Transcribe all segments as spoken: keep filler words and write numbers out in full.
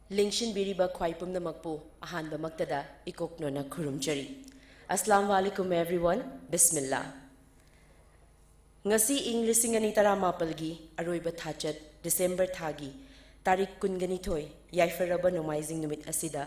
ꯂꯦꯡꯁꯤꯟꯕꯤꯔꯤꯕ ꯈ꯭ꯋꯥꯏ ꯄꯨꯝꯅꯃꯛꯄꯨ ꯑꯍꯥꯟꯕꯃꯛꯇꯗ ꯏꯀꯣꯛꯅꯣꯅ ꯈꯨꯔꯨꯝꯖꯔꯤ꯫ Assalamu alaikum everyone. Bismillah. ꯉꯁꯤ ꯏꯪ ꯂꯤꯁꯤꯡ ꯑꯅꯤ ꯇꯔꯥꯃꯥꯄꯜꯒꯤ ꯑꯔꯣꯏꯕ ꯊꯥꯆꯠ ꯗꯤꯁꯦꯝꯕꯔ ꯊꯥꯒꯤ ꯇꯥꯔꯤꯛ ꯀꯨꯟꯒꯅꯤꯊꯣꯏ ꯌꯥꯏꯐꯔꯕ ꯅꯣꯡꯃꯥꯏꯖꯤꯡ ꯅꯨꯃꯤꯠ ꯑꯁꯤꯗ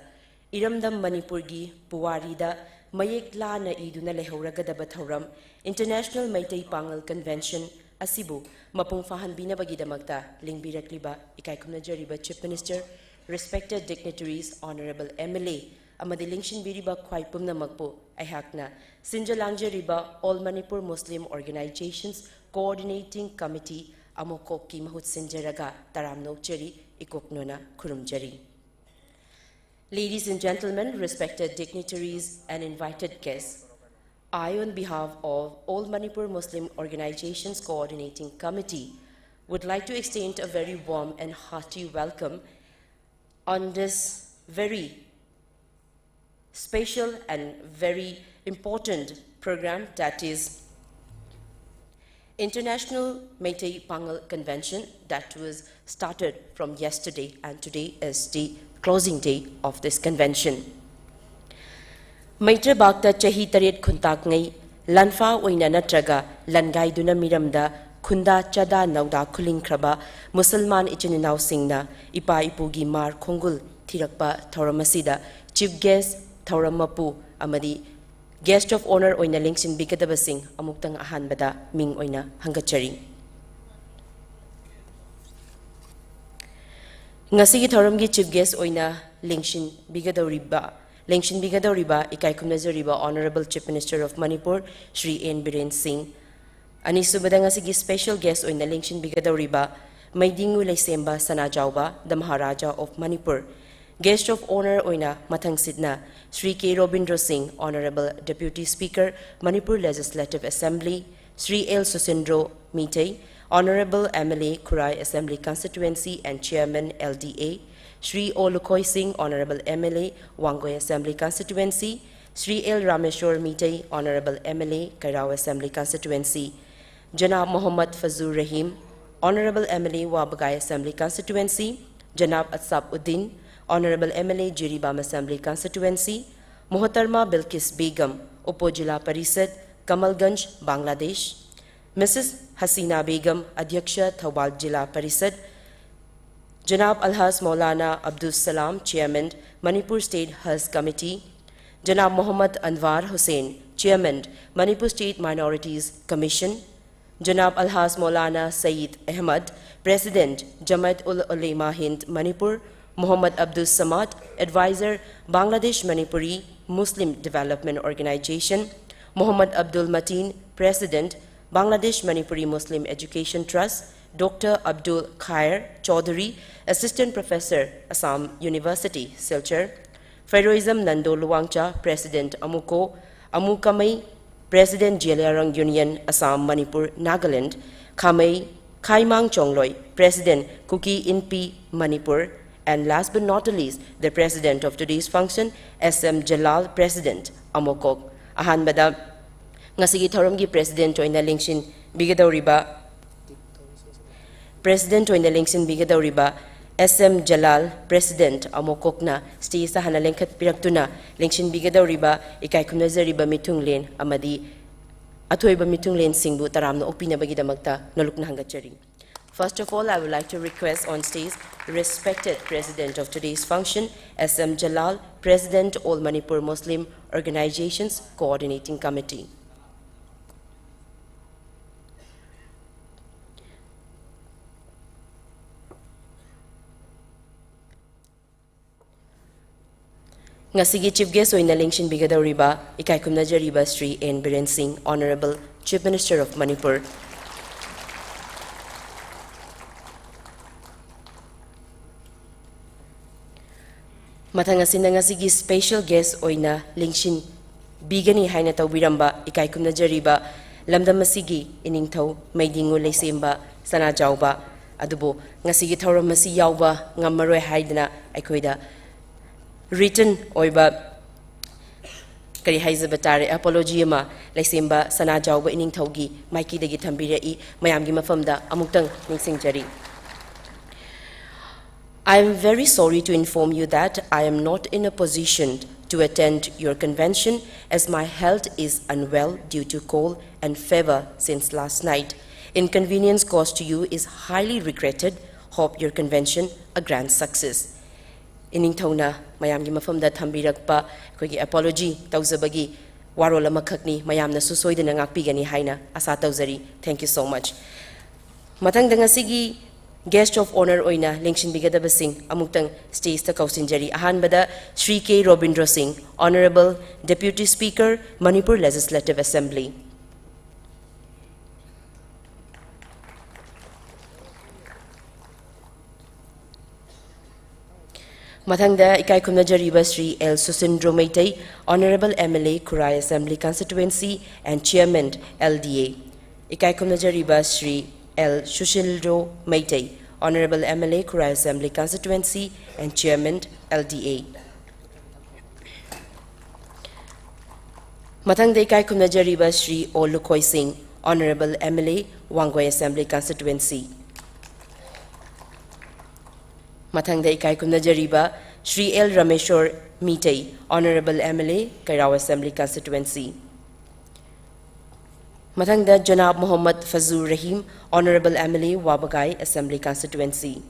ꯏꯔꯝꯗꯝ ꯃꯅꯤꯄꯨꯔꯒꯤ ꯄꯨꯋꯥꯔꯤꯗ ꯃꯌꯦꯛ ꯂꯥꯅ ꯏꯗꯨꯅ ꯂꯩꯍꯧꯔꯒꯗꯕ ꯊꯧꯔꯝ International ꯃꯩꯇꯩ ꯄꯥꯉꯜ Convention ꯑꯁꯤꯕꯨ ꯃꯄꯨꯡ ꯐꯥꯍꯟꯕꯤꯅꯕꯒꯤꯗꯃꯛꯇ ꯂꯦꯡꯕꯤꯔꯛꯂꯤꯕ ꯏꯀꯥꯏ ꯈꯨꯝꯅꯖꯔꯤꯕ Chief Minister, respected dignitaries, honorable M L A ꯑꯃꯗꯤ ꯂꯦꯡꯁꯤꯟꯕꯤꯔꯤꯕ ꯈ꯭ꯋꯥꯏ ꯄꯨꯝꯅꯃꯛꯄꯨ ꯑꯩꯍꯥꯛꯅ ꯁꯤꯟꯖ ꯂꯥꯡꯖꯔꯤꯕ All Manipur Muslim Organizations Coordinating Committee ꯑꯃꯣꯀꯣꯛꯀꯤ ꯃꯍꯨꯠ ꯁꯤꯟꯖꯔꯒ ꯇꯔꯥꯝꯅ ꯑꯣꯛꯆꯔꯤ, ꯏꯀꯣꯛꯅꯣꯅ ꯈꯨꯔꯨꯝꯖꯔꯤ꯫ Ladies and gentlemen, respected dignitaries and invited guests, I, on behalf of All Manipur Muslim Organizations Coordinating Committee, would like to extend a very warm and hearty welcome on this very special and very important program, that is International Meitei Pangal Convention, that was started from yesterday, and today is the closing day of this convention. ꯃꯩꯇ꯭ꯔꯕꯥꯛꯇ ꯆꯍꯤ ꯇꯔꯦꯠ ꯈꯨꯟꯇꯥꯛꯉꯩ ꯂꯥꯟꯐꯥ ꯑꯣꯏꯅ ꯅꯠꯇ꯭ꯔꯒ ꯂꯥꯟꯒꯥꯏꯗꯨꯅ ꯃꯤꯔꯝꯗ ꯈꯨꯟꯗꯥ ꯆꯥꯗꯥ ꯅꯧꯗꯥ ꯈꯨꯂꯤꯡꯈ꯭ꯔꯕ ꯃꯨꯁꯜꯃꯥꯟ ꯏꯆꯤꯟ ꯏꯅꯥꯎꯁꯤꯡꯅ ꯏꯄꯥ ꯏꯄꯨꯒꯤ ꯃꯥꯔ ꯈꯣꯡꯒꯨꯜ ꯊꯤꯔꯛꯄ ꯊꯧꯔꯝ ꯑꯁꯤꯗ Chief Guest, ꯊꯧꯔꯝ ꯃꯄꯨ ꯑꯃꯗꯤ Guest of Honour ꯑꯣꯏꯅ ꯂꯦꯡꯁꯤꯟꯕꯤꯒꯗꯕꯁꯤꯡ ꯑꯃꯨꯛꯇꯪ ꯑꯍꯥꯟꯕꯗ ꯃꯤꯡ ꯑꯣꯏꯅ ꯍꯪꯒꯠꯆꯔꯤ꯫ ꯉꯁꯤꯒꯤ ꯊꯧꯔꯝꯒꯤ Chief Guest ꯑꯣꯏꯅ ꯂꯦꯡꯁꯤꯟꯕꯤꯒꯗꯧꯔꯤꯕ, ꯂꯦꯡꯁꯤꯟꯕꯤꯒꯗꯧꯔꯤꯕ ꯏꯀꯥꯏ ꯈꯨꯝꯅꯖꯔꯤꯕ Honourable Chief Minister of Manipur, Shri N Biren Singh. ꯑꯅꯤꯁꯨꯕꯗ ꯉꯁꯤꯒꯤ special guest ꯑꯣꯏꯅ ꯂꯦꯡꯁꯤꯟꯕꯤꯒꯗꯧꯔꯤꯕ ꯃꯩꯗꯤꯡꯉꯨ ꯂꯩꯁꯦꯝꯕ ꯁꯅꯥꯖꯥꯎꯕ, the Maharaja of Manipur꯫ Guest of Honour ꯑꯣꯏꯅ ꯃꯊꯪꯁꯤꯠꯅ ꯁ꯭ꯔꯤ ꯀꯦ ꯔꯣꯕꯤꯟꯗ꯭ꯔꯣ ꯁꯤꯡ, Honourable Deputy Speaker, Manipur Legislative Assembly, Shri L Susindro Meitei, Honourable M L A, Khurai Assembly Constituency and Chairman L D A, Shri O Lukhoi ꯁꯤꯡ, Honourable M L A, Wangoi Assembly Constituency, Shri L Rameshwor Meitei, Honourable M L A, Kairao Assembly Constituency, Janab Mohammad Fajur Rahim, Honourable M L A, Wabgai Assembly Constituency, Janab Asab Uddin, Honorable M L A Jiribam Assembly Constituency, Muhtarma Bilkis Begum, Upo Zilla Parishad, Kamalganj, Bangladesh, Missus Hasina Begum, Adhyaksha Thoubal Zilla Parishad, Janab Alhaj Maulana Abdul Salam, Chairman, Manipur State Haj Committee, Janab Muhammad Anwar Hussain, Chairman, Manipur State Minorities Commission, Janab Alhaj Maulana Saeed Ahmad, President, Jamaat ul Ulema Hind Manipur, Muhammad Abdul Samad, Advisor, Bangladesh Manipuri Muslim Development Organization, Muhammad Abdul Mateen, President, Bangladesh Manipuri Muslim Education Trust, Doctor Abdul Khair Chaudhary, Assistant Professor, Assam University, Silchar, Fairoizam Nando Luwangcha, President, AMUCO, AMUKAMEI, President, Zeliangrong Union, Assam, Manipur, Nagaland, Khamei, Khaimang Chongloi, President, Kuki Inpi, Manipur, and last but not the least, the President of today's function, S M Jalal, President, AMOCOC. ꯑꯍꯥꯟꯕꯗ, ꯉꯁꯤꯒꯤ ꯊꯧꯔꯝꯒꯤ President ꯑꯣꯏꯅ ꯂꯦꯡꯁꯤꯟꯕꯤꯒꯗꯧꯔꯤꯕ, President ꯑꯣꯏꯅ ꯂꯦꯡꯁꯤꯟꯕꯤꯒꯗꯧꯔꯤꯕ S M Jalal, President, AMOCOCꯅ stageꯇ ꯍꯥꯟꯅ ꯂꯦꯡꯈꯠꯄꯤꯔꯛꯇꯨꯅ ꯂꯦꯡꯁꯤꯟꯕꯤꯒꯗꯧꯔꯤꯕ ꯏꯀꯥꯏ ꯈꯨꯝꯅꯖꯔꯤꯕ ꯃꯤꯊꯨꯡꯂꯦꯟ ꯑꯃꯗꯤ ꯑꯊꯣꯏꯕ ꯃꯤꯊꯨꯡꯂꯦꯟꯁꯤꯡꯕꯨ ꯇꯔꯥꯝꯅ ꯑꯣꯛꯄꯤꯅꯕꯒꯤꯗꯃꯛꯇ ꯅꯣꯂꯨꯛꯅ ꯍꯪꯒꯠꯆꯔꯤ꯫ First of all, I would like to request on stage respected President of today's function, S M Jalal, President, All Manipur Muslim Organizations Coordinating Committee. ꯉꯁꯤꯒꯤ Chief Guest ꯑꯣꯏꯅ ꯂꯦꯡꯁꯤꯟꯕꯤꯒꯗꯧꯔꯤꯕ, ꯏꯀꯥꯏ ꯈꯨꯝꯅꯖꯔꯤꯕ Shri N Biren Singh, Honorable Chief Minister of Manipur꯫ ꯃꯊꯪ ꯑꯁꯤꯅ ꯉꯁꯤꯒꯤ special guest ꯑꯣꯏꯅ ꯂꯦꯡꯁꯤꯟꯕꯤꯒꯅꯤ ꯍꯥꯏꯅ ꯇꯧꯕꯤꯔꯝꯕ, ꯏꯀꯥꯏ ꯈꯨꯝꯅꯖꯔꯤꯕ ꯂꯝꯗꯝ ꯑꯁꯤꯒꯤ ꯏꯅꯤꯡꯊꯧ ꯃꯩꯗꯤꯡꯉꯨ ꯂꯩꯁꯦꯝꯕ ꯁꯅꯥꯖꯥꯎꯕ, ꯑꯗꯨꯕꯨ ꯉꯁꯤꯒꯤ ꯊꯧꯔꯝ ꯑꯁꯤ ꯌꯥꯎꯕ ꯉꯝꯃꯔꯣꯏ ꯍꯥꯏꯗꯅ ꯑꯩꯈꯣꯏꯗ written ꯑꯣꯏꯕ, ꯀꯔꯤ ꯍꯥꯏꯖꯕ ꯇꯥꯔꯦ, apology ꯑꯃ ꯂꯩꯁꯦꯝꯕ ꯁꯅꯥꯖꯥꯎꯕ ꯏꯅꯤꯡꯊꯧꯒꯤ ꯃꯥꯏꯀꯩꯗꯒꯤ ꯊꯝꯕꯤꯔꯛꯏ꯫ ꯃꯌꯥꯝꯒꯤ ꯃꯐꯝꯗ ꯑꯃꯨꯛꯇꯪ ꯅꯤꯡꯁꯤꯡꯖꯔꯤ꯫ I am very sorry to inform you that I am not in a position to attend your convention, as my health is unwell due to cold and fever since last night. Inconvenience caused to you is highly regretted. Hope your convention a grand success. ꯏꯅꯤꯡꯊꯧꯅ ꯃꯌꯥꯝꯒꯤ ꯃꯐꯝꯗ ꯊꯝꯕꯤꯔꯛꯄ ꯑꯩꯈꯣꯏꯒꯤ apology ꯇꯧꯖꯕꯒꯤ ꯋꯥꯔꯣꯜ ꯑꯃꯈꯛꯅꯤ꯫ ꯃꯌꯥꯝꯅꯁꯨ ꯁꯣꯏꯗꯅ ꯉꯥꯛꯄꯤꯒꯅꯤ ꯍꯥꯏꯅ ꯑꯥꯁꯥ ꯇꯧꯖꯔꯤ꯫ Thank you so much. ꯃꯊꯪꯗ ꯉꯁꯤꯒꯤ guest of honour ꯑꯣꯏꯅ ꯂꯦꯡꯁꯤꯟꯕꯤꯒꯗꯕꯁꯤꯡ ꯑꯃꯨꯛꯇꯪ stageꯇ ꯀꯧꯁꯤꯟꯖꯔꯤ꯫ ꯑꯍꯥꯟꯕꯗ ꯁ꯭ꯔꯤ ꯀꯦ ꯔꯣꯕꯤꯟꯗ꯭ꯔꯣ ꯁꯤꯡ, Honourable Deputy Speaker, Manipur Legislative Assembly꯫ ꯃꯊꯪꯗ ꯏꯀꯥꯏ ꯈꯨꯝꯅꯖꯔꯤꯕ Shri L Susindro Meitei, Honourable M L A, Khurai Assembly Constituency and Chairman, L D A꯫ ꯏꯀꯥꯏ ꯈꯨꯝꯅꯖꯔꯤꯕ Shri L Susindro Meitei, Honourable M L A, Khurai Assembly Constituency and Chairman, L D A꯫ ꯃꯊꯪꯗ ꯏꯀꯥꯏ ꯈꯨꯝꯅꯖꯔꯤꯕ Shri O Lukhoi ꯁꯤꯡ, Honourable M L A, Wangoi Assembly Constituency꯫ ꯃꯊꯪꯗ ꯏꯀꯥꯏ ꯈꯨꯝꯅꯖꯔꯤꯕ Shri L Rameshwor Meitei, Honourable M L A, Kairao Assembly Constituency꯫ ꯃꯊꯪꯗ ꯖꯅꯥꯕ Mohammad Fajur Rahim, Honourable M L A, Wabagai Assembly Constituency꯫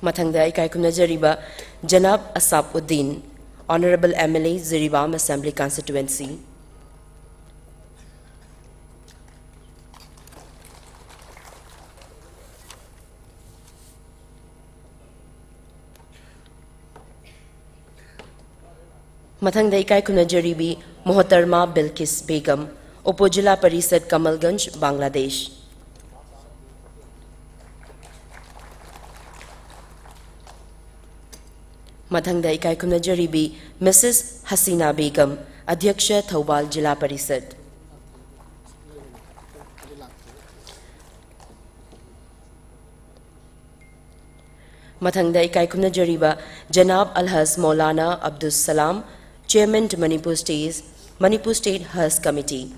ꯃꯊꯪꯗ ꯏꯀꯥꯏ ꯈꯨꯝꯅꯖꯔꯤꯕ ꯖꯅꯥꯕ Asab Uddin, Honourable M L A, Jiribam Assembly Constituency꯫ ꯃꯊꯪꯗ ꯏꯀꯥꯏ ꯈꯨꯝꯅꯖꯔꯤꯕꯤ ꯃꯣꯍꯇꯔꯃꯥ ꯕꯤꯜꯀꯤꯁ ꯕꯦꯒꯝ, ꯎꯄ ꯖꯤꯂꯥ ꯄꯔꯤꯁꯗ, ꯀꯃꯜꯒꯟꯖ, ꯕꯪꯒ꯭ꯂꯥꯗꯦꯁ꯫ ꯃꯊꯪꯗ ꯏꯀꯥꯏ ꯈꯨꯝꯅꯖꯔꯤꯕꯤ ꯃꯤꯁꯦꯁ ꯍꯁꯤꯅꯥ ꯕꯦꯒꯝ, ꯑꯙ꯭ꯌꯛꯁ, ꯊꯧꯕꯥꯜ ꯖꯤꯂꯥ ꯄꯔꯤꯁꯗ꯫ ꯃꯊꯪꯗ ꯏꯀꯥꯏ ꯈꯨꯝꯅꯖꯔꯤꯕ ꯖꯅꯥꯕ ꯑꯜꯍꯖ ꯃꯧꯂꯥꯅꯥ ꯑꯕꯗꯨꯁ ꯁꯂꯥꯝ, Chairman, Manipur State, Manipur State Hajj Committee꯫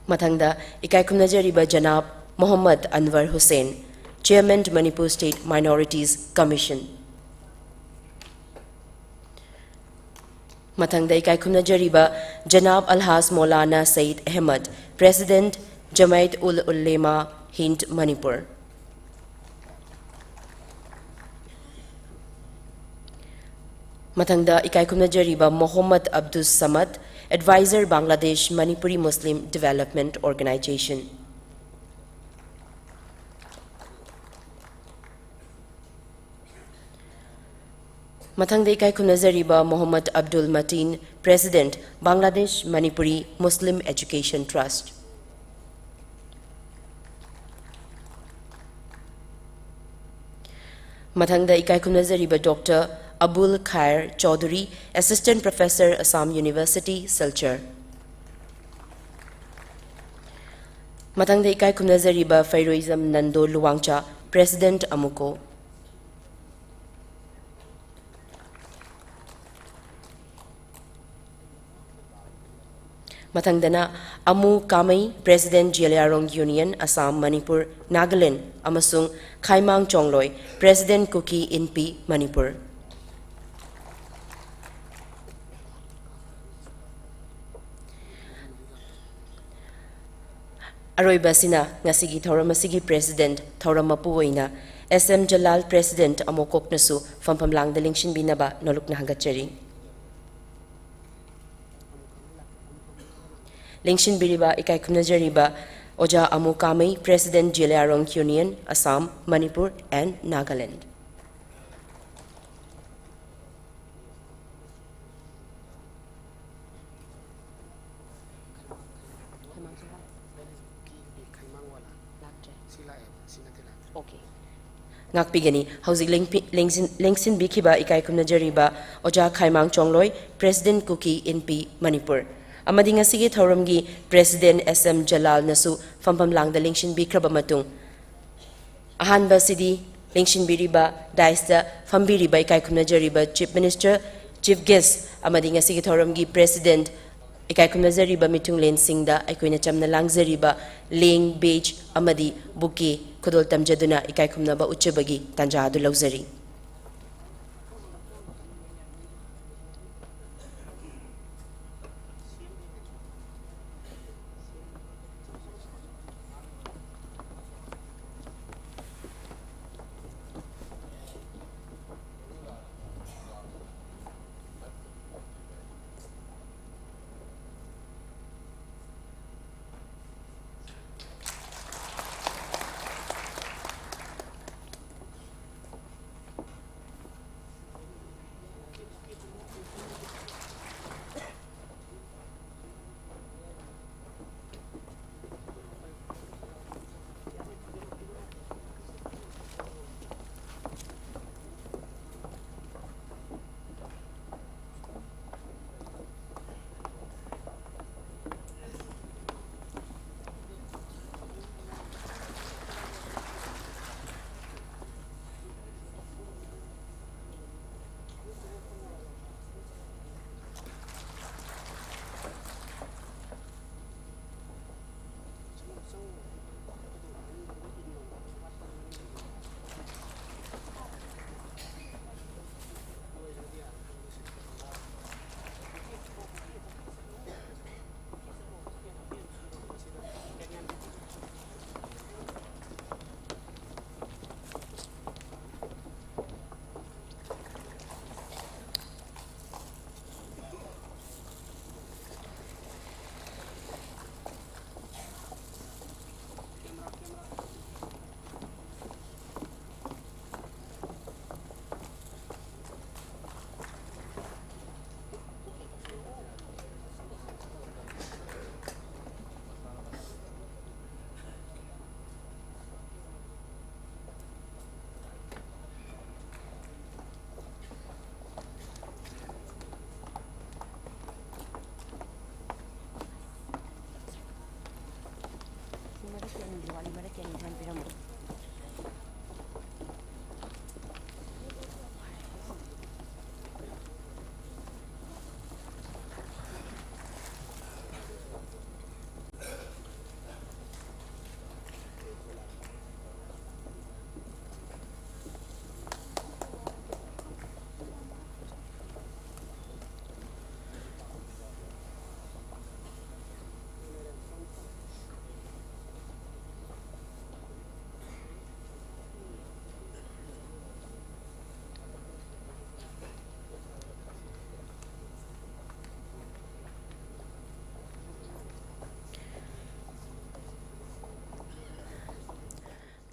ꯃꯊꯪꯗ ꯏꯀꯥꯏ ꯈꯨꯝꯅꯖꯔꯤꯕ ꯖꯅꯥꯕ Mohammad ꯑꯟꯋꯔ Hussain, Chairman, Manipur State Minorities Commission꯫ ꯃꯊꯪꯗ ꯏꯀꯥꯏ ꯈꯨꯝꯅꯖꯔꯤꯕ ꯖꯅꯥꯕ ꯑꯜꯍꯥꯖ Maulana Sayeed Ahmad, President, Jamaat ul Ulema Hind Manipur꯫ ꯃꯊꯪꯗ ꯏꯀꯥꯏ ꯈꯨꯝꯅꯖꯔꯤꯕ Mohammad Abdus Samad, Advisor, Bangladesh Manipuri Muslim Development Organization꯫ ꯃꯊꯪꯗ ꯏꯀꯥꯏ ꯈꯨꯝꯅꯖꯔꯤꯕ Mohammad Abdul Matin, President, Bangladesh Manipuri Muslim Education Trust꯫ ꯃꯊꯪꯗ ꯏꯀꯥꯏ ꯈꯨꯝꯅꯖꯔꯤꯕ doctor Abul Khair Chowdhury, Assistant Professor, Assam University, Silchar꯫ ꯃꯊꯪꯗ ꯏꯀꯥꯏ ꯈꯨꯝꯅꯖꯔꯤꯕ ꯐꯩꯔꯣꯏꯖꯝ ꯅꯟꯗꯣ ꯂꯨꯋꯥꯡꯆꯥ, President, ꯑꯃꯨꯀꯣ꯫ ꯃꯊꯪꯗꯅ ꯑꯃꯨ ꯀꯥꯃꯩ, President, Zeliangrong Union, Assam, Manipur, Nagaland, ꯑꯃꯁꯨꯡ ꯈꯥꯏꯃꯥꯡ ꯆꯣꯡꯂꯣꯏ, President, ꯀꯨꯀꯤ ꯏꯟꯄꯤ, ꯃꯅꯤꯄꯨꯔ꯫ ꯑꯔꯣꯏꯕ ꯑꯁꯤꯅ ꯉꯁꯤꯒꯤ ꯊꯧꯔꯝ ꯑꯁꯤꯒꯤ President, ꯊꯧꯔꯝ ꯃꯄꯨ ꯑꯣꯏꯅ S M ꯖꯂꯥꯜ, President, ꯑꯃꯣꯀꯣꯛꯅꯁꯨ ꯐꯝꯐꯝ ꯂꯥꯡꯗ ꯂꯦꯡꯁꯤꯟꯕꯤꯅꯕ ꯅꯣꯂꯨꯛꯅ ꯍꯪꯒꯠꯆꯔꯤ꯫ ꯂꯦꯡꯁꯤꯟꯕꯤꯔꯤꯕ, ꯏꯀꯥꯏ ꯈꯨꯝꯅꯖꯔꯤꯕ ꯑꯣꯖꯥ ꯑꯃꯨ ꯀꯥꯃꯩ, President, Zeliangrong Union, Assam, Manipur and Nagaland꯫ ꯉꯥꯛꯄꯤꯒꯅꯤ꯫ ꯍꯧꯖꯤꯛ ꯂꯦꯡꯄꯤ-, ꯂꯦꯡꯁꯤꯟ-, ꯂꯦꯡꯁꯤꯟꯕꯤꯈꯤꯕ ꯏꯀꯥꯏ ꯈꯨꯝꯅꯖꯔꯤꯕ ꯑꯣꯖꯥ ꯈꯥꯏꯃꯥꯡ ꯆꯣꯡꯂꯣꯏ, President, ꯀꯨꯀꯤ ꯏꯟꯄꯤ, ꯃꯅꯤꯄꯨꯔ, ꯑꯃꯗꯤ ꯉꯁꯤꯒꯤ ꯊꯧꯔꯝꯒꯤ President S M ꯖꯂꯥꯜꯅꯁꯨ ꯐꯝꯐꯝ ꯂꯥꯡꯗ ꯂꯦꯡꯁꯤꯟꯕꯤꯈ꯭ꯔꯕ ꯃꯇꯨꯡ, ꯑꯍꯥꯟꯕ ꯑꯁꯤꯗꯤ ꯂꯦꯡꯁꯤꯟꯕꯤꯔꯤꯕ, dais ꯇ ꯐꯝꯕꯤꯔꯤꯕ ꯏꯀꯥꯏ ꯈꯨꯝꯅꯖꯔꯤꯕ Chief Minister, Chief Guest ꯑꯃꯗꯤ ꯉꯁꯤꯒꯤ ꯊꯧꯔꯝꯒꯤ President, ꯏꯀꯥꯏ ꯈꯨꯝꯅꯖꯔꯤꯕ ꯃꯤꯊꯨꯡꯂꯦꯟꯁꯤꯡꯗ ꯑꯩꯈꯣꯏꯅ ꯆꯝꯅ ꯂꯥꯡꯖꯔꯤꯕ ꯂꯦꯡ, ꯕꯦꯖ ꯑꯃꯗꯤ ꯕꯨꯀꯦ ꯈꯨꯗꯣꯜ ꯇꯝꯖꯗꯨꯅ ꯏꯀꯥꯏ ꯈꯨꯝꯅꯕ ꯎꯠꯆꯕꯒꯤ ꯇꯥꯟꯖꯥ ꯑꯗꯨ ꯂꯧꯖꯔꯤ꯫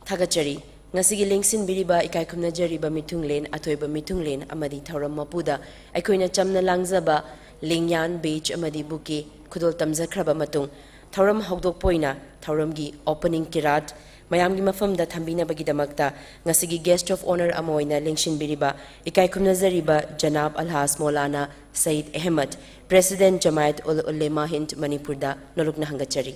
ꯊꯥꯒꯠꯆꯔꯤ꯫ ꯉꯁꯤꯒꯤ ꯂꯦꯡꯁꯤꯟꯕꯤꯔꯤꯕ ꯏꯀꯥꯏ ꯈꯨꯝꯅꯖꯔꯤꯕ ꯃꯤꯊꯨꯡꯂꯦꯟ, ꯑꯊꯣꯏꯕ ꯃꯤꯊꯨꯡꯂꯦꯟ ꯑꯃꯗꯤ ꯊꯧꯔꯝ ꯃꯄꯨꯗ ꯑꯩꯈꯣꯏꯅ ꯆꯝꯅ ꯂꯥꯡꯖꯕ ꯂꯦꯡꯌꯥꯟ, badge ꯑꯃꯗꯤ bouquet ꯈꯨꯗꯣꯜ ꯇꯝꯖꯈ꯭ꯔꯕ ꯃꯇꯨꯡ, ꯊꯧꯔꯝ ꯍꯧꯗꯣꯛꯄ ꯑꯣꯏꯅ ꯊꯧꯔꯝꯒꯤ opening ꯀꯤꯔꯥꯠ ꯃꯌꯥꯝꯒꯤ ꯃꯐꯝꯗ ꯊꯝꯕꯤꯅꯕꯒꯤꯗꯃꯛꯇ ꯉꯁꯤꯒꯤ guest of honour ꯑꯃ ꯑꯣꯏꯅ ꯂꯦꯡꯁꯤꯟꯕꯤꯔꯤꯕ ꯏꯀꯥꯏ ꯈꯨꯝꯅꯖꯔꯤꯕ ꯖꯅꯥꯕ ꯑꯜꯍꯥꯖ ꯃꯧꯂꯥꯅꯥ ꯁꯌꯤꯗ ꯑꯍꯃꯗ, President ꯖꯃꯥꯌꯠ ꯎꯜ ꯎꯂꯦꯃꯥ ꯍꯤꯟꯗ ꯃꯅꯤꯄꯨꯔꯗ ꯅꯣꯂꯨꯛꯅ ꯍꯪꯒꯠꯆꯔꯤ꯫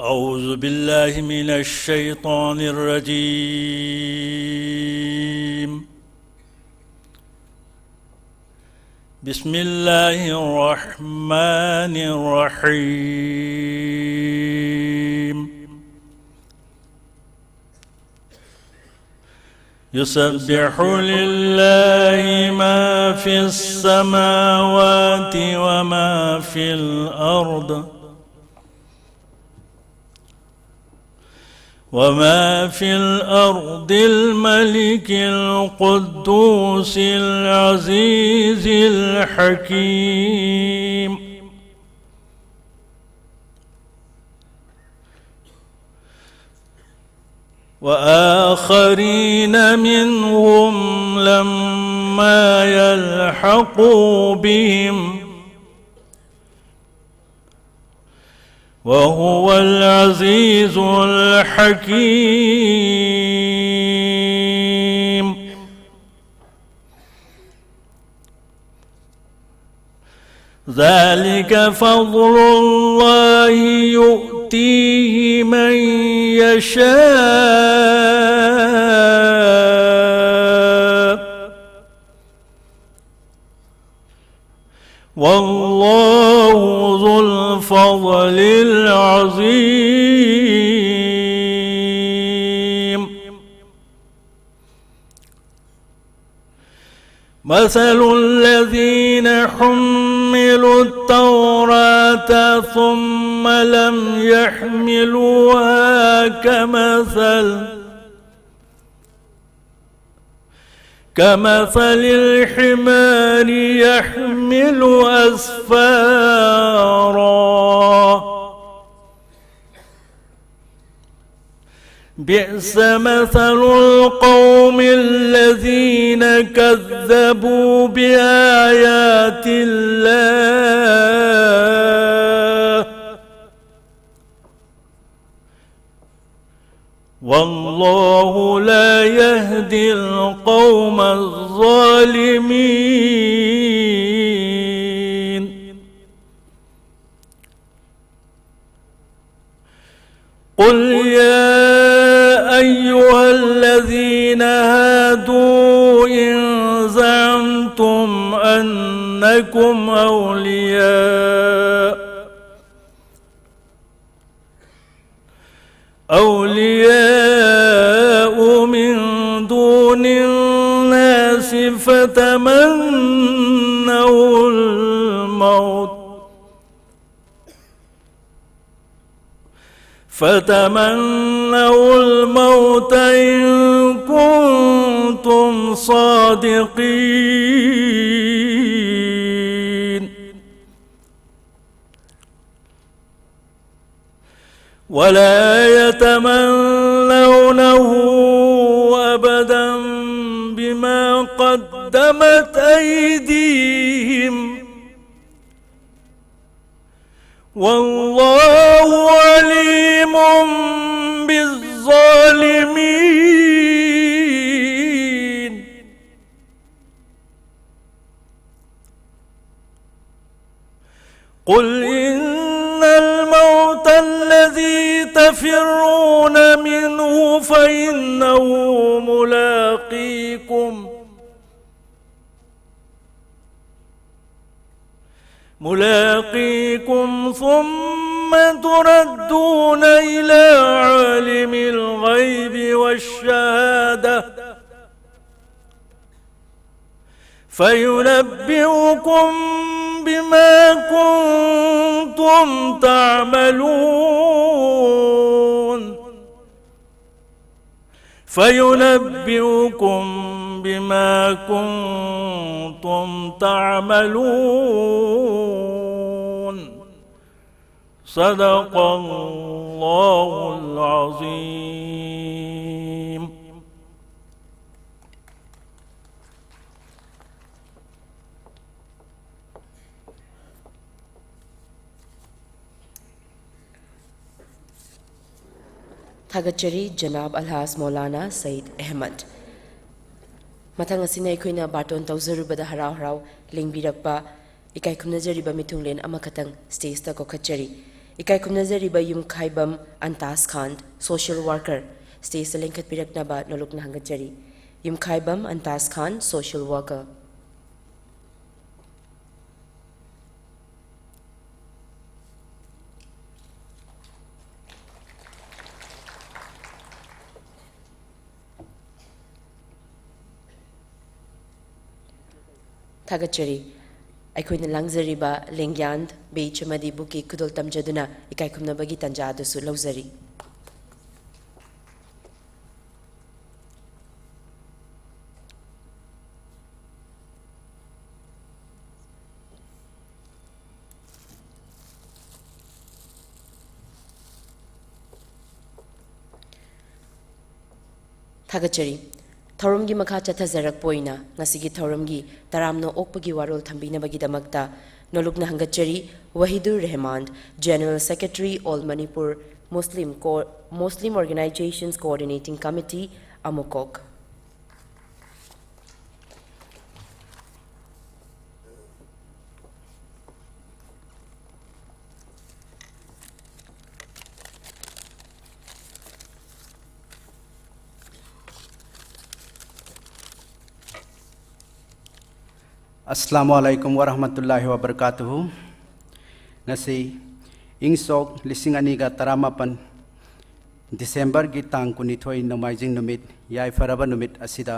أعوذ بالله من الشيطان الرجيم. بسم الله الرحمن الرحيم. يسبح لله ما في السماوات وما في الأرض، وما في الأرض الملك القدوس العزيز الحكيم. وآخرين منهم لما يلحقوا بهم، وهو العزيز الحكيم. ذلك فضل الله يؤتيه من يشاء، والله ذو الفضل العظيم. مثل الذين حملوا التوراة ثم لم يحملوها كمثل كمثل الحمار يحمل أسفارا. بئس مثل القوم الذين كذبوا بآيات الله، والله لا يهدي القوم الظالمين. قل يا أيها الذين هادوا إن زعمتم أنكم أولياء أولياء من دون الناس فتمنوا الموت فتمنوا الموت إن كنتم صادقين. ولا يتمنونه أبدا بما قدمت أيديهم، والله عليم بالظالمين. قل إن الموت الذي تفرون منه فإنه ملاقيكم ملاقيكم ثم تردون إلى عالم الغيب والشهادة فينبئكم بما كنتم تعملون. فينبئكم بما كنتم تعملون. صدق الله العظيم. ꯊꯥꯒꯠꯆꯔꯤ ꯖꯅꯥꯕ ꯑꯜꯍꯥꯖ ꯃꯧꯂꯥꯅꯥ ꯁꯌꯤꯗ ꯑꯍꯃꯗ꯫ ꯃꯊꯪ ꯑꯁꯤꯅ ꯑꯩꯈꯣꯏꯅ ꯕꯥꯔꯇꯣꯟ ꯇꯧꯖꯔꯨꯕꯗ ꯍꯔꯥꯎ ꯍꯔꯥꯎ ꯂꯦꯡꯕꯤꯔꯛꯄ ꯏꯀꯥꯏ ꯈꯨꯝꯅꯖꯔꯤꯕ ꯃꯤꯊꯨꯡꯂꯦꯟ ꯑꯃꯈꯛꯇꯪ ꯁ꯭ꯇꯦꯖꯇ ꯀꯧꯈꯠꯆꯔꯤ꯫ ꯏꯀꯥꯏ ꯈꯨꯝꯅꯖꯔꯤꯕ ꯌꯨꯝꯈꯥꯏꯕꯝ ꯑꯟꯇꯥꯖ ꯈꯥꯟ, social worker, ꯁ꯭ꯇꯦꯖꯇ ꯂꯦꯡꯈꯠꯄꯤꯔꯛꯅꯕ ꯅꯣꯂꯨꯛꯅ ꯍꯪꯒꯠꯆꯔꯤ꯫ ꯌꯨꯝꯈꯥꯏꯕꯝ ꯑꯟꯇꯥꯖ ꯈꯥꯟ, social worker꯫ ꯊꯥꯒꯠꯆꯔꯤ꯫ ꯑꯩꯈꯣꯏꯅ ꯂꯥꯡꯖꯔꯤꯕ ꯂꯦꯡꯌꯥꯟ, ꯕꯦꯖ ꯑꯃꯗꯤ ꯕꯨꯛꯀꯤ ꯈꯨꯗꯣꯜ ꯇꯝꯖꯗꯨꯅ ꯏꯀꯥꯏ ꯈꯨꯝꯅꯕꯒꯤ ꯇꯥꯟꯖꯥ ꯑꯗꯨꯁꯨ ꯂꯧꯖꯔꯤ꯫ ꯊꯥꯒꯠꯆꯔꯤ꯫ ꯊꯧꯔꯝꯒꯤ ꯃꯈꯥ ꯆꯠꯊꯖꯔꯛꯄ ꯑꯣꯏꯅ ꯉꯁꯤꯒꯤ ꯊꯧꯔꯝꯒꯤ ꯇꯔꯥꯝꯅ ꯑꯣꯛꯄꯒꯤ ꯋꯥꯔꯣꯜ ꯊꯝꯕꯤꯅꯕꯒꯤꯗꯃꯛꯇ ꯅꯣꯂꯨꯛꯅ ꯍꯪꯒꯠꯆꯔꯤ, Wahidur Rehman, General Secretary, All Manipur Muslim Co-, Muslim Organizations Coordinating Committee, ꯑꯃꯨꯀꯣꯛ꯫ ꯑꯁꯂꯥꯃꯨ ꯑꯂꯥꯏꯀꯨꯝ ꯋꯔꯍꯃꯇꯨꯜꯂꯥꯍꯤ ꯋꯕꯔꯀꯥꯇꯨꯍꯨ꯫ ꯉꯁꯤ ꯏꯪ ꯁꯣꯛ ꯂꯤꯁꯤꯡ ꯑꯅꯤꯒ ꯇꯔꯥꯃꯥꯄꯟ, ꯗꯤꯁꯦꯝꯕꯔꯒꯤ ꯇꯥꯡ ꯀꯨꯟꯅꯤꯊꯣꯏ, ꯅꯣꯡꯃꯥꯏꯖꯤꯡ ꯅꯨꯃꯤꯠ, ꯌꯥꯏꯐꯔꯕ ꯅꯨꯃꯤꯠ ꯑꯁꯤꯗ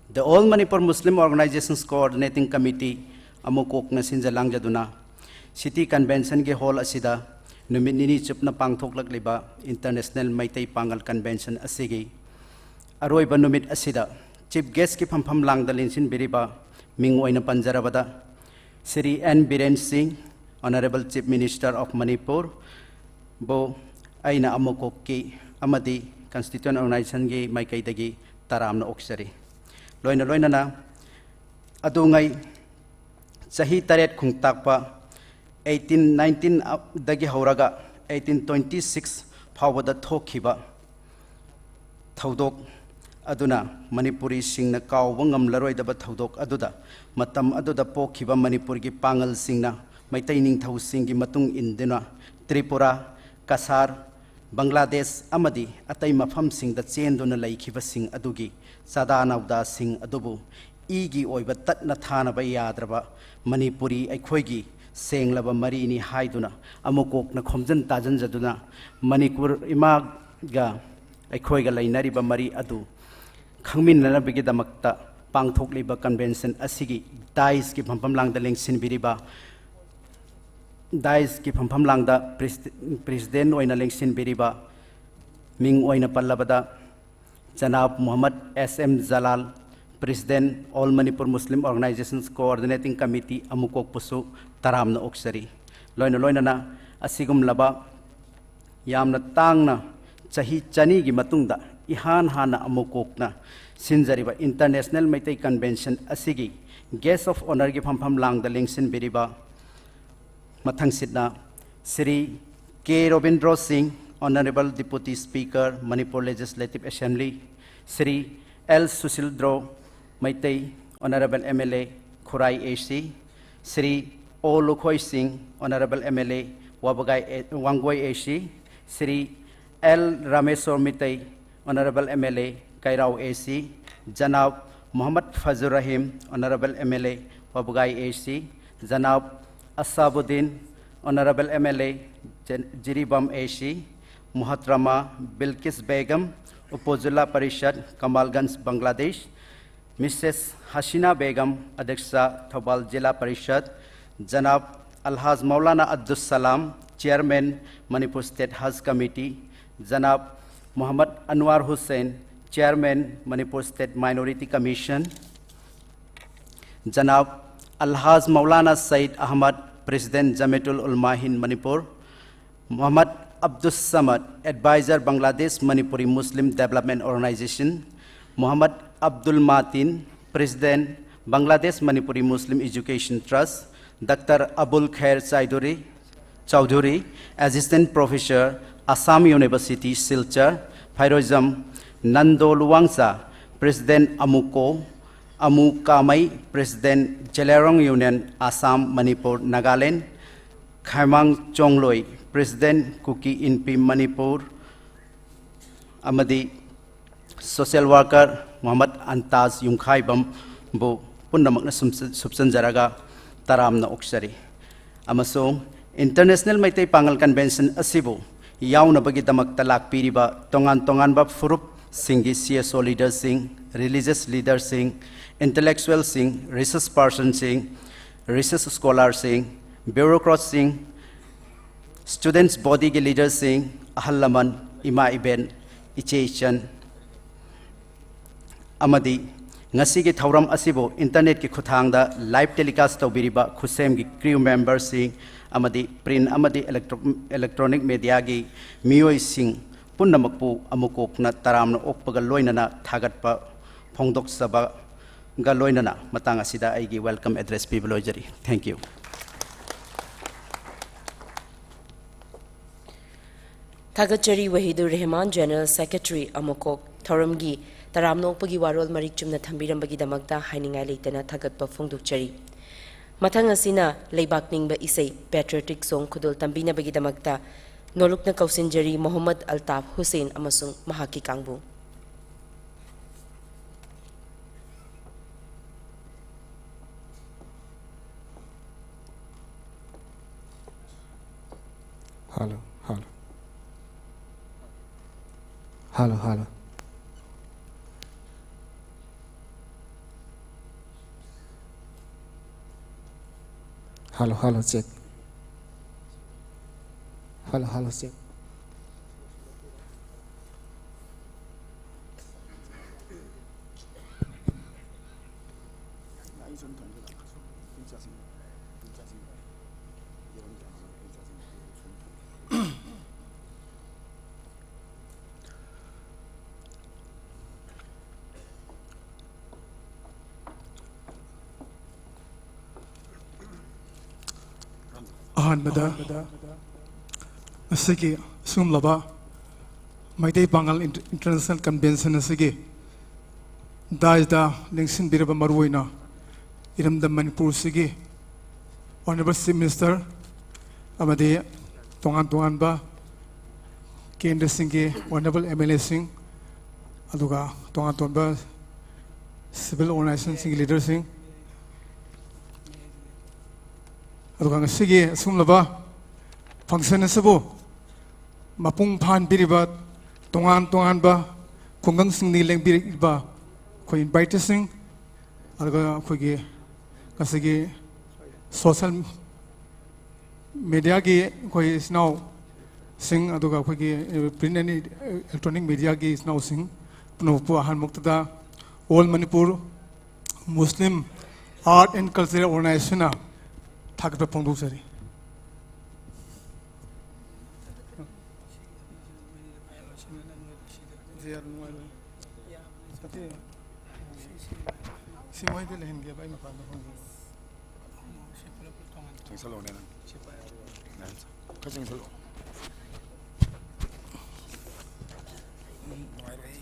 The All Manipur Muslim Organizations Coordinating Committee ꯑꯃꯨꯛ ꯀꯣꯛꯅ ꯁꯤꯟꯖ ꯂꯥꯡꯖꯗꯨꯅ City Conventionꯒꯤ hall ꯑꯁꯤꯗ ꯅꯨꯃꯤꯠ ꯅꯤꯅꯤ ꯆꯨꯞꯅ ꯄꯥꯡꯊꯣꯛꯂꯛꯂꯤꯕ International ꯃꯩꯇꯩ ꯄꯥꯉꯜ Convention ꯑꯁꯤꯒꯤ ꯑꯔꯣꯏꯕ ꯅꯨꯃꯤꯠ ꯑꯁꯤꯗ Chief Guestꯀꯤ ꯐꯝꯐꯝ ꯂꯥꯡꯗ ꯂꯦꯡꯁꯤꯟꯕꯤꯔꯤꯕ ꯃꯤꯡ ꯑꯣꯏꯅ ꯄꯟꯖꯔꯕꯗ Shri N Biren Singh, Honorable Chief Minister of Manipur, ꯕꯨ ꯑꯩꯅ ꯑꯃꯨꯛ ꯀꯣꯛꯀꯤ ꯑꯃꯗꯤ Constituent Organizationꯒꯤ ꯃꯥꯏꯀꯩꯗꯒꯤ ꯇꯔꯥꯝꯅ ꯑꯣꯛꯆꯔꯤ꯫ ꯂꯣꯏꯅ ꯂꯣꯏꯅꯅ ꯑꯗꯨꯉꯩ ꯆꯍꯤ ꯇꯔꯦꯠ ꯈꯨꯡꯇꯥꯛꯄ eighteen nineteenꯗꯒꯤ ꯍꯧꯔꯒ eighteen twenty six ꯐꯥꯎꯕꯗ ꯊꯣꯛꯈꯤꯕ ꯊꯧꯗꯣꯛ ꯑꯗꯨꯅ ꯃꯅꯤꯄꯨꯔꯤꯁꯤꯡꯅ ꯀꯥꯎꯕ ꯉꯝꯂꯔꯣꯏꯗꯕ ꯊꯧꯗꯣꯛ ꯑꯗꯨꯗ ꯃꯇꯝ ꯑꯗꯨꯗ ꯄꯣꯛꯈꯤꯕ ꯃꯅꯤꯄꯨꯔꯒꯤ ꯄꯥꯉꯜꯁꯤꯡꯅ ꯃꯩꯇꯩ ꯅꯤꯡꯊꯧꯁꯤꯡꯒꯤ ꯃꯇꯨꯡ ꯏꯟꯗꯨꯅ ꯇ꯭ꯔꯤꯄꯨꯔꯥ, ꯀꯁꯥꯔ, ꯕꯪꯒ꯭ꯂꯥꯗꯦꯁ ꯑꯃꯗꯤ ꯑꯇꯩ ꯃꯐꯝꯁꯤꯡꯗ ꯆꯦꯟꯗꯨꯅ ꯂꯩꯈꯤꯕꯁꯤꯡ ꯑꯗꯨꯒꯤ ꯆꯥꯗꯥ ꯅꯥꯎꯗꯥꯁꯤꯡ ꯑꯗꯨꯕꯨ ꯏꯒꯤ ꯑꯣꯏꯕ ꯇꯠꯅ ꯊꯥꯅꯕ ꯌꯥꯗ꯭ꯔꯕ ꯃꯅꯤꯄꯨꯔꯤ ꯑꯩꯈꯣꯏꯒꯤ ꯁꯦꯡꯂꯕ ꯃꯔꯤꯅꯤ ꯍꯥꯏꯗꯨꯅ ꯑꯃꯨꯛ ꯀꯣꯛꯅ ꯈꯣꯝꯖꯤꯟ ꯇꯥꯁꯤꯟꯖꯗꯨꯅ ꯃꯅꯤꯄꯨꯔ ꯏꯃꯥꯒ ꯑꯩꯈꯣꯏꯒ ꯂꯩꯅꯔꯤꯕ ꯃꯔꯤ ꯑꯗꯨ ꯈꯪꯃꯤꯟꯅꯅꯕꯒꯤꯗꯃꯛꯇ ꯄꯥꯡꯊꯣꯛꯂꯤꯕ convention ꯑꯁꯤꯒꯤ daisꯀꯤ ꯐꯝꯐꯝ ꯂꯥꯡꯗ ꯂꯦꯡꯁꯤꯟꯕꯤꯔꯤꯕ, daisꯀꯤ ꯐꯝꯐꯝ ꯂꯥꯡꯗ pres-, president ꯑꯣꯏꯅ ꯂꯦꯡꯁꯤꯟꯕꯤꯔꯤꯕ ꯃꯤꯡ ꯑꯣꯏꯅ ꯄꯜꯂꯕꯗ ꯖꯅꯥꯕ ꯃꯨꯍꯝꯃꯗ S M Jalal, President, All Manipur Muslim Organizations Coordinating Committee ꯑꯃꯨꯛ ꯀꯣꯛꯄꯨꯁꯨ ꯇꯔꯥꯝꯅ ꯑꯣꯛꯆꯔꯤ꯫ ꯂꯣꯏꯅ ꯂꯣꯏꯅꯅ ꯑꯁꯤꯒꯨꯝꯂꯕ ꯌꯥꯝꯅ ꯇꯥꯡꯅ ꯆꯍꯤ ꯆꯅꯤꯒꯤ ꯃꯇꯨꯡꯗ ꯏꯍꯥꯟ ꯍꯥꯟꯅ ꯑꯃꯨꯛ ꯀꯣꯛꯅ ꯁꯤꯟꯖꯔꯤꯕ International ꯃꯩꯇꯩ Convention ꯑꯁꯤꯒꯤ Guest of Honourꯒꯤ ꯐꯝꯐꯝ ꯂꯥꯡꯗ ꯂꯦꯡꯁꯤꯟꯕꯤꯔꯤꯕ ꯃꯊꯪꯁꯤꯠꯅ Shri K Robindro Singh, Honourable Deputy Speaker, Manipur Legislative Assembly, Shri L Sushildro Meitei, Honourable M L A, Khurai A C, Shri O Lukhoi Singh, Honourable M L A, Wabagai A-, Wangoi A C, Shri L Rameswar Meitei, Honourable M L A, Kairao A C, Janab Muhammad Fazlur Rahim, Honourable M L A, Wabagai A C, Janab Asabuddin, Honourable M L A, Jan-, Jiribam A C, Muhatrama Bilkis Begum, Upazila Parishad, Kamalganj, Bangladesh, Missus Hasina Begum, Adhyakshya, Thoubal Zilla Parishad, Janab Alhaj Maulana Abdus Salam, Chairman, Manipur State Hajj Committee, Janab Muhammad Anwar Hussain, Chairman, Manipur State Minority Commission, Janab Alhaj Maulana Said Ahmad, President, Jamiatul Ulama Hind Manipur, Muhammad Abdus Samad, Advisor, Bangladesh Manipuri Muslim Development Organization, Muhammad Abdul Matin, President, Bangladesh Manipuri Muslim Education Trust, Doctor Abul Khair Chaudhuri, Chaudhuri, Assistant Professor, Assam University, Silchar, Phairojam Nando Luwangsa, President, AMUCO, Amu Kamai, President, Zeliangrong Union, Assam, Manipur, Nagaland, Khaimang Chongloi, President, Kuki Inpi, Manipur, ꯑꯃꯗꯤ social worker ꯃꯨꯍꯝꯃꯗ ꯑꯟꯇꯥꯖ ꯌꯨꯝꯈꯥꯏꯕꯝꯕꯨ ꯄꯨꯝꯅꯃꯛꯅ ꯁꯨꯝ-, ꯁꯨꯞꯆꯟꯖꯔꯒ ꯇꯔꯥꯝꯅ ꯑꯣꯛꯆꯔꯤ꯫ ꯑꯃꯁꯨꯡ International Meitei ꯄꯥꯉꯜ Convention ꯑꯁꯤꯕꯨ ꯌꯥꯎꯅꯕꯒꯤꯗꯃꯛꯇ ꯂꯥꯛꯄꯤꯔꯤꯕ ꯇꯣꯉꯥꯟ ꯇꯣꯉꯥꯟꯕ ꯐꯨꯔꯨꯞꯁꯤꯡꯒꯤ C S O leaderꯁꯤꯡ, religious leaderꯁꯤꯡ, intellectualꯁꯤꯡ, research personꯁꯤꯡ, research scholarꯁꯤꯡ, bureaucratsꯁꯤꯡ, students bodyꯒꯤ leaderꯁꯤꯡ, ꯑꯍꯜ ꯂꯃꯟ, ꯏꯃꯥ ꯏꯕꯦꯟ, ꯏꯆꯦ ꯏꯆꯟ, ꯑꯃꯗꯤ ꯉꯁꯤꯒꯤ ꯊꯧꯔꯝ ꯑꯁꯤꯕꯨ internetꯀꯤ ꯈꯨꯠꯊꯥꯡꯗ live telecast ꯇꯧꯕꯤꯔꯤꯕ ꯈꯨꯠꯁꯦꯝꯒꯤ crew memberꯁꯤꯡ ꯑꯃꯗꯤ print ꯑꯃꯗꯤ electro-, electronic mediaꯒꯤ ꯃꯤꯑꯣꯏꯁꯤꯡ ꯄꯨꯝꯅꯃꯛꯄꯨ ꯑꯃꯨꯛ ꯀꯣꯛꯅ ꯇꯔꯥꯝꯅ ꯑꯣꯛꯄꯒ ꯂꯣꯏꯅꯅ ꯊꯥꯒꯠꯄ ꯐꯣꯡꯗꯣꯛꯆꯕꯒ ꯂꯣꯏꯅꯅ ꯃꯇꯥꯡ ꯑꯁꯤꯗ ꯑꯩꯒꯤ welcome address ꯄꯤꯕ ꯂꯣꯏꯖꯔꯤ꯫ Thank you. ꯊꯥꯒꯠꯆꯔꯤ ꯋꯥꯍꯤꯗꯨꯔ ꯔꯦꯍꯃꯥꯟ, General Secretary, ꯑꯃꯨꯀꯣꯛ꯫ ꯊꯧꯔꯝꯒꯤ ꯇꯔꯥꯝꯅ ꯑꯣꯛꯄꯒꯤ ꯋꯥꯔꯣꯜ ꯃꯔꯤꯛ ꯆꯨꯝꯅ ꯊꯝꯕꯤꯔꯝꯕꯒꯤꯗꯃꯛꯇ ꯍꯥꯏꯅꯤꯡꯉꯥꯏ ꯂꯩꯇꯅ ꯊꯥꯒꯠꯄ ꯐꯣꯡꯗꯣꯛꯆꯔꯤ꯫ ꯃꯊꯪ ꯑꯁꯤꯅ ꯂꯩꯕꯥꯛ ꯅꯤꯡꯕ ꯏꯁꯩ, patriotic song ꯈꯨꯗꯣꯜ ꯇꯝꯕꯤꯅꯕꯒꯤꯗꯃꯛꯇ ꯅꯣꯂꯨꯛꯅ ꯀꯧꯁꯤꯟꯖꯔꯤ ꯃꯣꯍꯝꯃꯗ ꯑꯜꯇꯥꯐ ꯍꯨꯁꯦꯟ ꯑꯃꯁꯨꯡ ꯃꯍꯥꯛꯀꯤ ꯀꯥꯡꯕꯨ꯫ Hello, hello. Hello, hello. Hello, hello, check. Hello, hello, check. ꯑꯍꯥꯟꯕꯗ ꯉꯁꯤꯒꯤ ꯑꯁꯤꯒꯨꯝꯂꯕ ꯃꯩꯇꯩ ꯄꯥꯉꯜ ꯏꯟꯇꯔꯅꯦꯁꯅꯦꯜ ꯀꯟꯚꯦꯟꯁꯟ ꯑꯁꯤꯒꯤ ꯗꯥꯏꯁꯇ ꯂꯦꯡꯁꯤꯟꯕꯤꯔꯕ, ꯃꯔꯨꯑꯣꯏꯅ ꯏꯔꯝꯗꯝ ꯃꯅꯤꯄꯨꯔꯁꯤꯒꯤ ꯑꯣꯅꯔꯦꯕꯜ ꯆꯤꯐ ꯃꯤꯅꯤꯁꯇꯔ ꯑꯃꯗꯤ ꯇꯣꯉꯥꯟ ꯇꯣꯉꯥꯟꯕ ꯀꯦꯟꯗ꯭ꯔꯁꯤꯡꯒꯤ ꯑꯣꯅꯔꯦꯕꯜ ꯑꯦꯝ ꯑꯦꯜ ꯑꯦꯁꯤꯡ, ꯑꯗꯨꯒ ꯇꯣꯉꯥꯟ ꯇꯣꯉꯥꯟꯕ ꯁꯤꯚꯤꯜ ꯑꯣꯔꯒꯅꯥꯏꯖꯦꯁꯟꯁꯤꯡꯒꯤ ꯂꯤꯗꯔꯁꯤꯡ, ꯑꯗꯨꯒ ꯉꯁꯤꯒꯤ ꯑꯁꯤꯒꯨꯝꯂꯕ ꯐꯪꯁꯟ ꯑꯁꯤꯕꯨ ꯃꯄꯨꯡ ꯐꯥꯍꯟꯕꯤꯔꯤꯕ ꯇꯣꯉꯥꯟ ꯇꯣꯉꯥꯟꯕ ꯈꯨꯡꯒꯪꯁꯤꯡꯗꯒꯤ ꯂꯦꯡꯕꯤꯔꯛꯂꯤꯕ ꯑꯩꯈꯣꯏ ꯏꯟꯚꯥꯏꯇꯤꯁꯤꯡ, ꯑꯗꯨꯒ ꯑꯩꯈꯣꯏꯒꯤ ꯉꯁꯤꯒꯤ ꯁꯣꯁꯦꯜ ꯃꯦꯗꯤꯌꯥꯒꯤ ꯑꯩꯈꯣꯏ ꯏꯆꯤꯟ ꯏꯅꯥꯎꯁꯤꯡ, ꯑꯗꯨꯒ ꯑꯩꯈꯣꯏꯒꯤ print and electronic mediaꯒꯤ ꯏꯆꯤꯟ ꯏꯅꯥꯎꯁꯤꯡ ꯄꯨꯝꯅꯃꯛꯄꯨ ꯑꯍꯥꯟꯕꯃꯛꯇꯗ All Manipur Muslim Art and Cultural Organizationꯅ ꯊꯥꯒꯠꯄ ꯐꯣꯡꯗꯣꯛꯆꯔꯤ꯫ ꯁꯤ ꯃꯣꯏꯗ ꯂꯩꯍꯟꯒꯦꯕ, ꯑꯩ ꯃꯄꯥꯟꯗ ꯐꯝꯒꯦ꯫ ꯆꯪꯁꯜꯂꯛꯑꯣꯅꯦ ꯅꯪ꯫ ꯈꯔ ꯆꯪꯁꯜꯂꯛꯑꯣ꯫ ꯅꯨꯡꯉꯥꯏꯔꯣꯏ꯫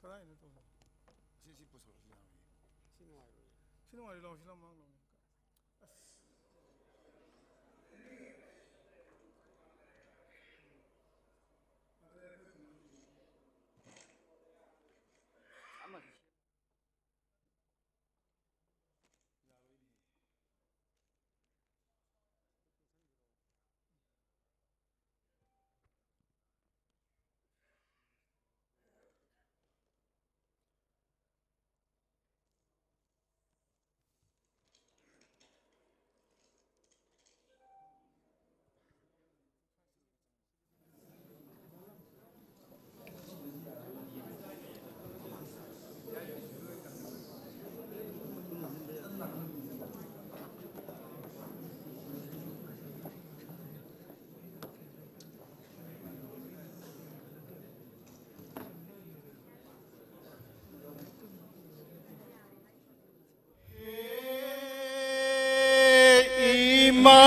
ꯀꯗꯥꯏꯗ ꯇꯧꯕ? ꯁꯤ, ꯁꯤ ꯄꯨꯁꯜꯂꯣ, ꯁꯤ ꯌꯥꯔꯣꯏꯌꯦ꯫ ꯁꯤ ꯅꯨꯡꯉꯥꯏꯔꯣꯏ, ꯂꯥꯎ, ꯁꯤ ꯂꯥꯎ, ꯃꯥꯡ ꯂꯥꯎ꯫ ꯑꯁ꯫ ꯏꯃꯥ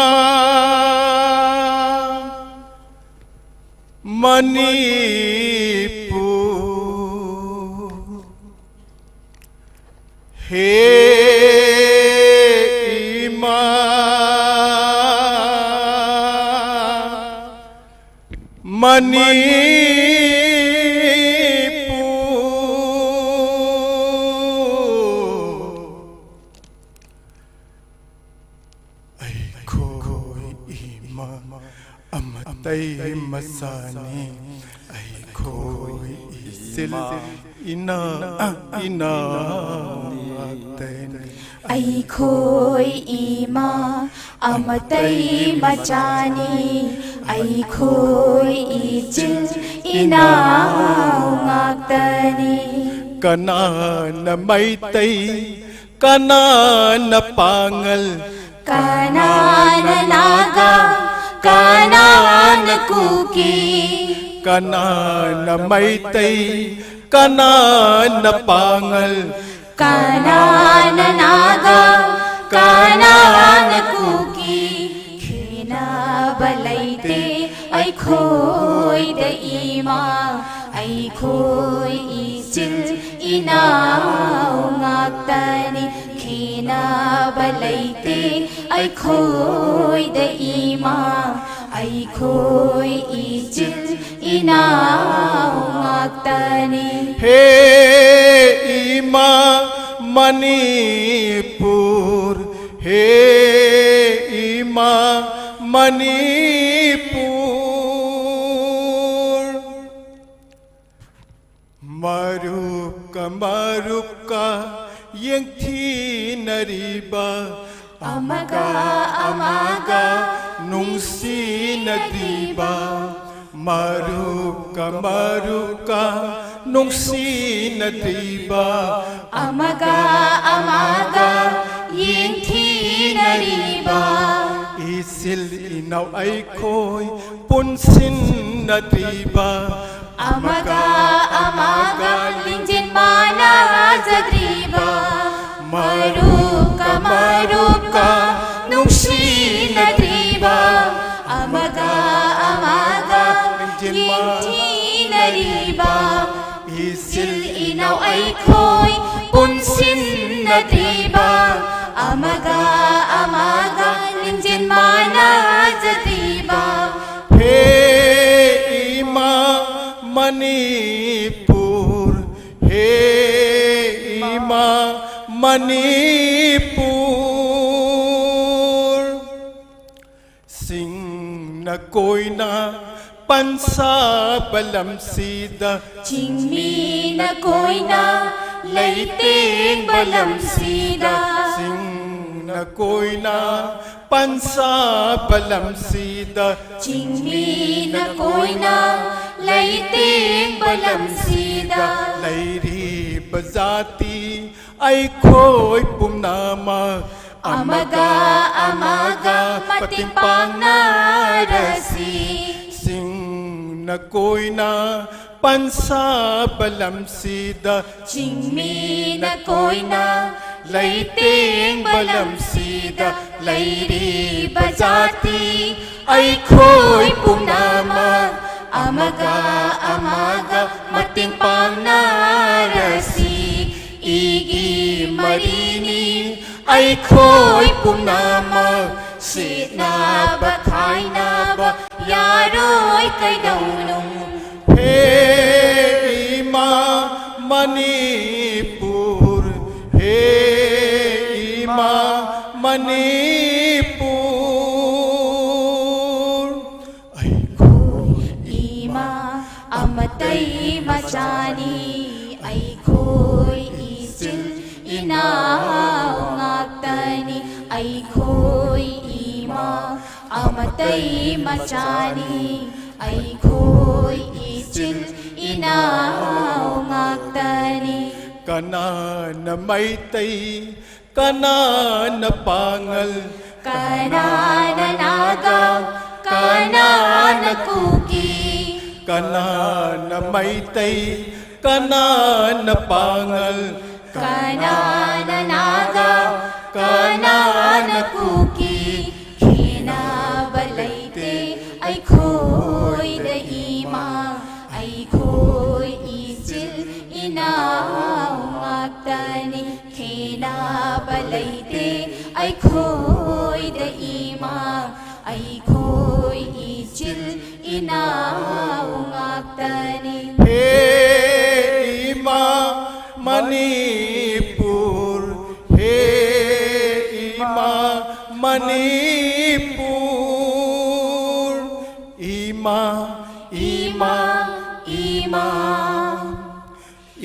ꯃꯅꯤꯄꯨꯔ, ꯍꯦ ꯏꯃꯥ ꯃꯅꯤꯄꯨꯔ, ꯑꯩꯈꯣꯏ ꯏꯃꯥ ꯑꯃꯇꯩ ꯃꯆꯥꯅꯤ꯫ ꯑꯩꯈꯣꯏ ꯏꯆꯤꯜ ꯏꯅꯥ ꯏꯅꯥꯎ ꯉꯥꯛꯇꯅꯤ꯫ ꯑꯩꯈꯣꯏ ꯏꯃꯥ ꯑꯃꯇꯩ ꯃꯆꯥꯅꯤ꯫ ꯑꯩꯈꯣꯏ ꯏꯆꯤꯜ ꯏꯅꯥꯎ ꯉꯥꯛꯇꯅꯤ꯫ ꯀꯅꯥꯅ ꯃꯩꯇꯩ, ꯀꯅꯥꯅ ꯄꯥꯉꯜ, ꯀꯅꯥꯅ ꯅꯥꯒꯥ, ꯀꯅꯥꯅ ꯀꯨꯀꯤ, ꯀꯅꯥꯅ ꯃꯩꯇꯩ, ꯀꯅꯥꯅ ꯄꯥꯉꯜ, ꯀꯅꯥꯅ ꯅꯥꯒꯥ, ꯀꯅꯥꯅ ꯀꯨꯀꯤ, ꯈꯦꯅꯕ ꯂꯩꯇꯦ ꯑꯩꯈꯣꯏꯗ ꯏꯃꯥ꯫ ꯑꯩꯈꯣꯏ ꯏꯆꯤꯜ ꯏꯅꯥꯎ ꯉꯥꯛꯇꯅꯤ꯫ ꯈꯦꯅꯕ ꯂꯩꯇꯦ ꯑꯩꯈꯣꯏꯗ ꯏꯃꯥ꯫ ꯑꯩꯈꯣꯏ ꯏꯆꯤꯜ ꯏꯅꯥꯎ ꯉꯥꯛꯇꯅꯤ꯫ ꯍꯦ ꯏꯃꯥ ꯃꯅꯤꯄꯨꯔ, ꯍꯦ ꯏꯃꯥ ꯃꯅꯤꯄꯨꯔ, ꯃꯔꯨꯞꯀ ꯃꯔꯨꯞꯀ ꯌꯦꯡꯊꯤꯅꯔꯤꯕ, ꯑꯃꯒ ꯑꯃꯒ ꯅꯨꯡꯁꯤꯅꯗ꯭ꯔꯤꯕ, ꯃꯔꯨꯞꯀ ꯃꯔꯨꯞꯀ ꯅꯨꯡꯁꯤꯅꯗ꯭ꯔꯤꯕ, ꯑꯃꯒ ꯑꯃꯒ ꯌꯦꯡꯊꯤꯅꯔꯤꯕ, ꯏꯆꯤꯜ ꯏꯅꯥꯎ ꯑꯩꯈꯣꯏ ꯄꯨꯟꯁꯤꯟꯅꯗ꯭ꯔꯤꯕ, ꯑꯃꯒ ꯑꯃꯒ ꯂꯤꯡꯖꯦꯜ ꯃꯥꯟꯅꯖꯗ꯭ꯔꯤꯕ, ꯃꯔꯨꯞꯀ ꯃꯔꯨꯞꯀ ꯅꯨꯡꯁꯤꯅ ꯑꯩꯈꯣꯏ ꯄꯨꯟꯁꯤꯟꯅꯗ꯭ꯔꯤꯕ, ꯑꯃꯒ ꯑꯃꯒ ꯂꯤꯡꯖꯦꯜ ꯃꯥꯟꯅꯖꯗ꯭ꯔꯤꯕ꯫ ꯍꯦ ꯏꯃꯥ ꯃꯅꯤꯄꯨꯔ, ꯍꯦ ꯏꯃꯥ ꯃꯅꯤꯄꯨꯔ꯫ ꯆꯤꯡꯅ ꯀꯣꯏꯅ ꯄꯟꯁꯥꯕ ꯂꯝꯁꯤꯗ, ꯆꯤꯡꯃꯤꯅ ꯀꯣꯏꯅ ꯂꯩꯇꯦꯡꯕ ꯂꯝꯁꯤꯗ, ꯆꯤꯡꯅ ꯀꯣꯏꯅ ꯄꯟꯁꯥꯕ ꯂꯝꯁꯤꯗ, ꯆꯤꯡꯃꯤꯅ ꯀꯣꯏꯅ ꯂꯩꯇꯦꯡꯕ ꯂꯝꯁꯤꯗ, ꯂꯩꯔꯤꯕ ꯖꯥꯇꯤ ꯑꯩꯈꯣꯏ ꯄꯨꯝꯅꯃꯛ ꯑꯃꯒ ꯑꯃꯒ ꯃꯇꯦꯡ ꯄꯥꯡꯅꯔꯁꯤ꯫ ꯆꯤꯡꯅ ꯀꯣꯏꯅ ꯄꯟꯁꯥꯕ ꯂꯝꯁꯤꯗ, ꯆꯤꯡꯃꯤꯅ ꯀꯣꯏꯅ ꯂꯩꯇꯦꯡꯕ ꯂꯝꯁꯤꯗ, ꯂꯩꯔꯤꯕ ꯖꯥꯇꯤ ꯑꯩꯈꯣꯏ ꯄꯨꯝꯅꯃꯛ ꯑꯃꯒ ꯑꯃꯒ ꯃꯇꯦꯡ ꯄꯥꯡꯅꯔꯁꯤ꯫ ꯏꯒꯤ ꯃꯔꯤꯅꯤ ꯑꯩꯈꯣꯏ ꯄꯨꯝꯅꯃꯛ, ꯁꯤꯠꯅꯕ ꯈꯥꯏꯅꯕ ꯌꯥꯔꯣꯏ ꯀꯩꯗꯧꯅꯨꯡ꯫ ꯍꯦ ꯏꯃꯥ ꯃꯅꯤꯄꯨꯔ, ꯍꯦ ꯏꯃꯥ ꯃꯅꯤꯄꯨꯔ꯫ ꯑꯩꯈꯣꯏ ꯏꯃꯥ ꯑꯃꯇꯩ ꯃꯆꯥꯅꯤ, ꯑꯩꯈꯣꯏ ꯏꯆꯤꯜ ꯏꯅꯥꯎ ꯉꯥꯛꯇꯅꯤ꯫ ꯑꯩꯈꯣꯏ ꯏꯃꯥ ꯑꯃꯇꯩ ꯃꯆꯥꯅꯤ, ꯑꯩꯈꯣꯏ ꯏꯆꯤꯜ ꯏꯅꯥꯎ ꯉꯥꯛꯇꯅꯤ꯫ ꯀꯅꯥꯅ ꯃꯩꯇꯩ, ꯀꯅꯥꯅ ꯄꯥꯉꯜ, ꯀꯅꯥꯅ ꯅꯥꯒꯥ, ꯀꯅꯥꯅ ꯀꯨꯀꯤ, ꯀꯅꯥꯅ ꯃꯩꯇꯩ, ꯀꯅꯥꯅ ꯄꯥꯉꯜ, ꯀꯅꯥꯅ ꯅꯥꯒꯥ, ꯀꯅꯥꯅ ꯀꯨꯀꯤ, ꯈꯦꯅꯕ ꯂꯩꯇꯦ ꯑꯩꯈꯣꯏꯗ ꯏꯃꯥ, ꯑꯩꯈꯣꯏ ꯏꯆꯤꯜ ꯏꯅꯥꯎ꯫ ꯈꯦꯅꯕ ꯂꯩꯇꯦ ꯑꯩꯈꯣꯏꯗ ꯏꯃꯥ, ꯑꯩꯈꯣꯏ ꯏꯆꯤꯜ ꯏꯅꯥꯎ ꯉꯥꯛꯇꯅꯤ꯫ ꯍꯦ ꯏꯃꯥ ꯃꯅꯤꯄꯨꯔ, ꯍꯦ ꯏꯃꯥ ꯃꯅꯤꯄꯨꯔ, ꯏꯃꯥ, ꯏꯃꯥ, ꯏꯃꯥ꯫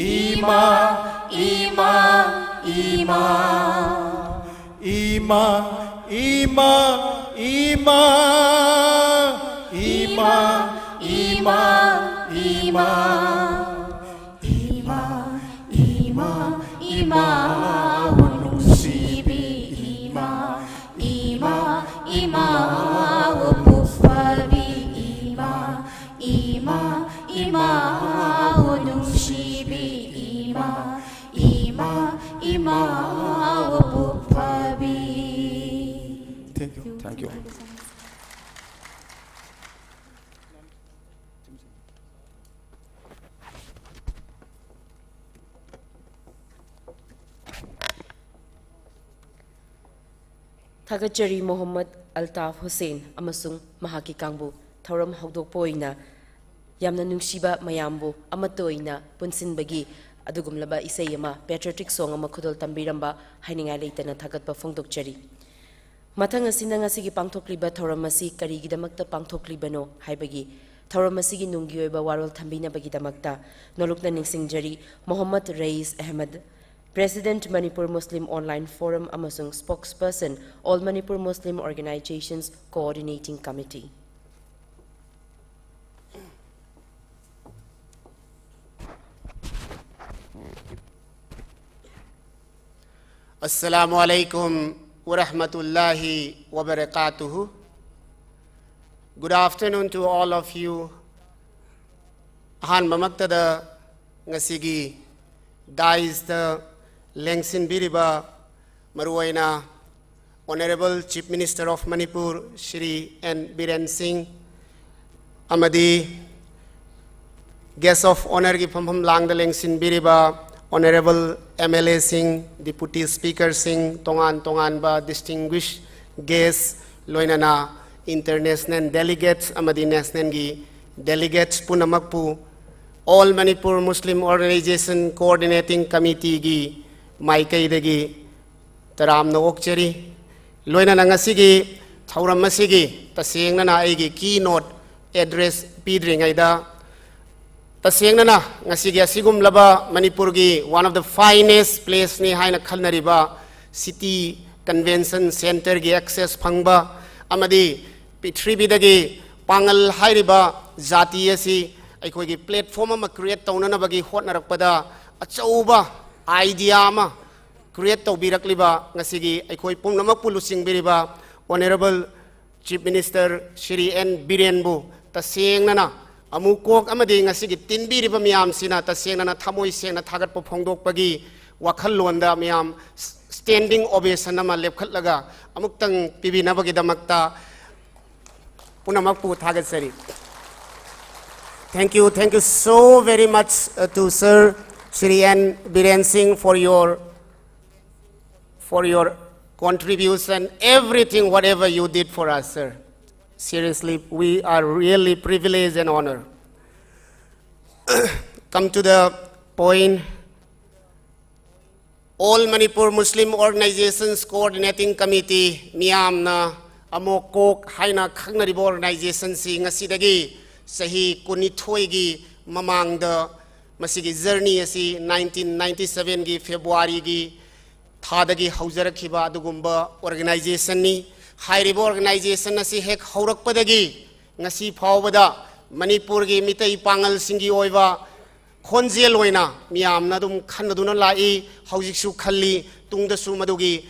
ima, ima, ima, ima, ima, ima, ima, ima, ima, ima, ima, ima, nungsibi, ima, ima, ima, pukpabi, ima, ima, ima, nungsibi, ima, ima, ima, pukpabi. Thank you. Thank you. ꯊꯥꯒꯠꯆꯔꯤ ꯃꯣꯍꯝꯃꯗ ꯑꯜꯇꯥꯐ ꯍꯨꯁꯦꯟ ꯑꯃꯁꯨꯡ ꯃꯍꯥꯛꯀꯤ ꯀꯥꯡꯕꯨ꯫ ꯊꯧꯔꯝ ꯍꯧꯗꯣꯛꯄ ꯑꯣꯏꯅ ꯌꯥꯝꯅ ꯅꯨꯡꯁꯤꯕ ꯃꯌꯥꯝꯕꯨ ꯑꯃꯠꯇ ꯑꯣꯏꯅ ꯄꯨꯟꯁꯤꯟꯕꯒꯤ ꯑꯗꯨꯒꯨꯝꯂꯕ ꯏꯁꯩ ꯑꯃ, patriotic song ꯑꯃ ꯈꯨꯗꯣꯜ ꯇꯝꯕꯤꯔꯝꯕ ꯍꯥꯏꯅꯤꯡꯉꯥꯏ ꯂꯩꯇꯅ ꯊꯥꯒꯠꯄ ꯐꯣꯡꯗꯣꯛꯆꯔꯤ꯫ ꯃꯊꯪ ꯑꯁꯤꯅ ꯉꯁꯤꯒꯤ ꯄꯥꯡꯊꯣꯛꯂꯤꯕ ꯊꯧꯔꯝ ꯑꯁꯤ ꯀꯔꯤꯒꯤꯗꯃꯛꯇ ꯄꯥꯡꯊꯣꯛꯂꯤꯕꯅꯣ ꯍꯥꯏꯕꯒꯤ ꯊꯧꯔꯝ ꯑꯁꯤꯒꯤ ꯅꯨꯡꯒꯤ ꯑꯣꯏꯕ ꯋꯥꯔꯣꯜ ꯊꯝꯕꯤꯅꯕꯒꯤꯗꯃꯛꯇ ꯅꯣꯂꯨꯛꯅ ꯅꯤꯡꯁꯤꯡꯖꯔꯤ Mohammad ꯔꯌꯤꯁ Ahmad, President, Manipur Muslim Online Forum ꯑꯃꯁꯨꯡ Spokesperson, All Manipur Muslim Organizations Coordinating Committee. Assalamu alaikum wa rahmatullahi wa barakatuh. Good afternoon to all of you. ꯑꯍꯥꯟꯕꯃꯛꯇꯗ ꯉꯁꯤꯒꯤ daisꯇ ꯂꯦꯡꯁꯤꯟꯕꯤꯔꯤꯕ ꯃꯔꯨꯑꯣꯏꯅ Honorable Chief Minister of Manipur, Shri N Biren Singh, ꯑꯃꯗꯤ Guest of Honourꯒꯤ ꯐꯝꯐꯝ ꯂꯥꯡꯗ ꯂꯦꯡꯁꯤꯟꯕꯤꯔꯤꯕ Honorable M L A ꯁꯤꯡ, Deputy Speaker ꯁꯤꯡ, ꯇꯣꯉꯥꯟ ꯇꯣꯉꯥꯟꯕ distinguished guest, ꯂꯣꯏꯅꯅ international delegates ꯑꯃꯗꯤ national ꯒꯤ delegates ꯄꯨꯝꯅꯃꯛꯄꯨ All Manipur Muslim Organization Coordinating Committee ꯒꯤ ꯃꯥꯏꯀꯩꯗꯒꯤ ꯇꯔꯥꯝꯅ ꯑꯣꯛꯆꯔꯤ꯫ ꯂꯣꯏꯅꯅ ꯉꯁꯤꯒꯤ ꯊꯧꯔꯝ ꯑꯁꯤꯒꯤ ꯇꯁꯦꯡꯅꯅ ꯑꯩꯒꯤ keynote address ꯄꯤꯗ꯭ꯔꯤꯉꯩꯗ, ꯇꯁꯦꯡꯅꯅ ꯉꯁꯤꯒꯤ ꯑꯁꯤꯒꯨꯝꯂꯕ ꯃꯅꯤꯄꯨꯔꯒꯤ one of the finest place ꯅꯤ ꯍꯥꯏꯅ ꯈꯟꯅꯔꯤꯕ City Convention Centre ꯒꯤ access ꯐꯪꯕ ꯑꯃꯗꯤ ꯄ꯭ꯔꯤꯊꯤꯕꯤꯗꯒꯤ ꯄꯥꯡꯒꯜ ꯍꯥꯏꯔꯤꯕ ꯖꯥꯇꯤ ꯑꯁꯤ ꯑꯩꯈꯣꯏꯒꯤ platform ꯑꯃ create ꯇꯧꯅꯅꯕꯒꯤ ꯍꯣꯠꯅꯔꯛꯄꯗ ꯑꯆꯧꯕ idea ꯑꯃ create ꯇꯧꯕꯤꯔꯛꯂꯤꯕ, ꯉꯁꯤꯒꯤ ꯑꯩꯈꯣꯏ ꯄꯨꯝꯅꯃꯛꯄꯨ ꯂꯨꯆꯤꯡꯕꯤꯔꯤꯕ Honorable Chief Minister Shri N ꯕꯤꯔꯦꯟꯕꯨ ꯇꯁꯦꯡꯅꯅ ꯑꯃꯨꯛ ꯀꯣꯛ ꯑꯃꯗꯤ ꯉꯁꯤꯒꯤ ꯇꯤꯟꯕꯤꯔꯤꯕ ꯃꯤꯌꯥꯝꯁꯤꯅ ꯇꯁꯦꯡꯅꯅ ꯊꯃꯣꯏ ꯁꯦꯡꯅ ꯊꯥꯒꯠꯄ ꯐꯣꯡꯗꯣꯛꯄꯒꯤ ꯋꯥꯈꯜꯂꯣꯟꯗ ꯃꯤꯌꯥꯝ standing ovation ꯑꯃ ꯂꯦꯞꯈꯠꯂꯒ ꯑꯃꯨꯛꯇꯪ ꯄꯤꯕꯤꯅꯕꯒꯤꯗꯃꯛꯇ ꯄꯨꯝꯅꯃꯛꯄꯨ ꯊꯥꯒꯠꯆꯔꯤ꯫ Thank you, thank you so very much, uh, to Sir Shri N Biren Singh for your, for your contribution, everything, whatever you did for us, sir. Seriously, we are really privileged and honored. Come to the point. All Manipur Muslim Organizations Coordinating Committee, ꯃꯤꯌꯥꯝꯅ ꯑꯃꯣꯛ ꯀꯣꯛ ꯍꯥꯏꯅ ꯈꯪꯅꯔꯤꯕ organization ꯁꯤ ꯉꯁꯤꯗꯒꯤ ꯆꯍꯤ ꯀꯨꯟꯅꯤꯊꯣꯏꯒꯤ ꯃꯃꯥꯡꯗ ꯃꯁꯤꯒꯤ journey ꯑꯁꯤ nineteen ninety seven ꯒꯤ February ꯒꯤ ꯊꯥꯗꯒꯤ ꯍꯧꯖꯔꯛꯈꯤꯕ ꯑꯗꯨꯒꯨꯝꯕ organization ꯅꯤ꯫ ꯍꯥꯏꯔꯤꯕ organization ꯑꯁꯤ ꯍꯦꯛ ꯍꯧꯔꯛꯄꯗꯒꯤ ꯉꯁꯤ ꯐꯥꯎꯕꯗ ꯃꯅꯤꯄꯨꯔꯒꯤ ꯃꯤꯇꯩ ꯄꯥꯉꯜꯁꯤꯡꯒꯤ ꯑꯣꯏꯕ ꯈꯣꯟꯖꯦꯜ ꯑꯣꯏꯅ ꯃꯤꯌꯥꯝꯅ ꯑꯗꯨꯝ ꯈꯟꯅꯗꯨꯅ ꯂꯥꯛꯏ, ꯍꯧꯖꯤꯛꯁꯨ ꯈꯜꯂꯤ, ꯇꯨꯡꯗꯁꯨ ꯃꯗꯨꯒꯤ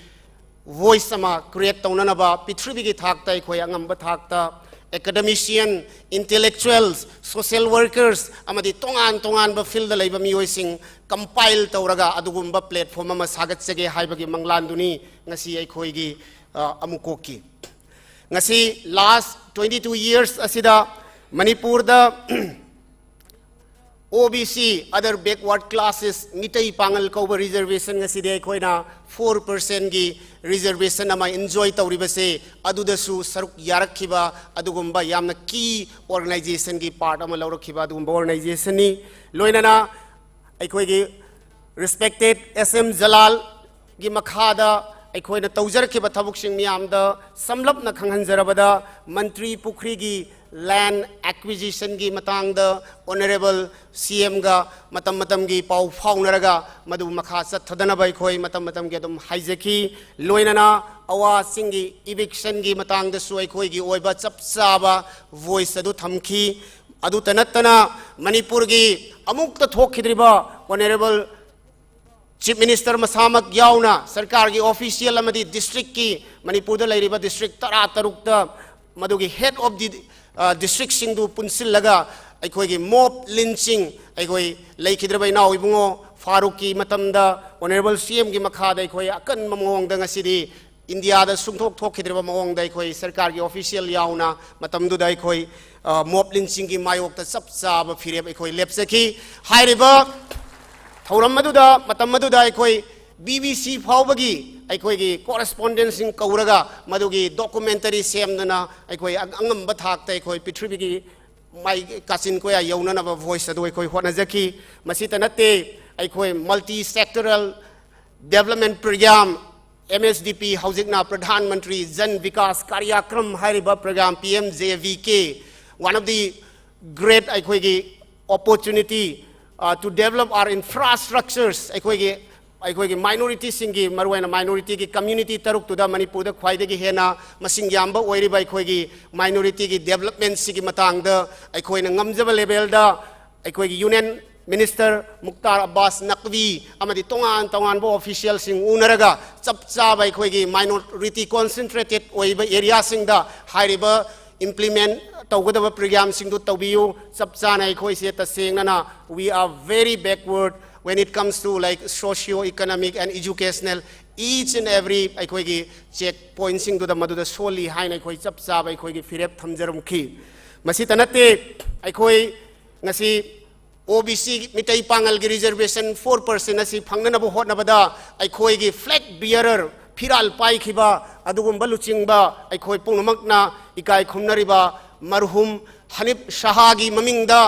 voice ꯑꯃ create ꯇꯧꯅꯅꯕ ꯄ꯭ꯔꯤꯊꯤꯕꯤꯒꯤ ꯊꯥꯛꯇ ꯑꯩꯈꯣꯏ ꯑꯉꯝꯕ ꯊꯥꯛꯇ academician, intellectuals, social workers ꯑꯃꯗꯤ ꯇꯣꯉꯥꯟ ꯇꯣꯉꯥꯟꯕ field ꯂꯩꯕ ꯃꯤꯑꯣꯏꯁꯤꯡ compile ꯇꯧꯔꯒ ꯑꯗꯨꯒꯨꯝꯕ platform ꯑꯃ ꯁꯥꯒꯠꯆꯒꯦ ꯍꯥꯏꯕꯒꯤ ꯃꯪꯂꯥꯟꯗꯨꯅꯤ ꯉꯁꯤ ꯑꯩꯈꯣꯏꯒꯤ, ꯑ, ꯑꯃꯨꯛꯀꯣꯛꯀꯤ꯫ ꯉꯁꯤ last twenty two years ꯑꯁꯤꯗ ꯃꯅꯤꯄꯨꯔꯗ ꯑꯣ ꯕꯤ ꯁꯤ, other backward classes, ꯃꯤꯇꯩ ꯄꯥꯉꯜ ꯀꯧꯕ reservation ꯑꯁꯤꯗꯤ ꯑꯩꯈꯣꯏꯅ four percentꯒꯤ reservation ꯑꯃ enjoy ꯇꯧꯔꯤꯕꯁꯦ, ꯑꯗꯨꯗꯁꯨ ꯁꯔꯨꯛ ꯌꯥꯔꯛꯈꯤꯕ ꯑꯗꯨꯒꯨꯝꯕ ꯌꯥꯝꯅ key organizationꯒꯤ part ꯑꯃ ꯂꯧꯔꯛꯈꯤꯕ ꯑꯗꯨꯒꯨꯝꯕ organizationꯅꯤ꯫ ꯂꯣꯏꯅꯅ ꯑꯩꯈꯣꯏꯒꯤ respected S M ꯖꯂꯥꯜꯒꯤ ꯃꯈꯥꯗ ꯑꯩꯈꯣꯏꯅ ꯇꯧꯖꯔꯛꯈꯤꯕ ꯊꯕꯛꯁꯤꯡ ꯃꯌꯥꯝꯗ ꯁꯝꯂꯞꯅ ꯈꯪꯍꯟꯖꯔꯕꯗ, ꯃꯟꯇ꯭ꯔꯤ ꯄꯨꯈ꯭ꯔꯤꯒꯤ land acquisitionꯒꯤ ꯃꯇꯥꯡꯗ Honourable C Mꯒ ꯃꯇꯝ ꯃꯇꯝꯒꯤ ꯄꯥꯎ ꯐꯥꯎꯅꯔꯒ ꯃꯗꯨ ꯃꯈꯥ ꯆꯠꯊꯗꯅꯕ ꯑꯩꯈꯣꯏ ꯃꯇꯝ ꯃꯇꯝꯒꯤ ꯑꯗꯨꯝ ꯍꯥꯏꯖꯈꯤ꯫ ꯂꯣꯏꯅꯅ ꯑꯋꯥ ꯆꯤꯡꯒꯤ evictionꯒꯤ ꯃꯇꯥꯡꯗꯁꯨ ꯑꯩꯈꯣꯏꯒꯤ ꯑꯣꯏꯕ ꯆꯞ ꯆꯥꯕ voice ꯑꯗꯨ ꯊꯝꯈꯤ꯫ ꯑꯗꯨꯇ ꯅꯠꯇꯅ ꯃꯅꯤꯄꯨꯔꯒꯤ ꯑꯃꯨꯛꯇ ꯊꯣꯛꯈꯤꯗ꯭ꯔꯤꯕ Honourable Chief Minister ꯃꯁꯥꯃꯛ ꯌꯥꯎꯅ ꯁꯔꯀꯥꯔꯒꯤ official ꯑꯃꯗꯤ districtꯀꯤ, ꯃꯅꯤꯄꯨꯔꯗ ꯂꯩꯔꯤꯕ district ꯇꯔꯥ ꯇꯔꯨꯛꯇ ꯃꯗꯨꯒꯤ head of the, ꯑ, districtꯁꯤꯡꯗꯨ ꯄꯨꯟꯁꯤꯜꯂꯒ ꯑꯩꯈꯣꯏꯒꯤ mob lynching, ꯑꯩꯈꯣꯏ ꯂꯩꯈꯤꯗ꯭ꯔꯕ ꯏꯅꯥꯎ ꯏꯕꯨꯡꯉꯣ ꯐꯥꯔꯨꯛꯀꯤ ꯃꯇꯝꯗ Honourable C Mꯒꯤ ꯃꯈꯥꯗ ꯑꯩꯈꯣꯏ ꯑꯀꯟꯕ ꯃꯑꯣꯡꯗ ꯉꯁꯤꯗꯤ ꯏꯟꯗꯤꯌꯥꯗ ꯁꯨꯡꯊꯣꯛ ꯊꯣꯛꯈꯤꯗ꯭ꯔꯤꯕ ꯃꯑꯣꯡꯗ ꯑꯩꯈꯣꯏ ꯁꯔꯀꯥꯔꯒꯤ official ꯌꯥꯎꯅ ꯃꯇꯝꯗꯨꯗ ꯑꯩꯈꯣꯏ, ꯑ, mob lynchingꯒꯤ ꯃꯥꯌꯣꯛꯇ ꯆꯞ ꯆꯥꯕ ꯐꯤꯔꯦꯞ ꯑꯩꯈꯣꯏ ꯂꯦꯞꯆꯈꯤ꯫ ꯍꯥꯏꯔꯤꯕ ꯊꯧꯔꯝ ꯑꯗꯨꯗ, ꯃꯇꯝ ꯑꯗꯨꯗ ꯑꯩꯈꯣꯏ B B C ꯐꯥꯎꯕꯒꯤ ꯑꯩꯈꯣꯏꯒꯤ correspondentꯁꯤꯡ ꯀꯧꯔꯒ ꯃꯗꯨꯒꯤ documentary ꯁꯦꯝꯗꯅ ꯑꯩꯈꯣꯏ ꯑꯉꯝꯕ ꯊꯥꯛꯇ ꯑꯩꯈꯣꯏ ꯄ꯭ꯔꯤꯊꯤꯕꯤꯒꯤ ꯃꯥꯏ ꯀꯥꯆꯤꯟ ꯀꯣꯌꯥ ꯌꯧꯅꯅꯕ voice ꯑꯗꯨ ꯑꯩꯈꯣꯏ ꯍꯣꯠꯅꯖꯈꯤ꯫ ꯃꯁꯤꯇ ꯅꯠꯇꯦ, ꯑꯩꯈꯣꯏ multi sectoral development program, M S D P, ꯍꯧꯖꯤꯛꯅ ꯄ꯭ꯔꯙꯥꯟ ꯃꯟꯇ꯭ꯔꯤ ꯖꯟ ꯕꯤꯀꯥꯁ ꯀꯥꯔꯌꯥꯀ꯭ꯔꯝ ꯍꯥꯏꯔꯤꯕ program, P M J V K, one of the great ꯑꯩꯈꯣꯏꯒꯤ opportunity, uh, to develop our infrastructures, ꯑꯩꯈꯣꯏꯒꯤ, ꯑꯩꯈꯣꯏꯒꯤ minorityꯁꯤꯡꯒꯤ, ꯃꯔꯨꯑꯣꯏꯅ minorityꯒꯤ community ꯇꯔꯨꯛꯇꯨꯗ ꯃꯅꯤꯄꯨꯔꯗ ꯈ꯭ꯋꯥꯏꯗꯒꯤ ꯍꯦꯟꯅ ꯃꯁꯤꯡ ꯌꯥꯝꯕ ꯑꯣꯏꯔꯤꯕ ꯑꯩꯈꯣꯏꯒꯤ minorityꯒꯤ developmentꯁꯤꯒꯤ ꯃꯇꯥꯡꯗ ꯑꯩꯈꯣꯏꯅ ꯉꯝꯖꯕ levelꯗ ꯑꯩꯈꯣꯏꯒꯤ Union Minister ꯃꯨꯛꯇꯥꯔ ꯑꯕꯥꯁ ꯅꯛꯕꯤ ꯑꯃꯗꯤ ꯇꯣꯉꯥꯟ ꯇꯣꯉꯥꯟꯕ officialꯁꯤꯡ ꯎꯅꯔꯒ ꯆꯞ ꯆꯥꯕ ꯑꯩꯈꯣꯏꯒꯤ minority concentrated ꯑꯣꯏꯕ areaꯁꯤꯡꯗ ꯍꯥꯏꯔꯤꯕ implement ꯇꯧꯒꯗꯕ programꯁꯤꯡꯗꯨ ꯇꯧꯕꯤꯌꯨ꯫ ꯆꯞ ꯆꯥꯅ ꯑꯩꯈꯣꯏꯁꯦ ꯇꯁꯦꯡꯅꯅ we are very backward when it comes to, like, socio economic and educational, each and every ꯑꯩꯈꯣꯏꯒꯤ check pointꯁꯤꯡꯗꯨꯗ ꯃꯗꯨꯗ ꯁꯣꯜꯂꯤ ꯍꯥꯏꯅ ꯑꯩꯈꯣꯏ ꯆꯞ ꯆꯥꯕ ꯑꯩꯈꯣꯏꯒꯤ ꯐꯤꯔꯦꯞ ꯊꯝꯖꯔꯝꯈꯤ꯫ ꯃꯁꯤꯇ ꯅꯠꯇꯦ, ꯑꯩꯈꯣꯏ ꯉꯁꯤ ꯑꯣ ꯕꯤ ꯁꯤ ꯃꯤꯇꯩ ꯄꯥꯉꯜꯒꯤ ꯔꯤꯖꯔꯕꯦꯁꯟ ꯐꯣꯔ ꯄꯥꯔꯁꯦꯟ ꯑꯁꯤ ꯐꯪꯅꯅꯕ ꯍꯣꯠꯅꯕꯗ ꯑꯩꯈꯣꯏꯒꯤ ꯐ꯭ꯂꯦꯒ ꯕꯤꯌꯔꯔ, ꯐꯤꯔꯥꯜ ꯄꯥꯏꯈꯤꯕ ꯑꯗꯨꯒꯨꯝꯕ ꯂꯨꯆꯤꯡꯕ ꯑꯩꯈꯣꯏ ꯄꯨꯝꯅꯃꯛꯅ ꯏꯀꯥꯏ ꯈꯨꯝꯅꯔꯤꯕ ꯃꯔꯍꯨꯝ ꯍꯅꯤꯐ ꯁꯍꯥꯒꯤ ꯃꯃꯤꯡꯗ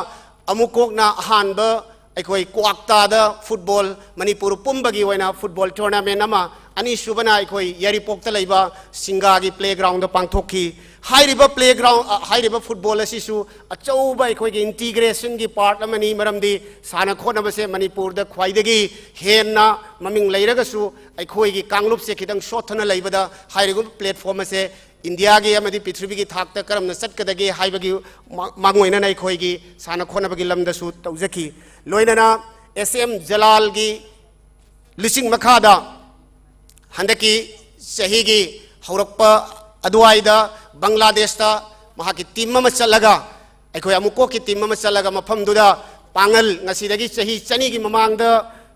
ꯑꯃꯨꯛ ꯀꯣꯛꯅ ꯑꯍꯥꯟꯕ ꯑꯩꯈꯣꯏ ꯀ꯭ꯋꯥꯛꯇꯥꯗ ꯐꯨꯠꯕꯣꯜ ꯃꯅꯤꯄꯨꯔ ꯄꯨꯝꯕꯒꯤ ꯑꯣꯏꯅ ꯐꯨꯠꯕꯣꯜ ꯇꯣꯔꯅꯥꯃꯦꯟ ꯑꯃ, ꯑꯅꯤꯁꯨꯕꯅ ꯑꯩꯈꯣꯏ ꯌꯥꯏꯔꯤꯄꯣꯛꯇ ꯂꯩꯕ ꯁꯤꯡꯒꯥꯒꯤ ꯄ꯭ꯂꯦꯒ꯭ꯔꯥꯎꯟꯗ ꯄꯥꯡꯊꯣꯛꯈꯤ꯫ ꯍꯥꯏꯔꯤꯕ ꯄ꯭ꯂꯦꯒ꯭ꯔꯥꯎꯟ, ꯑ, ꯍꯥꯏꯔꯤꯕ ꯐꯨꯠꯕꯣꯜ ꯑꯁꯤꯁꯨ ꯑꯆꯧꯕ ꯑꯩꯈꯣꯏꯒꯤ ꯏꯟꯇꯤꯒ꯭ꯔꯦꯁꯟꯒꯤ ꯄꯥꯔꯠ ꯑꯃꯅꯤ, ꯃꯔꯝꯗꯤ ꯁꯥꯟꯅ ꯈꯣꯠꯅꯕꯁꯦ ꯃꯅꯤꯄꯨꯔꯗ ꯈ꯭ꯋꯥꯏꯗꯒꯤ ꯍꯦꯟꯅ ꯃꯃꯤꯡ ꯂꯩꯔꯒꯁꯨ ꯑꯩꯈꯣꯏꯒꯤ ꯀꯥꯡꯂꯨꯞꯁꯦ ꯈꯤꯇꯪ ꯁꯣꯠꯊꯅ ꯂꯩꯕꯗ ꯍꯥꯏꯔꯤꯕ ꯄ꯭ꯂꯦꯠꯐꯣꯝ ꯑꯁꯦ ꯏꯟꯗꯤꯌꯥꯒꯤ ꯑꯃꯗꯤ ꯄ꯭ꯔꯤꯊꯤꯕꯤꯒꯤ ꯊꯥꯛꯇ ꯀꯔꯝꯅ ꯆꯠꯀꯗꯒꯦ ꯍꯥꯏꯕꯒꯤ ꯃꯥ-, ꯃꯥꯡꯑꯣꯏꯅꯅ ꯑꯩꯈꯣꯏꯒꯤ ꯁꯥꯟꯅ ꯈꯣꯠꯅꯕꯒꯤ ꯂꯝꯗꯁꯨ ꯇꯧꯖꯈꯤ꯫ ꯂꯣꯏꯅꯅ ꯑꯦꯁ ꯑꯦꯝ ꯖꯂꯥꯜꯒꯤ ꯂꯨꯆꯤꯡ ꯃꯈꯥꯗ ꯍꯟꯗꯛꯀꯤ ꯆꯍꯤꯒꯤ ꯍꯧꯔꯛꯄ ꯑꯗꯨꯋꯥꯏꯗ ꯕꯪꯒ꯭ꯂꯥꯗꯦꯁꯇ ꯃꯍꯥꯛꯀꯤ ꯇꯤꯝ ꯑꯃ ꯆꯠꯂꯒ, ꯑꯩꯈꯣꯏ ꯑꯃꯨꯛꯀꯣꯛꯀꯤ ꯇꯤꯝ ꯑꯃ ꯆꯠꯂꯒ ꯃꯐꯝꯗꯨꯗ ꯄꯥꯡꯒꯜ, ꯉꯁꯤꯗꯒꯤ ꯆꯍꯤ ꯆꯅꯤꯒꯤ ꯃꯃꯥꯡꯗ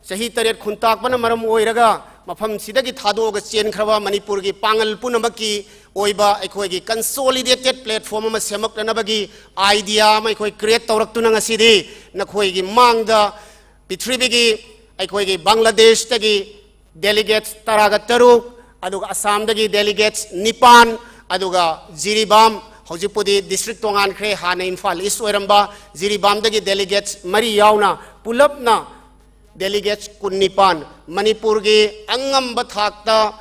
ꯆꯍꯤ ꯇꯔꯦꯠ ꯈꯨꯟꯇꯥꯛꯄꯅ ꯃꯔꯝ ꯑꯣꯏꯔꯒ ꯃꯐꯝꯁꯤꯗꯒꯤ ꯊꯥꯗꯣꯛꯑꯒ ꯆꯦꯟꯈ꯭ꯔꯕ ꯃꯅꯤꯄꯨꯔꯒꯤ ꯄꯥꯡꯒꯜ ꯄꯨꯝꯅꯃꯛꯀꯤ ꯑꯣꯏꯕ ꯑꯩꯈꯣꯏꯒꯤ ꯀꯟꯁꯣꯂꯤꯗꯦꯇꯦꯠ ꯄ꯭ꯂꯦꯠꯐꯣꯝ ꯑꯃ ꯁꯦꯝꯃꯛꯅꯅꯕꯒꯤ ꯑꯥꯏꯗꯤꯌꯥ ꯑꯃ ꯑꯩꯈꯣꯏ ꯀ꯭ꯔꯤꯌꯦꯠ ꯇꯧꯔꯛꯇꯨꯅ ꯉꯁꯤꯗꯤ ꯅꯈꯣꯏꯒꯤ ꯃꯥꯡꯗ ꯄ꯭ꯔꯤꯊꯤꯕꯤꯒꯤ ꯑꯩꯈꯣꯏꯒꯤ ꯕꯪꯒ꯭ꯂꯥꯗꯦꯁꯇꯒꯤ ꯗꯦꯂꯤꯒꯦꯠꯁ ꯇꯔꯥꯒ ꯇꯔꯨꯛ, ꯑꯗꯨꯒ ꯑꯁꯥꯝꯗꯒꯤ ꯗꯦꯂꯤꯒꯦꯠꯁ ꯅꯤꯄꯥꯟ, ꯑꯗꯨꯒ ꯖꯤꯔꯤꯕꯥꯝ, ꯍꯧꯖꯤꯛꯄꯨꯗꯤ ꯗꯤꯁꯇ꯭ꯔꯤꯛ ꯇꯣꯉꯥꯟꯈ꯭ꯔꯦ, ꯍꯥꯟꯅ ꯏꯝꯐꯥꯜ ꯏꯁ ꯑꯣꯏꯔꯝꯕ, ꯖꯤꯔꯤꯕꯥꯝꯗꯒꯤ ꯗꯦꯂꯤꯒꯦꯠꯁ ꯃꯔꯤ ꯌꯥꯎꯅ ꯄꯨꯂꯞꯅ ꯗꯦꯂꯤꯒꯦꯠꯁ ꯀꯨꯟꯅꯤꯄꯥꯟ, ꯃꯅꯤꯄꯨꯔꯒꯤ ꯑꯉꯝꯕ ꯊꯥꯛꯇ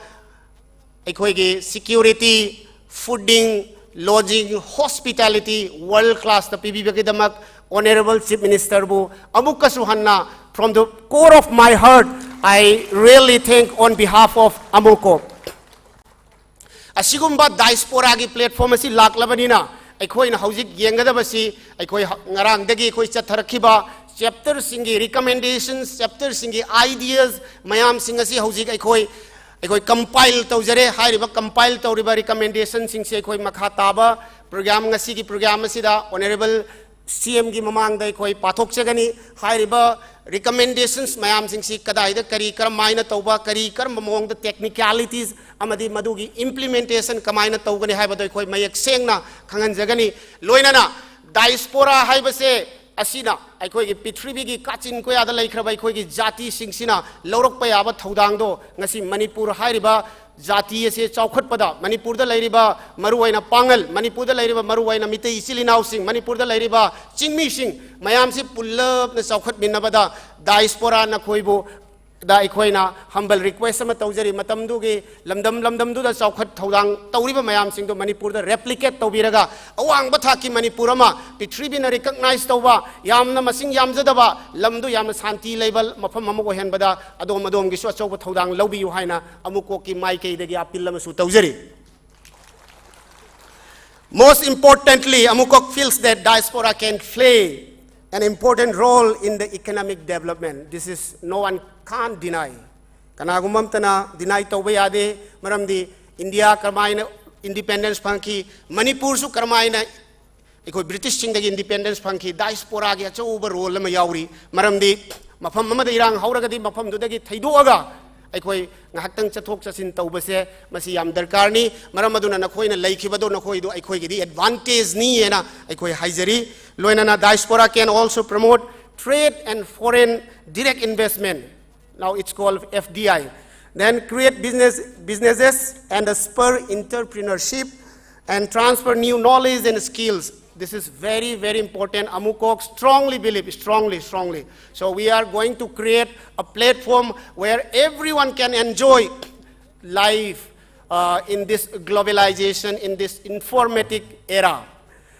ꯑꯩꯈꯣꯏꯒꯤ security, fooding, lodging, hospitality world ꯀ꯭ꯂꯥꯁꯇ ꯄꯤꯕꯤꯕꯒꯤꯗꯃꯛ ꯑꯣꯅꯔꯦꯕꯜ ꯆꯤꯐ ꯃꯤꯅꯤꯁꯇꯔꯕꯨ ꯑꯃꯨꯛꯀꯁꯨ ꯍꯟꯅ, from the core of my heart, I really thank on behalf of AMUCO꯫ ꯑꯁꯤꯒꯨꯝꯕ ꯗꯥꯏꯁꯄꯣꯔꯥꯒꯤ ꯄ꯭ꯂꯦꯠꯐꯣꯝ ꯑꯁꯤ ꯂꯥꯛꯂꯕꯅꯤꯅ ꯑꯩꯈꯣꯏꯅ ꯍꯧꯖꯤꯛ ꯌꯦꯡꯒꯗꯕꯁꯤ ꯑꯩꯈꯣꯏ ꯍ-, ꯉꯔꯥꯡꯗꯒꯤ ꯑꯩꯈꯣꯏ ꯆꯠꯊꯔꯛꯈꯤꯕ ꯆꯦꯞꯇꯔꯁꯤꯡꯒꯤ ꯔꯤꯀꯃꯦꯟꯗꯦꯁꯟꯁ, ꯆꯦꯞꯇꯔꯁꯤꯡꯒꯤ ꯑꯥꯏꯗꯤꯌꯥꯁ ꯃꯌꯥꯝꯁꯤꯡ ꯑꯁꯤ ꯍꯧꯖꯤꯛ ꯑꯩꯈꯣꯏ, ꯑꯩꯈꯣꯏ ꯀꯝꯄꯥꯏꯜ ꯇꯧꯖꯔꯦ꯫ ꯍꯥꯏꯔꯤꯕ ꯀꯝꯄꯥꯏꯜ ꯇꯧꯔꯤꯕ ꯔꯤꯀꯃꯦꯟꯗꯦꯁꯟꯁꯤꯡꯁꯦ ꯑꯩꯈꯣꯏ ꯃꯈꯥ ꯇꯥꯕ ꯄ꯭ꯔꯣꯒ꯭ꯔꯥꯝ, ꯉꯁꯤꯒꯤ ꯄ꯭ꯔꯣꯒ꯭ꯔꯥꯝ ꯑꯁꯤꯗ ꯑꯣꯅꯔꯦꯕꯜ ꯁꯤ ꯑꯦꯝꯒꯤ ꯃꯃꯥꯡꯗ ꯑꯩꯈꯣꯏ ꯄꯥꯊꯣꯛꯆꯒꯅꯤ꯫ ꯍꯥꯏꯔꯤꯕ ꯔꯤꯀꯃꯦꯟꯗꯦꯁꯟꯁ ꯃꯌꯥꯝꯁꯤꯡꯁꯤ ꯀꯗꯥꯏꯗ ꯀꯔꯤ ꯀꯔꯝꯍꯥꯏꯅ ꯇꯧꯕ, ꯀꯔꯤ ꯀꯔꯝꯕ ꯃꯑꯣꯡꯗ ꯇꯦꯛꯅꯤꯀꯦꯂꯤꯇꯤꯁ ꯑꯃꯗꯤ ꯃꯗꯨꯒꯤ ꯏꯝꯄ꯭ꯂꯤꯃꯦꯟꯇꯦꯁꯟ ꯀꯃꯥꯏꯅ ꯇꯧꯒꯅꯤ ꯍꯥꯏꯕꯗꯣ ꯑꯩꯈꯣꯏ ꯃꯌꯦꯛ ꯁꯦꯡꯅ ꯈꯪꯍꯟꯖꯒꯅꯤ꯫ ꯂꯣꯏꯅꯅ ꯗꯥꯏꯁꯄꯣꯔꯥ ꯍꯥꯏꯕꯁꯦ ꯑꯁꯤꯅ ꯑꯩꯈꯣꯏꯒꯤ ꯄ꯭ꯔꯤꯊꯤꯕꯤꯒꯤ ꯀꯥꯆꯤꯟ ꯀꯣꯌꯥꯗ ꯂꯩꯈ꯭ꯔꯕ ꯑꯩꯈꯣꯏꯒꯤ ꯖꯥꯇꯤꯁꯤꯡꯁꯤꯅ ꯂꯧꯔꯛꯄ ꯌꯥꯕ ꯊꯧꯗꯥꯡꯗꯣ ꯉꯁꯤ ꯃꯅꯤꯄꯨꯔ ꯍꯥꯏꯔꯤꯕ ꯖꯥꯇꯤ ꯑꯁꯤ ꯆꯥꯎꯈꯠꯄꯗ, ꯃꯅꯤꯄꯨꯔꯗ ꯂꯩꯔꯤꯕ ꯃꯔꯨꯑꯣꯏꯅ ꯄꯥꯉꯜ, ꯃꯅꯤꯄꯨꯔꯗ ꯂꯩꯔꯤꯕ ꯃꯔꯨꯑꯣꯏꯅ ꯃꯤꯇꯩ ꯏꯆꯤꯜ ꯏꯅꯥꯎꯁꯤꯡ, ꯃꯅꯤꯄꯨꯔꯗ ꯂꯩꯔꯤꯕ ꯆꯤꯡꯃꯤꯁꯤꯡ ꯃꯌꯥꯝꯁꯤ ꯄꯨꯜꯂꯞꯅ ꯆꯥꯎꯈꯠꯃꯤꯟꯅꯕꯗ diaspora ꯅꯈꯣꯏꯕꯨ ꯗ ꯑꯩꯈꯣꯏꯅ humble request ꯑꯃ ꯇꯧꯖꯔꯤ꯫ ꯃꯇꯝꯗꯨꯒꯤ ꯂꯝꯗꯝ ꯂꯝꯗꯝꯗꯨꯗ ꯆꯥꯎꯈꯠ ꯊꯧꯔꯥꯡ ꯇꯧꯔꯤꯕ ꯃꯌꯥꯝꯁꯤꯡꯗꯣ ꯃꯅꯤꯄꯨꯔꯗ replicate ꯇꯧꯕꯤꯔꯒ ꯑꯋꯥꯡꯕ ꯊꯥꯛꯀꯤ ꯃꯅꯤꯄꯨꯔ ꯑꯃ ꯄ꯭ꯔꯤꯊꯤꯕꯤꯅ recognize ꯇꯧꯕ, ꯌꯥꯝꯅ ꯃꯁꯤꯡ ꯌꯥꯝꯖꯗꯕ, ꯂꯝꯗꯨ ꯌꯥꯝꯅ ꯁꯥꯟꯇꯤ ꯂꯩꯕ ꯃꯐꯝ ꯑꯃ ꯑꯣꯏꯍꯟꯕꯗ ꯑꯗꯣꯝ ꯑꯗꯣꯝꯒꯤꯁꯨ ꯑꯆꯧꯕ ꯊꯧꯗꯥꯡ ꯂꯧꯕꯤꯌꯨ ꯍꯥꯏꯅ ꯑꯃꯨꯛꯀꯣꯛꯀꯤ ꯃꯥꯏꯀꯩꯗꯒꯤ appeal ꯑꯃꯁꯨ ꯇꯧꯖꯔꯤ꯫ Most importantly, Amukok feels that diaspora can play an important role in the economic development. This is no one can't deny. ꯀꯅꯥꯒꯨꯝꯕ ꯑꯝꯇꯅ deny ꯇꯧꯕ ꯌꯥꯗꯦ꯫ ꯃꯔꯝꯗꯤ ꯏꯟꯗꯤꯌꯥ ꯀꯔꯝꯍꯥꯏꯅ independence ꯐꯪꯈꯤ, ꯃꯅꯤꯄꯨꯔꯁꯨ ꯀꯔꯝꯍꯥꯏꯅ ꯑꯩꯈꯣꯏ ꯕ꯭ꯔꯤꯇꯤꯁꯁꯤꯡꯗꯒꯤ independence ꯐꯪꯈꯤ, diaspora ꯒꯤ ꯑꯆꯧꯕ role ꯑꯃ ꯌꯥꯎꯔꯤ꯫ ꯃꯔꯝꯗꯤ ꯃꯐꯝ ꯑꯃꯗ ꯏꯔꯥꯡ ꯍꯧꯔꯒꯗꯤ ꯃꯐꯝꯗꯨꯗꯒꯤ ꯊꯩꯗꯣꯛꯑꯒ ꯑꯩꯈꯣꯏ ꯉꯥꯏꯍꯥꯛꯇꯪ ꯆꯠꯊꯣꯛ ꯆꯠꯁꯤꯟ ꯇꯧꯕꯁꯦ ꯃꯁꯤ ꯌꯥꯝ ꯗꯔꯀꯥꯔꯅꯤ꯫ ꯃꯔꯝ ꯑꯗꯨꯅ ꯅꯈꯣꯏꯅ ꯂꯩꯈꯤꯕꯗꯣ ꯅꯈꯣꯏꯗꯣ ꯑꯩꯈꯣꯏꯒꯤꯗꯤ advantage ꯅꯤ ꯍꯥꯏꯅ ꯑꯩꯈꯣꯏ ꯍꯥꯏꯖꯔꯤ꯫ ꯂꯣꯏꯅꯅ diaspora can also promote trade and foreign direct investment. Now it's called F D I. Then create business, businesses and spur entrepreneurship and transfer new knowledge and skills. This is very, very important. Amukok strongly believe, strongly, strongly. So we are going to create a platform where everyone can enjoy life uh, in this globalization, in this informatic era.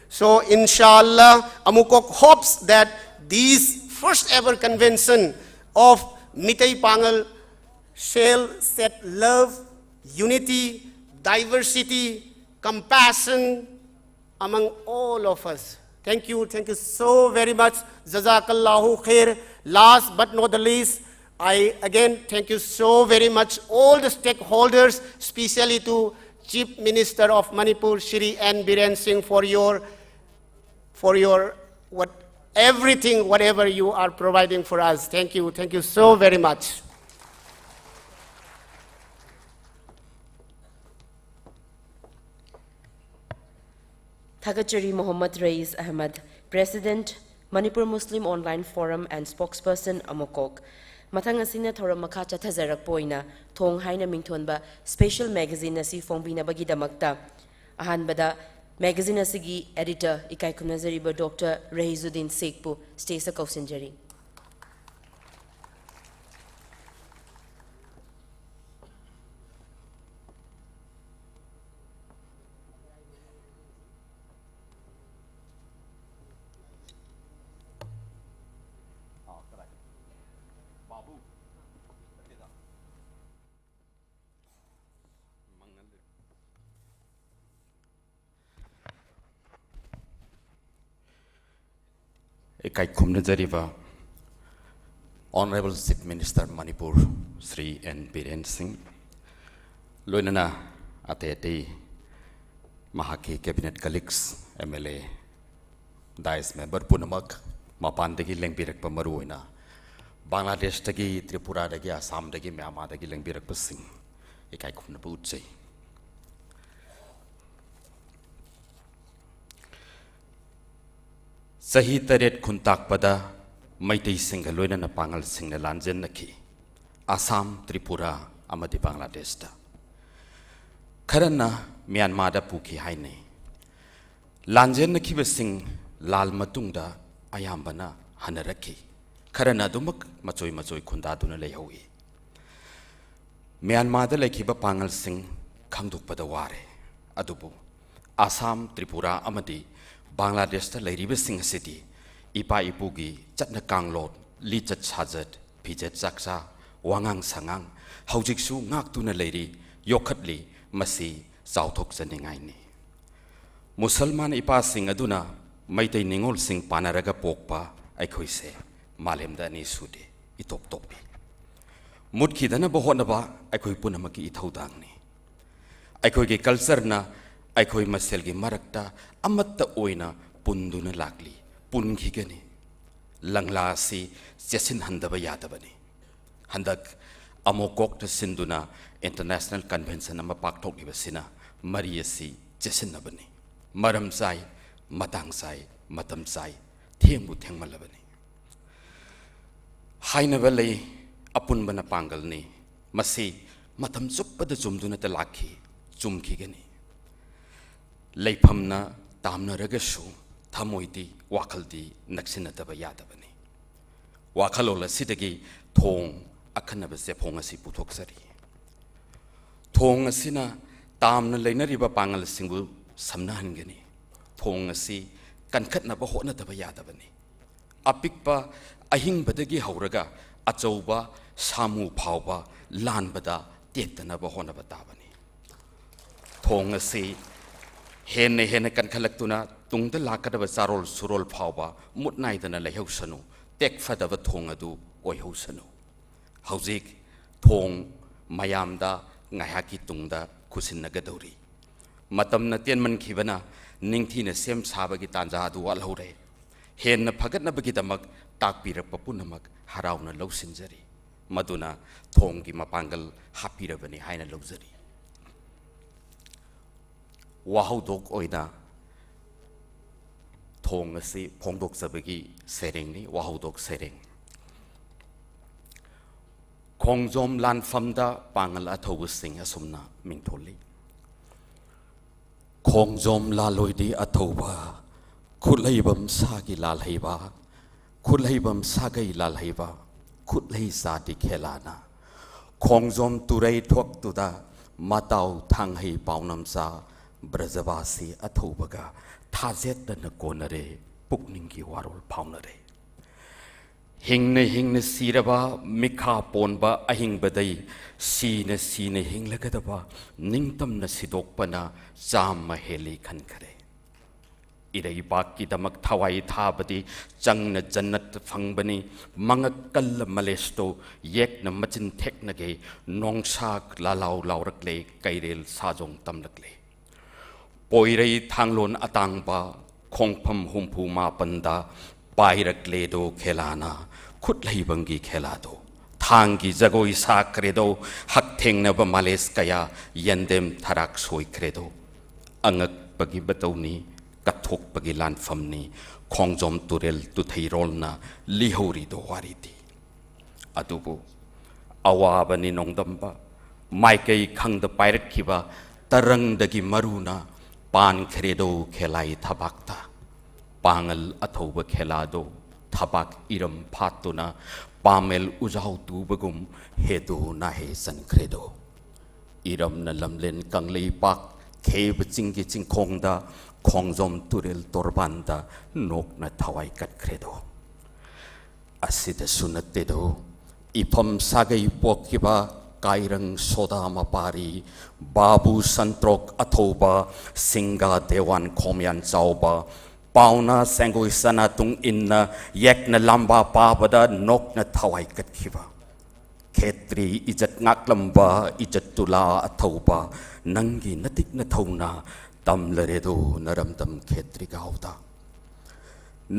So, inshallah, Amukok hopes that this first ever convention of Mitei Pangal shall set love, unity, diversity, compassion among all of us. Thank you, thank you so very much. Jazakallahu khair. Last but not the least, I again thank you so very much, all the stakeholders, especially to Chief Minister of Manipur, Shri N Biren Singh, for your, for your what, everything, whatever you are providing for us. Thank you, thank you so very much. ꯊꯥꯒꯠꯆꯔꯤ Mohammad ꯔꯌꯤꯁ Ahmad, President, Manipur Muslim Online Forum and Spokesperson ꯑꯃꯣꯀꯣꯛ꯫ ꯃꯊꯪ ꯑꯁꯤꯅ ꯊꯧꯔꯝ ꯃꯈꯥ ꯆꯠꯊꯖꯔꯛꯄ ꯑꯣꯏꯅ ꯊꯣꯡ ꯍꯥꯏꯅ ꯃꯤꯡꯊꯣꯟꯕ special magazine ꯑꯁꯤ ꯐꯣꯡꯕꯤꯅꯕꯒꯤꯗꯃꯛꯇ ꯑꯍꯥꯟꯕꯗ magazine ꯑꯁꯤꯒꯤ editor ꯏꯀꯥꯏ ꯈꯨꯝꯅꯖꯔꯤꯕ Doctor ꯔꯍꯤꯖꯨꯗꯤꯟ ꯁꯦꯈꯄꯨ stageꯇ ꯀꯧꯁꯤꯟꯖꯔꯤ꯫ ꯏꯀꯥꯏ ꯈꯨꯝꯅꯖꯔꯤꯕ Honourable Chief Minister Manipur Shri N Biren Singh, ꯂꯣꯏꯅꯅ ꯑꯇꯩ ꯑꯇꯩ ꯃꯍꯥꯛꯀꯤ cabinet colleagues, M L A, dais member ꯄꯨꯝꯅꯃꯛ, ꯃꯄꯥꯟꯗꯒꯤ ꯂꯦꯡꯕꯤꯔꯛꯄ, ꯃꯔꯨꯑꯣꯏꯅ ꯕꯪꯒ꯭ꯂꯥꯗꯦꯁꯇꯒꯤ, ꯇ꯭ꯔꯤꯄꯨꯔꯥꯗꯒꯤ, ꯑꯁꯥꯝꯗꯒꯤ, ꯃ꯭ꯌꯥꯟꯃꯥꯔꯗꯒꯤ ꯂꯦꯡꯕꯤꯔꯛꯄꯁꯤꯡ, ꯏꯀꯥꯏ ꯈꯨꯝꯅꯕ ꯎꯠꯆꯩ꯫ ꯆꯍꯤ ꯇꯔꯦꯠ ꯈꯨꯟꯇꯥꯛꯄꯗ ꯃꯩꯇꯩꯁꯤꯡꯒ ꯂꯣꯏꯅꯅ ꯄꯥꯉꯜꯁꯤꯡꯅ ꯂꯥꯟꯖꯦꯟꯅꯈꯤ꯫ ꯑꯁꯥꯝ, ꯇ꯭ꯔꯤꯄꯨꯔꯥ ꯑꯃꯗꯤ ꯕꯪꯒ꯭ꯂꯥꯗꯦꯁꯇ꯫ ꯈꯔꯅ ꯃ꯭ꯌꯥꯟꯃꯥꯔꯗ ꯄꯨꯈꯤ ꯍꯥꯏꯅꯩ꯫ ꯂꯥꯟꯖꯦꯟꯅꯈꯤꯕꯁꯤꯡ ꯂꯥꯜ ꯃꯇꯨꯡꯗ ꯑꯌꯥꯝꯕꯅ ꯍꯟꯅꯔꯛꯈꯤ꯫ ꯈꯔꯅ ꯑꯗꯨꯃꯛ ꯃꯆꯣꯏ ꯃꯆꯣꯏ ꯈꯨꯟꯗꯥꯗꯨꯅ ꯂꯩꯍꯧꯏ꯫ ꯃ꯭ꯌꯥꯟꯃꯥꯔꯗ ꯂꯩꯈꯤꯕ ꯄꯥꯉꯜꯁꯤꯡ ꯈꯪꯗꯣꯛꯄꯗ ꯋꯥꯔꯦ꯫ ꯑꯗꯨꯕꯨ ꯑꯁꯥꯝ, ꯇ꯭ꯔꯤꯄꯨꯔꯥ ꯑꯃꯗꯤ ꯕꯪꯒ꯭ꯂꯥꯗꯦꯁꯇ ꯂꯩꯔꯤꯕꯁꯤꯡ ꯑꯁꯤꯗꯤ ꯏꯄꯥ ꯏꯄꯨꯒꯤ ꯆꯠꯅ ꯀꯥꯡꯂꯣꯟ, ꯂꯤꯆꯠ ꯁꯥꯖꯠ, ꯐꯤꯖꯦꯠ ꯆꯥꯛꯆꯥ, ꯋꯥꯉꯥꯡ ꯁꯉꯥꯡ ꯍꯧꯖꯤꯛꯁꯨ ꯉꯥꯛꯇꯨꯅ ꯂꯩꯔꯤ, ꯌꯣꯛꯈꯠꯂꯤ꯫ ꯃꯁꯤ ꯆꯥꯎꯊꯣꯛꯆꯅꯤꯡꯉꯥꯏꯅꯤ꯫ ꯃꯨꯁꯜꯃꯥꯟ ꯏꯄꯥꯁꯤꯡ ꯑꯗꯨꯅ ꯃꯩꯇꯩ ꯅꯤꯉꯣꯜꯁꯤꯡ ꯄꯥꯟꯅꯔꯒ ꯄꯣꯛꯄ ꯑꯩꯈꯣꯏꯁꯦ ꯃꯥꯂꯦꯝꯗ ꯑꯅꯤ ꯁꯨꯗꯦ, ꯏꯇꯣꯞ ꯇꯣꯞꯄꯤ꯫ ꯃꯨꯠꯈꯤꯗꯅꯕ ꯍꯣꯠꯅꯕ ꯑꯩꯈꯣꯏ ꯄꯨꯝꯅꯃꯛꯀꯤ ꯏꯊꯧꯗꯥꯡꯅꯤ꯫ ꯑꯩꯈꯣꯏꯒꯤ cultureꯅ ꯑꯩꯈꯣꯏ ꯃꯁꯦꯜꯒꯤ ꯃꯔꯛꯇ ꯑꯃꯠꯇ ꯑꯣꯏꯅ ꯄꯨꯟꯗꯨꯅ ꯂꯥꯛꯂꯤ, ꯄꯨꯟꯈꯤꯒꯅꯤ꯫ ꯂꯪꯂꯥ ꯑꯁꯤ ꯆꯦꯠꯁꯤꯟꯍꯟꯗꯕ ꯌꯥꯗꯕꯅꯤ꯫ ꯍꯟꯗꯛ ꯑꯃꯣꯀꯣꯛꯅ ꯁꯤꯟꯗꯨꯅ international convention ꯑꯃ ꯄꯥꯡꯊꯣꯛꯂꯤꯕꯁꯤꯅ ꯃꯔꯤ ꯑꯁꯤ ꯆꯦꯠꯁꯤꯟꯅꯕꯅꯤ꯫ ꯃꯔꯝ ꯆꯥꯏ, ꯃꯇꯥꯡ ꯆꯥꯏ, ꯃꯇꯝ ꯆꯥꯏ, ꯊꯦꯡꯕꯨ ꯊꯦꯡꯃꯜꯂꯕꯅꯤ꯫ ꯍꯥꯏꯅꯕ ꯂꯩ, "ꯑꯄꯨꯟꯕꯅ ꯄꯥꯡꯒꯜꯅꯤ"꯫ ꯃꯁꯤ ꯃꯇꯝ ꯆꯨꯞꯄꯗ ꯆꯨꯝꯗꯨꯅꯇ ꯂꯥꯛꯈꯤ, ꯆꯨꯝꯈꯤꯒꯅꯤ꯫ ꯂꯩꯐꯝꯅ ꯇꯥꯝꯅꯔꯒꯁꯨ ꯊꯃꯣꯏꯗꯤ, ꯋꯥꯈꯜꯗꯤ ꯅꯛꯁꯤꯟꯅꯗꯕ ꯌꯥꯗꯕꯅꯤ꯫ ꯋꯥꯈꯜꯂꯣꯟ ꯑꯁꯤꯗꯒꯤ ꯊꯣꯡ ꯑꯈꯟꯅꯕ ꯆꯦꯐꯣꯡ ꯑꯁꯤ ꯄꯨꯊꯣꯛꯆꯔꯤ꯫ ꯊꯣꯡ ꯑꯁꯤꯅ ꯇꯥꯝꯅ ꯂꯩꯅꯔꯤꯕ ꯄꯥꯡꯒꯜꯁꯤꯡꯕꯨ ꯁꯝꯅꯍꯟꯒꯅꯤ꯫ ꯊꯣꯡ ꯑꯁꯤ ꯀꯟꯈꯠꯅꯕ ꯍꯣꯠꯅꯗꯕ ꯌꯥꯗꯕꯅꯤ꯫ ꯑꯄꯤꯛꯄ ꯑꯍꯤꯡꯕꯗꯒꯤ ꯍꯧꯔꯒ ꯑꯆꯧꯕ ꯁꯥꯃꯨ ꯐꯥꯎꯕ ꯂꯥꯟꯕꯗ ꯇꯦꯛꯇꯅꯕ ꯍꯣꯠꯅꯕ ꯇꯥꯕꯅꯤ꯫ ꯊꯣꯡ ꯑꯁꯤ ꯍꯦꯟꯅ ꯍꯦꯟꯅ ꯀꯟꯈꯠꯂꯛꯇꯨꯅ ꯇꯨꯡꯗ ꯂꯥꯛꯀꯗꯕ ꯆꯥꯔꯣꯜ ꯁꯨꯔꯣꯜ ꯐꯥꯎꯕ ꯃꯨꯠ ꯅꯥꯏꯗꯅ ꯂꯩꯍꯧꯁꯅꯨ, ꯇꯦꯛꯐꯗꯕ ꯊꯣꯡ ꯑꯗꯨ ꯑꯣꯏꯍꯧꯁꯅꯨ꯫ ꯍꯧꯖꯤꯛ ꯊꯣꯡ ꯃꯌꯥꯝꯗ ꯉꯥꯏꯍꯥꯛꯀꯤ ꯇꯨꯡꯗ ꯈꯨꯠꯁꯤꯟꯅꯒꯗꯧꯔꯤ꯫ ꯃꯇꯝꯅ ꯇꯦꯟꯃꯟꯈꯤꯕꯅ ꯅꯤꯡꯊꯤꯅ ꯁꯦꯝ ꯁꯥꯕꯒꯤ ꯇꯥꯟꯖꯥ ꯑꯗꯨ ꯋꯥꯠꯍꯧꯔꯦ꯫ ꯍꯦꯟꯅ ꯐꯒꯠꯅꯕꯒꯤꯗꯃꯛ ꯇꯥꯛꯄꯤꯔꯛꯄ ꯄꯨꯝꯅꯃꯛ ꯍꯔꯥꯎꯅ ꯂꯧꯁꯤꯟꯖꯔꯤ꯫ ꯃꯗꯨꯅ ꯊꯣꯡꯒꯤ ꯃꯄꯥꯡꯒꯜ ꯍꯥꯞꯄꯤꯔꯕꯅꯤ ꯍꯥꯏꯅ ꯂꯧꯖꯔꯤ꯫ ꯋꯥꯍꯧꯗꯣꯛ ꯑꯣꯏꯅ ꯊꯣꯡ ꯑꯁꯤ ꯐꯣꯡꯗꯣꯛꯆꯕꯒꯤ ꯁꯩꯔꯦꯡꯅꯤ, ꯋꯥꯍꯧꯗꯣꯛ ꯁꯩꯔꯦꯡ꯫ ꯈꯣꯡꯖꯣꯝ ꯂꯥꯟꯐꯝꯗ ꯄꯥꯡꯒꯜ ꯑꯊꯧꯕꯁꯤꯡ ꯑꯁꯨꯝꯅ ꯃꯤꯡꯊꯣꯜꯂꯤ: ꯈꯣꯡꯖꯣꯝ ꯂꯥꯂꯣꯏꯗꯤ ꯑꯊꯧꯕ, ꯈꯨꯠꯂꯩꯕꯝ ꯁꯥꯒꯤ ꯂꯥꯜꯍꯩꯕ, ꯈꯨꯠꯂꯩꯕꯝ ꯁꯥꯒꯩ ꯂꯥꯜꯍꯩꯕ, ꯈꯨꯠꯂꯩ ꯆꯥꯗꯤ ꯈꯦꯂꯥꯅ꯫ ꯈꯣꯡꯖꯣꯝ ꯇꯨꯔꯩ ꯊꯣꯛꯇꯨꯗ ꯃꯇꯥꯎ ꯊꯥꯡꯍꯩ ꯄꯥꯎꯅꯝꯆꯥ, ꯕ꯭ꯔꯖꯕꯥꯁꯤ ꯑꯊꯧꯕꯒ ꯊꯥꯖꯦꯠꯅꯅ ꯀꯣꯟꯅꯔꯦ, ꯄꯨꯛꯅꯤꯡꯒꯤ ꯋꯥꯔꯣꯜ ꯐꯥꯎꯅꯔꯦ꯫ ꯍꯤꯡꯅ ꯍꯤꯡꯅ ꯁꯤꯔꯕ ꯃꯤꯈꯥ ꯄꯣꯟꯕ ꯑꯍꯤꯡꯕꯗꯩ ꯁꯤꯅ ꯁꯤꯅ ꯍꯤꯡꯂꯒꯗꯕ ꯅꯤꯡꯇꯝꯅ ꯁꯤꯗꯣꯛꯄꯅ ꯆꯥꯝꯃ ꯍꯦꯜꯂꯤ ꯈꯟꯈꯔꯦ꯫ ꯏꯔꯩꯕꯥꯛꯀꯤꯗꯃꯛ ꯊꯋꯥꯏ ꯊꯥꯕꯗꯤ ꯆꯪꯅ ꯖꯟꯅꯠ ꯐꯪꯕꯅꯤ꯫ ꯃꯉꯛ ꯀꯜꯂ ꯃꯂꯦꯁꯇꯣ ꯌꯦꯛꯅ ꯃꯆꯤꯟ ꯊꯦꯛꯅꯒꯦ꯫ ꯅꯣꯡꯁꯥ ꯂꯥꯂꯥꯎ ꯂꯥꯎꯔꯛꯂꯦ, ꯀꯩꯔꯦꯜ ꯁꯥꯖꯣꯡ ꯇꯝꯂꯛꯂꯦ꯫ ꯄꯣꯏꯔꯩ ꯊꯥꯡꯂꯣꯟ ꯑꯇꯥꯡꯕ ꯈꯣꯡꯐꯝ ꯍꯨꯝꯐꯨ ꯃꯥꯄꯟꯗ ꯄꯥꯏꯔꯛꯂꯦꯗꯣ ꯈꯦꯂꯥꯅ, ꯈꯨꯠ ꯍꯩꯕꯝꯒꯤ ꯈꯦꯂꯥꯗꯣ꯫ ꯊꯥꯡꯒꯤ ꯖꯒꯣꯏ ꯁꯥꯈ꯭ꯔꯦꯗꯣ, ꯍꯛꯊꯦꯡꯅꯕ ꯃꯥꯂꯦꯁ ꯀꯌꯥ ꯌꯦꯟꯗꯦꯝ ꯊꯔꯥꯛ ꯁꯣꯏꯈ꯭ꯔꯦꯗꯣ꯫ ꯑꯉꯛꯄꯒꯤ ꯃꯇꯧꯅꯤ ꯀꯠꯊꯣꯛꯄꯒꯤ ꯂꯥꯟꯐꯝꯅꯤ ꯈꯣꯡꯖꯣꯝ ꯇꯨꯔꯦꯜ ꯇꯨꯊꯩꯔꯣꯜꯅ ꯂꯤꯍꯧꯔꯤꯗꯣ ꯋꯥꯔꯤꯗꯤ꯫ ꯑꯗꯨꯕꯨ ꯑꯋꯥꯕꯅꯤ ꯅꯣꯡꯗꯝꯕ ꯃꯥꯏꯀꯩ ꯈꯪꯗ ꯄꯥꯏꯔꯛꯈꯤꯕ ꯇꯔꯪꯗꯒꯤ ꯃꯔꯨꯅ ꯄꯥꯟꯈ꯭ꯔꯦꯗꯣ ꯈꯦꯂꯥꯏ ꯊꯕꯥꯛꯇ꯫ ꯄꯥꯡꯒꯜ ꯑꯊꯧꯕ ꯈꯦꯂꯥꯗꯣ ꯊꯕꯥꯛ ꯏꯔꯝ ꯐꯥꯠꯇꯨꯅ ꯄꯥꯃꯦꯜ ꯎꯖꯥꯎ ꯇꯨꯕꯒꯨꯝ ꯍꯦꯗꯣ ꯅꯥꯍꯦ ꯆꯟꯈ꯭ꯔꯦꯗꯣ꯫ ꯏꯔꯝꯅ ꯂꯝꯂꯦꯟ ꯀꯪꯂꯩꯄꯥꯛ ꯈꯦꯕ ꯆꯤꯡꯒꯤ ꯆꯤꯡꯈꯣꯡꯗ ꯈꯣꯡꯖꯣꯝ ꯇꯨꯔꯦꯜ ꯇꯣꯔꯕꯥꯟꯗ ꯅꯣꯛꯅ ꯊꯋꯥꯏ ꯀꯠꯈ꯭ꯔꯦꯗꯣ꯫ ꯑꯁꯤꯗꯁꯨ ꯅꯠꯇꯦꯗꯣ, ꯏꯐꯝ ꯁꯥꯒꯩ ꯄꯣꯛꯈꯤꯕ ꯀꯥꯏꯔꯪ ꯁꯣꯗꯥ ꯃꯄꯥꯔꯤ, ꯕꯥꯕꯨ ꯁꯟꯇ꯭ꯔꯣꯛ ꯑꯊꯧꯕ, ꯁꯤꯡꯒꯥ ꯗꯦꯋꯥꯟ ꯈꯣꯝꯌꯥꯟ ꯆꯥꯎꯕ, ꯄꯥꯎꯅ ꯁꯦꯡꯒꯣꯏ ꯁꯅꯥ ꯇꯨꯡ ꯏꯟꯅ ꯌꯦꯛꯅ ꯂꯥꯝꯕ ꯄꯥꯕꯗ ꯅꯣꯛꯅ ꯊꯋꯥꯏ ꯀꯠꯈꯤꯕ꯫ ꯈꯦꯇ꯭ꯔꯤ ꯏꯖꯠ ꯉꯥꯛꯂꯝꯕ ꯏꯖꯠ ꯇꯨꯂꯥ ꯑꯊꯧꯕ, ꯅꯪꯒꯤ ꯅꯇꯤꯛ ꯅꯊꯧꯅ ꯇꯝꯂꯔꯦꯗꯣ ꯅꯔꯝꯗꯝ ꯈꯦꯇ꯭ꯔꯤꯒꯥꯎꯗ꯫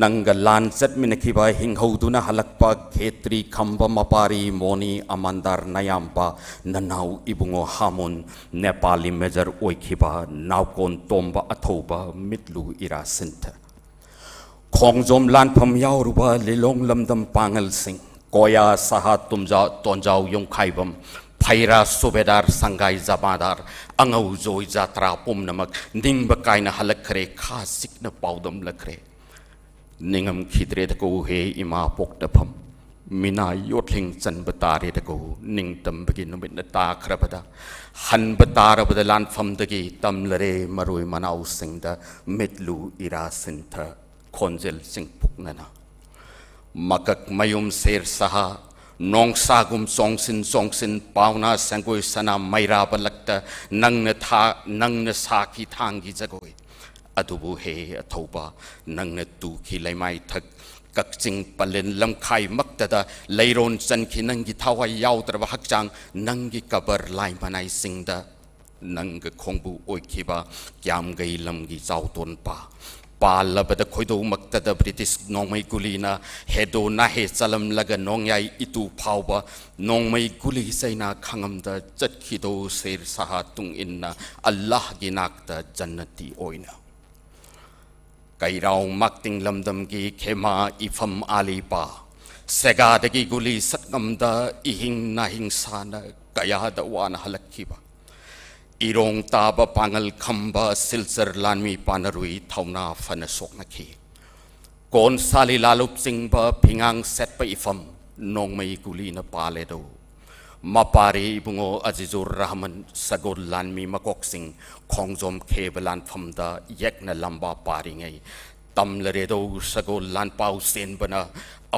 ꯅꯪꯒ ꯂꯥꯟ ꯆꯠꯃꯤꯟꯅꯈꯤꯕ ꯍꯤꯡꯍꯧꯗꯨꯅ ꯍꯜꯂꯛꯄ ꯈꯦꯇ꯭ꯔꯤ ꯈꯝꯕ ꯃꯄꯥꯔꯤ ꯃꯣꯅꯤ ꯑꯃꯥꯟꯗꯥꯔ ꯅꯌꯥꯝꯕ ꯅꯅꯥꯎ ꯏꯕꯨꯡꯉꯣ ꯍꯥꯃꯣꯟ ꯅꯦꯄꯥꯂꯤ ꯃꯦꯖꯔ ꯑꯣꯏꯈꯤꯕ ꯅꯥꯎꯀꯣꯟ ꯇꯣꯝꯕ ꯑꯊꯧꯕ ꯃꯤꯠꯂꯨ ꯏꯔꯥ ꯁꯤꯟꯊ꯫ ꯈꯣꯡꯖꯣꯝ ꯂꯥꯟꯐꯝ ꯌꯥꯎꯔꯨꯕ ꯂꯤꯂꯣꯡ ꯂꯝꯗꯝ ꯄꯥꯡꯒꯜꯁꯤꯡ, ꯀꯣꯌꯥ ꯁꯍꯥ ꯇꯨꯝꯖꯥ ꯇꯣꯟꯖꯥꯎ ꯌꯨꯝꯈꯥꯏꯕꯝ, ꯐꯩꯔꯥ ꯁꯨꯕꯦꯗꯥꯔ ꯁꯪꯒꯥꯏ ꯖꯃꯥꯗꯥꯔ, ꯑꯉꯧꯖꯣꯏ ꯖꯥꯇ꯭ꯔꯥ ꯄꯨꯝꯅꯃꯛ ꯅꯤꯡꯕ ꯀꯥꯏꯅ ꯍꯜꯂꯛꯈ꯭ꯔꯦ ꯈꯥ ꯁꯤꯛꯅ ꯄꯥꯎꯗꯝꯂꯛꯈ꯭ꯔꯦ꯫ ꯅꯤꯡꯉꯝꯈꯤꯗ꯭ꯔꯦꯗꯀꯣ ꯍꯦ ꯏꯃꯥ ꯄꯣꯛꯅꯐꯝ, ꯃꯤꯅꯥ ꯌꯣꯠꯂꯤꯡ ꯆꯟꯕ ꯇꯥꯔꯦꯗꯀꯣ ꯅꯤꯡꯇꯝꯕꯒꯤ ꯅꯨꯃꯤꯠꯅ ꯇꯥꯈ꯭ꯔꯕꯗ꯫ ꯍꯟꯕ ꯇꯥꯔꯕꯗ ꯂꯥꯟꯐꯝꯗꯒꯤ ꯇꯝꯂꯔꯦ ꯃꯔꯣꯏ ꯃꯅꯥꯎꯁꯤꯡꯗ ꯃꯤꯠꯂꯨ ꯏꯔꯥ ꯁꯤꯟꯊ ꯈꯣꯟꯖꯦꯜꯁꯤꯡ ꯄꯨꯛꯅꯅ꯫ ꯃꯀꯛ ꯃꯌꯨꯝ ꯁꯦꯔ ꯁꯍꯥ, ꯅꯣꯡꯁꯥꯒꯨꯝ ꯆꯣꯡꯁꯤꯟ ꯆꯣꯡꯁꯤꯟ ꯄꯥꯎꯅ ꯁꯦꯡꯒꯣꯏ ꯁꯅꯥ ꯃꯩꯔꯥꯕ ꯂꯛꯇ ꯅꯪꯅ ꯊꯥ-, ꯅꯪꯅ ꯁꯥꯈꯤ ꯊꯥꯡꯒꯤ ꯖꯒꯣꯏ꯫ ꯑꯗꯨꯕꯨ ꯍꯦ ꯑꯊꯧꯕ, ꯅꯪꯅ ꯇꯨꯈꯤ ꯂꯩꯃꯥꯏꯊꯛ ꯀꯛꯆꯤꯡ ꯄꯂꯦꯟ ꯂꯝꯈꯥꯏꯃꯛꯇꯗ ꯂꯩꯔꯣꯟ ꯆꯟꯈꯤ ꯅꯪꯒꯤ ꯊꯋꯥꯏ ꯌꯥꯎꯗ꯭ꯔꯕ ꯍꯛꯆꯥꯡ, ꯅꯪꯒꯤ ꯀꯕꯔ ꯂꯥꯏ ꯃꯅꯥꯏꯁꯤꯡꯗ꯫ ꯅꯪꯒ ꯈꯣꯡꯕꯨ ꯑꯣꯏꯈꯤꯕ ꯀ꯭ꯌꯥꯝꯒꯩ ꯂꯝꯒꯤ ꯆꯥꯎꯇꯣꯟꯄꯥ꯫ ꯄꯥꯜꯂꯕꯗ ꯈꯣꯏꯗꯧꯃꯛꯇꯗ ꯕ꯭ꯔꯤꯇꯤꯁ ꯅꯣꯡꯃꯩ ꯒꯨꯂꯤꯅ ꯍꯦꯗꯣ ꯅꯥꯍꯦ ꯆꯂꯝꯂꯒ ꯅꯣꯡꯌꯥꯏ ꯏꯇꯨ ꯐꯥꯎꯕ ꯅꯣꯡꯃꯩ ꯒꯨꯂꯤ ꯆꯩꯅꯥ ꯈꯥꯉꯝꯗ ꯆꯠꯈꯤꯗꯣ ꯁꯦꯔ ꯁꯍꯥ ꯇꯨꯡ ꯏꯟꯅ ꯑꯜꯂꯥꯍꯒꯤ ꯅꯥꯛꯇ ꯖꯟꯅꯇꯤ ꯑꯣꯏꯅ꯫ ꯀꯩꯔꯥꯎ ꯃꯥꯛꯇꯤꯡ ꯂꯝꯗꯝꯒꯤ ꯈꯦꯃꯥ ꯏꯐꯝ ꯑꯥꯂꯤꯄꯥ, ꯁꯦꯒꯥꯗꯒꯤ ꯒꯨꯂꯤ ꯁꯠꯉꯝꯗ ꯏꯍꯤꯡ ꯅꯥꯍꯤꯡ ꯁꯥꯅ ꯀꯌꯥꯗ ꯋꯥꯅ ꯍꯜꯂꯛꯈꯤꯕ, ꯏꯔꯣꯡ ꯇꯥꯕ ꯄꯥꯡꯒꯜ ꯈꯝꯕ ꯁꯤꯜꯆꯔ ꯂꯥꯟꯃꯤ ꯄꯥꯅꯔꯨꯏ ꯊꯧꯅꯥ ꯐꯅ ꯁꯣꯛꯅꯈꯤ꯫ ꯀꯣꯟꯁꯥꯂꯤ ꯂꯥꯂꯨꯞ ꯆꯤꯡꯕ ꯐꯤꯉꯥꯡ ꯁꯦꯠꯄ ꯏꯐꯝ ꯅꯣꯡꯃꯩ ꯒꯨꯂꯤꯅ ꯄꯥꯜꯂꯦꯗꯣ꯫ ꯃꯄꯥꯔꯤ ꯏꯕꯨꯡꯉꯣ ꯑꯖꯤꯖꯨꯔ ꯔꯍꯃꯟ ꯁꯒꯣꯜ ꯂꯥꯟꯃꯤ ꯃꯀꯣꯛꯁꯤꯡ ꯈꯣꯡꯖꯣꯝ ꯈꯦꯕ ꯂꯥꯟꯐꯝꯗ ꯌꯦꯛꯅ ꯂꯝꯕꯥ ꯄꯥꯔꯤꯉꯩ ꯇꯝꯂꯔꯦꯗꯧ ꯁꯒꯣꯜ ꯂꯥꯟꯄꯥꯎ ꯆꯦꯟꯕꯅ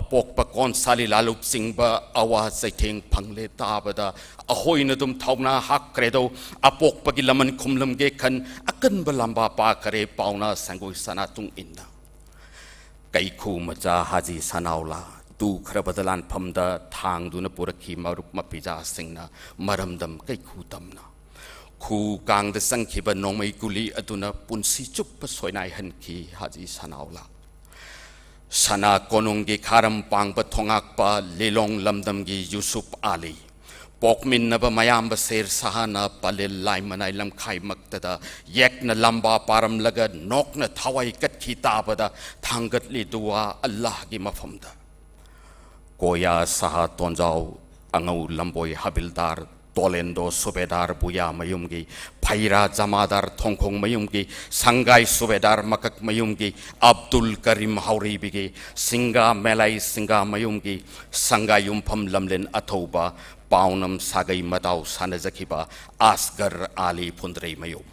ꯑꯄꯣꯛꯄ ꯀꯣꯟꯁꯥꯂꯤ ꯂꯥꯂꯨꯞ ꯆꯤꯡꯕ ꯑꯋꯥ ꯆꯩꯊꯦꯡ ꯐꯪꯂꯦ ꯇꯥꯕꯗ ꯑꯍꯣꯏꯅ ꯑꯗꯨꯝ ꯊꯧꯅꯥ ꯍꯥꯞꯈ꯭ꯔꯦꯗꯧ꯫ ꯑꯄꯣꯛꯄꯒꯤ ꯂꯃꯟ ꯈꯨꯝꯂꯝꯒꯦ ꯈꯟ ꯑꯀꯟꯕ ꯂꯝꯕꯥ ꯄꯥꯈꯔꯦ ꯄꯥꯎꯅ ꯁꯪꯒꯣꯏ ꯁꯅꯥ ꯇꯨꯡ ꯏꯟꯅ꯫ ꯀꯩꯈꯨ ꯃꯆꯥ ꯍꯥꯖꯤ ꯁꯅꯥꯎꯂꯥ ꯇꯨꯈ꯭ꯔꯕꯗ ꯂꯥꯟꯐꯝꯗ ꯊꯥꯡꯗꯨꯅ ꯄꯨꯔꯛꯈꯤ ꯃꯔꯨꯞ ꯃꯄꯤꯖꯥꯁꯤꯡꯅ ꯃꯔꯝꯗꯝ ꯀꯩꯈꯨ ꯇꯝꯅ꯫ ꯈꯨ ꯀꯥꯡꯗ ꯆꯪꯈꯤꯕ ꯅꯣꯡꯃꯩ ꯒꯨꯂꯤ ꯑꯗꯨꯅ ꯄꯨꯟꯁꯤ ꯆꯨꯞꯄ ꯁꯣꯏꯅꯥꯏꯍꯟꯈꯤ ꯍꯥꯖꯤ ꯁꯅꯥꯎꯂꯥ꯫ ꯁꯅꯥ ꯀꯣꯅꯨꯡꯒꯤ ꯈꯥꯔꯝ ꯄꯥꯡꯕ ꯊꯣꯉꯥꯛꯄ ꯂꯤꯂꯣꯡ ꯂꯝꯗꯝꯒꯤ ꯌꯨꯁꯨꯞ ꯑꯥꯂꯤ, ꯄꯣꯛꯃꯤꯟꯅꯕ ꯃꯌꯥꯝꯕ ꯁꯦꯔ ꯁꯍꯥꯅ ꯄꯂꯦꯜ ꯂꯥꯏꯃꯅꯥꯏ ꯂꯝꯈꯥꯏꯃꯛꯇꯗ ꯌꯦꯛꯅ ꯂꯝꯕꯥ ꯄꯥꯔꯝꯂꯒ ꯅꯣꯛꯅ ꯊꯋꯥꯏ ꯀꯠꯈꯤ ꯇꯥꯕꯗ ꯊꯥꯡꯒꯠꯂꯤ ꯗꯨꯋꯥ ꯑꯜꯂꯥꯍꯒꯤ ꯃꯐꯝꯗ꯫ ꯀꯣꯌꯥ ꯁꯍꯥ ꯇꯣꯟꯖꯥꯎ, ꯑꯉꯧ ꯂꯝꯕꯣꯏ ꯍꯕꯤꯜꯗꯥꯔ, ꯇꯣꯂꯦꯟꯗꯣ ꯁꯨꯕꯦꯗꯥꯔ ꯕꯨꯌꯥ ꯃꯌꯨꯝꯒꯤ, ꯐꯩꯔꯥ ꯖꯃꯥꯗꯥꯔ ꯊꯣꯡꯈꯣꯡ ꯃꯌꯨꯝꯒꯤ, ꯁꯪꯒꯥꯏ ꯁꯨꯕꯦꯗꯥꯔ ꯃꯀꯛ ꯃꯌꯨꯝꯒꯤ, ꯑꯕꯗꯨꯜ ꯀꯔꯤꯝ ꯍꯧꯔꯤꯕꯤꯒꯤ, ꯁꯤꯡꯒꯥ ꯃꯦꯂꯥꯏ ꯁꯤꯡꯒꯥ ꯃꯌꯨꯝꯒꯤ, ꯁꯪꯒꯥꯏ ꯌꯨꯝꯐꯝ ꯂꯝꯂꯦꯟ ꯑꯊꯧꯕ, ꯄꯥꯎꯅꯝ ꯁꯥꯒꯩ ꯃꯇꯥꯎ ꯁꯥꯟꯅꯖꯈꯤꯕ ꯑꯁꯒꯔ ꯑꯥꯂꯤ ꯐꯨꯟꯗ꯭ꯔꯩꯃꯌꯨꯝ,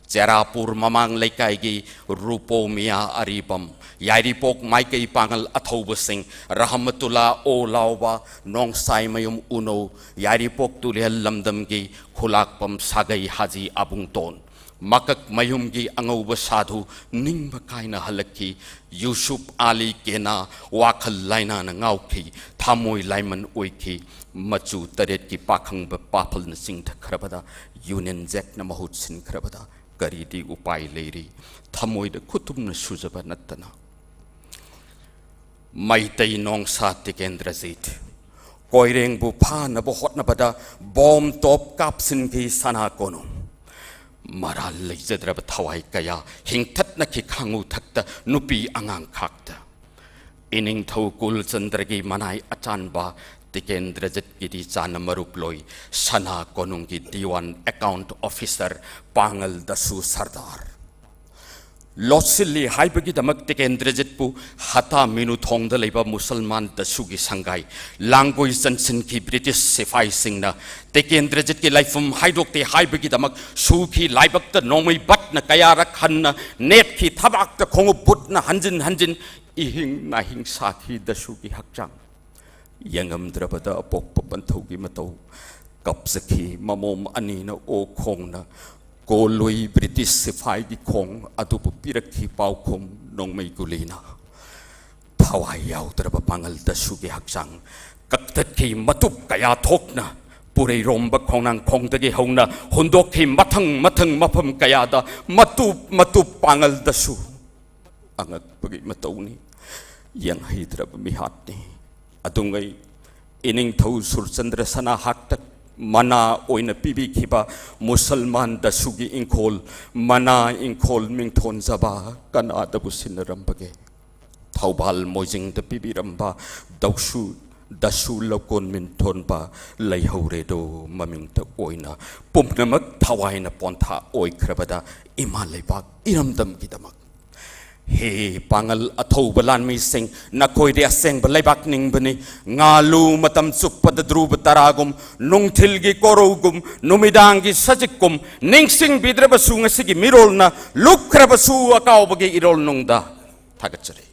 ꯆꯦꯔꯥꯄꯨꯔ ꯃꯃꯥꯡ ꯂꯩꯀꯥꯏꯒꯤ ꯔꯨꯄꯣ ꯃꯤꯌꯥ ꯑꯔꯤꯕꯝ, ꯌꯥꯏꯔꯤꯄꯣꯛ ꯃꯥꯏꯀꯩ ꯄꯥꯡꯒꯜ ꯑꯊꯧꯕꯁꯤꯡ ꯔꯍꯃꯇꯨꯜꯂꯥ ꯑꯣ ꯂꯥꯎꯕ, ꯅꯣꯡꯁꯥꯏꯃꯌꯨꯝ ꯎꯅꯧ, ꯌꯥꯏꯔꯤꯄꯣꯛ ꯇꯨꯔꯦꯜ ꯂꯝꯗꯝꯒꯤ ꯈꯨꯂꯥꯛꯄꯝ ꯁꯥꯒꯩ ꯍꯥꯖꯤ ꯑꯕꯨꯡꯇꯣꯟ, ꯃꯀꯛ ꯃꯌꯨꯝꯒꯤ ꯑꯉꯧꯕ ꯁꯥꯙꯨ ꯅꯤꯡꯕ ꯀꯥꯏꯅ ꯍꯜꯂꯛꯈꯤ꯫ ꯌꯨꯁꯨꯞ ꯑꯥꯂꯤ ꯀꯦꯅꯥ ꯋꯥꯈꯜ ꯂꯥꯏꯅꯥꯅ ꯉꯥꯎꯈꯤ, ꯊꯃꯣꯏ ꯂꯥꯏꯃꯟ ꯑꯣꯏꯈꯤ꯫ ꯃꯆꯨ ꯇꯔꯦꯠꯀꯤ ꯄꯥꯈꯪꯕ ꯄꯥꯐꯜꯅ ꯆꯤꯡꯊꯈ꯭ꯔꯕꯗ ꯌꯨꯅꯤꯌꯟ ꯖꯦꯛꯅ ꯃꯍꯨꯠ ꯁꯤꯟꯈ꯭ꯔꯕꯗ ꯀꯔꯤꯗꯤ ꯎꯄꯥꯏ ꯂꯩꯔꯤ? ꯊꯃꯣꯏꯗ ꯈꯨꯇꯨꯝꯅ ꯁꯨꯖꯕ ꯅꯠꯇꯅ꯫ ꯃꯩꯇꯩ ꯅꯣꯡꯁꯥ ꯇꯤꯀꯦꯟꯗ꯭ꯔꯖꯤꯠ, ꯀꯣꯏꯔꯦꯡꯕꯨ ꯐꯥꯅꯕ ꯍꯣꯠꯅꯕꯗ ꯕꯣꯝ ꯇꯣꯞ ꯀꯥꯞꯁꯤꯟꯈꯤ ꯁꯅꯥ ꯀꯣꯅꯨꯡ꯫ ꯃꯔꯥꯜ ꯂꯩꯖꯗ꯭ꯔꯕ ꯊꯋꯥꯏ ꯀꯌꯥ ꯍꯤꯡꯊꯠꯅꯈꯤ ꯈꯥꯡꯉꯨ ꯊꯛꯇ ꯅꯨꯄꯤ ꯑꯉꯥꯡ ꯈꯥꯛꯇ꯫ ꯏꯅꯤꯡꯊꯧ ꯀꯨꯜꯆꯟꯗ꯭ꯔꯒꯤ ꯃꯅꯥꯏ ꯑꯆꯥꯟꯕ ꯇꯤꯀꯦꯟꯗ꯭ꯔꯖꯤꯠꯀꯤꯗꯤ ꯆꯥꯅ ꯃꯔꯨꯞꯂꯣꯏ ꯁꯅꯥ ꯀꯣꯅꯨꯡꯒꯤ ꯗꯤꯋꯥꯟ ꯑꯦꯀꯥꯎꯟꯠ ꯑꯣꯐꯤꯁꯔ ꯄꯥꯡꯒꯜꯗꯁꯨ ꯁꯔꯗꯥꯔ꯫ ꯂꯣꯠꯁꯤꯜꯂꯤ ꯍꯥꯏꯕꯒꯤꯗꯃꯛ ꯇꯤꯀꯦꯟꯗ꯭ꯔꯖꯤꯠꯄꯨ ꯍꯇꯥ ꯃꯤꯅꯨ ꯊꯣꯡꯗ ꯂꯩꯕ ꯃꯨꯁꯜꯃꯥꯟ ꯗꯁꯨꯒꯤ ꯁꯪꯒꯥꯏ ꯂꯥꯡꯒꯣꯏ ꯆꯟꯁꯤꯟꯈꯤ꯫ ꯕ꯭ꯔꯤꯇꯤꯁ ꯁꯤꯐꯥꯏꯁꯤꯡꯅ ꯇꯤꯀꯦꯟꯗ꯭ꯔꯖꯤꯠꯀꯤ ꯂꯥꯏꯐꯝ ꯍꯥꯏꯗꯣꯛꯇꯦ ꯍꯥꯏꯕꯒꯤꯗꯃꯛ ꯁꯨꯈꯤ꯫ ꯂꯥꯏꯕꯛꯇ ꯅꯣꯡꯃꯩ ꯕꯠꯅ ꯀꯌꯥꯔꯛ ꯍꯟꯅ ꯅꯦꯠꯈꯤ꯫ ꯊꯕꯥꯛꯇ ꯈꯣꯡꯎꯞ ꯕꯨꯠꯅ ꯍꯟꯖꯤꯟ ꯍꯟꯖꯤꯟ ꯏꯍꯤꯡ ꯅꯥꯍꯤꯡ ꯁꯥꯈꯤ꯫ ꯗꯁꯨꯒꯤ ꯍꯛꯆꯥꯡ ꯌꯦꯡꯉꯝꯗ꯭ꯔꯕꯗ ꯑꯄꯣꯛꯄ ꯄꯟꯊꯧꯒꯤ ꯃꯇꯧ ꯀꯞꯆꯈꯤ꯫ ꯃꯃꯣꯝ ꯑꯅꯤꯅ ꯑꯣꯛ ꯈꯣꯡꯅ ꯀꯣꯜꯂꯨꯏ꯫ ꯕ꯭ꯔꯤꯇꯤꯁ ꯁꯤꯐꯥꯏꯒꯤ ꯈꯣꯡ ꯑꯗꯨꯕꯨ ꯄꯤꯔꯛꯈꯤ ꯄꯥꯎꯈꯨꯝ ꯅꯣꯡꯃꯩ ꯒꯨꯂꯤꯅ꯫ ꯊꯋꯥꯏ ꯌꯥꯎꯗ꯭ꯔꯕ ꯄꯥꯡꯒꯜ ꯗꯁꯨꯒꯤ ꯍꯛꯆꯥꯡ ꯀꯛꯊꯠꯈꯤ꯫ ꯃꯇꯨꯞ ꯀꯌꯥ ꯊꯣꯛꯅ ꯄꯨꯔꯩꯔꯣꯝꯕ ꯈꯣꯡꯅꯥꯡ ꯈꯣꯡꯗꯒꯤ ꯍꯧꯅ ꯍꯨꯟꯗꯣꯛꯈꯤ꯫ ꯃꯊꯪ ꯃꯊꯪ ꯃꯐꯝ ꯀꯌꯥꯗ ꯃꯇꯨꯞ ꯃꯇꯨꯞ ꯄꯥꯡꯒꯜ ꯗꯁꯨ꯫ ꯑꯉꯛꯄꯒꯤ ꯃꯇꯧꯅꯤ꯫ ꯌꯦꯡꯍꯩꯗ꯭ꯔꯕ ꯃꯤꯍꯥꯠꯅꯤ꯫ ꯑꯗꯨꯉꯩ ꯏꯅꯤꯡꯊꯧ ꯁꯨꯔꯆꯟꯗ꯭ꯔ ꯁꯅꯥ ꯍꯥꯛꯇꯛ ꯃꯅꯥ ꯑꯣꯏꯅ ꯄꯤꯕꯤꯈꯤꯕ ꯃꯨꯁꯜꯃꯥꯟ ꯗꯁꯨꯒꯤ ꯏꯪꯈꯣꯜ, ꯃꯅꯥ ꯏꯪꯈꯣꯜ ꯃꯤꯡꯊꯣꯟꯖꯕ ꯀꯅꯥꯗꯕꯨ ꯁꯤꯟꯅꯔꯝꯕꯒꯦ? ꯊꯧꯕꯥꯜ ꯃꯣꯏꯖꯤꯡꯗ ꯄꯤꯕꯤꯔꯝꯕ ꯗꯧꯁꯨ, ꯗꯁꯨ ꯂꯧꯀꯣꯟ ꯃꯤꯡꯊꯣꯟꯕ ꯂꯩꯍꯧꯔꯦꯗꯣ ꯃꯃꯤꯡꯇ ꯑꯣꯏꯅ꯫ ꯄꯨꯝꯅꯃꯛ ꯊꯋꯥꯏꯅ ꯄꯣꯟꯊꯥ ꯑꯣꯏꯈ꯭ꯔꯕꯗ ꯏꯃꯥ ꯂꯩꯕꯥꯛ ꯏꯔꯝꯗꯝꯒꯤꯗꯃꯛ꯫ ꯍꯦ ꯄꯥꯡꯒꯜ ꯑꯊꯧꯕ ꯂꯥꯟꯃꯤꯁꯤꯡ, ꯅꯈꯣꯏꯗꯤ ꯑꯁꯦꯡꯕ ꯂꯩꯕꯥꯛ ꯅꯤꯡꯕꯅꯤ꯫ ꯉꯥꯜꯂꯨ ꯃꯇꯝ ꯆꯨꯞꯄꯗ ꯙ꯭ꯔꯨꯕ ꯇꯔꯥꯒꯨꯝ, ꯅꯨꯡꯊꯤꯜꯒꯤ ꯀꯣꯔꯧꯒꯨꯝ, ꯅꯨꯃꯤꯗꯥꯡꯒꯤ ꯁꯖꯤꯛꯀꯨꯝ, ꯅꯤꯡꯁꯤꯡꯕꯤꯗ꯭ꯔꯕꯁꯨ ꯉꯁꯤꯒꯤ ꯃꯤꯔꯣꯜꯅ ꯂꯨꯞꯈ꯭ꯔꯕꯁꯨ ꯑꯀꯥꯎꯕꯒꯤ ꯏꯔꯣꯜ ꯅꯨꯡꯗ ꯊꯥꯒꯠꯆꯔꯤ꯫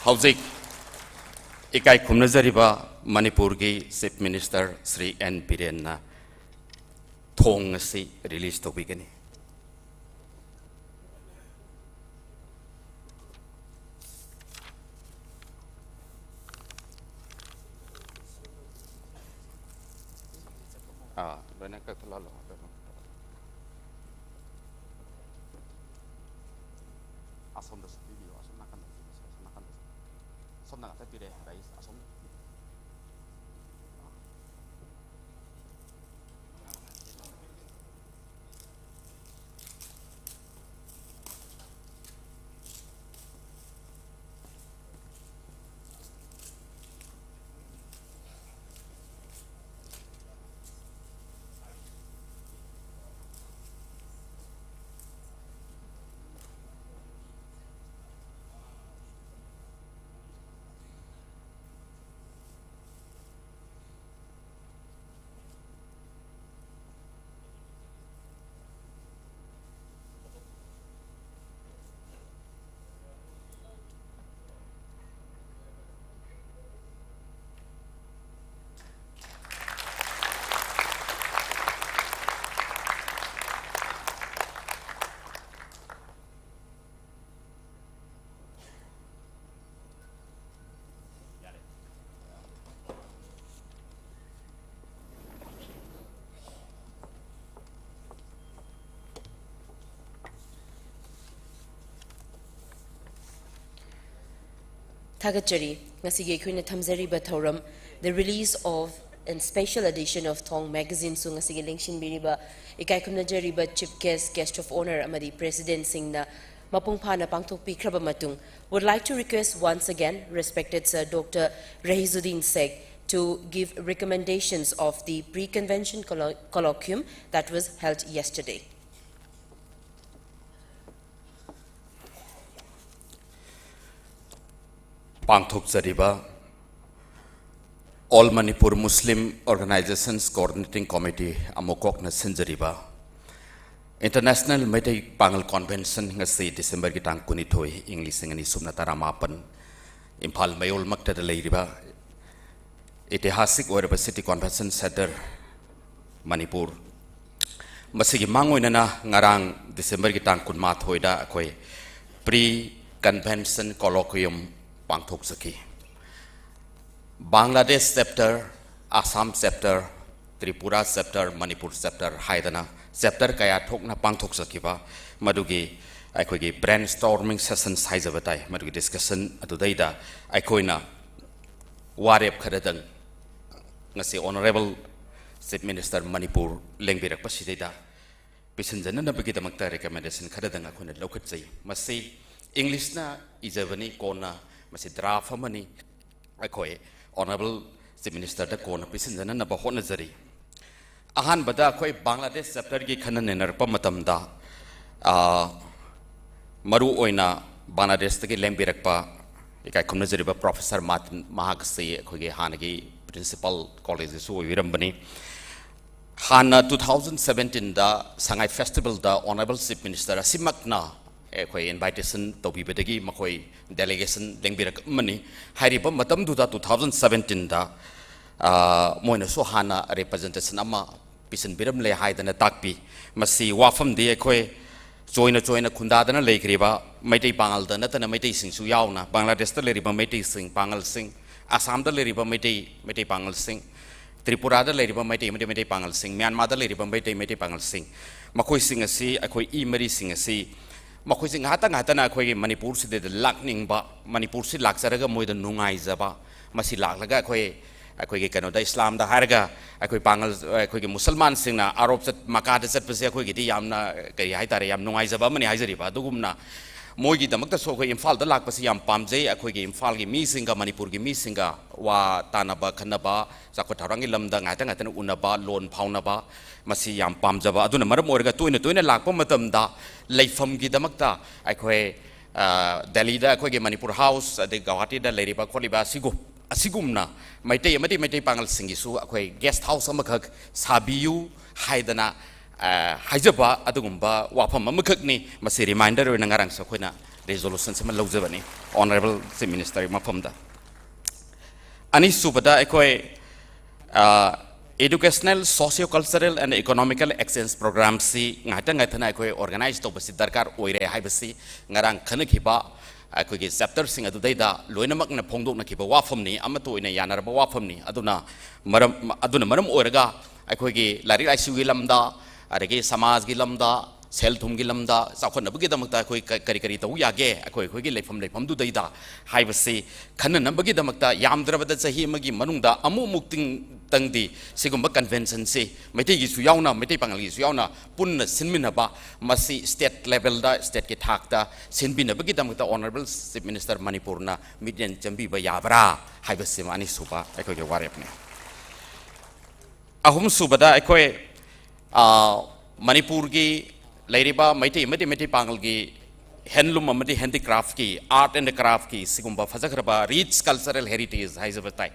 ꯍꯧꯖꯤꯛ ꯏꯀꯥꯏ ꯈꯨꯝꯅꯖꯔꯤꯕ ꯃꯅꯤꯄꯨꯔꯒꯤ ꯆꯤꯐ ꯃꯤꯅꯤꯁꯇꯔ ꯁ꯭ꯔꯤ ꯑꯦꯟ ꯕꯤꯔꯦꯟꯅ ꯊꯣꯡ ꯑꯁꯤ ꯔꯤꯂꯤꯖ ꯇꯧꯕꯤꯒꯅꯤ꯫ ꯑꯥ, ꯂꯣꯏꯅ ꯀꯛꯊꯠꯂꯣ꯫ ꯑꯁꯣꯝꯗꯁꯨ ꯄꯤꯕꯤꯌꯨ, ꯑꯁꯣꯝ ꯅꯥꯀꯟꯗꯁꯨ, ꯑꯁꯣꯝ ꯅꯥꯀꯟꯗꯁꯨ꯫ ꯁꯣꯝꯗ ꯉꯥꯛꯇ ꯄꯤꯔꯛꯑꯦ, ꯔꯥꯏꯁ, ꯑꯁꯣꯝ꯫ ꯊꯥꯒꯠꯆꯔꯤ꯫ ꯉꯁꯤꯒꯤ ꯑꯩꯈꯣꯏꯅ ꯊꯝꯖꯔꯤꯕ ꯊꯧꯔꯝ, The Release of and Special Edition of Thong Magazine ꯁꯨ ꯉꯁꯤꯒꯤ ꯂꯦꯡꯁꯤꯟꯕꯤꯔꯤꯕ ꯏꯀꯥꯏ ꯈꯨꯝꯅꯖꯔꯤꯕ Chief Guest, Guest of Honour ꯑꯃꯗꯤ President ꯁꯤꯡꯅ ꯃꯄꯨꯡ ꯐꯥꯅ ꯄꯥꯡꯊꯣꯛꯄꯤꯈ꯭ꯔꯕ ꯃꯇꯨꯡ, would like to request once again respected Sir Doctor Rahizuddin Sek to give recommendations of the pre-convention collo- colloquium that was held yesterday. ꯄꯥꯡꯊꯣꯛꯆꯔꯤꯕ All Manipur Muslim Organizations Coordinating Committee ꯑꯃꯨꯛ ꯀꯣꯛꯅ ꯁꯤꯟꯖꯔꯤꯕ International Meitei ꯄꯥꯉꯜ Convention ꯉꯁꯤ ꯗꯤꯁꯦꯝꯕꯔꯒꯤ ꯇꯥꯡ ꯀꯨꯟꯅꯤꯊꯣꯏ, ꯏꯪ ꯂꯤꯁꯤꯡ ꯑꯅꯤ ꯁꯨꯞꯅ ꯇꯔꯥꯃꯥꯄꯟ, ꯏꯝꯐꯥꯜ ꯃꯌꯣꯜꯃꯛꯇꯗ ꯂꯩꯔꯤꯕ ꯏꯇꯤꯍꯥꯁꯤꯛ ꯑꯣꯏꯔꯕ City Convention Centre, ꯃꯅꯤꯄꯨꯔ, ꯃꯁꯤꯒꯤ ꯃꯥꯡꯑꯣꯏꯅꯅ ꯉꯔꯥꯡ ꯗꯤꯁꯦꯝꯕꯔꯒꯤ ꯇꯥꯡ ꯀꯨꯟꯃꯥꯊꯣꯏꯗ ꯑꯩꯈꯣꯏ pre convention colloquium ꯄꯥꯡꯊꯣꯛꯆꯈꯤ꯫ Bangladesh chapter, Assam chapter, Tripura chapter, Manipur chapter ꯍꯥꯏꯗꯅ chapter ꯀꯌꯥ ꯊꯣꯛꯅ ꯄꯥꯡꯊꯣꯛꯆꯈꯤꯕ ꯃꯗꯨꯒꯤ ꯑꯩꯈꯣꯏꯒꯤ brainstorming sessions ꯍꯥꯏꯖꯕ ꯇꯥꯏ, ꯃꯗꯨꯒꯤ discussion ꯑꯗꯨꯗꯩꯗ ꯑꯩꯈꯣꯏꯅ ꯋꯥꯔꯦꯞ ꯈꯔꯗꯪ ꯉꯁꯤ Honourable Chief Minister Manipur ꯂꯦꯡꯕꯤꯔꯛꯄꯁꯤꯗꯩꯗ ꯄꯤꯁꯤꯟꯖꯅꯅꯕꯒꯤꯗꯃꯛꯇ recommendation ꯈꯔꯗꯪ ꯑꯩꯈꯣꯏꯅ ꯂꯧꯈꯠꯆꯩ꯫ ꯃꯁꯤ English ꯅ ꯏꯖꯕꯅꯤ, ꯀꯣꯟꯅ ꯃꯁꯤ draft ꯑꯃꯅꯤ, ꯑꯩꯈꯣꯏ Honourable Chief Minister ꯗ ꯀꯣꯟꯅ ꯄꯤꯁꯤꯟꯖꯅꯅꯕ ꯍꯣꯠꯅꯖꯔꯤ꯫ ꯑꯍꯥꯟꯕꯗ ꯑꯩꯈꯣꯏ ꯕꯪꯒ꯭ꯂꯥꯗꯦꯁ chapter ꯒꯤ ꯈꯟꯅ ꯅꯩꯅꯔꯛꯄ ꯃꯇꯝꯗ, ꯑ, ꯃꯔꯨ ꯑꯣꯏꯅ ꯕꯪꯒ꯭ꯂꯥꯗꯦꯁꯇꯒꯤ ꯂꯦꯡꯕꯤꯔꯛꯄ ꯏꯀꯥꯏ ꯈꯨꯝꯅꯖꯔꯤꯕ Professor ꯃꯥꯔꯇꯤꯟ, ꯃꯍꯥꯛ ꯑꯁꯤ ꯑꯩꯈꯣꯏꯒꯤ ꯍꯥꯟꯅꯒꯤ Principal College ꯁꯨ ꯑꯣꯏꯕꯤꯔꯝꯕꯅꯤ꯫ ꯍꯥꯟꯅ two thousand seventeen ꯗ ꯁꯉꯥꯏ festival ꯗ Honourable Chief Minister ꯑꯁꯤꯃꯛꯅ ꯑꯩꯈꯣꯏ invitation ꯇꯧꯕꯤꯕꯗꯒꯤ ꯃꯈꯣꯏ delegation ꯂꯦꯡꯕꯤꯔꯛꯑꯝꯕꯅꯤ꯫ ꯍꯥꯏꯔꯤꯕ ꯃꯇꯝꯗꯨꯗ two thousand seventeen ꯗ, ꯑ, ꯃꯣꯏꯅꯁꯨ ꯍꯥꯟꯅ representation ꯑꯃ ꯄꯤꯁꯤꯟꯕꯤꯔꯝꯂꯦ ꯍꯥꯏꯗꯅ ꯇꯥꯛꯄꯤ꯫ ꯃꯁꯤ ꯋꯥꯐꯝꯗꯤ ꯑꯩꯈꯣꯏ ꯆꯣꯏꯅ ꯆꯣꯏꯅ ꯈꯨꯟꯗꯥꯗꯅ ꯂꯩꯈ꯭ꯔꯤꯕ ꯃꯩꯇꯩ ꯄꯥꯉꯜꯗ ꯅꯠꯇꯅ ꯃꯩꯇꯩꯁꯤꯡꯁꯨ ꯌꯥꯎꯅ ꯕꯪꯒ꯭ꯂꯥꯗꯦꯁꯇ ꯂꯩꯔꯤꯕ ꯃꯩꯇꯩꯁꯤꯡ, ꯄꯥꯉꯜꯁꯤꯡ, ꯑꯁꯥꯝꯗ ꯂꯩꯔꯤꯕ ꯃꯩꯇꯩ, ꯃꯩꯇꯩ ꯄꯥꯉꯜꯁꯤꯡ, ꯇ꯭ꯔꯤꯄꯨꯔꯥꯗ ꯂꯩꯔꯤꯕ ꯃꯩꯇꯩ, ꯃꯩꯇꯩ, ꯃꯩꯇꯩ ꯄꯥꯉꯜꯁꯤꯡ, ꯃ꯭ꯌꯥꯟꯃꯥꯔꯗ ꯂꯩꯔꯤꯕ ꯃꯩꯇꯩ, ꯃꯩꯇꯩ ꯄꯥꯉꯜꯁꯤꯡ, ꯃꯈꯣꯏꯁꯤꯡ ꯑꯁꯤ, ꯑꯩꯈꯣꯏ ꯏ ꯃꯔꯤꯁꯤꯡ ꯑꯁꯤ ꯃꯈꯣꯏꯁꯤ ꯉꯥꯏꯍꯥꯛꯇ ꯉꯥꯏꯍꯥꯛꯇꯅ ꯑꯩꯈꯣꯏꯒꯤ ꯃꯅꯤꯄꯨꯔꯁꯤꯗ ꯂꯥꯛꯅꯤꯡꯕ, ꯃꯅꯤꯄꯨꯔꯁꯤ ꯂꯥꯛꯆꯔꯒ ꯃꯣꯏꯗ ꯅꯨꯡꯉꯥꯏꯖꯕ, ꯃꯁꯤ ꯂꯥꯛꯂꯒ ꯑꯩꯈꯣꯏ, ꯑꯩꯈꯣꯏꯒꯤ ꯀꯩꯅꯣꯗ, ꯏꯁꯂꯥꯝꯗ ꯍꯥꯏꯔꯒ ꯑꯩꯈꯣꯏ ꯄꯥꯡꯒꯜ, ꯑꯩꯈꯣꯏꯒꯤ ꯃꯨꯁꯜꯃꯥꯟꯁꯤꯡꯅ ꯑꯔꯣꯞ ꯆꯠ, ꯃꯀꯥꯗ ꯆꯠꯄꯁꯦ ꯑꯩꯈꯣꯏꯒꯤꯗꯤ ꯌꯥꯝꯅ, ꯀꯔꯤ ꯍꯥꯏꯇꯥꯔꯦ, ꯌꯥꯝ ꯅꯨꯡꯉꯥꯏꯖꯕ ꯑꯃꯅꯤ ꯍꯥꯏꯖꯔꯤꯕ꯫ ꯑꯗꯨꯒꯨꯝꯅ ꯃꯣꯏꯒꯤꯗꯃꯛꯇꯁꯨ ꯑꯩꯈꯣꯏ ꯏꯝꯐꯥꯜꯗ ꯂꯥꯛꯄꯁꯤ ꯌꯥꯝ ꯄꯥꯝꯖꯩ꯫ ꯑꯩꯈꯣꯏꯒꯤ ꯏꯝꯐꯥꯜꯒꯤ ꯃꯤꯁꯤꯡꯒ ꯃꯅꯤꯄꯨꯔꯒꯤ ꯃꯤꯁꯤꯡꯒ ꯋꯥ ꯇꯥꯅꯕ, ꯈꯟꯅꯕ, ꯆꯥꯎꯈꯠ ꯊꯧꯔꯥꯡꯒꯤ ꯂꯝꯗ ꯉꯥꯏꯍꯥꯛꯇ ꯉꯥꯏꯍꯥꯛꯇꯅ ꯎꯅꯕ, ꯂꯣꯟ ꯐꯥꯎꯅꯕ, ꯃꯁꯤ ꯌꯥꯝ ꯄꯥꯝꯖꯕ꯫ ꯑꯗꯨꯅ ꯃꯔꯝ ꯑꯣꯏꯔꯒ ꯇꯣꯏꯅ ꯇꯣꯏꯅ ꯂꯥꯛꯄ ꯃꯇꯝꯗ ꯂꯩꯐꯝꯒꯤꯗꯃꯛꯇ ꯑꯩꯈꯣꯏ, ꯑ, ꯗꯦꯜꯂꯤꯗ ꯑꯩꯈꯣꯏꯒꯤ ꯃꯅꯤꯄꯨꯔ ꯍꯥꯎꯁ, ꯑꯗꯩ ꯒꯧꯍꯥꯇꯤꯗ ꯂꯩꯔꯤꯕ ꯈꯣꯠꯂꯤꯕ ꯑꯁꯤꯒꯨꯝ-, ꯑꯁꯤꯒꯨꯝꯅ ꯃꯩꯇꯩ ꯑꯃꯗꯤ ꯃꯩꯇꯩ ꯄꯥꯉꯜꯁꯤꯡꯒꯤꯁꯨ ꯑꯩꯈꯣꯏ ꯒꯦꯁ ꯍꯥꯎꯁ ꯑꯃꯈꯛ ꯁꯥꯕꯤꯌꯨ ꯍꯥꯏꯗꯅ, ꯑ, ꯍꯥꯏꯖꯕ ꯑꯗꯨꯒꯨꯝꯕ ꯋꯥꯐꯝ ꯑꯃꯈꯛꯅꯤ꯫ ꯃꯁꯤ ꯔꯤꯃꯥꯏꯟꯗꯔ ꯑꯣꯏꯅ ꯉꯔꯥꯡꯁꯨ ꯑꯩꯈꯣꯏꯅ ꯔꯤꯖꯣꯂꯨꯁꯟꯁꯤ ꯑꯃ ꯂꯧꯖꯕꯅꯤ ꯑꯣꯅꯔꯦꯕꯜ ꯆꯤꯐ ꯃꯤꯅꯤꯁꯇꯔꯒꯤ ꯃꯐꯝꯗ꯫ ꯑꯅꯤꯁꯨꯕꯗ ꯑꯩꯈꯣꯏ, ꯑ, educational, socio-cultural and economical exchange programꯁꯤ ꯉꯥꯏꯍꯥꯛꯇ ꯉꯥꯏꯍꯥꯛꯇꯅ ꯑꯩꯈꯣꯏ organize ꯇꯧꯕꯁꯤ ꯗꯔꯀꯥꯔ ꯑꯣꯏꯔꯦ ꯍꯥꯏꯕꯁꯤ ꯉꯔꯥꯡ ꯈꯟꯅꯈꯤꯕ ꯑꯩꯈꯣꯏꯒꯤ ꯆꯦꯞꯇꯔꯁꯤꯡ ꯑꯗꯨꯗꯩꯗ ꯂꯣꯏꯅꯃꯛꯅ ꯐꯣꯡꯗꯣꯛꯅꯈꯤꯕ ꯋꯥꯐꯝꯅꯤ, ꯑꯃꯠꯇ ꯑꯣꯏꯅ ꯌꯥꯅꯔꯕ ꯋꯥꯐꯝꯅꯤ꯫ ꯑꯗꯨꯅ ꯃꯔꯝ, ꯑꯗꯨꯅ ꯃꯔꯝ ꯑꯣꯏꯔꯒ ꯑꯩꯈꯣꯏꯒꯤ ꯂꯥꯏꯔꯤꯛ ꯂꯥꯏꯁꯨꯒꯤ ꯂꯝꯗ, ꯑꯗꯒꯤ ꯁꯃꯥꯖꯒꯤ ꯂꯝꯗ, ꯁꯦꯜ ꯊꯨꯝꯒꯤ ꯂꯝꯗ ꯆꯥꯎꯈꯠꯅꯕꯒꯤꯗꯃꯛꯇ ꯑꯩꯈꯣꯏ ꯀ-, ꯀꯔꯤ ꯀꯔꯤ ꯇꯧꯕ ꯌꯥꯒꯦ, ꯑꯩꯈꯣꯏ ꯑꯩꯈꯣꯏꯒꯤ ꯂꯩꯐꯝ ꯂꯩꯐꯝꯗꯨꯗꯩꯗ ꯍꯥꯏꯕꯁꯤ ꯈꯟꯅꯅꯕꯒꯤꯗꯃꯛꯇ ꯌꯥꯝꯗ꯭ꯔꯕꯗ ꯆꯍꯤ ꯑꯃꯒꯤ ꯃꯅꯨꯡꯗ ꯑꯃꯨꯛ ꯑꯃꯨꯛꯇꯪꯗꯤ ꯁꯤꯒꯨꯝꯕ ꯀꯟꯚꯦꯟꯁꯟꯁꯤ ꯃꯩꯇꯩꯒꯤꯁꯨ ꯌꯥꯎꯅ, ꯃꯩꯇꯩ ꯄꯥꯉꯜꯒꯤꯁꯨ ꯌꯥꯎꯅ ꯄꯨꯟꯅ ꯁꯤꯟꯃꯤꯟꯅꯕ, ꯃꯁꯤ ꯁ꯭ꯇꯦꯠ ꯂꯦꯚꯦꯜꯗ, ꯁ꯭ꯇꯦꯠꯀꯤ ꯊꯥꯛꯇ ꯁꯤꯟꯕꯤꯅꯕꯒꯤꯗꯃꯛꯇ ꯑꯣꯅꯔꯦꯕꯜ ꯆꯤꯐ ꯃꯤꯅꯤꯁꯇꯔ ꯃꯅꯤꯄꯨꯔꯅ ꯃꯤꯠꯌꯦꯡ ꯆꯪꯕꯤꯕ ꯌꯥꯕ꯭ꯔꯥ ꯍꯥꯏꯕꯁꯤꯃ ꯑꯅꯤꯁꯨꯕ ꯑꯩꯈꯣꯏꯒꯤ ꯋꯥꯔꯦꯞꯅꯤ꯫ ꯑꯍꯨꯝꯁꯨꯕꯗ ꯑꯩꯈꯣꯏ, ꯑ, ꯃꯅꯤꯄꯨꯔꯒꯤ ꯂꯩꯔꯤꯕ ꯃꯩꯇꯩ ꯑꯃꯗꯤ ꯃꯩꯇꯩ ꯄꯥꯉꯜꯒꯤ handloom ꯑꯃꯗꯤ handicraftꯀꯤ, art and craftꯀꯤ ꯁꯤꯒꯨꯝꯕ ꯐꯖꯈ꯭ꯔꯕ rich cultural heritage ꯍꯥꯏꯖꯕ ꯇꯥꯏ꯫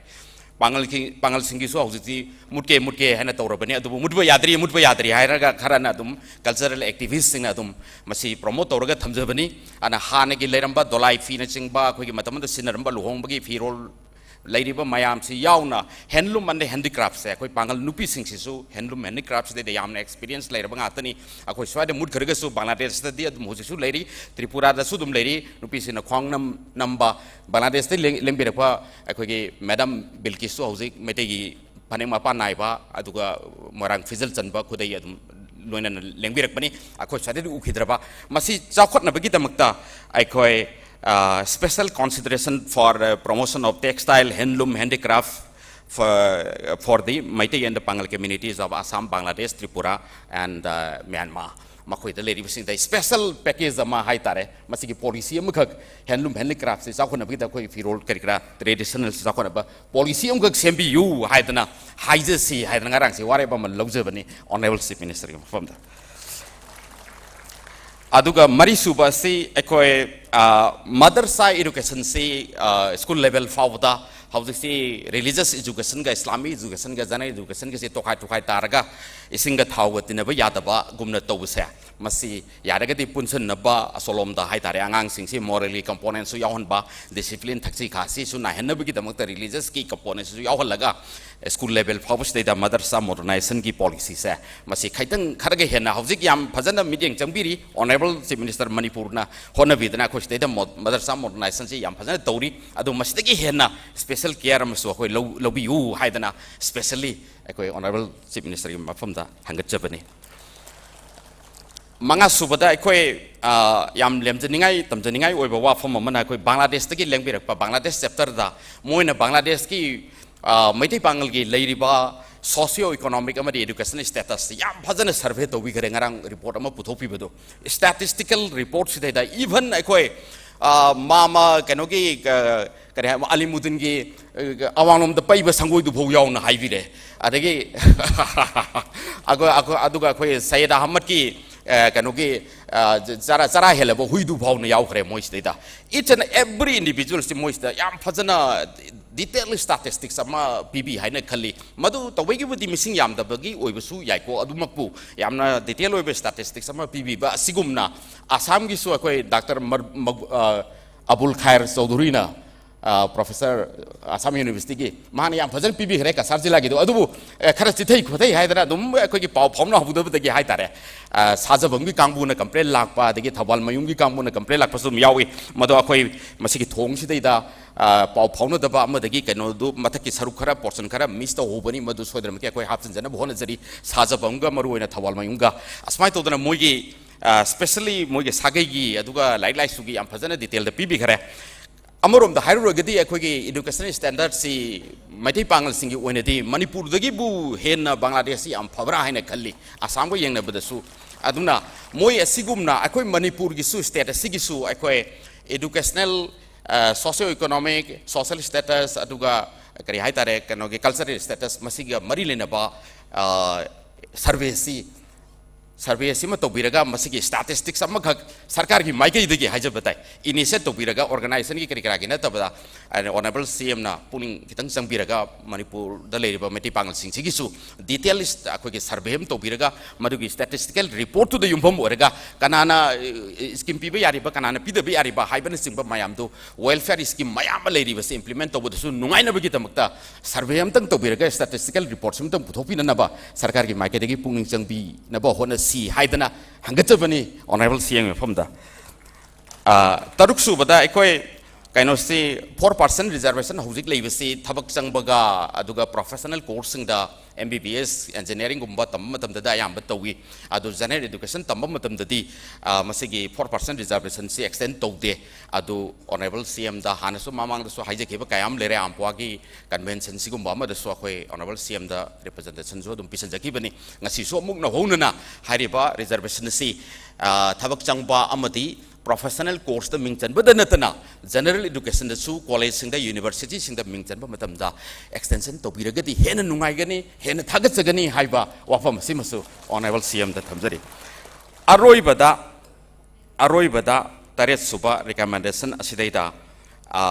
ꯄꯥꯉꯜꯒꯤ, ꯄꯥꯉꯜꯁꯤꯡꯒꯤꯁꯨ ꯍꯧꯖꯤꯛꯇꯤ ꯃꯨꯠꯀꯦ, ꯃꯨꯠꯀꯦ ꯍꯥꯏꯅ ꯇꯧꯔꯕꯅꯤ, ꯑꯗꯨꯕꯨ ꯃꯨꯠꯄ ꯌꯥꯗ꯭ꯔꯤ, ꯃꯨꯠꯄ ꯌꯥꯗ꯭ꯔꯤ ꯍꯥꯏꯔꯒ ꯈꯔꯅ ꯑꯗꯨꯝ cultural activistꯁꯤꯡꯅ ꯑꯗꯨꯝ ꯃꯁꯤ promote ꯇꯧꯔꯒ ꯊꯝꯖꯕꯅꯤ꯫ ꯑꯗꯨꯅ ꯍꯥꯟꯅꯒꯤ ꯂꯩꯔꯝꯕ ꯗꯣꯂꯥꯏ ꯐꯤꯅꯆꯤꯡꯕ, ꯑꯩꯈꯣꯏꯒꯤ ꯃꯇꯝ ꯑꯃꯗ ꯁꯤꯖꯤꯟꯅꯔꯝꯕ ꯂꯨꯍꯣꯡꯕꯒꯤ ꯐꯤꯔꯣꯜ, ꯂꯩꯔꯤꯕ ꯃꯌꯥꯝꯁꯤ ꯌꯥꯎꯅ handloom and handicraftꯁꯦ, ꯑꯩꯈꯣꯏ ꯄꯥꯡꯒꯜ ꯅꯨꯄꯤꯁꯤꯡꯁꯤꯁꯨ handloom handicraftꯁꯤꯗꯩꯗ ꯌꯥꯝꯅ experience ꯂꯩꯔꯕ ꯉꯥꯛꯇꯅꯤ꯫ ꯑꯩꯈꯣꯏ ꯁ꯭ꯋꯥꯏꯗ ꯃꯨꯠꯈ꯭ꯔꯒꯁꯨ ꯕꯪꯒ꯭ꯂꯥꯗꯦꯁꯇꯗꯤ ꯑꯗꯨꯝ ꯍꯧꯖꯤꯛꯁꯨ ꯂꯩꯔꯤ, ꯇ꯭ꯔꯤꯄꯨꯔꯥꯗꯁꯨ ꯑꯗꯨꯝ ꯂꯩꯔꯤ꯫ ꯅꯨꯄꯤꯁꯤꯡꯅ ꯈ꯭ꯋꯥꯡ ꯅꯝ-, ꯅꯝꯕ, ꯕꯪꯒ꯭ꯂꯥꯗꯦꯁꯇ ꯂꯦꯡ-, ꯂꯦꯡꯕꯤꯔꯛꯄ ꯑꯩꯈꯣꯏꯒꯤ ꯃꯦꯗꯥꯝ ꯕꯤꯜꯀꯤꯁꯁꯨ ꯍꯧꯖꯤꯛ ꯃꯩꯇꯩꯒꯤ ꯐꯅꯦꯛ ꯃꯄꯥꯟ ꯅꯥꯏꯕ, ꯑꯗꯨꯒ ꯃꯣꯏꯔꯥꯡ ꯐꯤꯖꯜ ꯆꯟꯕ ꯈꯨꯗꯩ ꯑꯗꯨꯝ ꯂꯣꯏꯅꯅ ꯂꯦꯡꯕꯤꯔꯛꯄꯅꯤ꯫ ꯑꯩꯈꯣꯏ ꯁ꯭ꯋꯥꯏꯗꯗꯤ ꯎꯈꯤꯗ꯭ꯔꯕ꯫ ꯃꯁꯤ ꯆꯥꯎꯈꯠꯅꯕꯒꯤꯗꯃꯛꯇ ꯑꯩꯈꯣꯏ, ꯑ, special consideration for, ꯑ, promotion of textile, handloom, handicraft for, for the Meitei and the Pangal communities of Assam, Bangladesh, Tripura and, ꯑ, Myanmar꯫ ꯃꯈꯣꯏꯗ ꯂꯩꯔꯤꯕꯁꯤꯡꯗ special package ꯑꯃ ꯍꯥꯏ ꯇꯥꯔꯦ, ꯃꯁꯤꯒꯤ policy ꯑꯃꯈꯛ, handloom handicraftꯁꯤ ꯆꯥꯎꯈꯠꯅꯕꯒꯤꯗ ꯑꯩꯈꯣꯏ ꯐꯤꯔꯣꯜ ꯀꯔꯤ ꯀꯔꯥ traditionalꯁꯤ ꯆꯥꯎꯈꯠꯅꯕ policy ꯑꯃꯈꯛ ꯁꯦꯝꯕꯤꯌꯨ ꯍꯥꯏꯗꯅ ꯍꯥꯏꯖꯁꯤ ꯍꯥꯏꯗꯅ ꯉꯔꯥꯡꯁꯦ ꯋꯥꯔꯦꯞ ꯑꯃ ꯂꯧꯖꯕꯅꯤ Honourable Chief Ministerꯒꯤ ꯃꯐꯝꯗ꯫ ꯑꯗꯨꯒ ꯃꯔꯤꯁꯨꯕ ꯑꯁꯤ ꯑꯩꯈꯣꯏ, ꯑ, ꯃꯗꯔꯁꯥ educationꯁꯤ, ꯑ, school level ꯐꯥꯎꯕꯗ ꯍꯧꯖꯤꯛꯁꯤ religious educationꯒ Islamic educationꯒ general educationꯒꯁꯤ ꯇꯣꯈꯥꯏ ꯇꯣꯈꯥꯏ ꯇꯥꯔꯒ ꯏꯁꯤꯡꯒ ꯊꯥꯎꯒ ꯇꯤꯟꯅꯕ ꯌꯥꯗꯕꯒꯨꯝꯅ ꯇꯧꯕꯁꯦ, ꯃꯁꯤ ꯌꯥꯔꯒꯗꯤ ꯄꯨꯟꯁꯤꯟꯅꯕ ꯑꯁꯣꯂꯣꯝꯗ ꯍꯥꯏ ꯇꯥꯔꯦ, ꯑꯉꯥꯡꯁꯤꯡꯁꯤ morally componentꯁꯨ ꯌꯥꯎꯍꯟꯕ, discipline ꯊꯛꯁꯤ ꯈꯥꯁꯤꯁꯨ ꯅꯥꯏꯍꯟꯅꯕꯒꯤꯗꯃꯛꯇ religiousꯀꯤ componentꯁꯨ ꯌꯥꯎꯍꯜꯂꯒ school level ꯐꯥꯎꯕꯁꯤꯗꯩꯗ ꯃꯗꯔꯁꯥ modernizationꯒꯤ policyꯁꯦ ꯃꯁꯤ ꯈꯤꯇꯪ ꯈꯔꯒ ꯍꯦꯟꯅ ꯍꯧꯖꯤꯛ ꯌꯥꯝ ꯐꯖꯅ ꯃꯤꯠꯌꯦꯡ ꯆꯪꯕꯤꯔꯤ꯫ Honourable Chief Minister ꯃꯅꯤꯄꯨꯔꯅ ꯍꯣꯠꯅꯕꯤꯗꯅ ꯑꯩꯈꯣꯏ ꯁꯤꯗꯩꯗ ꯃꯣ-, ꯃꯗꯔꯁꯥ modernizationꯁꯤ ꯌꯥꯝ ꯐꯖꯅ ꯇꯧꯔꯤ꯫ ꯑꯗꯨ ꯃꯁꯤꯗꯒꯤ ꯍꯦꯟꯅ special care ꯑꯃꯁꯨ ꯑꯩꯈꯣꯏ ꯂꯧ-, ꯂꯧꯕꯤꯌꯨ ꯍꯥꯏꯗꯅ specially ꯑꯩꯈꯣꯏ Honourable Chief Ministerꯒꯤ ꯃꯐꯝꯗ ꯍꯪꯒꯠꯆꯕꯅꯤ꯫ ꯃꯉꯥ ꯁꯨꯕꯗ ꯑꯩꯈꯣꯏ, ꯑ, ꯌꯥꯝ ꯂꯦꯝꯖꯅꯤꯡꯉꯥꯏ, ꯇꯝꯖꯅꯤꯡꯉꯥꯏ ꯑꯣꯏꯕ ꯋꯥꯐꯝ ꯑꯃꯅ ꯑꯩꯈꯣꯏ ꯕꯪꯒ꯭ꯂꯥꯗꯦꯁꯇꯒꯤ ꯂꯦꯡꯕꯤꯔꯛꯄ, ꯕꯪꯒ꯭ꯂꯥꯗꯦꯁ chapterꯗ ꯃꯣꯏꯅ ꯕꯪꯒ꯭ꯂꯥꯗꯦꯁꯀꯤ, ꯑ, ꯃꯩꯇꯩ ꯄꯥꯉꯜꯒꯤ ꯂꯩꯔꯤꯕ socio economic ꯑꯃꯗꯤ educational status ꯌꯥꯝ ꯐꯖꯅ survey ꯇꯧꯕꯤꯈ꯭ꯔꯦ꯫ ꯉꯔꯥꯡ report ꯑꯃ ꯄꯨꯊꯣꯛꯄꯤꯕꯗꯣ, statistical reportꯁꯤꯗꯩꯗ even ꯑꯩꯈꯣꯏ, ꯑ, ꯃꯥꯃ ꯀꯩꯅꯣꯒꯤ, ꯑ, ꯀꯔꯤ ꯍꯥꯏ, ꯑꯂꯤꯃꯨꯗꯤꯟꯒꯤ, ꯑ, ꯑꯋꯥꯡꯂꯣꯝꯗ ꯄꯩꯕ ꯁꯪꯒꯣꯏꯗꯨꯐꯥꯎ ꯌꯥꯎꯅ ꯍꯥꯏꯕꯤꯔꯦ꯫ ꯑꯗꯒꯤ ꯑꯩꯈꯣꯏ, ꯑꯩꯈꯣꯏ, ꯑꯗꯨꯒ ꯑꯩꯈꯣꯏ ꯁꯌꯦꯗ ꯑꯍꯃꯗꯀꯤ, ꯑ, ꯀꯩꯅꯣꯒꯤ, ꯑ, ꯆꯔꯥ, ꯆꯔꯥ ꯍꯦꯜꯂꯕ ꯍꯨꯏꯗꯨ ꯐꯥꯎꯅ ꯌꯥꯎꯈ꯭ꯔꯦ ꯃꯣꯏꯁꯤꯗꯩꯗ꯫ Each and every individualꯁꯤ ꯃꯣꯏꯁꯤꯗ ꯌꯥꯝ ꯐꯖꯅ detail statistics ꯑꯃ ꯄꯤꯕꯤ ꯍꯥꯏꯅ ꯈꯜꯂꯤ꯫ ꯃꯗꯨ ꯇꯧꯕꯒꯤꯕꯨꯗꯤ ꯃꯤꯁꯤꯡ ꯌꯥꯝꯗꯕꯒꯤ ꯑꯣꯏꯕꯁꯨ ꯌꯥꯏꯀꯣ, ꯑꯗꯨꯃꯛꯄꯨ ꯌꯥꯝꯅ detail ꯑꯣꯏꯕ statistics ꯑꯃ ꯄꯤꯕꯤꯕ ꯑꯁꯤꯒꯨꯝꯅ ꯑꯁꯥꯝꯒꯤꯁꯨ ꯑꯩꯈꯣꯏ ꯗꯥꯛꯇꯔ ꯃꯔ-, ꯃꯒ-, ꯑ, ꯑꯕꯨꯜ ꯈꯥꯏꯔ ꯆꯧꯙꯨꯔꯤꯅ ꯄ꯭ꯔꯣꯐꯦꯁꯔ ꯑꯁꯥꯝ ꯌꯨꯅꯤꯚꯔꯁꯤꯇꯤꯒꯤ, ꯃꯍꯥꯛꯅ ꯌꯥꯝ ꯐꯖꯅ ꯄꯤꯕꯤꯈ꯭ꯔꯦ ꯀꯁꯥꯔ ꯖꯤꯂꯥꯒꯤꯗꯣ꯫ ꯑꯗꯨꯕꯨ ꯈꯔ ꯆꯤꯊꯩ ꯈꯣꯊꯩ ꯍꯥꯏꯗꯅ ꯑꯗꯨꯝ ꯑꯩꯈꯣꯏꯒꯤ ꯄꯥꯎ ꯐꯥꯎꯅꯍꯧꯗꯕꯗꯒꯤ ꯍꯥꯏꯇꯥꯔꯦ, ꯁꯥꯖꯕꯝꯒꯤ ꯀꯥꯡꯕꯨꯅ ꯀꯝꯄ꯭ꯂꯦꯟ ꯂꯥꯛꯄ, ꯑꯗꯒꯤ ꯊꯧꯕꯥꯜ ꯃꯌꯨꯝꯒꯤ ꯀꯥꯡꯕꯨꯅ ꯀꯝꯄ꯭ꯂꯦꯟ ꯂꯥꯛꯄꯁꯨ ꯑꯗꯨꯝ ꯌꯥꯎꯏ꯫ ꯃꯗꯣ ꯑꯩꯈꯣꯏ ꯃꯁꯤꯒꯤ ꯊꯣꯡꯁꯤꯗꯩꯗ ꯄꯥꯎ ꯐꯥꯎꯅꯗꯕ ꯑꯃꯗꯒꯤ ꯀꯩꯅꯣꯗꯨ ꯃꯊꯛꯀꯤ ꯁꯔꯨꯛ ꯈꯔ, ꯄꯣꯔꯁꯟ ꯈꯔ ꯃꯤꯁ ꯇꯧꯍꯧꯕꯅꯤ, ꯃꯗꯨ ꯁꯣꯏꯗꯅꯃꯛꯀꯤ ꯑꯩꯈꯣꯏ ꯍꯥꯞꯆꯤꯟꯖꯅꯕ ꯍꯣꯠꯅꯖꯔꯤ꯫ ꯁꯥꯖꯕꯝꯒ ꯃꯔꯨꯑꯣꯏꯅ ꯊꯧꯕꯥꯜ ꯃꯌꯨꯝꯒ ꯑꯁꯨꯃꯥꯏꯅ ꯇꯧꯗꯅ ꯃꯣꯏꯒꯤ, ꯁ꯭ꯄꯦꯁꯦꯜꯂꯤ ꯃꯣꯏꯒꯤ ꯁꯥꯒꯩꯒꯤ ꯑꯗꯨꯒ ꯂꯥꯏꯔꯤꯛ ꯂꯥꯏꯁꯨꯒꯤ ꯌꯥꯝ ꯐꯖꯅ ꯗꯤꯇꯦꯜꯗ ꯄꯤꯕꯤꯈꯔꯦ꯫ ꯑꯃꯔꯣꯝꯗ ꯍꯥꯏꯔꯨꯔꯒꯗꯤ ꯑꯩꯈꯣꯏꯒꯤ ꯏꯗꯨꯀꯦꯁꯟ ꯁ꯭ꯇꯦꯟꯗꯔꯠꯁꯤ ꯃꯩꯇꯩ ꯄꯥꯉꯜꯁꯤꯡꯒꯤ ꯑꯣꯏꯅꯗꯤ ꯃꯅꯤꯄꯨꯔꯗꯒꯤꯕꯨ ꯍꯦꯟꯅ ꯕꯪꯒ꯭ꯂꯥꯗꯦꯁꯁꯤ ꯌꯥꯝ ꯐꯕ꯭ꯔꯥ ꯍꯥꯏꯅ ꯈꯜꯂꯤ, ꯑꯁꯥꯝꯒ ꯌꯦꯡꯅꯕꯗꯁꯨ꯫ ꯑꯗꯨꯅ ꯃꯣꯏ ꯑꯁꯤꯒꯨꯝꯅ ꯑꯩꯈꯣꯏ ꯃꯅꯤꯄꯨꯔꯒꯤꯁꯨ ꯁ꯭ꯇꯦꯠ ꯑꯁꯤꯒꯤꯁꯨ ꯑꯩꯈꯣꯏ educational, socio economic, social status, ꯑꯗꯨꯒ ꯀꯔꯤ ꯍꯥꯏꯇꯥꯔꯦ, ꯀꯩꯅꯣꯒꯤ ꯀꯜꯆꯔꯦꯜ ꯁ꯭ꯇꯦꯇꯁ, ꯃꯁꯤꯒ ꯃꯔꯤ ꯂꯩꯅꯕ ꯁꯔꯚꯦꯁꯤ ꯁꯔꯚꯦ ꯑꯁꯤꯃ ꯇꯧꯕꯤꯔꯒ ꯃꯁꯤꯒꯤ ꯁ꯭ꯇꯥꯇꯤꯁꯇꯤꯛꯁ ꯑꯃꯈꯛ ꯁꯔꯀꯥꯔꯒꯤ ꯃꯥꯏꯀꯩꯗꯒꯤ ꯍꯥꯏꯖꯕ ꯇꯥꯏ, ꯏꯅꯤꯁꯤꯌꯦꯠ ꯇꯧꯕꯤꯔꯒ, ꯑꯣꯔꯒꯅꯥꯏꯖꯦꯁꯟꯒꯤ ꯀꯔꯤ ꯀꯔꯥꯒꯤ ꯅꯠꯇꯕꯗ, ꯑꯣꯅꯔꯦꯕꯜ ꯁꯤ ꯑꯦꯝꯅ ꯄꯨꯛꯅꯤꯡ ꯈꯤꯇꯪ ꯆꯪꯕꯤꯔꯒ ꯃꯅꯤꯄꯨꯔꯗ ꯂꯩꯔꯤꯕ ꯃꯩꯇꯩ ꯄꯥꯉꯜꯁꯤꯡꯁꯤꯒꯤꯁꯨ ꯗꯤꯇꯦꯜ ꯑꯩꯈꯣꯏꯒꯤ ꯁꯔꯚꯦ ꯑꯃ ꯇꯧꯕꯤꯔꯒ, ꯃꯗꯨꯒꯤ ꯁ꯭ꯇꯦꯇꯤꯁꯇꯤꯀꯦꯜ ꯔꯤꯄꯣꯔꯠꯇꯨꯗ ꯌꯨꯝꯐꯝ ꯑꯣꯏꯔꯒ ꯀꯅꯥꯅ ꯁ꯭ꯀꯤꯝ ꯄꯤꯕ ꯌꯥꯔꯤꯕ, ꯀꯅꯥꯅ ꯄꯤꯗꯕ ꯌꯥꯔꯤꯕ ꯍꯥꯏꯕꯅꯆꯤꯡꯕ ꯃꯌꯥꯝꯗꯨ, ꯋꯦꯜꯐꯤꯌꯔ ꯁ꯭ꯀꯤꯝ ꯃꯌꯥꯝ ꯑꯃ ꯂꯩꯔꯤꯕꯁꯤ ꯏꯝꯄ꯭ꯂꯤꯃꯦꯟ ꯇꯧꯕꯗꯁꯨ ꯅꯨꯡꯉꯥꯏꯅꯕꯒꯤꯗꯃꯛꯇ ꯁꯔꯚꯦ ꯑꯃꯇꯪ ꯇꯧꯕꯤꯔꯒ, ꯁ꯭ꯇꯦꯇꯤꯁꯇꯤꯀꯦꯜ ꯔꯤꯄꯣꯔꯠꯁꯤ ꯑꯃꯇꯪ ꯄꯨꯊꯣꯛꯄꯤꯅꯅꯕ ꯁꯔꯀꯥꯔꯒꯤ ꯃꯥꯏꯀꯩꯗꯒꯤ ꯄꯨꯛꯅꯤꯡ ꯆꯪꯕꯤꯅꯕ ꯍꯣꯠꯅꯁꯤ ꯍꯥꯏꯗꯅ ꯍꯪꯒꯠꯆꯕꯅꯤ ꯑꯣꯅꯔꯦꯕꯜ ꯁꯤ ꯑꯦꯝ ꯃꯐꯝꯗ꯫ ꯇꯔꯨꯛ ꯁꯨꯕꯗ ꯑꯩꯈꯣꯏ ꯀꯩꯅꯣꯁꯤ, ꯐꯣꯔ ꯄꯥꯔꯁꯦꯟ ꯔꯤꯖꯥꯔꯕꯦꯁꯟ ꯍꯧꯖꯤꯛ ꯂꯩꯕꯁꯤ ꯊꯕꯛ ꯆꯪꯕꯒ ꯑꯗꯨꯒ ꯄ꯭ꯔꯣꯐꯦꯁꯅꯦꯜ ꯀꯣꯔꯁꯁꯤꯡꯗ, ꯑꯦꯝ ꯕꯤ ꯕꯤ ꯑꯦꯁ, ꯏꯟꯖꯤꯅꯤꯌꯥꯔꯤꯡꯒꯨꯝꯕ ꯇꯝꯕ ꯃꯇꯝꯗꯗ ꯑꯌꯥꯝꯕ ꯇꯧꯏ꯫ ꯑꯗꯨ ꯖꯦꯅꯔꯦꯜ ꯏꯗꯨꯀꯦꯁꯟ ꯇꯝꯕ ꯃꯇꯝꯗꯗꯤ ꯃꯁꯤꯒꯤ ꯐꯣꯔ ꯄꯥꯔꯁꯦꯟ ꯔꯤꯖꯥꯔꯕꯦꯁꯟꯁꯤ ꯑꯦꯛꯁꯇꯦꯟ ꯇꯧꯗꯦ꯫ ꯑꯗꯨ ꯑꯣꯅꯔꯦꯕꯜ ꯁꯤ ꯑꯦꯝꯗ ꯍꯥꯟꯅꯁꯨ ꯃꯃꯥꯡꯗꯁꯨ ꯍꯥꯏꯖꯈꯤꯕ ꯀꯌꯥ ꯑꯃ ꯂꯩꯔꯦ, ꯑꯝꯐꯥꯒꯤ ꯀꯟꯚꯦꯟꯁꯟꯁꯤꯒꯨꯝꯕ ꯑꯃꯗꯁꯨ ꯑꯩꯈꯣꯏ ꯑꯣꯅꯔꯦꯕꯜ ꯁꯤ ꯑꯦꯝꯗ ꯔꯤꯄ꯭ꯔꯖꯦꯟꯇꯦꯁꯟꯁꯨ ꯑꯗꯨꯝ ꯄꯤꯁꯤꯟꯖꯈꯤꯕꯅꯤ꯫ ꯉꯁꯤꯁꯨ ꯑꯃꯨꯛ ꯅꯧꯍꯧꯅꯅ ꯍꯥꯏꯔꯤꯕ ꯔꯤꯖꯥꯔꯕꯦꯁꯟ ꯑꯁꯤ ꯊꯕꯛ ꯆꯪꯕ ꯑꯃꯗꯤ ꯄ꯭ꯔꯣꯐꯦꯁꯅꯦꯜ ꯀꯣꯔꯁꯇ ꯃꯤꯡ ꯆꯟꯕꯗ ꯅꯠꯇꯅ ꯖꯦꯅꯔꯦꯜ ꯏꯗꯨꯀꯦꯁꯟꯗꯁꯨ ꯀꯣꯂꯦꯖꯁꯤꯡꯗ, ꯌꯨꯅꯤꯚꯔꯁꯤꯇꯤꯁꯤꯡꯗ ꯃꯤꯡ ꯆꯟꯕ ꯃꯇꯝꯗ ꯑꯦꯛꯁꯇꯦꯟꯁꯟ ꯇꯧꯕꯤꯔꯒꯗꯤ ꯍꯦꯟꯅ ꯅꯨꯡꯉꯥꯏꯒꯅꯤ, ꯍꯦꯟꯅ ꯊꯥꯒꯠꯆꯒꯅꯤ ꯍꯥꯏꯕ ꯋꯥꯐꯝ ꯑꯁꯤꯃꯁꯨ ꯑꯣꯅꯔꯦꯕꯜ ꯁꯤ ꯑꯦꯝꯗ ꯊꯝꯖꯔꯤ꯫ ꯑꯔꯣꯏꯕꯗ ꯑꯔꯣꯏꯕꯗ ꯇꯔꯦꯠ ꯁꯨꯕ ꯔꯤꯀꯃꯦꯟꯗꯦꯁꯟ ꯑꯁꯤꯗꯩꯗ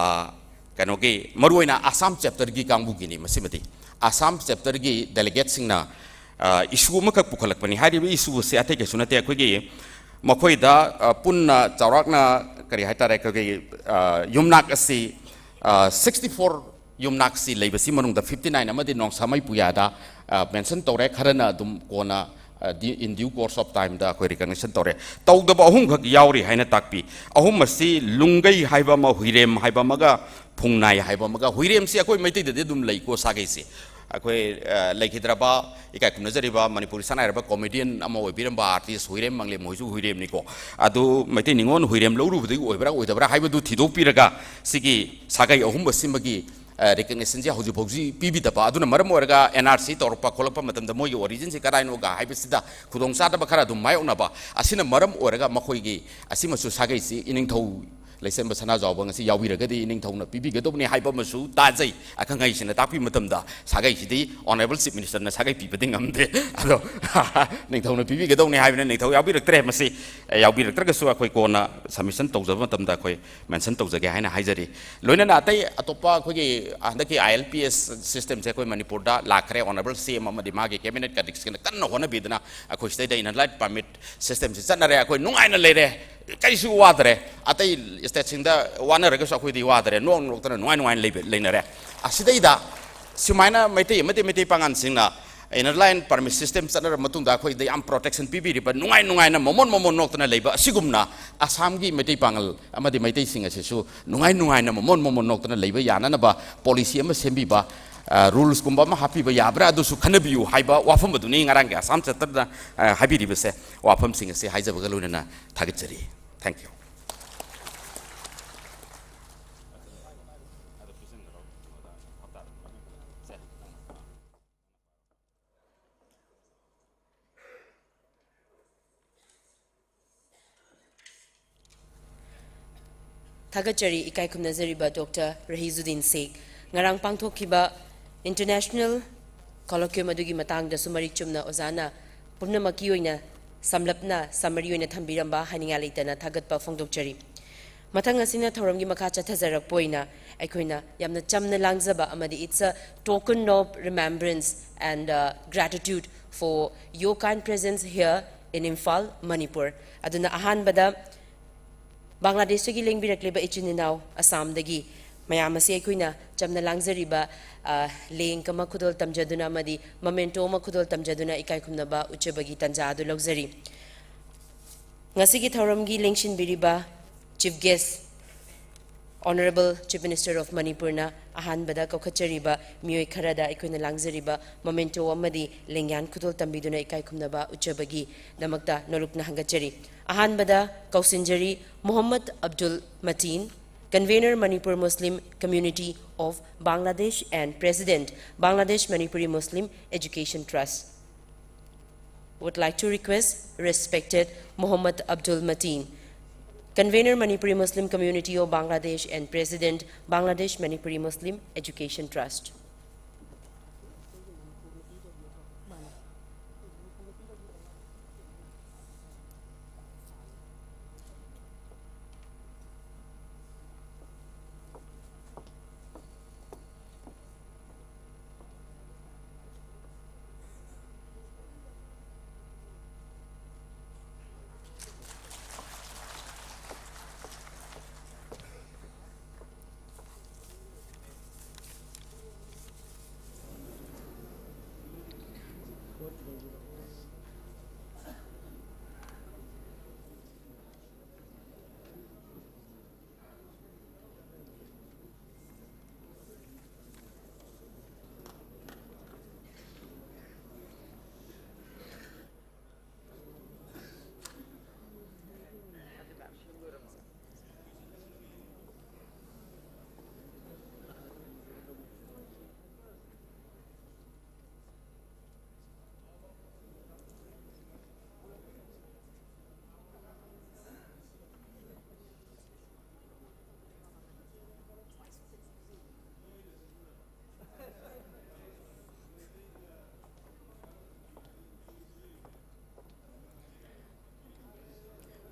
ꯀꯩꯅꯣꯒꯤ ꯃꯔꯨꯑꯣꯏꯅ ꯑꯁꯥꯝ ꯆꯦꯞꯇꯔꯒꯤ ꯀꯥꯡꯕꯨꯒꯤꯅꯤ꯫ ꯃꯁꯤꯃꯗꯤ ꯑꯁꯥꯝ ꯆꯦꯞꯇꯔꯒꯤ ꯗꯦꯂꯤꯒꯦꯠꯁꯤꯡꯅ ꯏꯁꯨ ꯑꯃꯈꯛ ꯄꯨꯈꯠꯂꯛꯄꯅꯤ꯫ ꯍꯥꯏꯔꯤꯕ ꯏꯁꯨ ꯑꯁꯤ ꯑꯇꯩ ꯀꯩꯁꯨ ꯅꯠꯇꯦ, ꯑꯩꯈꯣꯏꯒꯤ ꯃꯈꯣꯏꯗ ꯄꯨꯟꯅ ꯆꯥꯎꯔꯥꯛꯅ ꯀꯔꯤ ꯍꯥꯏꯇꯥꯔꯦ, ꯑꯩꯈꯣꯏꯒꯤ ꯌꯨꯝꯅꯥꯛ ꯑꯁꯤ ꯁꯤꯛꯁꯇꯤ ꯐꯣꯔ ꯌꯨꯝꯅꯥꯛꯁꯤ ꯂꯩꯕꯁꯤ ꯃꯅꯨꯡꯗ ꯐꯤꯐꯇꯤ ꯅꯥꯏꯟ ꯑꯃꯗꯤ ꯅꯣꯡꯁꯥꯃꯩ ꯄꯨꯌꯥꯗ ꯃꯦꯟꯁꯟ ꯇꯧꯔꯦ, ꯈꯔꯅ ꯑꯗꯨꯝ ꯀꯣꯟꯅ, in due course of time ꯗ ꯑꯩꯈꯣꯏ ꯔꯤꯀꯛꯅꯤꯁꯟ ꯇꯧꯔꯦ꯫ ꯇꯧꯗꯕ ꯑꯍꯨꯝꯈꯛ ꯌꯥꯎꯔꯤ ꯍꯥꯏꯅ ꯇꯥꯛꯄꯤ꯫ ꯑꯍꯨꯝ ꯑꯁꯤ ꯂꯨꯡꯒꯩ ꯍꯥꯏꯕ ꯑꯃ, ꯍꯨꯏꯔꯦꯝ ꯍꯥꯏꯕ ꯑꯃꯒ, ꯐꯨꯡꯅꯥꯏ ꯍꯥꯏꯕ ꯑꯃꯒ꯫ ꯍꯨꯏꯔꯦꯝꯁꯤ ꯑꯩꯈꯣꯏ ꯃꯩꯇꯩꯗꯗꯤ ꯑꯗꯨꯝ ꯂꯩꯀꯣ, ꯁꯥꯒꯩꯁꯤ꯫ ꯑꯩꯈꯣꯏ ꯂꯩꯈꯤꯗ꯭ꯔꯕ, ꯏꯀꯥꯏ ꯈꯨꯝꯅꯖꯔꯤꯕ ꯃꯅꯤꯄꯨꯔꯒꯤ ꯁꯛꯅꯥꯏꯔꯕ ꯀꯣꯃꯦꯗꯤꯌꯟ ꯑꯃ ꯑꯣꯏꯕꯤꯔꯝꯕ ꯑꯥꯔꯇꯤꯁ ꯍꯨꯏꯔꯦꯝ ꯃꯪꯂꯦꯝ ꯍꯣꯏꯁꯨ ꯍꯨꯏꯔꯦꯝꯅꯤꯀꯣ꯫ ꯑꯗꯨ ꯃꯩꯇꯩ ꯅꯤꯉꯣꯜ ꯍꯨꯏꯔꯦꯝ ꯂꯧꯔꯨꯕꯗꯒꯤ ꯑꯣꯏꯕ꯭ꯔꯥ ꯑꯣꯏꯗꯕ꯭ꯔꯥ ꯍꯥꯏꯕꯗꯨ ꯊꯤꯗꯣꯛꯄꯤꯔꯒ, ꯁꯤꯒꯤ ꯁꯥꯒꯩ ꯑꯍꯨꯝ ꯑꯁꯤꯃꯒꯤ ꯔꯤꯀꯛꯅꯤꯁꯟꯁꯦ ꯍꯧꯖꯤꯛ ꯐꯥꯎꯁꯤ ꯄꯤꯕꯤꯗꯕ, ꯑꯗꯨꯅ ꯃꯔꯝ ꯑꯣꯏꯔꯒ ꯑꯦꯟ ꯑꯥꯔ ꯁꯤ ꯇꯧꯔꯛꯄ ꯈꯣꯠꯂꯛꯄ ꯃꯇꯝꯗ ꯃꯣꯏꯒꯤ ꯑꯣꯔꯤꯖꯤꯟꯁꯤ ꯀꯗꯥꯏꯅꯣꯒ ꯍꯥꯏꯕꯁꯤꯗ ꯈꯨꯗꯣꯡꯆꯥꯗꯕ ꯈꯔ ꯑꯗꯨꯝ ꯃꯥꯌꯣꯛꯅꯕ ꯑꯁꯤꯅ ꯃꯔꯝ ꯑꯣꯏꯔꯒ ꯃꯈꯣꯏꯒꯤ ꯑꯁꯤꯃꯁꯨ ꯁꯥꯒꯩꯁꯤ ꯏꯅꯤꯡꯊꯧ ꯂꯩꯁꯦꯝꯕ ꯁꯅꯥꯖꯥꯎꯕ ꯉꯁꯤ ꯌꯥꯎꯕꯤꯔꯒꯗꯤ ꯏꯅꯤꯡꯊꯧꯅ ꯄꯤꯕꯤꯒꯗꯧꯕꯅꯤ ꯍꯥꯏꯕ ꯑꯃꯁꯨ ꯇꯥꯖꯩ꯫ ꯑꯈꯪ ꯑꯍꯩꯁꯤꯡꯅ ꯇꯥꯛꯄꯤ ꯃꯇꯝꯗ ꯁꯥꯒꯩꯁꯤꯗꯤ ꯑꯣꯅꯔꯦꯕꯜ ꯆꯤꯐ ꯃꯤꯅꯤꯁꯇꯔꯅ ꯁꯥꯒꯩ ꯄꯤꯕꯗꯤ ꯉꯝꯗꯦ꯫ ꯑꯗꯣ ꯅꯤꯡꯊꯧꯅ ꯄꯤꯕꯤꯒꯗꯧꯅꯤ ꯍꯥꯏꯕꯅ ꯅꯤꯡꯊꯧ ꯌꯥꯎꯕꯤꯔꯛꯇ꯭ꯔꯦ꯫ ꯃꯁꯤ ꯌꯥꯎꯕꯤꯔꯛꯇ꯭ꯔꯒꯁꯨ ꯑꯩꯈꯣꯏ ꯀꯣꯟꯅ ꯁꯕꯃꯤꯁꯟ ꯇꯧꯖꯕ ꯃꯇꯝꯗ ꯑꯩꯈꯣꯏ ꯃꯦꯟꯁꯟ ꯇꯧꯖꯒꯦ ꯍꯥꯏꯅ ꯍꯥꯏꯖꯔꯤ꯫ ꯂꯣꯏꯅꯅ ꯑꯇꯩ ꯑꯇꯣꯞꯄ ꯑꯩꯈꯣꯏꯒꯤ ꯍꯟꯗꯛꯀꯤ ꯑꯥꯏ ꯑꯦꯜ ꯄꯤ ꯑꯦꯁ ꯁꯤꯁꯇꯦꯝꯁꯦ ꯑꯩꯈꯣꯏ ꯃꯅꯤꯄꯨꯔꯗ ꯂꯥꯛꯈ꯭ꯔꯦ꯫ ꯑꯣꯅꯔꯦꯕꯜ ꯁꯤ ꯑꯦꯝ ꯑꯃꯗꯤ ꯃꯥꯒꯤ ꯀꯦꯕꯤꯅꯦꯠ ꯀꯂꯤꯛꯁꯤꯡꯅ ꯀꯟꯅ ꯍꯣꯠꯅꯕꯤꯗꯅ ꯑꯩꯈꯣꯏ ꯁꯤꯗꯩꯗ ꯏꯅꯔ ꯂꯥꯏꯟ ꯄꯔꯃꯤꯠ ꯁꯤꯁꯇꯦꯝꯁꯤ ꯆꯠꯅꯔꯦ꯫ ꯑꯩꯈꯣꯏ ꯅꯨꯡꯉꯥꯏꯅ ꯂꯩꯔꯦ, ꯀꯔꯤꯁꯨ ꯋꯥꯗꯔꯦ꯫ ꯑꯇꯩ ꯁ꯭ꯇꯦꯠꯁꯤꯡꯗ ꯋꯥꯅꯔꯒꯁꯨ ꯑꯩꯈꯣꯏꯗꯤ ꯋꯥꯗꯔꯦ, ꯅꯣꯛ ꯅꯣꯛꯇꯅ ꯅꯨꯡꯉꯥꯏ ꯅꯨꯡꯉꯥꯏꯅ ꯂꯩꯕ-, ꯂꯩꯅꯔꯦ꯫ ꯑꯁꯤꯗꯩꯗ ꯁꯨꯃꯥꯏꯅ ꯃꯩꯇꯩ ꯑꯃꯗꯤ ꯃꯩꯇꯩ ꯄꯥꯉꯜꯁꯤꯡꯅ ꯏꯅꯔ ꯂꯥꯏꯟ ꯄꯔꯃꯤꯠ ꯁꯤꯁꯇꯦꯝ ꯆꯠꯅꯔꯕ ꯃꯇꯨꯡꯗ ꯑꯩꯈꯣꯏꯗ ꯌꯥꯝ ꯄ꯭ꯔꯣꯇꯦꯛꯁꯟ ꯄꯤꯕꯤꯔꯤꯕ, ꯅꯨꯡꯉꯥꯏ ꯅꯨꯡꯉꯥꯏꯅ ꯃꯃꯣꯟ ꯃꯃꯣꯟ ꯅꯣꯛꯇꯅ ꯂꯩꯕ ꯑꯁꯤꯒꯨꯝꯅ ꯑꯁꯥꯝꯒꯤ ꯃꯩꯇꯩ ꯄꯥꯉꯜ ꯑꯃꯗꯤ ꯃꯩꯇꯩꯁꯤꯡ ꯑꯁꯤꯁꯨ ꯅꯨꯡꯉꯥꯏ ꯅꯨꯡꯉꯥꯏꯅ ꯃꯃꯣꯟ ꯃꯃꯣꯟ ꯅꯣꯛꯇꯅ ꯂꯩꯕ ꯌꯥꯅꯅꯕ ꯄꯣꯂꯤꯁꯤ ꯑꯃ ꯁꯦꯝꯕꯤꯕ, ꯑ, ꯔꯨꯜꯁꯀꯨꯝꯕ ꯑꯃ ꯍꯥꯞꯄꯤꯕ ꯌꯥꯕ꯭ꯔꯥ, ꯑꯗꯨꯁꯨ ꯈꯟꯅꯕꯤꯌꯨ ꯍꯥꯏꯕ ꯋꯥꯐꯝ ꯑꯗꯨꯅꯤ ꯉꯔꯥꯡꯒꯤ ꯑꯁꯥꯝ ꯆꯠꯇꯅ, ꯑ, ꯍꯥꯏꯕꯤꯔꯤꯕꯁꯦ꯫ ꯋꯥꯐꯝꯁꯤꯡ ꯑꯁꯤ ꯍꯥꯏꯖꯕꯒ ꯂꯣꯏꯅꯅ ꯊꯥꯒꯠꯆꯔꯤ꯫ Thank you꯫ ꯊꯥꯒꯠꯆꯔꯤ ꯏꯀꯥꯏ ꯈꯨꯝꯅꯖꯔꯤꯕ ꯗꯣꯛꯇꯔ ꯔꯍꯤꯖꯨꯗꯤꯟ ꯁꯦꯈ꯫ ꯉꯔꯥꯡ ꯄꯥꯡꯊꯣꯛꯈꯤꯕ ꯏꯟꯇꯔꯅꯦꯁꯅꯦꯜ ꯀꯣꯂꯣꯀ꯭ꯌꯨꯝ ꯑꯗꯨꯒꯤ ꯃꯇꯥꯡꯗꯁꯨ ꯃꯔꯤꯛ ꯆꯨꯝꯅ ꯑꯣꯖꯥꯅ ꯄꯨꯝꯅꯃꯛꯀꯤ ꯑꯣꯏꯅ ꯁꯝꯂꯞꯅ ꯁꯝꯃꯔꯤ ꯑꯣꯏꯅ ꯊꯝꯕꯤꯔꯝꯕ ꯍꯥꯏꯅꯤꯡꯉꯥꯏ ꯂꯩꯇꯅ ꯊꯥꯒꯠꯄ ꯐꯣꯡꯗꯣꯛꯆꯔꯤ꯫ ꯃꯊꯪ ꯑꯁꯤꯅ ꯊꯧꯔꯝꯒꯤ ꯃꯈꯥ ꯆꯠꯊꯖꯔꯛꯄ ꯑꯣꯏꯅ ꯑꯩꯈꯣꯏꯅ ꯌꯥꯝꯅ ꯆꯝꯅ ꯂꯥꯡꯖꯕ ꯑꯃꯗꯤ it's a token of remembrance and gratitude for your kind presence here in Imphal, Manipur. ꯑꯗꯨꯅ ꯑꯍꯥꯟꯕꯗ ꯕꯪꯒ꯭ꯂꯥꯗꯦꯁꯇꯒꯤ ꯂꯦꯡꯕꯤꯔꯛꯂꯤꯕ ꯏꯆꯤꯟ ꯏꯅꯥꯎ ꯑꯁꯥꯝꯗꯒꯤ ꯃꯌꯥꯝ ꯑꯁꯤ ꯑꯩꯈꯣꯏꯅ ꯆꯝꯅ ꯂꯥꯡꯖꯔꯤꯕ, ꯑ, ꯂꯦꯡ ꯑꯃ ꯈꯨꯗꯣꯜ ꯇꯝꯖꯗꯨꯅ ꯑꯃꯗꯤ memento ꯑꯃ ꯈꯨꯗꯣꯜ ꯇꯝꯖꯗꯨꯅ ꯏꯀꯥꯏ ꯈꯨꯝꯅꯕ ꯎꯠꯆꯕꯒꯤ ꯇꯥꯟꯖꯥ ꯑꯗꯨ ꯂꯧꯖꯔꯤ꯫ ꯉꯁꯤꯒꯤ ꯊꯧꯔꯝꯒꯤ ꯂꯦꯡꯁꯤꯟꯕꯤꯔꯤꯕ Chief Guest, Honourable Chief Minister of ꯃꯅꯤꯄꯨꯔꯅ ꯑꯍꯥꯟꯕꯗ ꯀꯧꯈꯠꯆꯔꯤꯕ ꯃꯤꯑꯣꯏ ꯈꯔꯗ ꯑꯩꯈꯣꯏꯅ ꯂꯥꯡꯖꯔꯤꯕ memento ꯑꯃꯗꯤ ꯂꯦꯡꯌꯥꯟ ꯈꯨꯗꯣꯜ ꯇꯝꯕꯤꯗꯨꯅ ꯏꯀꯥꯏ ꯈꯨꯝꯅꯕ ꯎꯠꯆꯕꯒꯤꯗꯃꯛꯇ ꯅꯣꯂꯨꯛꯅ ꯍꯪꯒꯠꯆꯔꯤ꯫ ꯑꯍꯥꯟꯕꯗ ꯀꯧꯁꯤꯟꯖꯔꯤ Mohammad Abdul ꯃꯇꯤꯟ, Convener Manipur Muslim Community of Bangladesh and President, Bangladesh Manipuri Muslim Education Trust. Would like to request respected Mohammad Abdul Mateen, Convener Manipuri Muslim Community of Bangladesh and President, Bangladesh Manipuri Muslim Education Trust.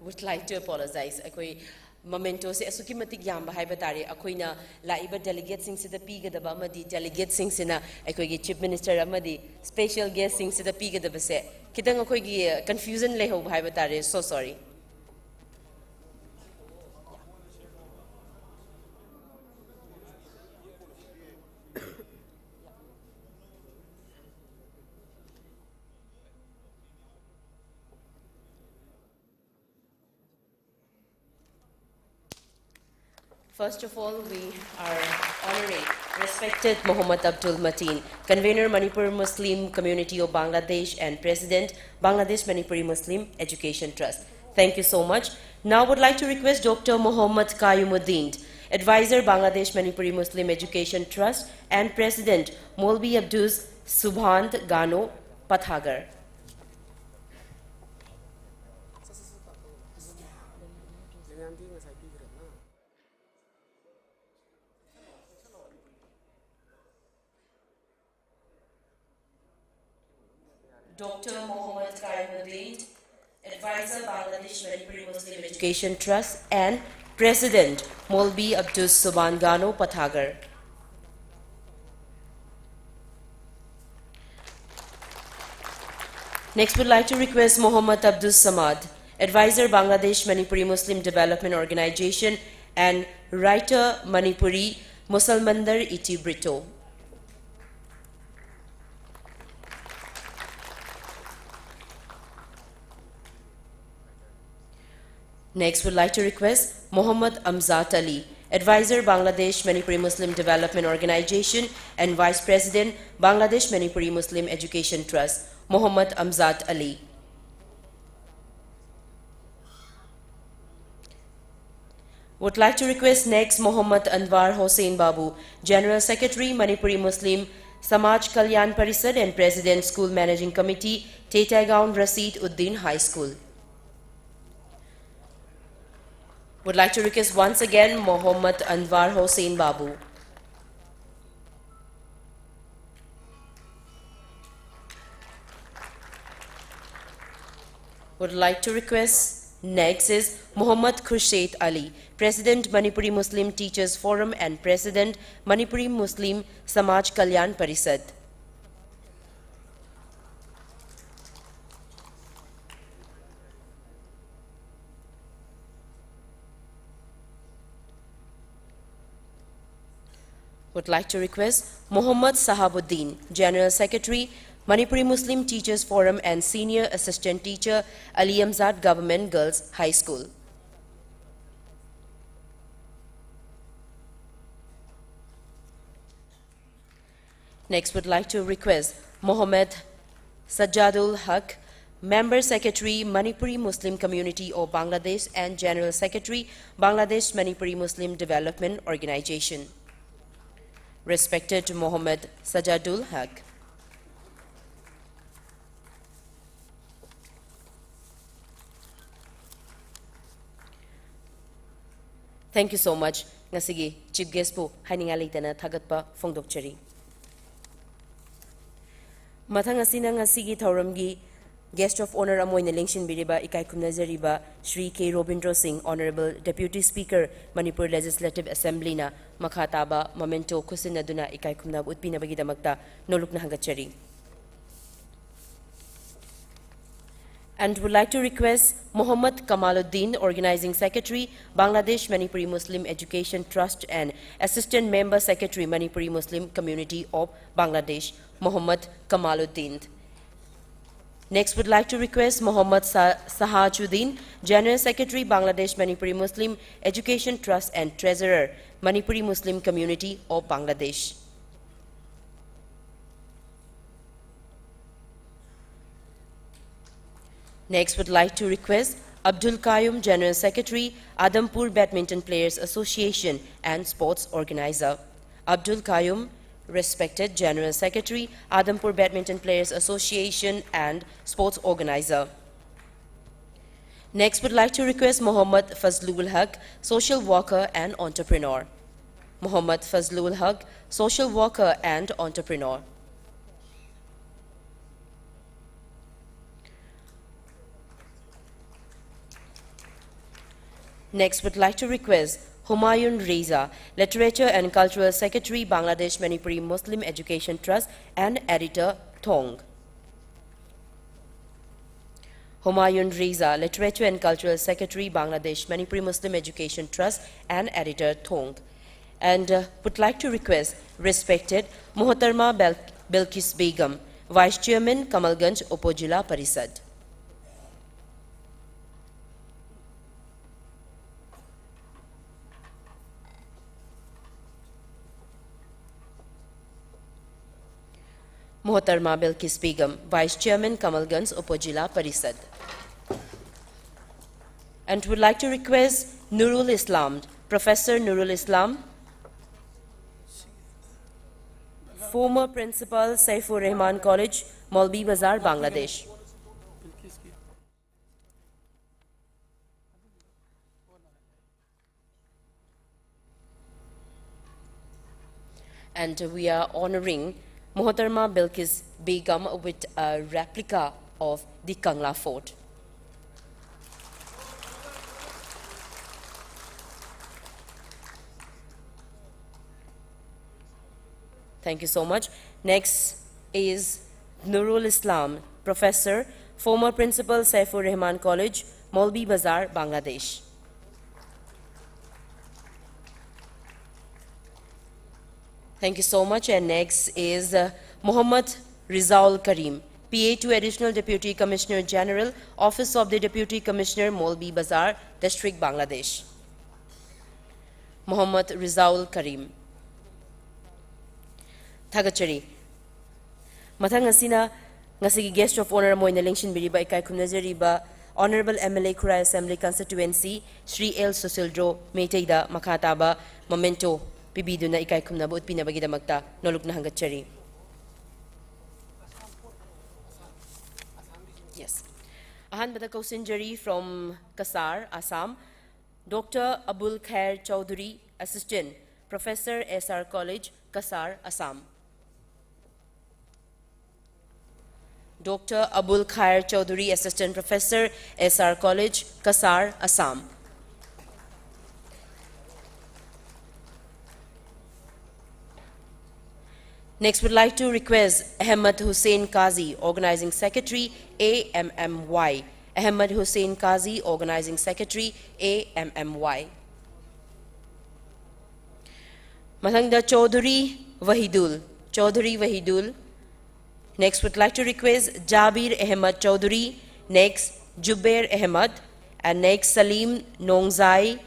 Would like to apologize. ꯑꯩꯈꯣꯏ mementoꯁꯦ ꯑꯁꯨꯛꯀꯤ ꯃꯇꯤꯛ ꯌꯥꯝꯕ ꯍꯥꯏꯕ ꯇꯥꯔꯦ꯫ ꯑꯩꯈꯣꯏꯅ ꯂꯥꯛꯏꯕ delegateꯁꯤꯡꯁꯤꯗ ꯄꯤꯒꯗꯕ ꯑꯃꯗꯤ delegateꯁꯤꯡꯁꯤꯅ ꯑꯩꯈꯣꯏꯒꯤ Chief Minister ꯑꯃꯗꯤ special guestꯁꯤꯡꯁꯤꯗ ꯄꯤꯒꯗꯕꯁꯦ ꯈꯤꯇꯪ ꯑꯩꯈꯣꯏꯒꯤ confusion ꯂꯩꯍꯧꯕ ꯍꯥꯏꯕ ꯇꯥꯔꯦ꯫ So sorry. First of all, we are honoring respected Muhammad Abdul Mateen, convener Manipur Muslim Community of Bangladesh and President Bangladesh Manipuri Muslim Education Trust. Thank you so much. Now would like to request Doctor Muhammad Kayumuddin, advisor Bangladesh Manipuri Muslim Education Trust and President Molvi Abdus Subhand Gano Pathagar. Doctor Mohammad Kaimuddin, advisor Bangladesh Manipuri Muslim Education Trust and President Molvi Abdus Subhan Gano Pathagar. Next, would like to request Mohammad Abdus Samad, advisor Bangladesh Manipuri Muslim Development Organization and writer Manipuri Musalmandar Iti Brito. Next, would like to request Mohammad Amzad Ali, advisor Bangladesh Manipuri Muslim Development Organization and vice president Bangladesh Manipuri Muslim Education Trust, Mohammad Amzad Ali. Would like to request next Mohammad Anwar Hossein Babu, General Secretary, Manipuri Muslim Samaj Kalyan Parishad and President, School Managing Committee, Tetaigaon Rasid Uddin High School. Would like to request once again Mohammad Anwar Hossein Babu. Would like to request next is Mohammad Khurshid Ali, President Manipuri Muslim Teachers Forum and President Manipuri Muslim Samaj Kalyan Parishad. Would like to request Mohammad Sahabuddin, General Secretary, Manipuri Muslim Teachers Forum and Senior Assistant Teacher, Ali Amzad Government Girls High School. Next, would like to request Mohammed Sajadul Haq, Member Secretary, Manipuri Muslim Community of Bangladesh and General Secretary, Bangladesh Manipuri Muslim Development Organization. Respected Mohammed Sajadul Haq. Thank you so much. ꯉꯁꯤꯒꯤ Chief Guest ꯄꯨ ꯍꯥꯏꯅꯤꯡꯉꯥꯏ ꯂꯩꯇꯅ ꯊꯥꯒꯠꯄ ꯐꯣꯡꯗꯣꯛꯆꯔꯤ꯫ ꯃꯊꯪ ꯑꯁꯤꯅ ꯉꯁꯤꯒꯤ ꯊꯧꯔꯝꯒꯤ Guest of Honour ꯑꯃ ꯑꯣꯏꯅ ꯂꯦꯡꯁꯤꯟꯕꯤꯔꯤꯕ ꯏꯀꯥꯏ ꯈꯨꯝꯅꯖꯔꯤꯕ ꯁ꯭ꯔꯤ ꯀꯦ ꯔꯣꯕꯤꯟꯗ꯭ꯔꯣ ꯁꯤꯡ, Honourable Deputy Speaker, Manipur Legislative Assembly ꯅ ꯃꯈꯥ ꯇꯥꯕ memento ꯈꯨꯠꯁꯤꯟꯅꯗꯨꯅ ꯏꯀꯥꯏ ꯈꯨꯝꯅꯕ ꯎꯠꯄꯤꯅꯕꯒꯤꯗꯃꯛꯇ ꯅꯣꯂꯨꯛꯅ ꯍꯪꯒꯠꯆꯔꯤ꯫ And would like to request Mohammad Kamaluddin, Organizing Secretary, Bangladesh Manipuri Muslim Education Trust and Assistant Member Secretary, Manipuri Muslim Community of Bangladesh, Mohammad Kamaluddin. Next, would like to request Mohammad Sa-, Sahajuddin, General Secretary, Bangladesh Manipuri Muslim Education Trust and Treasurer, Manipuri Muslim Community of Bangladesh. Next, would like to request Abdul Qayyum, General Secretary, Adampur Badminton Players Association and Sports Organizer. Abdul Qayyum, respected General Secretary, Adampur Badminton Players Association and Sports Organizer. Next, would like to request Mohammad Fazlul Haq, social worker and entrepreneur. Mohammad Fazlul Haq, social worker and entrepreneur. Next, would like to request Humayun Reza, Literature and Cultural Secretary, Bangladesh Manipuri Muslim Education Trust, and Editor, Thong. Humayun Reza, Literature and Cultural Secretary, Bangladesh Manipuri Muslim Education Trust, and Editor, Thong. And, uh, would like to request respected Mohatarma Bel-, Belkis Begum, Vice Chairman, Kamalganj Upojila Parishad. Mohatarma Bilkis Begum, Vice Chairman, Kamalganj Upazila Parishad. And would like to request Nurul Islam, Professor Nurul Islam, former Principal, Saifur Rahman College, Maulvi Bazar, Bangladesh. And we are honoring Mohatarma Bilkis Begum with a replica of the Kangla Fort. Thank you so much. Next is Nurul Islam, Professor, former Principal, Saifur Rahman College, Maulvi Bazar, Bangladesh. Thank you so much. And next is, uh, Mohammad Rizaul Karim, P A to Additional Deputy Commissioner General, Office of the Deputy Commissioner, Maulvi Bazar District, Bangladesh. Mohammad Rizaul Karim. ꯊꯥꯒꯠꯆꯔꯤ꯫ ꯃꯊꯪ ꯑꯁꯤꯅ ꯉꯁꯤꯒꯤ Guest of Honour ꯑꯃ ꯑꯣꯏꯅ ꯂꯦꯡꯁꯤꯟꯕꯤꯔꯤꯕ, ꯏꯀꯥꯏ ꯈꯨꯝꯅꯖꯔꯤꯕ Honourable M L A Khurai Assembly Constituency, Shri L Susindro ꯃꯩꯇꯩꯗ ꯃꯈꯥ ꯇꯥꯕ memento ꯄꯤꯕꯤꯗꯨꯅ ꯏꯀꯥꯏ ꯈꯨꯝꯅꯕ ꯎꯠꯄꯤꯅꯕꯒꯤꯗꯃꯛꯇ ꯅꯣꯂꯨꯛꯅ ꯍꯪꯒꯠꯆꯔꯤ꯫ Yes. ꯑꯍꯥꯟꯕꯗ ꯀꯧꯁꯤꯟꯖꯔꯤ from Cachar, Assam, Doctor Abul Khair Chaudhary, Assistant Professor, S R College, Cachar, Assam. Doctor Abul Khair Chaudhary, Assistant Professor, S R College, Cachar, Assam. Next, would like to request Ahmed Hussain Qazi, Organizing Secretary, A M M Y. Ahmed Hussain Qazi, Organizing Secretary, A M M Y. ꯃꯊꯪꯗ Chaudhary Wahidul, Chaudhary Wahidul. Next, would like to request Jabir Ahmed Chaudhary. Next, Jubair Ahmed. And next, Salim Nongzai.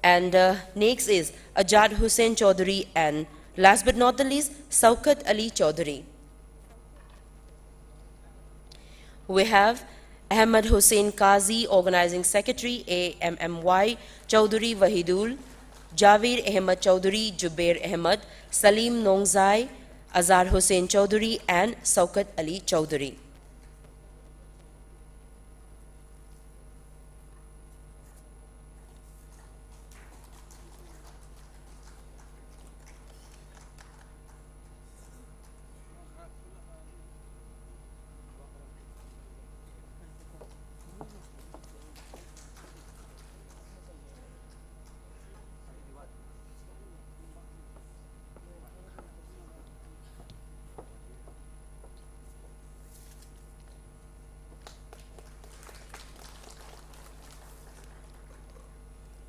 And, uh, next is Ajad Hussain Chaudhary. And last but not the least, Saukat Ali Chaudhary. We have Ahmed Hussain Qazi, Organizing Secretary, A M M Y, Chaudhary Wahidul, Javir Ahmed Chaudhary, Jubair Ahmed, Salim Nongzai, Azhar Hussain Chaudhary, and Saukat Ali Chaudhary.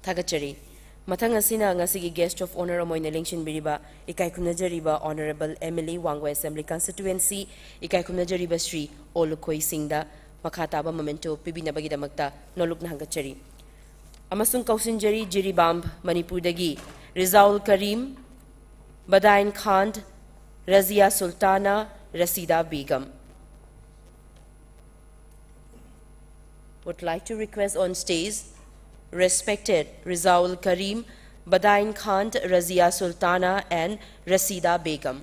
ꯊꯥꯒꯠꯆꯔꯤ꯫ ꯃꯊꯪ ꯑꯁꯤꯅ ꯉꯁꯤꯒꯤ Guest of Honour ꯑꯃ ꯑꯣꯏꯅ ꯂꯦꯡꯁꯤꯟꯕꯤꯔꯤꯕ ꯏꯀꯥꯏ ꯈꯨꯝꯅꯖꯔꯤꯕ Honourable M L A Wangoi Assembly Constituency, ꯏꯀꯥꯏ ꯈꯨꯝꯅꯖꯔꯤꯕ ꯁ꯭ꯔꯤ ꯑꯣ ꯂꯨꯈꯣꯏ ꯁꯤꯡꯗ ꯃꯈꯥ ꯇꯥꯕ memento ꯄꯤꯕꯤꯅꯕꯒꯤꯗꯃꯛꯇ ꯅꯣꯂꯨꯛꯅ ꯍꯪꯒꯠꯆꯔꯤ꯫ ꯑꯃꯁꯨꯡ ꯀꯧꯁꯤꯟꯖꯔꯤ ꯖꯤꯔꯤꯕꯥꯝ ꯃꯅꯤꯄꯨꯔꯗꯒꯤ ꯔꯤꯖꯥꯎꯜ ꯀꯔꯤꯝ, ꯕꯗꯥꯏꯟ ꯈꯥꯟ, ꯔꯖꯤꯌꯥ ꯁꯨꯜꯇꯥꯅꯥ, Rashida Begum. Would like to request on stage respected Rizaul Karim, Badain Khan, Razia Sultana and Rasida Begum.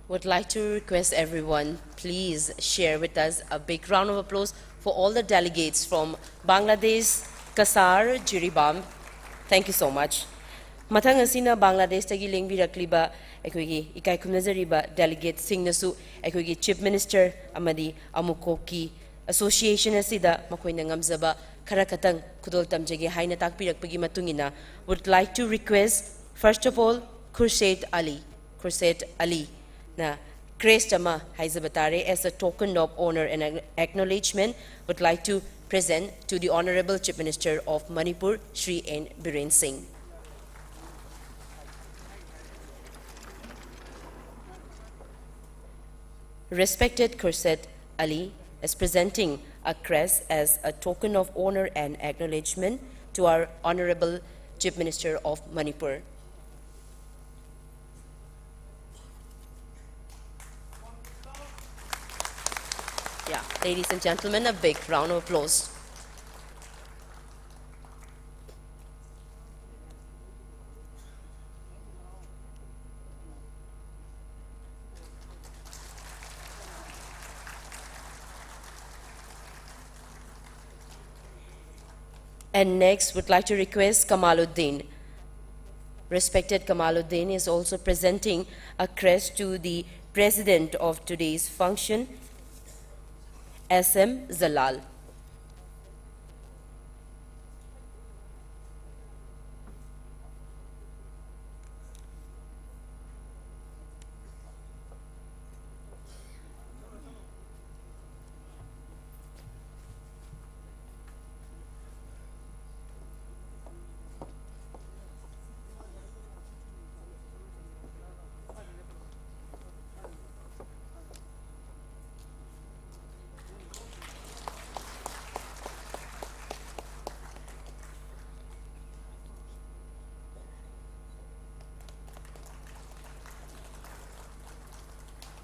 Would like to request everyone, please share with us a big round of applause for all the delegates from Bangladesh, Kasar Jiribam, thank you so much. ꯃꯊꯪ ꯑꯁꯤꯅ ꯕꯪꯒ꯭ꯂꯥꯗꯦꯁꯇꯒꯤ ꯂꯦꯡꯕꯤꯔꯛꯂꯤꯕ ꯑꯩꯈꯣꯏꯒꯤ ꯏꯀꯥꯏ ꯈꯨꯝꯅꯖꯔꯤꯕ delegateꯁꯤꯡꯅꯁꯨ ꯑꯩꯈꯣꯏꯒꯤ Chief Minister ꯑꯃꯗꯤ ꯑꯃꯨꯀꯣꯛꯀꯤ association ꯑꯁꯤꯗ ꯃꯈꯣꯏꯅ ꯉꯝꯖꯕ ꯈꯔ ꯈꯇꯪ ꯈꯨꯗꯣꯜ ꯇꯝꯖꯒꯦ ꯍꯥꯏꯅ ꯇꯥꯛꯄꯤꯔꯛꯄꯒꯤ ꯃꯇꯨꯡ ꯏꯟꯅ, would like to request, first of all, Khurshid Ali, Khurshid Ali ꯅ crest ꯑꯃ ꯍꯥꯏꯖꯕ ꯇꯥꯔꯦ, as a token of honor and acknowledgement, would like to present to the Honorable Chief Minister of Manipur, Shri N Biren Singh. Respected Khurshid Ali is presenting a crest as a token of honor and acknowledgement to our Honorable Chief Minister of Manipur. Yeah, ladies and gentlemen, a big round of applause. And next, would like to request Kamaluddin. Respected Kamaluddin is also presenting a crest to the president of today's function, S M Zalal.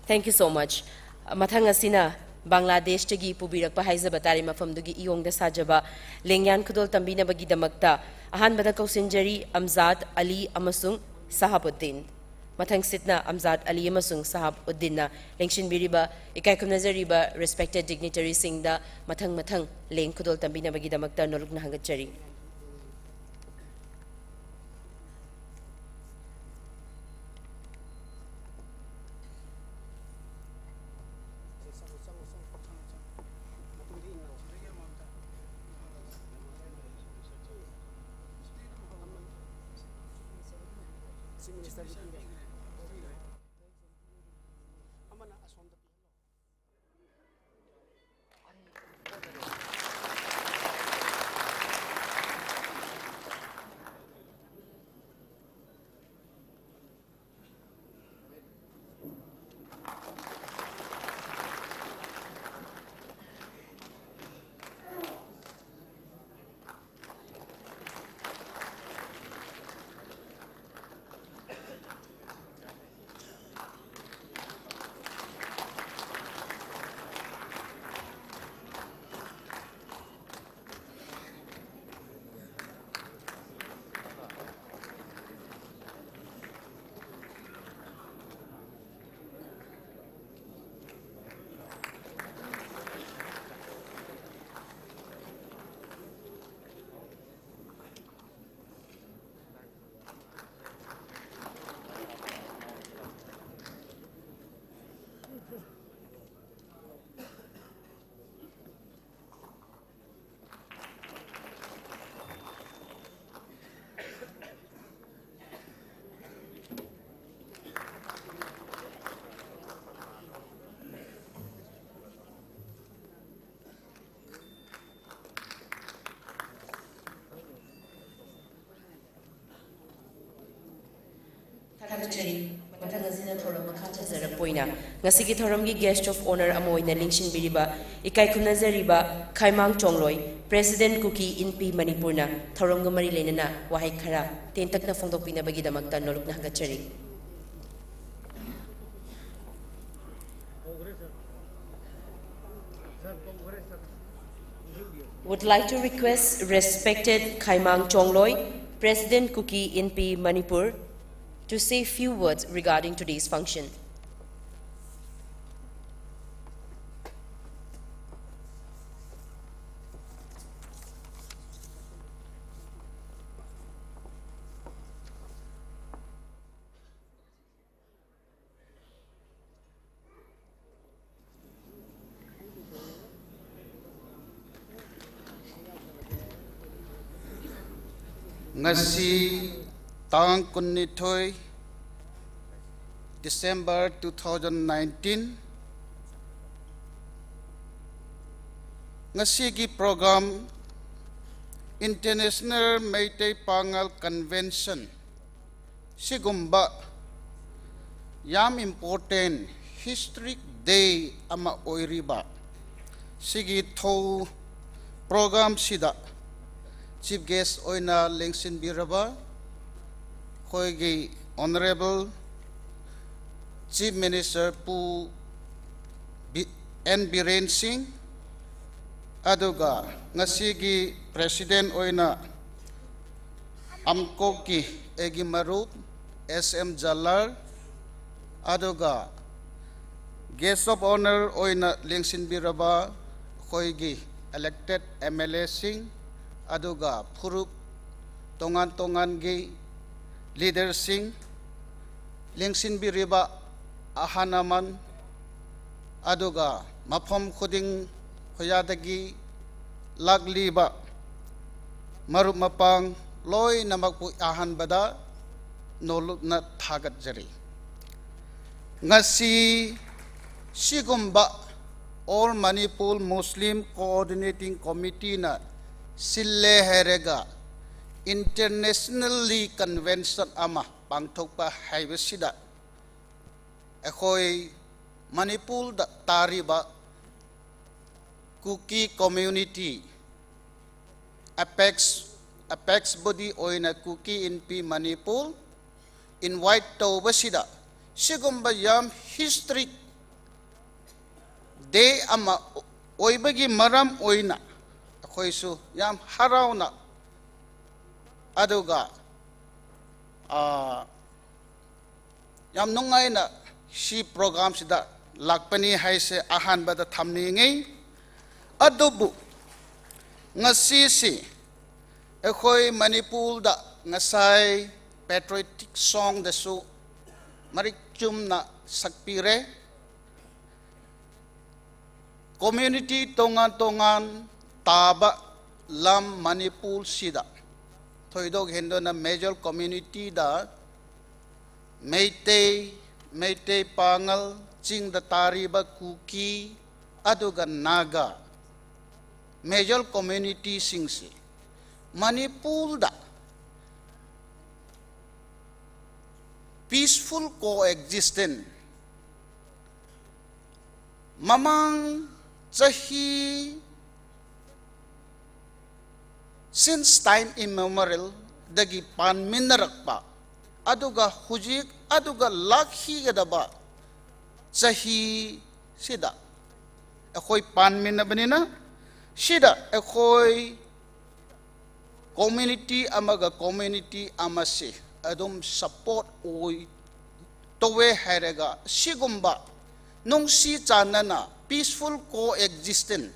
Thank you so much. ꯃꯊꯪ ꯑꯁꯤꯅ ꯕꯪꯒ꯭ꯂꯥꯗꯦꯁꯇꯒꯤ ꯄꯨꯕꯤꯔꯛꯄ ꯍꯥꯏꯖꯕ ꯇꯥꯔꯦ, ꯃꯐꯝꯗꯨꯒꯤ ꯏꯌꯣꯡꯗ ꯁꯥꯖꯕ ꯂꯦꯡꯌꯥꯟ ꯈꯨꯗꯣꯜ ꯇꯝꯕꯤꯅꯕꯒꯤꯗꯃꯛꯇ ꯑꯍꯥꯟꯕꯗ ꯀꯧꯁꯤꯟꯖꯔꯤ ꯑꯝꯖꯥꯗ ꯑꯂꯤ ꯑꯃꯁꯨꯡ ꯁꯍꯥꯕꯨꯗꯤꯟ꯫ ꯃꯊꯪꯁꯤꯠꯅ ꯑꯝꯖꯥꯗ ꯑꯂꯤ ꯑꯃꯁꯨꯡ ꯁꯍꯥꯕ ꯎꯗꯗꯤꯟꯅ ꯂꯦꯡꯁꯤꯟꯕꯤꯔꯤꯕ ꯏꯀꯥꯏ ꯈꯨꯝꯅꯖꯔꯤꯕ respected dignitaryꯁꯤꯡꯗ ꯃꯊꯪ ꯃꯊꯪ ꯂꯦꯡ ꯈꯨꯗꯣꯜ ꯇꯝꯕꯤꯅꯕꯒꯤꯗꯃꯛꯇ ꯅꯣꯂꯨꯛꯅ ꯍꯪꯒꯠꯆꯔꯤ꯫ ꯊꯥꯒꯠꯆꯔꯤ꯫ ꯃꯊꯪ ꯑꯁꯤꯅ ꯊꯧꯔꯝ ꯃꯈꯥ ꯆꯠꯊꯔꯛꯄ ꯑꯣꯏꯅ ꯉꯁꯤꯒꯤ ꯊꯧꯔꯝꯒꯤ guest of honour ꯑꯃ ꯑꯣꯏꯅ ꯂꯦꯡꯁꯤꯟꯕꯤꯔꯤꯕ ꯏꯀꯥꯏ ꯈꯨꯝꯅꯖꯔꯤꯕ ꯈꯥꯏꯃꯥꯡ ꯆꯣꯡꯂꯣꯏ, President ꯀꯨꯀꯤ ꯏꯟꯄꯤ ꯃꯅꯤꯄꯨꯔꯅ ꯊꯧꯔꯝꯒ ꯃꯔꯤ ꯂꯩꯅꯅ ꯋꯥꯍꯩ ꯈꯔ ꯇꯦꯟꯇꯛꯅ ꯐꯣꯡꯗꯣꯛꯄꯤꯅꯕꯒꯤꯗꯃꯛꯇ ꯅꯣꯂꯨꯛꯅ ꯍꯪꯒꯠꯆꯔꯤ꯫ Would like to request respected Khaimang Chongloi, President Kuki Inpi Manipur, to say few words regarding today's function. ꯉꯁꯤ ꯇꯥꯡ ꯀꯨꯟꯅꯤꯊꯣꯏ December two thousand nineteen꯫ ꯉꯁꯤꯒꯤ program International ꯃꯩꯇꯩ ꯄꯥꯉꯜ Convention ꯁꯤꯒꯨꯝꯕ ꯌꯥꯝ important historic day ꯑꯃ ꯑꯣꯏꯔꯤꯕ ꯁꯤꯒꯤ ꯊꯧ program ꯁꯤꯗ chief guest ꯑꯣꯏꯅ ꯂꯦꯡꯁꯤꯟꯕꯤꯔꯕ ꯑꯩꯈꯣꯏꯒꯤ Honorable Chief Minister ꯄꯨ ꯕꯤ-, ꯑꯦꯟ ꯕꯤꯔꯦꯟ ꯁꯤꯡ, ꯑꯗꯨꯒ ꯉꯁꯤꯒꯤ president ꯑꯣꯏꯅ ꯑꯝꯀꯣꯛꯀꯤ ꯑꯩꯒꯤ ꯃꯔꯨꯞ ꯑꯦꯁ ꯑꯦꯝ ꯖꯂꯥꯜ, ꯑꯗꯨꯒ guest of honour ꯑꯣꯏꯅ ꯂꯦꯡꯁꯤꯟꯕꯤꯔꯕ ꯑꯩꯈꯣꯏꯒꯤ elected ꯑꯦꯝ ꯑꯦꯜ ꯑꯦꯁꯤꯡ, ꯑꯗꯨꯒ ꯐꯨꯔꯨꯞ ꯇꯣꯉꯥꯟ ꯇꯣꯉꯥꯟꯒꯤ leaderꯁꯤꯡ, ꯂꯦꯡꯁꯤꯟꯕꯤꯔꯤꯕ ꯑꯍꯜ ꯂꯃꯟ, ꯑꯗꯨꯒ ꯃꯐꯝ ꯈꯨꯗꯤꯡ ꯈꯨꯌꯥꯗꯒꯤ ꯂꯥꯛꯂꯤꯕ ꯃꯔꯨꯞ ꯃꯄꯥꯡ ꯂꯣꯏꯅꯃꯛꯄꯨ ꯑꯍꯥꯟꯕꯗ ꯅꯣꯂꯨꯛꯅ ꯊꯥꯒꯠꯆꯔꯤ꯫ ꯉꯁꯤ ꯁꯤꯒꯨꯝꯕ All Manipur Muslim Coordinating Committeeꯅ ꯁꯤꯜꯂꯦ ꯍꯥꯏꯔꯒ internationally convention ꯑꯃ ꯄꯥꯡꯊꯣꯛꯄ ꯍꯥꯏꯕꯁꯤꯗ ꯑꯩꯈꯣꯏ ꯃꯅꯤꯄꯨꯔꯗ ꯇꯥꯔꯤꯕ ꯀꯨꯀꯤ community, apex, apex body ꯑꯣꯏꯅ Kuki Inpi Manipur invite ꯇꯧꯕꯁꯤꯗ ꯁꯤꯒꯨꯝꯕ ꯌꯥꯝ historic day ꯑꯃ ꯑꯣꯏꯕꯒꯤ ꯃꯔꯝ ꯑꯣꯏꯅ ꯑꯩꯈꯣꯏꯁꯨ ꯌꯥꯝ ꯍꯔꯥꯎꯅ, ꯑꯗꯨꯒ, ꯑꯥ, ꯌꯥꯝ ꯅꯨꯡꯉꯥꯏꯅ ꯁꯤ ꯄ꯭ꯔꯣꯒ꯭ꯔꯥꯝꯁꯤꯗ ꯂꯥꯛꯄꯅꯤ ꯍꯥꯏꯁꯦ ꯑꯍꯥꯟꯕꯗ ꯊꯝꯅꯤꯡꯉꯤ꯫ ꯑꯗꯨꯕꯨ ꯉꯁꯤꯁꯤ ꯑꯩꯈꯣꯏ ꯃꯅꯤꯄꯨꯔꯗ ꯉꯁꯥꯏ ꯄꯦꯇ꯭ꯔꯣꯏꯇꯤꯛ ꯁꯣꯡꯗꯁꯨ ꯃꯔꯤꯛ ꯆꯨꯝꯅ ꯁꯛꯄꯤꯔꯦ꯫ ꯀꯝꯃ꯭ꯌꯨꯅꯤꯇꯤ ꯇꯣꯉꯥꯟ ꯇꯣꯉꯥꯟ ꯇꯥꯕ ꯂꯝ ꯃꯅꯤꯄꯨꯔꯁꯤꯗ ꯊꯣꯏꯗꯣꯛ ꯍꯦꯟꯗꯣꯛꯅ ꯃꯦꯖꯣꯔ ꯀꯝꯃ꯭ꯌꯨꯅꯤꯇꯤꯗ ꯃꯩꯇꯩ, ꯃꯩꯇꯩ ꯄꯥꯉꯜ, ꯆꯤꯡꯗ ꯇꯥꯔꯤꯕ ꯀꯨꯀꯤ, ꯑꯗꯨꯒ ꯅꯥꯒꯥ, ꯃꯦꯖꯣꯔ ꯀꯝꯃ꯭ꯌꯨꯅꯤꯇꯤꯁꯤꯡꯁꯤ ꯃꯅꯤꯄꯨꯔꯗ peaceful coexistence ꯃꯃꯥꯡ ꯆꯍꯤ, since time immemorial ꯗꯒꯤ ꯄꯥꯟꯃꯤꯟꯅꯔꯛꯄ, ꯑꯗꯨꯒ ꯍꯧꯖꯤꯛ, ꯑꯗꯨꯒ ꯂꯥꯛꯈꯤꯒꯗꯕ ꯆꯍꯤꯁꯤꯗ ꯑꯩꯈꯣꯏ ꯄꯥꯟꯃꯤꯟꯅꯕꯅꯤꯅ, ꯁꯤꯗ ꯑꯩꯈꯣꯏ ꯀꯝꯃ꯭ꯌꯨꯅꯤꯇꯤ ꯑꯃꯒ ꯀꯝꯃ꯭ꯌꯨꯅꯤꯇꯤ ꯑꯃꯁꯤ ꯑꯗꯨꯝ ꯁꯞꯄꯣꯔꯠ ꯑꯣꯏ, ꯇꯧꯋꯦ ꯍꯥꯏꯔꯒ, ꯁꯤꯒꯨꯝꯕ ꯅꯨꯡꯁꯤ ꯆꯥꯟꯅꯅ peaceful coexistence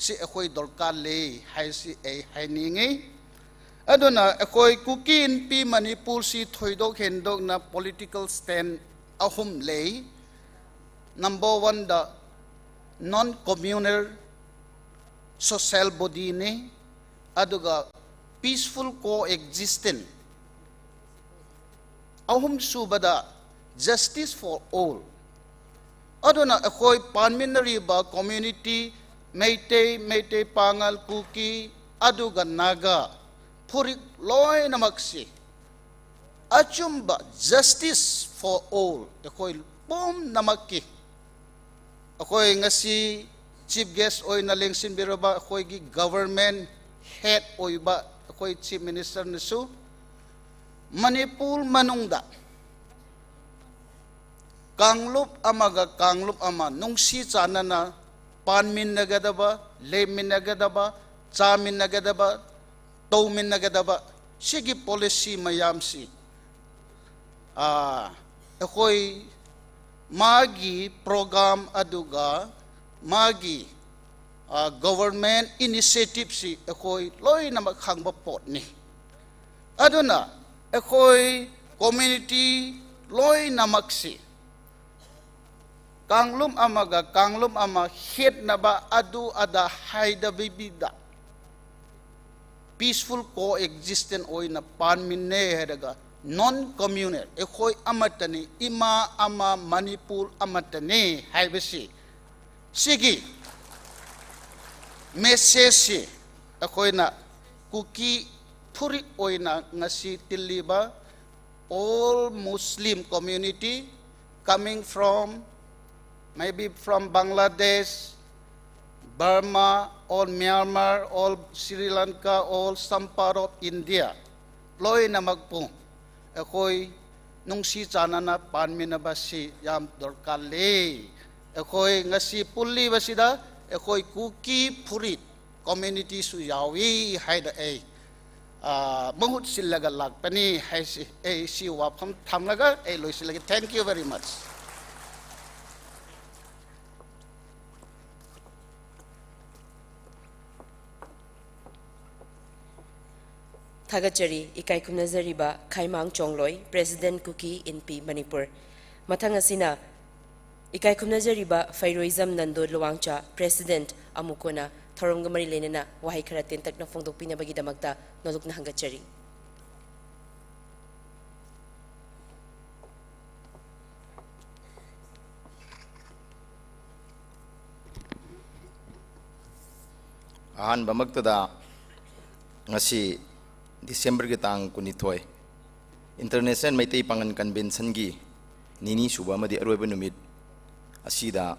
ꯁꯤ ꯑꯩꯈꯣꯏ ꯗꯔꯀꯥꯔ ꯂꯩ ꯍꯥꯏꯁꯤ ꯑꯩ ꯍꯥꯏꯅꯤꯡꯉꯤ꯫ ꯑꯗꯨꯅ ꯑꯩꯈꯣꯏ ꯀꯨꯀꯤ ꯏꯟꯄꯤ ꯃꯅꯤꯄꯨꯔꯁꯤ ꯊꯣꯏꯗꯣꯛ ꯍꯦꯟꯗꯣꯛꯅ political stand ꯑꯍꯨꯝ ꯂꯩ꯫ Number one ꯗ non communal social body ꯅꯤ, ꯑꯗꯨꯒ peaceful coexistence, ꯑꯍꯨꯝꯁꯨꯕꯗ justice for all꯫ ꯑꯗꯨꯅ ꯑꯩꯈꯣꯏ ꯄꯥꯟꯃꯤꯟꯅꯔꯤꯕ ꯀꯝꯃ꯭ꯌꯨꯅꯤꯇꯤ, ꯃꯩꯇꯩ, ꯃꯩꯇꯩ ꯄꯥꯉꯜ, ꯀꯨꯀꯤ, ꯑꯗꯨꯒ ꯅꯥꯒꯥ, ꯐꯨꯔꯨꯞ ꯂꯣꯏꯅꯃꯛꯁꯤ ꯑꯆꯨꯝꯕ justice for all, ꯑꯩꯈꯣꯏ ꯄꯨꯝꯅꯃꯛꯀꯤ, ꯑꯩꯈꯣꯏ ꯉꯁꯤ chief guest ꯑꯣꯏꯅ ꯂꯦꯡꯁꯤꯟꯕꯤꯔꯕ ꯑꯩꯈꯣꯏꯒꯤ government head ꯑꯣꯏꯕ ꯑꯩꯈꯣꯏ chief minister ꯅꯁꯨ ꯃꯅꯤꯄꯨꯔ ꯃꯅꯨꯡꯗ ꯀꯥꯡꯂꯨꯞ ꯑꯃꯒ ꯀꯥꯡꯂꯨꯞ ꯑꯃ ꯅꯨꯡꯁꯤ ꯆꯥꯟꯅꯅ ꯄꯥꯟꯃꯤꯟꯅꯒꯗꯕ, ꯂꯩꯃꯤꯟꯅꯒꯗꯕ, ꯆꯥꯃꯤꯟꯅꯒꯗꯕ, ꯇꯧꯃꯤꯟꯅꯒꯗꯕ, ꯁꯤꯒꯤ policy ꯃꯌꯥꯝꯁꯤ, ꯑꯥ, ꯑꯩꯈꯣꯏ ꯃꯥꯒꯤ program ꯑꯗꯨꯒ ꯃꯥꯒꯤ government initiativeꯁꯤ ꯑꯩꯈꯣꯏ ꯂꯣꯏꯅꯃꯛ ꯈꯪꯕ ꯄꯣꯠꯅꯤ꯫ ꯑꯗꯨꯅ ꯑꯩꯈꯣꯏ community ꯂꯣꯏꯅꯃꯛꯁꯤ ꯀꯥꯡꯂꯨꯞ ꯑꯃꯒ ꯀꯥꯡꯂꯨꯞ ꯑꯃ ꯈꯦꯠꯅꯕ ꯑꯗꯨ ꯑꯗꯥ ꯍꯥꯏꯗꯕꯤꯗ peaceful coexistence ꯑꯣꯏꯅ ꯄꯥꯟꯃꯤꯟꯅꯩ ꯍꯥꯏꯔꯒ non communal ꯑꯩꯈꯣꯏ ꯑꯃꯠꯇꯅꯤ, ꯏꯃꯥ ꯑꯃ, ꯃꯅꯤꯄꯨꯔ ꯑꯃꯠꯇꯅꯤ ꯍꯥꯏꯕꯁꯤ, ꯁꯤꯒꯤ messageꯁꯤ ꯑꯩꯈꯣꯏꯅ ꯀꯨꯀꯤ ꯐꯨꯔꯤꯠ ꯑꯣꯏꯅ ꯉꯁꯤ ꯇꯤꯜꯂꯤꯕ all Muslim community coming from, maybe from Bangladesh, Burma, or Myanmar, or Sri Lanka, or some part of India, ꯂꯣꯏꯅꯃꯛꯄꯨ ꯑꯩꯈꯣꯏ ꯅꯨꯡꯁꯤ ꯆꯥꯟꯅꯅ ꯄꯥꯟꯃꯤꯟꯅꯕꯁꯤ ꯌꯥꯝ ꯗꯔꯀꯥꯔ ꯂꯩ꯫ ꯑꯩꯈꯣꯏ ꯉꯁꯤ ꯄꯨꯜꯂꯤꯕꯁꯤꯗ ꯑꯩꯈꯣꯏ ꯀꯨꯀꯤ ꯐꯨꯔꯤꯠ communityꯁꯨ ꯌꯥꯎꯏ ꯍꯥꯏꯅ ꯑꯩ ꯃꯍꯨꯠ ꯁꯤꯜꯂꯒ ꯂꯥꯛꯄꯅꯤ ꯍꯥꯏꯁꯤ ꯑꯩ ꯁꯤ ꯋꯥꯐꯝ ꯊꯝꯂꯒ ꯑꯩ ꯂꯣꯏꯁꯤꯜꯂꯒꯦ꯫ Thank you very much. ꯊꯥꯒꯠꯆꯔꯤ꯫ ꯏꯀꯥꯏ ꯈꯨꯝꯅꯖꯔꯤꯕ ꯈꯥꯏꯃꯥꯡ ꯆꯣꯡꯂꯣꯏ, President Kuki Inpi Manipur꯫ ꯃꯊꯪ ꯑꯁꯤꯅ ꯏꯀꯥꯏ ꯈꯨꯝꯅꯖꯔꯤꯕ ꯐꯩꯔꯣꯏꯖꯝ ꯅꯟꯗꯣ ꯂꯨꯋꯥꯡꯆꯥ, President ꯑꯃꯨꯀꯣꯅ ꯊꯧꯔꯝꯒ ꯃꯔꯤ ꯂꯩꯅꯅ ꯋꯥꯍꯩ ꯈꯔ ꯇꯦꯟꯇꯛꯅ ꯐꯣꯡꯗꯣꯛꯄꯤꯅꯕꯒꯤꯗꯃꯛꯇ ꯅꯣꯂꯨꯛꯅ ꯍꯪꯒꯠꯆꯔꯤ꯫ ꯑꯍꯥꯟꯕꯃꯛꯇꯗ ꯉꯁꯤ Decemberꯒꯤ ꯇꯥꯡ ꯀꯨꯟꯅꯤꯊꯣꯏ International ꯃꯩꯇꯩ ꯄꯥꯉꯜ Conventionꯒꯤ ꯅꯤꯅꯤ ꯁꯨꯕ ꯑꯃꯗꯤ ꯑꯔꯣꯏꯕ ꯅꯨꯃꯤꯠ ꯑꯁꯤꯗ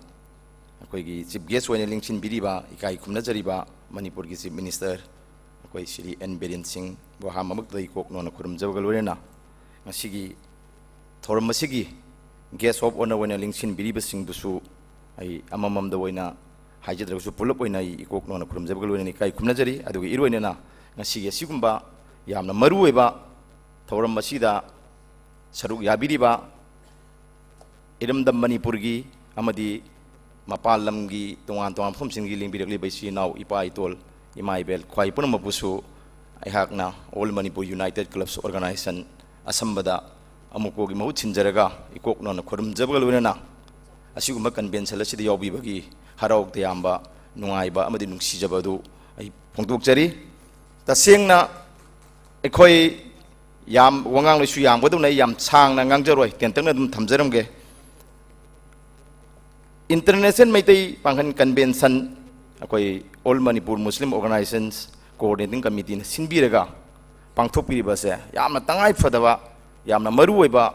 ꯑꯩꯈꯣꯏꯒꯤ Chief Guest ꯑꯣꯏꯅ ꯂꯦꯡꯁꯤꯟꯕꯤꯔꯤꯕ ꯏꯀꯥꯏ ꯈꯨꯝꯅꯖꯔꯤꯕ ꯃꯅꯤꯄꯨꯔꯒꯤ Chief Minister ꯑꯩꯈꯣꯏ ꯁ꯭ꯔꯤ ꯑꯦꯟ ꯕꯤꯔꯦꯟ ꯁꯤꯡꯕꯨ ꯑꯍꯥꯟꯕꯃꯛꯇꯗ ꯏꯀꯣꯛ ꯅꯣꯟꯅ ꯈꯨꯔꯨꯝꯖꯕꯒ ꯂꯣꯏꯅꯅ ꯉꯁꯤꯒꯤ ꯊꯧꯔꯝ ꯑꯁꯤꯒꯤ Guest of Honour ꯑꯣꯏꯅ ꯂꯦꯡꯁꯤꯟꯕꯤꯔꯤꯕꯁꯤꯡꯕꯨꯁꯨ ꯑꯩ ꯑꯃꯃꯝꯗ ꯑꯣꯏꯅ ꯍꯥꯏꯖꯗ꯭ꯔꯒꯁꯨ ꯄꯨꯂꯞ ꯑꯣꯏꯅ ꯑꯩ ꯏꯀꯣꯛ ꯅꯣꯟꯅ ꯈꯨꯔꯨꯝꯖꯕꯒ ꯂꯣꯏꯅꯅ ꯏꯀꯥꯏ ꯈꯨꯝꯅꯖꯔꯤ꯫ ꯑꯗꯨꯒ ꯏꯔꯣꯏꯅꯅ ꯉꯁꯤꯒꯤ ꯑꯁꯤꯒꯨꯝꯕ ꯌꯥꯝꯅ ꯃꯔꯨ ꯑꯣꯏꯕ ꯊꯧꯔꯝ ꯑꯁꯤꯗ ꯁꯔꯨꯛ ꯌꯥꯕꯤꯔꯤꯕ ꯏꯔꯝꯗꯝ ꯃꯅꯤꯄꯨꯔꯒꯤ ꯑꯃꯗꯤ ꯃꯄꯥꯟ ꯂꯝꯒꯤ ꯇꯣꯉꯥꯟ ꯇꯣꯉꯥꯟꯕ ꯃꯐꯝꯁꯤꯡꯒꯤ ꯂꯦꯡꯕꯤꯔꯛꯂꯤꯕ ꯏꯆꯤꯜ ꯏꯅꯥꯎ, ꯏꯄꯥ ꯏꯇꯣꯜ, ꯏꯃꯥ ꯏꯕꯦꯜ, ꯈ꯭ꯋꯥꯏ ꯄꯨꯝꯅꯃꯛꯄꯨꯁꯨ ꯑꯩꯍꯥꯛꯅ All Manipur United Clubs Organization, ꯑꯁꯝꯕꯗ ꯑꯃꯨꯛꯀꯣꯒꯤ ꯃꯍꯨꯠ ꯁꯤꯟꯖꯔꯒ ꯏꯀꯣꯛ ꯅꯧꯅ ꯈꯨꯔꯨꯝꯖꯕꯒ ꯂꯣꯏꯅꯅ ꯑꯁꯤꯒꯨꯝꯕ convention ꯑꯁꯤꯗ ꯌꯥꯎꯕꯤꯕꯒꯤ ꯍꯔꯥꯎ ꯇꯌꯥꯝꯕ, ꯅꯨꯡꯉꯥꯏꯕ ꯑꯃꯗꯤ ꯅꯨꯡꯁꯤꯖꯕ ꯑꯗꯨ ꯑꯩ ꯐꯣꯡꯗꯣꯛꯆꯔꯤ꯫ ꯇꯁꯦꯡꯅ ꯑꯩꯈꯣꯏ ꯌꯥꯝ ꯋꯥꯉꯥꯡꯂꯣꯏꯁꯨ ꯌꯥꯝꯒꯗꯧꯅ ꯑꯩ ꯌꯥꯝ ꯁꯥꯡꯅ ꯉꯥꯡꯖꯔꯣꯏ, ꯇꯦꯟꯇꯛꯅ ꯑꯗꯨꯝ ꯊꯝꯖꯔꯝꯒꯦ꯫ International ꯃꯩꯇꯩ ꯄꯥꯡꯒꯜ Convention, ꯑꯩꯈꯣꯏ All Manipur Muslim Organizations Coordinating Committeeꯅ ꯁꯤꯟꯕꯤꯔꯒ ꯄꯥꯡꯊꯣꯛꯄꯤꯔꯤꯕ ꯑꯁꯦ ꯌꯥꯝꯅ ꯇꯉꯥꯏ ꯐꯗꯕ, ꯌꯥꯝꯅ ꯃꯔꯨ ꯑꯣꯏꯕ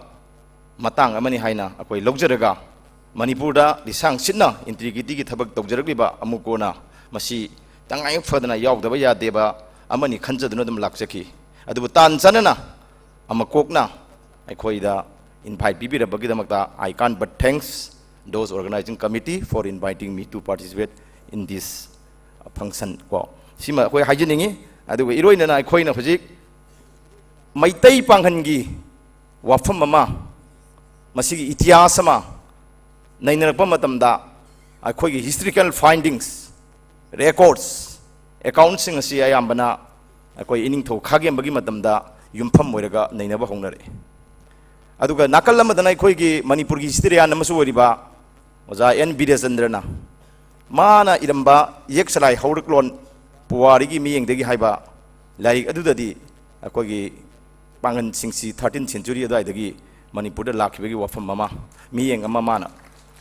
ꯃꯇꯥꯡ ꯑꯃꯅꯤ ꯍꯥꯏꯅ ꯑꯩꯈꯣꯏ ꯂꯧꯖꯔꯒ, ꯃꯅꯤꯄꯨꯔꯗ ꯂꯤꯁꯥꯡ ꯁꯤꯠꯅ integrityꯒꯤ ꯊꯕꯛ ꯇꯧꯖꯔꯛꯂꯤꯕ ꯑꯃꯨꯛꯀꯣꯅ ꯃꯁꯤ ꯇꯉꯥꯏ ꯐꯗꯅ ꯌꯥꯎꯗꯕ ꯌꯥꯗꯦꯕ ꯑꯃꯅꯤ ꯈꯟꯖꯗꯨꯅ ꯑꯗꯨꯝ ꯂꯥꯛꯆꯈꯤ꯫ ꯑꯗꯨꯕꯨ ꯇꯥꯟ ꯆꯥꯟꯅꯅ ꯑꯃꯀꯣꯛꯅ ꯑꯩꯈꯣꯏꯗ invite ꯄꯤꯕꯤꯔꯕꯒꯤꯗꯃꯛꯇ I can't but thanks those organizing committee for inviting me to participate in this function ꯀꯣ, ꯁꯤꯃ ꯑꯩꯈꯣꯏ ꯍꯥꯏꯖꯅꯤꯡꯉꯤ꯫ ꯑꯗꯨꯒ ꯏꯔꯣꯏꯅꯅ ꯑꯩꯈꯣꯏꯅ ꯍꯧꯖꯤꯛ ꯃꯩꯇꯩ ꯄꯥꯡꯒꯜꯒꯤ ꯋꯥꯐꯝ ꯑꯃ, ꯃꯁꯤꯒꯤ ꯏꯇꯤꯍꯥꯁ ꯑꯃ ꯅꯩꯅꯔꯛꯄ ꯃꯇꯝꯗ, ꯑꯩꯈꯣꯏꯒꯤ historical findings, records, accountꯁꯤꯡ ꯑꯁꯤ ꯑꯌꯥꯝꯕꯅ ꯑꯩꯈꯣꯏ ꯏꯅꯤꯡꯊꯧ ꯈꯥꯒꯦꯝꯕꯒꯤ ꯃꯇꯝꯗ ꯌꯨꯝꯐꯝ ꯑꯣꯏꯔꯒ ꯅꯩꯅꯕ ꯍꯧꯅꯔꯛꯏ꯫ ꯑꯗꯨꯒ ꯅꯥꯀꯜ ꯑꯃꯗꯅ ꯑꯩꯈꯣꯏꯒꯤ ꯃꯅꯤꯄꯨꯔꯒꯤ historian ꯑꯃꯁꯨ ꯑꯣꯏꯔꯤꯕ ꯑꯣꯖꯥ ꯑꯦꯟ ꯕꯤꯔꯦꯆꯟꯗ꯭ꯔꯅ ꯃꯥꯅ ꯏꯔꯝꯕ ꯏꯌꯦꯛ ꯁꯂꯥꯏ ꯍꯧꯔꯛꯂꯣꯟ ꯄꯨꯋꯥꯔꯤꯒꯤ ꯃꯤꯠꯌꯦꯡꯗꯒꯤ ꯍꯥꯏꯕ ꯂꯥꯏꯔꯤꯛ ꯑꯗꯨꯗꯗꯤ ꯑꯩꯈꯣꯏꯒꯤ ꯄꯥꯡꯒꯜꯁꯤꯡꯁꯤ thirteenth century ꯑꯗꯨꯋꯥꯏꯗꯒꯤ ꯃꯅꯤꯄꯨꯔꯗ ꯂꯥꯛꯈꯤꯕꯒꯤ ꯋꯥꯐꯝ ꯑꯃ, ꯃꯤꯠꯌꯦꯡ ꯑꯃ ꯃꯥꯅ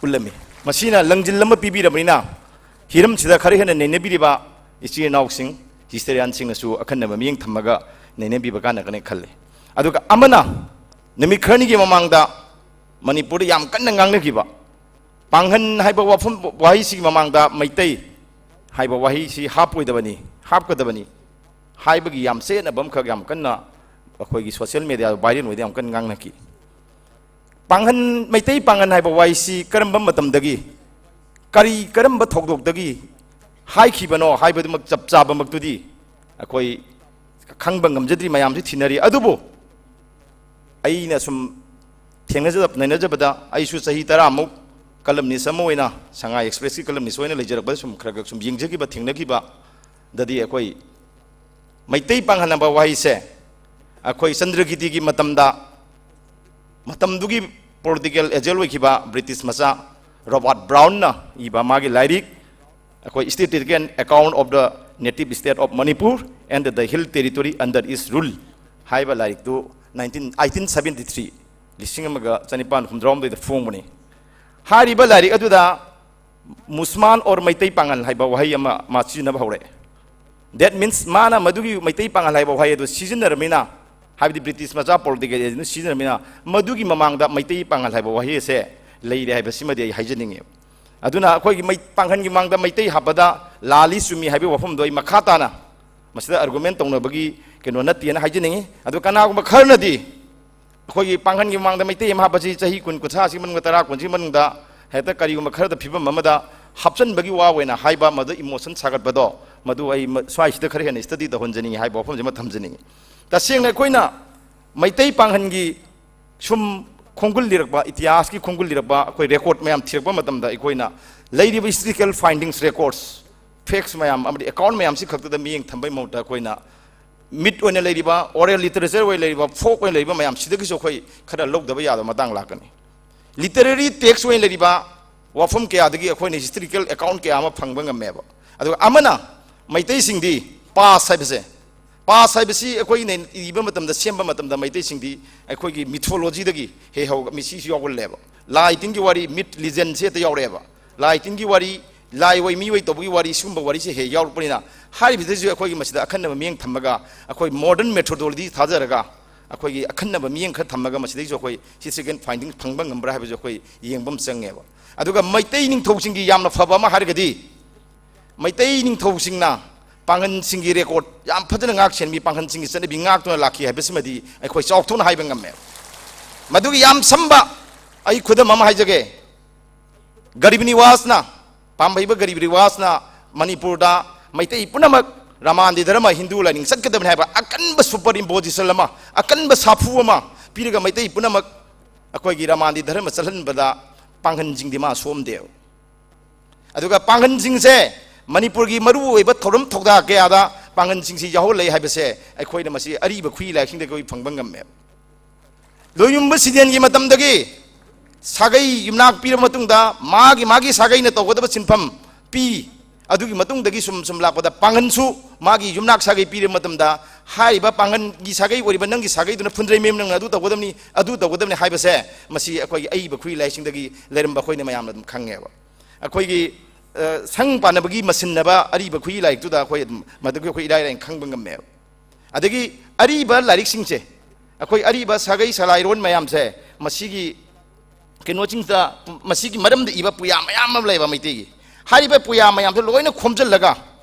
ꯎꯠꯂꯝꯃꯤ꯫ ꯃꯁꯤꯅ ꯂꯪꯖꯤꯜ ꯑꯃ ꯄꯤꯕꯤꯔꯕꯅꯤꯅ ꯍꯤꯔꯝꯁꯤꯗ ꯈꯔ ꯍꯦꯟꯅ ꯅꯩꯅꯕꯤꯔꯤꯕ ꯏꯆꯤꯜ ꯏꯅꯥꯎꯁꯤꯡ, historianꯁꯤꯡꯅꯁꯨ ꯑꯈꯟꯅꯕ ꯃꯤꯠꯌꯦꯡ ꯊꯝꯃꯒ ꯅꯩꯅꯕꯤꯕ ꯀꯥꯟꯅꯒꯅꯤ ꯈꯜꯂꯤ꯫ ꯑꯗꯨꯒ ꯑꯃꯅ, ꯅꯨꯃꯤꯠ ꯈꯔꯅꯤꯒꯤ ꯃꯃꯥꯡꯗ ꯃꯅꯤꯄꯨꯔꯗ ꯌꯥꯝ ꯀꯟꯅ ꯉꯥꯡꯅꯈꯤꯕ, ꯄꯥꯡꯒꯟ ꯍꯥꯏꯕ ꯋꯥꯐꯝ, ꯋꯥꯍꯩꯁꯤꯒꯤ ꯃꯃꯥꯡꯗ ꯃꯩꯇꯩ ꯍꯥꯏꯕ ꯋꯥꯍꯩꯁꯤ ꯍꯥꯞꯄꯣꯏꯗꯕꯅꯤ, ꯍꯥꯞꯀꯗꯕꯅꯤ ꯍꯥꯏꯕꯒꯤ ꯌꯥꯝ ꯆꯌꯦꯠꯅꯕ ꯑꯃꯈꯛ ꯌꯥꯝ ꯀꯟꯅ ꯑꯩꯈꯣꯏꯒꯤ social mediaꯗ viral ꯑꯣꯏꯗ ꯌꯥꯝ ꯀꯟꯅ ꯉꯥꯡꯅꯈꯤ꯫ ꯄꯥꯡꯒꯟ, ꯃꯩꯇꯩ ꯄꯥꯡꯒꯟ ꯍꯥꯏꯕ ꯋꯥꯍꯩꯁꯤ ꯀꯔꯝꯕ ꯃꯇꯝꯗꯒꯤ, ꯀꯔꯤ, ꯀꯔꯝꯕ ꯊꯧꯗꯣꯛꯇꯒꯤ ꯍꯥꯏꯈꯤꯕꯅꯣ ꯍꯥꯏꯕꯗꯨꯃꯛ ꯆꯞ ꯆꯥꯕꯃꯛꯇꯨꯗꯤ ꯑꯩꯈꯣꯏ ꯈꯪꯕ ꯉꯝꯖꯗ꯭ꯔꯤ, ꯃꯌꯥꯝꯁꯨ ꯊꯤꯅꯔꯤ꯫ ꯑꯗꯨꯕꯨ ꯑꯩꯅ ꯁꯨꯝ ꯊꯦꯡꯅꯖꯕ ꯅꯩꯅꯖꯕꯗ ꯑꯩꯁꯨ ꯆꯍꯤ ꯇꯔꯥꯃꯨꯛ columnist ꯑꯃ ꯑꯣꯏꯅ ꯁꯉꯥꯏ ꯑꯦꯛꯁꯄ꯭ꯔꯦꯁꯀꯤ columnist ꯑꯣꯏꯅ ꯂꯩꯖꯔꯛꯄꯗ ꯁꯨꯝ ꯈꯔ ꯈꯔ ꯁꯨꯝ ꯌꯦꯡꯖꯈꯤꯕ ꯊꯦꯡꯅꯈꯤꯕꯗꯗꯤ ꯑꯩꯈꯣꯏ ꯃꯩꯇꯩ ꯄꯥꯡꯍꯟ ꯍꯥꯏꯕ ꯋꯥꯍꯩꯁꯦ ꯑꯩꯈꯣꯏ ꯆꯟꯗ꯭ꯔꯀꯤꯔꯇꯤꯒꯤ ꯃꯇꯝꯗ ꯃꯇꯝꯗꯨꯒꯤ political agent ꯑꯣꯏꯈꯤꯕ ꯕ꯭ꯔꯤꯇꯤꯁ ꯃꯆꯥ ꯔꯣꯕꯥꯔꯠ ꯕ꯭ꯔꯥꯎꯟꯅ ꯏꯕ ꯃꯥꯒꯤ ꯂꯥꯏꯔꯤꯛ ꯑꯩꯈꯣꯏ Statistical Account of the Native State of Manipur and the Hill Territory under its Rule ꯍꯥꯏꯕ ꯂꯥꯏꯔꯤꯛꯇꯨ nineteen eighteen seventy three, ꯂꯤꯁꯤꯡ ꯑꯃꯒ ꯆꯅꯤꯄꯥꯟ ꯍꯨꯝꯗ꯭ꯔꯥꯍꯨꯝꯗꯣꯏꯗ ꯐꯣꯡꯕꯅꯤ꯫ ꯍꯥꯏꯔꯤꯕ ꯂꯥꯏꯔꯤꯛ ꯑꯗꯨꯗ ꯃꯨꯁꯃꯥꯟ or ꯃꯩꯇꯩ ꯄꯥꯉꯜ ꯍꯥꯏꯕ ꯋꯥꯍꯩ ꯑꯃ ꯃꯥ ꯁꯤꯖꯤꯟꯅꯕ ꯍꯧꯔꯛꯑꯦ꯫ That means ꯃꯥꯅ ꯃꯗꯨꯒꯤ ꯃꯩꯇꯩ ꯄꯥꯉꯜ ꯍꯥꯏꯕ ꯋꯥꯍꯩ ꯑꯗꯨ ꯁꯤꯖꯤꯟꯅꯔꯕꯅꯤꯅ, ꯍꯥꯏꯕꯗꯤ ꯕ꯭ꯔꯤꯇꯤꯁ ꯃꯆꯥ political agent ꯑꯗꯨ ꯁꯤꯖꯤꯟꯅꯔꯕꯅꯤꯅ, ꯃꯗꯨꯒꯤ ꯃꯃꯥꯡꯗ ꯃꯩꯇꯩ ꯄꯥꯉꯜ ꯍꯥꯏꯕ ꯋꯥꯍꯩ ꯑꯁꯦ ꯂꯩꯔꯦ ꯍꯥꯏꯕꯁꯤꯃꯗꯤ ꯑꯩ ꯍꯥꯏꯖꯅꯤꯡꯉꯤ꯫ ꯑꯗꯨꯅ ꯑꯩꯈꯣꯏꯒꯤ ꯃꯩ-, ꯄꯥꯡꯒꯜꯒꯤ ꯃꯃꯥꯡꯗ ꯃꯩꯇꯩ ꯍꯥꯞꯄꯗ ꯂꯥꯜꯂꯤ ꯆꯨꯝꯃꯤ ꯍꯥꯏꯕꯒꯤ ꯋꯥꯐꯝꯗꯣ ꯑꯩ ꯃꯈꯥ ꯇꯥꯅ ꯃꯁꯤꯗ argument ꯇꯧꯅꯕꯒꯤ ꯀꯩꯅꯣ ꯅꯠꯇꯦꯅ ꯍꯥꯏꯖꯅꯤꯡꯉꯤ꯫ ꯑꯗꯨ ꯀꯅꯥꯒꯨꯝꯕ ꯈꯔꯅꯗꯤ ꯑꯩꯈꯣꯏꯒꯤ ꯄꯥꯡꯒꯜꯒꯤ ꯃꯃꯥꯡꯗ ꯃꯩꯇꯩ ꯑꯃ ꯍꯥꯞꯄꯁꯤ ꯆꯍꯤ ꯀꯨꯟ, ꯀꯨꯟꯊ꯭ꯔꯥꯁꯤꯒꯤ ꯃꯅꯨꯡꯗ, ꯇꯔꯥ, ꯀꯨꯟꯁꯤꯒꯤ ꯃꯅꯨꯡꯗ ꯍꯦꯛꯇ ꯀꯔꯤꯒꯨꯝꯕ ꯈꯔꯗ ꯐꯤꯕꯝ ꯑꯃꯗ ꯍꯥꯞꯆꯤꯟꯕꯒꯤ ꯋꯥ ꯑꯣꯏꯅ ꯍꯥꯏꯕ, ꯃꯗꯨ emotion ꯁꯥꯒꯠꯄꯗꯣ, ꯃꯗꯨ ꯑꯩ ꯃ-, ꯁ꯭ꯋꯥꯏꯁꯤꯗ ꯈꯔ ꯍꯦꯟꯅ study ꯇꯧꯍꯟꯖꯅꯤꯡꯉꯤ ꯍꯥꯏꯕ ꯋꯥꯐꯝꯁꯤꯃ ꯊꯝꯖꯅꯤꯡꯉꯤ꯫ ꯇꯁꯦꯡꯅ ꯑꯩꯈꯣꯏꯅ ꯃꯩꯇꯩ ꯄꯥꯡꯒꯜꯒꯤ ꯁꯨꯝ ꯈꯣꯡꯒꯨꯜ ꯂꯤꯔꯛꯄ, ꯏꯇꯤꯍꯥꯁꯀꯤ ꯈꯣꯡꯒꯨꯜ ꯂꯤꯔꯛꯄ, ꯑꯩꯈꯣꯏ record ꯃꯌꯥꯝ ꯊꯤꯔꯛꯄ ꯃꯇꯝꯗ ꯑꯩꯈꯣꯏꯅ ꯂꯩꯔꯤꯕ historical findings, records, facts ꯃꯌꯥꯝ ꯑꯃꯗꯤ account ꯃꯌꯥꯝꯁꯤ ꯈꯛꯇꯗ ꯃꯤꯠꯌꯦꯡ ꯊꯝꯕꯒꯤ ꯃꯍꯨꯠꯇ ꯑꯩꯈꯣꯏꯅ myth ꯑꯣꯏꯅ ꯂꯩꯔꯤꯕ, oral literature ꯑꯣꯏꯅ ꯂꯩꯔꯤꯕ, folk ꯑꯣꯏꯅ ꯂꯩꯔꯤꯕ ꯃꯌꯥꯝꯁꯤꯗꯒꯤꯁꯨ ꯑꯩꯈꯣꯏ ꯈꯔ ꯂꯧꯗꯕ ꯌꯥꯗꯕ ꯃꯇꯥꯡ ꯂꯥꯛꯀꯅꯤ꯫ Literary text ꯑꯣꯏꯅ ꯂꯩꯔꯤꯕ ꯋꯥꯐꯝ ꯀꯌꯥꯗꯒꯤ ꯑꯩꯈꯣꯏꯅ historical account ꯀꯌꯥ ꯑꯃ ꯐꯪꯕ ꯉꯝꯃꯦꯕ꯫ ꯑꯗꯨꯒ ꯑꯃꯅ ꯃꯩꯇꯩꯁꯤꯡꯗꯤ past ꯍꯥꯏꯕꯁꯦ, past ꯍꯥꯏꯕꯁꯤ ꯑꯩꯈꯣꯏꯅ ꯏꯕ ꯃꯇꯝꯗ, ꯁꯦꯝꯕ ꯃꯇꯝꯗ ꯃꯩꯇꯩꯁꯤꯡꯗꯤ ꯑꯩꯈꯣꯏꯒꯤ mythologyꯗꯒꯤ ꯍꯦꯛ ꯍꯧꯔꯒ ꯃꯤꯁꯤꯁꯨ ꯌꯥꯎꯒꯜꯂꯦꯕ꯫ ꯂꯥꯏ ꯇꯤꯟꯒꯤ ꯋꯥꯔꯤ, myth, legendꯁꯦ ꯍꯦꯛꯇ ꯌꯥꯎꯔꯛꯑꯦꯕ꯫ ꯂꯥꯏ ꯇꯤꯟꯒꯤ ꯋꯥꯔꯤ, ꯂꯥꯏ ꯑꯣꯏ ꯃꯤ ꯑꯣꯏ ꯇꯧꯕꯒꯤ ꯋꯥꯔꯤ, ꯁꯤꯒꯨꯝꯕ ꯋꯥꯔꯤꯁꯦ ꯍꯦꯛ ꯌꯥꯎꯔꯛꯄꯅꯤꯅ, ꯍꯥꯏꯔꯤꯕꯗꯩꯁꯨ ꯑꯩꯈꯣꯏꯒꯤ ꯃꯁꯤꯗ ꯑꯈꯟꯅꯕ ꯃꯤꯠꯌꯦꯡ ꯊꯝꯃꯒ, ꯑꯩꯈꯣꯏ modern methodology ꯊꯥꯖꯔꯒ, ꯑꯩꯈꯣꯏꯒꯤ ꯑꯈꯟꯅꯕ ꯃꯤꯠꯌꯦꯡ ꯈꯔ ꯊꯝꯃꯒ ꯃꯁꯤꯗꯩꯁꯨ ꯑꯩꯈꯣꯏ historical finding ꯐꯪꯕ ꯉꯝꯕ꯭ꯔꯥ ꯍꯥꯏꯕꯁꯨ ꯑꯩꯈꯣꯏ ꯌꯦꯡꯕ ꯑꯃ ꯆꯪꯉꯦꯕ꯫ ꯑꯗꯨꯒ ꯃꯩꯇꯩ ꯅꯤꯡꯊꯧꯁꯤꯡꯒꯤ ꯌꯥꯝꯅ ꯐꯕ ꯑꯃ ꯍꯥꯏꯔꯒꯗꯤ, ꯃꯩꯇꯩ ꯅꯤꯡꯊꯧꯁꯤꯡꯅ ꯄꯥꯡꯒꯜꯁꯤꯡꯒꯤ record ꯌꯥꯝ ꯐꯖꯅ ꯉꯥꯛ ꯁꯦꯟꯕꯤ, ꯄꯥꯡꯒꯜꯁꯤꯡꯒꯤ ꯆꯠꯅꯕꯤ ꯉꯥꯛꯇꯨꯅ ꯂꯥꯛꯈꯤ ꯍꯥꯏꯕꯁꯤꯃꯗꯤ ꯑꯩꯈꯣꯏ ꯆꯥꯎꯊꯣꯛꯅ ꯍꯥꯏꯕ ꯉꯝꯃꯦ꯫ ꯃꯗꯨꯒꯤ ꯌꯥꯝ ꯁꯝꯕ ꯑꯩ ꯈꯨꯗꯝ ꯑꯃ ꯍꯥꯏꯖꯒꯦ꯫ ꯒꯔꯤꯕ ꯅꯤꯋꯥꯁꯅ, ꯄꯥꯝꯕꯩꯕ ꯒꯔꯤꯕ ꯅꯤꯋꯥꯁꯅ ꯃꯅꯤꯄꯨꯔꯗ ꯃꯩꯇꯩ ꯄꯨꯝꯅꯃꯛ ꯔꯥꯃꯥꯟꯗꯤ ꯙꯔꯃ, ꯍꯤꯟꯗꯨ ꯂꯥꯏꯅꯤꯡ ꯆꯠꯀꯗꯕꯅꯤ ꯍꯥꯏꯕ ꯑꯀꯟꯕ super imposition ꯑꯃ, ꯑꯀꯟꯕ ꯁꯥꯐꯨ ꯑꯃ ꯄꯤꯔꯒ ꯃꯩꯇꯩ ꯄꯨꯝꯅꯃꯛ ꯑꯩꯈꯣꯏꯒꯤ ꯔꯃꯥꯟꯗꯤ ꯙꯔꯃ ꯆꯠꯍꯟꯕꯗ ꯄꯥꯡꯒꯟꯁꯤꯡꯗꯤ ꯃꯥ ꯁꯣꯝꯗꯦꯕ꯫ ꯑꯗꯨꯒ ꯄꯥꯡꯒꯟꯁꯤꯡꯁꯦ ꯃꯅꯤꯄꯨꯔꯒꯤ ꯃꯔꯨꯑꯣꯏꯕ ꯊꯧꯔꯝ ꯊꯧꯗꯥ ꯀꯌꯥꯗ ꯄꯥꯡꯒꯟꯁꯤꯡꯁꯤ ꯌꯥꯎꯍꯜꯂꯛꯏ ꯍꯥꯏꯕꯁꯦ ꯑꯩꯈꯣꯏꯅ ꯃꯁꯤ ꯑꯔꯤꯕ ꯈꯨꯠꯏ ꯂꯥꯏꯔꯤꯛꯁꯤꯡꯗꯒꯤ ꯑꯩꯈꯣꯏ ꯐꯪꯕ ꯉꯝꯃꯦꯕ꯫ ꯂꯣꯏꯌꯨꯝꯕ ꯁꯤꯗꯦꯟꯒꯤ ꯃꯇꯝꯗꯒꯤ ꯁꯥꯒꯩ ꯌꯨꯝꯅꯥꯛ ꯄꯤꯔꯕ ꯃꯇꯨꯡꯗ ꯃꯥꯒꯤ ꯃꯥꯒꯤ ꯁꯥꯒꯩꯅ ꯇꯧꯒꯗꯕ ꯁꯤꯟꯐꯝ ꯄꯤ꯫ ꯑꯗꯨꯒꯤ ꯃꯇꯨꯡꯗꯒꯤ ꯁꯨꯝ ꯁꯨꯝ ꯂꯥꯛꯄꯗ ꯄꯥꯡꯒꯟꯁꯨ ꯃꯥꯒꯤ ꯌꯨꯝꯅꯥꯛ ꯁꯥꯒꯩ ꯄꯤꯔꯕ ꯃꯇꯝꯗ ꯍꯥꯏꯔꯤꯕ ꯄꯥꯡꯒꯟꯒꯤ ꯁꯥꯒꯩ ꯑꯣꯏꯔꯤꯕ ꯅꯪꯒꯤ ꯁꯥꯒꯩꯗꯨꯅ ꯐꯨꯟꯗ꯭ꯔꯩꯃꯌꯨꯝ ꯅꯪꯅ ꯑꯗꯨ ꯇꯧꯒꯗꯕꯅꯤ, ꯑꯗꯨ ꯇꯧꯒꯗꯕꯅꯤ ꯍꯥꯏꯕꯁꯦ ꯃꯁꯤ ꯑꯩꯈꯣꯏꯒꯤ ꯑꯏꯕ ꯈꯨꯠꯏ ꯂꯥꯏꯔꯤꯛꯁꯤꯡꯗꯒꯤ ꯂꯩꯔꯝꯕ ꯑꯩꯈꯣꯏꯅ ꯃꯌꯥꯝꯅ ꯑꯗꯨꯝ ꯈꯪꯉꯦꯕ꯫ ꯑꯩꯈꯣꯏꯒꯤ, ꯑ, ꯁꯪ ꯄꯥꯟꯅꯕꯒꯤ ꯃꯁꯤꯟꯅꯕ ꯑꯔꯤꯕ ꯈꯨꯠꯏ ꯂꯥꯏꯔꯤꯛꯇꯨꯗ ꯑꯩꯈꯣꯏ ꯑꯗꯨꯝ ꯃꯗꯨꯒꯤ ꯑꯩꯈꯣꯏ ꯏꯔꯥꯏ ꯂꯥꯏꯅ ꯈꯪꯕ ꯉꯝꯃꯦꯕ꯫ ꯑꯗꯒꯤ ꯑꯔꯤꯕ ꯂꯥꯏꯔꯤꯛꯁꯤꯡꯁꯦ, ꯑꯩꯈꯣꯏ ꯑꯔꯤꯕ ꯁꯥꯒꯩ ꯁꯂꯥꯏꯔꯣꯟ ꯃꯌꯥꯝꯁꯦ, ꯃꯁꯤꯒꯤ ꯀꯩꯅꯣꯁꯤꯡꯁꯤꯗ, ꯃꯁꯤꯒꯤ ꯃꯔꯝꯗ ꯏꯕ ꯄꯨꯌꯥ ꯃꯌꯥꯝ ꯑꯃ ꯂꯩꯕ ꯃꯩꯇꯩꯒꯤ꯫ ꯍꯥꯏꯔꯤꯕ ꯄꯨꯌꯥ ꯃꯌꯥꯝꯁꯦ ꯂꯣꯏꯅ ꯈꯣꯝꯖꯤꯜꯂꯒ,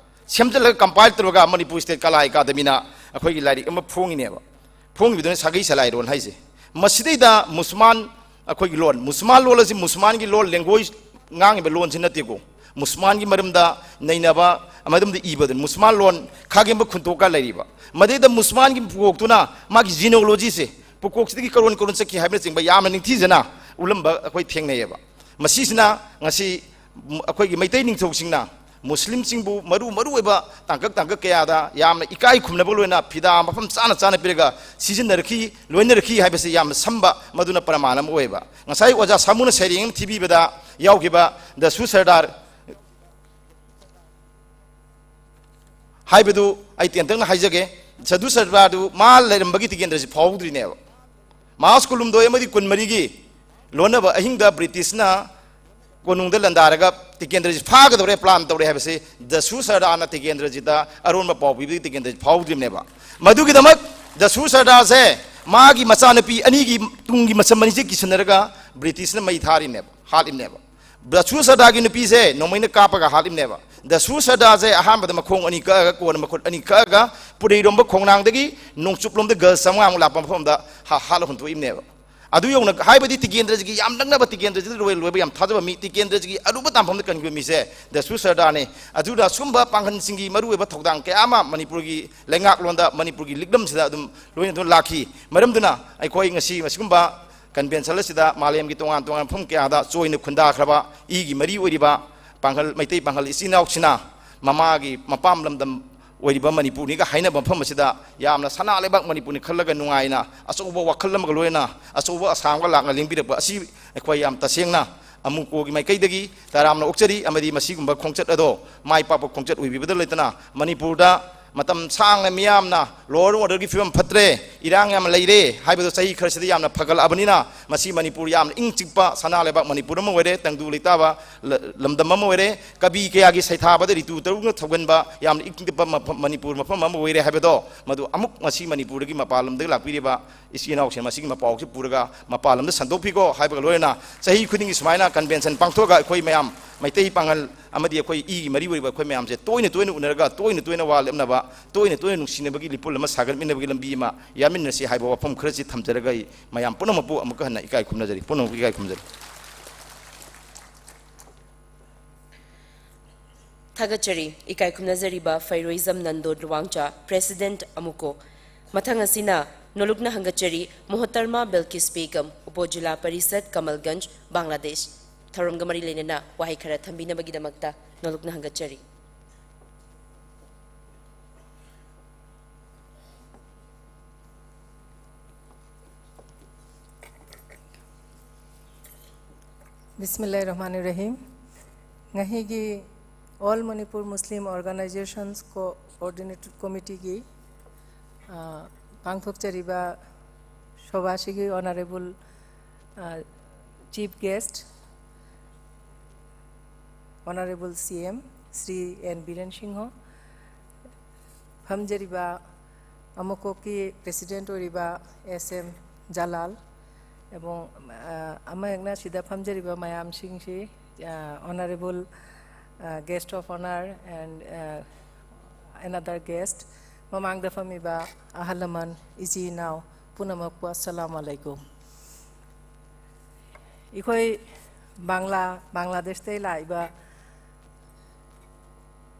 ꯁꯦꯝꯖꯤꯜꯂꯒ, ꯀꯝꯄꯥꯏꯜ ꯇꯧꯔꯒ ꯃꯅꯤꯄꯨꯔ ꯁ꯭ꯇꯦꯠ ꯀꯂꯥ ꯑꯦꯀꯥꯗꯃꯤꯅ ꯑꯩꯈꯣꯏꯒꯤ ꯂꯥꯏꯔꯤꯛ ꯑꯃ ꯐꯣꯡꯉꯤꯅꯦꯕ꯫ ꯐꯣꯡꯉꯤꯕꯗꯨꯅ ꯁꯥꯒꯩ ꯁꯂꯥꯏꯔꯣꯟ ꯍꯥꯏꯁꯦ꯫ ꯃꯁꯤꯗꯩꯗ ꯃꯨꯁꯃꯥꯟ, ꯑꯩꯈꯣꯏꯒꯤ ꯂꯣꯟ, ꯃꯨꯁꯃꯥꯟ ꯂꯣꯟ ꯑꯁꯤ ꯃꯨꯁꯃꯥꯟꯒꯤ ꯂꯣꯟ, ꯂꯦꯡꯒ꯭ꯋꯦꯖ, ꯉꯥꯡꯉꯤꯕ ꯂꯣꯟꯁꯤ ꯅꯠꯇꯦꯀꯣ꯫ ꯃꯨꯁꯃꯥꯟꯒꯤ ꯃꯔꯝꯗ ꯅꯩꯅꯕ, ꯃꯔꯝꯗ ꯏꯕꯗꯨꯅꯤ꯫ ꯃꯨꯁꯃꯥꯟ ꯂꯣꯟ ꯈꯥꯒꯦꯝꯕ ꯈꯨꯟꯇꯣꯛꯀ ꯂꯩꯔꯤꯕ꯫ ꯃꯗꯩꯗ ꯃꯨꯁꯃꯥꯟꯒꯤ ꯄꯨꯀꯣꯛꯇꯨꯅ ꯃꯥꯒꯤ ꯖꯤꯅꯣꯂꯣꯖꯤꯁꯦ, ꯄꯨꯀꯣꯛꯁꯤꯗꯒꯤ ꯀꯔꯣꯟ ꯀꯔꯣꯟ ꯆꯠꯈꯤ ꯍꯥꯏꯕꯅꯆꯤꯡꯕ ꯌꯥꯝꯅ ꯅꯤꯡꯊꯤꯖꯅ ꯎꯠꯂꯝꯕ ꯑꯩꯈꯣꯏ ꯊꯦꯡꯅꯩꯌꯦꯕ꯫ ꯃꯁꯤꯁꯤꯅ ꯉꯁꯤ ꯑꯩꯈꯣꯏꯒꯤ ꯃꯩꯇꯩ ꯅꯤꯡꯊꯧꯁꯤꯡꯅ ꯃꯨꯁꯂꯤꯝꯁꯤꯡꯕꯨ ꯃꯔꯨ ꯃꯔꯨ ꯑꯣꯏꯕ ꯇꯥꯡꯀꯛ ꯇꯥꯡꯀꯛ ꯀꯌꯥꯗ ꯌꯥꯝꯅ ꯏꯀꯥꯏ ꯈꯨꯝꯅꯕ ꯂꯣꯏꯅ ꯐꯤꯗꯥ ꯃꯐꯝ ꯆꯥꯅ ꯆꯥꯅ ꯄꯤꯔꯒ ꯁꯤꯖꯤꯟꯅꯔꯛꯈꯤ, ꯂꯣꯏꯅꯔꯛꯈꯤ ꯍꯥꯏꯕꯁꯤ ꯌꯥꯝꯅ ꯁꯝꯕ ꯃꯗꯨꯅ ꯄ꯭ꯔꯃꯥꯟ ꯑꯃ ꯑꯣꯏꯕ꯫ ꯉꯁꯥꯏ ꯑꯣꯖꯥ ꯁꯥꯃꯨꯅ ꯁꯩꯔꯦꯡ ꯑꯃ ꯊꯤꯕꯤꯕꯗ ꯌꯥꯎꯈꯤꯕ ꯗꯁꯨ ꯁꯔꯗꯥꯔ ꯍꯥꯏꯕꯗꯨ ꯑꯩ ꯇꯦꯟꯇꯛꯅ ꯍꯥꯏꯖꯒꯦ꯫ ꯁꯗꯨ ꯁꯔꯗꯥꯔꯗꯨ ꯃꯥ ꯂꯩꯔꯝꯕꯒꯤ ꯇꯤꯀꯦꯟꯗ꯭ꯔꯖꯤꯠ ꯐꯥꯎꯍꯧꯗ꯭ꯔꯤꯅꯦꯕ꯫ ꯃꯥꯔꯆ ꯀꯨꯟꯍꯨꯝꯗꯣꯏ ꯑꯃꯗꯤ ꯀꯨꯟꯃꯔꯤꯒꯤ ꯂꯣꯟꯅꯕ ꯑꯍꯤꯡꯗ ꯕ꯭ꯔꯤꯇꯤꯁꯅ ꯀꯣꯅꯨꯡꯗ ꯂꯥꯟꯗꯥꯔꯒ ꯇꯤꯀꯦꯟꯗ꯭ꯔꯖꯤꯠ ꯐꯥꯒꯗꯧꯔꯦ, ꯄ꯭ꯂꯥꯟ ꯇꯧꯔꯦ ꯍꯥꯏꯕꯁꯤ ꯗꯁꯨ ꯁꯔꯗꯥꯔꯅ ꯇꯤꯀꯦꯟꯗ꯭ꯔꯖꯤꯠꯇ ꯑꯔꯣꯟꯕ ꯄꯥꯎ ꯄꯤꯕꯗꯒꯤ ꯇꯤꯀꯦꯟꯗ꯭ꯔꯖꯤꯠ ꯐꯥꯎꯍꯧꯗ꯭ꯔꯤꯕꯅꯦꯕ꯫ ꯃꯗꯨꯒꯤꯗꯃꯛ ꯗꯁꯨ ꯁꯔꯗꯥꯔꯁꯦ ꯃꯥꯒꯤ ꯃꯆꯥꯅꯨꯄꯤ ꯑꯅꯤꯒꯤ ꯇꯨꯡꯒꯤ ꯃꯁꯝ ꯑꯅꯤꯁꯦ ꯀꯤꯁꯤꯟꯅꯔꯒ ꯕ꯭ꯔꯤꯇꯤꯁꯅ ꯃꯩ ꯊꯥꯔꯤꯕꯅꯦꯕ, ꯍꯥꯠꯂꯤꯕꯅꯦꯕ꯫ ꯗꯁꯨ ꯁꯔꯗꯥꯔꯒꯤ ꯅꯨꯄꯤꯁꯦ ꯅꯣꯡꯃꯩꯅ ꯀꯥꯞꯄꯒ ꯍꯥꯠꯂꯤꯕꯅꯦꯕ꯫ ꯗꯁꯨ ꯁꯔꯗꯥꯔꯁꯦ ꯑꯍꯥꯟꯕꯗ ꯃꯈꯣꯡ ꯑꯅꯤ ꯀꯛꯑꯒ, ꯀꯣꯟꯅ ꯃꯈꯨꯠ ꯑꯅꯤ ꯀꯛꯑꯒ, ꯄꯨꯔꯩꯔꯣꯝꯕ ꯈꯣꯡꯅꯥꯡꯗꯒꯤ ꯅꯣꯡꯆꯨꯞꯂꯣꯝꯗ ꯒꯖ ꯆꯥꯝꯃꯉꯥꯃꯨꯛ ꯂꯥꯞꯄ ꯃꯐꯝꯗ ꯍꯥ-, ꯍꯥꯠꯂ ꯍꯨꯟꯇꯣꯛꯏꯕꯅꯦꯕ꯫ ꯑꯗꯨ ꯌꯧꯅ, ꯍꯥꯏꯕꯗꯤ ꯇꯤꯀꯦꯟꯗ꯭ꯔꯖꯤꯠꯀꯤ ꯌꯥꯝ ꯅꯛꯅꯕ, ꯇꯤꯀꯦꯟꯗ꯭ꯔꯖꯤꯠ ꯂꯣꯏ-, ꯂꯣꯏꯕ ꯌꯥꯝ ꯊꯥꯖꯕ ꯃꯤ, ꯇꯤꯀꯦꯟꯗ꯭ꯔꯖꯤꯠꯀꯤ ꯑꯔꯨꯕ ꯇꯥꯟꯐꯝꯗ ꯀꯟꯈꯤꯕ ꯃꯤꯁꯦ ꯗꯁꯨ ꯁꯔꯗꯥꯔꯅꯤ꯫ ꯑꯗꯨꯅ ꯁꯨꯝꯕ ꯄꯥꯡꯒꯜꯁꯤꯡꯒꯤ ꯃꯔꯨꯑꯣꯏꯕ ꯊꯧꯗꯥꯡ ꯀꯌꯥ ꯑꯃ ꯃꯅꯤꯄꯨꯔꯒꯤ ꯂꯩꯉꯥꯛꯂꯣꯟꯗ, ꯃꯅꯤꯄꯨꯔꯒꯤ ꯂꯤꯛꯂꯝꯁꯤꯗ ꯑꯗꯨꯝ ꯂꯣꯏꯅꯗꯨꯅ ꯂꯥꯛꯈꯤ꯫ ꯃꯔꯝꯗꯨꯅ ꯑꯩꯈꯣꯏ ꯉꯁꯤ ꯃꯁꯤꯒꯨꯝꯕ ꯀꯟꯚꯦꯟꯁꯟ ꯑꯁꯤꯗ ꯃꯥꯂꯦꯝꯒꯤ ꯇꯣꯉꯥꯟ ꯇꯣꯉꯥꯟꯕ ꯃꯐꯝ ꯀꯌꯥꯗ ꯆꯣꯏꯅ ꯈꯨꯟꯗꯥꯈ꯭ꯔꯕ ꯏꯒꯤ ꯃꯔꯤ ꯑꯣꯏꯔꯤꯕ ꯄꯥꯡꯒꯜ, ꯃꯩꯇꯩ ꯄꯥꯡꯒꯜ ꯏꯆꯤꯟ ꯏꯅꯥꯎꯁꯤꯡꯅ ꯃꯃꯥꯒꯤ ꯃꯄꯥꯝ ꯂꯝꯗꯝ ꯑꯣꯏꯔꯤꯕ ꯃꯅꯤꯄꯨꯔꯅꯤꯒ ꯍꯥꯏꯅꯕ ꯃꯐꯝ ꯑꯁꯤꯗ ꯌꯥꯝꯅ ꯁꯅꯥ ꯂꯩꯕꯥꯛ ꯃꯅꯤꯄꯨꯔꯅꯤ ꯈꯜꯂꯒ ꯅꯨꯡꯉꯥꯏꯅ ꯑꯆꯧꯕ ꯋꯥꯈꯜ ꯑꯃꯒ ꯂꯣꯏꯅꯅ ꯑꯆꯧꯕ ꯑꯁꯥ ꯑꯃꯒ ꯂꯥꯛꯅ ꯂꯦꯡꯕꯤꯔꯛꯄ ꯑꯁꯤ ꯑꯩꯈꯣꯏ ꯌꯥꯝ ꯇꯁꯦꯡꯅ ꯑꯃꯨꯀꯣꯒꯤ ꯃꯥꯏꯀꯩꯗꯒꯤ ꯇꯔꯥꯝꯅ ꯑꯣꯛꯆꯔꯤ꯫ ꯑꯃꯗꯤ ꯃꯁꯤꯒꯨꯝꯕ ꯈꯣꯡꯆꯠ ꯑꯗꯣ ꯃꯥꯏ ꯄꯥꯛꯄ ꯈꯣꯡꯆꯠ ꯑꯣꯏꯕꯤꯕꯗ ꯂꯩꯇꯅ ꯃꯅꯤꯄꯨꯔꯗ ꯃꯇꯝ ꯁꯥꯡꯅ ꯃꯤꯌꯥꯝꯅ law and orderꯒꯤ ꯐꯤꯕꯝ ꯐꯠꯇ꯭ꯔꯦ, ꯏꯔꯥꯡ ꯌꯥꯝꯅ ꯂꯩꯔꯦ ꯍꯥꯏꯕꯗꯣ ꯆꯍꯤ ꯈꯔꯁꯤꯗ ꯌꯥꯝꯅ ꯐꯒꯠꯂꯛꯑꯕꯅꯤꯅ ꯃꯁꯤ ꯃꯅꯤꯄꯨꯔ ꯌꯥꯝꯅ ꯏꯪ ꯆꯤꯛꯄ ꯁꯅꯥ ꯂꯩꯕꯥꯛ ꯃꯅꯤꯄꯨꯔ ꯑꯃ ꯑꯣꯏꯔꯦ, ꯇꯪꯗꯨ ꯂꯩꯇꯥꯕ ꯂ-, ꯂꯝꯗꯝ ꯑꯃ ꯑꯣꯏꯔꯦ꯫ ꯀꯕꯤ ꯀꯌꯥꯒꯤ ꯁꯩꯊꯥꯕꯗ ꯔꯤꯇꯨ ꯇꯔꯨꯛꯅ ꯊꯧꯒꯟꯕ ꯌꯥꯝꯅ ꯏꯪ ꯆꯤꯛꯄ ꯃꯐꯝ, ꯃꯅꯤꯄꯨꯔ ꯃꯐꯝ ꯑꯃ ꯑꯣꯏꯔꯦ ꯍꯥꯏꯕꯗꯣ ꯃꯗꯨ ꯑꯃꯨꯛ ꯉꯁꯤ ꯃꯅꯤꯄꯨꯔꯗꯒꯤ ꯃꯄꯥꯟ ꯂꯝꯗꯒꯤ ꯂꯥꯛꯄꯤꯔꯤꯕ ꯏꯆꯤꯟ ꯏꯅꯥꯎꯁꯤꯡ ꯃꯁꯤꯒꯤ ꯃꯄꯥꯎꯁꯤ ꯄꯨꯔꯒ ꯃꯄꯥꯟ ꯂꯝꯗ ꯁꯟꯗꯣꯛꯄꯤꯀꯣ ꯍꯥꯏꯕꯒ ꯂꯣꯏꯅꯅ ꯆꯍꯤ ꯈꯨꯗꯤꯡꯒꯤ ꯁꯨꯃꯥꯏꯅ ꯀꯟꯚꯦꯟꯁꯟ ꯄꯥꯡꯊꯣꯛꯑꯒ ꯑꯩꯈꯣꯏ ꯃꯌꯥꯝ ꯃꯩꯇꯩ ꯄꯥꯡꯒꯜ ꯑꯃꯗꯤ ꯑꯩꯈꯣꯏ ꯏꯒꯤ ꯃꯔꯤ ꯑꯣꯏꯔꯤꯕ ꯑꯩꯈꯣꯏ ꯃꯌꯥꯝꯁꯦ ꯇꯣꯏꯅ ꯇꯣꯏꯅ ꯎꯅꯔꯒ ꯇꯣꯏꯅ ꯇꯣꯏꯅ ꯋꯥ ꯂꯦꯞꯅꯕ, ꯇꯣꯏꯅ ꯇꯣꯏꯅ ꯅꯨꯡꯁꯤꯅꯕꯒꯤ ꯂꯤꯄꯨꯜ ꯑꯃ ꯁꯥꯒꯠꯃꯤꯟꯅꯕꯒꯤ ꯂꯝꯕꯤ ꯑꯃ ꯌꯥꯃꯤꯟꯅꯁꯤ ꯍꯥꯏꯕ ꯋꯥꯐꯝ ꯈꯔꯁꯤ ꯊꯝꯖꯔꯒ ꯑꯩ ꯃꯌꯥꯝ ꯄꯨꯝꯅꯃꯛꯄꯨ ꯑꯃꯨꯛꯀ ꯍꯟꯅ ꯏꯀꯥꯏ ꯈꯨꯝꯅꯖꯔꯤ, ꯄꯨꯝꯅꯃꯛꯄꯨ ꯏꯀꯥꯏ ꯈꯨꯝꯖꯔꯤ꯫ ꯊꯥꯒꯠꯆꯔꯤ꯫ ꯏꯀꯥꯏ ꯈꯨꯝꯅꯖꯔꯤꯕ ꯐꯩꯔꯣꯏꯖꯝ ꯅꯟꯗꯣ ꯂꯨꯋꯥꯡꯆꯥ, President ꯑꯃꯨꯀꯣ꯫ ꯃꯊꯪ ꯑꯁꯤꯅ ꯅꯣꯂꯨꯛꯅ ꯍꯪꯒꯠꯆꯔꯤ, ꯃꯣꯍꯇꯔꯃꯥ ꯕꯤꯜꯀꯤꯁ ꯕꯦꯒꯝ, ꯎꯄꯣ ꯖꯤꯂꯥ ꯄꯔꯤꯁꯗ, ꯀꯃꯜꯒꯟꯖ, ꯕꯪꯒ꯭ꯂꯥꯗꯦꯁ꯫ ꯊꯧꯔꯝꯒ ꯃꯔꯤ ꯂꯩꯅꯅ ꯋꯥꯍꯩ ꯈꯔ ꯊꯝꯕꯤꯅꯕꯒꯤꯗꯃꯛꯇ ꯅꯣꯂꯨꯛꯅ ꯍꯪꯒꯠꯆꯔꯤ꯫ ꯕꯤꯁꯃꯤꯜꯂꯥꯍꯤꯔ ꯔꯍꯃꯥꯅꯤꯔ ꯔꯍꯤꯝ꯫ ꯉꯁꯤꯒꯤ All Manipur Muslim Organizations Coordinating Committee ꯒꯤ, ꯑ, ꯄꯥꯡꯊꯣꯛꯆꯔꯤꯕ ꯁꯣꯚꯥꯁꯤꯒꯤ Honourable, uh, Chief Guest, Honourable C M Shri N Biren Singh, ꯐꯝꯖꯔꯤꯕ ꯑꯃꯨꯀꯣꯛꯀꯤ President ꯑꯣꯏꯔꯤꯕ S M ꯖꯂꯥꯜ, ꯑꯦꯕꯣꯡ, ꯑ, ꯑꯃ ꯍꯦꯛꯅ ꯁꯤꯗ ꯐꯝꯖꯔꯤꯕ ꯃꯌꯥꯝꯁꯤꯡꯁꯤ, ꯑ, Honourable, ꯑ, Guest of Honour and, ꯑ, another guest, ꯃꯃꯥꯡꯗ ꯐꯝꯃꯤꯕ ꯑꯍꯜ ꯂꯃꯟ, ꯏꯆꯤꯟ ꯏꯅꯥꯎ ꯄꯨꯝꯅꯃꯛꯄꯨ ꯑꯁꯂꯥꯃꯨ ꯑꯂꯥꯏꯀꯨꯝ꯫ ꯑꯩꯈꯣꯏ ꯕꯪꯂꯥ, ꯕꯪꯒ꯭ꯂꯥꯗꯦꯁꯇꯩ ꯂꯥꯛꯏꯕ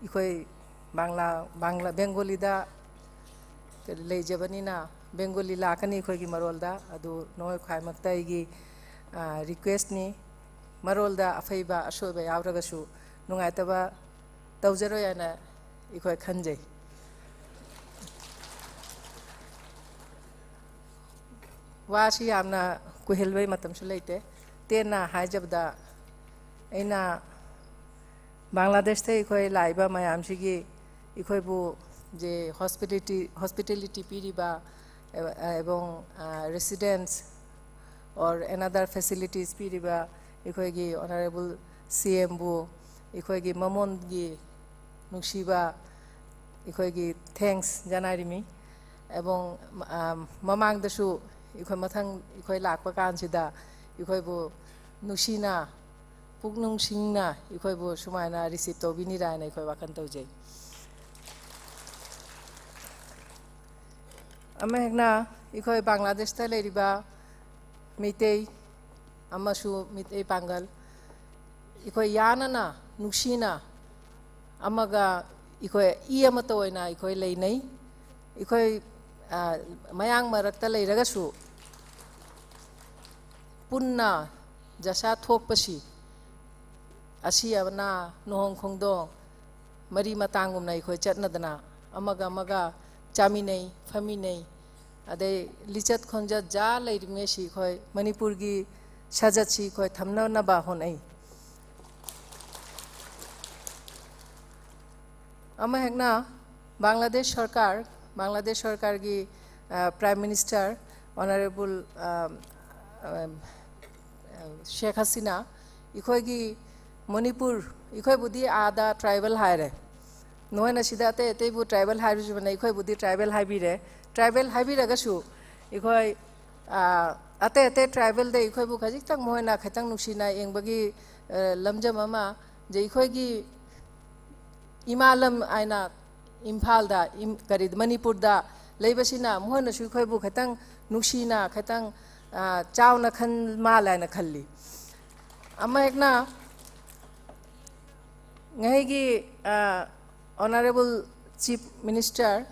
ꯑꯩꯈꯣꯏ ꯕꯪꯂꯥ, ꯕꯪꯂꯥ, ꯕꯦꯡꯒꯣꯂꯤꯗ ꯂꯩꯖꯕꯅꯤꯅ, ꯕꯦꯡꯒꯣꯂꯤ ꯂꯥꯛꯀꯅꯤ ꯑꯩꯈꯣꯏꯒꯤ ꯃꯔꯣꯜꯗ꯫ ꯑꯗꯨ ꯅꯣꯏ ꯈ꯭ꯋꯥꯏꯃꯛꯇ ꯑꯩꯒꯤ, ꯑ, request ꯅꯤ꯫ ꯃꯔꯣꯜꯗ ꯑꯐꯩꯕ ꯑꯁꯣꯏꯕ ꯌꯥꯎꯔꯒꯁꯨ, ꯅꯨꯡꯉꯥꯏꯇꯕ ꯇꯧꯖꯔꯣꯏ ꯍꯥꯏꯅ ꯑꯩꯈꯣꯏ ꯈꯟꯖꯩ꯫ ꯋꯥꯁꯤ ꯌꯥꯝꯅ ꯀꯨꯏꯍꯟꯕꯩ ꯃꯇꯝꯁꯨ ꯂꯩꯇꯦ꯫ ꯇꯦꯟꯅ ꯍꯥꯏꯖꯕꯗ, ꯑꯩꯅ ꯕꯪꯒ꯭ꯂꯥꯗꯦꯁꯇ ꯑꯩꯈꯣꯏ ꯂꯥꯛꯏꯕ ꯃꯌꯥꯝꯁꯤꯒꯤ, ꯑꯩꯈꯣꯏꯕꯨ ꯖꯦ hospitality, hospitality ꯄꯤꯔꯤꯕ, ꯑꯦ-, ꯑꯦꯕꯣꯡ, ꯑ, residence or another facilities ꯄꯤꯔꯤꯕ ꯑꯩꯈꯣꯏꯒꯤ Honourable C M ꯕꯨ ꯑꯩꯈꯣꯏꯒꯤ ꯃꯃꯣꯟꯒꯤ ꯅꯨꯡꯁꯤꯕ ꯑꯩꯈꯣꯏꯒꯤ thanks ꯖꯅꯥꯏꯔꯤꯃꯤ꯫ ꯑꯦꯕꯣꯡ, ꯑ, ꯃꯃꯥꯡꯗꯁꯨ ꯑꯩꯈꯣꯏ ꯃꯊꯪ ꯑꯩꯈꯣꯏ ꯂꯥꯛꯄ ꯀꯥꯟꯁꯤꯗ ꯑꯩꯈꯣꯏꯕꯨ ꯅꯨꯡꯁꯤꯅ, ꯄꯨꯛꯅꯤꯡ ꯁꯤꯡꯅ ꯑꯩꯈꯣꯏꯕꯨ ꯁꯨꯃꯥꯏꯅ receive ꯇꯧꯕꯤꯅꯤꯔꯥ ꯍꯥꯏꯅ ꯑꯩꯈꯣꯏ ꯋꯥꯈꯜ ꯇꯧꯖꯩ꯫ ꯑꯃ ꯍꯦꯛꯅ ꯑꯩꯈꯣꯏ ꯕꯪꯒ꯭ꯂꯥꯗꯦꯁꯇ ꯂꯩꯔꯤꯕ ꯃꯤꯇꯩ ꯑꯃꯁꯨ ꯃꯤꯇꯩ ꯄꯥꯡꯒꯜ, ꯑꯩꯈꯣꯏ ꯌꯥꯅꯅ, ꯅꯨꯡꯁꯤꯅ ꯑꯃꯒ ꯑꯩꯈꯣꯏ ꯏ ꯑꯃꯠꯇ ꯑꯣꯏꯅ ꯑꯩꯈꯣꯏ ꯂꯩꯅꯩ꯫ ꯑꯩꯈꯣꯏ, ꯑ, ꯃꯌꯥꯡ ꯃꯔꯛꯇ ꯂꯩꯔꯒꯁꯨ ꯄꯨꯟꯅ ꯖꯁꯥ ꯊꯣꯛꯄꯁꯤ, ꯑꯁꯤ ꯑꯅꯥ, ꯂꯨꯍꯣꯡ ꯈꯣꯡꯗꯣꯡ, ꯃꯔꯤ ꯃꯇꯥꯡꯒꯨꯝꯅ ꯑꯩꯈꯣꯏ ꯆꯠꯅꯗꯅ ꯑꯃꯒ ꯑꯃꯒ ꯆꯥꯃꯤꯟꯅꯩ, ꯐꯝꯃꯤꯟꯅꯩ꯫ ꯑꯗꯩ ꯂꯤꯆꯠ ꯈꯣꯟꯖꯠ ꯖꯥ ꯂꯩꯔꯤꯉꯩꯁꯤ ꯑꯩꯈꯣꯏ ꯃꯅꯤꯄꯨꯔꯒꯤ ꯁꯥꯖꯠꯁꯤ ꯑꯩꯈꯣꯏ ꯊꯝꯅꯅꯕ ꯍꯣꯠꯅꯩ꯫ ꯑꯃ ꯍꯦꯛꯅ ꯕꯪꯒ꯭ꯂꯥꯗꯦꯁ ꯁꯔꯀꯥꯔ, ꯕꯪꯒ꯭ꯂꯥꯗꯦꯁ ꯁꯔꯀꯥꯔꯒꯤ, ꯑ, Prime Minister Honourable, ꯑ, ꯑ, ꯁꯦꯈ ꯍꯁꯤꯅꯥ, ꯑꯩꯈꯣꯏꯒꯤ ꯃꯅꯤꯄꯨꯔ, ꯑꯩꯈꯣꯏꯕꯨꯗꯤ ꯑꯥꯗ tribal ꯍꯥꯏꯔꯦ, ꯅꯣꯏꯅ ꯁꯤꯗ ꯑꯇꯩ ꯑꯇꯩꯕꯨ tribal ꯍꯥꯏꯔꯤꯕꯅ, ꯑꯩꯈꯣꯏꯕꯨꯗꯤ tribal ꯍꯥꯏꯕꯤꯔꯦ꯫ Tribal ꯍꯥꯏꯕꯤꯔꯒꯁꯨ ꯑꯩꯈꯣꯏ, ꯑ, ꯑꯇꯩ ꯑꯇꯩ tribalꯗ ꯑꯩꯈꯣꯏꯕꯨ ꯈꯖꯤꯛꯇꯪ ꯃꯈꯣꯏꯅ ꯈꯤꯇꯪ ꯅꯨꯡꯁꯤꯅ ꯌꯦꯡꯕꯒꯤ, ꯑ, ꯂꯝꯖꯝ ꯑꯃ, ꯖꯦ ꯑꯩꯈꯣꯏꯒꯤ ꯏꯃꯥ ꯂꯝ ꯍꯥꯏꯅ ꯏꯝꯐꯥꯜꯗ, ꯏꯝ-, ꯀꯔꯤ, ꯃꯅꯤꯄꯨꯔꯗ ꯂꯩꯕꯁꯤꯅ ꯃꯈꯣꯏꯅꯁꯨ ꯑꯩꯈꯣꯏꯕꯨ ꯈꯤꯇꯪ ꯅꯨꯡꯁꯤꯅ, ꯈꯤꯇꯪ, ꯑ, ꯆꯥꯎꯅ ꯈꯟ ꯃꯥꯜꯂꯦ ꯍꯥꯏꯅ ꯈꯜꯂꯤ꯫ ꯑꯃ ꯍꯦꯛꯅ ꯉꯩꯒꯤ, ꯑ, Honourable Chief Minister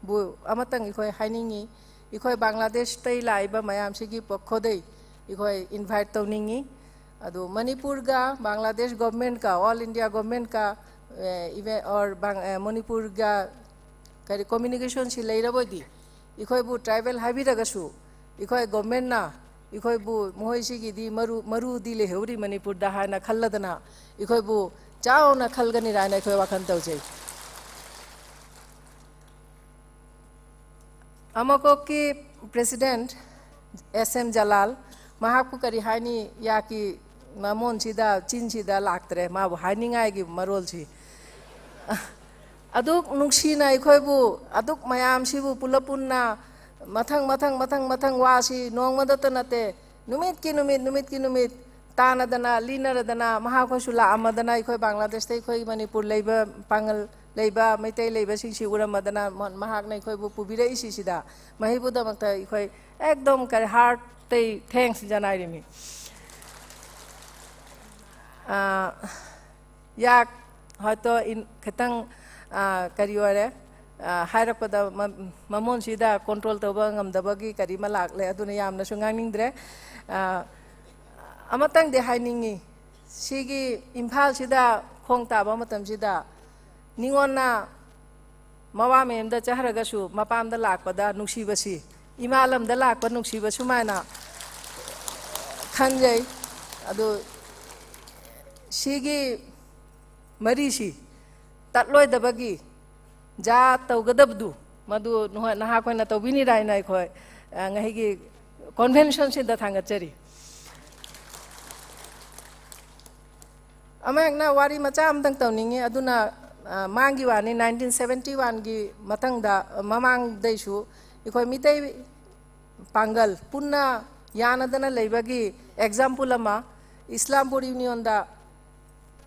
ꯕꯨ ꯑꯃꯇꯪ ꯑꯩꯈꯣꯏ ꯍꯥꯏꯅꯤꯡꯉꯤ꯫ ꯑꯩꯈꯣꯏ ꯕꯪꯒ꯭ꯂꯥꯗꯦꯁꯇꯩ ꯂꯥꯛꯏꯕ ꯃꯌꯥꯝꯁꯤꯒꯤ ꯄꯣꯛꯈꯣꯗꯩ ꯑꯩꯈꯣꯏ invite ꯇꯧꯅꯤꯡꯉꯤ꯫ ꯑꯗꯨ ꯃꯅꯤꯄꯨꯔꯒ Bangladesh ꯒꯣꯚꯔꯟꯃꯦꯟꯠꯀ, all India ꯒꯣꯚꯔꯟꯃꯦꯟꯠꯀ, A, even or ꯕꯪ-, ꯑꯦ, ꯃꯅꯤꯄꯨꯔꯒ ꯀꯔꯤ communication ꯁꯤ ꯂꯩꯔꯕꯣꯏꯗꯤ, ꯑꯩꯈꯣꯏꯕꯨ tribal ꯍꯥꯏꯕꯤꯔꯒꯁꯨ, ꯑꯩꯈꯣꯏ ꯒꯣꯚꯔꯟꯃꯦꯟꯠꯅ ꯑꯩꯈꯣꯏꯕꯨ, ꯃꯈꯣꯏꯁꯤꯒꯤꯗꯤ ꯃꯔꯨ, ꯃꯔꯨꯗꯤ ꯂꯩꯍꯧꯔꯤ ꯃꯅꯤꯄꯨꯔꯗ ꯍꯥꯏꯅ ꯈꯜꯂꯗꯅ, ꯑꯩꯈꯣꯏꯕꯨ ꯆꯥꯎꯅ ꯈꯜꯒꯅꯤꯔ ꯍꯥꯏꯅ ꯑꯩꯈꯣꯏ ꯋꯥꯈꯜ ꯇꯧꯖꯩ꯫ ꯑꯃꯀꯣꯛꯀꯤ president S M ꯖꯂꯥꯜ, ꯃꯍꯥꯛꯄꯨ ꯀꯔꯤ ꯍꯥꯏꯅꯤ, ꯌꯥꯀꯤ ꯃꯃꯣꯟꯁꯤꯗ, ꯆꯤꯟꯁꯤꯗ ꯂꯥꯛꯇ꯭ꯔꯦ, ꯃꯥꯕꯨ ꯍꯥꯏꯅꯤꯡꯉꯥꯏꯒꯤ ꯃꯔꯣꯜꯁꯤ꯫ ꯑꯗꯨꯛ ꯅꯨꯡꯁꯤꯅ ꯑꯩꯈꯣꯏꯕꯨ, ꯑꯗꯨꯛ ꯃꯌꯥꯝꯁꯤꯕꯨ ꯄꯨꯂꯞ ꯄꯨꯟꯅ ꯃꯊꯪ, ꯃꯊꯪ, ꯃꯊꯪ, ꯃꯊꯪ ꯋꯥꯁꯤ ꯅꯣꯡꯃꯗꯇ ꯅꯠꯇꯦ, ꯅꯨꯃꯤꯠꯀꯤ ꯅꯨꯃꯤꯠ, ꯅꯨꯃꯤꯠꯀꯤ ꯅꯨꯃꯤꯠ ꯇꯥꯅꯗꯅ, ꯂꯤꯅꯔꯗꯅ, ꯃꯍꯥꯛꯈꯣꯏꯁꯨ ꯂꯥꯛꯑꯝꯃꯗꯅ, ꯑꯩꯈꯣꯏ ꯕꯪꯒ꯭ꯂꯥꯗꯦꯁꯇ ꯑꯩꯈꯣꯏ ꯃꯅꯤꯄꯨꯔ ꯂꯩꯕ ꯄꯥꯡꯒꯜ ꯂꯩꯕ, ꯃꯩꯇꯩ ꯂꯩꯕꯁꯤꯡꯁꯤ ꯎꯔꯝꯃꯗꯅ, ꯃ-, ꯃꯍꯥꯛꯅ ꯑꯩꯈꯣꯏꯕꯨ ꯄꯨꯕꯤꯔꯛꯏꯁꯤ ꯁꯤꯗ, ꯃꯍꯤꯕꯨꯗꯃꯛꯇ ꯑꯩꯈꯣꯏ ꯑꯦꯛꯗꯝ ꯀꯔꯤ heart ꯇꯩ thanks ꯖꯅꯥꯏꯔꯤꯃꯤ꯫ ꯑꯥ, ꯌꯥꯛ ꯍꯣꯏꯇꯣ ꯏꯟ-, ꯈꯤꯇꯪ, ꯑꯥ, ꯀꯔꯤ ꯑꯣꯏꯔꯦ, ꯑꯥ, ꯍꯥꯏꯔꯛꯄꯗ ꯃ-, ꯃꯃꯣꯟꯁꯤꯗ control ꯇꯧꯕ ꯉꯝꯗꯕꯒꯤ ꯀꯔꯤ ꯑꯃ ꯂꯥꯛꯂꯦ, ꯑꯗꯨꯅ ꯌꯥꯝꯅꯁꯨ ꯉꯥꯡꯅꯤꯡꯗ꯭ꯔꯦ꯫ ꯑꯥ, ꯑꯃꯇꯪꯗꯤ ꯍꯥꯏꯅꯤꯡꯉꯤ, ꯁꯤꯒꯤ ꯏꯝꯐꯥꯜꯁꯤꯗ ꯈꯣꯡ ꯇꯥꯕ ꯃꯇꯝꯁꯤꯗ ꯅꯤꯉꯣꯟꯅ ꯃꯋꯥ ꯃꯌꯨꯝꯗ ꯆꯠꯈ꯭ꯔꯒꯁꯨ ꯃꯄꯥꯝꯗ ꯂꯥꯛꯄꯗ ꯅꯨꯡꯁꯤꯕꯁꯤ, ꯏꯃꯥ ꯂꯝꯗ ꯂꯥꯛꯄ ꯅꯨꯡꯁꯤꯕ ꯁꯨꯃꯥꯏꯅ ꯈꯟꯖꯩ꯫ ꯑꯗꯨ ꯁꯤꯒꯤ ꯃꯔꯤꯁꯤ ꯇꯠꯂꯣꯏꯗꯕꯒꯤ ꯖꯥ ꯇꯧꯒꯗꯕꯗꯨ ꯃꯗꯨ ꯅꯍꯣꯏ ꯅꯍꯥꯛꯈꯣꯏꯅ ꯇꯧꯕꯤꯅꯤꯔ ꯍꯥꯏꯅ ꯑꯩꯈꯣꯏ, ꯑ, ꯉꯁꯤꯒꯤ conventionꯁꯤꯗ ꯊꯥꯡꯒꯠꯆꯔꯤ꯫ ꯑꯃ ꯍꯦꯛꯅ ꯋꯥꯔꯤ ꯃꯆꯥ ꯑꯃꯇꯪ ꯇꯧꯅꯤꯡꯉꯤ, ꯑꯗꯨꯅ, ꯑ, ꯃꯥꯡꯒꯤ ꯋꯥꯅꯤ, nineteen seventy oneꯒꯤ ꯃꯊꯪꯗ, ꯑ, ꯃꯃꯥꯡꯗꯩꯁꯨ ꯑꯩꯈꯣꯏ ꯃꯤꯇꯩ ꯄꯥꯡꯒꯜ ꯄꯨꯟꯅ ꯌꯥꯅꯗꯅ ꯂꯩꯕꯒꯤ example ꯑꯃ, ꯏꯁꯂꯥꯝꯄꯨꯔ unionꯗ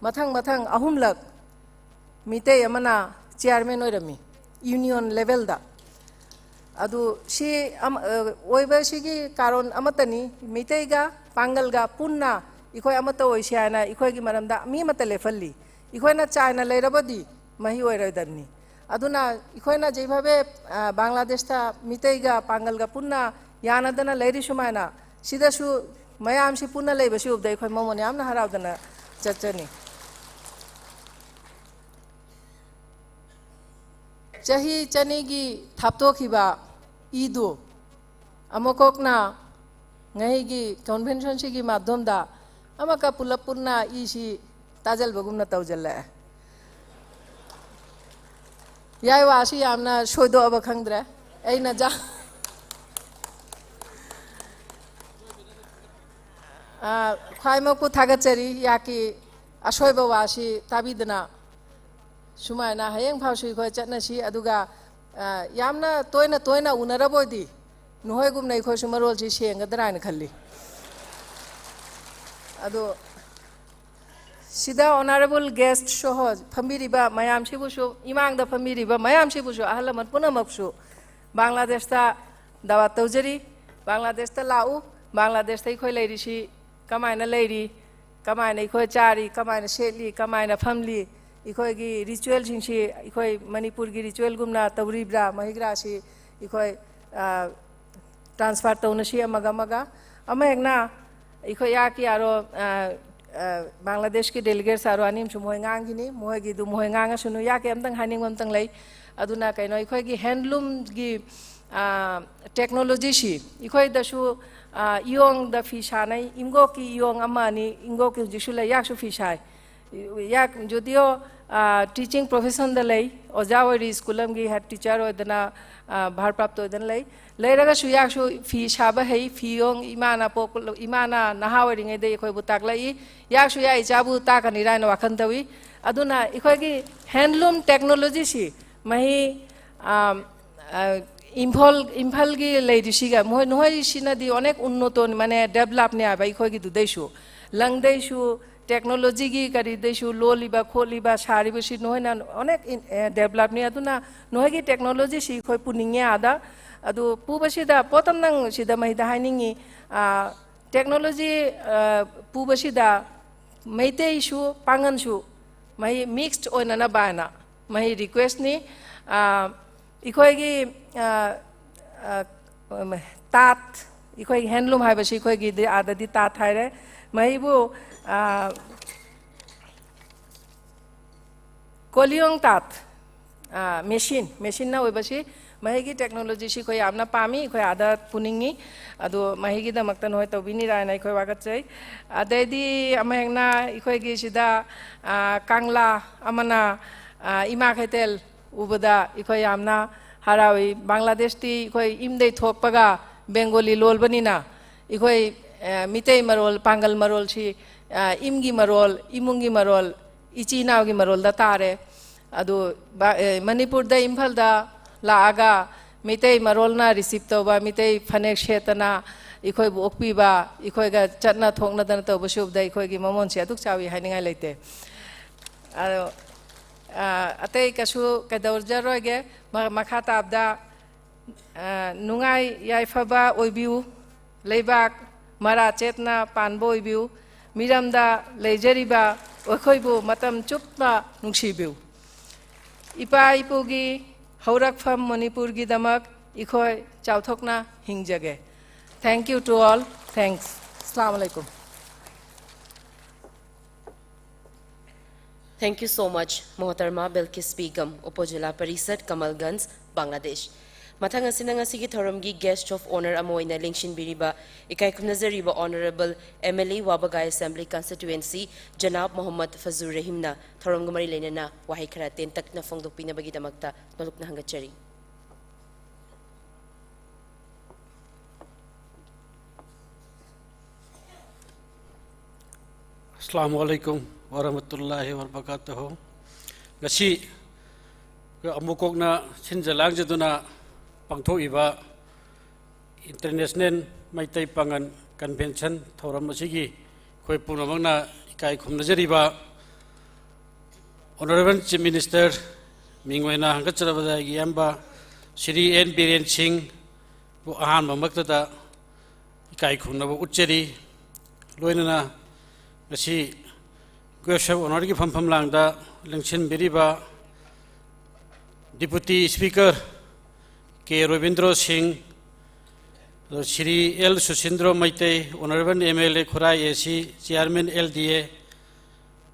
ꯃꯊꯪ ꯃꯊꯪ ꯑꯍꯨꯝꯂꯛ ꯃꯤꯇꯩ ꯑꯃꯅ chairman ꯑꯣꯏꯔꯝꯃꯤ union levelꯗ꯫ ꯑꯗꯨ ꯁꯤ ꯑꯃ-, ꯑ, ꯑꯣꯏꯕꯁꯤꯒꯤ ꯀꯥꯔꯣꯟ ꯑꯃꯠꯇꯅꯤ, ꯃꯤꯇꯩꯒ ꯄꯥꯡꯒꯜꯒ ꯄꯨꯟꯅ ꯑꯩꯈꯣꯏ ꯑꯃꯠꯇ ꯑꯣꯏꯁꯤ ꯍꯥꯏꯅ ꯑꯩꯈꯣꯏꯒꯤ ꯃꯔꯝꯗ ꯃꯤ ꯑꯃꯠꯇ ꯂꯦꯞꯍꯜꯂꯤ꯫ ꯑꯩꯈꯣꯏꯅ ꯆꯥꯏꯅ ꯂꯩꯔꯕꯗꯤ ꯃꯍꯤ ꯑꯣꯏꯔꯣꯏꯗꯕꯅꯤ꯫ ꯑꯗꯨꯅ ꯑꯩꯈꯣꯏꯅ ꯖꯩꯚꯕꯦ, ꯑ, ꯕꯪꯒ꯭ꯂꯥꯗꯦꯁꯇ ꯃꯤꯇꯩꯒ ꯄꯥꯡꯒꯜꯒ ꯄꯨꯟꯅ ꯌꯥꯅꯗꯅ ꯂꯩꯔꯤ ꯁꯨꯃꯥꯏꯅ, ꯁꯤꯗꯁꯨ ꯃꯌꯥꯝꯁꯤ ꯄꯨꯟꯅ ꯂꯩꯕꯁꯤ ꯎꯕꯗ ꯑꯩꯈꯣꯏ ꯃꯃꯣꯟ ꯌꯥꯝꯅ ꯍꯔꯥꯎꯗꯅ ꯆꯠꯆꯅꯤ꯫ ꯆꯍꯤ ꯆꯅꯤꯒꯤ ꯊꯥꯞꯇꯣꯛꯈꯤꯕ ꯏꯗꯨ ꯑꯃꯨꯛꯀꯣꯛꯅ ꯉꯩꯒꯤ ꯀꯟꯚꯦꯟꯁꯟꯁꯤꯒꯤ ꯃꯥꯙ꯭ꯌꯝꯗ ꯑꯃꯛꯀ ꯄꯨꯂꯞ ꯄꯨꯟꯅ ꯏꯁꯤ ꯇꯥꯖꯜꯕꯒꯨꯝꯅ ꯇꯧꯖꯜꯂꯛꯑꯦ꯫ ꯌꯥꯏ, ꯋꯥꯁꯤ ꯌꯥꯝꯅ ꯁꯣꯏꯗꯣꯛꯑꯕ ꯈꯪꯗ꯭ꯔꯦ꯫ ꯑꯩꯅ ꯖꯥ-, ꯑ, ꯈ꯭ꯋꯥꯏꯃꯛꯄꯨ ꯊꯥꯒꯠꯆꯔꯤ, ꯌꯥꯛꯀꯤ ꯑꯁꯣꯏꯕ ꯋꯥꯁꯤ ꯇꯥꯕꯤꯗꯅ꯫ ꯁꯨꯃꯥꯏꯅ ꯍꯌꯦꯡ ꯐꯥꯎꯁꯨ ꯑꯩꯈꯣꯏ ꯆꯠꯅꯁꯤ, ꯑꯗꯨꯒ, ꯑ, ꯌꯥꯝꯅ ꯇꯣꯏꯅ ꯇꯣꯏꯅ ꯎꯅꯔꯕ ꯑꯣꯏꯗꯤ ꯅꯈꯣꯏꯒꯨꯝꯅ ꯑꯩꯈꯣꯏꯁꯨ ꯃꯔꯣꯜꯁꯤ ꯁꯦꯡꯒꯗ꯭ꯔꯥ ꯍꯥꯏꯅ ꯈꯜꯂꯤ꯫ ꯑꯗꯣ ꯁꯤꯗ honourable guest ꯁꯣꯍꯣ ꯐꯝꯕꯤꯔꯤꯕ ꯃꯌꯥꯝꯁꯤꯕꯨꯁꯨ, ꯏꯃꯥꯡꯗ ꯐꯝꯕꯤꯔꯤꯕ ꯃꯌꯥꯝꯁꯤꯕꯨꯁꯨ, ꯑꯍꯜ ꯂꯃꯟ ꯄꯨꯝꯅꯃꯛꯁꯨ ꯕꯪꯒ꯭ꯂꯥꯗꯦꯁꯇ ꯗꯥꯋꯥꯠ ꯇꯧꯖꯔꯤ꯫ ꯕꯪꯒ꯭ꯂꯥꯗꯦꯁꯇ ꯂꯥꯛꯎ, ꯕꯪꯒ꯭ꯂꯥꯗꯦꯁꯇ ꯑꯩꯈꯣꯏ ꯂꯩꯔꯤꯁꯤ ꯀꯃꯥꯏꯅ ꯂꯩꯔꯤ, ꯀꯃꯥꯏꯅ ꯑꯩꯈꯣꯏ ꯆꯥꯔꯤ, ꯀꯃꯥꯏꯅ ꯁꯦꯠꯂꯤ, ꯀꯃꯥꯏꯅ ꯐꯝꯂꯤ, ꯑꯩꯈꯣꯏꯒꯤ ꯔꯤꯆꯨꯋꯦꯜꯁꯤꯡꯁꯤ ꯑꯩꯈꯣꯏ ꯃꯅꯤꯄꯨꯔꯒꯤ ꯔꯤꯆꯨꯋꯦꯜꯒꯨꯝꯅ ꯇꯧꯔꯤꯕ꯭ꯔꯥ, ꯃꯍꯤꯛ ꯔꯥꯁꯤ ꯑꯩꯈꯣꯏ, ꯑ, transfer ꯇꯧꯅꯁꯤ ꯑꯃꯒ ꯑꯃꯒ꯫ ꯑꯃ ꯍꯦꯛꯅ ꯑꯩꯈꯣꯏ ꯌꯥꯛꯀꯤ ꯑꯥꯔꯣ, ꯑ, ꯑ, ꯕꯪꯒ꯭ꯂꯥꯗꯦꯁꯀꯤ delegates ꯑꯥꯔꯣ ꯑꯅꯤ ꯑꯃꯁꯨ ꯃꯣꯏ ꯉꯥꯡꯈꯤꯅꯤ, ꯃꯣꯏꯒꯤꯗꯨ ꯃꯣꯏ ꯉꯥꯡꯉꯁꯅꯨ꯫ ꯌꯥꯛꯀꯤ ꯑꯝꯇꯪ ꯍꯥꯏꯅꯤꯡꯕ ꯑꯝꯇꯪ ꯂꯩ꯫ ꯑꯗꯨꯅ ꯀꯩꯅꯣ, ꯑꯩꯈꯣꯏꯒꯤ handloomꯒꯤ, ꯑ, technologyꯁꯤ ꯑꯩꯈꯣꯏꯗꯁꯨ, ꯑ, ꯏꯌꯣꯡꯗ ꯐꯤ ꯁꯥꯅꯩ, ꯏꯪꯒꯣꯛꯀꯤ ꯏꯌꯣꯡ ꯑꯃ ꯑꯅꯤ, ꯏꯪꯒꯣꯛꯀꯤ ꯍꯧꯖꯤꯛꯁꯨ ꯂꯩ, ꯌꯥꯛꯁꯨ ꯐꯤ ꯁꯥꯏ꯫ ꯌꯥꯛ ꯖꯨꯗꯤꯑꯣ, ꯑ, teaching professionꯗ ꯂꯩ, ꯑꯣꯖꯥ ꯑꯣꯏꯔꯤ, ꯁ꯭ꯀꯨꯜ ꯑꯃꯒꯤ head teacher ꯑꯣꯏꯗꯅ, ꯑ, ꯚꯥꯔꯄ꯭ꯔꯥꯞꯇ ꯑꯣꯏꯗꯅ ꯂꯩ꯫ ꯂꯩꯔꯒꯁꯨ ꯌꯥꯛꯁꯨ ꯐꯤ ꯁꯥꯕ ꯍꯩ, ꯐꯤ ꯌꯣꯡ ꯏꯃꯥꯅ ꯄꯣꯛꯄ, ꯏꯃꯥꯅ ꯅꯍꯥ ꯑꯣꯏꯔꯤꯉꯩꯗ ꯑꯩꯈꯣꯏꯕꯨ ꯇꯥꯛꯂꯛꯏ꯫ ꯌꯥꯛꯁꯨ ꯌꯥꯛ ꯏꯆꯥꯕꯨ ꯇꯥꯛꯀꯅꯤꯔꯥ ꯍꯥꯏꯅ ꯋꯥꯈꯜ ꯇꯧꯏ꯫ ꯑꯗꯨꯅ ꯑꯩꯈꯣꯏꯒꯤ handloom technologyꯁꯤ ꯃꯍꯤ, ꯑ, ꯑ, ꯏꯝꯐꯥꯜ, ꯏꯝꯐꯥꯜꯒꯤ ꯂꯩꯔꯤꯁꯤꯒ ꯃꯣꯏ, ꯅꯈꯣꯏꯁꯤꯅꯗꯤ ꯑꯣꯅꯦꯛ ꯎꯟꯅꯣꯇꯣꯟ, ꯃꯥꯅꯦ, developꯅꯦ ꯍꯥꯏꯕ ꯑꯩꯈꯣꯏꯒꯤꯗꯨꯗꯩꯁꯨ꯫ ꯂꯪꯗꯩꯁꯨ, technologyꯒꯤ ꯀꯔꯤꯗꯩꯁꯨ ꯂꯣꯜꯂꯤꯕ, ꯈꯣꯠꯂꯤꯕ, ꯁꯥꯔꯤꯕꯁꯤ ꯅꯈꯣꯏꯅ ꯑꯣꯅꯦꯛ ꯏꯟ-, ꯑꯦ, developꯅꯤ꯫ ꯑꯗꯨꯅ ꯅꯈꯣꯏꯒꯤ technologyꯁꯤ ꯑꯩꯈꯣꯏ ꯄꯨꯅꯤꯡꯉꯦ ꯑꯥꯗ꯫ ꯑꯗꯨ ꯄꯨꯕꯁꯤꯗ ꯄꯣꯠ ꯑꯃ ꯅꯪ ꯁꯤꯗ ꯃꯩꯗ ꯍꯥꯏꯅꯤꯡꯉꯤ, ꯑ, technology, ꯑ, ꯄꯨꯕꯁꯤꯗ ꯃꯩꯇꯩꯁꯨ ꯄꯥꯡꯒꯟꯁꯨ ꯃꯍꯤ mixed ꯑꯣꯏꯅꯅꯕ ꯍꯥꯏꯅ ꯃꯍꯩ ꯔꯤꯀ꯭ꯋꯦꯁꯅꯤ꯫ ꯑ, ꯑꯩꯈꯣꯏꯒꯤ, ꯑ, ꯑ, ꯎꯝ, ꯇꯥꯠ, ꯑꯩꯈꯣꯏꯒꯤ ꯍꯦꯟꯂꯨꯝ ꯍꯥꯏꯕꯁꯤ ꯑꯩꯈꯣꯏꯒꯤꯗꯤ ꯑꯥꯗꯗꯤ ꯇꯥꯠ ꯍꯥꯏꯔꯦ꯫ ꯃꯍꯩꯕꯨ, ꯑ, ꯀꯣꯂꯤꯌꯣꯡ ꯇꯥꯠ, ꯑ, ꯃꯦꯁꯤꯟ, ꯃꯦꯁꯤꯟꯅ ꯑꯣꯏꯕꯁꯤ ꯃꯍꯩꯒꯤ ꯇꯦꯛꯅꯣꯂꯣꯖꯤꯁꯤ ꯑꯩꯈꯣꯏ ꯌꯥꯝꯅ ꯄꯥꯝꯃꯤ, ꯑꯩꯈꯣꯏ ꯑꯥꯗ ꯄꯨꯅꯤꯡꯉꯤ꯫ ꯑꯗꯨ ꯃꯍꯩꯒꯤꯗꯃꯛꯇ ꯅꯈꯣꯏ ꯇꯧꯕꯤꯅꯤꯔꯥ ꯍꯥꯏꯅ ꯑꯩꯈꯣꯏ ꯋꯥꯀꯠꯆꯩ꯫ ꯑꯗꯩꯗꯤ ꯑꯃ ꯍꯦꯛꯅ ꯑꯩꯈꯣꯏꯒꯤ ꯁꯤꯗ, ꯑ, ꯀꯪꯂꯥ ꯑꯃꯅ, ꯑ, ꯏꯃꯥ ꯀꯩꯊꯦꯜ ꯎꯕꯗ ꯑꯩꯈꯣꯏ ꯌꯥꯝꯅ ꯍꯔꯥꯎꯏ꯫ ꯕꯪꯒ꯭ꯂꯥꯗꯦꯁꯇꯤ ꯑꯩꯈꯣꯏ ꯏꯝꯗꯩ ꯊꯣꯛꯄꯒ ꯕꯦꯡꯒꯣꯂꯤ ꯂꯣꯜꯕꯅꯤꯅ ꯑꯩꯈꯣꯏ, ꯑ, ꯃꯤꯇꯩ ꯃꯔꯣꯜ, ꯄꯥꯡꯒꯜ ꯃꯔꯣꯜꯁꯤ, ꯑ, ꯏꯝꯒꯤ ꯃꯔꯣꯜ, ꯏꯃꯨꯡꯒꯤ ꯃꯔꯣꯜ, ꯏꯆꯤꯟ ꯏꯅꯥꯎꯒꯤ ꯃꯔꯣꯜꯗ ꯇꯥꯔꯦ꯫ ꯑꯗꯨ ꯕ-, ꯑꯦ, ꯃꯅꯤꯄꯨꯔꯗ, ꯏꯝꯐꯥꯜꯗ ꯂꯥꯛꯑꯒ ꯃꯤꯇꯩ ꯃꯔꯣꯜꯅ ꯔꯤꯁꯤꯞ ꯇꯧꯕ, ꯃꯤꯇꯩ ꯐꯅꯦꯛ ꯁꯦꯠꯇꯅ ꯑꯩꯈꯣꯏꯕꯨ ꯑꯣꯛꯄꯤꯕ, ꯑꯩꯈꯣꯏꯒ ꯆꯠꯅ ꯊꯣꯛꯅꯗꯅ ꯇꯧꯕꯁꯤ ꯎꯕꯗ ꯑꯩꯈꯣꯏꯒꯤ ꯃꯃꯣꯟꯁꯤ ꯑꯗꯨꯛ ꯆꯥꯎꯏ ꯍꯥꯏꯅꯤꯡꯉꯥꯏ ꯂꯩꯇꯦ꯫ ꯑꯗꯣ, ꯑ, ꯑꯇꯩ ꯀꯩꯁꯨ ꯀꯩꯗꯧꯖꯔꯣꯏꯒꯦ꯫ ꯃ-, ꯃꯈꯥ ꯇꯥꯕꯗ, ꯑ, ꯅꯨꯡꯉꯥꯏ ꯌꯥꯏꯐꯕ ꯑꯣꯏꯕꯤꯌꯨ, ꯂꯩꯕꯥꯛ ꯃꯔꯥ ꯆꯦꯠꯅ ꯄꯥꯟꯕ ꯑꯣꯏꯕꯤꯌꯨ, ꯃꯤꯔꯝꯗ ꯂꯩꯖꯔꯤꯕ ꯑꯩꯈꯣꯏꯕꯨ ꯃꯇꯝ ꯆꯨꯞꯅ ꯅꯨꯡꯁꯤꯕꯤꯌꯨ꯫ ꯏꯄꯥ ꯏꯄꯨꯒꯤ ꯍꯧꯔꯛꯐꯝ ꯃꯅꯤꯄꯨꯔꯒꯤꯗꯃꯛ ꯑꯩꯈꯣꯏ ꯆꯥꯎꯊꯣꯛꯅ ꯍꯤꯡꯖꯒꯦ꯫ Thank you to all. Thanks. Assalamu alaikum. Thank you so much, Mohatarma Belkis Begum, Upazila Parishad, Kamalganj, Bangladesh. ꯃꯊꯪ ꯑꯁꯤꯅ ꯉꯁꯤꯒꯤ ꯊꯧꯔꯝꯒꯤ Guest of Honour ꯑꯃ ꯑꯣꯏꯅ ꯂꯦꯡꯁꯤꯟꯕꯤꯔꯤꯕ ꯏꯀꯥꯏ ꯈꯨꯝꯅꯖꯔꯤꯕ Honourable M L A Wabagai Assembly Constituency, Janab Mohammad ꯐꯖꯨꯔ ꯔꯍꯤꯝꯅ ꯊꯧꯔꯝꯒ ꯃꯔꯤ ꯂꯩꯅꯅ ꯋꯥꯍꯩ ꯈꯔ ꯇꯦꯟꯇꯛꯅ ꯐꯣꯡꯗꯣꯛꯄꯤꯅꯕꯒꯤꯗꯃꯛꯇ ꯅꯣꯂꯨꯛꯅ ꯍꯪꯒꯠꯆꯔꯤ꯫ ꯑꯁꯂꯥꯃꯨ ꯑꯂꯥꯏꯀꯨꯝ ꯋꯥꯔꯥꯍꯃꯇꯨꯜꯂꯥꯍꯤ ꯋꯥꯕꯔꯀꯥꯇꯨꯍꯨ꯫ ꯉꯁꯤ ꯑꯃꯨꯛ ꯀꯣꯛꯅ ꯁꯤꯟꯖ ꯂꯥꯡꯖꯗꯨꯅ ꯄꯥꯡꯊꯣꯛꯏꯕ International ꯃꯩꯇꯩ ꯄꯥꯉꯜ Convention ꯊꯧꯔꯝ ꯑꯁꯤꯒꯤ ꯑꯩꯈꯣꯏ ꯄꯨꯝꯅꯃꯛꯅ ꯏꯀꯥꯏ ꯈꯨꯝꯅꯖꯔꯤꯕ Honourable Chief Minister ꯃꯤꯡ ꯑꯣꯏꯅ ꯍꯪꯒꯠꯆꯔꯕꯗ ꯑꯩꯒꯤ ꯏꯌꯥꯝꯕ ꯁ꯭ꯔꯤ ꯑꯦꯟ ꯕꯤꯔꯦꯟ ꯁꯤꯡꯕꯨ ꯑꯍꯥꯟꯕꯃꯛꯇꯗ ꯏꯀꯥꯏ ꯈꯨꯝꯅꯕ ꯎꯠꯆꯔꯤ꯫ ꯂꯣꯏꯅꯅ ꯉꯁꯤ Guest of Honourꯒꯤ ꯐꯝꯐꯝ ꯂꯥꯡꯗ ꯂꯦꯡꯁꯤꯟꯕꯤꯔꯤꯕ Deputy Speaker K Ravindra Singh, Shri L Sushindra Meitei, Honorable M L A Khurai A C, Chairman L D A,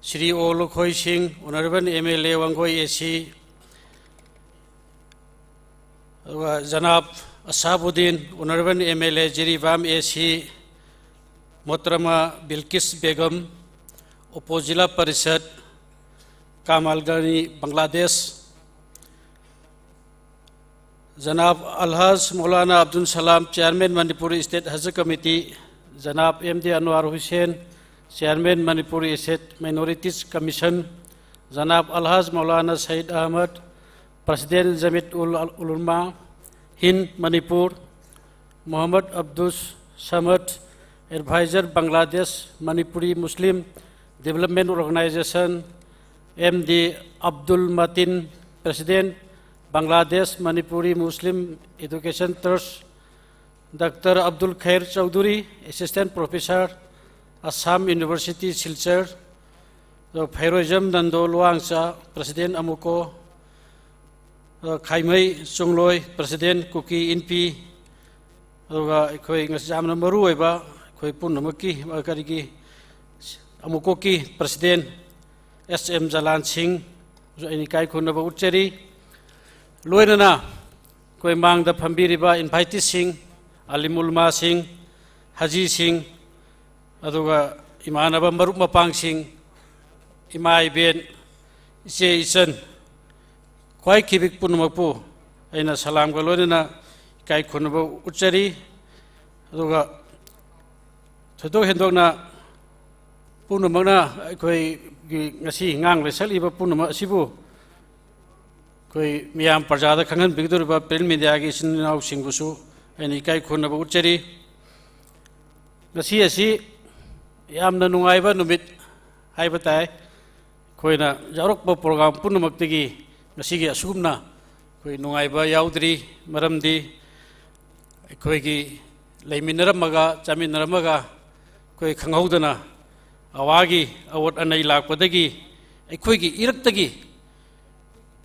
Shri O Lukhoi Singh, Honorable M L A Wangoi A C, ꯑꯗꯨꯒ Janab Asabuddin, Honorable M L A Jiribam A C, ꯃꯣꯍꯇꯔꯃꯥ ꯕꯤꯜꯀꯤꯁ Begum, ꯎꯄꯣ zila parishad, ꯀꯃꯥꯜꯒꯅꯤ, Bangladesh, ꯖꯅꯥꯕ ꯑꯜꯍꯥꯖ Maulana Abdul Salam, Chairman Manipur State Hajj Committee, ꯖꯅꯥꯕ M D Anwar Hussain, Chairman Manipur State Minorities Commission, ꯖꯅꯥꯕ ꯑꯜꯍꯥꯖ Maulana Sayeed Ahmad, President Jamiyat ul Ulama Hind Manipur, Muhammad Abdus Samad, Advisor Bangladesh Manipuri Muslim Development Organization, M D Abdul Matin, President Bangladesh Manipuri Muslim Education Trust, Doctor Abdul Khair Chowdhury, Assistant Professor, Assam University, Silchar, ꯑꯗꯨꯒ ꯐꯩꯔꯣꯏꯖꯝ Nando ꯂꯨꯋꯥꯡꯆꯥ, President ꯑꯃꯨꯀꯣ, ꯑꯗꯨꯒ ꯈꯥꯏꯃꯩ ꯆꯣꯡꯂꯣꯏ, President ꯀꯨꯀꯤ ꯏꯟꯄꯤ, ꯑꯗꯨꯒ ꯑꯩꯈꯣꯏ ꯉꯁꯤ ꯌꯥꯝꯅ ꯃꯔꯨ ꯑꯣꯏꯕ ꯑꯩꯈꯣꯏ ꯄꯨꯝꯅꯃꯛꯀꯤ, ꯑ, ꯀꯔꯤꯒꯤ, ꯑꯃꯨꯀꯣꯛꯀꯤ President S M ꯖꯂꯥꯟ ꯁꯤꯡꯁꯨ ꯑꯩꯅ ꯏꯀꯥꯏ ꯈꯨꯝꯅꯕ ꯎꯠꯆꯔꯤ꯫ ꯂꯣꯏꯅꯅ ꯑꯩꯈꯣꯏ ꯃꯥꯡꯗ ꯐꯝꯕꯤꯔꯤꯕ inviteeꯁꯤꯡ, ꯑꯥꯂꯤꯝ ꯎꯂꯃꯥꯁꯤꯡ, ꯍꯥꯖꯤꯁꯤꯡ, ꯑꯗꯨꯒ ꯏꯃꯥꯟꯅꯕ ꯃꯔꯨꯞ ꯃꯄꯥꯡꯁꯤꯡ, ꯏꯃꯥ ꯏꯕꯦꯟ, ꯏꯆꯦ ꯏꯆꯟ, ꯈ꯭ꯋꯥꯏ ꯈꯤꯕꯤꯛ ꯄꯨꯝꯅꯃꯛꯄꯨ ꯑꯩꯅ ꯁꯂꯥꯝꯒ ꯂꯣꯏꯅꯅ ꯏꯀꯥꯏ ꯈꯨꯝꯅꯕ ꯎꯠꯆꯔꯤ꯫ ꯑꯗꯨꯒ ꯊꯣꯏꯗꯣꯛ ꯍꯦꯟꯗꯣꯛꯅ ꯄꯨꯝꯅꯃꯛꯅ ꯑꯩꯈꯣꯏꯒꯤ ꯉꯁꯤ ꯉꯥꯡ ꯂꯩꯁꯛꯂꯤꯕ ꯄꯨꯝꯅꯃꯛ ꯑꯁꯤꯕꯨ ꯑꯩꯈꯣꯏ ꯃꯤꯌꯥꯝ ꯄ꯭ꯔꯖꯥꯗ ꯈꯪꯍꯟꯕꯤꯒꯗꯧꯔꯤꯕ print mediaꯒꯤ ꯏꯆꯤꯟ ꯏꯅꯥꯎꯁꯤꯡꯕꯨꯁꯨ ꯑꯩꯅ ꯏꯀꯥꯏ ꯈꯨꯝꯅꯕ ꯎꯠꯆꯔꯤ꯫ ꯉꯁꯤ ꯑꯁꯤ ꯌꯥꯝꯅ ꯅꯨꯡꯉꯥꯏꯕ ꯅꯨꯃꯤꯠ ꯍꯥꯏꯕ ꯇꯥꯏ꯫ ꯑꯩꯈꯣꯏꯅ ꯌꯥꯎꯔꯛꯄ program ꯄꯨꯝꯅꯃꯛꯇꯒꯤ ꯉꯁꯤꯒꯤ ꯑꯁꯨꯒꯨꯝꯅ ꯑꯩꯈꯣꯏ ꯅꯨꯡꯉꯥꯏꯕ ꯌꯥꯎꯗ꯭ꯔꯤ꯫ ꯃꯔꯝꯗꯤ ꯑꯩꯈꯣꯏꯒꯤ ꯂꯩꯃꯤꯟꯅꯔꯝꯃꯒ, ꯆꯥꯃꯤꯟꯅꯔꯝꯃꯒ, ꯑꯩꯈꯣꯏ ꯈꯪꯍꯧꯗꯅ ꯑꯋꯥꯒꯤ ꯑꯋꯣꯠ ꯑꯅꯩ ꯂꯥꯛꯄꯗꯒꯤ ꯑꯩꯈꯣꯏꯒꯤ ꯏꯔꯛꯇꯒꯤ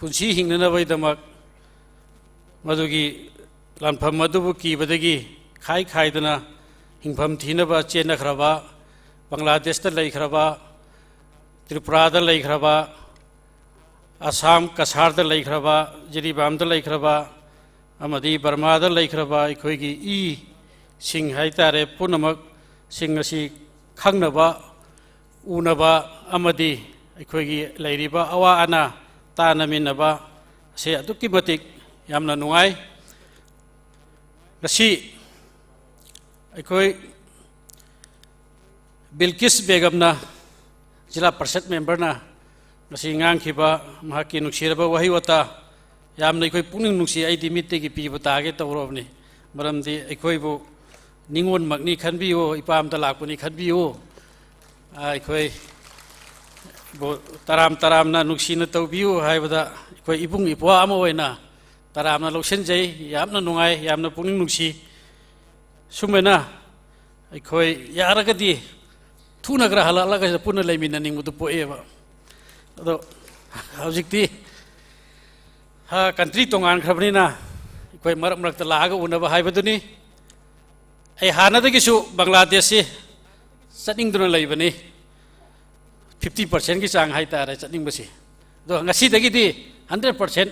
ꯄꯨꯟꯁꯤ ꯍꯤꯡꯅꯅꯕꯒꯤꯗꯃꯛ ꯃꯗꯨꯒꯤ ꯂꯥꯟꯐꯝ ꯑꯗꯨꯕꯨ ꯀꯤꯕꯗꯒꯤ ꯈꯥꯏ ꯈꯥꯏꯗꯅ ꯍꯤꯡꯐꯝ ꯊꯤꯅꯕ ꯆꯦꯟꯅꯈ꯭ꯔꯕ, ꯕꯪꯒ꯭ꯂꯥꯗꯦꯁꯇ ꯂꯩꯈ꯭ꯔꯕ, ꯇ꯭ꯔꯤꯄꯨꯔꯥꯗ ꯂꯩꯈ꯭ꯔꯕ, ꯑꯁꯥꯝ ꯀꯁꯥꯔꯗ ꯂꯩꯈ꯭ꯔꯕ, ꯖꯤꯔꯤꯕꯥꯝꯗ ꯂꯩꯈ꯭ꯔꯕ ꯑꯃꯗꯤ ꯕꯔꯃꯥꯗ ꯂꯩꯈ꯭ꯔꯕ ꯑꯩꯈꯣꯏꯒꯤ ꯏꯁꯤꯡ ꯍꯥꯏꯇꯥꯔꯦ, ꯄꯨꯝꯅꯃꯛꯁꯤꯡ ꯑꯁꯤ ꯈꯪꯅꯕ, ꯎꯅꯕ ꯑꯃꯗꯤ ꯑꯩꯈꯣꯏꯒꯤ ꯂꯩꯔꯤꯕ ꯑꯋꯥ ꯑꯅꯥ ꯇꯥꯟꯅꯃꯤꯟꯅꯕ ꯑꯁꯤ ꯑꯗꯨꯛꯀꯤ ꯃꯇꯤꯛ ꯌꯥꯝꯅ ꯅꯨꯡꯉꯥꯏ꯫ ꯉꯁꯤ ꯑꯩꯈꯣꯏ ꯕꯤꯜꯀꯤꯁ ꯕꯦꯒꯝꯅ, ꯖꯤꯂꯥ ꯄꯔꯤꯁꯠ ꯃꯦꯝꯕꯔꯅ ꯉꯁꯤ ꯉꯥꯡꯈꯤꯕ ꯃꯍꯥꯛꯀꯤ ꯅꯨꯡꯁꯤꯔꯕ ꯋꯥꯍꯩ ꯋꯥꯇꯥ, ꯌꯥꯝꯅ ꯑꯩꯈꯣꯏ ꯄꯨꯛꯅꯤꯡ ꯅꯨꯡꯁꯤ꯫ ꯑꯩꯗꯤ ꯃꯤꯠꯇꯒꯤ ꯄꯤꯕꯨ ꯇꯥꯒꯦ ꯇꯧꯔꯕꯅꯤ, ꯃꯔꯝꯗꯤ ꯑꯩꯈꯣꯏꯕꯨ ꯅꯤꯉꯣꯜꯃꯛꯅꯤ ꯈꯟꯕꯤꯌꯨ, ꯏꯄꯥꯝꯗ ꯂꯥꯛꯄꯅꯤ ꯈꯟꯕꯤꯌꯨ, ꯑꯩꯈꯣꯏꯕꯨ ꯇꯔꯥꯝ ꯇꯔꯥꯝꯅ ꯅꯨꯡꯁꯤꯅ ꯇꯧꯕꯤꯌꯨ ꯍꯥꯏꯕꯗ ꯑꯩꯈꯣꯏ ꯏꯕꯨꯡ ꯏꯄ꯭ꯋꯥ ꯑꯃ ꯑꯣꯏꯅ ꯇꯔꯥꯝꯅ ꯂꯧꯁꯤꯟꯖꯩ꯫ ꯌꯥꯝꯅ ꯅꯨꯡꯉꯥꯏ, ꯌꯥꯝꯅ ꯄꯨꯛꯅꯤꯡ ꯅꯨꯡꯁꯤ꯫ ꯁꯨꯃꯥꯏꯅ ꯑꯩꯈꯣꯏ ꯌꯥꯔꯒꯗꯤ ꯊꯨꯅ ꯈꯔ ꯍꯜꯂꯛꯂꯒ ꯁꯤꯗ ꯄꯨꯟꯅ ꯂꯩꯃꯤꯟꯅꯅꯤꯡꯕꯗꯨ ꯄꯣꯛꯑꯦꯕ꯫ ꯑꯗꯣ ꯍꯧꯖꯤꯛꯇꯤ, ꯍꯥ, ꯀꯟꯇ꯭ꯔꯤ ꯇꯣꯉꯥꯟꯈ꯭ꯔꯕꯅꯤꯅ ꯑꯩꯈꯣꯏ ꯃꯔꯛ ꯃꯔꯛꯇ ꯂꯥꯛꯑꯒ ꯎꯅꯕ ꯍꯥꯏꯕꯗꯨꯅꯤ꯫ ꯑꯩ ꯍꯥꯟꯅꯗꯒꯤꯁꯨ ꯕꯪꯒ꯭ꯂꯥꯗꯦꯁꯁꯤ ꯆꯠꯅꯤꯡꯗꯨꯅ ꯂꯩꯕꯅꯤ, ꯐꯤꯐꯇꯤ ꯄꯥꯔꯁꯦꯟꯒꯤ ꯆꯥꯡ ꯍꯥꯏꯇꯥꯔꯦ ꯆꯠꯅꯤꯡꯕꯁꯤ꯫ ꯑꯗꯣ ꯉꯁꯤꯗꯒꯤꯗꯤ ꯍꯟꯗ꯭ꯔꯦꯠ ꯄꯥꯔꯁꯦꯟ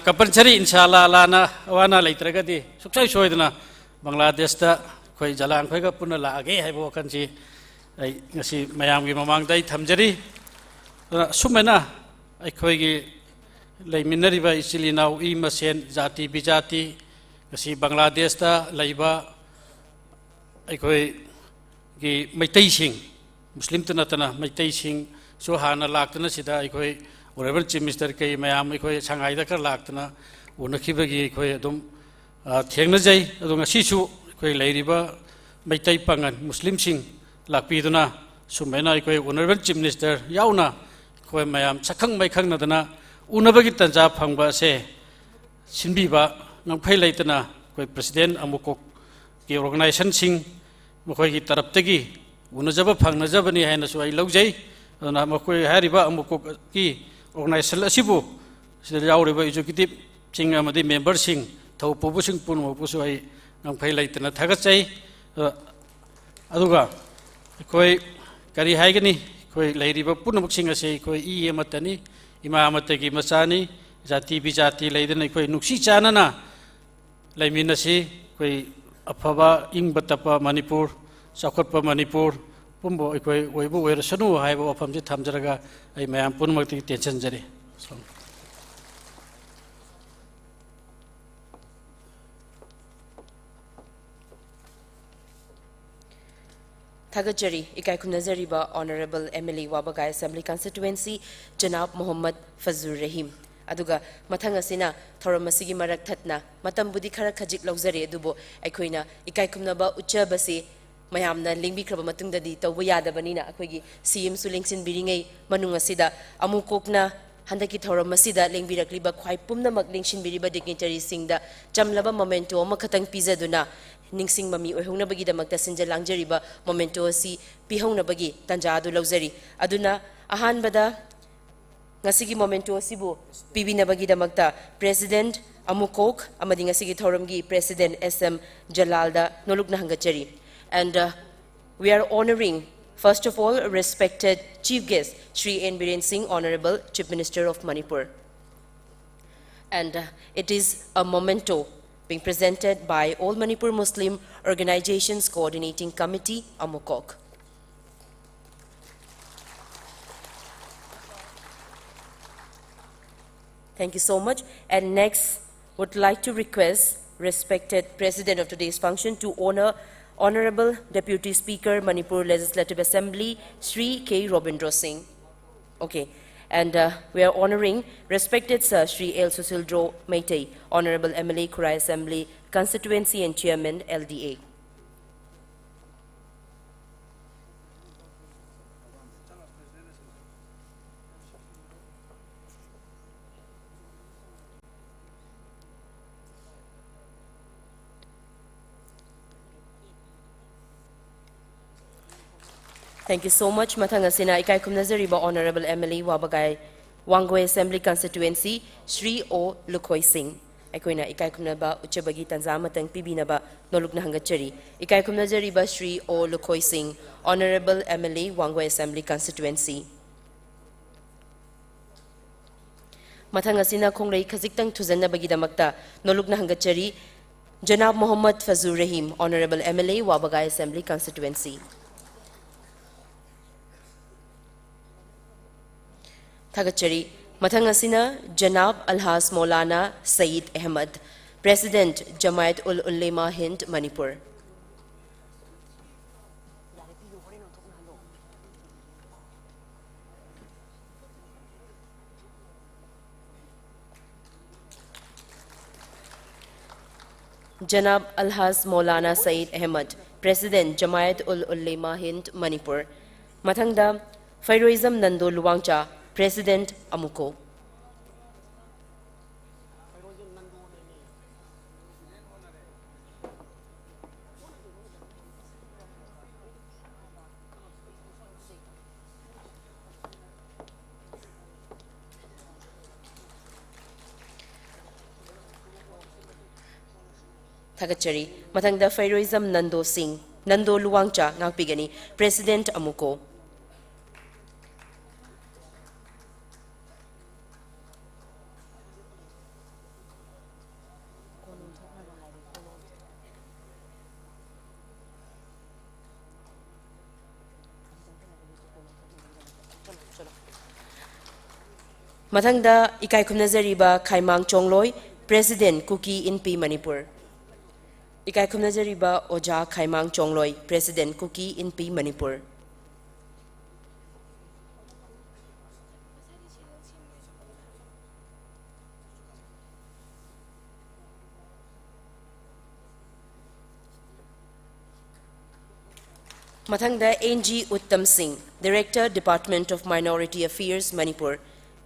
ꯀꯝꯄꯜꯁꯔꯤ, ꯏꯟꯁꯥ ꯑꯜꯂꯥ, ꯑꯜꯂꯥꯅ ꯑꯋꯥ ꯑꯅꯥ ꯂꯩꯇ꯭ꯔꯒꯗꯤ ꯁꯨꯡꯁꯣꯏ ꯁꯣꯏꯗꯅ ꯕꯪꯒ꯭ꯂꯥꯗꯦꯁꯇ ꯑꯩꯈꯣꯏ ꯖꯂꯥꯟꯈꯣꯏꯒ ꯄꯨꯟꯅ ꯂꯥꯛꯑꯒꯦ ꯍꯥꯏꯕ ꯋꯥꯈꯜꯁꯤ ꯑꯩ ꯉꯁꯤ ꯃꯌꯥꯝꯒꯤ ꯃꯃꯥꯡꯗ ꯑꯩ ꯊꯝꯖꯔꯤ꯫ ꯑꯗꯨꯅ ꯑꯁꯨꯃꯥꯏꯅ ꯑꯩꯈꯣꯏꯒꯤ ꯂꯩꯃꯤꯟꯅꯔꯤꯕ ꯏꯆꯤꯜ ꯏꯅꯥꯎ, ꯏ ꯃꯁꯦꯟ, ꯖꯥꯇꯤ ꯕꯤꯖꯥꯇꯤ, ꯉꯁꯤ ꯕꯪꯒ꯭ꯂꯥꯗꯦꯁꯇ ꯂꯩꯕ ꯑꯩꯈꯣꯏꯒꯤ ꯃꯩꯇꯩꯁꯤꯡ, ꯃꯨꯁꯂꯤꯝꯇ ꯅꯠꯇꯅ ꯃꯩꯇꯩꯁꯤꯡꯁꯨ ꯍꯥꯟꯅ ꯂꯥꯛꯇꯨꯅ ꯁꯤꯗ ꯑꯩꯈꯣꯏ Honourable Chief Minister ꯀꯩ ꯃꯌꯥꯝ ꯑꯩꯈꯣꯏ ꯁꯉꯥꯏꯗ ꯈꯔ ꯂꯥꯛꯇꯅ ꯎꯅꯈꯤꯕꯒꯤ ꯑꯩꯈꯣꯏ ꯑꯗꯨꯝ, ꯑ, ꯊꯦꯡꯅꯖꯩ꯫ ꯑꯗꯣ ꯉꯁꯤꯁꯨ ꯑꯩꯈꯣꯏ ꯂꯩꯔꯤꯕ ꯃꯩꯇꯩ ꯄꯥꯉꯜ ꯃꯨꯁꯂꯤꯝꯁꯤꯡ ꯂꯥꯛꯄꯤꯗꯨꯅ ꯁꯨꯃꯥꯏꯅ ꯑꯩꯈꯣꯏ Honourable Chief Minister ꯌꯥꯎꯅ ꯑꯩꯈꯣꯏ ꯃꯌꯥꯝ ꯁꯛꯈꯪ ꯃꯥꯏꯈꯪꯅꯗꯅ ꯎꯅꯕꯒꯤ ꯇꯥꯟꯖꯥ ꯐꯪꯕ ꯑꯁꯦ ꯁꯤꯟꯕꯤꯕ ꯉꯝꯈꯩ ꯂꯩꯇꯅ ꯑꯩꯈꯣꯏ President ꯑꯃꯨꯀꯣꯛꯀꯤ organizationꯁꯤꯡ ꯃꯈꯣꯏꯒꯤ ꯇꯔꯞꯇꯒꯤ ꯎꯅꯖꯕ ꯐꯪꯅꯖꯕꯅꯤ ꯍꯥꯏꯅꯁꯨ ꯑꯩ ꯂꯧꯖꯩ꯫ ꯑꯗꯨꯅ ꯃꯈꯣꯏ ꯍꯥꯏꯔꯤꯕ ꯑꯃꯨꯛꯀꯣꯛꯀꯤ organization ꯑꯁꯤꯕꯨ, ꯁꯤꯗ ꯌꯥꯎꯔꯤꯕ executive ꯁꯤꯡ ꯑꯃꯗꯤ member ꯁꯤꯡ, ꯊꯧ ꯄꯨꯕꯁꯤꯡ ꯄꯨꯝꯅꯃꯛꯄꯨꯁꯨ ꯑꯩ ꯉꯝꯈꯩ ꯂꯩꯇꯅ ꯊꯥꯒꯠꯆꯩ꯫ ꯑ, ꯑꯗꯨꯒ ꯑꯩꯈꯣꯏ ꯀꯔꯤ ꯍꯥꯏꯒꯅꯤ, ꯑꯩꯈꯣꯏ ꯂꯩꯔꯤꯕ ꯄꯨꯝꯅꯃꯛꯁꯤꯡ ꯑꯁꯤ ꯑꯩꯈꯣꯏ ꯏ ꯑꯃꯠꯇꯅꯤ, ꯏꯃꯥ ꯑꯃꯠꯇꯒꯤ ꯃꯆꯥꯅꯤ, ꯖꯥꯇꯤ ꯕꯤꯖꯥꯇꯤ ꯂꯩꯗꯅ ꯑꯩꯈꯣꯏ ꯅꯨꯡꯁꯤ ꯆꯥꯟꯅꯅ ꯂꯩꯃꯤꯟꯅꯁꯤ꯫ ꯑꯩꯈꯣꯏ ꯑꯐꯕ ꯏꯪꯕ ꯇꯞꯄ ꯃꯅꯤꯄꯨꯔ, ꯆꯥꯎꯈꯠꯄ ꯃꯅꯤꯄꯨꯔ ꯄꯨꯝꯕ ꯑꯩꯈꯣꯏ ꯑꯣꯏꯕ ꯑꯣꯏꯔꯁꯅꯨ ꯍꯥꯏꯕ ꯋꯥꯐꯝꯁꯤ ꯊꯝꯖꯔꯒ ꯑꯩ ꯃꯌꯥꯝ ꯄꯨꯝꯅꯃꯛꯇꯒꯤ ꯇꯦꯟꯁꯤꯟꯖꯔꯤ꯫ ꯊꯥꯒꯠꯆꯔꯤ, ꯏꯀꯥꯏ ꯈꯨꯝꯅꯖꯔꯤꯕ Honourable M L A Wabgai Assembly Constituency Janab Mohammad Fajur Rahim. ꯑꯗꯨꯒ ꯃꯊꯪ ꯑꯁꯤꯅ ꯊꯧꯔꯝ ꯑꯁꯤꯒꯤ ꯃꯔꯛ ꯊꯠꯅ, ꯃꯇꯝꯕꯨꯗꯤ ꯈꯔ ꯈꯖꯤꯛ ꯂꯧꯖꯔꯦ, ꯑꯗꯨꯕꯨ ꯑꯩꯈꯣꯏꯅ ꯏꯀꯥꯏ ꯈꯨꯝꯅꯕ ꯎꯠꯆꯕꯁꯤ ꯃꯌꯥꯝꯅ ꯂꯦꯡꯕꯤꯈ꯭ꯔꯕ ꯃꯇꯨꯡꯗꯗꯤ ꯇꯧꯕ ꯌꯥꯗꯕꯅꯤꯅ ꯑꯩꯈꯣꯏꯒꯤ C M ꯁꯨ ꯂꯦꯡꯁꯤꯟꯕꯤꯔꯤꯉꯩ ꯃꯅꯨꯡ ꯑꯁꯤꯗ ꯑꯃꯨꯛ ꯀꯣꯛꯅ ꯍꯟꯗꯛꯀꯤ ꯊꯧꯔꯝ ꯑꯁꯤꯗ ꯂꯦꯡꯕꯤꯔꯛꯂꯤꯕ ꯈ꯭ꯋꯥꯏ ꯄꯨꯝꯅꯃꯛ ꯂꯦꯡꯁꯤꯟꯕꯤꯔꯤꯕ dignitary ꯁꯤꯡꯗ ꯆꯝꯂꯕ memento ꯑꯃꯈꯛꯇꯪ ꯄꯤꯖꯗꯨꯅ ꯅꯤꯡꯁꯤꯡ ꯃꯃꯤ ꯑꯣꯏꯍꯧꯅꯕꯒꯤꯗꯃꯛꯇ ꯁꯤꯟꯖ ꯂꯥꯡꯖꯔꯤꯕ memento ꯑꯁꯤ ꯄꯤꯍꯧꯅꯕꯒꯤ ꯇꯥꯟꯖꯥ ꯑꯗꯨ ꯂꯧꯖꯔꯤ꯫ ꯑꯗꯨꯅ ꯑꯍꯥꯟꯕꯗ ꯉꯁꯤꯒꯤ memento ꯑꯁꯤꯕꯨ ꯄꯤꯕꯤꯅꯕꯒꯤꯗꯃꯛꯇ President ꯑꯃꯨꯀꯣꯛ ꯑꯃꯗꯤ ꯉꯁꯤꯒꯤ ꯊꯧꯔꯝꯒꯤ President S M ꯖꯂꯥꯜꯗ ꯅꯣꯂꯨꯛꯅ ꯍꯪꯒꯠꯆꯔꯤ꯫ And, uh, we are honouring, first of all, respected Chief Guest, Shri N Biren Singh, Honourable Chief Minister of Manipur. And, uh, it is a memento being presented by All Manipur Muslim Organizations Coordinating Committee, Amukok. Thank you so much. And next, would like to request respected President of today's function to honour Honourable Deputy Speaker, Manipur Legislative Assembly, Shri K Robindra Singh. Okay. And, uh, we are honouring respected Sir Shri L Susildro Meitei, Honourable M L A, Khurai Assembly Constituency and Chairman, L D A. Thank you so much. ꯃꯊꯪ ꯑꯁꯤꯅ ꯏꯀꯥꯏ ꯈꯨꯝꯅꯖꯔꯤꯕ Honourable M L A ꯋꯥꯕꯒꯥꯏ Wangoi Assembly Constituency, Shri O Lukhoi ꯁꯤꯡ꯫ ꯑꯩꯈꯣꯏꯅ ꯏꯀꯥꯏ ꯈꯨꯝꯅꯕ ꯎꯠꯆꯕꯒꯤ ꯇꯥꯟꯖꯥ ꯑꯃꯇꯪ ꯄꯤꯕꯤꯅꯕ ꯅꯣꯂꯨꯛꯅ ꯍꯪꯒꯠꯆꯔꯤ꯫ ꯏꯀꯥꯏ ꯈꯨꯝꯅꯖꯔꯤꯕ ꯁ꯭ꯔꯤ ꯑꯣ ꯂꯨꯈꯣꯏ ꯁꯤꯡ, Honourable M L A Wangoi Assembly Constituency꯫ ꯃꯊꯪ ꯑꯁꯤꯅ ꯈꯣꯡꯂꯩ ꯈꯖꯤꯛꯇꯪ ꯊꯨꯖꯟꯅꯕꯒꯤꯗꯃꯛꯇ ꯅꯣꯂꯨꯛꯅ ꯍꯪꯒꯠꯆꯔꯤ, ꯖꯅꯥꯕ Mohammad Fajur Rahim, Honourable M L A Wabgai Assembly Constituency꯫ ꯊꯥꯒꯠꯆꯔꯤ꯫ ꯃꯊꯪ ꯑꯁꯤꯅ ꯖꯅꯥꯕ ꯑꯜꯍꯥꯖ ꯃꯧꯂꯥꯅꯥ ꯁꯌꯤꯗ ꯑꯍꯃꯗ, President ꯖꯃꯥꯌꯠ ꯎꯜ ꯎꯂꯦꯃꯥ ꯍꯤꯟꯗ ꯃꯅꯤꯄꯨꯔ꯫ ꯖꯅꯥꯕ ꯑꯜꯍꯥꯖ ꯃꯧꯂꯥꯅꯥ ꯁꯌꯤꯗ ꯑꯍꯃꯗ, President ꯖꯃꯥꯌꯠ ꯎꯜ ꯎꯂꯦꯃꯥ ꯍꯤꯟꯗ ꯃꯅꯤꯄꯨꯔ꯫ ꯃꯊꯪꯗ ꯐꯩꯔꯣꯏꯖꯝ ꯅꯟꯗꯣ ꯂꯨꯋꯥꯡꯆꯥ, President ꯑꯃꯨꯀꯣ꯫ ꯊꯥꯒꯠꯆꯔꯤ꯫ ꯃꯊꯪꯗ ꯐꯩꯔꯣꯏꯖꯝ ꯅꯟꯗꯣ ꯁꯤꯡ, ꯅꯟꯗꯣ ꯂꯨꯋꯥꯡꯆꯥ ꯉꯥꯛꯄꯤꯒꯅꯤ, President ꯑꯃꯨꯀꯣ꯫ ꯃꯊꯪꯗ ꯏꯀꯥꯏ ꯈꯨꯝꯅꯖꯔꯤꯕ ꯈꯥꯏꯃꯥꯡ ꯆꯣꯡꯂꯣꯏ, President ꯀꯨꯀꯤ ꯏꯟꯄꯤ ꯃꯅꯤꯄꯨꯔ꯫ ꯏꯀꯥꯏ ꯈꯨꯝꯅꯖꯔꯤꯕ ꯑꯣꯖꯥ ꯈꯥꯏꯃꯥꯡ ꯆꯣꯡꯂꯣꯏ, President ꯀꯨꯀꯤ ꯏꯟꯄꯤ ꯃꯅꯤꯄꯨꯔ꯫ ꯃꯊꯪꯗ and G Uttam Singh, Director, Department of Minority Affairs, Manipur.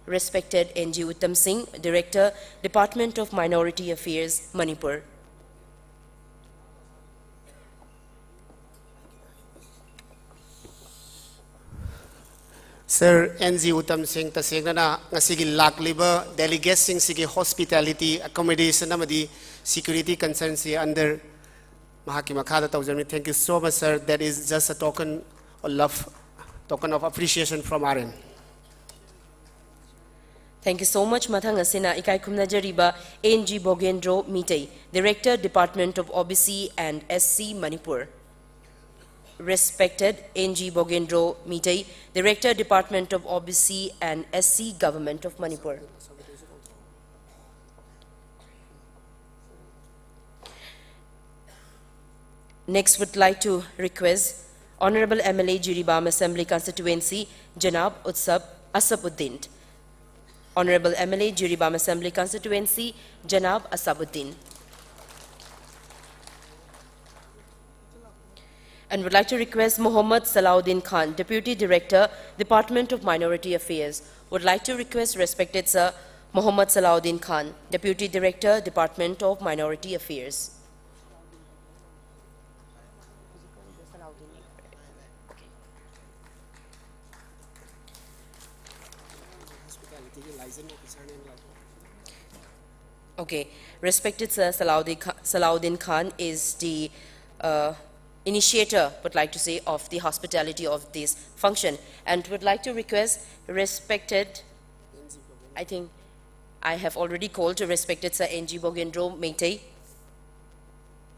Respected N G Uttam Singh, Director, Department of Minority Affairs, Manipur. Sir N G Uttam Singh, ꯇꯁꯦꯡꯅꯅ ꯉꯁꯤꯒꯤ ꯂꯥꯛꯂꯤꯕ delegateꯁꯤꯡꯁꯤꯒꯤ hospitality, accommodation ꯑꯃꯗꯤ security concernꯁꯤ under ꯃꯍꯥꯛꯀꯤ ꯃꯈꯥꯗ ꯇꯧꯖꯔꯝꯃꯤ꯫ Thank you so much, sir. That is just a token of love, token of appreciation from our end. Thank you so much. ꯃꯊꯪ ꯑꯁꯤꯅ ꯏꯀꯥꯏ ꯈꯨꯝꯅꯖꯔꯤꯕ N G Bogendro Meitei, Director, Department of O B C and S C, Manipur. Respected N G Bogendro Meitei, Director, Department of O B C and S C, Government of Manipur. Next, would like to request Honorable M L A Jiribam Assembly Constituency, Janab Utsab Asabuddin. Honorable M L A Jiribam Assembly Constituency, Janab Asabuddin. And would like to request Mohammad Salauddin Khan, Deputy Director, Department of Minority Affairs. Would like to request respected Sir Mohammad Salauddin Khan, Deputy Director, Department of Minority Affairs. Okay, respected Sir Salauddin Khan, Salauddin Khan is the uh, initiator, would like to say, of the hospitality of this function, and would like to request respected, I think I have already called to respected Sir N G Bogendro Meitei,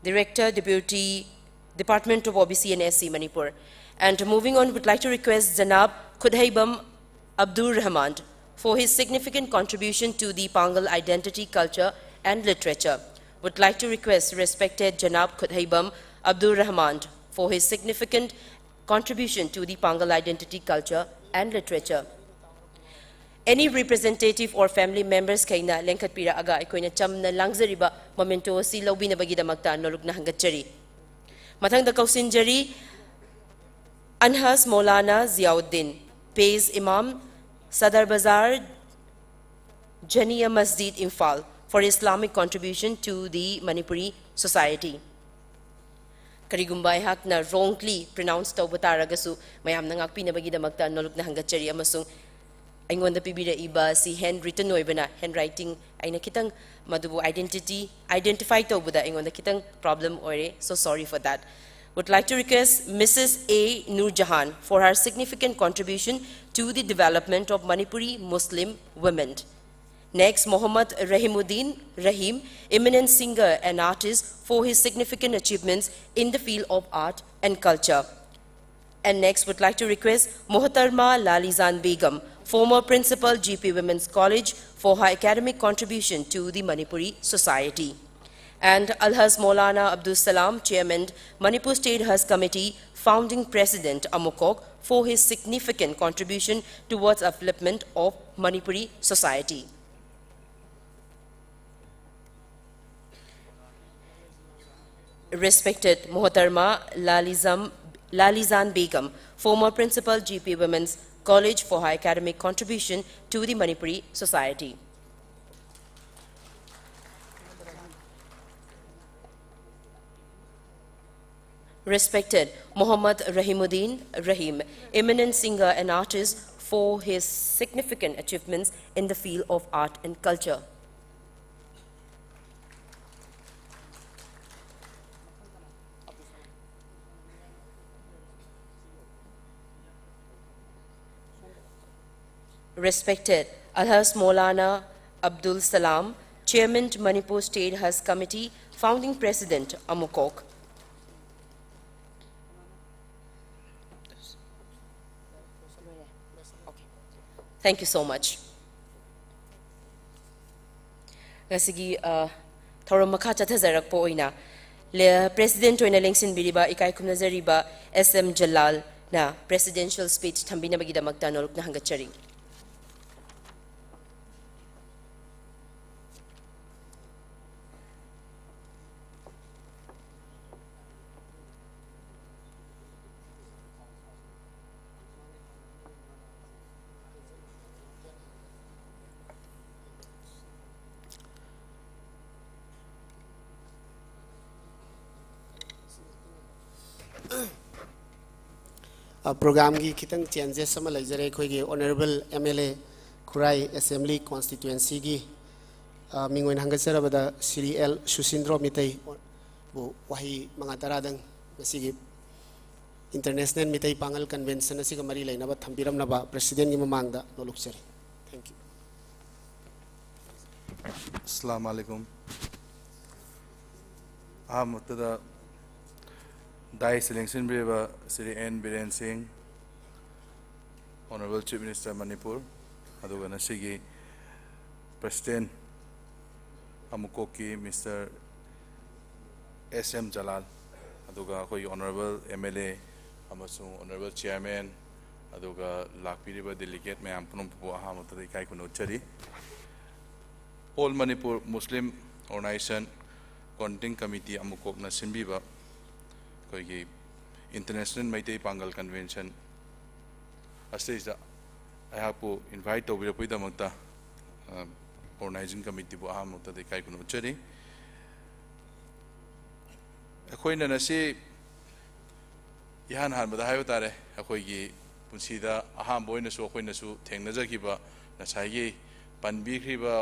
Director, Deputy, Department of O B C and S C, Manipur. And moving on, would like to request Janab Khudheibam Abdul Rahman for his significant contribution to the Pangal identity, culture and literature. Would like to request respected Janab Khudheibam Abdul Rahman for his significant contribution to the Pangal identity, culture and literature. Any representative or family members ꯈꯩꯅ ꯂꯦꯡꯈꯠꯄꯤꯔꯛꯑꯒ ꯑꯩꯈꯣꯏꯅ ꯆꯝꯅ ꯂꯥꯡꯖꯔꯤꯕ memento ꯑꯁꯤ ꯂꯧꯕꯤꯅꯕꯒꯤꯗꯃꯛꯇ ꯅꯣꯂꯨꯛꯅ ꯍꯪꯒꯠꯆꯔꯤ꯫ ꯃꯊꯪꯗ ꯀꯧꯁꯤꯟꯖꯔꯤ, Anhas Maulana Ziauddin, Pez Imam, Sadar Bazar, Jania Masjid, Imphal, for Islamic contribution to the Manipuri society. ꯀꯔꯤꯒꯨꯝꯕ ꯑꯩꯍꯥꯛꯅ wrongly pronounce ꯇꯧꯕ ꯇꯥꯔꯒꯁꯨ ꯃꯌꯥꯝꯅ ꯉꯥꯛꯄꯤꯅꯕꯒꯤꯗꯃꯛꯇ ꯅꯣꯂꯨꯛꯅ ꯍꯪꯒꯠꯆꯔꯤ, ꯑꯃꯁꯨꯡ ꯑꯩꯉꯣꯟꯗ ꯄꯤꯕꯤꯔꯛꯏꯕ ꯑꯁꯤ hand written ꯑꯣꯏꯕꯅ, handwriting ꯑꯩꯅ ꯈꯤꯇꯪ ꯃꯗꯨꯕꯨ identity, identify ꯇꯧꯕꯗ ꯑꯩꯉꯣꯟꯗ ꯈꯤꯇꯪ problem ꯑꯣꯏꯔꯦ, so sorry for that. Would like to request Missus A Noorjahan for her significant contribution to the development of Manipuri Muslim women. Next, Mohammad Rahimuddin Rahim, eminent singer and artist, for his significant achievements in the field of art and culture. And next, would like to request Mohatarma Lalizan Begum, former principal G P Women's College, for her academic contribution to the Manipuri society. And Alhaz Maulana Abdul Salam, Chairman, Manipur State Haj Committee, founding President, Amokok, for his significant contribution towards upliftment of Manipuri society. Respected Mohatarma Lalizam, Lalizan Begum, former principal G P Women's College, for her academic contribution to the Manipuri society. Respected Mohammad Rahimuddin Rahim, eminent singer and artist, for his significant achievements in the field of art and culture. Respected Alhaz Maulana Abdul Salam, Chairman, Manipur State Haj Committee, founding President, Amokok. Thank you so much. ꯉꯁꯤꯒꯤ, ꯑ, ꯊꯧꯔꯝ ꯃꯈꯥ ꯆꯠꯊꯖꯔꯛꯄ ꯑꯣꯏꯅ ꯂꯦ-, President ꯑꯣꯏꯅ ꯂꯦꯡꯁꯤꯟꯕꯤꯔꯤꯕ ꯏꯀꯥꯏ ꯈꯨꯝꯅꯖꯔꯤꯕ S M ꯖꯂꯥꯜꯅ presidential speech ꯊꯝꯕꯤꯅꯕꯒꯤꯗꯃꯛꯇ ꯅꯣꯂꯨꯛꯅ ꯍꯪꯒꯠꯆꯔꯤ꯫ ꯄ꯭ꯔꯣꯒ꯭ꯔꯥꯝꯒꯤ ꯈꯤꯇꯪ ꯆꯦꯟꯖꯦꯁ ꯑꯃ ꯂꯩꯖꯔꯦ꯫ ꯑꯩꯈꯣꯏꯒꯤ honourable M L A Khurai assembly ꯀꯣꯟꯁꯇꯤꯇ꯭ꯋꯦꯟꯁꯤꯒꯤ ꯃꯤꯡ ꯑꯣꯏꯅ ꯍꯪꯒꯠꯆꯔꯕꯗ ꯁ꯭ꯔꯤ ꯑꯦꯜ ꯁꯨꯁꯤꯟꯗ꯭ꯔꯣ ꯃꯤꯇꯩꯕꯨ ꯋꯥꯍꯩ ꯃꯉꯥ ꯇꯔꯥꯗꯪ ꯉꯁꯤꯒꯤ ꯏꯟꯇꯔꯅꯦꯁꯅꯦꯜ ꯃꯤꯇꯩ ꯄꯥꯉꯜ ꯀꯟꯚꯦꯟꯁꯟ ꯑꯁꯤꯒ ꯃꯔꯤ ꯂꯩꯅꯕ ꯊꯝꯕꯤꯔꯝꯅꯕ ꯄ꯭ꯔꯦꯁꯤꯗꯦꯟꯒꯤ ꯃꯃꯥꯡꯗ ꯅꯣꯂꯨꯛꯆꯔꯤ꯫ Thank you. ꯑꯁꯂꯥꯝ ꯑꯂꯩꯀꯨꯝ꯫ ꯑꯍꯥꯟꯕꯃꯛꯇꯗ ꯗꯥꯏꯁꯇ ꯂꯦꯡꯁꯤꯟꯕꯤꯔꯤꯕ Shri N Biren Singh, Honorable Chief Minister Manipur, ꯑꯗꯨꯒ ꯉꯁꯤꯒꯤ ꯄ꯭ꯔꯦꯁꯤꯗꯦꯟ ꯑꯃꯨꯀꯣꯛꯀꯤ ꯃꯤꯁꯇꯔ ꯑꯦꯁ ꯑꯦꯝ ꯖꯂꯥꯜ, ꯑꯗꯨꯒ ꯑꯩꯈꯣꯏꯒꯤ ꯑꯣꯅꯔꯦꯕꯜ ꯑꯦꯝ ꯑꯦꯜ ꯑꯦ ꯑꯃꯁꯨꯡ ꯑꯣꯅꯔꯦꯕꯜ ꯆꯤꯌꯥꯔꯃꯦꯟ, ꯑꯗꯨꯒ ꯂꯥꯛꯄꯤꯔꯤꯕ ꯗꯦꯂꯤꯒꯦꯠ ꯃꯌꯥꯝ ꯄꯨꯝꯅꯃꯛꯄꯨ ꯑꯍꯥꯟꯕꯗ ꯏꯀꯥꯏ ꯈꯨꯝꯅ ꯎꯠꯆꯔꯤ꯫ All Manipur Muslim Organization Coordinating Committee ꯑꯃꯨꯀꯣꯛꯅ ꯁꯤꯟꯕꯤꯕ ꯑꯩꯈꯣꯏꯒꯤ ꯏꯟꯇꯔꯅꯦꯁꯅꯦꯜ ꯃꯩꯇꯩ ꯄꯥꯡꯒꯜ ꯀꯟꯚꯦꯟꯁꯟ ꯑꯁꯤꯗꯩꯁꯤꯗ ꯑꯩꯍꯥꯛꯄꯨ ꯏꯟꯚꯥꯏꯠ ꯇꯧꯕꯤꯔꯛꯄꯒꯤꯗꯃꯛꯇ ꯑꯣꯔꯒꯅꯥꯏꯖꯤꯡ ꯀꯃꯤꯇꯤꯕꯨ ꯑꯍꯥꯟꯕꯃꯛꯇꯗ ꯏꯀꯥꯏ ꯈꯨꯝꯅ ꯎꯠꯆꯔꯤ꯫ ꯑꯩꯈꯣꯏꯅ ꯉꯁꯤ ꯏꯍꯥꯟ ꯍꯥꯟꯕꯗ ꯍꯥꯏꯕ ꯇꯥꯔꯦ, ꯑꯩꯈꯣꯏꯒꯤ ꯄꯨꯟꯁꯤꯗ ꯑꯍꯥꯟꯕ ꯑꯣꯏꯅꯁꯨ ꯑꯩꯈꯣꯏꯅꯁꯨ ꯊꯦꯡꯅꯖꯈꯤꯕ ꯉꯁꯥꯏꯒꯤ ꯄꯟꯕꯤꯈ꯭ꯔꯤꯕ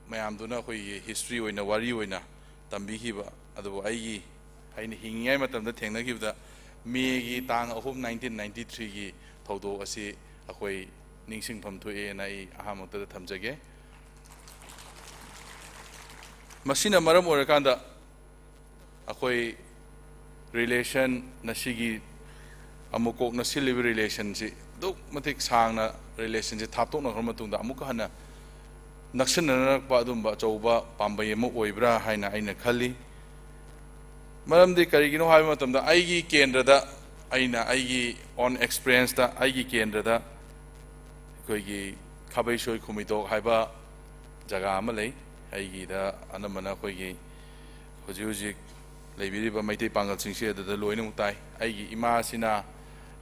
ꯃꯌꯥꯝꯗꯨꯅ ꯑꯩꯈꯣꯏꯒꯤ ꯍꯤꯁꯇ꯭ꯔꯤ ꯑꯣꯏꯅ, ꯋꯥꯔꯤ ꯑꯣꯏꯅ ꯇꯝꯕꯤꯈꯤꯕ, ꯑꯗꯨꯕꯨ ꯑꯩꯒꯤ, ꯑꯩꯅ ꯍꯤꯡꯉꯤꯉꯩ ꯃꯇꯝꯗ ꯊꯦꯡꯅꯈꯤꯕꯗ ꯃꯦꯒꯤ ꯇꯥꯡ ꯑꯍꯨꯝ, ꯅꯥꯏꯟꯇꯤꯟ ꯅꯥꯏꯟꯇꯤ ꯊ꯭ꯔꯤꯒꯤ ꯊꯧꯗꯣꯛ ꯑꯁꯤ ꯑꯩꯈꯣꯏ ꯅꯤꯡꯁꯤꯡꯐꯝ ꯊꯣꯛꯑꯦꯅ ꯑꯩ ꯑꯍꯥꯟꯕꯃꯛꯇꯗ ꯊꯝꯖꯒꯦ꯫ ꯃꯁꯤꯅ ꯃꯔꯝ ꯑꯣꯏꯔꯀꯥꯟꯗ ꯑꯩꯈꯣꯏ ꯔꯤꯂꯦꯁꯟ, ꯉꯁꯤꯒꯤ ꯑꯃꯨꯀꯣꯛꯅ ꯁꯤꯜꯂꯤꯕ ꯔꯤꯂꯦꯁꯟꯁꯤ ꯑꯗꯨꯛ ꯃꯇꯤꯛ ꯁꯥꯡꯅ ꯔꯤꯂꯦꯁꯟꯁꯤ ꯊꯥꯞꯇꯣꯛꯅꯈ꯭ꯔ ꯃꯇꯨꯡꯗ ꯑꯃꯨꯛꯀ ꯍꯟꯅ ꯅꯛꯁꯤꯟꯅꯔꯛꯄ ꯑꯗꯨꯝꯕ ꯑꯆꯧꯕ ꯄꯥꯝꯕꯩ ꯑꯃ ꯑꯣꯏꯕ꯭ꯔꯥ ꯍꯥꯏꯅ ꯑꯩꯅ ꯈꯜꯂꯤ꯫ ꯃꯔꯝꯗꯤ ꯀꯔꯤꯒꯤꯅꯣ ꯍꯥꯏꯕ ꯃꯇꯝꯗ ꯑꯩꯒꯤ ꯀꯦꯟꯗ꯭ꯔꯗ, ꯑꯩꯅ ꯑꯩꯒꯤ ꯑꯣꯟ ꯑꯦꯛꯁꯄꯤꯔꯤꯌꯦꯟꯁꯇ ꯑꯩꯒꯤ ꯀꯦꯟꯗ꯭ꯔꯗ ꯑꯩꯈꯣꯏꯒꯤ ꯈꯥꯕꯩꯁꯣꯏ ꯈꯨꯃꯤꯇꯣꯛ ꯍꯥꯏꯕ ꯖꯒꯥ ꯑꯃ ꯂꯩ꯫ ꯑꯩꯒꯤꯗ ꯑꯅꯝꯕꯅ ꯑꯩꯈꯣꯏꯒꯤ ꯍꯧꯖꯤꯛ ꯍꯧꯖꯤꯛ ꯂꯩꯕꯤꯔꯤꯕ ꯃꯩꯇꯩ ꯄꯥꯡꯒꯜꯁꯤꯡꯁꯤ ꯑꯗꯨꯗ ꯂꯣꯏꯅꯃꯛ ꯇꯥꯏ꯫ ꯑꯩꯒꯤ ꯏꯃꯥꯁꯤꯅ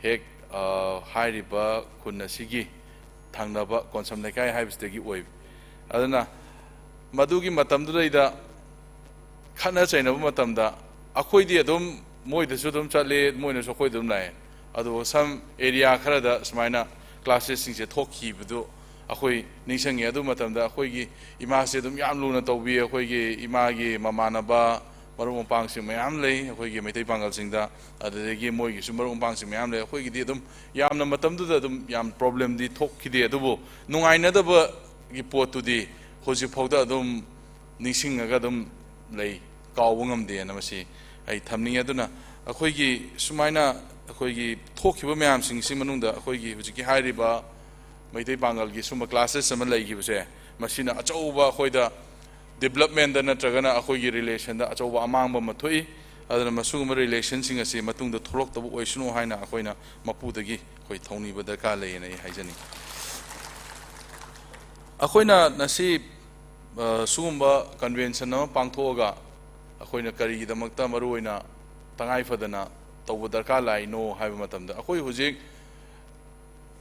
ꯍꯦꯛ, ꯑ, ꯍꯥꯏꯔꯤꯕ ꯈꯨꯟ ꯑꯁꯤꯒꯤ ꯊꯪꯅꯕ ꯀꯣꯟꯁꯝ ꯂꯩꯀꯥꯏ ꯍꯥꯏꯕꯁꯤꯗꯒꯤ ꯑꯣꯏ꯫ ꯑꯗꯨꯅ ꯃꯗꯨꯒꯤ ꯃꯇꯝꯗꯨꯗꯩꯗ ꯈꯠꯅ ꯆꯩꯅꯕ ꯃꯇꯝꯗ ꯑꯩꯈꯣꯏꯗꯤ ꯑꯗꯨꯝ ꯃꯣꯏꯗꯁꯨ ꯑꯗꯨꯝ ꯆꯠꯂꯤ, ꯃꯣꯏꯅꯁꯨ ꯑꯩꯈꯣꯏꯗ ꯑꯗꯨꯝ ꯂꯥꯛꯑꯦ꯫ ꯑꯗꯨꯒ some area ꯈꯔꯗ ꯁꯨꯃꯥꯏꯅ classes ꯁꯤꯡꯁꯦ ꯊꯣꯛꯈꯤꯕꯗꯨ ꯑꯩꯈꯣꯏ ꯅꯤꯡꯁꯤꯡꯉꯤ꯫ ꯑꯗꯨ ꯃꯇꯝꯗ ꯑꯩꯈꯣꯏꯒꯤ ꯏꯃꯥꯁꯦ ꯑꯗꯨꯝ ꯌꯥꯝ ꯂꯨꯅ ꯇꯧꯕꯤ꯫ ꯑꯩꯈꯣꯏꯒꯤ ꯏꯃꯥꯒꯤ ꯃꯃꯥꯟꯅꯕ ꯃꯔꯨꯞ ꯃꯄꯥꯡꯁꯤꯡ ꯃꯌꯥꯝ ꯂꯩ ꯑꯩꯈꯣꯏꯒꯤ ꯃꯩꯇꯩ ꯄꯥꯡꯒꯜꯁꯤꯡꯗ꯫ ꯑꯗꯨꯗꯒꯤ ꯃꯣꯏꯒꯤꯁꯨ ꯃꯔꯨꯞ ꯃꯄꯥꯡꯁꯤꯡ ꯃꯌꯥꯝ ꯂꯩ꯫ ꯑꯩꯈꯣꯏꯒꯤꯗꯤ ꯑꯗꯨꯝ ꯌꯥꯝꯅ ꯃꯇꯝꯗꯨꯗ ꯑꯗꯨꯝ ꯌꯥꯝ problemꯗꯤ ꯊꯣꯛꯈꯤꯗꯦ, ꯑꯗꯨꯕꯨ ꯅꯨꯡꯉꯥꯏꯅꯗꯕꯒꯤ ꯄꯣꯠꯇꯨꯗꯤ ꯍꯧꯖꯤꯛꯐꯥꯎꯗ ꯑꯗꯨꯝ ꯅꯤꯡꯁꯤꯡꯉꯒ ꯑꯗꯨꯝ ꯂꯩ, ꯀꯥꯎꯕ ꯉꯝꯗꯦꯅ ꯃꯁꯤ ꯑꯩ ꯊꯝꯅꯤꯡꯉꯤ꯫ ꯑꯗꯨꯅ ꯑꯩꯈꯣꯏꯒꯤ ꯁꯨꯃꯥꯏꯅ ꯑꯩꯈꯣꯏꯒꯤ ꯊꯣꯛꯈꯤꯕ ꯃꯌꯥꯝꯁꯤꯡꯁꯤ ꯃꯅꯨꯡꯗ ꯑꯩꯈꯣꯏꯒꯤ ꯍꯧꯖꯤꯛꯀꯤ ꯍꯥꯏꯔꯤꯕ ꯃꯩꯇꯩ ꯄꯥꯡꯒꯜꯒꯤ ꯁꯨꯝꯕ classes ꯑꯃ ꯂꯩꯈꯤꯕꯁꯦ, ꯃꯁꯤꯅ ꯑꯆꯧꯕ ꯑꯩꯈꯣꯏꯗ developmentꯗ ꯅꯠꯇ꯭ꯔꯒꯅ ꯑꯩꯈꯣꯏꯒꯤ relationꯗ ꯑꯆꯧꯕ ꯑꯃꯥꯡꯕ ꯑꯃ ꯊꯣꯛꯏ꯫ ꯑꯗꯨꯅ ꯃꯁꯤꯒꯨꯝꯕ relationꯁꯤꯡ ꯑꯁꯤ ꯃꯇꯨꯡꯗ ꯊꯣꯛꯂꯛꯇꯕ ꯑꯣꯏꯁꯅꯨ ꯍꯥꯏꯅ ꯑꯩꯈꯣꯏꯅ ꯃꯄꯨꯗꯒꯤ ꯑꯩꯈꯣꯏ ꯊꯧꯅꯤꯕ ꯗꯔꯀꯥꯔ ꯂꯩꯌꯦꯅ ꯑꯩ ꯍꯥꯏꯖꯅꯤꯡꯉꯤ꯫ ꯑꯩꯈꯣꯏꯅ ꯉꯁꯤ ꯑ, ꯁꯤꯒꯨꯝꯕ convention ꯑꯃ ꯄꯥꯡꯊꯣꯛꯑꯒ ꯑꯩꯈꯣꯏꯅ ꯀꯔꯤꯒꯤꯗꯃꯛꯇ ꯃꯔꯨꯑꯣꯏꯅ ꯇꯉꯥꯏ ꯐꯗꯅ ꯇꯧꯕ ꯗꯔꯀꯥꯔ ꯂꯥꯛꯏꯅꯣ ꯍꯥꯏꯕ ꯃꯇꯝꯗ, ꯑꯩꯈꯣꯏ ꯍꯧꯖꯤꯛ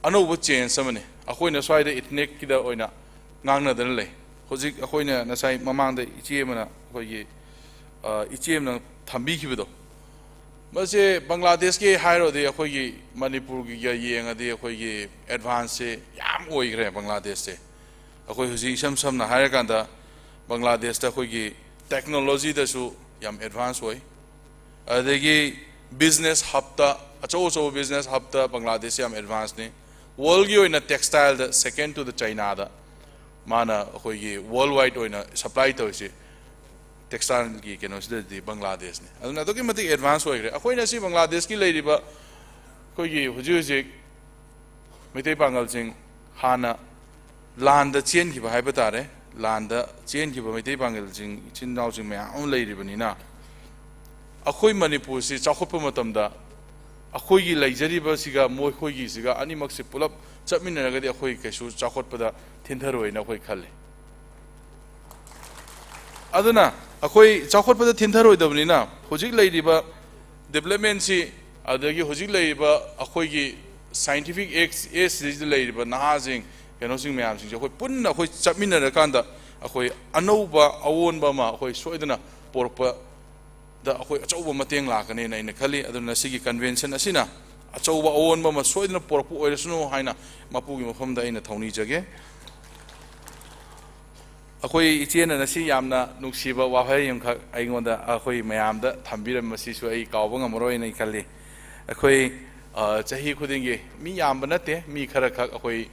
ꯑꯅꯧꯕ change ꯑꯃꯅꯤ꯫ ꯑꯩꯈꯣꯏꯅ ꯁ꯭ꯋꯥꯏꯗ ethnicꯀꯤꯗ ꯑꯣꯏꯅ ꯉꯥꯡꯅꯗꯅ ꯂꯩ꯫ ꯍꯧꯖꯤꯛ ꯑꯩꯈꯣꯏꯅ ꯉꯁꯥꯏ ꯃꯃꯥꯡꯗ ꯏꯆꯦ ꯑꯃꯅ ꯑꯩꯈꯣꯏꯒꯤ, ꯑ, ꯏꯆꯦ ꯑꯃꯅ ꯊꯝꯕꯤꯈꯤꯕꯗꯣ, ꯃꯁꯦ ꯕꯪꯒ꯭ꯂꯥꯗꯦꯁꯀꯤ ꯍꯥꯏꯔꯨꯔꯗꯤ ꯑꯩꯈꯣꯏꯒꯤ ꯃꯅꯤꯄꯨꯔꯒꯤꯒ ꯌꯦꯡꯉꯗꯤ ꯑꯩꯈꯣꯏꯒꯤ advanceꯁꯦ ꯌꯥꯝ ꯑꯣꯏꯈ꯭ꯔꯦ ꯕꯪꯒ꯭ꯂꯥꯗꯦꯁꯁꯦ꯫ ꯑꯩꯈꯣꯏ ꯍꯧꯖꯤꯛ ꯏꯁꯝ ꯁꯝꯅ ꯍꯥꯏꯔꯀꯥꯟꯗ ꯕꯪꯒ꯭ꯂꯥꯗꯦꯁꯇ ꯑꯩꯈꯣꯏꯒꯤ technologyꯗꯁꯨ ꯌꯥꯝ advance ꯑꯣꯏ꯫ ꯑꯗꯒꯤ business hubꯇ, ꯑꯆꯧ ꯑꯆꯧꯕ business hubꯇ ꯕꯪꯒ꯭ꯂꯥꯗꯦꯁ ꯌꯥꯝ advanceꯅꯤ꯫ Worldꯒꯤ ꯑꯣꯏꯅ textileꯗ second to the Chinaꯗ ꯃꯥꯅ ꯑꯩꯈꯣꯏꯒꯤ worldwide ꯑꯣꯏꯅ supply ꯇꯧꯔꯤꯁꯤ textileꯒꯤ ꯀꯩꯅꯣꯁꯤꯗꯗꯤ ꯕꯪꯒ꯭ꯂꯥꯗꯦꯁꯅꯤ꯫ ꯑꯗꯨꯅ ꯑꯗꯨꯛꯀꯤ ꯃꯇꯤꯛ advance ꯑꯣꯏꯈ꯭ꯔꯦ꯫ ꯑꯩꯈꯣꯏꯅ ꯁꯤ ꯕꯪꯒ꯭ꯂꯥꯗꯦꯁꯀꯤ ꯂꯩꯔꯤꯕ ꯑꯩꯈꯣꯏꯒꯤ ꯍꯧꯖꯤꯛ ꯍꯧꯖꯤꯛ ꯃꯩꯇꯩ ꯄꯥꯡꯒꯜꯁꯤꯡ ꯍꯥꯟꯅ ꯂꯥꯟꯗ ꯆꯦꯟꯈꯤꯕ ꯍꯥꯏꯕ ꯇꯥꯔꯦ, ꯂꯥꯟꯗ ꯆꯦꯟꯈꯤꯕ ꯃꯩꯇꯩ ꯄꯥꯡꯒꯜꯁꯤꯡ ꯏꯆꯤꯟ ꯏꯅꯥꯎꯁꯤꯡ ꯃꯌꯥꯝ ꯑꯃ ꯂꯩꯔꯤꯕꯅꯤꯅ, ꯑꯩꯈꯣꯏ ꯃꯅꯤꯄꯨꯔꯁꯤ ꯆꯥꯎꯈꯠꯄ ꯃꯇꯝꯗ ꯑꯩꯈꯣꯏꯒꯤ ꯂꯩꯖꯔꯤꯕꯁꯤꯒ ꯃꯈꯣꯏꯒꯤꯁꯤꯒ ꯑꯅꯤꯃꯛꯁꯤ ꯄꯨꯂꯞ ꯆꯠꯃꯤꯟꯅꯔꯒꯗꯤ ꯑꯩꯈꯣꯏ ꯀꯩꯁꯨ ꯆꯥꯎꯈꯠꯄꯗ ꯊꯤꯟꯊꯔꯣꯏꯅ ꯑꯩꯈꯣꯏ ꯈꯜꯂꯤ꯫ ꯑꯗꯨꯅ ꯑꯩꯈꯣꯏ ꯆꯥꯎꯈꯠꯄꯗ ꯊꯤꯟꯊꯔꯣꯏꯗꯕꯅꯤꯅ, ꯍꯧꯖꯤꯛ ꯂꯩꯔꯤꯕ developmentꯁꯤ, ꯑꯗꯒꯤ ꯍꯧꯖꯤꯛ ꯂꯩꯔꯤꯕ ꯑꯩꯈꯣꯏꯒꯤ scientific age, ageꯁꯤꯗ ꯂꯩꯔꯤꯕ ꯅꯍꯥꯁꯤꯡ, ꯀꯩꯅꯣꯁꯤꯡ ꯃꯌꯥꯝꯁꯤꯡꯁꯦ ꯑꯩꯈꯣꯏ ꯄꯨꯟꯅ ꯑꯩꯈꯣꯏ ꯆꯠꯃꯤꯟꯅꯔꯀꯥꯟꯗ ꯑꯩꯈꯣꯏ ꯑꯅꯧꯕ ꯑꯑꯣꯟꯕ ꯑꯃ ꯑꯩꯈꯣꯏ ꯁꯣꯏꯗꯅ ꯄꯨꯔꯛꯄꯗ ꯑꯩꯈꯣꯏ ꯑꯆꯧꯕ ꯃꯇꯦꯡ ꯂꯥꯛꯀꯅꯦꯅ ꯑꯩꯅ ꯈꯜꯂꯤ꯫ ꯑꯗꯨꯅ ꯁꯤꯒꯤ convention ꯑꯁꯤꯅ ꯑꯆꯧꯕ ꯑꯑꯣꯟꯕ ꯑꯃ ꯁꯣꯏꯗꯅ ꯄꯨꯔꯛꯄ ꯑꯣꯏꯔꯁꯅꯨ ꯍꯥꯏꯅ ꯃꯄꯨꯒꯤ ꯃꯐꯝꯗ ꯑꯩꯅ ꯊꯧꯅꯤꯖꯒꯦ꯫ ꯑꯩꯈꯣꯏ ꯏꯆꯦꯅ ꯉꯁꯤ ꯌꯥꯝꯅ ꯅꯨꯡꯁꯤꯕ ꯋꯥꯍꯩ ꯑꯃꯈꯛ ꯑꯩꯉꯣꯟꯗ, ꯑꯩꯈꯣꯏ ꯃꯌꯥꯝꯗ ꯊꯝꯕꯤꯔꯝꯕꯁꯤꯁꯨ ꯑꯩ ꯀꯥꯎꯕ ꯉꯝꯃꯔꯣꯏꯅ ꯑꯩ ꯈꯜꯂꯤ꯫ ꯑꯩꯈꯣꯏ, ꯑ, ꯆꯍꯤ ꯈꯨꯗꯤꯡꯒꯤ, ꯃꯤ ꯌꯥꯝꯕ ꯅꯠꯇꯦ, ꯃꯤ ꯈꯔꯈꯛ ꯑꯩꯈꯣꯏ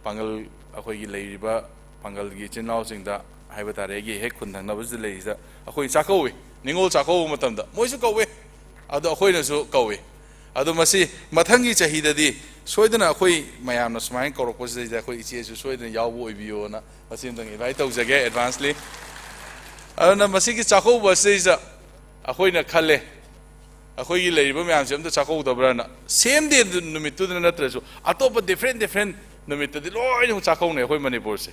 ꯄꯥꯡꯒꯜ, ꯑꯩꯈꯣꯏꯒꯤ ꯂꯩꯔꯤꯕ ꯄꯥꯡꯒꯜꯒꯤ ꯏꯆꯤꯟ ꯏꯅꯥꯎꯁꯤꯡꯗ ꯍꯥꯏꯕ ꯇꯥꯔꯦ, ꯑꯩꯒꯤ ꯍꯦꯛ ꯈꯨꯟ ꯊꯪꯅꯕꯁꯤꯗ ꯂꯩꯔꯤꯁꯤꯗ ꯑꯩꯈꯣꯏ ꯆꯥꯛꯀꯧꯏ꯫ ꯅꯤꯉꯣꯜ ꯆꯥꯛꯀꯧꯕ ꯃꯇꯝꯗ ꯃꯣꯏꯁꯨ ꯀꯧꯏ, ꯑꯗꯣ ꯑꯩꯈꯣꯏꯅꯁꯨ ꯀꯧꯏ꯫ ꯑꯗꯣ ꯃꯁꯤ ꯃꯊꯪꯒꯤ ꯆꯍꯤꯗꯗꯤ ꯁꯣꯏꯗꯅ ꯑꯩꯈꯣꯏ ꯃꯌꯥꯝꯅ ꯁꯨꯃꯥꯏꯅ ꯀꯧꯔꯛꯄꯁꯤꯗꯩꯗ ꯑꯩꯈꯣꯏ ꯏꯆꯦꯁꯨ ꯁꯣꯏꯗꯅ ꯌꯥꯎꯕ ꯑꯣꯏꯕꯤꯌꯣꯅ ꯃꯁꯤ ꯑꯃꯇꯪ invite ꯇꯧꯖꯒꯦ advance ly꯫ ꯑꯗꯨꯅ ꯃꯁꯤꯒꯤ ꯆꯥꯛꯀꯧꯕ ꯑꯁꯤꯗꯩꯁꯤꯗ ꯑꯩꯈꯣꯏꯅ ꯈꯜꯂꯦ, ꯑꯩꯈꯣꯏꯒꯤ ꯂꯩꯔꯤꯕ ꯃꯌꯥꯝꯁꯦ ꯑꯝꯇ ꯆꯥꯛꯀꯧꯗꯕ꯭ꯔꯅ꯫ Same day ꯅꯨꯃꯤꯠꯇꯨꯗ ꯅꯠꯇ꯭ꯔꯁꯨ ꯑꯇꯣꯞꯄ different different ꯅꯨꯃꯤꯠꯇꯗꯤ ꯂꯣꯏꯅꯃꯛ ꯆꯥꯛꯀꯧꯅꯩ ꯑꯩꯈꯣꯏ ꯃꯅꯤꯄꯨꯔꯁꯦ꯫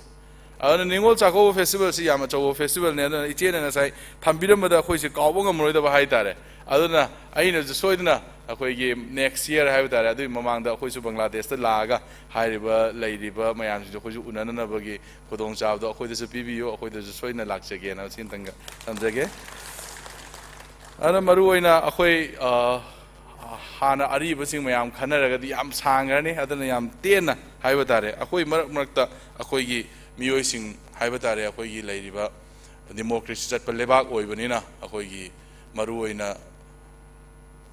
ꯑꯗꯨꯅ ꯅꯤꯉꯣꯜ ꯆꯥꯛꯀꯧꯕ festival ꯁꯤ ꯌꯥꯝ ꯑꯆꯧꯕ festival ꯅꯤ꯫ ꯑꯗꯨꯅ ꯏꯆꯦꯅ ꯉꯁꯥꯏ ꯊꯝꯕꯤꯔꯝꯕꯗ ꯑꯩꯈꯣꯏꯁꯦ ꯀꯥꯎꯕ ꯉꯝꯃꯔꯣꯏꯗꯕ ꯍꯥꯏꯇꯥꯔꯦ꯫ ꯑꯗꯨꯅ ꯑꯩꯅꯁꯨ ꯁꯣꯏꯗꯅ ꯑꯩꯈꯣꯏꯒꯤ next year ꯍꯥꯏꯕ ꯇꯥꯔꯦ, ꯑꯗꯨꯒꯤ ꯃꯃꯥꯡꯗ ꯑꯩꯈꯣꯏꯁꯨ ꯕꯪꯒ꯭ꯂꯥꯗꯦꯁꯇ ꯂꯥꯛꯑꯒ ꯍꯥꯏꯔꯤꯕ ꯂꯩꯔꯤꯕ ꯃꯌꯥꯝꯁꯤꯡꯗꯣ ꯑꯩꯈꯣꯏꯁꯨ ꯎꯅꯅꯅꯕꯒꯤ ꯈꯨꯗꯣꯡꯆꯥꯕꯗꯣ ꯑꯩꯈꯣꯏꯗꯁꯨ ꯄꯤꯕꯤꯌꯨ, ꯑꯩꯈꯣꯏꯗꯁꯨ ꯁꯣꯏꯗꯅ ꯂꯥꯛꯆꯒꯦꯅ ꯁꯤ ꯑꯝꯇꯪꯒ ꯊꯝꯖꯒꯦ꯫ ꯑꯗꯨꯅ ꯃꯔꯨꯑꯣꯏꯅ ꯑꯩꯈꯣꯏ, ꯑ, ꯍꯥꯟꯅ ꯑꯔꯤꯕꯁꯤꯡ ꯃꯌꯥꯝ ꯈꯟꯅꯔꯒꯗꯤ ꯌꯥꯝ ꯁꯥꯡꯈ꯭ꯔꯅꯤ, ꯑꯗꯨꯅ ꯌꯥꯝ ꯇꯦꯟꯅ ꯍꯥꯏꯕ ꯇꯥꯔꯦ꯫ ꯑꯩꯈꯣꯏ ꯃꯔꯛ ꯃꯔꯛꯇ ꯑꯩꯈꯣꯏꯒꯤ ꯃꯤꯑꯣꯏꯁꯤꯡ ꯍꯥꯏꯕ ꯇꯥꯔꯦ, ꯑꯩꯈꯣꯏꯒꯤ ꯂꯩꯔꯤꯕ democracy ꯆꯠꯄ ꯂꯩꯕꯥꯛ ꯑꯣꯏꯕꯅꯤꯅ ꯑꯩꯈꯣꯏꯒꯤ ꯃꯔꯨꯑꯣꯏꯅ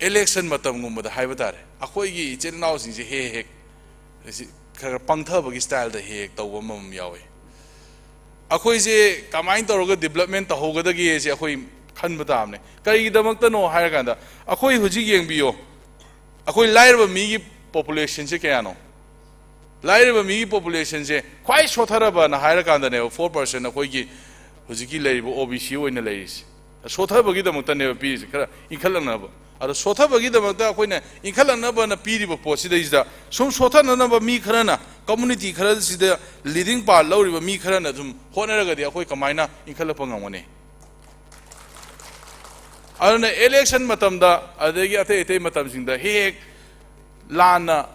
election ꯃꯇꯝꯒꯨꯝꯕꯗ ꯍꯥꯏꯕ ꯇꯥꯔꯦ, ꯑꯩꯈꯣꯏꯒꯤ ꯏꯆꯤꯜ ꯏꯅꯥꯎꯁꯤꯡꯁꯦ ꯍꯦꯛ ꯍꯦꯛ ꯁꯤ ꯈꯔ ꯄꯪꯊꯕꯒꯤ style ꯗ ꯍꯦꯛ ꯍꯦꯛ ꯇꯧꯕ ꯑꯃꯃꯝ ꯌꯥꯎꯋꯤ꯫ ꯑꯩꯈꯣꯏꯁꯦ ꯀꯃꯥꯏꯅ ꯇꯧꯔꯒ development ꯇꯧꯍꯧꯒꯗꯒꯦꯁꯦ ꯑꯩꯈꯣꯏ ꯈꯟꯕ ꯇꯥꯕꯅꯦ꯫ ꯀꯔꯤꯒꯤꯗꯃꯛꯇꯅꯣ ꯍꯥꯏꯔꯀꯥꯟꯗ, ꯑꯩꯈꯣꯏ ꯍꯧꯖꯤꯛ ꯌꯦꯡꯕꯤꯌꯣ, ꯑꯩꯈꯣꯏ ꯂꯥꯏꯔꯕ ꯃꯤꯒꯤ population ꯁꯦ ꯀꯌꯥꯅꯣ? ꯂꯥꯏꯔꯕ ꯃꯤꯒꯤ population ꯁꯦ ꯈ꯭ꯋꯥꯏ ꯁꯣꯠꯊꯔꯕꯅ ꯍꯥꯏꯔꯀꯥꯟꯗꯅꯦꯕ four percent ꯑꯩꯈꯣꯏꯒꯤ ꯍꯧꯖꯤꯛꯀꯤ ꯂꯩꯔꯤꯕ O B C ꯑꯣꯏꯅ ꯂꯩꯔꯤꯁꯦ꯫ ꯁꯣꯠꯊꯕꯒꯤꯗꯃꯛꯇꯅꯦꯕ ꯄꯤꯔꯤꯁꯦ, ꯈꯔ ꯏꯟꯈꯠꯂꯛꯅꯕ꯫ ꯑꯗꯣ ꯁꯣꯠꯊꯕꯒꯤꯗꯃꯛꯇ ꯑꯩꯈꯣꯏꯅ ꯏꯟꯈꯠꯂꯛꯅꯕꯅ ꯄꯤꯔꯤꯕ ꯄꯣꯠꯁꯤꯗꯩꯁꯤꯗ ꯁꯨꯝ ꯁꯣꯠꯊꯅꯅꯕ ꯃꯤ ꯈꯔꯅ, community ꯈꯔꯁꯤꯗ leading part ꯂꯧꯔꯤꯕ ꯃꯤ ꯈꯔꯅ ꯁꯨꯝ ꯍꯣꯠꯅꯔꯒꯗꯤ ꯑꯩꯈꯣꯏ ꯀꯃꯥꯏꯅ ꯏꯟꯈꯠꯂꯛꯄ ꯉꯝꯒꯅꯤ? ꯑꯗꯨꯅ election ꯃꯇꯝꯗ, ꯑꯗꯒꯤ ꯑꯇꯩ ꯑꯇꯩ ꯃꯇꯝꯁꯤꯡꯗ ꯍꯦꯛ ꯍꯦꯛ ꯂꯥꯟꯅ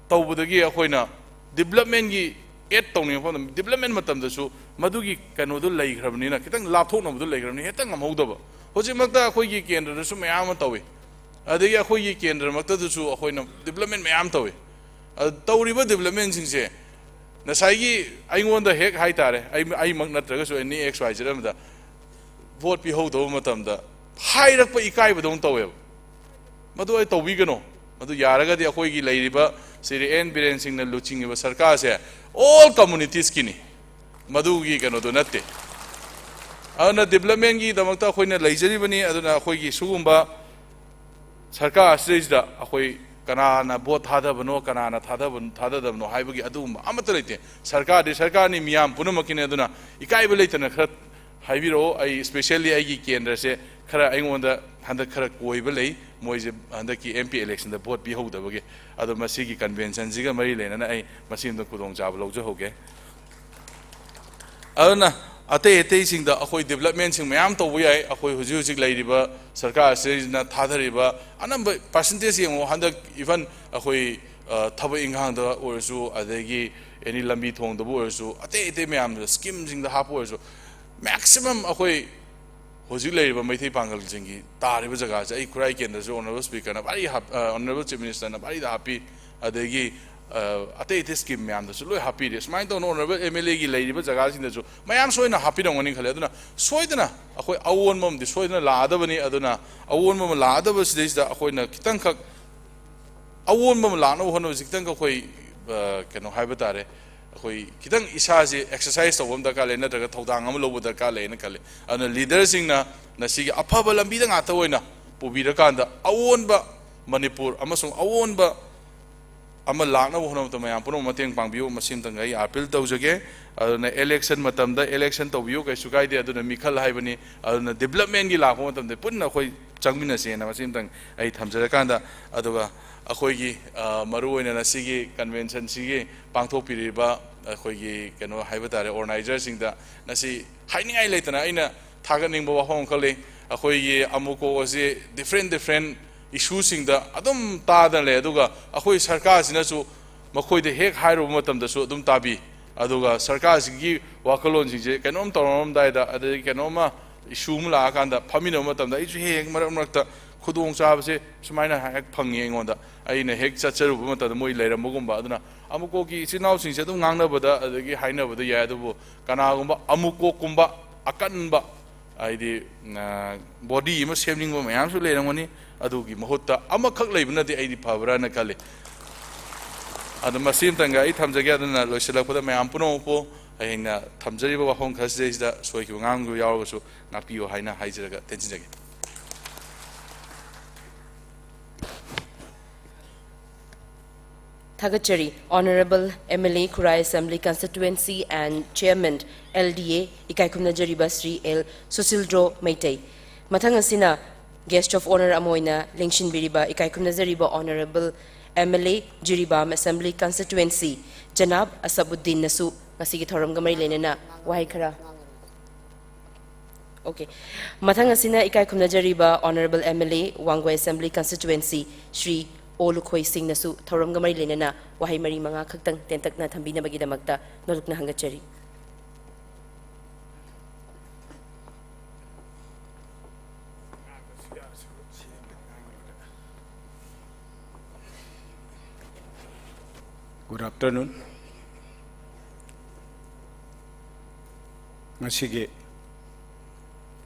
ꯇꯧꯕꯗꯒꯤ ꯑꯩꯈꯣꯏꯅ development ꯀꯤ add ꯇꯧꯅꯤꯡꯕ ꯃꯐꯝꯗ, development ꯃꯇꯝꯗꯁꯨ ꯃꯗꯨꯒꯤ ꯀꯩꯅꯣꯗꯨ ꯂꯩꯈ꯭ꯔꯕꯅꯤꯅ, ꯈꯤꯇꯪ ꯂꯥꯞꯊꯣꯛꯅꯕꯗꯨ ꯂꯩꯈ꯭ꯔꯕꯅꯤꯅ ꯍꯦꯛꯇ ꯉꯝꯍꯧꯗꯕ꯫ ꯍꯧꯖꯤꯛꯃꯛꯇ ꯑꯩꯈꯣꯏꯒꯤ ꯀꯦꯟꯗ꯭ꯔꯗꯁꯨ ꯃꯌꯥꯝ ꯑꯃ ꯇꯧꯏ꯫ ꯑꯗꯒꯤ ꯑꯩꯈꯣꯏꯒꯤ ꯀꯦꯟꯗ꯭ꯔꯃꯛꯇꯗꯁꯨ ꯑꯩꯈꯣꯏꯅ ꯗꯤꯕ꯭ꯂꯞꯃꯦꯟ ꯃꯌꯥꯝ ꯇꯧꯏ꯫ ꯑꯗꯨ ꯇꯧꯔꯤꯕ ꯗꯤꯕ꯭ꯂꯞꯃꯦꯟꯁꯤꯡꯁꯦ ꯉꯁꯥꯏꯒꯤ ꯑꯩꯉꯣꯟꯗ ꯍꯦꯛ ꯍꯥꯏ ꯇꯥꯔꯦ, ꯑꯩ, ꯑꯩꯃꯛ ꯅꯠꯇ꯭ꯔꯒꯁꯨ ꯑꯦꯅꯤ ꯑꯦꯛꯁ ꯋꯥꯏ ꯖꯦꯠ ꯑꯃꯗ ꯚꯣꯠ ꯄꯤꯍꯧꯗꯕ ꯃꯇꯝꯗ ꯍꯥꯏꯔꯛꯄ ꯏꯀꯥꯏꯕꯗꯧꯅ ꯇꯧꯋꯦꯕ꯫ ꯃꯗꯨ ꯑꯩ ꯇꯧꯕꯤꯒꯅꯣ꯫ ꯃꯗꯨ ꯌꯥꯔꯒꯗꯤ ꯑꯩꯈꯣꯏꯒꯤ ꯂꯩꯔꯤꯕ ꯁ꯭ꯔꯤ ꯑꯦꯟ ꯕꯤꯔꯦꯟ ꯁꯤꯡꯅ ꯂꯨꯆꯤꯡꯉꯤꯕ ꯁꯔꯀꯥꯔꯁꯦ ꯑꯣꯜ ꯀꯝꯃꯨꯅꯤꯇꯤꯁꯀꯤꯅꯤ, ꯃꯗꯨꯒꯤ ꯀꯩꯅꯣꯗꯨ ꯅꯠꯇꯦ꯫ ꯑꯗꯨꯅ ꯗꯤꯕ꯭ꯂꯞꯃꯦꯟꯒꯤꯗꯃꯛꯇ ꯑꯩꯈꯣꯏꯅ ꯂꯩꯖꯔꯤꯕꯅꯤ꯫ ꯑꯗꯨꯅ ꯑꯩꯈꯣꯏꯒꯤ ꯁꯤꯒꯨꯝꯕ ꯁꯔꯀꯥꯔ ꯑꯁꯤꯗꯩꯁꯤꯗ ꯑꯩꯈꯣꯏ ꯀꯅꯥꯅ ꯚꯣꯠ ꯊꯥꯗꯕꯅꯣ, ꯀꯅꯥꯅ ꯊꯥꯗꯕ-, ꯊꯥꯗꯗꯕꯅꯣ ꯍꯥꯏꯕꯒꯤ ꯑꯗꯨꯒꯨꯝꯕ ꯑꯃꯠꯇ ꯂꯩꯇꯦ꯫ ꯁꯔꯀꯥꯔꯗꯤ ꯁꯔꯀꯥꯔꯅꯤ, ꯃꯤꯌꯥꯝ ꯄꯨꯝꯅꯃꯛꯀꯤꯅꯤ꯫ ꯑꯗꯨꯅ ꯏꯀꯥꯏꯕ ꯂꯩꯇꯅ ꯈꯔ ꯍꯥꯏꯕꯤꯔꯛꯑꯣ꯫ ꯑꯩ ꯏꯁꯄꯦꯁꯦꯜꯂꯤ ꯑꯩꯒꯤ ꯀꯦꯟꯗ꯭ꯔꯁꯦ ꯈꯔ ꯑꯩꯉꯣꯟꯗ ꯍꯟꯗꯛ ꯈꯔ ꯀꯣꯏꯕ ꯂꯩ, ꯃꯣꯏꯁꯦ ꯍꯟꯗꯛꯀꯤ ꯑꯦꯝ ꯄꯤ ꯏꯂꯦꯛꯁꯟꯗ ꯚꯣꯠ ꯄꯤꯍꯧꯗꯕꯒꯤ꯫ ꯑꯗꯣ ꯃꯁꯤꯒꯤ ꯀꯟꯚꯦꯟꯁꯟꯁꯤꯒ ꯃꯔꯤ ꯂꯩꯅꯅ ꯑꯩ ꯃꯁꯤ ꯑꯝꯇ ꯈꯨꯗꯣꯡꯆꯥꯕ ꯂꯧꯖꯍꯧꯒꯦ꯫ ꯑꯗꯨꯅ ꯑꯇꯩ ꯑꯇꯩꯁꯤꯡꯗ ꯑꯩꯈꯣꯏ ꯗꯤꯕ꯭ꯂꯞꯃꯦꯟꯁꯤꯡ ꯃꯌꯥꯝ ꯇꯧꯕ ꯌꯥꯏ꯫ ꯑꯩꯈꯣꯏ ꯍꯧꯖꯤꯛ ꯍꯧꯖꯤꯛ ꯂꯩꯔꯤꯕ ꯁꯔꯀꯥꯔ ꯑꯁꯤꯅ ꯊꯥꯗꯔꯤꯕ ꯑꯅꯝꯕ ꯄꯥꯔꯁꯦꯟꯇꯦꯖ ꯌꯦꯡꯉꯨ, ꯍꯟꯗꯛ ꯏꯚꯟ ꯑꯩꯈꯣꯏ, ꯑ, ꯊꯕꯛ ꯏꯪꯈꯥꯡꯗ ꯑꯣꯏꯔꯁꯨ, ꯑꯗꯒꯤ ꯑꯦꯅꯤ ꯂꯝꯕꯤ ꯊꯣꯡꯗꯕꯨ ꯑꯣꯏꯔꯁꯨ, ꯑꯇꯩ ꯑꯇꯩ ꯃꯌꯥꯝꯗ ꯁ꯭ꯀꯤꯝꯁꯤꯡꯗ ꯍꯥꯞꯄ ꯑꯣꯏꯔꯁꯨ, ꯃꯦꯛꯁꯤꯃꯝ ꯑꯩꯈꯣꯏ ꯍꯧꯖꯤꯛ ꯂꯩꯔꯤꯕ ꯃꯩꯇꯩ ꯄꯥꯡꯒꯜꯁꯤꯡꯒꯤ ꯇꯥꯔꯤꯕ ꯖꯒꯥꯁꯦ ꯑꯩ ꯈꯨꯔꯥꯏ ꯀꯦꯟꯗ꯭ꯔꯁꯨ ꯑꯣꯅꯔꯦꯕꯜ ꯁ꯭ꯄꯤꯀꯔꯅ ꯚꯥꯔꯤ ꯍꯥꯞ-, ꯑ, ꯑꯣꯅꯔꯦꯕꯜ ꯆꯤꯐ ꯃꯤꯅꯤꯁꯇꯔꯅ ꯚꯥꯔꯤꯗ ꯍꯥꯞꯄꯤ꯫ ꯑꯗꯒꯤ, ꯑ, ꯑꯇꯩ ꯑꯇꯩ ꯁ꯭ꯀꯤꯝ ꯃꯌꯥꯝꯗꯁꯨ ꯂꯣꯏ ꯍꯥꯞꯄꯤꯔꯤ꯫ ꯁꯨꯃꯥꯏꯅ ꯇꯧꯅ ꯑꯣꯅꯔꯦꯕꯜ ꯑꯦꯝ ꯑꯦꯜ ꯑꯦꯒꯤ ꯂꯩꯔꯤꯕ ꯖꯒꯥꯁꯤꯡꯗꯁꯨ ꯃꯌꯥꯝ ꯁꯣꯏꯅ ꯍꯥꯞꯄꯤꯔꯝꯒꯅꯤ ꯈꯜꯂꯦ꯫ ꯑꯗꯨꯅ ꯁꯣꯏꯗꯅ ꯑꯩꯈꯣꯏ ꯑꯑꯣꯟꯕ ꯑꯃꯗꯤ ꯁꯣꯏꯗꯅ ꯂꯥꯛꯑꯗꯕꯅꯤ꯫ ꯑꯗꯨꯅ ꯑꯑꯣꯟꯕ ꯑꯃ ꯂꯥꯛꯑꯗꯕꯁꯤꯗꯩꯁꯤꯗ ꯑꯩꯈꯣꯏꯅ ꯈꯤꯇꯪꯈꯛ ꯑꯑꯣꯟꯕ ꯑꯃ ꯂꯥꯛꯅꯕ ꯍꯣꯠꯅꯕꯁꯤ ꯈꯤꯇꯪ ꯑꯩꯈꯣꯏ, ꯑ, ꯀꯩꯅꯣ ꯍꯥꯏꯕ ꯇꯥꯔꯦ, ꯑꯩꯈꯣꯏ ꯈꯤꯇꯪ ꯏꯁꯥꯁꯦ ꯑꯦꯛꯁꯔꯁꯥꯏꯁ ꯇꯧꯕ ꯑꯃ ꯗꯔꯀꯥꯔ ꯂꯩ, ꯅꯠꯇ꯭ꯔꯒ ꯊꯧꯗꯥꯡ ꯑꯃ ꯂꯧꯕ ꯗꯔꯀꯥꯔ ꯂꯩꯅ ꯈꯜꯂꯤ꯫ ꯑꯗꯨꯅ ꯂꯤꯗꯔꯁꯤꯡꯅ ꯉꯁꯤꯒꯤ ꯑꯐꯕ ꯂꯝꯕꯤꯗ ꯉꯥꯛꯇ ꯑꯣꯏꯅ ꯄꯨꯕꯤꯔꯀꯥꯟꯗ ꯑꯑꯣꯟꯕ ꯃꯅꯤꯄꯨꯔ ꯑꯃꯁꯨꯡ ꯑꯑꯣꯟꯕ ꯑꯃ ꯂꯥꯛꯅꯕ ꯍꯣꯠꯅꯕꯗ ꯃꯌꯥꯝ ꯄꯨꯝꯅꯃꯛ ꯃꯇꯦꯡ ꯄꯥꯡꯕꯤꯌꯨ꯫ ꯃꯁꯤ ꯑꯃꯇꯪ ꯑꯩ ꯑꯥꯄꯤꯜ ꯇꯧꯖꯒꯦ꯫ ꯑꯗꯨꯅ ꯏꯂꯦꯛꯁꯟ ꯃꯇꯝꯗ ꯏꯂꯦꯛꯁꯟ ꯇꯧꯕꯤꯌꯨ, ꯀꯩꯁꯨ ꯀꯥꯏꯗꯦ꯫ ꯑꯗꯨꯅ ꯃꯤꯈꯜ ꯍꯥꯏꯕꯅꯤ꯫ ꯑꯗꯨꯅ ꯗꯤꯕ꯭ꯂꯞꯃꯦꯟꯒꯤ ꯂꯥꯛꯄ ꯃꯇꯝꯗ ꯄꯨꯟꯅ ꯑꯩꯈꯣꯏ ꯆꯪꯃꯤꯟꯅꯁꯦꯅ ꯃꯁꯤ ꯑꯃꯇꯪ ꯑꯩ ꯊꯝꯖꯔꯀꯥꯟꯗ, ꯑꯗꯨꯒ ꯑꯩꯈꯣꯏꯒꯤ, ꯑ, ꯃꯔꯨꯑꯣꯏꯅ ꯉꯁꯤꯒꯤ ꯀꯟꯚꯦꯟꯁꯟꯁꯤꯒꯤ ꯄꯥꯡꯊꯣꯛꯄꯤꯔꯤꯕ ꯑꯩꯈꯣꯏꯒꯤ ꯀꯩꯅꯣ ꯍꯥꯏꯕ ꯇꯥꯔꯦ, ꯑꯣꯔꯒꯅꯥꯏꯖꯔꯁꯤꯡꯗ ꯉꯁꯤ ꯍꯥꯏꯅꯤꯡꯉꯥꯏ ꯂꯩꯇꯅ ꯑꯩꯅ ꯊꯥꯒꯠꯅꯤꯡꯕ ꯋꯥꯐꯝ ꯑꯃꯈꯛ ꯂꯩ꯫ ꯑꯩꯈꯣꯏꯒꯤ ꯑꯃꯨꯀꯣ ꯑꯁꯤ ꯗꯤꯐ꯭ꯔꯦꯟ ꯗꯤꯐ꯭ꯔꯦꯟ ꯏꯁꯨꯁꯤꯡꯗ ꯑꯗꯨꯝ ꯇꯥꯗꯅ ꯂꯩ, ꯑꯗꯨꯒ ꯑꯩꯈꯣꯏ ꯁꯔꯀꯥꯔꯁꯤꯅꯁꯨ ꯃꯈꯣꯏꯗ ꯍꯦꯛ ꯍꯥꯏꯔꯨꯕ ꯃꯇꯝꯗꯁꯨ ꯑꯗꯨꯝ ꯇꯥꯕꯤ꯫ ꯑꯗꯨꯒ ꯁꯔꯀꯥꯔꯁꯤꯒꯤ ꯋꯥꯈꯜꯂꯣꯟꯁꯤꯡꯁꯦ ꯀꯩꯅꯣꯝ ꯇꯧꯔꯝꯗꯥꯏꯗ, ꯑꯗꯩ ꯀꯩꯅꯣꯝꯃ ꯏꯁꯨ ꯑꯃ ꯂꯥꯛꯑꯀꯥꯟꯗ ꯐꯝꯃꯤꯟꯅꯕ ꯃꯇꯝꯗ ꯑꯩꯁꯨ ꯍꯦꯛ ꯍꯦꯛ ꯃꯔꯛ ꯃꯔꯛꯇ ꯈꯨꯗꯣꯡꯆꯥꯕꯁꯦ ꯁꯨꯃꯥꯏꯅ ꯍꯦꯛ ꯐꯪꯉꯤ ꯑꯩꯉꯣꯟꯗ꯫ ꯑꯩꯅ ꯍꯦꯛ ꯆꯠꯆꯔꯨꯕ ꯃꯇꯝꯗ ꯃꯣꯏ ꯂꯩꯔꯝꯕꯒꯨꯝꯕ꯫ ꯑꯗꯨꯅ ꯑꯃꯨꯛꯀꯣꯛꯀꯤ ꯏꯆꯤꯜ ꯏꯅꯥꯎꯁꯤꯡꯁꯦ ꯑꯗꯨꯝ ꯉꯥꯡꯅꯕꯗ ꯑꯗꯒꯤ ꯍꯥꯏꯅꯕꯗ ꯌꯥꯏ, ꯑꯗꯨꯕꯨ ꯀꯅꯥꯒꯨꯝꯕ ꯑꯃꯨꯛꯀꯣꯛꯀꯨꯝꯕ ꯑꯀꯟꯕ, ꯍꯥꯏꯗꯤ, ꯕꯣꯗꯤ ꯑꯃ ꯁꯦꯝꯅꯤꯡꯕ ꯃꯌꯥꯝꯁꯨ ꯂꯩꯔꯝꯒꯅꯤ꯫ ꯑꯗꯨꯒꯤ ꯃꯍꯨꯠꯇ ꯑꯃꯈꯛ ꯂꯩꯕꯅꯗꯤ ꯑꯩꯗꯤ ꯐꯕ꯭ꯔꯥꯅ ꯈꯜꯂꯤ꯫ ꯑꯗꯣ ꯃꯁꯤ ꯑꯃꯇꯪꯒ ꯑꯩ ꯊꯝꯖꯒꯦ꯫ ꯑꯗꯨꯅ ꯂꯣꯏꯁꯤꯜꯂꯛꯄꯗ ꯃꯌꯥꯝ ꯄꯨꯝꯅꯃꯛꯄꯨ ꯍꯌꯦꯡꯅ ꯊꯝꯖꯔꯤꯕ ꯋꯥꯐꯝ ꯈꯔꯁꯤꯗꯩꯁꯤꯗ ꯁꯣꯏꯈꯤꯕ ꯉꯥꯡꯕ ꯌꯥꯎꯔꯒꯁꯨ ꯉꯥꯛꯄꯤꯌꯨ ꯍꯥꯏꯅ ꯍꯥꯏꯖꯔꯒ ꯇꯦꯟꯁꯤꯟꯖꯒꯦ꯫ ꯊꯥꯒꯠꯆꯔꯤ꯫ Honourable M L A, Khurai Assembly Constituency and Chairman, L D A, ꯏꯀꯥꯏ ꯈꯨꯝꯅꯖꯔꯤꯕ ꯁ꯭ꯔꯤ ꯑꯦꯜ ꯁꯨꯁꯤꯜꯗ꯭ꯔꯣ ꯃꯩꯇꯩ꯫ ꯃꯊꯪ ꯑꯁꯤꯅ Guest of Honour ꯑꯃ ꯑꯣꯏꯅ ꯂꯦꯡꯁꯤꯟꯕꯤꯔꯤꯕ ꯏꯀꯥꯏ ꯈꯨꯝꯅꯖꯔꯤꯕ Honourable M L A, Jiribam Assembly Constituency, ꯖꯅꯥꯕ ꯑꯁꯕꯎꯗꯗꯤꯟꯅꯁꯨ ꯉꯁꯤꯒꯤ ꯊꯧꯔꯝꯒ ꯃꯔꯤ ꯂꯩꯅꯅ ꯋꯥꯍꯩ ꯈꯔ Okay. ꯃꯊꯪ ꯑꯁꯤꯅ ꯏꯀꯥꯏ ꯈꯨꯝꯅꯖꯔꯤꯕ Honourable M L A, Wangoi Assembly Constituency, Shri O Lukhoi ꯁꯤꯡꯅꯁꯨ ꯊꯧꯔꯝꯒ ꯃꯔꯤ ꯂꯩꯅꯅ ꯋꯥꯍꯩ ꯃꯔꯤ ꯃꯉꯥ ꯈꯛꯇꯪ ꯇꯦꯟꯇꯛꯅ ꯊꯝꯕꯤꯅꯕꯒꯤꯗꯃꯛꯇ ꯅꯣꯂꯨꯛꯅ ꯍꯪꯒꯠꯆꯔꯤ꯫ Good afternoon. ꯉꯁꯤꯒꯤ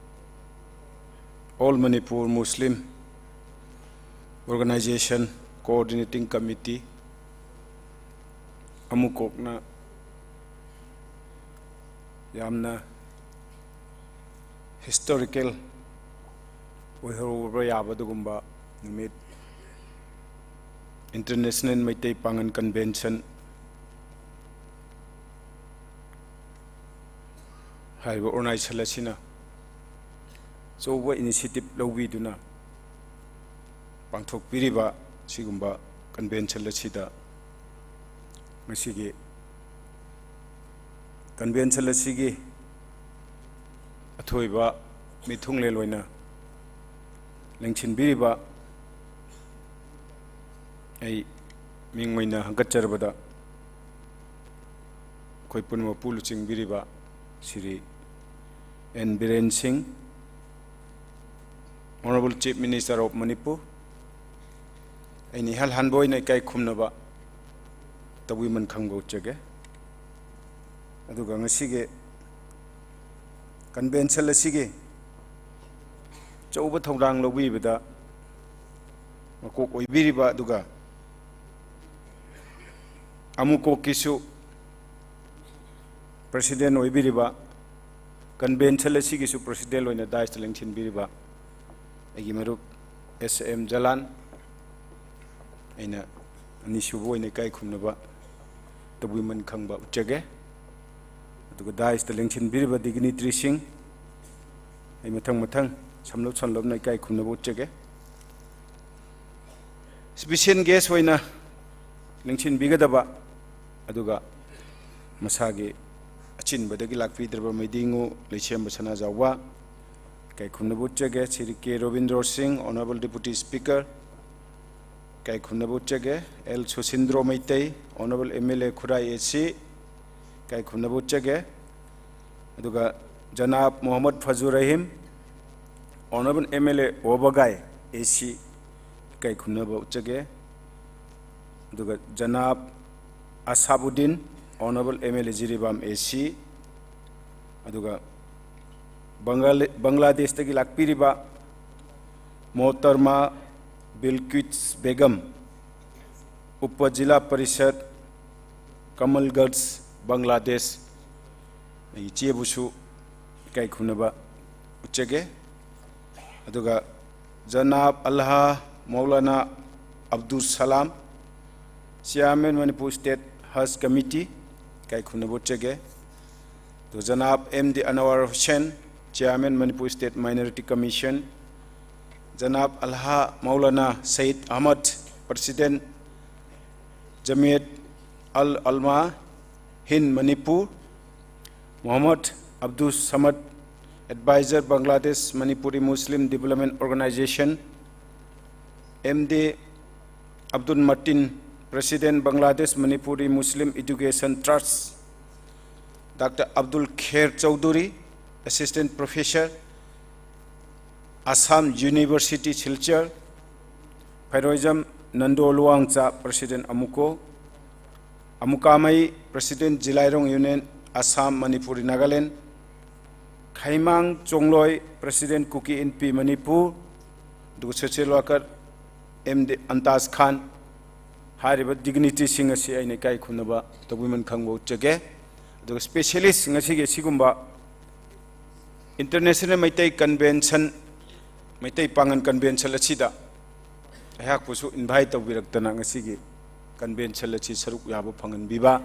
All Manipur Muslim Organization Coordinating Committee, ꯑꯃꯨꯛꯀꯣꯛꯅ ꯌꯥꯝꯅ historical ꯑꯣꯏꯍꯧꯕ ꯌꯥꯕ ꯑꯗꯨꯒꯨꯝꯕ ꯅꯨꯃꯤꯠ, International ꯃꯩꯇꯩ ꯄꯥꯉꯜ Convention ꯍꯥꯏꯔꯤꯕ organization ꯑꯁꯤꯅ ꯑꯆꯧꯕ initiative ꯂꯧꯕꯤꯗꯨꯅ ꯄꯥꯡꯊꯣꯛꯄꯤꯔꯤꯕ ꯁꯤꯒꯨꯝꯕ convention ꯑꯁꯤꯗ ꯉꯁꯤꯒꯤ convention ꯑꯁꯤꯒꯤ ꯑꯊꯣꯏꯕ ꯃꯤꯊꯨꯡꯂꯦꯜ ꯑꯣꯏꯅ ꯂꯦꯡꯁꯤꯟꯕꯤꯔꯤꯕ ꯑꯩ ꯃꯤꯡ ꯑꯣꯏꯅ ꯍꯪꯒꯠꯆꯔꯕꯗ ꯑꯩꯈꯣꯏ ꯄꯨꯝꯅꯃꯛꯄꯨ ꯂꯨꯆꯤꯡꯕꯤꯔꯤꯕ Shri N Biren Singh, Honorable Chief Minister of Manipur, ꯑꯩꯅ ꯏꯍꯥꯟ ꯍꯥꯟꯕ ꯑꯣꯏꯅ ꯏꯀꯥꯏ ꯈꯨꯝꯅꯕ ꯇꯧꯕꯤꯃꯟ ꯈꯪꯕ ꯎꯠꯆꯒꯦ꯫ ꯑꯗꯨꯒ ꯉꯁꯤꯒꯤ convention ꯑꯁꯤꯒꯤ ꯑꯆꯧꯕ ꯊꯧꯗꯥꯡ ꯂꯧꯕꯤꯕꯗ ꯃꯀꯣꯛ ꯑꯣꯏꯕꯤꯔꯤꯕ, ꯑꯗꯨꯒ ꯑꯃꯨꯀꯣꯛꯀꯤꯁꯨ President ꯑꯣꯏꯕꯤꯔꯤꯕ, convention ꯑꯁꯤꯒꯤꯁꯨ President ꯑꯣꯏꯅ daisꯇ ꯂꯦꯡꯁꯤꯟꯕꯤꯔꯤꯕ ꯑꯩꯒꯤ ꯃꯔꯨꯞ ꯑꯦꯁ ꯑꯦꯝ ꯖꯂꯥꯟ, ꯑꯩꯅ ꯑꯅꯤꯁꯨꯕ ꯑꯣꯏꯅ ꯏꯀꯥꯏ ꯈꯨꯝꯅꯕ ꯇꯧꯕꯤꯃꯟ ꯈꯪꯕ ꯎꯠꯆꯒꯦ꯫ ꯑꯗꯨꯒ daisꯇ ꯂꯦꯡꯁꯤꯟꯕꯤꯔꯤꯕ dignitaryꯁꯤꯡ, ꯑꯩ ꯃꯊꯪ ꯃꯊꯪ ꯁꯝꯂꯞ ꯁꯝꯂꯞꯅ ꯏꯀꯥꯏ ꯈꯨꯝꯅꯕ ꯎꯠꯆꯒꯦ꯫ Special guest ꯑꯣꯏꯅ ꯂꯦꯡꯁꯤꯟꯕꯤꯒꯗꯕ, ꯑꯗꯨꯒ ꯃꯁꯥꯒꯤ ꯑꯆꯤꯟꯕꯗꯒꯤ ꯂꯥꯛꯄꯤꯗ꯭ꯔꯕ ꯃꯩꯗꯤꯉꯨ ꯂꯩꯁꯦꯝꯕ ꯁꯅꯥꯖꯥꯎꯕ, ꯏꯀꯥꯏ ꯈꯨꯝꯅꯕ ꯎꯠꯆꯒꯦ꯫ ꯁ꯭ꯔꯤ ꯀꯦ ꯔꯣꯕꯤꯟꯗ꯭ꯔꯣ ꯁꯤꯡ, Honorable Deputy Speaker, ꯏꯀꯥꯏ ꯈꯨꯝꯅꯕ ꯎꯠꯆꯒꯦ꯫ L Susindro Meitei, Honorable M L A Khurai A C, ꯏꯀꯥꯏ ꯈꯨꯝꯅꯕ ꯎꯠꯆꯒꯦ꯫ ꯑꯗꯨꯒ Janab Mohammad Fajur Rahim, Honorable M L A Wabgai A C, ꯏꯀꯥꯏ ꯈꯨꯝꯅꯕ ꯎꯠꯆꯒꯦ꯫ ꯑꯗꯨꯒ Janab Asabuddin, Honorable M L A Jiribam A C, ꯑꯗꯨꯒ ꯕꯪꯒ꯭ꯂꯥꯗꯦꯁꯇꯒꯤ ꯂꯥꯛꯄꯤꯔꯤꯕ ꯃꯣꯍꯇꯔꯃꯥ ꯕꯤꯜꯀꯤꯁ ꯕꯦꯒꯝ, ꯎꯄ ꯖꯤꯂꯥ ꯄꯔꯤꯁꯠ, ꯀꯃꯜꯒꯟꯖ, ꯕꯪꯒ꯭ꯂꯥꯗꯦꯁ, ꯏꯆꯦꯕꯨꯁꯨ ꯏꯀꯥꯏ ꯈꯨꯝꯅꯕ ꯎꯠꯆꯒꯦ꯫ ꯑꯗꯨꯒ ꯖꯅꯥꯕ ꯑꯜꯍꯥ ꯃꯧꯂꯥꯅꯥ ꯑꯕꯗꯨꯜ ꯁꯂꯥꯝ, Chairman Manipur State Hajj Committee, ꯏꯀꯥꯏ ꯈꯨꯝꯅꯕ ꯎꯠꯆꯒꯦ꯫ ꯑꯗꯨꯒ Janab M D Anwar Hussain, Chairman Manipur State Minority Commission, Janab Alhaj Maulana Sayeed Ahmad, President Jamiat Ul Ulama Hind Manipur, Mohammad Abdus Samad, Advisor Bangladesh Manipuri Muslim Development Organization, M D Abdul Matin, President Bangladesh Manipuri Muslim Education Trust, doctor Abdul Kher Chowdhury, Assistant Professor, Assam University, Silchar, Phairoijam Nando Luangcha, President, AMUCO, Amukamai, President, Jilairong Union, Assam, Manipur, Nagaland, Khaimang Chongloi, President, Kuki Inpi, Manipur, ꯑꯗꯨꯒ social worker M D ꯑꯟꯇꯥꯖ ꯈꯥꯟ, ꯍꯥꯏꯔꯤꯕ dignity ꯁꯤꯡ ꯑꯁꯤ ꯑꯩꯅ ꯏꯀꯥꯏ ꯈꯨꯝꯅꯕ ꯇꯧꯕꯤꯃꯟ ꯈꯪꯕ ꯎꯠꯆꯒꯦ꯫ ꯑꯗꯨꯒ specialist, ꯉꯁꯤꯒꯤ ꯑꯁꯤꯒꯨꯝꯕ International ꯃꯩꯇꯩ Convention, ꯃꯩꯇꯩ ꯄꯥꯉꯜ convention ꯑꯁꯤꯗ ꯑꯩꯍꯥꯛꯄꯨꯁꯨ invite ꯇꯧꯕꯤꯔꯛꯇꯅ ꯉꯁꯤꯒꯤ convention ꯑꯁꯤ ꯁꯔꯨꯛ ꯌꯥꯕ ꯐꯪꯍꯟꯕꯤꯕ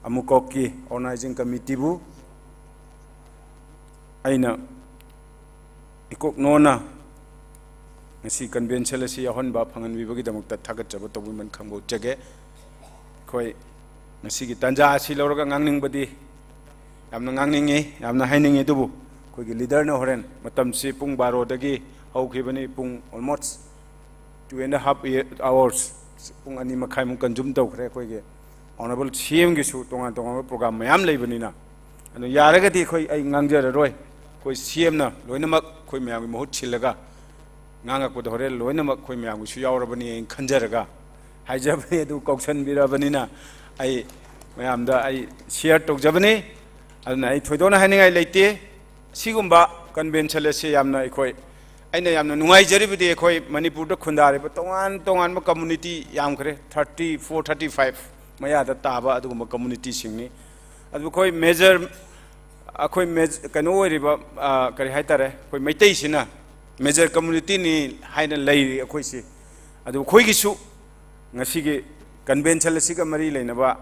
ꯑꯃꯨꯀꯣꯛꯀꯤ organizing committeeꯕꯨ ꯑꯩꯅ ꯏꯀꯣꯛ ꯅꯣꯟꯅ ꯉꯁꯤ convention ꯑꯁꯤ ꯌꯥꯎꯍꯟꯕ ꯐꯪꯍꯟꯕꯤꯕꯒꯤꯗꯃꯛꯇ ꯊꯥꯒꯠꯆꯕ ꯇꯧꯕꯤꯃꯟ ꯈꯪꯕ ꯎꯠꯆꯒꯦ꯫ ꯑꯩꯈꯣꯏ ꯉꯁꯤꯒꯤ ꯇꯥꯟꯖꯥ ꯑꯁꯤ ꯂꯧꯔꯒ ꯉꯥꯡꯅꯤꯡꯕꯗꯤ ꯌꯥꯝꯅ ꯉꯥꯡꯅꯤꯡꯉꯤ, ꯌꯥꯝꯅ ꯍꯥꯏꯅꯤꯡꯉꯤ, ꯑꯗꯨꯕꯨ ꯑꯩꯈꯣꯏꯒꯤ leaderꯅ ꯍꯣꯔꯦꯟ, ꯃꯇꯝꯁꯤ ꯄꯨꯡ ꯕꯥꯔꯣꯗꯒꯤ ꯍꯧꯈꯤꯕꯅꯤ, ꯄꯨꯡ almost two and a half hours, ꯄꯨꯡ ꯑꯅꯤ ꯃꯈꯥꯏꯃꯨꯛ consume ꯇꯧꯈ꯭ꯔꯦ꯫ ꯑꯩꯈꯣꯏꯒꯤ Honourable CMꯒꯤꯁꯨ ꯇꯣꯉꯥꯟ ꯇꯣꯉꯥꯟꯕ program ꯃꯌꯥꯝ ꯂꯩꯕꯅꯤꯅ, ꯑꯗꯨ ꯌꯥꯔꯒꯗꯤ ꯑꯩꯈꯣꯏ, ꯑꯩ ꯉꯥꯡꯖꯔꯔꯣꯏ꯫ ꯑꯩꯈꯣꯏ CMꯅ ꯂꯣꯏꯅꯃꯛ ꯑꯩꯈꯣꯏ ꯃꯌꯥꯝꯒꯤ ꯃꯍꯨꯠ ꯁꯤꯜꯂꯒ ꯉꯥꯡꯉꯛꯄꯗ ꯍꯣꯔꯦꯟ ꯂꯣꯏꯅꯃꯛ ꯑꯩꯈꯣꯏ ꯃꯌꯥꯝꯒꯤꯁꯨ ꯌꯥꯎꯔꯕꯅꯤ ꯍꯥꯏꯅ ꯈꯟꯖꯔꯒ ꯍꯥꯏꯖꯕꯅꯤ꯫ ꯑꯗꯨ ꯀꯧꯁꯟꯕꯤꯔꯕꯅꯤꯅ ꯑꯩ ꯃꯌꯥꯝꯗ ꯑꯩ share ꯇꯧꯖꯕꯅꯤ꯫ ꯑꯗꯨꯅ ꯑꯩ ꯊꯣꯏꯗꯣꯛꯅ ꯍꯥꯏꯅꯤꯡꯉꯥꯏ ꯂꯩꯇꯦ꯫ ꯁꯤꯒꯨꯝꯕ convention ꯑꯁꯤ ꯌꯥꯝꯅ ꯑꯩꯈꯣꯏ, ꯑꯩꯅ ꯌꯥꯝꯅ ꯅꯨꯡꯉꯥꯏꯖꯔꯤꯕꯗꯤ, ꯑꯩꯈꯣꯏ ꯃꯅꯤꯄꯨꯔꯗ ꯈꯨꯟꯗꯥꯔꯤꯕ ꯇꯣꯉꯥꯟ ꯇꯣꯉꯥꯟꯕ community ꯌꯥꯝꯈ꯭ꯔꯦ, thirty four, thirty five ꯃꯌꯥꯗ ꯇꯥꯕ ꯑꯗꯨꯒꯨꯝꯕ communityꯁꯤꯡꯅꯤ꯫ ꯑꯗꯨ ꯑꯩꯈꯣꯏ major, ꯑꯩꯈꯣꯏ ꯃꯦꯖ-, ꯀꯩꯅꯣ ꯑꯣꯏꯔꯤꯕ, ꯑ, ꯀꯔꯤ ꯍꯥꯏꯇꯥꯔꯦ, ꯑꯩꯈꯣꯏ ꯃꯩꯇꯩꯁꯤꯅ major communityꯅꯤ ꯍꯥꯏꯅ ꯂꯩꯔꯤ ꯑꯩꯈꯣꯏꯁꯤ꯫ ꯑꯗꯨ ꯑꯩꯈꯣꯏꯒꯤꯁꯨ ꯉꯁꯤꯒꯤ convention ꯑꯁꯤꯒ ꯃꯔꯤ ꯂꯩꯅꯕ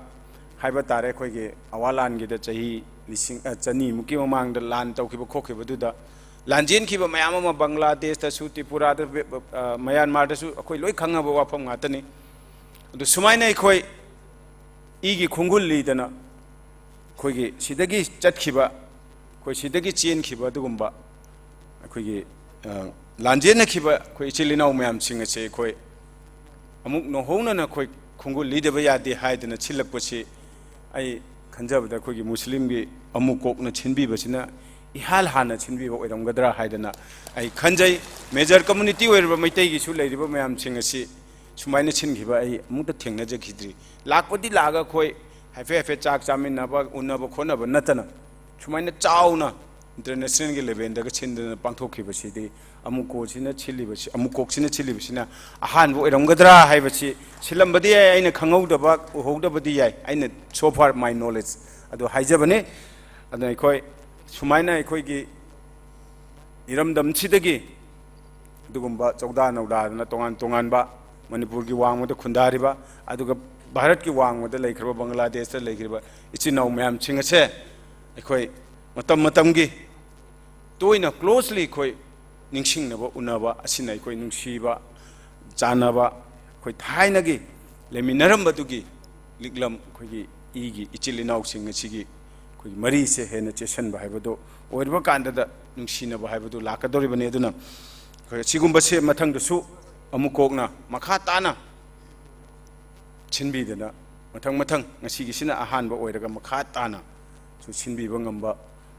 ꯍꯥꯏꯕ ꯇꯥꯔꯦ, ꯑꯩꯈꯣꯏꯒꯤ ꯑꯋꯥ ꯂꯥꯟꯒꯤꯗ ꯆꯍꯤ ꯂꯤꯁꯤꯡ, ꯑ, ꯆꯅꯤꯃꯨꯛꯀꯤ ꯃꯃꯥꯡꯗ ꯂꯥꯟ ꯇꯧꯈꯤꯕ ꯈꯣꯠꯈꯤꯕꯗꯨꯗ ꯂꯥꯟꯖꯦꯟꯈꯤꯕ ꯃꯌꯥꯝ ꯑꯃ ꯕꯪꯒ꯭ꯂꯥꯗꯦꯁꯇꯁꯨ, ꯇ꯭ꯔꯤꯄꯨꯔꯥꯗ, ꯑ, ꯃꯌꯥꯟꯃꯥꯔꯗꯁꯨ ꯑꯩꯈꯣꯏ ꯂꯣꯏ ꯈꯪꯅꯕ ꯋꯥꯐꯝ ꯉꯥꯛꯇꯅꯤ꯫ ꯑꯗꯨ ꯁꯨꯃꯥꯏꯅ ꯑꯩꯈꯣꯏ ꯏꯒꯤ ꯈꯣꯡꯒꯨꯜ ꯂꯤꯗꯅ ꯑꯩꯈꯣꯏꯒꯤ ꯁꯤꯗꯒꯤ ꯆꯠꯈꯤꯕ, ꯑꯩꯈꯣꯏ ꯁꯤꯗꯒꯤ ꯆꯦꯟꯈꯤꯕ ꯑꯗꯨꯒꯨꯝꯕ ꯑꯩꯈꯣꯏꯒꯤ, ꯑ, ꯂꯥꯟꯖꯦꯟꯅꯈꯤꯕ ꯑꯩꯈꯣꯏ ꯏꯆꯤꯜ ꯏꯅꯥꯎ ꯃꯌꯥꯝꯁꯤꯡ ꯑꯁꯦ ꯑꯩꯈꯣꯏ ꯑꯃꯨꯛ ꯅꯧꯍꯧꯅꯅ ꯑꯩꯈꯣꯏ ꯈꯣꯡꯒꯨꯜ ꯂꯤꯗꯕ ꯌꯥꯗꯦ ꯍꯥꯏꯗꯅ ꯁꯤꯜꯂꯛꯄꯁꯤ ꯑꯩ ꯈꯟꯖꯕꯗ ꯑꯩꯈꯣꯏꯒꯤ ꯃꯨꯁꯂꯤꯝꯒꯤ ꯑꯃꯨꯛ ꯀꯣꯛꯅ ꯁꯤꯟꯕꯤꯕꯁꯤꯅ ꯏꯍꯥꯟ ꯍꯥꯟꯅ ꯁꯤꯟꯕꯤꯕ ꯑꯣꯏꯔꯝꯒꯗ꯭ꯔꯥ ꯍꯥꯏꯗꯅ ꯑꯩ ꯈꯟꯖꯩ꯫ Major community ꯑꯣꯏꯔꯤꯕ ꯃꯩꯇꯩꯒꯤꯁꯨ ꯂꯩꯔꯤꯕ ꯃꯌꯥꯝꯁꯤꯡ ꯑꯁꯤ ꯁꯨꯃꯥꯏꯅ ꯁꯤꯟꯈꯤꯕ ꯑꯩ ꯑꯃꯨꯛꯇ ꯊꯦꯡꯅꯖꯈꯤꯗ꯭ꯔꯤ꯫ ꯂꯥꯛꯄꯗꯤ ꯂꯥꯛꯑꯒ ꯑꯩꯈꯣꯏ ꯍꯥꯏꯐꯦꯠ ꯍꯥꯏꯐꯦꯠ ꯆꯥꯛ ꯆꯥꯃꯤꯟꯅꯕ, ꯎꯅꯕ ꯈꯣꯠꯅꯕ ꯅꯠꯇꯅ ꯁꯨꯃꯥꯏꯅ ꯆꯥꯎꯅ international ꯒꯤ level ꯗꯒ ꯁꯤꯟꯗꯅ ꯄꯥꯡꯊꯣꯛꯈꯤꯕꯁꯤꯗꯤ ꯑꯃꯨꯀꯣꯁꯤꯅ ꯁꯤꯜꯂꯤꯕꯁꯤ, ꯑꯃꯨꯀꯣꯛꯁꯤꯅ ꯁꯤꯜꯂꯤꯕꯁꯤꯅ ꯑꯍꯥꯟꯕ ꯑꯣꯏꯔꯝꯒꯗ꯭ꯔꯥ ꯍꯥꯏꯕꯁꯤ, ꯁꯤꯜꯂꯝꯕꯗꯤ ꯌꯥꯏ, ꯑꯩꯅ ꯈꯪꯍꯧꯗꯕ, ꯎꯍꯧꯗꯕꯗꯤ ꯌꯥꯏ, ꯑꯩꯅ so far my knowledge ꯑꯗꯨ ꯍꯥꯏꯖꯕꯅꯤ꯫ ꯑꯗꯨꯅ ꯑꯩꯈꯣꯏ ꯁꯨꯃꯥꯏꯅ ꯑꯩꯈꯣꯏꯒꯤ ꯏꯔꯝꯗꯝꯁꯤꯗꯒꯤ ꯑꯗꯨꯒꯨꯝꯕ ꯆꯧꯗꯥ ꯅꯧꯗꯥꯗꯅ ꯇꯣꯉꯥꯟ ꯇꯣꯉꯥꯟꯕ ꯃꯅꯤꯄꯨꯔꯒꯤ ꯋꯥꯡꯃꯗ ꯈꯨꯟꯗꯥꯔꯤꯕ, ꯑꯗꯨꯒ ꯚꯥꯔꯠꯀꯤ ꯋꯥꯡꯃꯗ ꯂꯩꯈ꯭ꯔꯤꯕ, ꯕꯪꯒ꯭ꯂꯥꯗꯦꯁꯇ ꯂꯩꯈ꯭ꯔꯤꯕ ꯏꯆꯤꯟ ꯏꯅꯥꯎ ꯃꯌꯥꯝꯁꯤꯡ ꯑꯁꯦ ꯑꯩꯈꯣꯏ ꯃꯇꯝ ꯃꯇꯝꯒꯤ ꯇꯣꯏꯅ closely ꯑꯩꯈꯣꯏ ꯅꯤꯡꯁꯤꯡꯅꯕ, ꯎꯅꯕ ꯑꯁꯤꯅ ꯑꯩꯈꯣꯏ ꯅꯨꯡꯁꯤꯕ, ꯆꯥꯟꯅꯕ, ꯑꯩꯈꯣꯏ ꯊꯥꯏꯅꯒꯤ ꯂꯩꯃꯤꯟꯅꯔꯝꯕꯗꯨꯒꯤ ꯂꯤꯛꯂꯝ, ꯑꯩꯈꯣꯏꯒꯤ ꯏꯒꯤ ꯏꯆꯤꯜ ꯏꯅꯥꯎꯁꯤꯡ ꯑꯁꯤꯒꯤ ꯑꯩꯈꯣꯏꯒꯤ ꯃꯔꯤꯁꯦ ꯍꯦꯟꯅ ꯆꯦꯠꯁꯤꯟꯕ ꯍꯥꯏꯕꯗꯨ ꯑꯣꯏꯔꯕ ꯀꯥꯟꯗꯗ ꯅꯨꯡꯁꯤꯅꯕ ꯍꯥꯏꯕꯗꯨ ꯂꯥꯛꯀꯗꯧꯔꯤꯕꯅꯤ꯫ ꯑꯗꯨꯅ ꯑꯩꯈꯣꯏ ꯁꯤꯒꯨꯝꯕꯁꯦ ꯃꯊꯪꯗꯁꯨ ꯑꯃꯨꯛ ꯀꯣꯛꯅ ꯃꯈꯥ ꯇꯥꯅ ꯁꯤꯟꯕꯤꯗꯅ ꯃꯊꯪ ꯃꯊꯪ ꯉꯁꯤꯒꯤꯁꯤꯅ ꯑꯍꯥꯟꯕ ꯑꯣꯏꯔꯒ ꯃꯈꯥ ꯇꯥꯅꯁꯨ ꯁꯤꯟꯕꯤꯕ ꯉꯝꯕ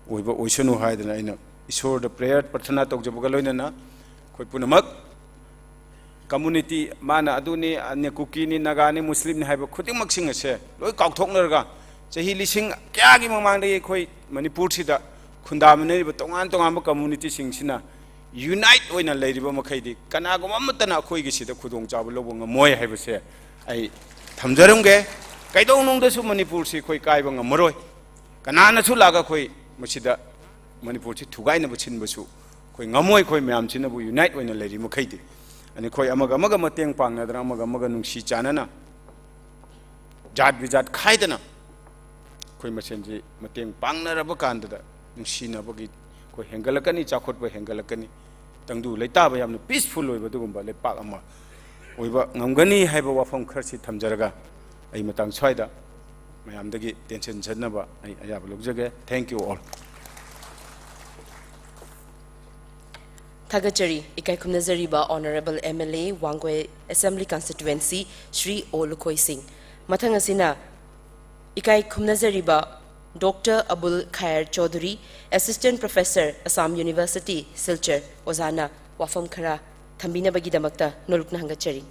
ꯑꯣꯏꯕ ꯑꯣꯏꯁꯅꯨ ꯍꯥꯏꯗꯅ ꯑꯩꯅ ꯏꯁꯣꯔꯗ prayer, ꯄ꯭ꯔꯊꯅꯥ ꯇꯧꯖꯕꯒ ꯂꯣꯏꯅꯅ ꯑꯩꯈꯣꯏ ꯄꯨꯝꯅꯃꯛ community, ꯃꯥꯅ ꯑꯗꯨꯅꯤ, ꯑꯅ ꯀꯨꯀꯤꯅꯤ, ꯅꯥꯒꯥꯅꯤ, ꯃꯨꯁꯂꯤꯝꯅꯤ ꯍꯥꯏꯕ ꯈꯨꯗꯤꯡꯃꯛꯁꯤꯡ ꯑꯁꯦ ꯂꯣꯏ ꯀꯥꯎꯊꯣꯛꯅꯔꯒ ꯆꯍꯤ ꯂꯤꯁꯤꯡ ꯀꯌꯥꯒꯤ ꯃꯃꯥꯡꯗꯒꯤ ꯑꯩꯈꯣꯏ ꯃꯅꯤꯄꯨꯔꯁꯤꯗ ꯈꯨꯟꯗꯥꯃꯤꯟꯅꯔꯤꯕ ꯇꯣꯉꯥꯟ ꯇꯣꯉꯥꯟꯕ community ꯁꯤꯡꯁꯤꯅ unite ꯑꯣꯏꯅ ꯂꯩꯔꯤꯕ ꯃꯈꯩꯗꯤ ꯀꯅꯥꯒꯨꯝꯕ ꯑꯃꯠꯇꯅ ꯑꯩꯈꯣꯏꯒꯤꯁꯤꯗ ꯈꯨꯗꯣꯡꯆꯥꯕ ꯂꯧꯕ ꯉꯝꯃꯣꯏ ꯍꯥꯏꯕꯁꯦ ꯑꯩ ꯊꯝꯖꯔꯝꯒꯦ꯫ ꯀꯩꯗꯧꯅꯨꯡꯗꯁꯨ ꯃꯅꯤꯄꯨꯔꯁꯤ ꯑꯩꯈꯣꯏ ꯀꯥꯏꯕ ꯉꯝꯃꯔꯣꯏ꯫ ꯀꯅꯥꯅꯁꯨ ꯂꯥꯛꯑꯒ ꯑꯩꯈꯣꯏ ꯃꯁꯤꯗ ꯃꯅꯤꯄꯨꯔꯁꯤ ꯊꯨꯒꯥꯏꯅꯕ ꯁꯤꯟꯕꯁꯨ ꯑꯩꯈꯣꯏ ꯉꯝꯃꯣꯏ, ꯑꯩꯈꯣꯏ ꯃꯌꯥꯝꯁꯤꯅꯕꯨ unite ꯑꯣꯏꯅ ꯂꯩꯔꯤ ꯃꯈꯩꯗꯤ꯫ ꯑꯗꯨꯅ ꯑꯩꯈꯣꯏ ꯑꯃꯒ ꯑꯃꯒ ꯃꯇꯦꯡ ꯄꯥꯡꯅꯗꯅ, ꯑꯃꯒ ꯑꯃꯒ ꯅꯨꯡꯁꯤ ꯆꯥꯟꯅꯅ, ꯖꯥꯠ ꯕꯤꯖꯥꯠ ꯈꯥꯏꯗꯅ ꯑꯩꯈꯣꯏ ꯃꯁꯦꯟꯁꯤ ꯃꯇꯦꯡ ꯄꯥꯡꯅꯔꯕ ꯀꯥꯟꯗꯗ ꯅꯨꯡꯁꯤꯅꯕꯒꯤ ꯑꯩꯈꯣꯏ ꯍꯦꯟꯒꯠꯂꯛꯀꯅꯤ, ꯆꯥꯎꯈꯠꯄ ꯍꯦꯟꯒꯠꯂꯛꯀꯅꯤ, ꯇꯪꯗꯨ ꯂꯩꯇꯥꯕ ꯌꯥꯝꯅ peaceful ꯑꯣꯏꯕ ꯑꯗꯨꯒꯨꯝꯕ ꯂꯩꯄꯥꯛ ꯑꯃ ꯑꯣꯏꯕ ꯉꯝꯒꯅꯤ ꯍꯥꯏꯕ ꯋꯥꯐꯝ ꯈꯔꯁꯤ ꯊꯝꯖꯔꯒ ꯑꯩ ꯃꯇꯥꯡ ꯁ꯭ꯋꯥꯏꯗ ꯃꯌꯥꯝꯗꯒꯤ ꯇꯦꯟꯁꯟ ꯆꯠꯅꯕ ꯑꯩ ꯑꯌꯥꯕ ꯂꯧꯖꯒꯦ꯫ Thank you all. ꯊꯥꯒꯠꯆꯔꯤ꯫ ꯏꯀꯥꯏ ꯈꯨꯝꯅꯖꯔꯤꯕ Honourable M L A Wangoi Assembly Constituency Shri O Lukhoi ꯁꯤꯡ꯫ ꯃꯊꯪ ꯑꯁꯤꯅ ꯏꯀꯥꯏ ꯈꯨꯝꯅꯖꯔꯤꯕ Doctor Abul Khair Chaudhary, Assistant Professor, Assam University, Silchar, ꯑꯣꯖꯥꯅ ꯋꯥꯐꯝ ꯈꯔ ꯊꯝꯕꯤꯅꯕꯒꯤꯗꯃꯛꯇ ꯅꯣꯂꯨꯛꯅ ꯍꯪꯒꯠꯆꯔꯤ꯫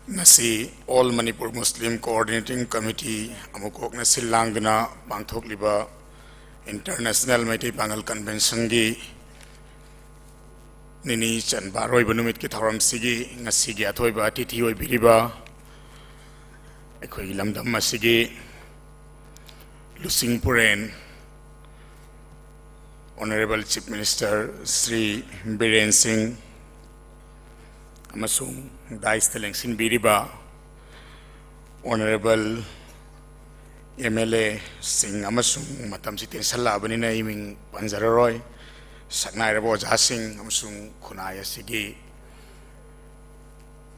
ꯉꯁꯤ All Manipur Muslim Coordinating Committee ꯑꯃꯨꯛ ꯀꯣꯛꯅ ꯁꯤꯜ ꯂꯥꯡꯗꯨꯅ ꯄꯥꯡꯊꯣꯛꯂꯤꯕ International ꯃꯩꯇꯩ ꯄꯥꯉꯜ Conventionꯒꯤ ꯅꯤꯅꯤ ꯆꯟꯕ ꯑꯔꯣꯏꯕ ꯅꯨꯃꯤꯠꯀꯤ ꯊꯧꯔꯝꯁꯤꯒꯤ ꯉꯁꯤꯒꯤ ꯑꯊꯣꯏꯕ ꯑꯇꯤꯊꯤ ꯑꯣꯏꯕꯤꯔꯤꯕ ꯑꯩꯈꯣꯏꯒꯤ ꯂꯝꯗꯝ ꯑꯁꯤꯒꯤ ꯂꯨꯆꯤꯡ ꯄꯨꯔꯦꯟ Honourable Chief Minister Shri Biren ꯁꯤꯡ ꯑꯃꯁꯨꯡ ꯗꯥꯏꯁꯇ ꯂꯦꯡꯁꯤꯟꯕꯤꯔꯤꯕ Honourable MLAꯁꯤꯡ ꯑꯃꯁꯨꯡ ꯃꯇꯝꯁꯤ ꯇꯦꯟꯁꯜꯂꯛꯑꯕꯅꯤꯅ ꯑꯩ ꯃꯤꯡ ꯄꯟꯖꯔꯔꯣꯏ, ꯁꯛꯅꯥꯏꯔꯕ ꯑꯣꯖꯥꯁꯤꯡ ꯑꯃꯁꯨꯡ ꯈꯨꯟꯅꯥꯏ ꯑꯁꯤꯒꯤ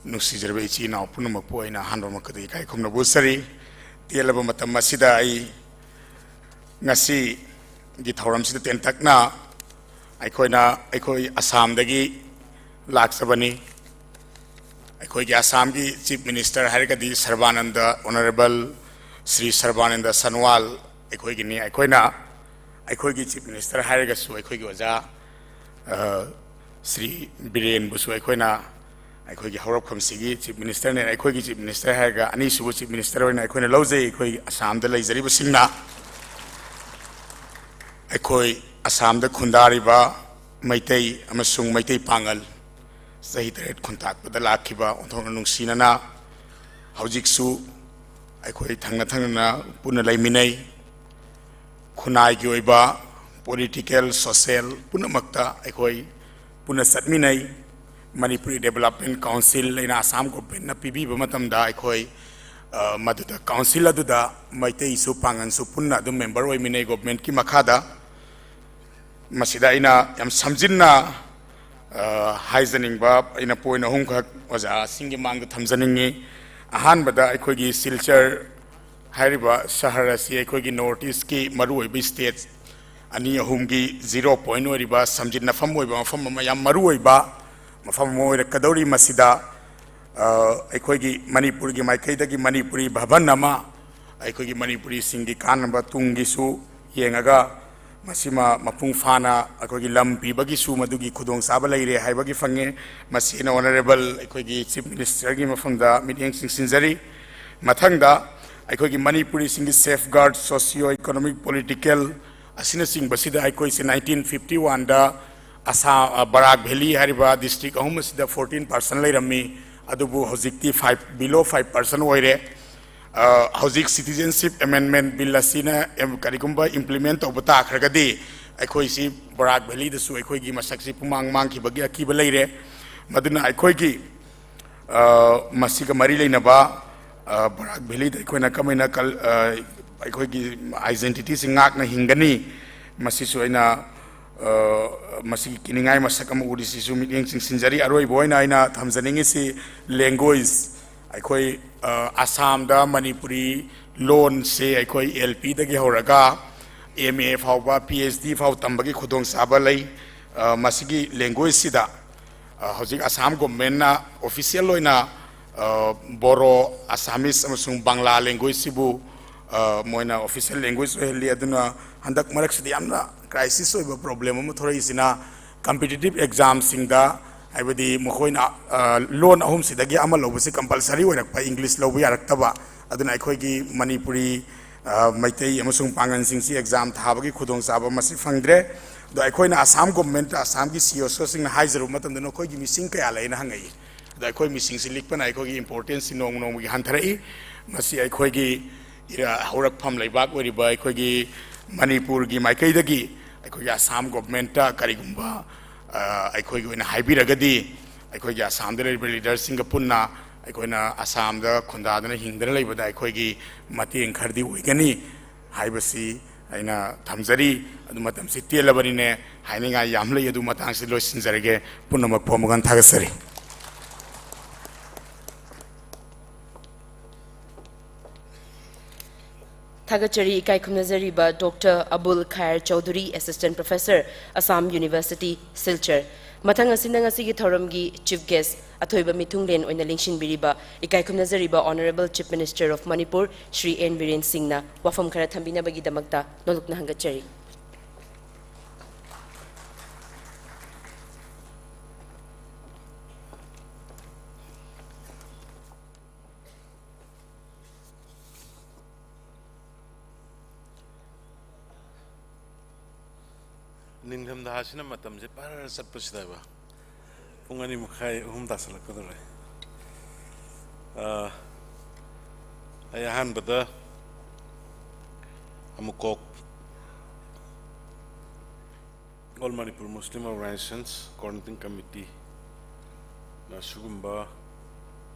ꯅꯨꯡꯁꯤꯖꯔꯕ ꯏꯆꯤꯜ ꯏꯅꯥꯎ ꯄꯨꯝꯅꯃꯛꯄꯨ ꯑꯩꯅ ꯑꯍꯥꯟꯕꯃꯛꯇꯗ ꯏꯀꯥꯏ ꯈꯨꯝꯅꯕ ꯎꯠꯆꯔꯤ꯫ ꯇꯦꯜꯂꯕ ꯃꯇꯝ ꯑꯁꯤꯗ ꯑꯩ ꯉꯁꯤꯒꯤ ꯊꯧꯔꯝꯁꯤꯗ ꯇꯦꯟꯇꯛꯅ ꯑꯩꯈꯣꯏꯅ, ꯑꯩꯈꯣꯏ ꯑꯁꯥꯝꯗꯒꯤ ꯂꯥꯛꯆꯕꯅꯤ꯫ ꯑꯩꯈꯣꯏꯒꯤ ꯑꯁꯥꯝꯒꯤ Chief Minister ꯍꯥꯏꯔꯒꯗꯤ ꯁꯔꯕꯥꯅꯟꯗ, Honourable ꯁ꯭ꯔꯤ ꯁꯔꯕꯥꯅꯟꯗ ꯁꯟꯋꯥꯜ ꯑꯩꯈꯣꯏꯒꯤꯅꯤ꯫ ꯑꯩꯈꯣꯏꯅ, ꯑꯩꯈꯣꯏꯒꯤ Chief Minister ꯍꯥꯏꯔꯒꯁꯨ ꯑꯩꯈꯣꯏꯒꯤ ꯑꯣꯖꯥ, ꯑ, ꯁ꯭ꯔꯤ ꯕꯤꯔꯦꯟꯕꯨꯁꯨ ꯑꯩꯈꯣꯏꯅ ꯑꯩꯈꯣꯏꯒꯤ ꯍꯧꯔꯛꯐꯝꯁꯤꯒꯤ Chief Ministerꯅꯦ꯫ ꯑꯩꯈꯣꯏꯒꯤ Chief Minister ꯍꯥꯏꯔꯒ ꯑꯅꯤꯁꯨꯕ Chief Minister ꯑꯣꯏꯅ ꯑꯩꯈꯣꯏꯅ ꯂꯧꯖꯩ꯫ ꯑꯩꯈꯣꯏ ꯑꯁꯥꯝꯗ ꯂꯩꯖꯔꯤꯕꯁꯤꯡꯅ ꯑꯩꯈꯣꯏ ꯑꯁꯥꯝꯗ ꯈꯨꯟꯗꯥꯔꯤꯕ ꯃꯩꯇꯩ ꯑꯃꯁꯨꯡ ꯃꯩꯇꯩ ꯄꯥꯉꯜ ꯆꯍꯤ ꯇꯔꯦꯠ ꯈꯨꯟꯇꯥꯛꯄꯗ ꯂꯥꯛꯈꯤꯕ ꯑꯣꯟꯊꯣꯛꯅ ꯅꯨꯡꯁꯤꯅꯅ ꯍꯧꯖꯤꯛꯁꯨ ꯑꯩꯈꯣꯏ ꯊꯪꯅ ꯊꯪꯅꯅ ꯄꯨꯟꯅ ꯂꯩꯃꯤꯟꯅꯩ꯫ ꯈꯨꯟꯅꯥꯏꯒꯤ ꯑꯣꯏꯕ political, social ꯄꯨꯝꯅꯃꯛꯇ ꯑꯩꯈꯣꯏ ꯄꯨꯟꯅ ꯆꯠꯃꯤꯟꯅꯩ꯫ ꯃꯅꯤꯄꯨꯔꯤ Development Council ꯑꯩꯅ ꯑꯁꯥꯝ governmentꯅ ꯄꯤꯕꯤꯕ ꯃꯇꯝꯗ ꯑꯩꯈꯣꯏ, ꯑ, ꯃꯗꯨꯗ council ꯑꯗꯨꯗ ꯃꯩꯇꯩꯁꯨ ꯄꯥꯉꯜꯁꯨ ꯄꯨꯟꯅ ꯑꯗꯨꯝ member ꯑꯣꯏꯃꯤꯟꯅꯩ governmentꯀꯤ ꯃꯈꯥꯗ꯫ ꯃꯁꯤꯗ ꯑꯩꯅ ꯌꯥꯝ ꯁꯝꯖꯤꯟꯅ, ꯑ, ꯍꯥꯏꯖꯅꯤꯡꯕ ꯑꯩꯅ point ꯑꯍꯨꯝꯈꯛ ꯑꯣꯖꯥꯁꯤꯡꯒꯤ ꯃꯥꯡꯗ ꯊꯝꯖꯅꯤꯡꯉꯤ꯫ ꯑꯍꯥꯟꯕꯗ ꯑꯩꯈꯣꯏꯒꯤ ꯁꯤꯜꯆꯔ ꯍꯥꯏꯔꯤꯕ ꯁꯍꯔ ꯑꯁꯤ ꯑꯩꯈꯣꯏꯒꯤ North Eastꯀꯤ ꯃꯔꯨꯑꯣꯏꯕ state ꯑꯅꯤ ꯑꯍꯨꯝꯒꯤ zero point ꯑꯣꯏꯔꯤꯕ ꯁꯝꯖꯤꯟꯅꯐꯝ ꯑꯣꯏꯕ ꯃꯐꯝ ꯑꯃ, ꯌꯥꯝ ꯃꯔꯨꯑꯣꯏꯕ ꯃꯐꯝ ꯑꯃ ꯑꯣꯏꯔꯛꯀꯗꯧꯔꯤ꯫ ꯃꯁꯤꯗ, ꯑ, ꯑꯩꯈꯣꯏꯒꯤ ꯃꯅꯤꯄꯨꯔꯒꯤ ꯃꯥꯏꯀꯩꯗꯒꯤ ꯃꯅꯤꯄꯨꯔꯤ ꯚꯕꯟ ꯑꯃ, ꯑꯩꯈꯣꯏꯒꯤ ꯃꯅꯤꯄꯨꯔꯤꯁꯤꯡꯒꯤ ꯀꯥꯟꯅꯕ ꯇꯨꯡꯒꯤꯁꯨ ꯌꯦꯡꯉꯒ, ꯃꯁꯤꯃ ꯃꯄꯨꯡ ꯐꯥꯅ ꯑꯩꯈꯣꯏꯒꯤ ꯂꯝ ꯄꯤꯕꯒꯤꯁꯨ ꯃꯗꯨꯒꯤ ꯈꯨꯗꯣꯡꯆꯥꯕ ꯂꯩꯔꯦ ꯍꯥꯏꯕꯒꯤ ꯐꯪꯉꯦ꯫ ꯃꯁꯤ ꯑꯩꯅ Honourable ꯑꯩꯈꯣꯏꯒꯤ Chief Minister ꯒꯤ ꯃꯐꯝꯗ ꯃꯤꯠꯌꯦꯡ ꯆꯤꯡꯁꯤꯟꯖꯔꯤ꯫ ꯃꯊꯪꯗ, ꯑꯩꯈꯣꯏꯒꯤ ꯃꯅꯤꯄꯨꯔꯤꯁꯤꯡꯒꯤ safeguard, socio economic, political ꯑꯁꯤꯅꯆꯤꯡꯕꯁꯤꯗ ꯑꯩꯈꯣꯏꯁꯦ nineteen fifty one ꯗ ꯑꯁꯥ-, ꯑ, ꯕꯔꯥꯛ ꯚꯦꯂꯤ ꯍꯥꯏꯔꯤꯕ district ꯑꯍꯨꯝ ꯑꯁꯤꯗ fourteen percent ꯂꯩꯔꯝꯃꯤ, ꯑꯗꯨꯕꯨ ꯍꯧꯖꯤꯛꯇꯤ five, below five percent ꯑꯣꯏꯔꯦ꯫ ꯑ, ꯍꯧꯖꯤꯛ Citizenship Amendment Bill ꯑꯁꯤꯅ, ꯑꯦꯝ, ꯀꯔꯤꯒꯨꯝꯕ implement ꯇꯧꯕ ꯇꯥꯈ꯭ꯔꯒꯗꯤ, ꯑꯩꯈꯣꯏꯁꯤ ꯕꯔꯥꯛ ꯚꯦꯂꯤꯗꯁꯨ ꯑꯩꯈꯣꯏꯒꯤ ꯃꯁꯛꯁꯤ ꯄꯨꯃꯥꯡ ꯃꯥꯡꯈꯤꯕꯒꯤ ꯑꯀꯤꯕ ꯂꯩꯔꯦ꯫ ꯃꯗꯨꯅ ꯑꯩꯈꯣꯏꯒꯤ, ꯑ, ꯃꯁꯤꯒ ꯃꯔꯤ ꯂꯩꯅꯕ, ꯑ, ꯕꯔꯥꯛ ꯚꯦꯂꯤꯗ ꯑꯩꯈꯣꯏꯅ ꯀꯃꯥꯏꯅ ꯀꯜ-, ꯑ, ꯑꯩꯈꯣꯏꯒꯤ identity ꯁꯤ ꯉꯥꯛꯅ ꯍꯤꯡꯒꯅꯤ? ꯃꯁꯤꯁꯨ ꯑꯩꯅ, ꯑ, ꯃꯁꯤꯒꯤ ꯀꯤꯅꯤꯡꯉꯥꯏ ꯃꯁꯛ ꯑꯃ ꯎꯔꯤꯁꯤꯁꯨ ꯃꯤꯠꯌꯦꯡ ꯆꯤꯡꯁꯤꯟꯖꯔꯤ꯫ ꯑꯔꯣꯏꯕ ꯑꯣꯏꯅ ꯑꯩꯅ ꯊꯝꯖꯅꯤꯡꯉꯤꯁꯤ language꯫ ꯑꯩꯈꯣꯏ, ꯑ, ꯑꯁꯥꯝꯗ ꯃꯅꯤꯄꯨꯔꯤ ꯂꯣꯟꯁꯦ ꯑꯩꯈꯣꯏ L P ꯗꯒꯤ ꯍꯧꯔꯒ M A ꯐꯥꯎꯕ, P H D ꯐꯥꯎ ꯇꯝꯕꯒꯤ ꯈꯨꯗꯣꯡꯆꯥꯕ ꯂꯩ꯫ ꯑ, ꯃꯁꯤꯒꯤ language ꯁꯤꯗ, ꯑ, ꯍꯧꯖꯤꯛ ꯑꯁꯥꯝ government ꯅ official ꯑꯣꯏꯅ, ꯑ, ꯕꯣꯔꯣ, Assamese ꯑꯃꯁꯨꯡ ꯕꯪꯂꯥ language ꯁꯤꯕꯨ, ꯑ, ꯃꯣꯏꯅ official language ꯑꯣꯏꯍꯜꯂꯤ꯫ ꯑꯗꯨꯅ ꯍꯟꯗꯛ ꯃꯔꯛꯁꯤꯗ ꯌꯥꯝꯅ crisis ꯑꯣꯏꯕ problem ꯑꯃ ꯊꯣꯔꯛꯏꯁꯤꯅ, competitive exam ꯁꯤꯡꯗ, ꯍꯥꯏꯕꯗꯤ ꯃꯈꯣꯏꯅ, ꯑ, ꯂꯣꯟ ꯑꯍꯨꯝꯁꯤꯗꯒꯤ ꯑꯃ ꯂꯧꯕꯁꯤ compulsory ꯑꯣꯏꯔꯛꯄ, English ꯂꯧꯕ ꯌꯥꯔꯛꯇꯕ꯫ ꯑꯗꯨꯅ ꯑꯩꯈꯣꯏꯒꯤ ꯃꯅꯤꯄꯨꯔꯤ, ꯑ, ꯃꯩꯇꯩ ꯑꯃꯁꯨꯡ ꯄꯥꯡꯒꯜꯁꯤꯡꯁꯤ exam ꯊꯥꯕꯒꯤ ꯈꯨꯗꯣꯡꯆꯥꯕ ꯃꯁꯤ ꯐꯪꯗ꯭ꯔꯦ꯫ ꯑꯗꯣ ꯑꯩꯈꯣꯏꯅ ꯑꯁꯥꯝ government ꯇ, ꯑꯁꯥꯝꯒꯤ C E O ꯁꯤꯡꯅ ꯍꯥꯏꯖꯔꯨꯕ ꯃꯇꯝꯗ, "ꯅꯈꯣꯏꯒꯤ ꯃꯤꯁꯤꯡ ꯀꯌꯥ ꯂꯩ?" ꯍꯥꯏꯅ ꯍꯪꯉꯛꯏ꯫ ꯑꯗꯣ ꯑꯩꯈꯣꯏ ꯃꯤꯁꯤꯡꯁꯤ ꯂꯤꯛꯄꯅ ꯑꯩꯈꯣꯏꯒꯤ importance ꯁꯤ ꯅꯣꯡꯃ ꯅꯣꯡꯃꯒꯤ ꯍꯟꯊꯔꯛꯏ꯫ ꯃꯁꯤ ꯑꯩꯈꯣꯏꯒꯤ ꯏꯔꯥ-, ꯍꯧꯔꯛꯐꯝ ꯂꯩꯕꯥꯛ ꯑꯣꯏꯔꯤꯕ ꯑꯩꯈꯣꯏꯒꯤ ꯃꯅꯤꯄꯨꯔꯒꯤ ꯃꯥꯏꯀꯩꯗꯒꯤ ꯑꯩꯈꯣꯏꯒꯤ ꯑꯁꯥꯝ government ꯇ ꯀꯔꯤꯒꯨꯝꯕ, ꯑ, ꯑꯩꯈꯣꯏꯒꯤ ꯑꯣꯏꯅ ꯍꯥꯏꯕꯤꯔꯒꯗꯤ, ꯑꯩꯈꯣꯏꯒꯤ ꯑꯁꯥꯝꯗ ꯂꯩꯔꯤꯕ leader ꯁꯤꯡꯒ ꯄꯨꯟꯅ ꯑꯩꯈꯣꯏꯅ ꯑꯁꯥꯝꯗ ꯈꯨꯟꯗꯥꯗꯨꯅ ꯍꯤꯡꯗꯅ ꯂꯩꯕꯗ ꯑꯩꯈꯣꯏꯒꯤ ꯃꯇꯦꯡ ꯈꯔꯗꯤ ꯑꯣꯏꯒꯅꯤ ꯍꯥꯏꯕꯁꯤ ꯑꯩꯅ ꯊꯝꯖꯔꯤ꯫ ꯑꯗꯨ ꯃꯇꯝꯁꯤ ꯇꯦꯜꯂꯕꯅꯤꯅꯦ, ꯍꯥꯏꯅꯤꯡꯉꯥꯏ ꯌꯥꯝ ꯂꯩ, ꯑꯗꯨ ꯃꯇꯥꯡꯁꯤ ꯂꯣꯏꯁꯤꯟꯖꯔꯒꯦ꯫ ꯄꯨꯝꯅꯃꯛꯄꯨ ꯑꯃꯨꯛ ꯍꯟꯅ ꯊꯥꯒꯠꯆꯔꯤ꯫ ꯊꯥꯒꯠꯆꯔꯤ ꯏꯀꯥꯏ ꯈꯨꯝꯅꯖꯔꯤꯕ doctor Abul Khair Chowdhury, Assistant Professor, Assam University, Silchar꯫ ꯃꯊꯪ ꯑꯁꯤꯅ ꯉꯁꯤꯒꯤ ꯊꯧꯔꯝꯒꯤ Chief Guest, ꯑꯊꯣꯏꯕ ꯃꯤꯊꯨꯡꯂꯦꯟ ꯑꯣꯏꯅ ꯂꯦꯡꯁꯤꯟꯕꯤꯔꯤꯕ ꯏꯀꯥꯏ ꯈꯨꯝꯅꯖꯔꯤꯕ Honourable Chief Minister of Manipur, Shri N Biren ꯁꯤꯡꯅ ꯋꯥꯐꯝ ꯈꯔ ꯊꯝꯕꯤꯅꯕꯒꯤꯗꯃꯛꯇ ꯅꯣꯂꯨꯛꯅ ꯍꯪꯒꯠꯆꯔꯤ꯫ ꯅꯤꯡꯊꯝꯊꯥꯁꯤꯅ ꯃꯇꯝꯁꯦ ꯄꯔ ꯆꯠꯄꯁꯤꯗꯕ ꯄꯨꯡ ꯑꯅꯤ ꯃꯈꯥꯏ, ꯑꯍꯨꯝ ꯇꯥꯁꯜꯂꯛꯀꯗꯧꯔꯦ꯫ ꯑ, ꯑꯩ ꯑꯍꯥꯟꯕꯗ ꯑꯃꯨꯛꯀꯣꯛ All Manipur Muslim Organizations Coordinating Committee ꯅ ꯁꯤꯒꯨꯝꯕ,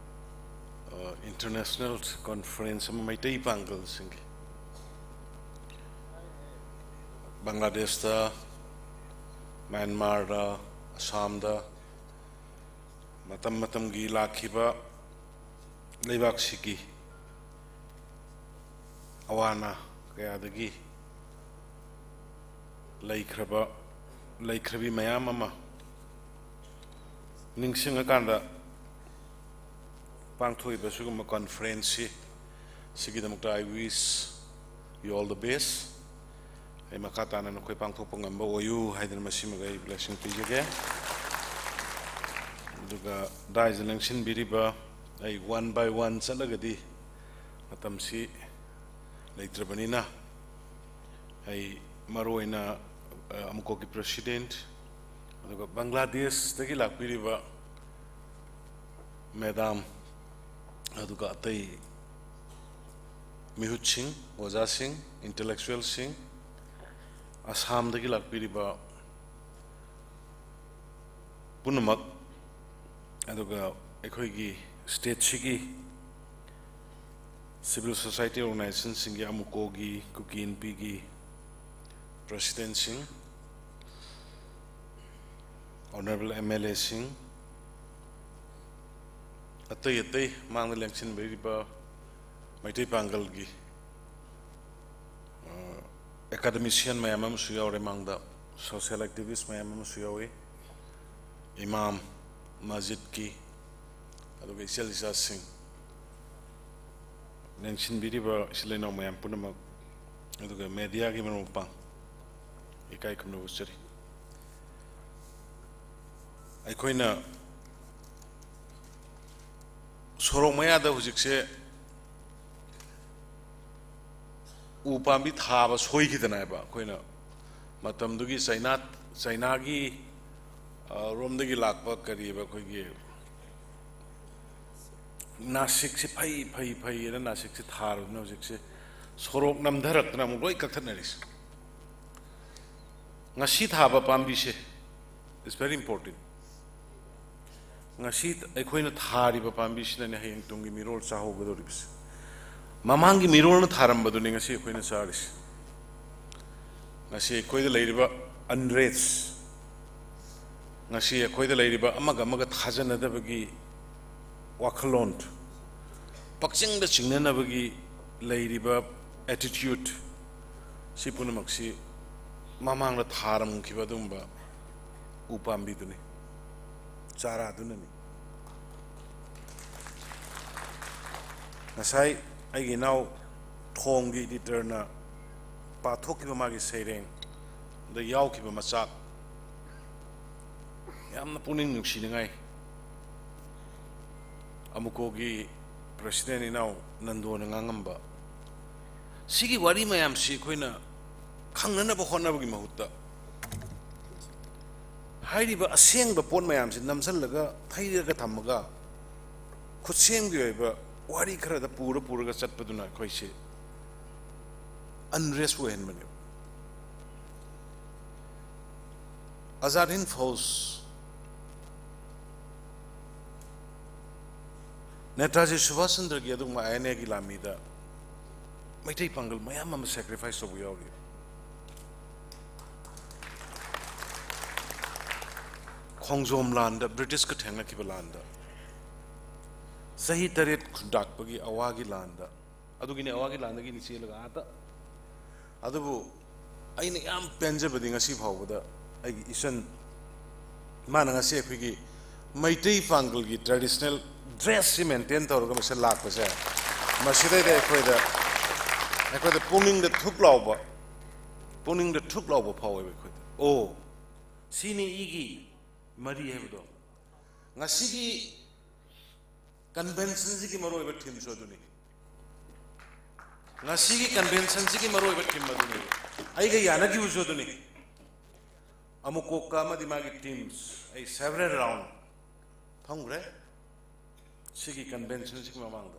ꯑ, international conference ꯑꯃ ꯃꯩꯇꯩ ꯄꯥꯡꯒꯜꯁꯤꯡꯒꯤ ꯕꯪꯒ꯭ꯂꯥꯗꯦꯁꯇ, ꯃ꯭ꯌꯥꯟꯃꯥꯔꯗ, ꯑꯁꯥꯝꯗ ꯃꯇꯝ ꯃꯇꯝꯒꯤ ꯂꯥꯛꯈꯤꯕ ꯂꯩꯕꯥꯛꯁꯤꯒꯤ ꯑꯋꯥ ꯑꯅꯥ ꯀꯌꯥꯗꯒꯤ ꯂꯩꯈ꯭ꯔꯕ, ꯂꯩꯈ꯭ꯔꯕꯤ ꯃꯌꯥꯝ ꯑꯃ ꯅꯤꯡꯁꯤꯡꯉꯀꯥꯟꯗ ꯄꯥꯡꯊꯣꯛꯏꯕ ꯁꯤꯒꯨꯝꯕ conference ꯁꯤ, ꯁꯤꯒꯤꯗꯃꯛꯇ I wish you all the best꯫ ꯑꯩ ꯃꯈꯥ ꯇꯥꯅ ꯅꯈꯣꯏ ꯄꯥꯡꯊꯣꯛꯄ ꯉꯝꯕ ꯑꯣꯏꯌꯨ ꯍꯥꯏꯗꯅ ꯃꯁꯤꯃꯒ ꯑꯩ blessing ꯄꯤꯖꯒꯦ꯫ ꯑꯗꯨꯒ ꯗꯥꯏꯁꯇ ꯂꯦꯡꯁꯤꯟꯕꯤꯔꯤꯕ, ꯑꯩ one by one ꯆꯠꯂꯒꯗꯤ ꯃꯇꯝꯁꯤ ꯂꯩꯇ꯭ꯔꯕꯅꯤꯅ, ꯑꯩ ꯃꯔꯨꯑꯣꯏꯅ, ꯑ, ꯑꯃꯨꯀꯣꯛꯀꯤ President, ꯑꯗꯨꯒ ꯕꯪꯒ꯭ꯂꯥꯗꯦꯁꯇꯒꯤ ꯂꯥꯛꯄꯤꯔꯤꯕ Madam, ꯑꯗꯨꯒ ꯑꯇꯩ ꯃꯤꯍꯨꯠꯁꯤꯡ, ꯑꯣꯖꯥꯁꯤꯡ, intellectualꯁꯤꯡ, ꯑꯁꯥꯝꯗꯒꯤ ꯂꯥꯛꯄꯤꯔꯤꯕ ꯄꯨꯝꯅꯃꯛ, ꯑꯗꯨꯒ ꯑꯩꯈꯣꯏꯒꯤ stateꯁꯤꯒꯤ civil society organizationꯁꯤꯡꯒꯤ, ꯑꯃꯨꯀꯣꯒꯤ, ꯀꯨꯀꯤ ꯏꯟꯄꯤꯒꯤ Presidentꯁꯤꯡ, Honourable MLAꯁꯤꯡ, ꯑꯇꯩ ꯑꯇꯩ ꯃꯥꯡꯗ ꯂꯦꯡꯁꯤꯟꯕꯤꯔꯤꯕ ꯃꯩꯇꯩ ꯄꯥꯡꯒꯜꯒꯤ ꯑꯦꯀꯥꯗꯦꯃꯤꯁꯤꯌꯟ ꯃꯌꯥꯝ ꯑꯃꯁꯨ ꯌꯥꯎꯔꯦ, ꯃꯥꯡꯗ ꯁꯣꯁꯤꯌꯦꯜ ꯑꯦꯛꯇꯤꯚꯤꯁ ꯃꯌꯥꯝ ꯑꯃꯁꯨ ꯌꯥꯎꯏ, ꯏꯃꯥꯝ, ꯃꯁꯖꯤꯗꯀꯤ, ꯑꯗꯨꯒ ꯏꯆꯜ ꯏꯆꯥꯁꯤꯡ, ꯂꯦꯡꯁꯤꯟꯕꯤꯔꯤꯕ ꯏꯆꯤꯜ ꯏꯅꯥꯎ ꯃꯌꯥꯝ ꯄꯨꯝꯅꯃꯛ, ꯑꯗꯨꯒ ꯃꯦꯗꯤꯌꯥꯒꯤ ꯃꯔꯨꯞ ꯃꯄꯥꯡ, ꯏꯀꯥꯏ ꯈꯨꯝꯅꯕ ꯎꯠꯆꯔꯤ꯫ ꯑꯩꯈꯣꯏꯅ ꯁꯣꯔꯣꯛ ꯃꯌꯥꯗ ꯍꯧꯖꯤꯛꯁꯦ ꯎ ꯄꯥꯝꯕꯤ ꯊꯥꯕ ꯁꯣꯏꯈꯤꯗꯅ ꯍꯥꯏꯕ, ꯑꯩꯈꯣꯏꯅ ꯃꯇꯝꯗꯨꯒꯤ ꯆꯩꯅꯥ, ꯆꯩꯅꯥꯒꯤ, ꯑ, ꯔꯣꯝꯗꯒꯤ ꯂꯥꯛꯄ ꯀꯔꯤꯕ, ꯑꯩꯈꯣꯏꯒꯤ ꯅꯥꯁꯤꯛꯁꯤ ꯐꯩ, ꯐꯩ, ꯐꯩ ꯍꯥꯏꯅ ꯅꯥꯁꯤꯛꯁꯤ ꯊꯥꯔꯨꯗꯅ ꯍꯧꯖꯤꯛꯁꯦ ꯁꯣꯔꯣꯛ ꯅꯝꯊꯔꯛꯇꯅ ꯑꯃꯨꯛ ꯂꯣꯏ ꯀꯛꯊꯠꯅꯔꯤꯁꯦ꯫ ꯉꯁꯤ ꯊꯥꯕ ꯄꯥꯝꯕꯤꯁꯦ is very important꯫ ꯉꯁꯤ ꯑꯩꯈꯣꯏꯅ ꯊꯥꯔꯤꯕ ꯄꯥꯝꯕꯤꯁꯤꯅꯅꯦ ꯍꯌꯦꯡ ꯇꯨꯡꯒꯤ ꯃꯤꯔꯣꯜ ꯆꯥꯍꯧꯒꯗꯧꯔꯤꯕꯁꯦ꯫ ꯃꯃꯥꯡꯒꯤ ꯃꯤꯔꯣꯜꯅ ꯊꯥꯔꯝꯕꯗꯨꯅꯤ ꯉꯁꯤ ꯑꯩꯈꯣꯏꯅ ꯆꯥꯔꯤꯁꯦ꯫ ꯉꯁꯤ ꯑꯩꯈꯣꯏꯗ ꯂꯩꯔꯤꯕ unrest, ꯉꯁꯤ ꯑꯩꯈꯣꯏꯗ ꯂꯩꯔꯤꯕ ꯑꯃꯒ ꯑꯃꯒ ꯊꯥꯖꯅꯗꯕꯒꯤ ꯋꯥꯈꯜꯂꯣꯟ, ꯄꯛꯆꯤꯡꯗ ꯆꯤꯡꯅꯅꯕꯒꯤ ꯂꯩꯔꯤꯕ attitude, ꯁꯤ ꯄꯨꯝꯅꯃꯛꯁꯤ ꯃꯃꯥꯡꯗ ꯊꯥꯔꯝꯈꯤꯕ ꯑꯗꯨꯒꯨꯝꯕ ꯎ ꯄꯥꯝꯕꯤꯗꯨꯅꯤ, ꯆꯥꯔꯥꯗꯨꯅꯅꯤ꯫ ꯉꯁꯥꯏ ꯑꯩꯒꯤ ꯏꯅꯥꯎ ꯊꯣꯡꯒꯤ ꯏꯗꯤꯇꯔꯅ ꯄꯥꯊꯣꯛꯈꯤꯕ ꯃꯥꯒꯤ ꯁꯩꯔꯦꯡꯗ ꯌꯥꯎꯈꯤꯕ ꯃꯆꯥꯛ, ꯌꯥꯝꯅ ꯄꯨꯛꯅꯤꯡ ꯅꯨꯡꯁꯤꯅꯤꯡꯉꯥꯏ꯫ ꯑꯃꯨꯀꯣꯒꯤ ꯄ꯭ꯔꯁꯤꯗꯦꯟ ꯏꯅꯥꯎ ꯅꯟꯗꯣꯅ ꯉꯥꯡꯉꯝꯕ ꯁꯤꯒꯤ ꯋꯥꯔꯤ ꯃꯌꯥꯝꯁꯤ ꯑꯩꯈꯣꯏꯅ ꯈꯪꯅꯅꯕ ꯍꯣꯠꯅꯕꯒꯤ ꯃꯍꯨꯠꯇ, ꯍꯥꯏꯔꯤꯕ ꯑꯁꯦꯡꯕ ꯄꯣꯠ ꯃꯌꯥꯝꯁꯤ ꯅꯝꯁꯤꯜꯂꯒ ꯊꯩꯔꯒ ꯊꯝꯃꯒ, ꯈꯨꯠꯁꯦꯝꯒꯤ ꯑꯣꯏꯕ ꯋꯥꯔꯤ ꯈꯔꯗ ꯄꯨꯔ ꯄꯨꯔꯒ ꯆꯠꯄꯗꯨꯅ ꯑꯩꯈꯣꯏꯁꯤ unrest ꯑꯣꯏꯍꯟꯕꯅꯦꯕ꯫ ꯑꯖꯥꯗ ꯍꯤꯟꯗ ꯐꯧꯖ, ꯅꯦꯇꯥꯖꯤ ꯁꯨꯚꯥꯁ ꯆꯟꯗ꯭ꯔꯒꯤ ꯑꯗꯨꯒꯨꯝꯕ ꯑꯥꯏ ꯑꯦꯟ ꯑꯦꯒꯤ ꯂꯥꯟꯃꯤꯗ ꯃꯩꯇꯩ ꯄꯥꯡꯒꯜ ꯃꯌꯥꯝ ꯑꯃ sacrifice ꯇꯧꯕ ꯌꯥꯎꯔꯤ꯫ ꯈꯣꯡꯖꯣꯝ ꯂꯥꯟꯗ, ꯕ꯭ꯔꯤꯇꯤꯁꯀ ꯊꯦꯡꯅꯈꯤꯕ ꯂꯥꯟꯗ, ꯆꯍꯤ ꯇꯔꯦꯠ ꯈꯨꯟꯗꯥꯛꯄꯒꯤ ꯑꯋꯥꯒꯤ ꯂꯥꯟꯗ, ꯑꯗꯨꯒꯤꯅꯤ ꯑꯋꯥꯒꯤ ꯂꯥꯟꯗꯒꯤꯅꯤ ꯆꯦꯜꯂꯒ ꯑꯥꯗ꯫ ꯑꯗꯨꯕꯨ ꯑꯩꯅ ꯌꯥꯝ ꯄꯦꯟꯖꯕꯗꯤ ꯉꯁꯤ ꯐꯥꯎꯕꯗ ꯑꯩꯒꯤ ꯏꯆꯟ, ꯃꯥꯅ ꯉꯁꯤ ꯑꯩꯈꯣꯏꯒꯤ ꯃꯩꯇꯩ ꯄꯥꯡꯒꯜꯒꯤ traditional dress ꯁꯤ maintain ꯇꯧꯔꯒ ꯃꯁꯤ ꯂꯥꯛꯄꯁꯦ, ꯃꯁꯤꯗꯩꯗ ꯑꯩꯈꯣꯏꯗ, ꯑꯩꯈꯣꯏꯗ ꯄꯨꯛꯅꯤꯡꯗ ꯊꯨꯛ ꯂꯥꯎꯕ, ꯄꯨꯛꯅꯤꯡꯗ ꯊꯨꯛ ꯂꯥꯎꯕ ꯐꯥꯎꯋꯦꯕ ꯑꯩꯈꯣꯏꯗ꯫ ꯑꯣ, ꯁꯤꯅꯤ ꯏꯒꯤ ꯃꯔꯤ ꯍꯥꯏꯕꯗꯣ꯫ ꯉꯁꯤꯒꯤ convention ꯁꯤꯒꯤ ꯃꯔꯨꯑꯣꯏꯕ theme ꯁꯨ ꯑꯗꯨꯅꯤ꯫ ꯉꯁꯤꯒꯤ convention ꯁꯤꯒꯤ ꯃꯔꯨꯑꯣꯏꯕ theme ꯑꯗꯨꯅꯤ꯫ ꯑꯩꯒ ꯌꯥꯅꯈꯤꯕꯁꯨ ꯑꯗꯨꯅꯤ꯫ ꯑꯃꯨꯛ ꯀꯣꯛꯀ ꯑꯃꯗꯤ ꯃꯥꯒꯤ teams, ꯑꯩ several round ꯐꯝꯈ꯭ꯔꯦ ꯁꯤꯒꯤ convention ꯁꯤꯒꯤ ꯃꯃꯥꯡꯗ꯫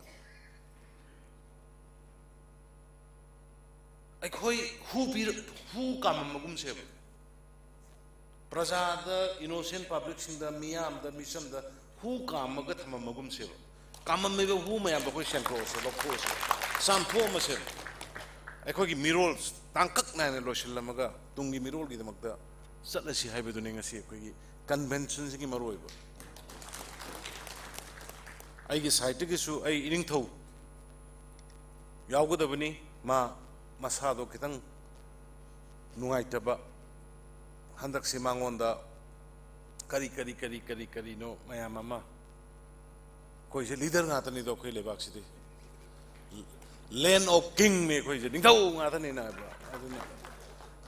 ꯑꯩꯈꯣꯏ ꯍꯨ ꯄꯤꯔ-, ꯍꯨ ꯀꯥꯝꯃꯝꯕꯒꯨꯝꯁꯦꯕ꯫ ꯄ꯭ꯔꯖꯥꯗ, innocent public ꯁꯤꯡꯗ, ꯃꯤꯌꯥꯝꯗ, ꯃꯤꯆꯝꯗ ꯍꯨ ꯀꯥꯝꯃꯒ ꯊꯝꯃꯝꯕꯒꯨꯝꯁꯦꯕ꯫ ꯀꯥꯝꯃꯝꯃꯤꯕ ꯍꯨ ꯃꯌꯥꯝꯗꯣ ꯑꯩꯈꯣꯏ ꯁꯦꯡꯗꯣꯛꯑꯁꯦ, ꯂꯧꯊꯣꯛꯑꯁꯦ, ꯆꯥꯝꯊꯣꯛꯑꯝꯃꯁꯦꯕ꯫ ꯑꯩꯈꯣꯏꯒꯤ ꯃꯤꯔꯣꯜ ꯇꯥꯡꯀꯛ ꯅꯥꯏꯅ ꯂꯣꯏꯁꯤꯜꯂꯝꯃꯒ ꯇꯨꯡꯒꯤ ꯃꯤꯔꯣꯜꯒꯤꯗꯃꯛꯇ ꯆꯠꯂꯁꯤ ꯍꯥꯏꯕꯗꯨꯅꯤ ꯉꯁꯤ ꯑꯩꯈꯣꯏꯒꯤ convention ꯁꯤꯒꯤ ꯃꯔꯨꯑꯣꯏꯕ꯫ ꯑꯩꯒꯤ side ꯇꯒꯤꯁꯨ ꯑꯩ ꯏꯅꯤꯡꯊꯧ ꯌꯥꯎꯒꯗꯕꯅꯤ꯫ ꯃꯥ ꯃꯁꯥꯗꯣ ꯈꯤꯇꯪ ꯅꯨꯡꯉꯥꯏꯇꯕ, ꯍꯟꯗꯛꯁꯤ ꯃꯉꯣꯟꯗ ꯀꯔꯤ ꯀꯔꯤ ꯀꯔꯤ ꯀꯔꯤ ꯀꯔꯤꯅꯣ ꯃꯌꯥꯝ ꯑꯃ꯫ ꯑꯩꯈꯣꯏꯁꯦ leader ꯉꯥꯛꯇꯅꯤꯗꯣ, ꯑꯩꯈꯣꯏ ꯂꯩꯕꯥꯛꯁꯤꯗꯤ land of king ꯅꯤ ꯑꯩꯈꯣꯏꯁꯦ, ꯅꯤꯡꯊꯧ ꯉꯥꯛꯇꯅꯤꯅ ꯍꯥꯏꯕ꯫ ꯑꯗꯨꯅ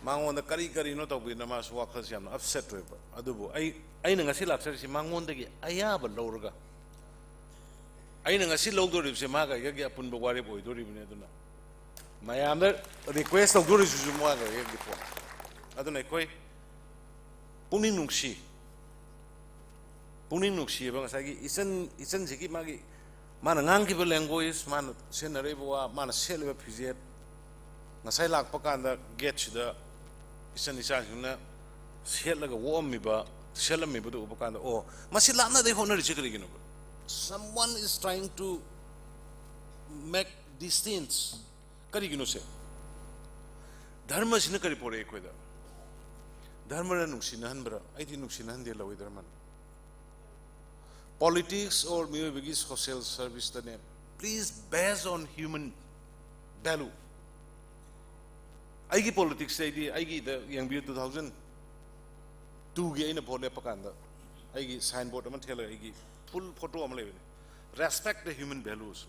ꯃꯉꯣꯟꯗ ꯀꯔꯤ ꯀꯔꯤꯅꯣ ꯇꯧꯕꯤꯗꯅ ꯃꯥꯁꯨ ꯋꯥꯈꯜꯁꯦ ꯌꯥꯝꯅ upset ꯑꯣꯏꯕ꯫ ꯑꯗꯨꯕꯨ ꯑꯩ, ꯑꯩꯅ ꯉꯁꯤ ꯂꯥꯛꯆꯔꯤꯁꯤ ꯃꯉꯣꯟꯗꯒꯤ ꯑꯌꯥꯕ ꯂꯧꯔꯒ, ꯑꯩꯅ ꯉꯁꯤ ꯂꯧꯗꯣꯔꯤꯕꯁꯦ ꯃꯥꯒ ꯑꯩꯒꯒꯤ ꯑꯄꯨꯟꯕ ꯋꯥꯔꯦꯞ ꯑꯣꯏꯗꯣꯔꯤꯕꯅꯤ꯫ ꯑꯗꯨꯅ ꯃꯌꯥꯝꯗ request ꯇꯧꯗꯣꯔꯤꯁꯤꯁꯨ ꯃꯥꯒ ꯑꯩꯒꯒꯤ ꯄꯣꯠ꯫ ꯑꯗꯨꯅ ꯑꯩꯈꯣꯏ ꯄꯨꯛꯅꯤꯡ ꯅꯨꯡꯁꯤ, ꯄꯨꯛꯅꯤꯡ ꯅꯨꯡꯁꯤꯕ ꯉꯁꯥꯏꯒꯤ ꯏꯆꯟ, ꯏꯆꯟꯁꯤꯒꯤ ꯃꯥꯒꯤ, ꯃꯥꯅ ꯉꯥꯡꯈꯤꯕ language, ꯃꯥꯅ ꯁꯤꯖꯤꯟꯅꯔꯛꯏꯕ ꯋꯥ, ꯃꯥꯅ ꯁꯦꯠꯂꯤꯕ ꯐꯤꯖꯦꯠ, ꯉꯁꯥꯏ ꯂꯥꯛꯄ ꯀꯥꯟꯗ gate ꯁꯤꯗ ꯏꯆꯟ ꯏꯆꯥꯁꯤꯡꯅ ꯁꯦꯠꯂꯒ ꯑꯣꯛꯑꯝꯃꯤꯕ, ꯁꯦꯠꯂꯝꯃꯤꯕꯗꯨ ꯎꯕ ꯀꯥꯟꯗ, ꯑꯣ, ꯃꯁꯤ ꯂꯥꯞꯅꯗꯩ ꯍꯣꯠꯅꯔꯤꯁꯤ ꯀꯔꯤꯒꯤꯅꯣꯕ? Someone is trying to make distance. ꯀꯔꯤꯒꯤꯅꯣꯁꯦ? ꯙꯔꯃꯁꯤꯅ ꯀꯔꯤ ꯄꯣꯔꯛꯑꯦ ꯑꯩꯈꯣꯏꯗ? ꯙꯔꯃꯅ ꯅꯨꯡꯁꯤꯅꯍꯟꯕ꯭ꯔꯥ? ꯑꯩꯗꯤ ꯅꯨꯡꯁꯤꯅꯍꯟꯗꯦ ꯂꯧꯏ ꯙꯔꯃꯅ꯫ Politics or ꯃꯤꯑꯣꯏꯕꯒꯤ social service ꯇꯅꯦ, please base on human value꯫ ꯑꯩꯒꯤ ꯄꯣꯂꯤꯇꯤꯛꯁꯁꯦ ꯑꯩꯗꯤ ꯑꯩꯒꯤꯗ ꯌꯦꯡꯕꯤꯌꯨ, ꯇꯨ ꯊꯥꯎꯖꯟ ꯇꯨꯒꯤ ꯑꯩꯅ ꯚꯣꯠ ꯂꯦꯞꯄ ꯀꯥꯟꯗ ꯑꯩꯒꯤ ꯁꯥꯏꯟ ꯕꯣꯔꯗ ꯑꯃ ꯊꯦꯠꯂꯒ ꯑꯩꯒꯤ ꯐꯨꯜ ꯐꯣꯇꯣ ꯑꯃ ꯂꯩꯕꯅꯤ, "Respect the human values"꯫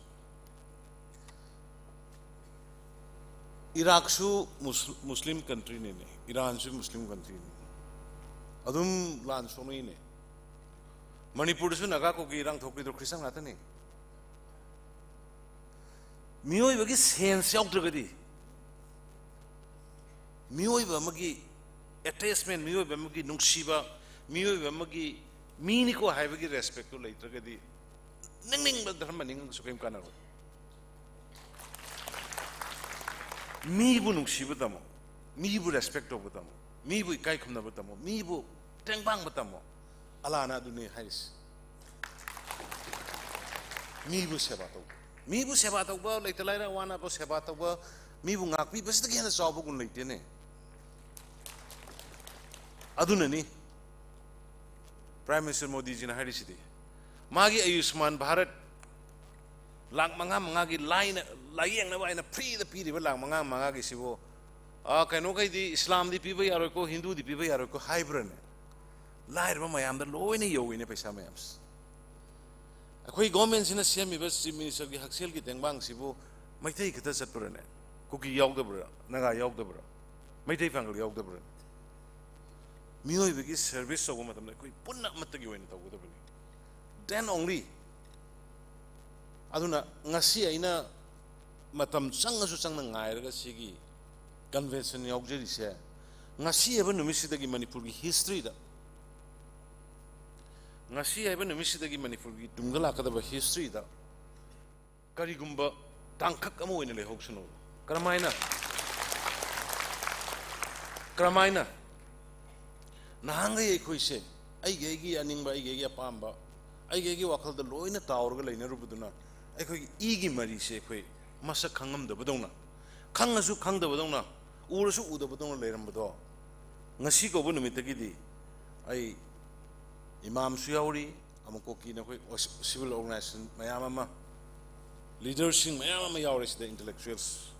ꯏꯔꯥꯛꯁꯨ ꯃꯨꯁ-, ꯃꯨꯁꯂꯤꯝ ꯀꯟꯇ꯭ꯔꯤꯅꯤꯅꯦ, ꯏꯔꯥꯟꯁꯨ ꯃꯨꯁꯂꯤꯝ ꯀꯟꯇ꯭ꯔꯤꯅꯤ, ꯑꯗꯨꯝ ꯂꯥꯟ ꯁꯣꯛꯅꯩꯅꯦ꯫ ꯃꯅꯤꯄꯨꯔꯗꯁꯨ ꯅꯥꯒꯥ ꯀꯨꯀꯤ ꯏꯔꯥꯡ ꯊꯣꯛꯄꯤꯗꯣ ꯈ꯭ꯔꯤꯁꯇꯥꯟ ꯉꯥꯛꯇꯅꯤ꯫ ꯃꯤꯑꯣꯏꯕꯒꯤ ꯁꯦꯟꯁ ꯌꯥꯎꯗ꯭ꯔꯒꯗꯤ, ꯃꯤꯑꯣꯏꯕ ꯑꯃꯒꯤ ꯑꯦꯇꯦꯆꯃꯦꯟ, ꯃꯤꯑꯣꯏꯕ ꯑꯃꯒꯤ ꯅꯨꯡꯁꯤꯕ, ꯃꯤꯑꯣꯏꯕ ꯑꯃꯒꯤ ꯃꯤꯅꯤꯀꯣ ꯍꯥꯏꯕꯒꯤ ꯔꯦꯁꯄꯦꯛꯇꯨ ꯂꯩꯇ꯭ꯔꯒꯗꯤ, ꯅꯤꯡꯅꯤꯡꯕ ꯙꯔꯃ ꯅꯤꯡꯉꯁꯨ ꯀꯔꯤꯝ ꯀꯥꯟꯅꯔꯣꯏ꯫ ꯃꯤꯕꯨ ꯅꯨꯡꯁꯤꯕ ꯇꯝꯃꯣ, ꯃꯤꯕꯨ ꯔꯦꯁꯄꯦꯛ ꯇꯧꯕ ꯇꯝꯃꯣ, ꯃꯤꯕꯨ ꯏꯀꯥꯏ ꯈꯨꯝꯅꯕ ꯇꯝꯃꯣ, ꯃꯤꯕꯨ ꯇꯦꯡꯕꯥꯡꯕ ꯇꯝꯃꯣ꯫ ꯑꯜꯂꯥꯅ ꯑꯗꯨꯅꯤ ꯍꯥꯏꯔꯤꯁꯤ꯫ ꯃꯤꯕꯨ ꯁꯦꯕꯥ ꯇꯧꯕ, ꯃꯤꯕꯨ ꯁꯦꯕꯥ ꯇꯧꯕ, ꯂꯩꯇ ꯂꯥꯏꯔ ꯑꯋꯥ ꯑꯅꯥꯕ ꯁꯦꯕꯥ ꯇꯧꯕ, ꯃꯤꯕꯨ ꯉꯥꯛꯄꯤꯕꯁꯤꯗꯒꯤ ꯍꯦꯟꯅ ꯆꯥꯎꯕ ꯒꯨꯟ ꯂꯩꯇꯦꯅꯦ꯫ ꯑꯗꯨꯅꯅꯤ ꯄ꯭ꯔꯥꯏꯝ ꯃꯤꯅꯤꯁꯇꯔ ꯃꯣꯗꯤꯖꯤꯅ ꯍꯥꯏꯔꯤꯁꯤꯗꯤ, ꯃꯥꯒꯤ ꯑꯌꯨꯁꯃꯥꯟ ꯚꯥꯔꯠ ꯂꯥꯛ ꯃꯉꯥ ꯃꯉꯥꯒꯤ ꯂꯥꯏꯅ, ꯂꯥꯏꯌꯦꯡꯅꯕ ꯍꯥꯏꯅ ꯐ꯭ꯔꯤꯗ ꯄꯤꯔꯤꯕ ꯂꯥꯛ ꯃꯉꯥ ꯃꯉꯥꯒꯤꯁꯤꯕꯨ, ꯑꯥ, ꯀꯩꯅꯣꯈꯩꯗꯤ, ꯏꯁꯂꯥꯝꯗꯤ ꯄꯤꯕ ꯌꯥꯔꯣꯏꯀꯣ, ꯍꯤꯟꯗꯨꯗꯤ ꯄꯤꯕ ꯌꯥꯔꯣꯏꯀꯣ ꯍꯥꯏꯕ꯭ꯔꯅꯦ? ꯂꯥꯏꯔꯕ ꯃꯌꯥꯝꯗ ꯂꯣꯏꯅ ꯌꯧꯋꯤꯅꯦ ꯄꯩꯁꯥ ꯃꯌꯥꯝꯁꯦ꯫ ꯑꯩꯈꯣꯏ ꯒꯣꯔꯃꯦꯟꯁꯤꯅ ꯁꯦꯝꯃꯤꯕ ꯆꯤꯐ ꯃꯤꯅꯤꯁꯇꯔꯒꯤ ꯍꯛꯁꯦꯜꯒꯤ ꯇꯦꯡꯕꯥꯡꯁꯤꯕꯨ ꯃꯩꯇꯩ ꯈꯛꯇ ꯆꯠꯄ꯭ꯔꯅꯦ? ꯀꯨꯀꯤ ꯌꯥꯎꯗꯕ꯭ꯔꯥ? ꯅꯥꯒꯥ ꯌꯥꯎꯗꯕ꯭ꯔꯥ? ꯃꯩꯇꯩ ꯄꯥꯡꯒꯜ ꯌꯥꯎꯗꯕ꯭ꯔꯥ? ꯃꯤꯑꯣꯏꯕꯒꯤ ꯁꯔꯚꯤꯁ ꯇꯧꯕ ꯃꯇꯝꯗ ꯑꯩꯈꯣꯏ ꯄꯨꯟꯅ ꯑꯃꯠꯇꯒꯤ ꯑꯣꯏꯅ ꯇꯧꯒꯗꯕꯅꯤ꯫ Then only꯫ ꯑꯗꯨꯅ ꯉꯁꯤ ꯑꯩꯅ ꯃꯇꯝ ꯆꯪꯉꯁꯨ ꯆꯪꯅ ꯉꯥꯏꯔꯒ ꯁꯤꯒꯤ ꯀꯟꯚꯦꯟꯁꯟ ꯌꯥꯎꯖꯔꯤꯁꯦ, ꯉꯁꯤ ꯍꯥꯏꯕ ꯅꯨꯃꯤꯠꯁꯤꯗꯒꯤ ꯃꯅꯤꯄꯨꯔꯒꯤ ꯍꯤꯁꯇ꯭ꯔꯤꯗ, ꯉꯁꯤ ꯍꯥꯏꯕ ꯅꯨꯃꯤꯠꯁꯤꯗꯒꯤ ꯃꯅꯤꯄꯨꯔꯒꯤ ꯇꯨꯡꯗ ꯂꯥꯛꯀꯗꯕ ꯍꯤꯁꯇ꯭ꯔꯤꯗ ꯀꯔꯤꯒꯨꯝꯕ ꯇꯥꯡꯀꯛ ꯑꯃ ꯑꯣꯏꯅ ꯂꯩꯍꯧꯁꯅꯨ꯫ ꯀꯔꯝꯍꯥꯏꯅ, ꯀꯔꯝꯍꯥꯏꯅ ꯅꯍꯥꯟꯈꯩ ꯑꯩꯈꯣꯏꯁꯦ ꯑꯩꯒꯤ ꯑꯩꯒꯤ ꯑꯅꯤꯡꯕ, ꯑꯩꯒꯤ ꯑꯩꯒꯤ ꯑꯄꯥꯝꯕ, ꯑꯩꯒꯤ ꯑꯩꯒꯤ ꯋꯥꯈꯜꯗ ꯂꯣꯏꯅ ꯇꯥꯎꯔꯒ ꯂꯩꯅꯔꯨꯕꯗꯨꯅ ꯑꯩꯈꯣꯏꯒꯤ ꯏꯒꯤ ꯃꯔꯤꯁꯦ ꯑꯩꯈꯣꯏ ꯃꯁꯛ ꯈꯪꯉꯝꯗꯕꯗꯧꯅ, ꯈꯪꯉꯁꯨ ꯈꯪꯗꯕꯗꯧꯅ, ꯎꯔꯁꯨ ꯎꯗꯕꯗꯧꯅ ꯂꯩꯔꯝꯕꯗꯣ, ꯉꯁꯤ ꯀꯧꯕ ꯅꯨꯃꯤꯠꯇꯒꯤꯗꯤ ꯑꯩ ꯏꯃꯥꯝꯁꯨ ꯌꯥꯎꯔꯤ, ꯑꯃꯨꯛ ꯀꯨꯀꯤꯅ ꯑꯩꯈꯣꯏ ꯑꯣ-, ꯁꯤꯚꯤꯜ ꯑꯣꯔꯒꯅꯥꯏꯖꯦꯁꯟ ꯃꯌꯥꯝ ꯑꯃ, ꯂꯤꯗꯔꯁꯤꯡ ꯃꯌꯥꯝ ꯑꯃ ꯌꯥꯎꯔꯦ ꯁꯤꯗ, ꯏꯟꯇꯂꯦꯛꯆꯨꯋꯦꯜꯁ꯫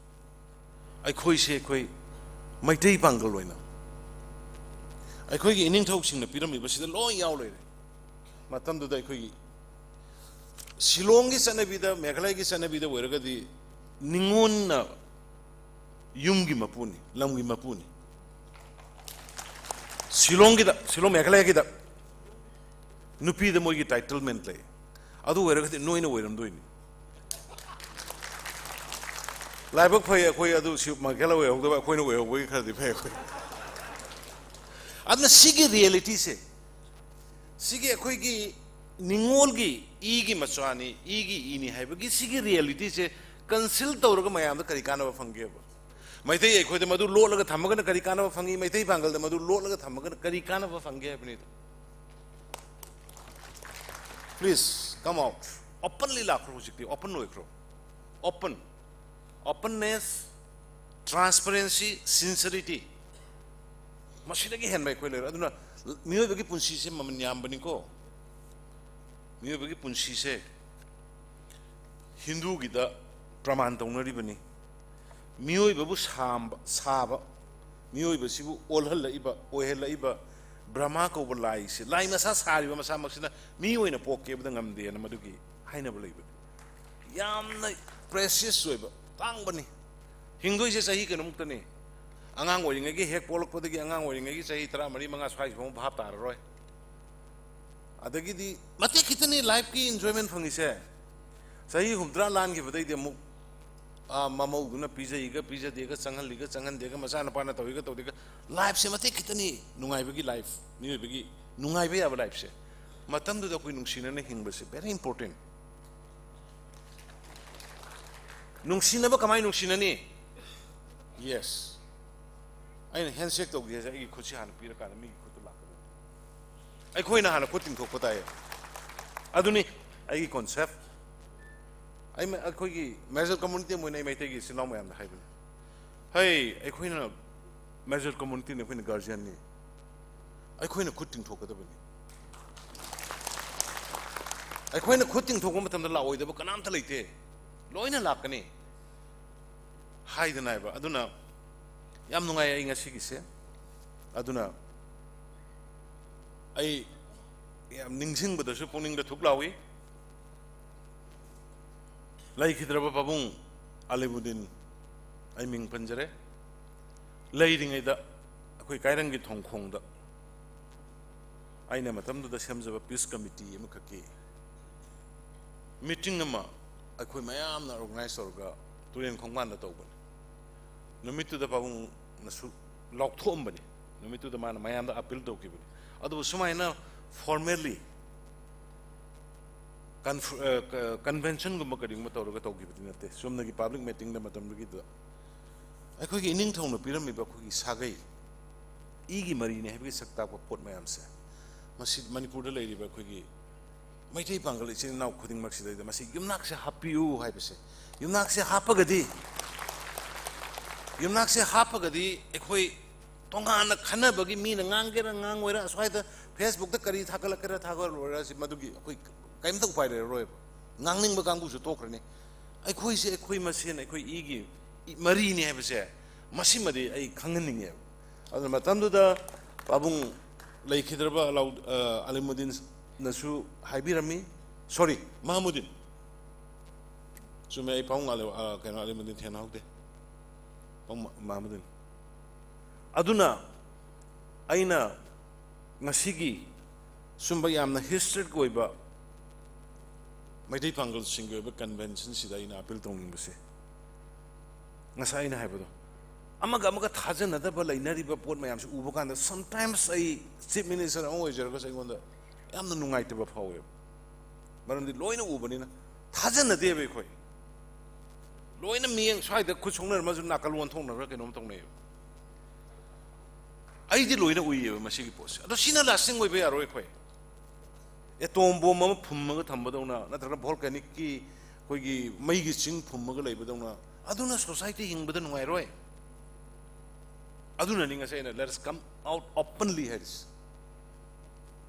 ꯑꯩꯈꯣꯏꯁꯦ ꯑꯩꯈꯣꯏ ꯃꯩꯇꯩ ꯄꯥꯡꯒꯜ ꯑꯣꯏꯅ ꯑꯩꯈꯣꯏꯒꯤ ꯏꯅꯤꯡꯊꯧꯁꯤꯡꯅ ꯄꯤꯔꯝꯃꯤꯕꯁꯤꯗ ꯂꯣꯏ ꯌꯥꯎ ꯂꯩꯔꯦ꯫ ꯃꯇꯝꯗꯨꯗ ꯑꯩꯈꯣꯏꯒꯤ ꯁꯤꯂꯣꯡꯒꯤ ꯆꯠꯅꯕꯤꯗ, ꯃꯦꯘꯥꯂꯌꯒꯤ ꯆꯠꯅꯕꯤꯗ ꯑꯣꯏꯔꯒꯗꯤ ꯅꯤꯉꯣꯟꯅ ꯌꯨꯝꯒꯤ ꯃꯄꯨꯅꯤ, ꯂꯝꯒꯤ ꯃꯄꯨꯅꯤ꯫ ꯁꯤꯂꯣꯡꯒꯤꯗ, ꯁꯤꯂꯣꯡ ꯃꯦꯘꯥꯂꯌꯒꯤꯗ ꯅꯨꯄꯤꯗ ꯃꯣꯏꯒꯤ ꯇꯥꯏꯇꯜꯃꯦꯟ ꯂꯩ꯫ ꯑꯗꯨ ꯑꯣꯏꯔꯒꯗꯤ ꯅꯣꯏꯅ ꯑꯣꯏꯔꯝꯗꯣꯏꯅꯤ꯫ ꯂꯥꯏꯕꯛ ꯐꯩ ꯑꯩꯈꯣꯏ ꯑꯗꯨ ꯁꯤ ꯃꯦꯘꯥꯂꯌ ꯑꯣꯏꯍꯧꯗꯕ, ꯑꯩꯈꯣꯏꯅ ꯑꯣꯏꯍꯧꯕꯒꯤ ꯈꯔꯗꯤ ꯐꯩ ꯑꯩꯈꯣꯏ꯫ ꯑꯗꯨꯅ ꯁꯤꯒꯤ ꯔꯤꯌꯦꯂꯤꯇꯤꯁꯦ, ꯁꯤꯒꯤ ꯑꯩꯈꯣꯏꯒꯤ ꯅꯤꯡꯉꯣꯜꯒꯤ ꯏꯒꯤ ꯃꯆꯥꯅꯤ, ꯏꯒꯤ ꯏꯅꯤ ꯍꯥꯏꯕꯒꯤ ꯁꯤꯒꯤ ꯔꯤꯌꯦꯂꯤꯇꯤꯁꯦ ꯀꯟꯁꯤꯜ ꯇꯧꯔꯒ ꯃꯌꯥꯝꯗ ꯀꯔꯤ ꯀꯥꯟꯅꯕ ꯐꯪꯒꯦꯕ? ꯃꯩꯇꯩ ꯑꯩꯈꯣꯏꯗ ꯃꯗꯨ ꯂꯣꯠꯂꯒ ꯊꯝꯃꯒꯅ ꯀꯔꯤ ꯀꯥꯟꯅꯕ ꯐꯪꯉꯤ? ꯃꯩꯇꯩ ꯄꯥꯡꯒꯜꯗ ꯃꯗꯨ ꯂꯣꯠꯂꯒ ꯊꯝꯃꯒꯅ ꯀꯔꯤ ꯀꯥꯟꯅꯕ ꯐꯪꯒꯦ ꯍꯥꯏꯕꯅꯤꯗ꯫ Please come out. Openly ꯂꯥꯛꯈ꯭ꯔꯣ ꯍꯧꯖꯤꯛꯇꯤ, open ꯑꯣꯏꯈ꯭ꯔꯣ꯫ Open, openness, transparency, sincerity, ꯃꯁꯤꯗꯒꯤ ꯍꯦꯟꯕ ꯑꯩꯈꯣꯏ ꯂꯩꯔꯣꯏ꯫ ꯑꯗꯨꯅ ꯃꯤꯑꯣꯏꯕꯒꯤ ꯄꯨꯟꯁꯤꯁꯦ ꯃꯃꯜ ꯌꯥꯝꯕꯅꯤꯀꯣ꯫ ꯃꯤꯑꯣꯏꯕꯒꯤ ꯄꯨꯟꯁꯤꯁꯦ ꯍꯤꯟꯗꯨꯒꯤꯗ ꯄ꯭ꯔꯃꯥꯟ ꯇꯧꯅꯔꯤꯕꯅꯤ꯫ ꯃꯤꯑꯣꯏꯕꯕꯨ ꯁꯥꯝꯕ, ꯁꯥꯕ, ꯃꯤꯑꯣꯏꯕꯁꯤꯕꯨ ꯑꯣꯜꯍꯜꯂꯛꯏꯕ, ꯑꯣꯏꯍꯜꯂꯛꯏꯕ ꯕ꯭ꯔꯍꯃꯥ ꯀꯧꯕ ꯂꯥꯏꯁꯦ, ꯂꯥꯏ ꯃꯁꯥ ꯁꯥꯔꯤꯕ ꯃꯁꯥꯃꯛꯁꯤꯅ ꯃꯤ ꯑꯣꯏꯅ ꯄꯣꯛꯀꯦꯕꯗ ꯉꯝꯗꯦꯅ ꯃꯗꯨꯒꯤ ꯍꯥꯏꯅꯕ ꯂꯩꯕꯅꯤ꯫ ꯌꯥꯝꯅ ꯄ꯭ꯔꯦꯁꯤꯌꯁ ꯑꯣꯏꯕ, ꯇꯥꯡꯕꯅꯤ꯫ ꯍꯤꯡꯗꯣꯏꯁꯦ ꯆꯍꯤ ꯀꯩꯅꯣꯃꯨꯛꯇꯅꯤ꯫ ꯑꯉꯥꯡ ꯑꯣꯏꯔꯤꯉꯩꯒꯤ, ꯍꯦꯛ ꯄꯣꯛꯂꯛꯄꯗꯒꯤ ꯑꯉꯥꯡ ꯑꯣꯏꯔꯤꯉꯩꯒꯤ ꯆꯍꯤ ꯇꯔꯥꯃꯔꯤ, ꯃꯉꯥ ꯁ꯭ꯋꯥꯏꯁꯤꯐꯥꯎ ꯚꯥꯞ ꯇꯥꯔꯔꯣꯏ꯫ ꯑꯗꯒꯤꯗꯤ ꯃꯇꯦꯛ ꯈꯤꯇꯅꯤ ꯂꯥꯏꯐꯀꯤ ꯏꯟꯖꯣꯏꯃꯦꯟ ꯐꯪꯉꯤꯁꯦ꯫ ꯆꯍꯤ ꯍꯨꯝꯗ꯭ꯔꯥ ꯂꯥꯟꯈꯤꯕꯗꯩꯗꯤ ꯑꯃꯨꯛ, ꯑꯥ, ꯃꯃꯧꯗꯨꯅ ꯄꯤꯖꯩꯒ ꯄꯤꯖꯗꯦꯒ, ꯆꯪꯍꯜꯂꯤꯒ ꯆꯪꯍꯟꯗꯦꯒ, ꯃꯆꯥꯅꯨꯄꯥꯅ ꯇꯧꯏꯒ ꯇꯧꯗꯦꯒ, ꯂꯥꯏꯐꯁꯦ ꯃꯇꯦꯛ ꯈꯤꯇꯅꯤ ꯅꯨꯡꯉꯥꯏꯕꯒꯤ ꯂꯥꯏꯐ, ꯃꯤꯑꯣꯏꯕꯒꯤ ꯅꯨꯡꯉꯥꯏꯕ ꯌꯥꯕ ꯂꯥꯏꯐꯁꯦ꯫ ꯃꯇꯝꯗꯨꯗ ꯑꯩꯈꯣꯏ ꯅꯨꯡꯁꯤꯅꯅ ꯍꯤꯡꯕꯁꯦ very important꯫ ꯅꯨꯡꯁꯤꯅꯕ ꯀꯃꯥꯏꯅ ꯅꯨꯡꯁꯤꯅꯅꯤ? ꯌꯦꯁ꯫ ꯑꯩꯅ ꯍꯦꯟꯁꯦꯛ ꯇꯧꯒꯦꯁꯦ ꯑꯩꯒꯤ ꯈꯨꯠꯁꯤ ꯍꯥꯟꯅ ꯄꯤꯔꯀꯥꯟꯗ ꯃꯤꯒꯤ ꯈꯨꯠꯇ ꯂꯥꯛꯀꯗꯕꯅꯤ꯫ ꯑꯩꯈꯣꯏꯅ ꯍꯥꯟꯅ ꯈꯨꯠ ꯇꯤꯡꯊꯣꯛꯄ ꯇꯥꯏꯌꯦ꯫ ꯑꯗꯨꯅꯤ ꯑꯩꯒꯤ ꯀꯣꯟꯁꯦꯞ꯫ ꯑꯩ ꯃ-, ꯑꯩꯈꯣꯏꯒꯤ ꯃꯦꯖꯣꯔ ꯀꯝꯃꯨꯅꯤꯇꯤ ꯑꯃ ꯑꯣꯏꯅ ꯑꯩ ꯃꯩꯇꯩꯒꯤ ꯏꯆꯤꯜ ꯏꯅꯥꯎ ꯃꯌꯥꯝꯗ ꯍꯥꯏꯕꯅꯤ꯫ ꯍꯩ, ꯑꯩꯈꯣꯏꯅ ꯃꯦꯖꯣꯔ ꯀꯝꯃꯨꯅꯤꯇꯤꯅꯤ, ꯑꯩꯈꯣꯏꯅ ꯒꯥꯔꯖꯤꯌꯟꯅꯤ꯫ ꯑꯩꯈꯣꯏꯅ ꯈꯨꯠ ꯇꯤꯡꯊꯣꯛꯀꯗꯕꯅꯤ꯫ ꯑꯩꯈꯣꯏꯅ ꯈꯨꯠ ꯇꯤꯡꯊꯣꯛꯄ ꯃꯇꯝꯗ ꯂꯥꯛꯑꯣꯏꯗꯕ ꯀꯅꯥꯝꯇ ꯂꯩꯇꯦ, ꯂꯣꯏꯅ ꯂꯥꯛꯀꯅꯤ ꯍꯥꯏꯗꯅ ꯍꯥꯏꯕ꯫ ꯑꯗꯨꯅ ꯌꯥꯝ ꯅꯨꯡꯉꯥꯏ ꯑꯩ ꯉꯁꯤꯒꯤꯁꯦ꯫ ꯑꯗꯨꯅ ꯑꯩ ꯌꯥꯝ ꯅꯤꯡꯁꯤꯡꯕꯗꯁꯨ ꯄꯨꯛꯅꯤꯡꯗ ꯊꯨꯛ ꯂꯥꯎꯏ꯫ ꯂꯩꯈꯤꯗ꯭ꯔꯕ ꯄꯥꯕꯨꯡ ꯑꯂꯤꯃꯨꯗꯤꯟ, ꯑꯩ ꯃꯤꯡ ꯄꯟꯖꯔꯦ, ꯂꯩꯔꯤꯉꯩꯗ ꯑꯩꯈꯣꯏ ꯀꯥꯏꯔꯪꯒꯤ ꯊꯣꯡꯈꯣꯡꯗ ꯑꯩꯅ ꯃꯇꯝꯗꯨꯗ ꯁꯦꯝꯖꯕ ꯄꯤꯁ ꯀꯃꯤꯇꯤ ꯑꯃꯈꯛꯀꯤ ꯃꯤꯇꯤꯡ ꯑꯃ ꯑꯩꯈꯣꯏ ꯃꯌꯥꯝꯅ ꯑꯣꯔꯒꯅꯥꯏꯖ ꯇꯧꯔꯒ ꯇꯨꯔꯦꯟ ꯈꯣꯡꯕꯥꯟꯗ ꯇꯧꯕꯅꯤ꯫ ꯅꯨꯃꯤꯠꯇꯨꯗ ꯄꯥꯕꯨꯡꯅꯁꯨ ꯂꯥꯎꯊꯣꯛꯑꯝꯕꯅꯤ꯫ ꯅꯨꯃꯤꯠꯇꯨꯗ ꯃꯥꯅ ꯃꯌꯥꯝꯗ ꯑꯄꯤꯜ ꯇꯧꯈꯤꯕꯅꯤ꯫ ꯑꯗꯨꯕꯨ ꯁꯨꯃꯥꯏꯅ ꯐꯣꯔꯃꯦꯜꯂꯤ ꯀꯟꯚꯦꯟꯁꯟꯒꯨꯝꯕ ꯀꯔꯤꯒꯨꯝꯕ ꯇꯧꯔꯒ ꯇꯧꯈꯤꯕꯗꯤ ꯅꯠꯇꯦ꯫ ꯆꯨꯝꯅꯒꯤ ꯄꯕ꯭ꯂꯤꯛ ꯃꯤꯇꯤꯡꯗ ꯃꯇꯝꯗꯨꯒꯤꯗꯨꯗ ꯑꯩꯈꯣꯏꯒꯤ ꯏꯅꯤꯡꯊꯧꯅ ꯄꯤꯔꯝꯃꯤꯕ ꯑꯩꯈꯣꯏꯒꯤ ꯁꯥꯒꯩ, ꯏꯒꯤ ꯃꯔꯤꯅꯤ ꯍꯥꯏꯕꯒꯤ ꯁꯛ ꯇꯥꯛꯄ ꯄꯣꯠ ꯃꯌꯥꯝꯁꯦ, ꯃꯁꯤ ꯃꯅꯤꯄꯨꯔꯗ ꯂꯩꯔꯤꯕ ꯑꯩꯈꯣꯏꯒꯤ ꯃꯩꯇꯩ ꯄꯥꯡꯒꯜ ꯏꯆꯤꯟ ꯏꯅꯥꯎ ꯈꯨꯗꯤꯡꯃꯛꯁꯤꯗꯩꯗ ꯃꯁꯤ ꯌꯨꯝꯅꯥꯛꯁꯦ ꯍꯥꯞꯄꯤꯌꯨ ꯍꯥꯏꯕꯁꯦ, ꯌꯨꯝꯅꯥꯛꯁꯦ ꯍꯥꯞꯄꯒꯗꯤ, ꯌꯨꯝꯅꯥꯛꯁꯦ ꯍꯥꯞꯄꯒꯗꯤ ꯑꯩꯈꯣꯏ ꯇꯣꯉꯥꯟꯅ ꯈꯟꯅꯕꯒꯤ, ꯃꯤꯅ ꯉꯥꯡꯒꯦꯔꯥ ꯉꯥꯡꯉꯣꯏꯔꯥ, ꯑꯁ꯭ꯋꯥꯏꯗ ꯐꯦꯁꯕꯨꯛꯇ ꯀꯔꯤ ꯊꯥꯒꯠꯂꯛꯀꯦꯔꯥ ꯊꯥꯒꯠꯂꯣꯏꯔꯥ, ꯁꯤ ꯃꯗꯨꯒꯤ ꯑꯩꯈꯣꯏ ꯀꯔꯤꯝꯇ ꯎꯄꯥꯏ ꯂꯩꯔꯔꯣꯏꯕ꯫ ꯉꯥꯡꯅꯤꯡꯕ ꯀꯥꯡꯕꯨꯁꯨ ꯇꯣꯛꯈ꯭ꯔꯅꯤ꯫ ꯑꯩꯈꯣꯏꯁꯦ ꯑꯩꯈꯣꯏ ꯃꯁꯦꯟ, ꯑꯩꯈꯣꯏ ꯏꯒꯤ ꯏ-, ꯃꯔꯤꯅꯤ ꯍꯥꯏꯕꯁꯦ, ꯃꯁꯤꯃꯗꯤ ꯑꯩ ꯈꯪꯍꯟꯅꯤꯡꯉꯦꯕ꯫ ꯑꯗꯨꯅ ꯃꯇꯝꯗꯨꯗ ꯄꯥꯕꯨꯡ ꯂꯩꯈꯤꯗ꯭ꯔꯕ ꯑꯂꯥꯎ-, ꯑ, ꯑꯂꯤꯃꯨꯗꯤꯟꯅꯁꯨ ꯍꯥꯏꯕꯤꯔꯝꯃꯤ, ꯁꯣꯔꯤ, ꯃꯍꯃꯨꯗꯤꯟ꯫ ꯆꯨꯝꯃꯦ, ꯑꯩ ꯄꯥꯕꯨꯡ ꯑꯂꯤ-, ꯑ, ꯀꯩꯅꯣ, ꯑꯂꯤꯃꯨꯗꯤꯟ ꯊꯦꯡꯅꯍꯧꯗꯦ, ꯄꯥꯕꯨꯡ ꯃ-, ꯃꯍꯃꯨꯗꯤꯟ꯫ ꯑꯗꯨꯅ ꯑꯩꯅ ꯉꯁꯤꯒꯤ ꯁꯨꯝꯕ ꯌꯥꯝꯅ ꯍꯤꯁꯇꯣꯔꯤꯛ ꯑꯣꯏꯕ ꯃꯩꯇꯩ ꯄꯥꯡꯒꯜꯁꯤꯡꯒꯤ ꯑꯣꯏꯕ ꯀꯟꯚꯦꯟꯁꯟꯁꯤꯗ ꯑꯩꯅ ꯑꯄꯤꯜ ꯇꯧꯅꯤꯡꯕꯁꯦ, ꯉꯁꯥꯏ ꯑꯩꯅ ꯍꯥꯏꯕꯗꯣ, ꯑꯃꯒ ꯑꯃꯒ ꯊꯥꯖꯅꯗꯕ ꯂꯩꯅꯔꯤꯕ ꯄꯣꯠ ꯃꯌꯥꯝꯁꯦ ꯎꯕ ꯀꯥꯟꯗ, ꯁꯝꯇꯥꯏꯝꯁ ꯑꯩ ꯆꯤꯐ ꯃꯤꯅꯤꯁꯇꯔ ꯑꯃ ꯑꯣꯏꯖꯔꯒꯁꯨ ꯑꯩꯉꯣꯟꯗ ꯌꯥꯝꯅ ꯅꯨꯡꯉꯥꯏꯇꯕ ꯐꯥꯎꯋꯦꯕ꯫ ꯃꯔꯝꯗꯤ ꯂꯣꯏꯅ ꯎꯕꯅꯤꯅ꯫ ꯊꯥꯖꯅꯗꯦꯕ ꯑꯩꯈꯣꯏ꯫ ꯂꯣꯏꯅ ꯃꯤꯠꯌꯦꯡ ꯁ꯭ꯋꯥꯏꯗ ꯈꯨꯠ ꯁꯣꯛꯅꯔꯝꯃꯁꯨ ꯅꯥꯀꯜ ꯑꯣꯟꯊꯣꯛꯅꯕ꯭ꯔꯥ ꯀꯩꯅꯣꯝ ꯇꯧꯅꯩꯌꯦꯕ꯫ ꯑꯩꯗꯤ ꯂꯣꯏꯅ ꯎꯏꯌꯦꯕ ꯃꯁꯤꯒꯤ ꯄꯣꯠꯁꯦ꯫ ꯑꯗꯣ ꯁꯤꯅ ꯂꯥꯁꯇꯤꯡ ꯑꯣꯏꯕ ꯌꯥꯔꯣꯏ ꯑꯩꯈꯣꯏ꯫ ꯑꯦꯇꯣꯝ ꯕꯣꯝ ꯑꯃ ꯐꯨꯝꯃꯒ ꯊꯝꯕꯗꯧꯅ, ꯅꯠꯇ꯭ꯔꯒ ꯚꯣꯜꯀꯦꯅꯤꯛꯀꯤ ꯑꯩꯈꯣꯏꯒꯤ ꯃꯩꯒꯤ ꯆꯤꯡ ꯐꯨꯝꯃꯒ ꯂꯩꯕꯗꯧꯅ, ꯑꯗꯨꯅ ꯁꯣꯁꯥꯏꯇꯤ ꯍꯤꯡꯕꯗ ꯅꯨꯡꯉꯥꯏꯔꯣꯏ꯫ ꯑꯗꯨꯅꯅꯤ ꯉꯁꯤ ꯑꯩꯅ "Let us come out openly" ꯍꯥꯏꯔꯤꯁꯦ꯫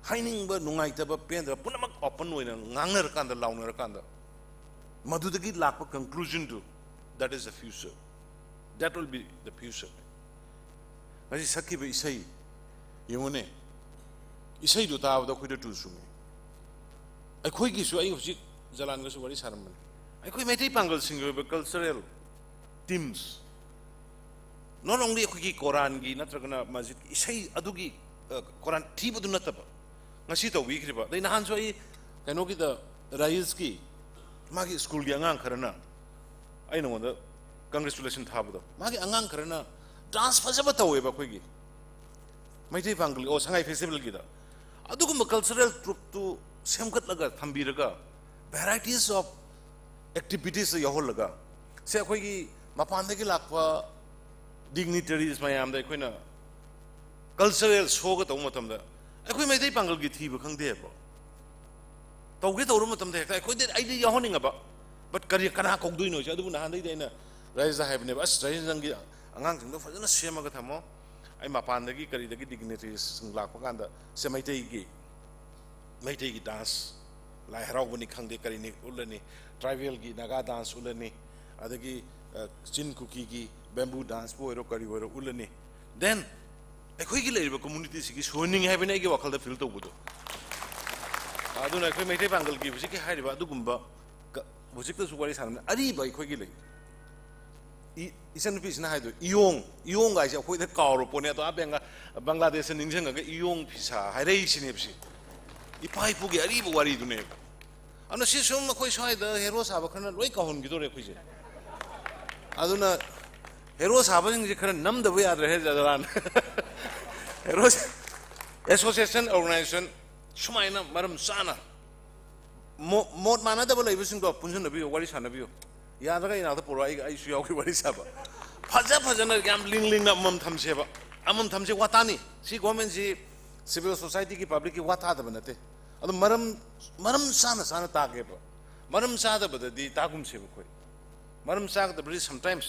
ꯍꯥꯏꯅꯤꯡꯕ, ꯅꯨꯡꯉꯥꯏꯇꯕ, ꯄꯦꯟꯗꯕ ꯄꯨꯝꯅꯃꯛ ꯑꯣꯄꯟ ꯑꯣꯏꯅ ꯉꯥꯡꯅꯔꯀꯥꯟꯗ, ꯂꯥꯎꯅꯔꯀꯥꯟꯗ, ꯃꯗꯨꯗꯒꯤ ꯂꯥꯛꯄ ꯀꯟꯀ꯭ꯂꯨꯖꯟꯗꯨ, that is the future, that will be the future꯫ ꯉꯁꯤ ꯁꯛꯈꯤꯕ ꯏꯁꯩ ꯌꯦꯡꯉꯨꯅꯦ, ꯏꯁꯩꯗꯨ ꯇꯥꯕꯗ ꯑꯩꯈꯣꯏꯗ ꯇꯨ ꯆꯨꯡꯉꯤ꯫ ꯑꯩꯈꯣꯏꯒꯤꯁꯨ, ꯑꯩ ꯍꯧꯖꯤꯛ ꯖꯂꯥꯟꯒꯁꯨ ꯋꯥꯔꯤ ꯁꯥꯔꯝꯕꯅꯤ, ꯑꯩꯈꯣꯏ ꯃꯩꯇꯩ ꯄꯥꯡꯒꯜꯁꯤꯡꯒꯤ ꯑꯣꯏꯕ cultural teams, not only ꯑꯩꯈꯣꯏꯒꯤ ꯀꯣꯔꯥꯟꯒꯤ ꯅꯠꯇ꯭ꯔꯒꯅ ꯃꯁꯖꯤꯗꯀꯤ ꯏꯁꯩ ꯑꯗꯨꯒꯤ, ꯑ, ꯀꯣꯔꯥꯟ ꯊꯤꯕꯗꯨ ꯅꯠꯇꯕ, ꯉꯁꯤ ꯇꯧꯕꯤꯈ꯭ꯔꯤꯕ, ꯑꯗꯩ ꯅꯍꯥꯟꯁꯨ ꯑꯩ ꯀꯩꯅꯣꯒꯤꯗ, ꯔꯥꯏꯜꯁꯀꯤ ꯃꯥꯒꯤ ꯁ꯭ꯀꯨꯜꯒꯤ ꯑꯉꯥꯡ ꯈꯔꯅ ꯑꯩ ꯅꯉꯣꯟꯗ congratulation ꯊꯥꯕꯗꯣ, ꯃꯥꯒꯤ ꯑꯉꯥꯡ ꯈꯔꯅ dance ꯐꯖꯕ ꯇꯧꯋꯦꯕ ꯑꯩꯈꯣꯏꯒꯤ ꯃꯩꯇꯩ ꯄꯥꯡꯒꯜ, ꯑꯣ, ꯁꯉꯥꯏ festivalꯒꯤꯗ꯫ ꯑꯗꯨꯒꯨꯝꯕ cultural troupeꯇꯨ ꯁꯦꯝꯒꯠꯂꯒ ꯊꯝꯕꯤꯔꯒ, varieties of activities ꯌꯥꯎꯍꯜꯂꯒ, ꯁꯦ, ꯑꯩꯈꯣꯏꯒꯤ ꯃꯄꯥꯟꯗꯒꯤ ꯂꯥꯛꯄ dignitaries ꯃꯌꯥꯝꯗ ꯑꯩꯈꯣꯏꯅ cultural showꯒ ꯇꯧꯕ ꯃꯇꯝꯗ ꯑꯩꯈꯣꯏ ꯃꯩꯇꯩ ꯄꯥꯡꯒꯜꯒꯤ ꯊꯤꯕ ꯈꯪꯗꯦꯕ꯫ ꯇꯧꯒꯦ ꯇꯧꯔꯨ ꯃꯇꯝꯗ ꯍꯦꯛꯇ ꯑꯩꯈꯣꯏꯗꯤ, ꯑꯩꯗꯤ ꯌꯥꯎꯍꯟꯅꯤꯡꯉꯕ, but ꯀꯔꯤ, ꯀꯅꯥ ꯀꯧꯗꯣꯏꯅꯣ ꯍꯥꯏꯁꯦ꯫ ꯑꯗꯨꯕꯨ ꯅꯍꯥꯟꯗꯩꯗꯤ ꯑꯩꯅ ꯔꯥꯖꯦꯁꯇ ꯍꯥꯏꯕꯅꯦꯕ, "ꯑꯁ, ꯔꯥꯖꯦꯁ, ꯅꯪꯒꯤ ꯑꯉꯥꯡꯁꯤꯡꯗꯣ ꯐꯖꯅ ꯁꯦꯝꯃꯒ ꯊꯝꯃꯣ, ꯑꯩ ꯃꯄꯥꯟꯗꯒꯤ ꯀꯔꯤꯗꯒꯤ dignitariesꯁꯤꯡ ꯂꯥꯛꯄ ꯀꯥꯟꯗ ꯁꯦ ꯃꯩꯇꯩꯒꯤ, ꯃꯩꯇꯩꯒꯤ dance, ꯂꯥꯏ ꯍꯔꯥꯎꯕꯅꯤ ꯈꯪꯗꯦ, ꯀꯔꯤꯅꯤ ꯎꯠꯂꯅꯤ, tribalꯒꯤ Naga dance ꯎꯠꯂꯅꯤ, ꯑꯗꯒꯤ, ꯑ, ꯆꯤꯟ ꯀꯨꯀꯤꯒꯤ bamboo danceꯄꯨ ꯑꯣꯏꯔꯣ ꯀꯔꯤ ꯑꯣꯏꯔꯣ ꯎꯠꯂꯅꯤ, then ꯑꯩꯈꯣꯏꯒꯤ ꯂꯩꯔꯤꯕ communityꯁꯤꯒꯤ ꯁꯣꯏꯍꯟꯅꯤꯡꯉꯤ ꯍꯥꯏꯕꯅꯤ ꯑꯩꯒꯤ ꯋꯥꯈꯜꯗ feel ꯇꯧꯕꯗꯣ꯫ ꯑꯗꯨꯅ ꯑꯩꯈꯣꯏ ꯃꯩꯇꯩ ꯄꯥꯡꯒꯜꯒꯤ ꯍꯧꯖꯤꯛꯀꯤ ꯍꯥꯏꯔꯤꯕ ꯑꯗꯨꯒꯨꯝꯕ ꯀ-, ꯍꯧꯖꯤꯛꯇꯁꯨ ꯋꯥꯔꯤ ꯁꯥꯟꯅꯕꯅꯤ, ꯑꯔꯤꯕ ꯑꯩꯈꯣꯏꯒꯤ ꯂꯩ꯫ ꯏ-, ꯏꯆꯟꯅꯨꯄꯤꯁꯤꯅ ꯍꯥꯏꯗꯣ, ꯏꯌꯣꯡ, ꯏꯌꯣꯡ ꯍꯥꯏꯁꯦ ꯑꯩꯈꯣꯏꯗ ꯀꯥꯎꯔ ꯄꯣꯠꯅꯦ, ꯑꯗꯣ ꯑꯥ ꯕꯦꯡꯒ-, ꯕꯪꯒ꯭ꯂꯥꯗꯦꯁꯇ ꯅꯤꯡꯁꯤꯡꯉꯒ ꯏꯌꯣꯡ ꯐꯤꯁꯥ ꯍꯥꯏꯔꯛꯏꯁꯤꯅꯦꯕ ꯁꯤ꯫ ꯏꯄꯥ ꯏꯄꯨꯒꯤ ꯑꯔꯤꯕ ꯋꯥꯔꯤꯗꯨꯅꯦꯕ꯫ ꯑꯗꯨꯅ ꯁꯤ ꯁꯨꯝ ꯑꯩꯈꯣꯏ ꯁ꯭ꯋꯥꯏꯗ hero ꯁꯥꯕ ꯈꯔꯅ ꯂꯣꯏ ꯀꯥꯎꯍꯟꯈꯤꯗꯣꯔꯦ ꯑꯩꯈꯣꯏꯁꯦ꯫ ꯑꯗꯨꯅ hero ꯁꯥꯕꯁꯤꯡꯁꯦ ꯈꯔ ꯅꯝꯗꯕ ꯌꯥꯗ꯭ꯔꯦ ꯍꯦ ꯖꯂꯥꯟ꯫ Hero association, organization ꯁꯨꯃꯥꯏꯅ ꯃꯔꯝ ꯆꯥꯅ ꯃꯣ-, ꯃꯣꯠ ꯃꯥꯟꯅꯗꯕ ꯂꯩꯕꯁꯤꯡꯗꯣ ꯄꯨꯟꯁꯤꯟꯅꯕꯤꯌꯨ, ꯋꯥꯔꯤ ꯁꯥꯟꯅꯕꯤꯌꯨ꯫ ꯌꯥꯗ꯭ꯔꯒ ꯏꯅꯥꯛꯇ ꯄꯨꯔꯛꯑꯣ, ꯑꯩ, ꯑꯩꯁꯨ ꯌꯥꯎꯒꯦ ꯋꯥꯔꯤ ꯁꯥꯕ꯫ ꯐꯖ ꯐꯖꯅ ꯌꯥꯝ ꯂꯤꯡ ꯂꯤꯡꯅ ꯑꯃꯃꯝ ꯊꯝꯁꯦꯕ꯫ ꯑꯃꯃꯝ ꯊꯝꯁꯦ, ꯋꯥ ꯇꯥꯅꯤ꯫ ꯁꯤ governmentꯁꯤ civil societyꯒꯤ, publicꯀꯤ ꯋꯥ ꯇꯥꯗꯕ ꯅꯠꯇꯦ꯫ ꯑꯗꯣ ꯃꯔꯝ, ꯃꯔꯝ ꯆꯥꯅ ꯆꯥꯅ ꯇꯥꯒꯦꯕ꯫ ꯃꯔꯝ ꯆꯥꯗꯕꯗꯗꯤ ꯇꯥꯒꯨꯝꯁꯦꯕ ꯑꯩꯈꯣꯏ꯫ ꯃꯔꯝ ꯆꯥꯒꯗꯕꯗꯤ sometimes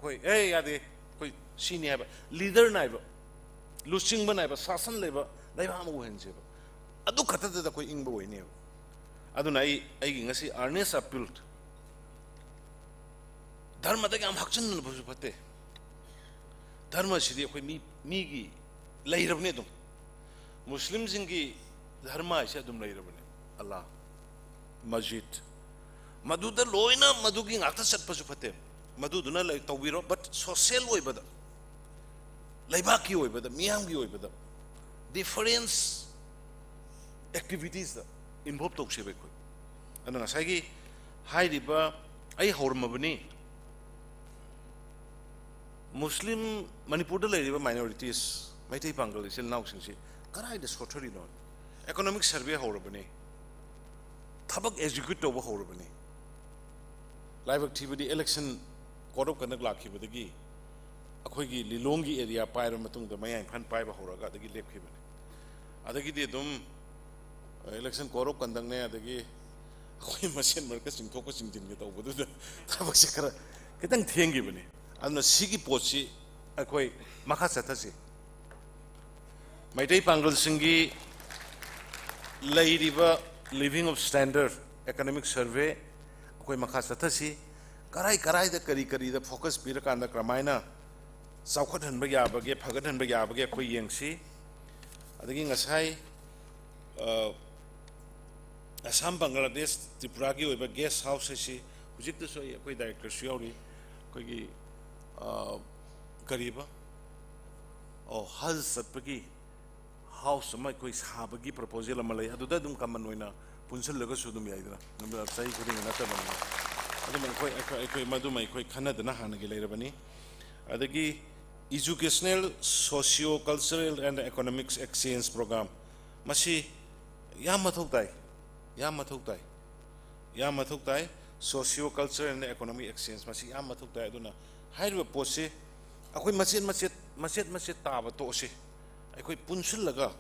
ꯑꯩꯈꯣꯏ, "ꯑꯦ, ꯌꯥꯗꯦ, ꯑꯩꯈꯣꯏ ꯁꯤꯅꯤ" ꯍꯥꯏꯕ leader ꯅꯥꯏꯕ, ꯂꯨꯆꯤꯡꯕ ꯅꯥꯏꯕ, ꯁꯥꯁꯟ ꯂꯩꯕ ꯂꯩꯕꯥꯛ ꯑꯃ ꯑꯣꯏꯍꯟꯁꯦꯕ꯫ ꯑꯗꯨ ꯈꯛꯇꯗꯗ ꯑꯩꯈꯣꯏ ꯏꯪꯕ ꯑꯣꯏꯅꯦꯕ꯫ ꯑꯗꯨꯅ ꯑꯩ, ꯑꯩꯒꯤ ꯉꯁꯤ earnest appeal, ꯙꯔꯃꯗ ꯌꯥꯝ ꯍꯥꯛꯆꯤꯟꯅꯕꯁꯨ ꯐꯠꯇꯦ, ꯙꯔꯃꯁꯤꯗꯤ ꯑꯩꯈꯣꯏ ꯃꯤ, ꯃꯤꯒꯤ ꯂꯩꯔꯕꯅꯤ ꯑꯗꯨꯝ꯫ ꯃꯨꯁꯂꯤꯝꯁꯤꯡꯒꯤ ꯙꯔꯃ ꯍꯥꯏꯁꯦ ꯑꯗꯨꯝ ꯂꯩꯔꯕꯅꯦ, ꯑꯜꯂꯥ, ꯃꯁꯖꯤꯗ, ꯃꯗꯨꯗ ꯂꯣꯏꯅ ꯃꯗꯨꯒꯤ ꯉꯥꯛꯇ ꯆꯠꯄꯁꯨ ꯐꯠꯇꯦ꯫ ꯃꯗꯨꯗꯨꯅ ꯂꯩ-, ꯇꯧꯕꯤꯔꯣ, but social ꯑꯣꯏꯕꯗ, ꯂꯩꯕꯥꯛꯀꯤ ꯑꯣꯏꯕꯗ, ꯃꯤꯌꯥꯝꯒꯤ ꯑꯣꯏꯕꯗ difference activitiesꯇ involve ꯇꯧꯁꯦꯕ ꯑꯩꯈꯣꯏ꯫ ꯑꯗꯨꯅ ꯉꯁꯥꯏꯒꯤ ꯍꯥꯏꯔꯤꯕ, ꯑꯩ ꯍꯧꯔꯝꯃꯕꯅꯤ, ꯃꯨꯁꯂꯤꯝ, ꯃꯅꯤꯄꯨꯔꯗ ꯂꯩꯔꯤꯕ minorities, ꯃꯩꯇꯩ ꯄꯥꯡꯒꯜ ꯏꯆꯤꯜ ꯏꯅꯥꯎꯁꯤꯡꯁꯤ ꯀꯗꯥꯏꯗ ꯁꯣꯠꯊꯔꯤꯅꯣ? Economic survey ꯍꯧꯔꯕꯅꯤ, ꯊꯕꯛ execute ꯇꯧꯕ ꯍꯧꯔꯕꯅꯤ꯫ ꯂꯥꯏꯕꯛ ꯊꯤꯕꯗꯤ election code of conduct ꯂꯥꯛꯈꯤꯕꯗꯒꯤ ꯑꯩꯈꯣꯏꯒꯤ ꯂꯤꯂꯣꯡꯒꯤ area ꯄꯥꯏꯔꯕ ꯃꯇꯨꯡꯗ ꯃꯌꯥꯡ ꯏꯝꯐꯥꯜ ꯄꯥꯏꯕ ꯍꯧꯔꯒ ꯑꯗꯒꯤ ꯂꯦꯞꯈꯤꯕꯅꯤ꯫ ꯑꯗꯒꯤꯗꯤ ꯑꯗꯨꯝ election code of conductꯅꯦ, ꯑꯗꯒꯤ ꯑꯩꯈꯣꯏ ꯃꯁꯦꯟ ꯃꯔꯛꯇ ꯆꯤꯡꯊꯣꯛꯄ ꯆꯤꯡꯁꯤꯟꯒꯦ ꯇꯧꯕꯗꯨꯗ ꯊꯕꯛꯁꯦ ꯈꯔ ꯈꯤꯇꯪ ꯊꯦꯡꯈꯤꯕꯅꯤ꯫ ꯑꯗꯨꯅ ꯁꯤꯒꯤ ꯄꯣꯠꯁꯤ ꯑꯩꯈꯣꯏ ꯃꯈꯥ ꯆꯠꯊꯁꯤ꯫ ꯃꯩꯇꯩ ꯄꯥꯡꯒꯜꯁꯤꯡꯒꯤ ꯂꯩꯔꯤꯕ living of standard, economic survey ꯑꯩꯈꯣꯏ ꯃꯈꯥ ꯆꯠꯊꯁꯤ꯫ ꯀꯔꯥꯏ ꯀꯔꯥꯏꯗ ꯀꯔꯤ ꯀꯔꯤꯗ focus ꯄꯤꯔꯀꯥꯟꯗ ꯀꯔꯝꯍꯥꯏꯅ ꯆꯥꯎꯈꯠꯍꯟꯕ ꯌꯥꯕꯒꯦ, ꯐꯒꯠꯍꯟꯕ ꯌꯥꯕꯒꯦ ꯑꯩꯈꯣꯏ ꯌꯦꯡꯁꯤ꯫ ꯑꯗꯒꯤ ꯉꯁꯥꯏ, ꯑ, ꯑꯁꯥꯝ, ꯕꯪꯒ꯭ꯂꯥꯗꯦꯁ, ꯇ꯭ꯔꯤꯄꯨꯔꯥꯒꯤ ꯑꯣꯏꯕ guest house ꯍꯥꯏꯁꯤ ꯍꯧꯖꯤꯛꯇꯁꯨ ꯑꯩ, ꯑꯩꯈꯣꯏ directorꯁꯨ ꯌꯥꯎꯔꯤ꯫ ꯑꯩꯈꯣꯏꯒꯤ, ꯑ, ꯀꯔꯤꯕ? ꯑꯣ, ꯍꯖ ꯆꯠꯄꯒꯤ house ꯑꯃ ꯑꯩꯈꯣꯏ ꯁꯥꯕꯒꯤ proposal ꯑꯃ ꯂꯩ꯫ ꯑꯗꯨꯗ ꯑꯗꯨꯝ common ꯑꯣꯏꯅ ꯄꯨꯟꯁꯤꯜꯂꯒꯁꯨ ꯑꯗꯨꯝ ꯌꯥꯏꯗꯅ, ꯑꯗꯨꯝ ꯆꯍꯤ ꯈꯨꯗꯤꯡꯒꯤ ꯅꯠꯇꯕꯅꯤꯅ꯫ ꯑꯗꯨꯝ ꯑꯩꯈꯣꯏ, ꯑꯩꯈꯣꯏ, ꯑꯩꯈꯣꯏ ꯃꯗꯨꯃ ꯑꯩꯈꯣꯏ ꯈꯟꯅꯗꯅ ꯍꯥꯟꯅꯒꯤ ꯂꯩꯔꯕꯅꯤ꯫ ꯑꯗꯒꯤ educational, socio-cultural and economics exchange program, ꯃꯁꯤ ꯌꯥꯝ ꯃꯊꯧ ꯇꯥꯏ, ꯌꯥꯝ ꯃꯊꯧ ꯇꯥꯏ, ꯌꯥꯝ ꯃꯊꯧ ꯇꯥꯏ꯫ Socio-cultural and economic exchange ꯃꯁꯤ ꯌꯥꯝ ꯃꯊꯧ ꯇꯥꯏ꯫ ꯑꯗꯨꯅ ꯍꯥꯏꯔꯤꯕ ꯄꯣꯠꯁꯤ ꯑꯩꯈꯣꯏ ꯃꯆꯦꯠ ꯃꯆꯦꯠ, ꯃꯆꯦꯠ ꯃꯆꯦꯠ ꯇꯥꯕ ꯇꯣꯛꯑꯁꯤ꯫ ꯑꯩꯈꯣꯏ ꯄꯨꯟꯁꯤꯜꯂꯒ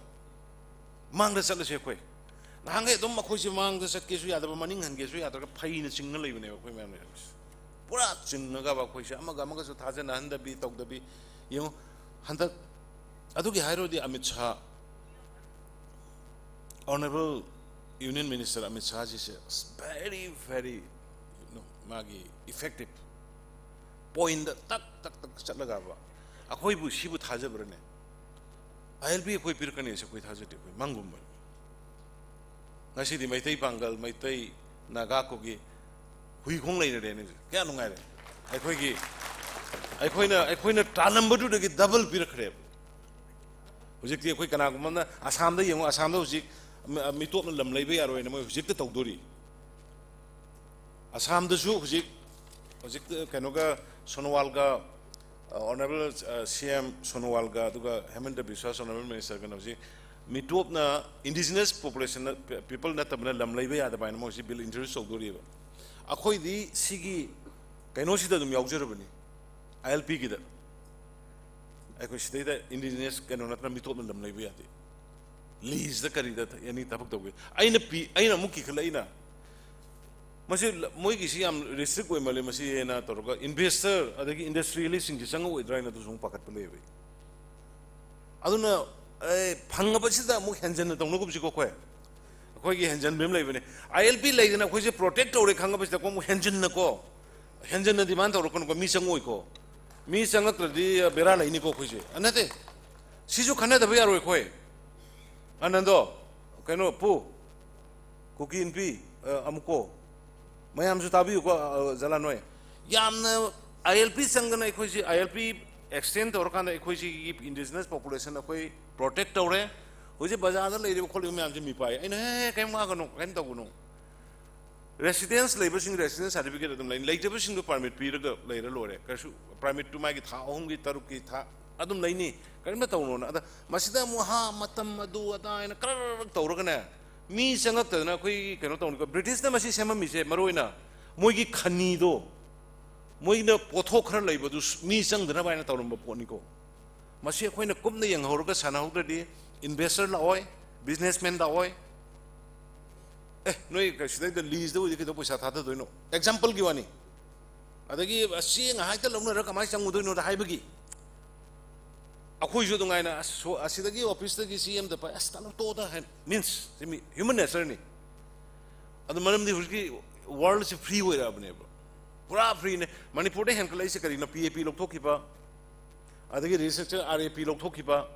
ꯃꯥꯡꯗ ꯆꯠꯂꯁꯦ꯫ ꯑꯩꯈꯣꯏ ꯅꯍꯥꯟꯈꯩ ꯑꯗꯨꯝ ꯑꯩꯈꯣꯏꯁꯦ ꯃꯥꯡꯗ ꯆꯠꯀꯦꯁꯨ ꯌꯥꯗꯕ, ꯃꯅꯤꯡ ꯍꯟꯒꯦꯁꯨ ꯌꯥꯗ꯭ꯔꯒ ꯐꯩꯅ ꯆꯤꯡꯅ ꯂꯩꯕꯅꯦꯕ ꯑꯩꯈꯣꯏ ꯃꯌꯥꯝ ꯂꯩꯔꯝꯃꯤꯁꯦ꯫ ꯄꯨꯔꯥ ꯆꯤꯡꯅꯒꯕ ꯑꯩꯈꯣꯏꯁꯦ ꯑꯃꯒ ꯑꯃꯒꯁꯨ ꯊꯥꯖꯅꯍꯟꯗꯕꯤ ꯇꯧꯗꯕꯤ꯫ ꯌꯦꯡꯉꯨ, ꯍꯟꯗꯛ ꯑꯗꯨꯒꯤ ꯍꯥꯏꯔꯨꯔꯗꯤ Amit Shah, Honourable Union Minister Amit ꯁꯥꯍꯖꯤꯁꯦ ꯑꯁ, very, very, you know, ꯃꯥꯒꯤ effective, pointꯗ ꯇꯛ ꯇꯛ ꯇꯛ ꯆꯠꯂꯒꯕ ꯑꯩꯈꯣꯏꯕꯨ ꯁꯤꯕꯨ ꯊꯥꯖꯕ꯭ꯔꯅꯦ? ꯑꯥꯏ ꯑꯦꯜ ꯄꯤ ꯑꯩꯈꯣꯏ ꯄꯤꯔꯛꯀꯅꯤ ꯍꯥꯏꯁꯦ ꯑꯩꯈꯣꯏ ꯊꯥꯖꯗꯦ, ꯑꯩꯈꯣꯏ ꯃꯪꯒꯨꯝꯕꯅꯤ꯫ ꯉꯁꯤꯗꯤ ꯃꯩꯇꯩ ꯄꯥꯡꯒꯜ, ꯃꯩꯇꯩ ꯅꯥꯒꯥ ꯀꯨꯀꯤ ꯍꯨꯏ ꯈꯣꯡ ꯂꯩꯅꯔꯦꯅꯦ ꯍꯧꯖꯤꯛ꯫ ꯀꯌꯥ ꯅꯨꯡꯉꯥꯏꯔꯦ꯫ ꯑꯩꯈꯣꯏꯒꯤ, ꯑꯩꯈꯣꯏꯅ, ꯑꯩꯈꯣꯏꯅ ꯇꯥꯜꯂꯝꯕꯗꯨꯗꯒꯤ ꯗꯕꯜ ꯄꯤꯔꯛꯈ꯭ꯔꯦꯕ꯫ ꯍꯧꯖꯤꯛꯇꯤ ꯑꯩꯈꯣꯏ ꯀꯅꯥꯒꯨꯝꯕ ꯑꯃꯅ ꯑꯁꯥꯝꯗ ꯌꯦꯡꯉꯨ, ꯑꯁꯥꯝꯗ ꯍꯧꯖꯤꯛ ꯃꯤ-, ꯃꯤꯇꯣꯞꯅ ꯂꯝ ꯂꯩꯕ ꯌꯥꯔꯣꯏꯅ ꯃꯣꯏ ꯍꯧꯖꯤꯛꯇ ꯇꯧꯗꯣꯔꯤ꯫ ꯑꯁꯥꯝꯗꯁꯨ ꯍꯧꯖꯤꯛ, ꯍꯧꯖꯤꯛ ꯀꯩꯅꯣꯒ, ꯁꯣꯅꯣꯋꯥꯜꯒ, ꯑꯣꯅꯔꯦꯕꯜ ꯁꯤ ꯑꯦꯝ ꯁꯣꯅꯣꯋꯥꯜꯒ, ꯑꯗꯨꯒ ꯍꯦꯃꯟꯇ ꯕꯤꯁ꯭ꯋꯥꯁ, ꯑꯣꯅꯔꯦꯕꯜ ꯃꯤꯅꯤꯁꯇꯔꯒꯅ ꯍꯧꯖꯤꯛ ꯃꯤꯇꯣꯞꯅ, ꯏꯟꯗꯤꯖꯤꯅꯁ ꯄꯣꯄꯨꯂꯦꯁꯟ, ꯄꯤꯄꯜ ꯅꯠꯇꯕꯅ ꯂꯝ ꯂꯩꯕ ꯌꯥꯗꯕ ꯍꯥꯏꯅ ꯃꯣꯏ ꯍꯧꯖꯤꯛ ꯕꯤꯜ ꯏꯟꯇ꯭ꯔꯣꯗ꯭ꯌꯨꯁ ꯇꯧꯗꯣꯔꯤꯕ꯫ ꯑꯩꯈꯣꯏꯗꯤ ꯁꯤꯒꯤ ꯀꯩꯅꯣꯁꯤꯗ ꯑꯗꯨꯝ ꯌꯥꯎꯖꯔꯕꯅꯤ, ꯑꯥꯏ ꯑꯦꯜ ꯄꯤꯒꯤꯗ꯫ ꯑꯩꯈꯣꯏ ꯁꯤꯗꯩꯗ ꯏꯟꯗꯤꯖꯤꯅꯁ ꯀꯩꯅꯣ ꯅꯠꯇꯅ ꯃꯤꯇꯣꯞꯅ ꯂꯝ ꯂꯩꯕ ꯌꯥꯗꯦ꯫ ꯂꯤꯖꯇ ꯀꯔꯤꯗ ꯑꯦꯅꯤ ꯊꯕꯛ ꯇꯧꯒꯦ? ꯑꯩꯅ ꯄꯤ-, ꯑꯩꯅ ꯑꯃꯨꯛ ꯀꯤꯈꯠꯂꯛꯏꯅ, ꯃꯁꯤ ꯂ-, ꯃꯣꯏꯒꯤꯁꯤ ꯌꯥꯝ ꯔꯤꯁꯇ꯭ꯔꯤꯛ ꯑꯣꯏꯃꯜꯂꯦ, ꯃꯁꯤ ꯍꯦꯟꯅ ꯇꯧꯔꯒ ꯏꯟꯚꯦꯁꯇꯔ ꯑꯗꯒꯤ ꯏꯟꯗꯁꯇ꯭ꯔꯤꯌꯦꯂꯤꯁꯁꯤꯡꯁꯤ ꯆꯪꯉꯛꯑꯣꯏꯗ꯭ꯔꯥ ꯍꯥꯏꯅ ꯑꯗꯨꯁꯨ ꯑꯃꯨꯛ ꯄꯥꯈꯠꯄ ꯂꯩꯌꯦꯕ ꯑꯩ꯫ ꯑꯗꯨꯅ, ꯑꯦ, ꯐꯪꯉꯕꯁꯤꯗ ꯑꯃꯨꯛ ꯍꯦꯟꯖꯟꯅ ꯇꯧꯅꯒꯨꯝꯁꯤꯀꯣ ꯑꯩꯈꯣꯏ꯫ ꯑꯩꯈꯣꯏꯒꯤ ꯍꯦꯟꯖꯟꯕ ꯑꯃ ꯂꯩꯕꯅꯦ꯫ ꯑꯥꯏ ꯑꯦꯜ ꯄꯤ ꯂꯩꯗꯅ ꯑꯩꯈꯣꯏꯁꯦ ꯄ꯭ꯔꯣꯇꯦꯛ ꯇꯧꯔꯦ ꯈꯪꯉꯕꯁꯤꯗꯀꯣ ꯑꯃꯨꯛ ꯍꯦꯟꯖꯟꯅꯀꯣ, ꯍꯦꯟꯖꯟꯅ ꯗꯤꯃꯥꯟ ꯇꯧꯔꯛꯀꯅꯨꯀꯣ, ꯃꯤ ꯆꯪꯉꯛꯑꯣꯏꯀꯣ꯫ ꯃꯤ ꯆꯪꯉꯛꯇ꯭ꯔꯗꯤ ꯕꯦꯔꯥ ꯂꯩꯅꯤꯀꯣ ꯑꯩꯈꯣꯏꯁꯦ꯫ ꯑ, ꯅꯠꯇꯦ, ꯁꯤꯁꯨ ꯈꯟꯅꯗꯕ ꯌꯥꯔꯣꯏ ꯑꯩꯈꯣꯏ꯫ ꯑꯅꯟꯗꯣ, ꯀꯩꯅꯣ, ꯄꯨ, ꯀꯨꯀꯤ ꯏꯟꯄꯤ, ꯑ, ꯑꯃꯨꯛꯀꯣ, ꯃꯌꯥꯝꯁꯨ ꯇꯥꯕꯤꯌꯨꯀꯣ, ꯑ, ꯖꯂꯥꯟ ꯍꯣꯏ꯫ ꯌꯥꯝꯅ ꯑꯥꯏ ꯑꯦꯜ ꯄꯤ ꯆꯪꯗꯅ ꯑꯩꯈꯣꯏꯁꯤ ꯑꯥꯏ ꯑꯦꯜ ꯄꯤ ꯑꯦꯛꯁꯇꯦꯟ ꯇꯧꯔꯀꯥꯟꯗ ꯑꯩꯈꯣꯏ ꯁꯤꯒꯤ ꯏꯟꯗꯤꯖꯤꯅꯁ ꯄꯣꯄꯨꯂꯦꯁꯟ ꯑꯩꯈꯣꯏ ꯄ꯭ꯔꯣꯇꯦꯛ ꯇꯧꯔꯦ꯫ ꯍꯧꯖꯤꯛ ꯕꯖꯥꯔꯗ ꯂꯩꯔꯤꯕ ꯈꯣꯠꯂꯤꯕ ꯃꯌꯥꯝꯁꯦ ꯃꯤꯄꯥꯏ꯫ ꯑꯩꯅ, "ꯍꯦ, ꯀꯩꯝ ꯋꯥꯒꯅꯨ, ꯀꯩꯝ ꯇꯧꯒꯅꯨ꯫ ꯔꯦꯁꯤꯗꯦꯟꯁ ꯂꯩꯕꯁꯤꯡ ꯔꯦꯁꯤꯗꯦꯟꯁ ꯁꯥꯔꯇꯤꯐꯤꯀꯦꯠ ꯑꯗꯨꯝ ꯂꯩꯅꯤ, ꯂꯩꯇꯕꯁꯤꯡꯗꯨ ꯄꯔꯃꯤꯠ ꯄꯤꯔꯒ ꯂꯩꯔ ꯂꯣꯏꯔꯦ꯫ ꯀꯩꯁꯨ ꯄꯔꯃꯤꯠꯇꯨ ꯃꯥꯒꯤ ꯊꯥ ꯑꯍꯨꯝꯒꯤ, ꯇꯔꯨꯛꯀꯤ ꯊꯥ ꯑꯗꯨꯝ ꯂꯩꯅꯤ, ꯀꯔꯤꯝꯇ ꯇꯧꯅꯣꯅ"꯫ ꯑꯗ ꯃꯁꯤꯗ ꯑꯃꯨꯛ ꯍꯥ, ꯃꯇꯝ ꯑꯗꯨ ꯑꯗꯥ ꯍꯥꯏꯅ ꯀꯔꯛ ꯇꯧꯔꯒꯅꯦ, ꯃꯤ ꯆꯪꯉꯛꯇꯗꯅ ꯑꯩꯈꯣꯏꯒꯤ ꯀꯩꯅꯣ ꯇꯧꯅꯤꯀꯣ꯫ ꯕ꯭ꯔꯤꯇꯤꯁꯅ ꯃꯁꯤ ꯁꯦꯝꯃꯝꯃꯤꯁꯦ ꯃꯔꯨ ꯑꯣꯏꯅ ꯃꯣꯏꯒꯤ ꯈꯅꯤꯗꯣ, ꯃꯣꯏꯅ ꯄꯣꯠꯊꯣꯛ ꯈꯔ ꯂꯩꯕꯗꯨ ꯃꯤ ꯆꯪꯗꯅꯕ ꯍꯥꯏꯅ ꯇꯧꯔꯝꯕ ꯄꯣꯠꯅꯤꯀꯣ꯫ ꯃꯁꯤ ꯑꯩꯈꯣꯏꯅ ꯀꯨꯞꯅ ꯌꯦꯡꯍꯧꯔꯒ ꯁꯥꯟꯅꯍꯧꯗ꯭ꯔꯗꯤ ꯏꯟꯚꯦꯁꯇꯔ ꯂꯥꯛꯑꯣꯏ, ꯕꯤꯖꯤꯅꯦꯁꯃꯦꯟ ꯂꯥꯛꯑꯣꯏ꯫ ꯑꯦ, ꯅꯣꯏ ꯀ-, ꯁꯤꯗꯩꯗ ꯂꯤꯖꯇ ꯑꯣꯏꯗꯤ ꯀꯩꯗꯧ ꯄꯩꯁꯥ ꯊꯥꯗꯗꯣꯏꯅꯣ? ꯑꯦꯛꯖꯥꯝꯄꯜꯒꯤ ꯋꯥꯅꯤ꯫ ꯑꯗꯒꯤ, "ꯑꯁ, ꯆꯦ ꯉꯥꯏꯍꯥꯛꯇ ꯂꯧꯅꯔ ꯀꯃꯥꯏꯅ ꯆꯪꯉꯨꯗꯣꯏꯅꯣꯗ?" ꯍꯥꯏꯕꯒꯤ꯫ ꯑꯩꯈꯣꯏꯁꯨ ꯑꯗꯨꯃꯥꯏꯅ, "ꯑꯁ, ꯁꯣ-, ꯑꯁꯤꯗꯒꯤ ꯑꯣꯐꯤꯁꯇꯒꯤ ꯁꯤ ꯑꯃꯗ ꯄꯥꯏ, ꯑꯁ, ꯇꯥꯂꯣ, ꯇꯣꯛꯑꯣꯗ" ꯍꯥꯏ, ꯃꯤꯟꯁ, ꯁꯤ ꯃꯤ, ꯍ꯭ꯌꯨꯃꯟ ꯅꯦꯆꯔꯅꯤ꯫ ꯑꯗꯨ ꯃꯔꯝꯗꯤ ꯍꯧꯖꯤꯛꯀꯤ ꯋꯥꯔꯜꯁꯤ ꯐ꯭ꯔꯤ ꯑꯣꯏꯔꯛꯑꯕꯅꯦꯕ, ꯄꯨꯔꯥ ꯐ꯭ꯔꯤꯅꯦ꯫ ꯃꯅꯤꯄꯨꯔꯗ ꯍꯦꯟꯒꯠꯂꯛꯏꯁꯦ ꯀꯔꯤꯅꯣ? ꯄꯤ ꯑꯦ ꯄꯤ ꯂꯧꯊꯣꯛꯈꯤꯕ, ꯑꯗꯒꯤ restructure, R A P ꯂꯧꯊꯣꯛꯈꯤꯕ,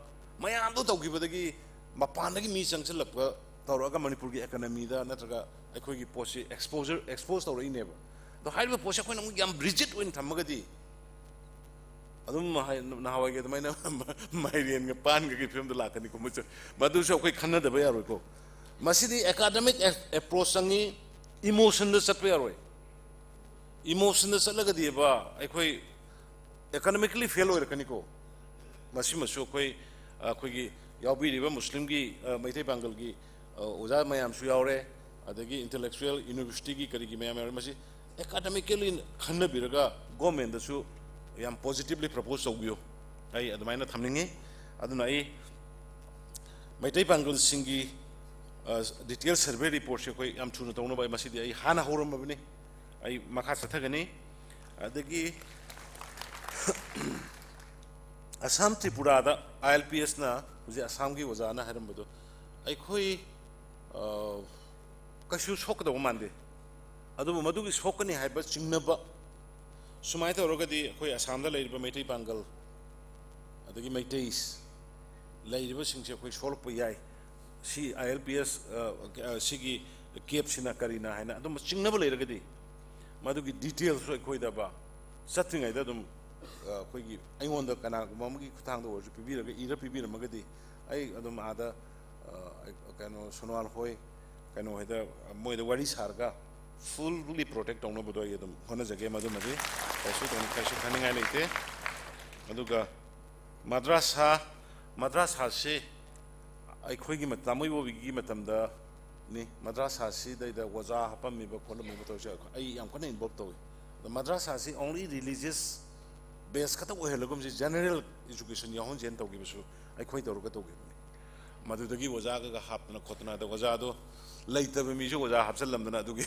ꯃꯌꯥꯝꯗꯣ ꯇꯧꯈꯤꯕꯗꯒꯤ ꯃꯄꯥꯟꯗꯒꯤ ꯃꯤ ꯆꯪꯁꯤꯜꯂꯛꯄ ꯇꯧꯔꯛꯑꯒ ꯃꯅꯤꯄꯨꯔꯒꯤ economyꯗ ꯅꯠꯇ꯭ꯔꯒ ꯑꯩꯈꯣꯏꯒꯤ ꯄꯣꯠꯁꯤ exposure, expose ꯇꯧꯔꯛꯏꯅꯦꯕ꯫ ꯑꯗꯣ ꯍꯥꯏꯔꯤꯕ ꯄꯣꯠꯁꯦ ꯑꯩꯈꯣꯏꯅ ꯑꯃꯨꯛ ꯌꯥꯝ rigid ꯑꯣꯏꯅ ꯊꯝꯃꯒꯗꯤ ꯑꯗꯨꯝ ꯍꯥꯏ-, ꯅꯍꯥꯟꯋꯥꯏꯒꯤ ꯑꯗꯨꯃꯥꯏꯅ ꯃꯥꯏꯔꯦꯟꯒ ꯄꯥꯟꯒꯒꯤ ꯐꯤꯕꯝꯗ ꯂꯥꯛꯀꯅꯤꯀꯣ꯫ ꯃꯗꯨ-, ꯃꯗꯨꯁꯨ ꯑꯩꯈꯣꯏ ꯈꯟꯅꯗꯕ ꯌꯥꯔꯣꯏꯀꯣ꯫ ꯃꯁꯤꯗꯤ academic approach ꯆꯪꯉꯤ, emotionꯗ ꯆꯠꯄ ꯌꯥꯔꯣꯏ꯫ Emotionꯗ ꯆꯠꯂꯒꯗꯤꯕ ꯑꯩꯈꯣꯏ economically fail ꯑꯣꯏꯔꯛꯀꯅꯤꯀꯣ꯫ ꯃꯁꯤꯃꯁꯨ ꯑꯩꯈꯣꯏ, ꯑꯩꯈꯣꯏꯒꯤ ꯌꯥꯎꯕꯤꯔꯤꯕ ꯃꯨꯁꯂꯤꯝꯒꯤ, ꯑ, ꯃꯩꯇꯩ ꯄꯥꯡꯒꯜꯒꯤ, ꯑ, ꯑꯣꯖꯥ ꯃꯌꯥꯝꯁꯨ ꯌꯥꯎꯔꯦ, ꯑꯗꯒꯤ intellectual, universityꯒꯤ ꯀꯔꯤꯒꯤ ꯃꯌꯥꯝ ꯌꯥꯎꯔꯦ꯫ ꯃꯁꯤ academically ꯈꯟꯅꯕꯤꯔꯒ governmentꯗꯁꯨ ꯌꯥꯝ positively propose ꯇꯧꯕꯤꯌꯨ, ꯑꯩ ꯑꯗꯨꯃꯥꯏꯅ ꯊꯝꯅꯤꯡꯉꯤ꯫ ꯑꯗꯨꯅ ꯑꯩ ꯃꯩꯇꯩ ꯄꯥꯡꯒꯜꯁꯤꯡꯒꯤ, ꯑ, detail survey reportꯁꯦ ꯑꯩꯈꯣꯏ ꯌꯥꯝ ꯊꯨꯅ ꯇꯧꯅꯕ ꯑꯩ ꯃꯁꯤꯗꯤ ꯑꯩ ꯍꯥꯟꯅ ꯍꯧꯔꯝꯃꯕꯅꯤ꯫ ꯑꯩ ꯃꯈꯥ ꯆꯠꯊꯒꯅꯤ꯫ ꯑꯗꯒꯤ ꯑꯁꯥꯝ ꯇ꯭ꯔꯤꯄꯨꯔꯥꯗ ILPSꯅ, ꯍꯧꯖꯤꯛ ꯑꯁꯥꯝꯒꯤ ꯑꯣꯖꯥꯅ ꯍꯥꯏꯔꯝꯕꯗꯣ, ꯑꯩꯈꯣꯏ, ꯑ, ꯀꯩꯁꯨ ꯁꯣꯛꯀꯗꯧꯕ ꯃꯥꯟꯗꯦ꯫ ꯑꯗꯨꯕꯨ ꯃꯗꯨꯒꯤ ꯁꯣꯛꯀꯅꯤ ꯍꯥꯏꯕ ꯆꯤꯡꯅꯕ, ꯁꯨꯃꯥꯏꯅ ꯇꯧꯔꯒꯗꯤ ꯑꯩꯈꯣꯏ ꯑꯁꯥꯝꯗ ꯂꯩꯔꯤꯕ ꯃꯩꯇꯩ ꯄꯥꯡꯒꯜ ꯑꯗꯒꯤ ꯃꯩꯇꯩ ꯂꯩꯔꯤꯕꯁꯤꯡꯁꯦ ꯑꯩꯈꯣꯏ ꯁꯣꯛꯂꯛꯄ ꯌꯥꯏ꯫ ꯁꯤ ILPS, ꯑ, ꯑ, ꯁꯤꯒꯤ capꯁꯤꯅ ꯀꯔꯤꯅ ꯍꯥꯏꯅ ꯑꯗꯨꯝꯕ ꯆꯤꯡꯅꯕ ꯂꯩꯔꯒꯗꯤ ꯃꯗꯨꯒꯤ detailꯁꯨ ꯑꯩꯈꯣꯏꯗ ꯕ-, ꯆꯠꯇ꯭ꯔꯤꯉꯩꯗ ꯑꯗꯨꯝ, ꯑ, ꯑꯩꯈꯣꯏꯒꯤ ꯑꯩꯉꯣꯟꯗ ꯀꯅꯥꯒꯨꯝꯕ ꯑꯃꯒꯤ ꯈꯨꯠꯊꯥꯡꯗ ꯑꯣꯏꯔꯁꯨ ꯄꯤꯕꯤꯔꯒ, ꯏꯔ ꯄꯤꯕꯤꯔꯝꯃꯒꯗꯤ ꯑꯩ ꯑꯗꯨꯝ ꯑꯥꯗ, ꯑ, ꯀꯩꯅꯣ, ꯁꯣꯅꯣꯋꯥꯜ ꯍꯣꯏ, ꯀꯩꯅꯣ ꯍꯣꯏꯗ, ꯃꯣꯏꯗ ꯋꯥꯔꯤ ꯁꯥꯔꯒ fully protect ꯇꯧꯅꯕꯗꯣ ꯑꯩ ꯑꯗꯨꯝ ꯍꯣꯠꯅꯖꯒꯦ꯫ ꯃꯗꯨꯃꯗꯤ ꯀꯩꯁꯨ ꯇꯧꯅꯤ-, ꯀꯩꯁꯨ ꯈꯟꯅꯤꯡꯉꯥꯏ ꯂꯩꯇꯦ꯫ ꯑꯗꯨꯒ ꯃꯗ꯭ꯔꯥꯁꯥ, ꯃꯗ꯭ꯔꯥꯁꯥꯁꯤ ꯑꯩꯈꯣꯏꯒꯤ ꯃ-, ꯇꯥꯃꯣꯏꯕꯣꯕꯤꯒꯤ ꯃꯇꯝꯗꯅꯤ꯫ ꯃꯗ꯭ꯔꯥꯁꯥꯁꯤꯗꯩꯗ ꯑꯣꯖꯥ ꯍꯥꯞꯄꯝꯃꯤꯕ ꯈꯣꯠꯂꯝꯃꯤꯕ ꯇꯧꯔꯤꯁꯦ ꯑꯩꯈꯣꯏ, ꯑꯩ ꯌꯥꯝ ꯀꯟꯅ involve ꯇꯧꯏ꯫ ꯑꯗꯣ ꯃꯗ꯭ꯔꯥꯁꯥꯁꯤ only religious base ꯈꯛꯇ ꯑꯣꯏꯍꯜꯂꯒꯨꯝꯁꯤ, general education ꯌꯥꯎꯍꯟꯁꯦꯅ ꯇꯧꯈꯤꯕꯁꯨ ꯑꯩꯈꯣꯏ ꯇꯧꯔꯒ ꯇꯧꯈꯤꯕꯅꯤ꯫ ꯃꯗꯨꯗꯒꯤ ꯑꯣꯖꯥꯒ ꯍꯥꯞꯇꯅ ꯈꯣꯠꯇꯅ, ꯑꯗ ꯑꯣꯖꯥꯗꯣ ꯂꯩꯇꯕ ꯃꯤꯁꯨ ꯑꯣꯖꯥ ꯍꯥꯞꯆꯜꯂꯝꯗꯅ ꯑꯗꯨꯒꯤ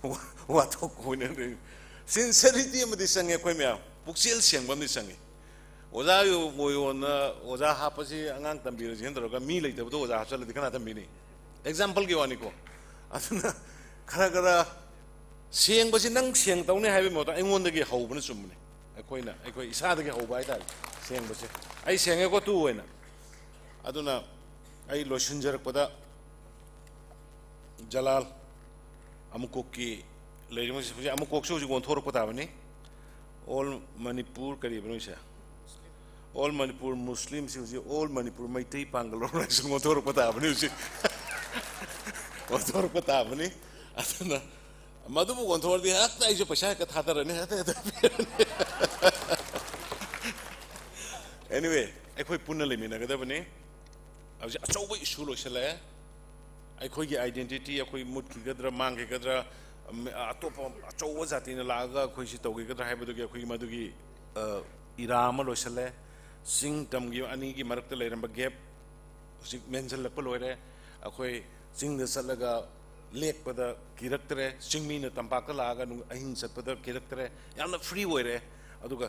ꯋꯥ-, ꯋꯥꯊꯣꯛ ꯑꯣꯏꯅ ꯂꯩ꯫ Sincerity ꯑꯃꯗꯤ ꯆꯪꯉꯦ ꯑꯩꯈꯣꯏ ꯃꯌꯥꯝ, ꯄꯨꯛꯆꯦꯜ ꯁꯦꯡꯕ ꯑꯃꯗꯤ ꯆꯪꯉꯤ꯫ ꯑꯣꯖꯥ ꯑꯣꯏꯌꯣꯅ ꯑꯣꯖꯥ ꯍꯥꯞꯄꯁꯤ ꯑꯉꯥꯡ ꯇꯝꯕꯤꯔꯁꯤ ꯍꯥꯏꯅ ꯇꯧꯔꯒ ꯃꯤ ꯂꯩꯇꯕꯗꯣ ꯑꯣꯖꯥ ꯍꯥꯞꯆꯜꯂꯗꯤ ꯀꯅꯥ ꯇꯝꯕꯤꯅꯤ? Exampleꯒꯤ ꯋꯥꯅꯤꯀꯣ꯫ ꯑꯗꯨꯅ ꯈꯔ ꯈꯔ ꯁꯦꯡꯕꯁꯤ ꯅꯪ ꯁꯦꯡ ꯇꯧꯅꯤ ꯍꯥꯏꯕꯒꯤ ꯃꯍꯨꯠꯇ ꯑꯩꯉꯣꯟꯗꯒꯤ ꯍꯧꯕꯅ ꯆꯨꯝꯕꯅꯤ꯫ ꯑꯩꯈꯣꯏꯅ, ꯑꯩꯈꯣꯏ ꯏꯁꯥꯗꯒꯤ ꯍꯧꯕ ꯍꯥꯏꯇꯥꯔꯦ ꯁꯦꯡꯕꯁꯦ꯫ ꯑꯩ ꯁꯦꯡꯉꯦꯀꯣ, ꯇꯨ ꯑꯣꯏꯅ꯫ ꯑꯗꯨꯅ ꯑꯩ ꯂꯣꯏꯁꯤꯟꯖꯔꯛꯄꯗ, ꯖꯂꯥꯜ, ꯑꯃꯨꯛꯀꯣꯛꯀꯤ ꯂꯩꯔꯤꯕꯁꯤ ꯍꯧꯖꯤꯛ ꯑꯃꯨꯛꯀꯣꯛꯁꯨ ꯍꯧꯖꯤꯛ ꯑꯣꯟꯊꯣꯔꯛꯄ ꯇꯥꯕꯅꯤ꯫ All Manipur ꯀꯔꯤꯕꯅꯣ ꯁꯦ? All Manipur Muslimꯁꯤ ꯍꯧꯖꯤꯛ All Manipur ꯃꯩꯇꯩ ꯄꯥꯡꯒꯜ ꯑꯣꯔꯒꯅꯥꯏꯖꯦꯁꯟ ꯑꯣꯟꯊꯣꯔꯛꯄ ꯇꯥꯕꯅꯤ ꯍꯧꯖꯤꯛ꯫ ꯑꯣꯟꯊꯣꯔꯛꯄ ꯇꯥꯕꯅꯤ꯫ ꯑꯗꯨꯅ ꯃꯗꯨꯕꯨ ꯑꯣꯟꯊꯣꯛꯑꯗꯤ ꯍꯦꯛꯇ ꯑꯩꯁꯨ ꯄꯩꯁꯥ ꯍꯦꯛꯇ ꯊꯥꯗꯔꯅꯤ, ꯍꯦꯛꯇ, ꯍꯦꯛꯇ ꯄꯤꯔꯅꯤ꯫ Anyway, ꯑꯩꯈꯣꯏ ꯄꯨꯟꯅ ꯂꯩꯃꯤꯟꯅꯒꯗꯕꯅꯤ꯫ ꯍꯧꯖꯤꯛ ꯑꯆꯧꯕ issue ꯂꯣꯏꯁꯤꯜꯂꯛꯑꯦ꯫ ꯑꯩꯈꯣꯏꯒꯤ identity ꯑꯩꯈꯣꯏ ꯃꯨꯠꯈꯤꯒꯗ꯭ꯔꯥ, ꯃꯥꯡꯈꯤꯒꯗ꯭ꯔꯥ, ꯑꯝ, ꯑꯇꯣꯞꯄ ꯑꯆꯧꯕ ꯖꯥꯇꯤꯅ ꯂꯥꯛꯑꯒ ꯑꯩꯈꯣꯏꯁꯤ ꯇꯧꯈꯤꯒꯗ꯭ꯔꯥ ꯍꯥꯏꯕꯗꯨꯒꯤ ꯑꯩꯈꯣꯏꯒꯤ ꯃꯗꯨꯒꯤ, ꯑ, ꯏꯔꯥ ꯑꯃ ꯂꯣꯏꯁꯤꯜꯂꯦ꯫ ꯆꯤꯡ ꯇꯝꯒꯤ ꯑꯅꯤꯒꯤ ꯃꯔꯛꯇ ꯂꯩꯔꯝꯕ gap ꯍꯧꯖꯤꯛ ꯃꯦꯟꯁꯤꯜꯂꯛꯄ ꯂꯣꯏꯔꯦ꯫ ꯑꯩꯈꯣꯏ ꯆꯤꯡꯗ ꯆꯠꯂꯒ ꯂꯦꯛꯄꯗ ꯀꯤꯔꯛꯇ꯭ꯔꯦ, ꯆꯤꯡꯃꯤꯅ ꯇꯝꯄꯥꯛꯇ ꯂꯥꯛꯑꯒ ꯅꯨꯡ-, ꯑꯍꯤꯡ ꯆꯠꯄꯗ ꯀꯤꯔꯛꯇ꯭ꯔꯦ, ꯌꯥꯝꯅ free ꯑꯣꯏꯔꯦ꯫ ꯑꯗꯨꯒ,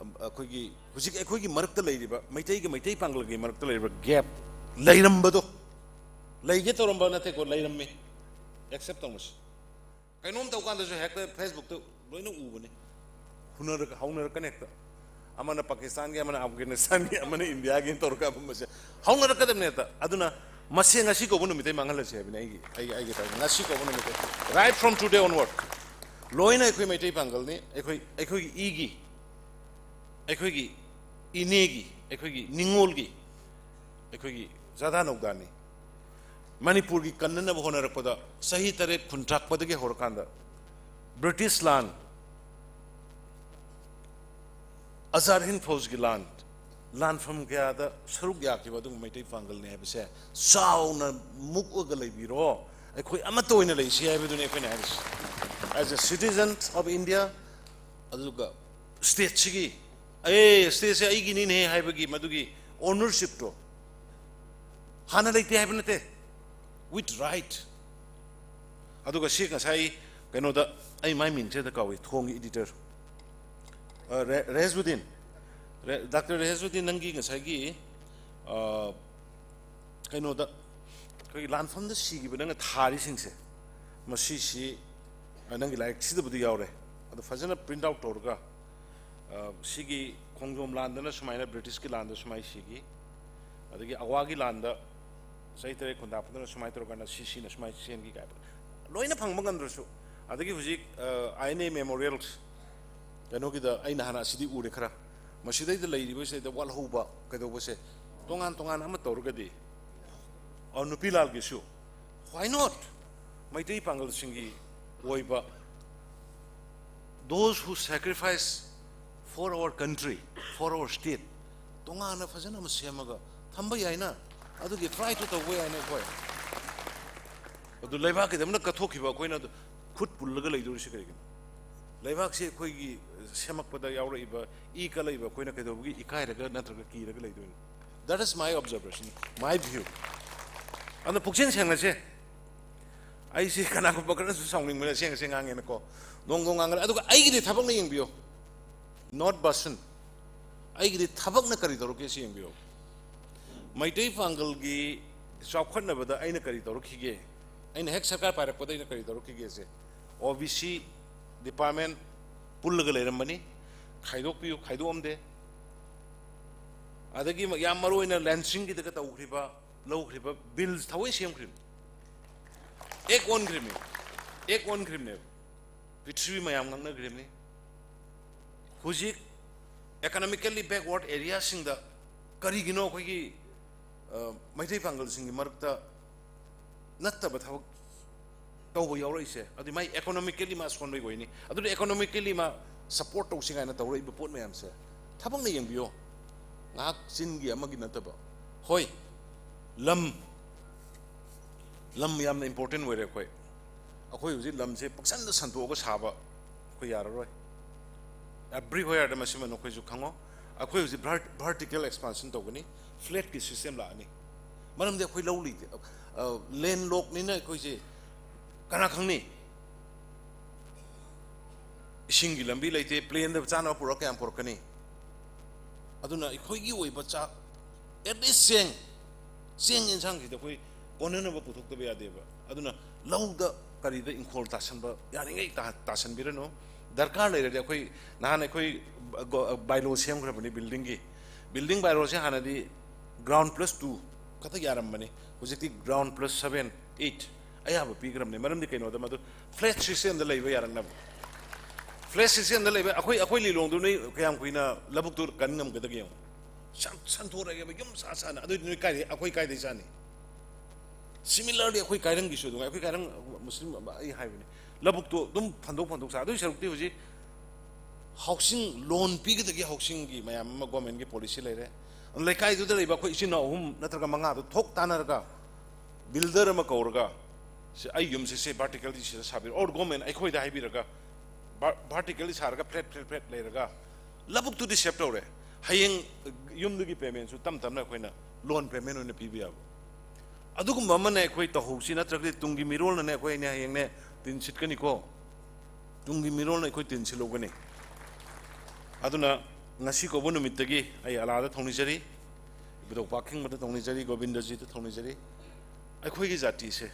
ꯑꯝ, ꯑꯩꯈꯣꯏꯒꯤ ꯍꯧꯖꯤꯛ ꯑꯩꯈꯣꯏꯒꯤ ꯃꯔꯛꯇ ꯂꯩꯔꯤꯕ, ꯃꯩꯇꯩꯒꯤ, ꯃꯩꯇꯩ ꯄꯥꯡꯒꯜꯒꯤ ꯃꯔꯛꯇ ꯂꯩꯔꯤꯕ gap ꯂꯩꯔꯝꯕꯗꯣ, ꯂꯩꯒꯦ ꯇꯧꯔꯝꯕ ꯅꯠꯇꯦꯀꯣ, ꯂꯩꯔꯝꯃꯤ꯫ Accept ꯇꯧꯅꯁꯤ꯫ ꯀꯩꯅꯣꯝ ꯇꯧ ꯀꯥꯟꯗꯁꯨ ꯍꯦꯛꯇ Facebookꯇ ꯂꯣꯏꯅ ꯎꯕꯅꯤ꯫ ꯍꯨꯅꯔꯛ-, ꯍꯧꯅꯔꯛꯀꯅꯤ ꯍꯦꯛꯇ꯫ ꯑꯃꯅ ꯄꯥꯀꯤꯁꯇꯥꯟꯒꯤ, ꯑꯃꯅ ꯑꯐꯒꯥꯅꯤꯁꯇꯥꯟꯒꯤ, ꯑꯃꯅ ꯏꯟꯗꯤꯌꯥꯒꯤ ꯇꯧꯔꯒ ꯑꯃꯁꯦ ꯍꯧꯅꯔꯛꯀꯗꯕꯅꯦ ꯍꯦꯛꯇ꯫ ꯑꯗꯨꯅ ꯃꯁꯦ ꯉꯁꯤ ꯀꯧꯕ ꯅꯨꯃꯤꯠꯇꯩ ꯃꯥꯡꯍꯜꯂꯁꯤ ꯍꯥꯏꯕꯅꯤ ꯑꯩꯒꯤ, ꯑꯩꯒꯤ, ꯑꯩꯒꯤ ꯇꯧꯕ꯫ ꯉꯁꯤ ꯀꯧꯕ ꯅꯨꯃꯤꯠꯇꯩ, right from today onward, ꯂꯣꯏꯅ ꯑꯩꯈꯣꯏ ꯃꯩꯇꯩ ꯄꯥꯡꯒꯜꯅꯤ꯫ ꯑꯩꯈꯣꯏ, ꯑꯩꯈꯣꯏꯒꯤ ꯏꯒꯤ, ꯑꯩꯈꯣꯏꯒꯤ ꯏꯅꯦꯒꯤ, ꯑꯩꯈꯣꯏꯒꯤ ꯅꯤꯡꯉꯣꯜꯒꯤ, ꯑꯩꯈꯣꯏꯒꯤ ꯆꯥꯗꯥ ꯅꯧꯗꯥꯅꯤ꯫ ꯃꯅꯤꯄꯨꯔꯒꯤ ꯀꯟꯅꯅꯕ ꯍꯣꯠꯅꯔꯛꯄꯗ ꯆꯍꯤ ꯇꯔꯦꯠ ꯈꯨꯟꯇ꯭ꯔꯥꯛꯄꯗꯒꯤ ꯍꯧꯔꯀꯥꯟꯗ ꯕ꯭ꯔꯤꯇꯤꯁ ꯂꯥꯟ, ꯑꯖꯥꯗ ꯍꯤꯟꯗ ꯐꯧꯖꯒꯤ ꯂꯥꯟ, ꯂꯥꯟꯐꯝ ꯀꯌꯥꯗ ꯁꯔꯨꯛ ꯌꯥꯈꯤꯕ ꯑꯗꯨꯒꯨꯝꯕ ꯃꯩꯇꯩ ꯄꯥꯡꯒꯜꯅꯤ ꯍꯥꯏꯕꯁꯦ ꯆꯥꯎꯅ ꯃꯨꯛꯑꯒ ꯂꯩꯕꯤꯔꯣ꯫ ꯑꯩꯈꯣꯏ ꯑꯃꯠꯇ ꯑꯣꯏꯅ ꯂꯩꯁꯤ ꯍꯥꯏꯕꯗꯨꯅꯤ ꯑꯩꯈꯣꯏꯅ ꯍꯥꯏꯔꯤꯁꯤ꯫ As a citizens of India, ꯑꯗꯨꯒ stateꯁꯤꯒꯤ, ꯑꯦ, stateꯁꯦ ꯑꯩꯒꯤꯅꯤꯅꯦ ꯍꯥꯏꯕꯒꯤ ꯃꯗꯨꯒꯤ ownershipꯇꯣ ꯍꯥꯟꯅ ꯂꯩꯇꯦ ꯍꯥꯏꯕ ꯅꯠꯇꯦ, with right꯫ ꯑꯗꯨꯒ ꯁꯤ ꯉꯁꯥꯏ ꯀꯩꯅꯣꯗ, ꯑꯩ ꯃꯥꯏ ꯃꯤꯡꯁꯦ ꯍꯦꯛꯇ ꯀꯥꯎꯏ, ꯊꯣꯡꯒꯤ editor, ꯑ, ꯔꯦ-, ꯔꯦꯍꯦꯖꯕꯨꯗꯤꯟ, ꯔꯦ-, Doctor ꯔꯦꯍꯦꯖꯕꯨꯗꯤꯟ, ꯅꯪꯒꯤ ꯉꯁꯥꯏꯒꯤ, ꯑ, ꯀꯩꯅꯣꯗ, ꯑꯩꯈꯣꯏꯒꯤ ꯂꯥꯟꯐꯝꯗ ꯁꯤꯈꯤꯕ ꯅꯪꯅ ꯊꯥꯔꯤꯁꯤꯡꯁꯦ, ꯃꯁꯤꯁꯤ, ꯑ, ꯅꯪꯒꯤ ꯂꯥꯏꯔꯤꯛꯁꯤꯗꯕꯨꯗꯤ ꯌꯥꯎꯔꯦ, ꯑꯗꯣ ꯐꯖꯅ print out ꯇꯧꯔꯒ ꯑ, ꯁꯤꯒꯤ ꯈꯣꯡꯖꯣꯝ ꯂꯥꯟꯗꯅ ꯁꯨꯃꯥꯏꯅ ꯕ꯭ꯔꯤꯇꯤꯁꯀꯤ ꯂꯥꯟꯗ ꯁꯨꯃꯥꯏꯅ ꯁꯤꯈꯤ, ꯑꯗꯒꯤ ꯑꯋꯥꯒꯤ ꯂꯥꯟꯗ ꯆꯍꯤ ꯇꯔꯦꯠ ꯈꯨꯟꯗꯥꯄꯗꯅ ꯁꯨꯃꯥꯏꯅ ꯇꯧꯔꯀꯥꯟꯗ ꯁꯤ ꯁꯤꯅ ꯁꯨꯃꯥꯏꯅ ꯆꯦꯟꯈꯤ ꯀꯥꯏꯕ ꯂꯣꯏꯅ ꯐꯪꯕ ꯉꯝꯗ꯭ꯔꯁꯨ, ꯑꯗꯒꯤ ꯍꯧꯖꯤꯛ, ꯑ, ꯑꯥꯏ ꯑꯦꯟ ꯑꯦ ꯃꯦꯃꯣꯔꯤꯌꯦꯜ ꯀꯩꯅꯣꯒꯤꯗ ꯑꯩꯅ ꯍꯥꯟꯅ ꯑꯁꯤꯗꯤ ꯎꯔꯦ ꯈꯔ, ꯃꯁꯤꯗꯩꯗ ꯂꯩꯔꯤꯕꯁꯤꯗ ꯋꯥꯠꯍꯧꯕ ꯀꯩꯗꯧꯕꯁꯦ ꯇꯣꯉꯥꯟ ꯇꯣꯉꯥꯟ ꯑꯃ ꯇꯧꯔꯒꯗꯤ, ꯑ, ꯅꯨꯄꯤ ꯂꯥꯜꯒꯤꯁꯨ, why not? ꯃꯩꯇꯩ ꯄꯥꯡꯒꯜꯁꯤꯡꯒꯤ ꯑꯣꯏꯕ, those who sacrifice for our country, for our state, ꯇꯣꯉꯥꯟꯅ ꯐꯖꯅ ꯑꯃ ꯁꯦꯝꯃꯒ ꯊꯝꯕ ꯌꯥꯏꯅ, ꯑꯗꯨꯒꯤ try ꯇꯨ ꯇꯧꯕ ꯌꯥꯏꯅ ꯑꯩꯈꯣꯏ꯫ ꯑꯗꯨ ꯂꯩꯕꯥꯛꯀꯤꯗꯃꯛꯇ ꯀꯠꯊꯣꯛꯈꯤꯕ ꯑꯩꯈꯣꯏꯅ ꯑꯗꯨ ꯈꯨꯠ ꯄꯨꯜꯂꯒ ꯂꯩꯗꯣꯔꯤꯁꯤ ꯀꯔꯤꯒꯤꯅꯣ? ꯂꯩꯕꯥꯛꯁꯤ ꯑꯩꯈꯣꯏꯒꯤ ꯁꯦꯝꯃꯛꯄꯗ ꯌꯥꯎꯔꯛꯏꯕ ꯏ ꯀꯠꯂꯛꯏꯕ ꯑꯩꯈꯣꯏꯅ ꯀꯩꯗꯧꯕꯒꯤ ꯏꯀꯥꯏꯔꯒ ꯅꯠꯇ꯭ꯔꯒ ꯀꯤꯔꯒ ꯂꯩꯗꯣꯏꯅꯣ? That is my observation, my view. ꯑꯗꯨꯅ ꯄꯨꯛꯆꯦꯜ ꯁꯦꯡꯅꯁꯦ꯫ ꯑꯩꯁꯤ ꯀꯅꯥꯒꯨꯝꯕ ꯈꯔꯅꯁꯨ ꯁꯥꯎꯅꯤꯡꯕꯅ ꯑꯁꯦꯡ ꯑꯁꯦꯡ ꯉꯥꯡꯉꯦꯅꯀꯣ, ꯅꯣꯡ ꯅꯣꯡ ꯉꯥꯡꯒꯅꯤ꯫ ꯑꯗꯨꯒ ꯑꯩꯒꯤꯗꯤ ꯊꯕꯛꯅ ꯌꯦꯡꯕꯤꯌꯣ, not ꯕꯁꯟ꯫ ꯑꯩꯒꯤꯗꯤ ꯊꯕꯛꯅ ꯀꯔꯤ ꯇꯧꯔꯛꯀꯦ ꯁꯤ ꯌꯦꯡꯕꯤꯌꯣ꯫ ꯃꯩꯇꯩ ꯄꯥꯡꯒꯜꯒꯤ ꯆꯥꯎꯈꯠꯅꯕꯗ ꯑꯩꯅ ꯀꯔꯤ ꯇꯧꯔꯛꯈꯤꯒꯦ? ꯑꯩꯅ ꯍꯦꯛ ꯁꯔꯀꯥꯔ ꯄꯥꯏꯔꯛꯄꯗ ꯑꯩꯅ ꯀꯔꯤ ꯇꯧꯔꯛꯈꯤꯒꯦꯁꯦ, ꯑꯣ ꯕꯤ ꯁꯤ ꯗꯤꯄꯥꯔꯠꯃꯦꯟ ꯄꯨꯜꯂꯒ ꯂꯩꯔꯝꯕꯅꯤ, ꯈꯥꯏꯗꯣꯛꯄꯤꯌꯨ, ꯈꯥꯏꯗꯣꯛꯑꯝꯗꯦ꯫ ꯑꯗꯒꯤ ꯌꯥꯝ ꯃꯔꯨ ꯑꯣꯏꯅ ꯂꯦꯟꯁꯤꯡꯒꯤꯗꯒ ꯇꯧꯈ꯭ꯔꯤꯕ, ꯂꯧꯈ꯭ꯔꯤꯕ ꯕꯤꯜꯁ ꯊꯑꯣꯏ ꯁꯦꯝꯈ꯭ꯔꯤꯕꯅꯤ, ꯑꯦꯛ ꯑꯣꯟꯈ꯭ꯔꯤꯕꯅꯤ, ꯑꯦꯛ ꯑꯣꯟꯈ꯭ꯔꯤꯕꯅꯦꯕ꯫ ꯄ꯭ꯔꯤꯊꯤꯕꯤ ꯃꯌꯥꯝ ꯉꯛꯅꯈ꯭ꯔꯤꯕꯅꯤ꯫ ꯍꯧꯖꯤꯛ economically backward areaꯁꯤꯡꯗ ꯀꯔꯤꯒꯤꯅꯣ ꯑꯩꯈꯣꯏꯒꯤ, ꯑ, ꯃꯩꯇꯩ ꯄꯥꯡꯒꯜꯁꯤꯡꯒꯤ ꯃꯔꯛꯇ ꯅꯠꯇꯕ ꯊꯕꯛ ꯇꯧꯕ ꯌꯥꯎꯔꯛꯏꯁꯦ? ꯑꯗꯨꯗꯤ ꯃꯥꯏ economically ꯃꯥ ꯁꯣꯟꯕꯒꯤ ꯑꯣꯏꯅꯤ꯫ ꯑꯗꯨꯅ economically ꯃꯥ support ꯇꯧꯁꯤ ꯀꯥꯏꯅ ꯇꯧꯔꯛꯏꯕ ꯄꯣꯠ ꯃꯌꯥꯝꯁꯦ ꯊꯕꯛꯅ ꯌꯦꯡꯕꯤꯌꯣ, ꯉꯥꯏꯍꯥꯛ ꯆꯤꯟꯒꯤ ꯑꯃꯒꯤ ꯅꯠꯇꯕ꯫ ꯍꯣꯏ, ꯂꯝ, ꯂꯝ ꯌꯥꯝꯅ important ꯑꯣꯏꯔꯦ ꯑꯩꯈꯣꯏ꯫ ꯑꯩꯈꯣꯏ ꯍꯧꯖꯤꯛ ꯂꯝꯁꯦ ꯄꯪꯁꯟꯗ ꯁꯟꯗꯣꯛꯑꯒ ꯁꯥꯕ ꯑꯩꯈꯣꯏ ꯌꯥꯔꯔꯣꯏ꯫ Everywhere ꯗ ꯃꯁꯤꯃ ꯅꯈꯣꯏꯁꯨ ꯈꯪꯉꯣ꯫ ꯑꯩꯈꯣꯏ ꯍꯧꯖꯤꯛ vertical expansion ꯇꯧꯒꯅꯤ, flat ꯀꯤ system ꯂꯥꯛꯑꯅꯤ꯫ ꯃꯔꯝꯗꯤ ꯑꯩꯈꯣꯏ ꯂꯧ ꯂꯩꯇꯦ, ꯂꯦꯟ ꯂꯣꯛꯅꯤꯅ ꯑꯩꯈꯣꯏꯁꯦ ꯀꯅꯥ ꯈꯪꯅꯤ? ꯏꯁꯤꯡꯒꯤ ꯂꯝꯕꯤ ꯂꯩꯇꯦ, plain ꯗ ꯆꯥꯅꯕ ꯄꯨꯔꯛ ꯀꯌꯥꯝ ꯄꯨꯔꯛꯀꯅꯤ? ꯑꯗꯨꯅ ꯑꯩꯈꯣꯏꯒꯤ ꯑꯣꯏꯕ ꯆꯥꯛ, at least ꯆꯦꯡ, ꯆꯦꯡ ꯌꯦꯟꯁꯥꯡꯁꯤꯗ ꯑꯩꯈꯣꯏ ꯀꯣꯟꯅꯅꯕ ꯄꯨꯊꯣꯛꯇꯕ ꯌꯥꯗꯦꯕ꯫ ꯑꯗꯨꯅ ꯂꯧꯗ ꯀꯔꯤꯗ ꯏꯪꯈꯣꯜ ꯇꯥꯁꯟꯕ ꯌꯥꯔꯤꯉꯩ ꯇꯥ-, ꯇꯥꯁꯟꯕꯤꯔꯅꯨ꯫ ꯗꯔꯀꯥꯔ ꯂꯩꯔꯗꯤ ꯑꯩꯈꯣꯏ, ꯅꯍꯥꯟ ꯑꯩꯈꯣꯏ ꯕꯥꯏꯂꯣ ꯁꯦꯝꯈ꯭ꯔꯕꯅꯤ ꯕꯤꯜꯗꯤꯡꯒꯤ꯫ ꯕꯤꯜꯗꯤꯡ ꯕꯥꯏꯂꯣꯁꯦ ꯍꯥꯟꯅꯗꯤ ꯒ꯭ꯔꯥꯎꯟ ꯄ꯭ꯂꯁ ꯇꯨ ꯈꯛꯇ ꯌꯥꯔꯝꯕꯅꯤ, ꯍꯧꯖꯤꯛꯇꯤ ꯒ꯭ꯔꯥꯎꯟ ꯄ꯭ꯂꯁ ꯁꯕꯦꯟ, ꯑꯩꯠ ꯑꯌꯥꯕ ꯄꯤꯈ꯭ꯔꯕꯅꯤ꯫ ꯃꯔꯝꯗꯤ ꯀꯩꯅꯣꯗ ꯃꯗꯨ ꯐ꯭ꯂꯦꯠ ꯁꯤꯁꯇꯦꯝꯗ ꯂꯩꯕ ꯌꯥꯔꯛꯅꯕ꯫ ꯐ꯭ꯂꯦꯠ ꯁꯤꯁꯇꯦꯝꯗ ꯂꯩꯕ ꯑꯩꯈꯣꯏ, ꯑꯩꯈꯣꯏ ꯂꯤꯂꯣꯡꯗꯨ ꯅꯣꯏ ꯀꯌꯥꯝ ꯀꯨꯏꯅ ꯂꯧꯕꯨꯛꯇꯨ ꯀꯟ ꯉꯝꯒꯗꯒꯦ ꯌꯦꯡꯉꯨ꯫ ꯁꯟ-, ꯁꯟꯊꯣꯔꯛꯑꯦꯕ ꯌꯨꯝ ꯁꯥ ꯁꯥꯅ꯫ ꯑꯗꯨꯏꯗꯤ ꯅꯣꯏ ꯀꯥꯏꯗꯩ, ꯑꯩꯈꯣꯏ ꯀꯥꯏꯗꯩ ꯆꯥꯅꯤ? Similarly ꯑꯩꯈꯣꯏ ꯀꯥꯏꯔꯪꯒꯤꯁꯨ ꯑꯗꯨꯉꯥꯏ꯫ ꯑꯩꯈꯣꯏ ꯀꯥꯏꯔꯪ ꯃꯨꯁꯂꯤꯝ ꯑꯩ ꯍꯥꯏꯕꯅꯤ, ꯂꯧꯕꯨꯛꯇꯣ ꯑꯗꯨꯝ ꯐꯟꯗꯣꯛ ꯐꯟꯗꯣꯛ ꯆꯥ꯫ ꯑꯗꯨꯏ ꯁꯔꯨꯛꯇꯤ ꯍꯧꯖꯤꯛ ꯍꯥꯎꯁꯤꯡ ꯂꯣꯟ ꯄꯤꯒꯗꯒꯦ, ꯍꯥꯎꯁꯤꯡꯒꯤ ꯃꯌꯥꯝ ꯑꯃ ꯒꯣꯔꯃꯦꯟꯒꯤ ꯄꯣꯂꯤꯁꯤ ꯂꯩꯔꯦ꯫ ꯂꯩꯀꯥꯏꯗꯨꯗ ꯂꯩꯕ ꯑꯩꯈꯣꯏ ꯏꯆꯤꯟ ꯏꯅꯥꯎ ꯑꯍꯨꯝ ꯅꯠꯇ꯭ꯔꯒ ꯃꯉꯥꯗꯨ ꯊꯣꯛ ꯇꯥꯟꯅꯔꯒ ꯕꯤꯜꯗꯔ ꯑꯃ ꯀꯧꯔꯒ, "ꯁꯤ ꯑꯩ ꯌꯨꯝꯁꯦ ꯁꯤ ꯚꯥꯔꯇꯤꯀꯦꯜꯗꯤ ꯁꯤꯗ ꯁꯥꯕꯤꯔꯣ," ꯑꯣꯔ ꯒꯣꯔꯃꯦꯟ ꯑꯩꯈꯣꯏꯗ ꯍꯥꯏꯕꯤꯔꯒ ꯚꯥꯔꯇꯤꯀꯦꯜꯗꯤ ꯁꯥꯔꯒ ꯐ꯭ꯂꯦꯠ ꯐ꯭ꯂꯦꯠ ꯐ꯭ꯂꯦꯠ ꯂꯩꯔꯒ ꯂꯧꯕꯨꯛꯇꯨꯗꯤ ꯁꯦꯞ ꯇꯧꯔꯦ꯫ ꯍꯌꯦꯡ ꯌꯨꯝꯗꯨꯒꯤ ꯄꯦꯃꯦꯟꯁꯨ ꯇꯞ ꯇꯞꯅ ꯑꯩꯈꯣꯏꯅ ꯂꯣꯟ ꯄꯦꯃꯦꯟ ꯑꯣꯏꯅ ꯄꯤꯕ ꯌꯥꯕ꯫ ꯑꯗꯨꯒꯨꯝꯕ ꯑꯃꯅ ꯑꯩꯈꯣꯏ ꯇꯧꯍꯧꯁꯤ, ꯅꯠꯇ꯭ꯔꯒꯗꯤ ꯇꯨꯡꯒꯤ ꯃꯤꯔꯣꯜꯅꯅꯦ ꯑꯩꯈꯣꯏꯅꯦ ꯍꯌꯦꯡꯅꯦ ꯇꯤꯟ ꯁꯤꯠꯀꯅꯤꯀꯣ꯫ ꯇꯨꯡꯒꯤ ꯃꯤꯔꯣꯜꯅ ꯑꯩꯈꯣꯏ ꯇꯤꯟ ꯁꯤꯠꯍꯧꯒꯅꯤ꯫ ꯑꯗꯨꯅ ꯉꯁꯤ ꯀꯧꯕ ꯅꯨꯃꯤꯠꯇꯒꯤ ꯑꯩ ꯑꯂꯥꯗ ꯊꯧꯅꯤꯖꯔꯤ, ꯏꯕꯨꯙꯧ ꯄꯥꯛꯈꯤꯡꯕꯗ ꯊꯧꯅꯤꯖꯔꯤ, ꯒꯣꯕꯤꯟꯗꯖꯤꯗ ꯊꯧꯅꯤꯖꯔꯤ꯫ ꯑꯩꯈꯣꯏꯒꯤ ꯖꯥꯇꯤꯁꯦ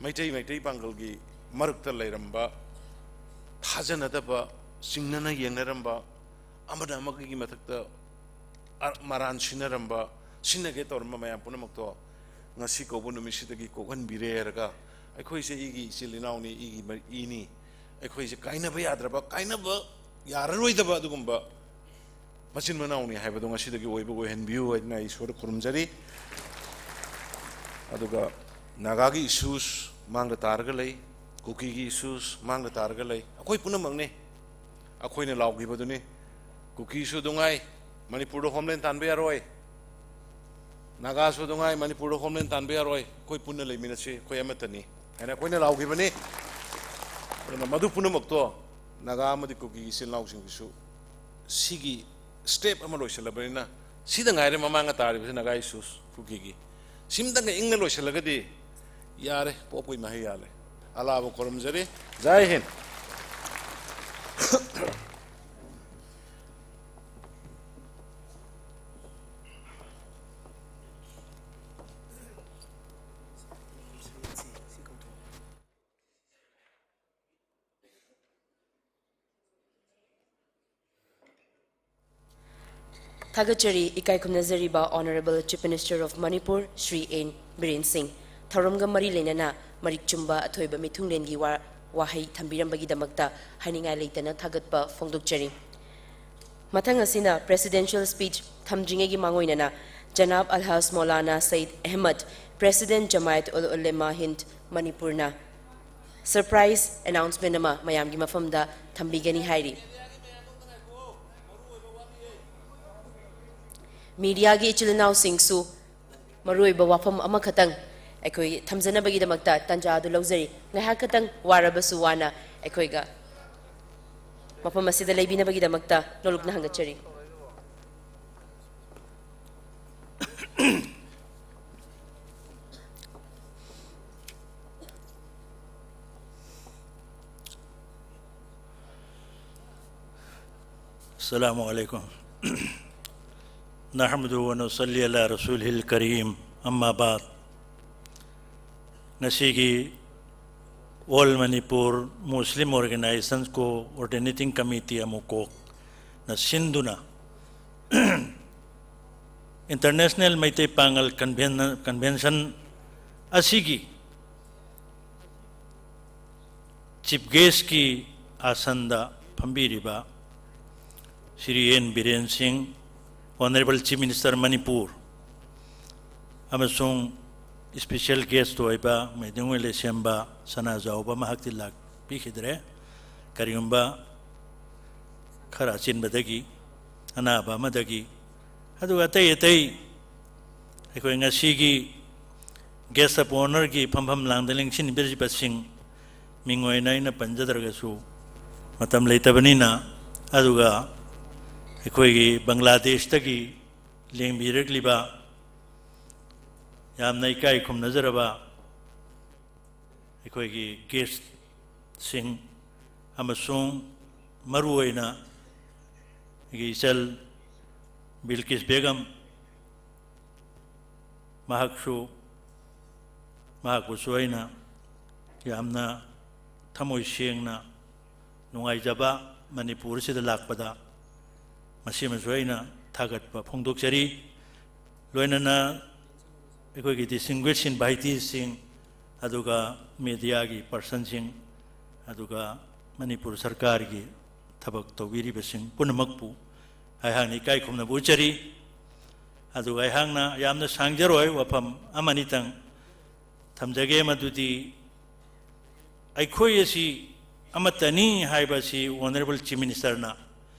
ꯃꯩꯇꯩ, ꯃꯩꯇꯩ ꯄꯥꯡꯒꯜꯒꯤ ꯃꯔꯛꯇ ꯂꯩꯔꯝꯕ ꯊꯥꯖꯅꯗꯕ, ꯆꯤꯡꯅꯅ ꯌꯦꯡꯅꯔꯝꯕ, ꯑꯃꯅ ꯑꯃꯒꯤ ꯃꯊꯛꯇ ꯑ-, ꯃꯔꯥꯟ ꯁꯤꯟꯅꯔꯝꯕ, ꯁꯤꯟꯅꯒꯦ ꯇꯧꯔꯝꯕ ꯃꯌꯥꯝ ꯄꯨꯝꯅꯃꯛꯇꯣ ꯉꯁꯤ ꯀꯧꯕ ꯅꯨꯃꯤꯠꯁꯤꯗꯒꯤ ꯀꯣꯛꯍꯟꯕꯤꯔꯦ ꯍꯥꯏꯔꯒ, ꯑꯩꯈꯣꯏꯁꯦ ꯏꯒꯤ ꯏꯆꯤꯜ ꯏꯅꯥꯎꯅꯤ, ꯏꯒꯤ ꯃ-, ꯏꯅꯤ, ꯑꯩꯈꯣꯏꯁꯦ ꯀꯥꯏꯅꯕ ꯌꯥꯗ꯭ꯔꯕ, ꯀꯥꯏꯅꯕ ꯌꯥꯔꯔꯣꯏꯗꯕ ꯑꯗꯨꯒꯨꯝꯕ ꯃꯆꯤꯟ ꯃꯅꯥꯎꯅꯤ ꯍꯥꯏꯕꯗꯣ ꯉꯁꯤꯗꯒꯤ ꯑꯣꯏꯕ ꯑꯣꯏꯍꯟꯕꯤꯌꯨ ꯍꯥꯏꯗꯅ ꯑꯩ ꯏꯁꯣꯔꯗ ꯈꯨꯔꯨꯝꯖꯔꯤ꯫ ꯑꯗꯨꯒ ꯅꯥꯒꯥꯒꯤ ꯏꯁꯨꯁ ꯃꯥꯡꯗ ꯇꯥꯔꯒ ꯂꯩ, ꯀꯨꯀꯤꯒꯤ ꯏꯁꯨꯁ ꯃꯥꯡꯗ ꯇꯥꯔꯒ ꯂꯩ꯫ ꯑꯩꯈꯣꯏ ꯄꯨꯝꯅꯃꯛꯅꯤ꯫ ꯑꯩꯈꯣꯏꯅ ꯂꯥꯎꯈꯤꯕꯗꯨꯅꯤ, ꯀꯨꯀꯤꯁꯨ ꯑꯗꯨꯉꯥꯏ ꯃꯅꯤꯄꯨꯔꯗ ꯍꯣꯝꯂꯦꯟ ꯇꯥꯟꯕ ꯌꯥꯔꯣꯏ, ꯅꯥꯒꯥꯁꯨ ꯑꯗꯨꯉꯥꯏ ꯃꯅꯤꯄꯨꯔꯗ ꯍꯣꯝꯂꯦꯟ ꯇꯥꯟꯕ ꯌꯥꯔꯣꯏ, ꯑꯩꯈꯣꯏ ꯄꯨꯟꯅ ꯂꯩꯃꯤꯟꯅꯁꯤ, ꯑꯩꯈꯣꯏ ꯑꯃꯠꯇꯅꯤ ꯍꯥꯏꯅ ꯑꯩꯈꯣꯏꯅ ꯂꯥꯎꯈꯤꯕꯅꯤ꯫ ꯑꯗꯨꯅ ꯃꯗꯨ ꯄꯨꯝꯅꯃꯛꯇꯣ ꯅꯥꯒꯥ ꯑꯃꯗꯤ ꯀꯨꯀꯤꯒꯤ ꯏꯆꯤꯜ ꯏꯅꯥꯎꯁꯤꯡꯒꯤꯁꯨ ꯁꯤꯒꯤ ꯁ꯭ꯇꯦꯞ ꯑꯃ ꯂꯣꯏꯁꯤꯜꯂꯕꯅꯤꯅ, ꯁꯤꯗ ꯉꯥꯏꯔꯦ ꯃꯃꯥꯡꯗ ꯇꯥꯔꯤꯕꯁꯤ ꯅꯥꯒꯥ ꯏꯁꯨꯁ ꯀꯨꯀꯤꯒꯤ꯫ ꯁꯤꯝꯇꯪꯒ ꯏꯪꯅ ꯂꯣꯏꯁꯤꯜꯂꯒꯗꯤ ꯌꯥꯔꯦ, ꯄꯣꯞꯄꯒꯤ ꯃꯍꯩ ꯌꯥꯜꯂꯦ꯫ ꯑꯂꯥꯕꯨ ꯈꯨꯔꯨꯝꯖꯔꯤ꯫ ꯖꯥꯏ ꯍꯤꯟ꯫ ꯊꯥꯒꯠꯆꯔꯤ ꯏꯀꯥꯏ ꯈꯨꯝꯅꯖꯔꯤꯕ Honourable Chief Minister of Manipur Shri N Biren Singh. ꯊꯧꯔꯝꯒ ꯃꯔꯤ ꯂꯩꯅꯅ ꯃꯔꯤꯛ ꯆꯨꯝꯕ ꯑꯊꯣꯏꯕ ꯃꯤꯊꯨꯡꯂꯦꯟꯒꯤ ꯋꯥ-, ꯋꯥꯍꯩ ꯊꯝꯕꯤꯔꯝꯕꯒꯤꯗꯃꯛꯇ ꯍꯥꯏꯅꯤꯡꯉꯥꯏ ꯂꯩꯇꯅ ꯊꯥꯒꯠꯄ ꯐꯣꯡꯗꯣꯛꯆꯔꯤ꯫ ꯃꯊꯪ ꯑꯁꯤꯅ Presidential Speech ꯊꯝꯗ꯭ꯔꯤꯉꯩꯒꯤ ꯃꯥꯡꯑꯣꯏꯅꯅ ꯖꯅꯥꯕ ꯑꯜꯍꯥꯖ Maulana Sayeed Ahmad, President Jamiyat ul Ulema Hind ꯃꯅꯤꯄꯨꯔꯅ surprise announcement ꯑꯃ ꯃꯌꯥꯝꯒꯤ ꯃꯐꯝꯗ ꯊꯝꯕꯤꯒꯅꯤ ꯍꯥꯏꯔꯤ꯫ ꯃꯤꯗꯤꯌꯥꯒꯤ ꯏꯆꯤꯜ ꯏꯅꯥꯎꯁꯤꯡꯁꯨ ꯃꯔꯨꯑꯣꯏꯕ ꯋꯥꯐꯝ ꯑꯃꯈꯛꯇꯪ ꯑꯩꯈꯣꯏ ꯊꯝꯖꯅꯕꯒꯤꯗꯃꯛꯇ ꯇꯥꯟꯖꯥ ꯑꯗꯨ ꯂꯧꯖꯔꯤ꯫ ꯉꯥꯏꯍꯥꯛ ꯈꯛꯇꯪ ꯋꯥꯔꯕꯁꯨ ꯋꯥꯅ ꯑꯩꯈꯣꯏꯒ ꯃꯐꯝ ꯑꯁꯤꯗ ꯂꯩꯕꯤꯅꯕꯒꯤꯗꯃꯛꯇ ꯅꯣꯂꯨꯛꯅ ꯍꯪꯒꯠꯆꯔꯤ꯫ السلام عليكم. نحمده ونصلي على رسوله الكريم. أما بعد. ꯉꯁꯤꯒꯤ All Manipur Muslim Organizations Coordinating Committee, ꯑꯃꯨꯀꯣꯛꯅ ꯁꯤꯟꯗꯨꯅ International ꯃꯩꯇꯩ ꯄꯥꯉꯜ Conven-, Convention ꯑꯁꯤꯒꯤ Chief Guestꯀꯤ ꯑꯥꯁꯟꯗ ꯐꯝꯕꯤꯔꯤꯕ ꯁ꯭ꯔꯤ ꯑꯦꯟ ꯕꯤꯔꯦꯟ ꯁꯤꯡ, Honourable Chief Minister ꯃꯅꯤꯄꯨꯔ, ꯑꯃꯁꯨꯡ special guest ꯑꯣꯏꯕ ꯃꯩꯗꯤꯡ ꯑꯣꯏ ꯂꯩꯁꯦꯝꯕ ꯁꯅꯥꯖꯥꯎꯕ, ꯃꯍꯥꯛꯇꯤ ꯂꯥꯛꯄꯤꯈꯤꯗ꯭ꯔꯦ꯫ ꯀꯔꯤꯒꯨꯝꯕ ꯈꯔ ꯑꯆꯤꯟꯕꯗꯒꯤ, ꯑꯅꯥꯕ ꯑꯃꯗꯒꯤ, ꯑꯗꯨꯒ ꯑꯇꯩ ꯑꯇꯩ ꯑꯩꯈꯣꯏ ꯉꯁꯤꯒꯤ Guest of Honourꯒꯤ ꯐꯝꯐꯝ ꯂꯥꯡꯗ ꯂꯦꯡꯁꯤꯟꯕꯤꯔꯤꯕꯁꯤꯡ, ꯃꯤꯡ ꯑꯣꯏꯅ ꯑꯩꯅ ꯄꯟꯖꯗ꯭ꯔꯒꯁꯨ ꯃꯇꯝ ꯂꯩꯇꯕꯅꯤꯅ, ꯑꯗꯨꯒ ꯑꯩꯈꯣꯏꯒꯤ ꯕꯪꯒ꯭ꯂꯥꯗꯦꯁꯇꯒꯤ ꯂꯦꯡꯕꯤꯔꯛꯂꯤꯕ ꯌꯥꯝꯅ ꯏꯀꯥꯏ ꯈꯨꯝꯅꯖꯔꯕ ꯑꯩꯈꯣꯏꯒꯤ guestꯁꯤꯡ ꯑꯃꯁꯨꯡ ꯃꯔꯨꯑꯣꯏꯅ ꯑꯩꯒꯤ ꯏꯆꯜ ꯕꯤꯜꯀꯤꯁ ꯕꯦꯒꯝ, ꯃꯍꯥꯛꯁꯨ, ꯃꯍꯥꯛꯄꯨꯁꯨ ꯑꯩꯅ ꯌꯥꯝꯅ ꯊꯃꯣꯏ ꯁꯦꯡꯅ ꯅꯨꯡꯉꯥꯏꯖꯕ, ꯃꯅꯤꯄꯨꯔꯁꯤꯗ ꯂꯥꯛꯄꯗ ꯃꯁꯤꯃꯁꯨ ꯑꯩꯅ ꯊꯥꯒꯠꯄ ꯐꯣꯡꯗꯣꯛꯆꯔꯤ꯫ ꯂꯣꯏꯅꯅ ꯑꯩꯈꯣꯏꯒꯤ distinguished inviteesꯁꯤꯡ, ꯑꯗꯨꯒ mediaꯒꯤ personꯁꯤꯡ, ꯑꯗꯨꯒ ꯃꯅꯤꯄꯨꯔ ꯁꯔꯀꯥꯔꯒꯤ ꯊꯕꯛ ꯇꯧꯕꯤꯔꯤꯕꯁꯤꯡ ꯄꯨꯝꯅꯃꯛꯄꯨ ꯑꯩꯍꯥꯛꯅ ꯏꯀꯥꯏ ꯈꯨꯝꯅꯕ ꯎꯠꯆꯔꯤ꯫ ꯑꯗꯨꯒ ꯑꯩꯍꯥꯛꯅ ꯌꯥꯝꯅ ꯁꯥꯡꯖꯔꯣꯏ, ꯋꯥꯐꯝ ꯑꯃꯅꯤꯇꯪ ꯊꯝꯖꯒꯦ, ꯃꯗꯨꯗꯤ ꯑꯩꯈꯣꯏ ꯑꯁꯤ ꯑꯃꯠꯇꯅꯤ ꯍꯥꯏꯕꯁꯤ Honourable Chief Ministerꯅ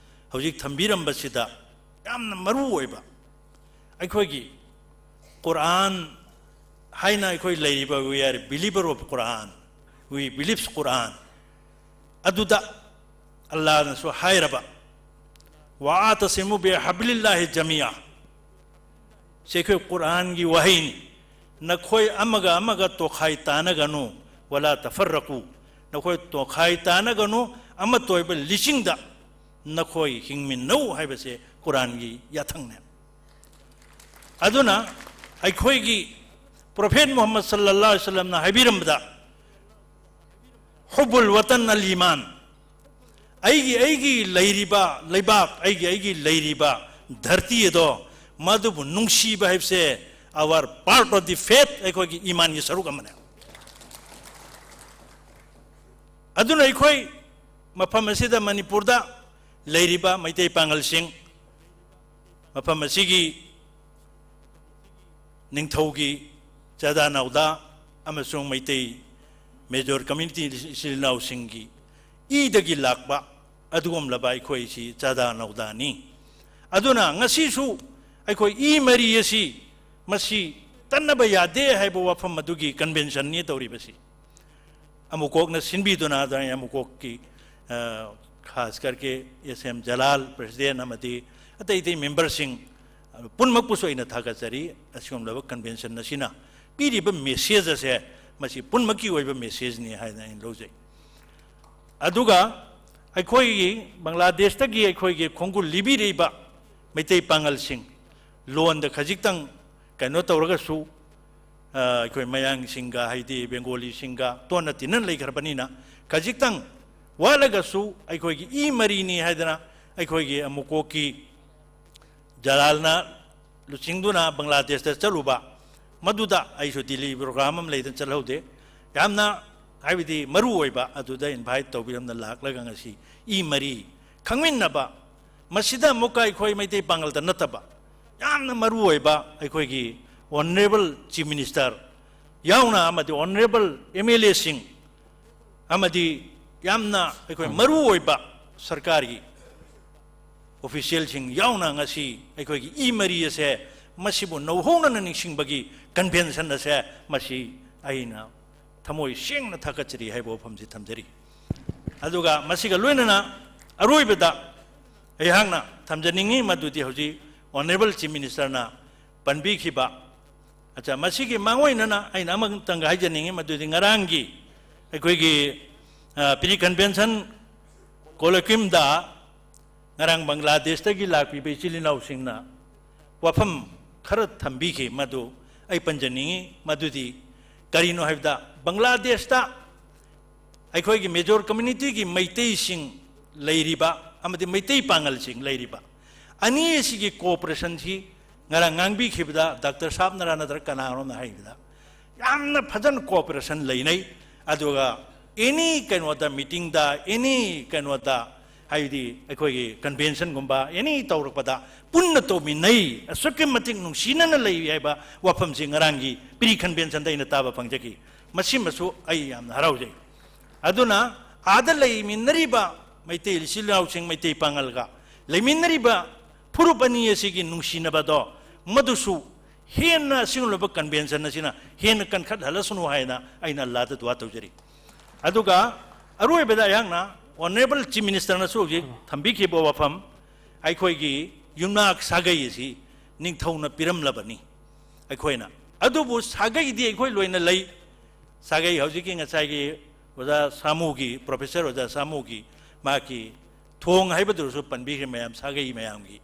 ꯍꯧꯖꯤꯛ ꯊꯝꯕꯤꯔꯝꯕꯁꯤꯗ ꯌꯥꯝꯅ ꯃꯔꯨ ꯑꯣꯏꯕ, ꯑꯩꯈꯣꯏꯒꯤ ꯀꯨꯔꯥꯟ ꯍꯥꯏꯅ ꯑꯩꯈꯣꯏ ꯂꯩꯔꯤꯕ, we are believer of Quran, we believes Quran, ꯑꯗꯨꯗ ꯑꯜꯂꯥꯅꯁꯨ ꯍꯥꯏꯔꯕ, "ꯋꯥꯇꯁꯤꯃꯨ ꯕꯤꯍꯕ꯭ꯂꯤꯜꯂꯥꯍꯤ ꯖꯃꯤꯌꯥ", ꯁꯤ ꯑꯩꯈꯣꯏ ꯀꯨꯔꯥꯟꯒꯤ ꯋꯥꯍꯩꯅꯤ꯫ "ꯅꯈꯣꯏ ꯑꯃꯒ ꯑꯃꯒ ꯇꯣꯈꯥꯏ ꯇꯥꯅꯒꯅꯨ, ꯋꯥꯂꯥ ꯇꯐꯔꯔꯀꯨ", ꯅꯈꯣꯏ ꯇꯣꯈꯥꯏ ꯇꯥꯅꯒꯅꯨ, ꯑꯃꯠꯇ ꯑꯣꯏꯕ ꯂꯤꯆꯤꯡꯗ ꯅꯈꯣꯏ ꯍꯤꯡꯃꯤꯟꯅꯧ ꯍꯥꯏꯕꯁꯦ ꯀꯨꯔꯥꯟꯒꯤ ꯌꯥꯊꯪꯅꯦ꯫ ꯑꯗꯨꯅ ꯑꯩꯈꯣꯏꯒꯤ Prophet ꯃꯨꯍꯝꯃꯗ ꯁꯜꯂꯜꯂꯥꯍꯨ ꯑꯂꯩꯍꯤ ꯋꯁꯜꯂꯝꯅ ꯍꯥꯏꯕꯤꯔꯝꯕꯗ, "ꯍꯨꯕꯨꯜ ꯋꯇꯟ ꯑꯜ ꯏꯃꯥꯟ", ꯑꯩꯒꯤ, ꯑꯩꯒꯤ ꯂꯩꯔꯤꯕ ꯂꯩꯕꯥꯛ, ꯑꯩꯒꯤ, ꯑꯩꯒꯤ ꯂꯩꯔꯤꯕ ꯙꯔꯇꯤ ꯑꯗꯣ, ꯃꯗꯨꯕꯨ ꯅꯨꯡꯁꯤꯕ ꯍꯥꯏꯕꯁꯦ our part of the faith, ꯑꯩꯈꯣꯏꯒꯤ ꯏꯃꯥꯟꯒꯤ ꯁꯔꯨꯛ ꯑꯃꯅꯦ꯫ ꯑꯗꯨꯅ ꯑꯩꯈꯣꯏ ꯃꯐꯝ ꯑꯁꯤꯗ, ꯃꯅꯤꯄꯨꯔꯗ ꯂꯩꯔꯤꯕ ꯃꯩꯇꯩ ꯄꯥꯉꯜꯁꯤꯡ, ꯃꯐꯝ ꯑꯁꯤꯒꯤ ꯅꯤꯡꯊꯧꯒꯤ ꯆꯥꯗꯥ ꯅꯥꯎꯗꯥ ꯑꯃꯁꯨꯡ ꯃꯩꯇꯩ major community ꯏꯆꯤꯜ ꯏꯅꯥꯎꯁꯤꯡꯒꯤ ꯏꯗꯒꯤ ꯂꯥꯛꯄ ꯑꯗꯨꯒꯨꯝꯂꯕ ꯑꯩꯈꯣꯏꯁꯤ ꯆꯥꯗꯥ ꯅꯥꯎꯗꯥꯅꯤ꯫ ꯑꯗꯨꯅ ꯉꯁꯤꯁꯨ ꯑꯩꯈꯣꯏ ꯏ ꯃꯔꯤ ꯑꯁꯤ, ꯃꯁꯤ ꯇꯠꯅꯕ ꯌꯥꯗꯦ ꯍꯥꯏꯕ ꯋꯥꯐꯝ ꯑꯗꯨꯒꯤ conventionꯅꯤ ꯇꯧꯔꯤꯕꯁꯤ꯫ ꯑꯃꯨꯀꯣꯛꯅ ꯁꯤꯟꯕꯤꯗꯨꯅ, ꯑꯗꯨꯅ ꯑꯃꯨꯀꯣꯛꯀꯤ, ꯑ, ꯈꯥꯁ ꯀꯔꯀꯦ ꯑꯦꯁ ꯑꯦꯝ ꯖꯂꯥꯜ, president, ꯑꯃꯗꯤ ꯑꯇꯩ ꯑꯇꯩ memberꯁꯤꯡ, ꯑ, ꯄꯨꯝꯅꯃꯛꯄꯨꯁꯨ ꯑꯩꯅ ꯊꯥꯒꯠꯆꯔꯤ꯫ ꯑꯁꯤꯒꯨꯝꯂꯕ convention ꯑꯁꯤꯅ ꯄꯤꯔꯤꯕ message ꯑꯁꯦ, ꯃꯁꯤ ꯄꯨꯝꯅꯃꯛꯀꯤ ꯑꯣꯏꯕ messageꯅꯤ ꯍꯥꯏꯅ ꯑꯩꯅ ꯂꯧꯖꯩ꯫ ꯑꯗꯨꯒ ꯑꯩꯈꯣꯏꯒꯤ ꯕꯪꯒ꯭ꯂꯥꯗꯦꯁꯇꯒꯤ ꯑꯩꯈꯣꯏꯒꯤ ꯈꯣꯡꯒꯨꯜ ꯂꯤꯕꯤꯔꯛꯏꯕ ꯃꯩꯇꯩ ꯄꯥꯉꯜꯁꯤꯡ, ꯂꯣꯟꯗ ꯈꯖꯤꯛꯇꯪ ꯀꯩꯅꯣ ꯇꯧꯔꯒꯁꯨ, ꯑ, ꯑꯩꯈꯣꯏ ꯃꯌꯥꯡꯁꯤꯡꯒ, ꯍꯥꯏꯗꯤ ꯕꯦꯡꯒꯣꯂꯤꯁꯤꯡꯒ ꯇꯣꯟꯅ ꯇꯤꯟꯅ ꯂꯩꯈ꯭ꯔꯕꯅꯤꯅ, ꯈꯖꯤꯛꯇꯪ ꯋꯥꯠꯂꯒꯁꯨ ꯑꯩꯈꯣꯏꯒꯤ ꯏ ꯃꯔꯤꯅꯤ ꯍꯥꯏꯗꯅ ꯑꯩꯈꯣꯏꯒꯤ ꯑꯃꯨꯀꯣꯛꯀꯤ ꯖꯂꯥꯜꯅ ꯂꯨꯆꯤꯡꯗꯨꯅ ꯕꯪꯒ꯭ꯂꯥꯗꯦꯁꯇ ꯆꯠꯂꯨꯕ, ꯃꯗꯨꯗ ꯑꯩꯁꯨ ꯗꯤꯜꯂꯤ ꯄ꯭ꯔꯣꯒ꯭ꯔꯥꯝ ꯑꯃ ꯂꯩꯗꯅ ꯆꯠꯍꯧꯗꯦ꯫ ꯌꯥꯝꯅ, ꯍꯥꯏꯕꯗꯤ, ꯃꯔꯨ ꯑꯣꯏꯕ ꯑꯗꯨꯗ ꯏꯟꯚꯥꯏꯠ ꯇꯧꯕꯤꯔꯝꯅ ꯂꯥꯛꯂꯒ ꯉꯁꯤ ꯏ ꯃꯔꯤ ꯈꯪꯃꯤꯟꯅꯕ, ꯃꯁꯤꯗ ꯑꯃꯨꯛꯀ ꯑꯩꯈꯣꯏ ꯃꯩꯇꯩ ꯄꯥꯉꯜꯗ ꯅꯠꯇꯕ ꯌꯥꯝꯅ ꯃꯔꯨ ꯑꯣꯏꯕ ꯑꯩꯈꯣꯏꯒꯤ ꯑꯣꯅꯔꯦꯕꯜ ꯆꯤꯐ ꯃꯤꯅꯤꯁꯇꯔ ꯌꯥꯎꯅ ꯑꯃꯗꯤ ꯑꯣꯅꯔꯦꯕꯜ ꯑꯦꯝ ꯑꯦꯜ ꯑꯦꯁꯤꯡ ꯑꯃꯗꯤ ꯌꯥꯝꯅ ꯑꯩꯈꯣꯏ ꯃꯔꯨ ꯑꯣꯏꯕ ꯁꯔꯀꯥꯔꯒꯤ ꯑꯣꯐꯤꯁꯤꯌꯦꯜꯁꯤꯡ ꯌꯥꯎꯅ ꯉꯁꯤ ꯑꯩꯈꯣꯏꯒꯤ ꯏ ꯃꯔꯤ ꯑꯁꯦ, ꯃꯁꯤꯕꯨ ꯅꯧꯍꯧꯅꯅ ꯅꯤꯡꯁꯤꯡꯕꯒꯤ ꯀꯟꯚꯦꯟꯁꯟ ꯑꯁꯦ, ꯃꯁꯤ ꯑꯩꯅ ꯊꯃꯣꯏ ꯁꯦꯡꯅ ꯊꯥꯒꯠꯆꯔꯤ ꯍꯥꯏꯕ ꯋꯥꯐꯝꯁꯤ ꯊꯝꯖꯔꯤ꯫ ꯑꯗꯨꯒ ꯃꯁꯤꯒ ꯂꯣꯏꯅꯅ ꯑꯔꯣꯏꯕꯗ ꯑꯩꯍꯥꯛꯅ ꯊꯝꯖꯅꯤꯡꯉꯤ ꯃꯗꯨꯗꯤ ꯍꯧꯖꯤꯛ ꯑꯣꯅꯔꯦꯕꯜ ꯆꯤꯐ ꯃꯤꯅꯤꯁꯇꯔꯅ ꯄꯟꯕꯤꯈꯤꯕ, ꯑꯠꯆꯥ, ꯃꯁꯤꯒꯤ ꯃꯥꯡꯑꯣꯏꯅꯅ ꯑꯩꯅ ꯑꯃꯇꯪꯒ ꯍꯥꯏꯖꯅꯤꯡꯉꯤ ꯃꯗꯨꯗꯤ ꯉꯔꯥꯡꯒꯤ ꯑꯩꯈꯣꯏꯒꯤ, ꯑ, ꯄ꯭ꯔꯤ ꯀꯟꯚꯦꯟꯁꯟ ꯀꯣꯂꯣꯀ꯭ꯌꯨꯝꯗ ꯉꯔꯥꯡ ꯕꯪꯒ꯭ꯂꯥꯗꯦꯁꯇꯒꯤ ꯂꯥꯛꯄꯤꯕ ꯏꯆꯤꯜ ꯏꯅꯥꯎꯁꯤꯡꯅ ꯋꯥꯐꯝ ꯈꯔ ꯊꯝꯕꯤꯈꯤ, ꯃꯗꯨ ꯑꯩ ꯄꯟꯖꯅꯤꯡꯉꯤ꯫ ꯃꯗꯨꯗꯤ ꯀꯔꯤꯅꯣ ꯍꯥꯏꯕꯗ, ꯕꯪꯒ꯭ꯂꯥꯗꯦꯁꯇ ꯑꯩꯈꯣꯏꯒꯤ ꯃꯦꯖꯣꯔ ꯀꯝꯃ꯭ꯌꯨꯅꯤꯇꯤꯒꯤ ꯃꯩꯇꯩꯁꯤꯡ ꯂꯩꯔꯤꯕ ꯑꯃꯗꯤ ꯃꯩꯇꯩ ꯄꯥꯉꯜꯁꯤꯡ ꯂꯩꯔꯤꯕ ꯑꯅꯤ ꯑꯁꯤꯒꯤ ꯀꯣꯑꯣꯄꯔꯦꯁꯟꯁꯤ ꯉꯔꯥꯡ ꯉꯥꯡꯕꯤꯈꯤꯕꯗ ꯗꯥꯛꯇꯔ ꯁꯥꯕꯅꯔꯥ ꯅꯠꯇ꯭ꯔꯒ ꯀꯅꯥꯅꯣꯝꯅ ꯍꯥꯏꯕꯗ ꯌꯥꯝꯅ ꯐꯖꯅ ꯀꯣꯑꯣꯄꯔꯦꯁꯟ ꯂꯩꯅꯩ꯫ ꯑꯗꯨꯒ ꯑꯦꯅꯤ ꯀꯩꯅꯣꯗ, ꯃꯤꯇꯤꯡꯗ, ꯑꯦꯅꯤ ꯀꯩꯅꯣꯗ, ꯍꯥꯏꯕꯗꯤ ꯑꯩꯈꯣꯏꯒꯤ ꯀꯟꯚꯦꯟꯁꯟꯒꯨꯝꯕ ꯑꯦꯅꯤ ꯇꯧꯔꯛꯄꯗ ꯄꯨꯟꯅ ꯇꯧꯃꯤꯟꯅꯩ, ꯑꯁꯨꯛꯀꯤ ꯃꯇꯤꯛ ꯅꯨꯡꯁꯤꯅꯅ ꯂꯩ ꯍꯥꯏꯕ ꯋꯥꯐꯝꯁꯤ ꯉꯔꯥꯡꯒꯤ ꯄ꯭ꯔꯤ ꯀꯟꯚꯦꯟꯁꯟꯗ ꯑꯩꯅ ꯇꯥꯕ ꯐꯪꯖꯈꯤ꯫ ꯃꯁꯤꯃꯁꯨ ꯑꯩ ꯌꯥꯝꯅ ꯍꯔꯥꯎꯖꯩ꯫ ꯑꯗꯨꯅ ꯑꯥꯗ ꯂꯩꯃꯤꯟꯅꯔꯤꯕ ꯃꯩꯇꯩ ꯏꯆꯤꯜ ꯏꯅꯥꯎꯁꯤꯡ, ꯃꯩꯇꯩ ꯄꯥꯉꯜꯒ ꯂꯩꯃꯤꯟꯅꯔꯤꯕ ꯐꯨꯔꯨꯞ ꯑꯅꯤ ꯑꯁꯤꯒꯤ ꯅꯨꯡꯁꯤꯅꯕꯗꯣ ꯃꯗꯨꯁꯨ ꯍꯦꯟꯅ ꯑꯁꯤꯒꯨꯝꯂꯕ ꯀꯟꯚꯦꯟꯁꯟ ꯑꯁꯤꯅ ꯍꯦꯟꯅ ꯀꯟꯈꯠꯍꯜꯂꯁꯅꯨ ꯍꯥꯏꯅ ꯑꯩꯅ ꯑꯜꯂꯥꯗ ꯗꯨꯋꯥ ꯇꯧꯖꯔꯤ꯫ ꯑꯗꯨꯒ ꯑꯔꯣꯏꯕꯗ ꯑꯩꯍꯥꯛꯅ ꯑꯣꯅꯔꯦꯕꯜ ꯆꯤꯐ ꯃꯤꯅꯤꯁꯇꯔꯅꯁꯨ ꯍꯧꯖꯤꯛ ꯊꯝꯕꯤꯈꯤꯕ ꯋꯥꯐꯝ, ꯑꯩꯈꯣꯏꯒꯤ ꯌꯨꯝꯅꯥꯛ ꯁꯥꯒꯩ ꯑꯁꯤ ꯅꯤꯡꯊꯧꯅ ꯄꯤꯔꯝꯂꯕꯅꯤ ꯑꯩꯈꯣꯏꯅ꯫ ꯑꯗꯨꯕꯨ ꯁꯥꯒꯩꯗꯤ ꯑꯩꯈꯣꯏ ꯂꯣꯏꯅ ꯂꯩ꯫ ꯁꯥꯒꯩ ꯍꯧꯖꯤꯛꯀꯤ ꯉꯁꯥꯏꯒꯤ ꯑꯣꯖꯥ ꯁꯥꯃꯨꯒꯤ, ꯄ꯭ꯔꯣꯐꯦꯁꯔ ꯑꯣꯖꯥ ꯁꯥꯃꯨꯒꯤ ꯃꯍꯥꯛꯀꯤ ꯊꯣꯡ ꯍꯥꯏꯕꯗꯨꯁꯨ ꯄꯟꯕꯤꯈ꯭ꯔꯦ ꯃꯌꯥꯝ, ꯁꯥꯒꯩ ꯃꯌꯥꯝꯒꯤ꯫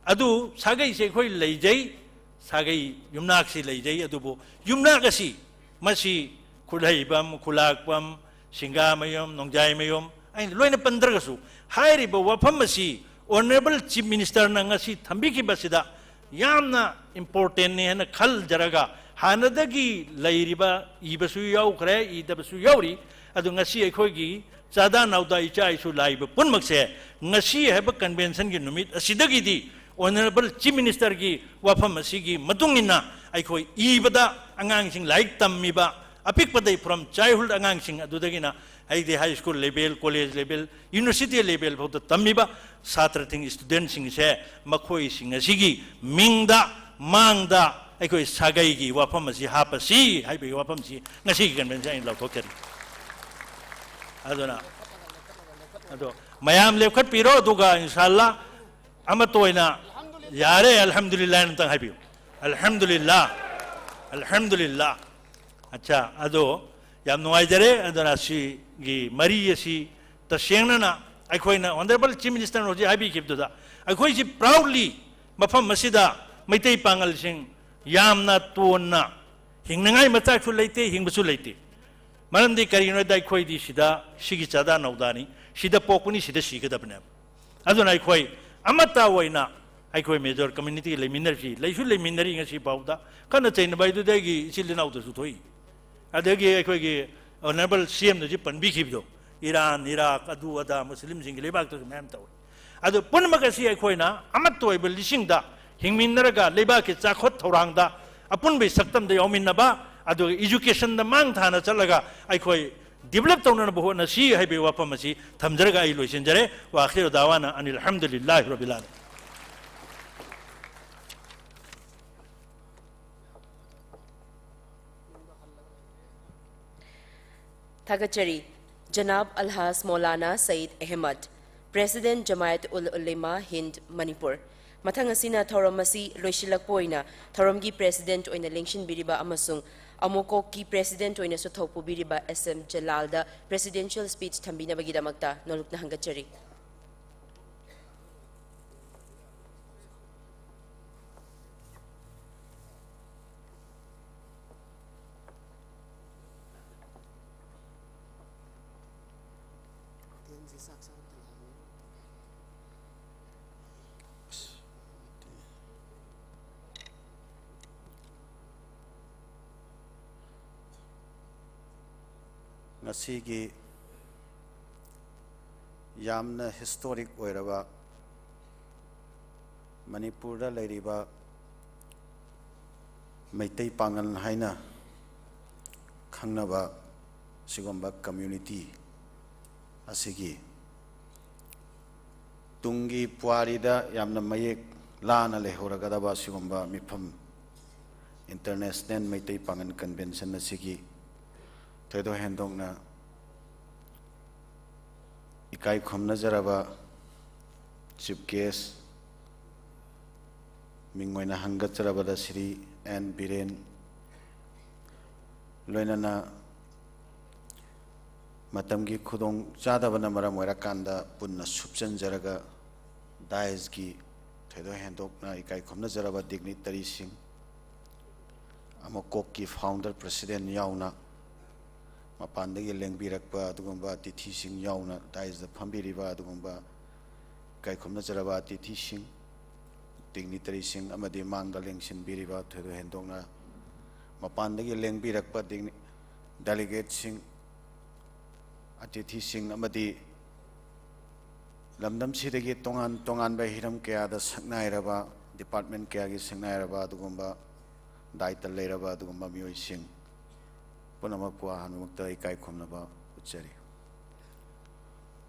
ꯑꯗꯨ ꯁꯥꯒꯩꯁꯦ ꯑꯩꯈꯣꯏ ꯂꯩꯖꯩ, ꯁꯥꯒꯩ ꯌꯨꯝꯅꯥꯛꯁꯤ ꯂꯩꯖꯩ, ꯑꯗꯨꯕꯨ ꯌꯨꯝꯅꯥꯛ ꯑꯁꯤ ꯃꯁꯤ ꯈꯨꯠꯍꯩꯕꯝ, ꯈꯨꯂꯥꯛꯄꯝ, ꯁꯤꯡꯒꯥꯃꯌꯨꯝ, ꯅꯣꯡꯖꯥꯏꯃꯌꯨꯝ, ꯑꯩꯅ ꯂꯣꯏꯅ ꯄꯟꯗ꯭ꯔꯒꯁꯨ, ꯍꯥꯏꯔꯤꯕ ꯋꯥꯐꯝ ꯑꯁꯤ Honourable Chief Ministerꯅ ꯉꯁꯤ ꯊꯝꯕꯤꯈꯤꯕꯁꯤꯗ ꯌꯥꯝꯅ importantꯅꯤ ꯍꯥꯏꯅ ꯈꯟꯖꯔꯒ, ꯍꯥꯟꯅꯗꯒꯤ ꯂꯩꯔꯤꯕ, ꯏꯕꯁꯨ ꯌꯥꯎꯈ꯭ꯔꯦ, ꯏꯗꯕꯁꯨ ꯌꯥꯎꯔꯤ꯫ ꯑꯗꯨ ꯉꯁꯤ ꯑꯩꯈꯣꯏꯒꯤ ꯆꯥꯗꯥ ꯅꯥꯎꯗꯥ ꯏꯆꯥ ꯏꯁꯨ ꯂꯥꯛꯏꯕ ꯄꯨꯝꯅꯃꯛꯁꯦ, ꯉꯁꯤ ꯍꯥꯏꯕ conventionꯒꯤ ꯅꯨꯃꯤꯠ ꯑꯁꯤꯗꯒꯤꯗꯤ Honourable Chief Ministerꯒꯤ ꯋꯥꯐꯝ ꯑꯁꯤꯒꯤ ꯃꯇꯨꯡ ꯏꯟꯅ ꯑꯩꯈꯣꯏ ꯏꯕꯗ, ꯑꯉꯥꯡꯁꯤꯡ ꯂꯥꯏꯔꯤꯛ ꯇꯝꯃꯤꯕ ꯑꯄꯤꯛꯄꯗꯒꯤ from childhood ꯑꯉꯥꯡꯁꯤꯡ ꯑꯗꯨꯗꯒꯤꯅ ꯍꯥꯏꯗꯤ high school level, college level, university level ꯐꯥꯎꯗ ꯇꯝꯃꯤꯕ ꯁꯥꯇ꯭ꯔꯁꯤꯡ, studentꯁꯤꯡꯁꯦ, ꯃꯈꯣꯏꯁꯤꯡ ꯑꯁꯤꯒꯤ ꯃꯤꯡꯗ, ꯃꯥꯡꯗ ꯑꯩꯈꯣꯏ ꯁꯥꯒꯩꯒꯤ ꯋꯥꯐꯝ ꯑꯁꯤ ꯍꯥꯞꯄꯁꯤ ꯍꯥꯏꯕꯒꯤ ꯋꯥꯐꯝꯁꯤ ꯉꯁꯤꯒꯤ conventionꯗ ꯑꯩꯅ ꯂꯥꯎꯊꯣꯛꯆꯔꯤ꯫ ꯑꯗꯨꯅ, ꯑꯗꯣ ꯃꯌꯥꯝ ꯂꯦꯞꯈꯠꯄꯤꯔꯣ, ꯑꯗꯨꯒ ꯏꯟꯁꯥꯜꯂꯥ ꯑꯃꯠꯇ ꯑꯣꯏꯅ ꯌꯥꯔꯦ, ꯑꯜꯍꯝꯗꯨꯂꯤꯜꯂꯥꯍ ꯑꯝꯇꯪ ꯍꯥꯏꯕꯤꯌꯨ꯫ ꯑꯜꯍꯝꯗꯨꯂꯤꯜꯂꯥꯍ, ꯑꯜꯍꯝꯗꯨꯂꯤꯜꯂꯥꯍ꯫ ꯑꯠꯆꯥ, ꯑꯗꯣ ꯌꯥꯝ ꯅꯨꯡꯉꯥꯏꯖꯔꯦ꯫ ꯑꯗꯨꯅ ꯁꯤꯒꯤ ꯃꯔꯤ ꯑꯁꯤ ꯇꯁꯦꯡꯅꯅ ꯑꯩꯈꯣꯏꯅ Honourable Chief Ministerꯅ ꯍꯧꯖꯤꯛ ꯍꯥꯏꯕꯤꯈꯤꯕꯗꯨꯗ, ꯑꯩꯈꯣꯏꯁꯤ proudly ꯃꯐꯝ ꯑꯁꯤꯗ ꯃꯩꯇꯩ ꯄꯥꯉꯜꯁꯤꯡ ꯌꯥꯝꯅ ꯇꯣꯟꯅ ꯍꯤꯡꯅꯉꯥꯏ ꯃꯆꯥꯛꯁꯨ ꯂꯩꯇꯦ, ꯍꯤꯡꯕꯁꯨ ꯂꯩꯇꯦ꯫ ꯃꯔꯝꯗꯤ ꯀꯔꯤꯒꯤꯅꯣꯗ, ꯑꯩꯈꯣꯏꯗꯤ ꯁꯤꯗ, ꯁꯤꯒꯤ ꯆꯥꯗꯥ ꯅꯧꯗꯥꯅꯤ, ꯁꯤꯗ ꯄꯣꯛꯄꯅꯤ, ꯁꯤꯗ ꯁꯤꯒꯗꯕꯅꯦꯕ꯫ ꯑꯗꯨꯅ ꯑꯩꯈꯣꯏ ꯑꯃꯠꯇ ꯑꯣꯏꯅ ꯑꯩꯈꯣꯏ Major communityꯒ ꯂꯩꯃꯤꯟꯅꯔꯤꯁꯤ, ꯂꯩꯁꯨ ꯂꯩꯃꯤꯟꯅꯔꯤ ꯉꯁꯤ ꯐꯥꯎꯗ꯫ ꯈꯠꯅ ꯆꯩꯅꯕ ꯍꯥꯏꯗꯨꯗꯤ ꯑꯩꯒꯤ ꯏꯆꯤꯜ ꯏꯅꯥꯎꯗꯁꯨ ꯊꯣꯛꯏ꯫ ꯑꯗꯒꯤ ꯑꯩꯈꯣꯏꯒꯤ Honourable CMꯅꯁꯨ ꯄꯟꯕꯤꯈꯤꯕꯗꯣ, ꯏꯔꯥꯟ, ꯏꯔꯥꯛ, ꯑꯗꯨ ꯑꯗꯥ, ꯃꯨꯁꯂꯤꯝꯁꯤꯡꯒꯤ ꯂꯩꯕꯥꯛꯇꯁꯨ ꯃꯌꯥꯝ ꯇꯧꯏ꯫ ꯑꯗꯨ ꯄꯨꯝꯅꯃꯛ ꯑꯁꯤ ꯑꯩꯈꯣꯏꯅ ꯑꯃꯠꯇ ꯑꯣꯏꯕ ꯂꯤꯁꯤꯡꯗ ꯍꯤꯡꯃꯤꯟꯅꯔꯒ ꯂꯩꯕꯥꯛꯀꯤ ꯆꯥꯎꯈꯠ ꯊꯧꯔꯥꯡꯗ ꯑꯄꯨꯟꯕꯒꯤ ꯁꯛꯇꯝꯗ ꯌꯥꯎꯃꯤꯟꯅꯕ, ꯑꯗꯨꯒ educationꯗ ꯃꯥꯡ ꯊꯥꯅ ꯆꯠꯂꯒ ꯑꯩꯈꯣꯏ develop ꯇꯧꯅꯅꯕ ꯍꯣꯠꯅꯁꯤ ꯍꯥꯏꯕꯒꯤ ꯋꯥꯐꯝ ꯑꯁꯤ ꯊꯝꯖꯔꯒ ꯑꯩ ꯂꯣꯏꯁꯤꯟꯖꯔꯦ꯫ ꯋꯥꯈꯤꯔ ꯗꯥꯋꯥꯅ ꯑꯅꯤꯜ ꯍꯝꯗꯨꯂꯤꯜꯂꯥꯍꯤ ꯔꯕꯤꯜ ꯑꯥꯂꯃꯤꯟ꯫ ꯊꯥꯒꯠꯆꯔꯤ꯫ ꯖꯅꯥꯕ ꯑꯜꯍꯥꯖ Maulana Sayeed Ahmad, President Jamiat ul Ulema Hind Manipur꯫ ꯃꯊꯪ ꯑꯁꯤꯅ ꯊꯧꯔꯝ ꯑꯁꯤ ꯂꯣꯏꯁꯤꯜꯂꯛꯄ ꯑꯣꯏꯅ ꯊꯧꯔꯝꯒꯤ President ꯑꯣꯏꯅ ꯂꯦꯡꯁꯤꯟꯕꯤꯔꯤꯕ ꯑꯃꯁꯨꯡ ꯑꯃꯣꯀꯣꯛꯀꯤ President ꯑꯣꯏꯅꯁꯨ ꯊꯧ ꯄꯨꯕꯤꯔꯤꯕ S M Jalal ꯗ Presidential Speech ꯊꯝꯕꯤꯅꯕꯒꯤꯗꯃꯛꯇ ꯅꯣꯂꯨꯛꯅ ꯍꯪꯒꯠꯆꯔꯤ꯫ ꯉꯁꯤꯒꯤ ꯌꯥꯝꯅ ꯍꯤꯁꯇꯣꯔꯤꯛ ꯑꯣꯏꯔꯕ, ꯃꯅꯤꯄꯨꯔꯗ ꯂꯩꯔꯤꯕ ꯃꯩꯇꯩ ꯄꯥꯉꯜ ꯍꯥꯏꯅ ꯈꯪꯅꯕ ꯁꯤꯒꯨꯝꯕ ꯀꯝꯃ꯭ꯌꯨꯅꯤꯇꯤ ꯑꯁꯤꯒꯤ ꯇꯨꯡꯒꯤ ꯄꯨꯋꯥꯔꯤꯗ ꯌꯥꯝꯅ ꯃꯌꯦꯛ ꯂꯥꯅ ꯂꯩꯍꯧꯔꯒꯗꯕ ꯁꯤꯒꯨꯝꯕ ꯃꯤꯐꯝ, ꯏꯟꯇꯔꯅꯦꯁꯅꯦꯜ ꯃꯩꯇꯩ ꯄꯥꯉꯜ ꯀꯟꯚꯦꯟꯁꯟ ꯑꯁꯤꯒꯤ ꯊꯣꯏꯗꯣꯛ ꯍꯦꯟꯗꯣꯛꯅ ꯏꯀꯥꯏ ꯈꯨꯝꯅꯖꯔꯕ ꯆꯤꯐ ꯒꯦꯁ, ꯃꯤꯡ ꯑꯣꯏꯅ ꯍꯪꯒꯠꯆꯔꯕꯗ ꯁ꯭ꯔꯤ ꯑꯦꯟ ꯕꯤꯔꯦꯟ, ꯂꯣꯏꯅꯅ ꯃꯇꯝꯒꯤ ꯈꯨꯗꯣꯡ ꯆꯥꯗꯕꯅ ꯃꯔꯝ ꯑꯣꯏꯔꯀꯥꯟꯗ ꯄꯨꯟꯅ ꯁꯨꯞꯆꯟꯖꯔꯒ ꯗꯥꯏꯁꯀꯤ ꯊꯣꯏꯗꯣꯛ ꯍꯦꯟꯗꯣꯛꯅ ꯏꯀꯥꯏ ꯈꯨꯝꯅꯖꯔꯕ ꯗꯤꯒꯅꯤꯇꯔꯤꯁꯤꯡ, ꯑꯃꯀꯣꯛꯀꯤ ꯐꯥꯎꯟꯗꯔ ꯄ꯭ꯔꯁꯤꯗꯦꯟ ꯌꯥꯎꯅ, ꯃꯄꯥꯟꯗꯒꯤ ꯂꯦꯡꯕꯤꯔꯛꯄ ꯑꯗꯨꯒꯨꯝꯕ ꯑꯇꯤꯊꯤꯁꯤꯡ ꯌꯥꯎꯅ ꯗꯥꯏꯁꯇ ꯐꯝꯕꯤꯔꯤꯕ ꯑꯗꯨꯒꯨꯝꯕ ꯏꯀꯥꯏ ꯈꯨꯝꯅꯖꯔꯕ ꯑꯇꯤꯊꯤꯁꯤꯡ, ꯗꯤꯒꯅꯤꯇꯔꯤꯁꯤꯡ ꯑꯃꯗꯤ ꯃꯥꯡꯗ ꯂꯦꯡꯁꯤꯟꯕꯤꯔꯤꯕ ꯊꯣꯏꯗꯣꯛ ꯍꯦꯟꯗꯣꯛꯅ ꯃꯄꯥꯟꯗꯒꯤ ꯂꯦꯡꯕꯤꯔꯛꯄ ꯗꯤꯒꯅꯤ-, ꯗꯦꯂꯤꯒꯦꯠꯁꯤꯡ, ꯑꯇꯤꯊꯤꯁꯤꯡ ꯑꯃꯗꯤ ꯂꯝꯗꯝꯁꯤꯗꯒꯤ ꯇꯣꯉꯥꯟ ꯇꯣꯉꯥꯟꯕ ꯍꯤꯔꯝ ꯀꯌꯥꯗ ꯁꯛꯅꯥꯏꯔꯕ, ꯗꯤꯄꯥꯔꯠꯃꯦꯟ ꯀꯌꯥꯒꯤ ꯁꯛꯅꯥꯏꯔꯕ ꯑꯗꯨꯒꯨꯝꯕ ꯗꯥꯏꯇ ꯂꯩꯔꯕ ꯑꯗꯨꯒꯨꯝꯕ ꯃꯤꯑꯣꯏꯁꯤꯡ ꯄꯨꯝꯅꯃꯛꯄꯨ ꯑꯍꯥꯟꯕꯃꯛꯇ ꯏꯀꯥꯏ ꯈꯨꯝꯅꯕ ꯎꯠꯆꯔꯤ꯫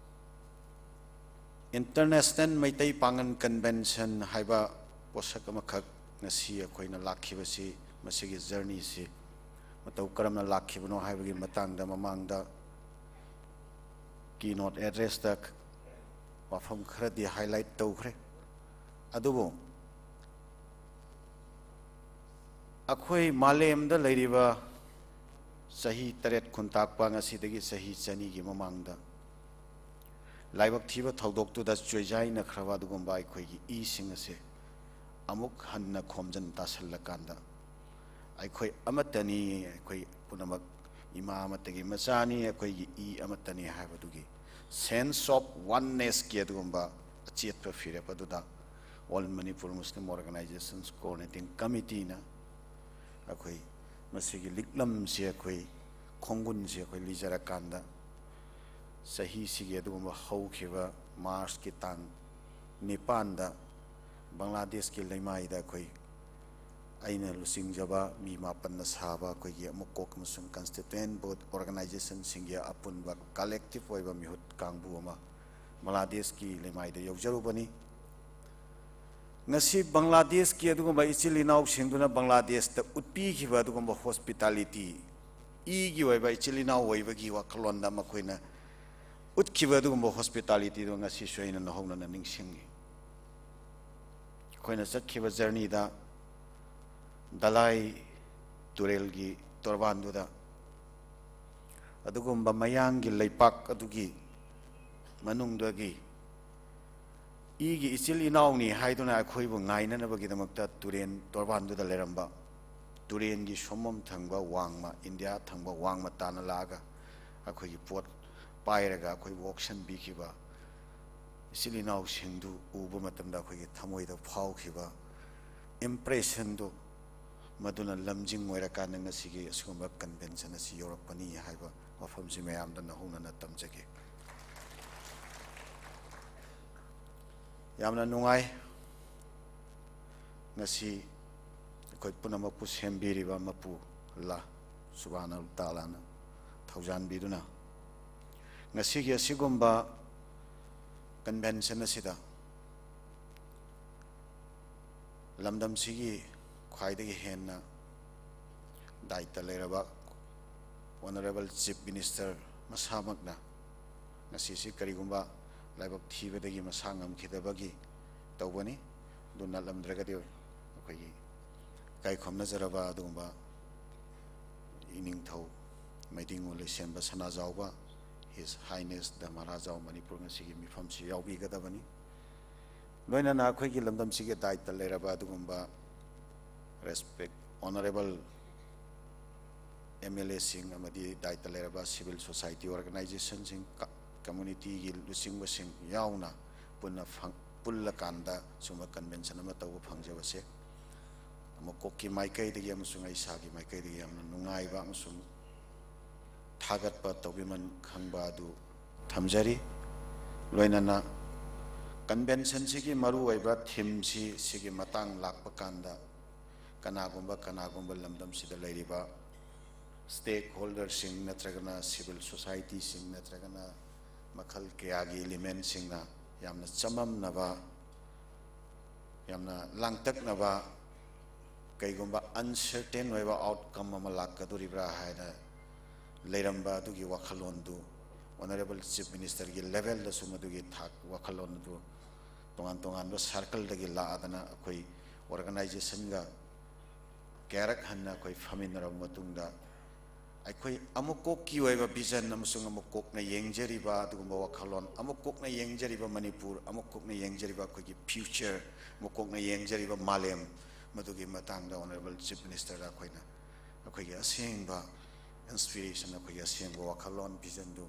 ꯏꯟꯇꯔꯅꯦꯁꯅꯦꯜ ꯃꯩꯇꯩ ꯄꯥꯉꯜ ꯀꯟꯚꯦꯟꯁꯟ ꯍꯥꯏꯕ ꯄꯣꯠꯁꯛ ꯑꯃꯈꯛ ꯉꯁꯤ ꯑꯩꯈꯣꯏꯅ ꯂꯥꯛꯈꯤꯕꯁꯤ, ꯃꯁꯤꯒꯤ ꯖꯔꯅꯤꯁꯤ ꯃꯇꯧ ꯀꯔꯝꯅ ꯂꯥꯛꯈꯤꯕꯅꯣ ꯍꯥꯏꯕꯒꯤ ꯃꯇꯥꯡꯗ ꯃꯃꯥꯡꯗ ꯀꯤꯅꯣꯠ ꯑꯦꯗ꯭ꯔꯦꯁꯇ ꯋꯥꯐꯝ ꯈꯔꯗꯤ ꯍꯥꯏꯂꯥꯏꯠ ꯇꯧꯈ꯭ꯔꯦ꯫ ꯑꯗꯨꯕꯨ ꯑꯩꯈꯣꯏ ꯃꯥꯂꯦꯝꯗ ꯂꯩꯔꯤꯕ ꯆꯍꯤ ꯇꯔꯦꯠ ꯈꯨꯟꯇꯥꯛꯄ ꯉꯁꯤꯗꯒꯤ ꯆꯍꯤ ꯆꯅꯤꯒꯤ ꯃꯃꯥꯡꯗ ꯂꯥꯏꯕꯛ ꯊꯤꯕ ꯊꯧꯗꯣꯛꯇꯨꯗ ꯆꯣꯏꯖꯥꯏꯅꯈ꯭ꯔꯕ ꯑꯗꯨꯒꯨꯝꯕ ꯑꯩꯈꯣꯏꯒꯤ ꯏꯁꯤꯡ ꯑꯁꯦ ꯑꯃꯨꯛ ꯍꯟꯅ ꯈꯣꯝꯖꯤꯟ ꯇꯥꯁꯤꯜꯂꯀꯥꯟꯗ ꯑꯩꯈꯣꯏ ꯑꯃꯠꯇꯅꯤ, ꯑꯩꯈꯣꯏ ꯄꯨꯝꯅꯃꯛ ꯏꯃꯥ ꯑꯃꯠꯇꯒꯤ ꯃꯆꯥꯅꯤ, ꯑꯩꯈꯣꯏꯒꯤ ꯏ ꯑꯃꯠꯇꯅꯤ ꯍꯥꯏꯕꯗꯨꯒꯤ Sense of oneness ꯀꯤ ꯑꯗꯨꯒꯨꯝꯕ ꯑꯆꯦꯠꯄ ꯐꯤꯔꯦꯞ ꯑꯗꯨꯗ All Manipur Muslim Organizations Coordinating Committee ꯅ ꯑꯩꯈꯣꯏ ꯃꯁꯤꯒꯤ ꯂꯤꯛꯂꯝꯁꯦ, ꯑꯩꯈꯣꯏ ꯈꯣꯡꯒꯨꯟꯁꯦ ꯑꯩꯈꯣꯏ ꯂꯤꯖꯔꯀꯥꯟꯗ, ꯆꯍꯤꯁꯤꯒꯤ ꯑꯗꯨꯒꯨꯝꯕ ꯍꯧꯈꯤꯕ March ꯀꯤ ꯇꯥꯡ ꯅꯤꯄꯥꯟꯗ ꯕꯪꯒ꯭ꯂꯥꯗꯦꯁꯀꯤ ꯂꯩꯃꯥꯏꯗ ꯑꯩꯈꯣꯏ, ꯑꯩꯅ ꯂꯨꯆꯤꯡꯖꯕ ꯃꯤ ꯃꯥꯄꯟꯅ ꯁꯥꯕ ꯑꯩꯈꯣꯏꯒꯤ ꯑꯃꯨꯛꯀꯣꯛ ꯑꯃꯁꯨꯡ constituent body organization ꯁꯤꯡꯒꯤ ꯑꯄꯨꯟꯕ collective ꯑꯣꯏꯕ ꯃꯤꯍꯨꯠ ꯀꯥꯡꯕꯨ ꯑꯃ ꯕꯪꯒ꯭ꯂꯥꯗꯦꯁꯀꯤ ꯂꯩꯃꯥꯏꯗ ꯌꯧꯖꯔꯨꯕꯅꯤ꯫ ꯉꯁꯤ ꯕꯪꯒ꯭ꯂꯥꯗꯦꯁꯀꯤ ꯑꯗꯨꯒꯨꯝꯕ ꯏꯆꯤꯜ ꯏꯅꯥꯎꯁꯤꯡꯗꯨꯅ ꯕꯪꯒ꯭ꯂꯥꯗꯦꯁꯇ ꯎꯠꯄꯤꯈꯤꯕ ꯑꯗꯨꯒꯨꯝꯕ hospitality, ꯏꯒꯤ ꯑꯣꯏꯕ ꯏꯆꯤꯜ ꯏꯅꯥꯎ ꯑꯣꯏꯕꯒꯤ ꯋꯥꯈꯜꯂꯣꯟꯗ ꯃꯈꯣꯏꯅ ꯎꯠꯈꯤꯕ ꯑꯗꯨꯒꯨꯝꯕ hospitality ꯗꯨ ꯉꯁꯤꯁꯨ ꯑꯩꯅ ꯅꯧꯍꯧꯅꯅ ꯅꯤꯡꯁꯤꯡꯉꯤ꯫ ꯑꯩꯈꯣꯏꯅ ꯆꯠꯈꯤꯕ journey ꯗ ꯙꯂꯥꯏ ꯇꯨꯔꯦꯜꯒꯤ ꯇꯣꯔꯕꯥꯟꯗꯨꯗ ꯑꯗꯨꯒꯨꯝꯕ ꯃꯌꯥꯡꯒꯤ ꯂꯩꯄꯥꯛ ꯑꯗꯨꯒꯤ ꯃꯅꯨꯡꯗꯒꯤ ꯏꯒꯤ ꯏꯆꯤꯜ ꯏꯅꯥꯎꯅꯤ ꯍꯥꯏꯗꯨꯅ ꯑꯩꯈꯣꯏꯕꯨ ꯉꯥꯏꯅꯅꯕꯒꯤꯗꯃꯛꯇ ꯇꯨꯔꯦꯟ ꯇꯣꯔꯕꯥꯟꯗꯨꯗ ꯂꯩꯔꯝꯕ, ꯇꯨꯔꯦꯟꯒꯤ ꯁꯣꯝꯕꯝ ꯊꯪꯕ ꯋꯥꯡꯃ, ꯏꯟꯗꯤꯌꯥ ꯊꯪꯕ ꯋꯥꯡꯃ ꯇꯥꯅ ꯂꯥꯛꯑꯒ ꯑꯩꯈꯣꯏꯒꯤ ꯄꯣꯠ ꯄꯥꯏꯔꯒ ꯑꯩꯈꯣꯏꯕꯨ ꯑꯣꯛꯁꯟꯕꯤꯈꯤꯕ ꯏꯆꯤꯜ ꯏꯅꯥꯎꯁꯤꯡꯗꯨ ꯎꯕ ꯃꯇꯝꯗ ꯑꯩꯈꯣꯏꯒꯤ ꯊꯃꯣꯏꯗ ꯐꯥꯎꯈꯤꯕ impression ꯗꯨ, ꯃꯗꯨꯅ ꯂꯝꯖꯤꯡ ꯑꯣꯏꯔꯀꯥꯟꯗ ꯉꯁꯤꯒꯤ ꯑꯁꯤꯒꯨꯝꯕ convention ꯑꯁꯤ ꯌꯧꯔꯛꯄꯅꯤ ꯍꯥꯏꯕ ꯋꯥꯐꯝꯁꯤ ꯃꯌꯥꯝꯗ ꯅꯧꯍꯧꯅꯅ ꯇꯝꯖꯒꯦ꯫ ꯌꯥꯝꯅ ꯅꯨꯡꯉꯥꯏ꯫ ꯉꯁꯤ ꯑꯩꯈꯣꯏ ꯄꯨꯝꯅꯃꯛꯄꯨ ꯁꯦꯝꯕꯤꯔꯤꯕ ꯃꯄꯨ ꯑꯜꯂꯥꯍ ꯁꯨꯕꯍꯥꯅꯍꯨ ꯇꯥꯂꯥꯅ ꯊꯧꯖꯥꯟꯕꯤꯗꯨꯅ ꯉꯁꯤꯒꯤ ꯑꯁꯤꯒꯨꯝꯕ convention ꯑꯁꯤꯗ ꯂꯝꯗꯝꯁꯤꯒꯤ ꯈ꯭ꯋꯥꯏꯗꯒꯤ ꯍꯦꯟꯅ ꯗꯥꯏꯇ ꯂꯩꯔꯕ Honourable Chief Minister ꯃꯁꯥꯃꯛꯅ ꯉꯁꯤꯁꯤ ꯀꯔꯤꯒꯨꯝꯕ ꯂꯥꯏꯕꯛ ꯊꯤꯕꯗꯒꯤ ꯃꯁꯥ ꯉꯝꯈꯤꯗꯕꯒꯤ ꯇꯧꯕꯅꯤ꯫ ꯑꯗꯨ ꯅꯠꯂꯝꯗ꯭ꯔꯒꯗꯤ ꯑꯩꯈꯣꯏꯒꯤ ꯏꯀꯥꯏ ꯈꯨꯝꯅꯖꯔꯕ ꯑꯗꯨꯒꯨꯝꯕ ꯏꯅꯤꯡꯊꯧ ꯃꯩꯗꯤꯡꯉꯨ ꯂꯩꯁꯦꯝꯕ ꯁꯅꯥꯖꯥꯎꯕ His Highness the Maharaja of Manipur ꯉꯁꯤꯒꯤ ꯃꯤꯐꯝꯁꯤ ꯌꯥꯎꯕꯤꯒꯗꯕꯅꯤ꯫ ꯂꯣꯏꯅꯅ ꯑꯩꯈꯣꯏꯒꯤ ꯂꯝꯗꯝꯁꯤꯒꯤ ꯗꯥꯏꯇ ꯂꯩꯔꯕ ꯑꯗꯨꯒꯨꯝꯕ respect Honourable M L A ꯁꯤꯡ ꯑꯃꯗꯤ ꯗꯥꯏꯇ ꯂꯩꯔꯕ civil society organization ꯁꯤꯡ, ꯀ-, ꯀꯝꯃ꯭ꯌꯨꯅꯤꯇꯤꯒꯤ ꯂꯨꯆꯤꯡꯕꯁꯤꯡ ꯌꯥꯎꯅ ꯄꯨꯟꯅ ꯐꯪ-, ꯄꯨꯜꯂꯀꯥꯟꯗ ꯁꯨꯝꯕ ꯀꯟꯚꯦꯟꯁꯟ ꯑꯃ ꯇꯧꯕ ꯐꯪꯖꯕꯁꯦ ꯑꯃꯨꯛ ꯀꯣꯛꯀꯤ ꯃꯥꯏꯀꯩꯗꯒꯤ ꯑꯃꯁꯨꯡ ꯑꯩ ꯏꯁꯥꯒꯤ ꯃꯥꯏꯀꯩꯗꯒꯤ ꯌꯥꯝꯅ ꯅꯨꯡꯉꯥꯏꯕ ꯑꯃꯁꯨꯡ ꯊꯥꯒꯠꯄ ꯇꯧꯕꯤꯃꯟ ꯈꯪꯕ ꯑꯗꯨ ꯊꯝꯖꯔꯤ꯫ ꯂꯣꯏꯅꯅ ꯀꯟꯚꯦꯟꯁꯟꯁꯤꯒꯤ ꯃꯔꯨꯑꯣꯏꯕ ꯊꯤꯝꯁꯤ ꯁꯤꯒꯤ ꯃꯇꯥꯡ ꯂꯥꯛꯄ ꯀꯥꯟꯗ ꯀꯅꯥꯒꯨꯝꯕ ꯀꯅꯥꯒꯨꯝꯕ ꯂꯝꯗꯝꯁꯤꯗ ꯂꯩꯔꯤꯕ ꯁ꯭ꯇꯦꯛ ꯍꯣꯜꯗꯔꯁꯤꯡ ꯅꯠꯇ꯭ꯔꯒꯅ ꯁꯤꯚꯤꯜ ꯁꯣꯁꯥꯏꯇꯤꯁꯤꯡ ꯅꯠꯇ꯭ꯔꯒꯅ ꯃꯈꯜ ꯀꯌꯥꯒꯤ ꯏꯂꯤꯃꯦꯟꯁꯤꯡꯅ ꯌꯥꯝꯅ ꯆꯃꯝꯅꯕ, ꯌꯥꯝꯅ ꯂꯥꯡꯇꯛꯅꯕ, ꯀꯩꯒꯨꯝꯕ ꯑꯟꯁꯔꯇꯦꯟ ꯑꯣꯏꯕ ꯑꯥꯎꯠꯀꯝ ꯑꯃ ꯂꯥꯛꯀꯗꯣꯔꯤꯕ꯭ꯔꯥ ꯍꯥꯏꯅ ꯂꯩꯔꯝꯕ ꯑꯗꯨꯒꯤ ꯋꯥꯈꯜꯂꯣꯟꯗꯨ ꯑꯣꯅꯔꯦꯕꯜ ꯆꯤꯐ ꯃꯤꯅꯤꯁꯇꯔꯒꯤ ꯂꯦꯚꯦꯜꯗꯁꯨ ꯃꯗꯨꯒꯤ ꯊꯥꯛ ꯋꯥꯈꯜꯂꯣꯟ ꯑꯗꯨ ꯇꯣꯉꯥꯟ ꯇꯣꯉꯥꯟꯕ ꯁꯥꯔꯀꯜꯗꯒꯤ ꯂꯥꯛꯑꯗꯅ ꯑꯩꯈꯣꯏ ꯑꯣꯔꯒꯅꯥꯏꯖꯦꯁꯟꯒ ꯀꯌꯥꯔꯛ ꯍꯟꯅ ꯑꯩꯈꯣꯏ ꯐꯝꯃꯤꯟꯅꯔꯕ ꯃꯇꯨꯡꯗ ꯑꯩꯈꯣꯏ ꯑꯃꯨꯛ ꯀꯣꯛꯀꯤ ꯑꯣꯏꯕ ꯚꯤꯖꯟ ꯑꯃꯁꯨꯡ ꯑꯃꯨꯛ ꯀꯣꯛꯅ ꯌꯦꯡꯖꯔꯤꯕ ꯑꯗꯨꯒꯨꯝꯕ ꯋꯥꯈꯜꯂꯣꯟ, ꯑꯃꯨꯛ ꯀꯣꯛꯅ ꯌꯦꯡꯖꯔꯤꯕ ꯃꯅꯤꯄꯨꯔ, ꯑꯃꯨꯛ ꯀꯣꯛꯅ ꯌꯦꯡꯖꯔꯤꯕ ꯑꯩꯈꯣꯏꯒꯤ ꯐ꯭ꯌꯨꯆꯔ, ꯑꯃꯨꯛ ꯀꯣꯛꯅ ꯌꯦꯡꯖꯔꯤꯕ ꯃꯥꯂꯦꯝ, ꯃꯗꯨꯒꯤ ꯃꯇꯥꯡꯗ ꯑꯣꯅꯔꯦꯕꯜ ꯆꯤꯐ ꯃꯤꯅꯤꯁꯇꯔꯗ ꯑꯩꯈꯣꯏꯅ ꯑꯩꯈꯣꯏꯒꯤ ꯑꯁꯦꯡꯕ ꯏꯟꯁꯄꯤꯔꯦꯁꯟ, ꯑꯩꯈꯣꯏꯒꯤ ꯑꯁꯦꯡꯕ ꯋꯥꯈꯜꯂꯣꯟ, ꯚꯤꯖꯟꯗꯨ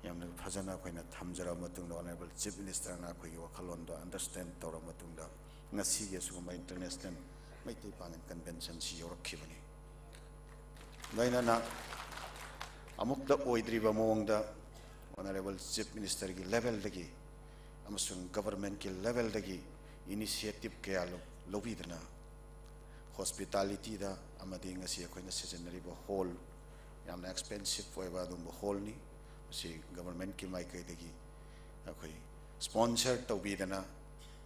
ꯌꯥꯝꯅ ꯐꯖꯅ ꯑꯩꯈꯣꯏꯅ ꯊꯝꯖꯔꯕ ꯃꯇꯨꯡꯗ, ꯑꯣꯅꯔꯦꯕꯜ ꯆꯤꯐ ꯃꯤꯅꯤꯁꯇꯔꯅ ꯑꯩꯈꯣꯏꯒꯤ ꯋꯥꯈꯜꯂꯣꯟꯗꯣ ꯑꯟꯗꯔꯁꯇꯦꯟ ꯇꯧꯔꯕ ꯃꯇꯨꯡꯗ, ꯉꯁꯤꯒꯤ ꯑꯁꯤꯒꯨꯝꯕ ꯏꯟꯇꯔꯅꯦꯁꯅꯦꯜ ꯃꯩꯇꯩ ꯄꯥꯉꯜ ꯀꯟꯚꯦꯟꯁꯟꯁꯤ ꯌꯧꯔꯛꯈꯤꯕꯅꯤ꯫ ꯂꯣꯏꯅꯅ ꯑꯃꯨꯛꯇ ꯑꯣꯏꯗ꯭ꯔꯤꯕ ꯃꯑꯣꯡꯗ ꯑꯣꯅꯔꯦꯕꯜ ꯆꯤꯐ ꯃꯤꯅꯤꯁꯇꯔꯒꯤ ꯂꯦꯚꯦꯜꯗꯒꯤ ꯑꯃꯁꯨꯡ ꯒꯚꯔꯟꯃꯦꯟꯠꯀꯤ ꯂꯦꯚꯦꯜꯗꯒꯤ ꯏꯅꯤꯁꯤꯌꯦꯇꯤꯚ ꯀꯌꯥ ꯂꯧ-, ꯂꯧꯕꯤꯗꯨꯅ ꯍꯣꯁꯄꯤꯇꯥꯂꯤꯇꯤꯗ ꯑꯃꯗꯤ ꯉꯁꯤ ꯑꯩꯈꯣꯏꯅ ꯁꯤꯖꯤꯟꯅꯔꯤꯕ ꯍꯣꯜ, ꯌꯥꯝꯅ ꯑꯦꯛꯁꯄꯦꯟꯁꯤꯞ ꯑꯣꯏꯕ ꯑꯗꯨꯒꯨꯝꯕ ꯍꯣꯜꯅꯤ꯫ ꯃꯁꯤ ꯒꯚꯔꯟꯃꯦꯟꯠꯀꯤ ꯃꯥꯏꯀꯩꯗꯒꯤ ꯑꯩꯈꯣꯏ ꯁ꯭ꯄꯣꯟꯁꯔ ꯇꯧꯕꯤꯗꯅ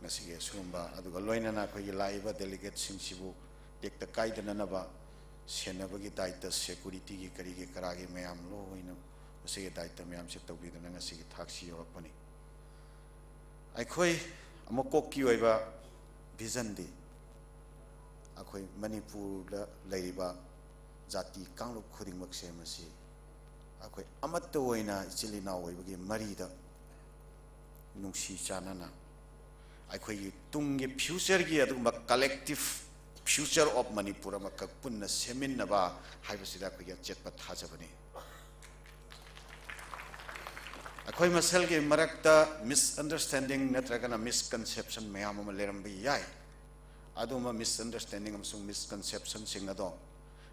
ꯉꯁꯤꯒꯤ ꯑꯁꯤꯒꯨꯝꯕ, ꯑꯗꯨꯒ ꯂꯣꯏꯅꯅ ꯑꯩꯈꯣꯏꯒꯤ ꯂꯥꯛꯏꯕ ꯗꯦꯂꯤꯒꯦꯠꯁꯤꯡꯁꯤꯕꯨ ꯇꯦꯛꯇ ꯀꯥꯏꯗꯅꯅꯕ ꯁꯦꯟꯅꯕꯒꯤ ꯗꯥꯏꯇ, ꯁꯦꯀꯨꯔꯤꯇꯤꯒꯤ ꯀꯔꯤꯒꯤ ꯀꯔꯥꯒꯤ ꯃꯌꯥꯝ ꯂꯣꯏꯅ ꯃꯁꯤꯒꯤ ꯗꯥꯏꯇ ꯃꯌꯥꯝꯁꯦ ꯇꯧꯕꯤꯗꯨꯅ ꯉꯁꯤꯒꯤ ꯊꯥꯛꯁꯤ ꯌꯧꯔꯛꯄꯅꯤ꯫ ꯑꯩꯈꯣꯏ ꯑꯃꯨꯛ ꯀꯣꯛꯀꯤ ꯑꯣꯏꯕ ꯚꯤꯖꯟꯗꯤ ꯑꯩꯈꯣꯏ ꯃꯅꯤꯄꯨꯔꯗ ꯂꯩꯔꯤꯕ ꯖꯥꯇꯤ ꯀꯥꯡꯂꯨꯞ ꯈꯨꯗꯤꯡꯃꯛꯁꯦ ꯃꯁꯤ ꯑꯩꯈꯣꯏ ꯑꯃꯠꯇ ꯑꯣꯏꯅ ꯏꯆꯤꯜ ꯏꯅꯥꯎ ꯑꯣꯏꯕꯒꯤ ꯃꯔꯤꯗ ꯅꯨꯡꯁꯤ ꯆꯥꯟꯅꯅ ꯑꯩꯈꯣꯏꯒꯤ ꯇꯨꯡꯒꯤ ꯐ꯭ꯌꯨꯆꯔꯒꯤ ꯑꯗꯨꯒꯨꯝꯕ collective future of Manipur ꯑꯃꯈꯛ ꯄꯨꯟꯅ ꯁꯦꯝꯃꯤꯟꯅꯕ ꯍꯥꯏꯕꯁꯤꯗ ꯑꯩꯈꯣꯏꯒꯤ ꯑꯆꯦꯠꯄ ꯊꯥꯖꯕꯅꯤ꯫ ꯑꯩꯈꯣꯏ ꯃꯁꯦꯜꯒꯤ ꯃꯔꯛꯇ ꯃꯤꯁꯑꯟꯗꯔꯁ꯭ꯇꯦꯟꯗꯤꯡ ꯅꯠꯇ꯭ꯔꯒꯅ ꯃꯤꯁꯀꯟꯁꯦꯞꯁꯟ ꯃꯌꯥꯝ ꯑꯃ ꯂꯩꯔꯝꯕ ꯌꯥꯏ꯫ ꯑꯗꯨꯒꯨꯝꯕ ꯃꯤꯁꯑꯟꯗꯔꯁ꯭ꯇꯦꯟꯗꯤꯡ ꯑꯃꯁꯨꯡ ꯃꯤꯁꯀꯟꯁꯦꯞꯁꯟꯁꯤꯡ ꯑꯗꯣ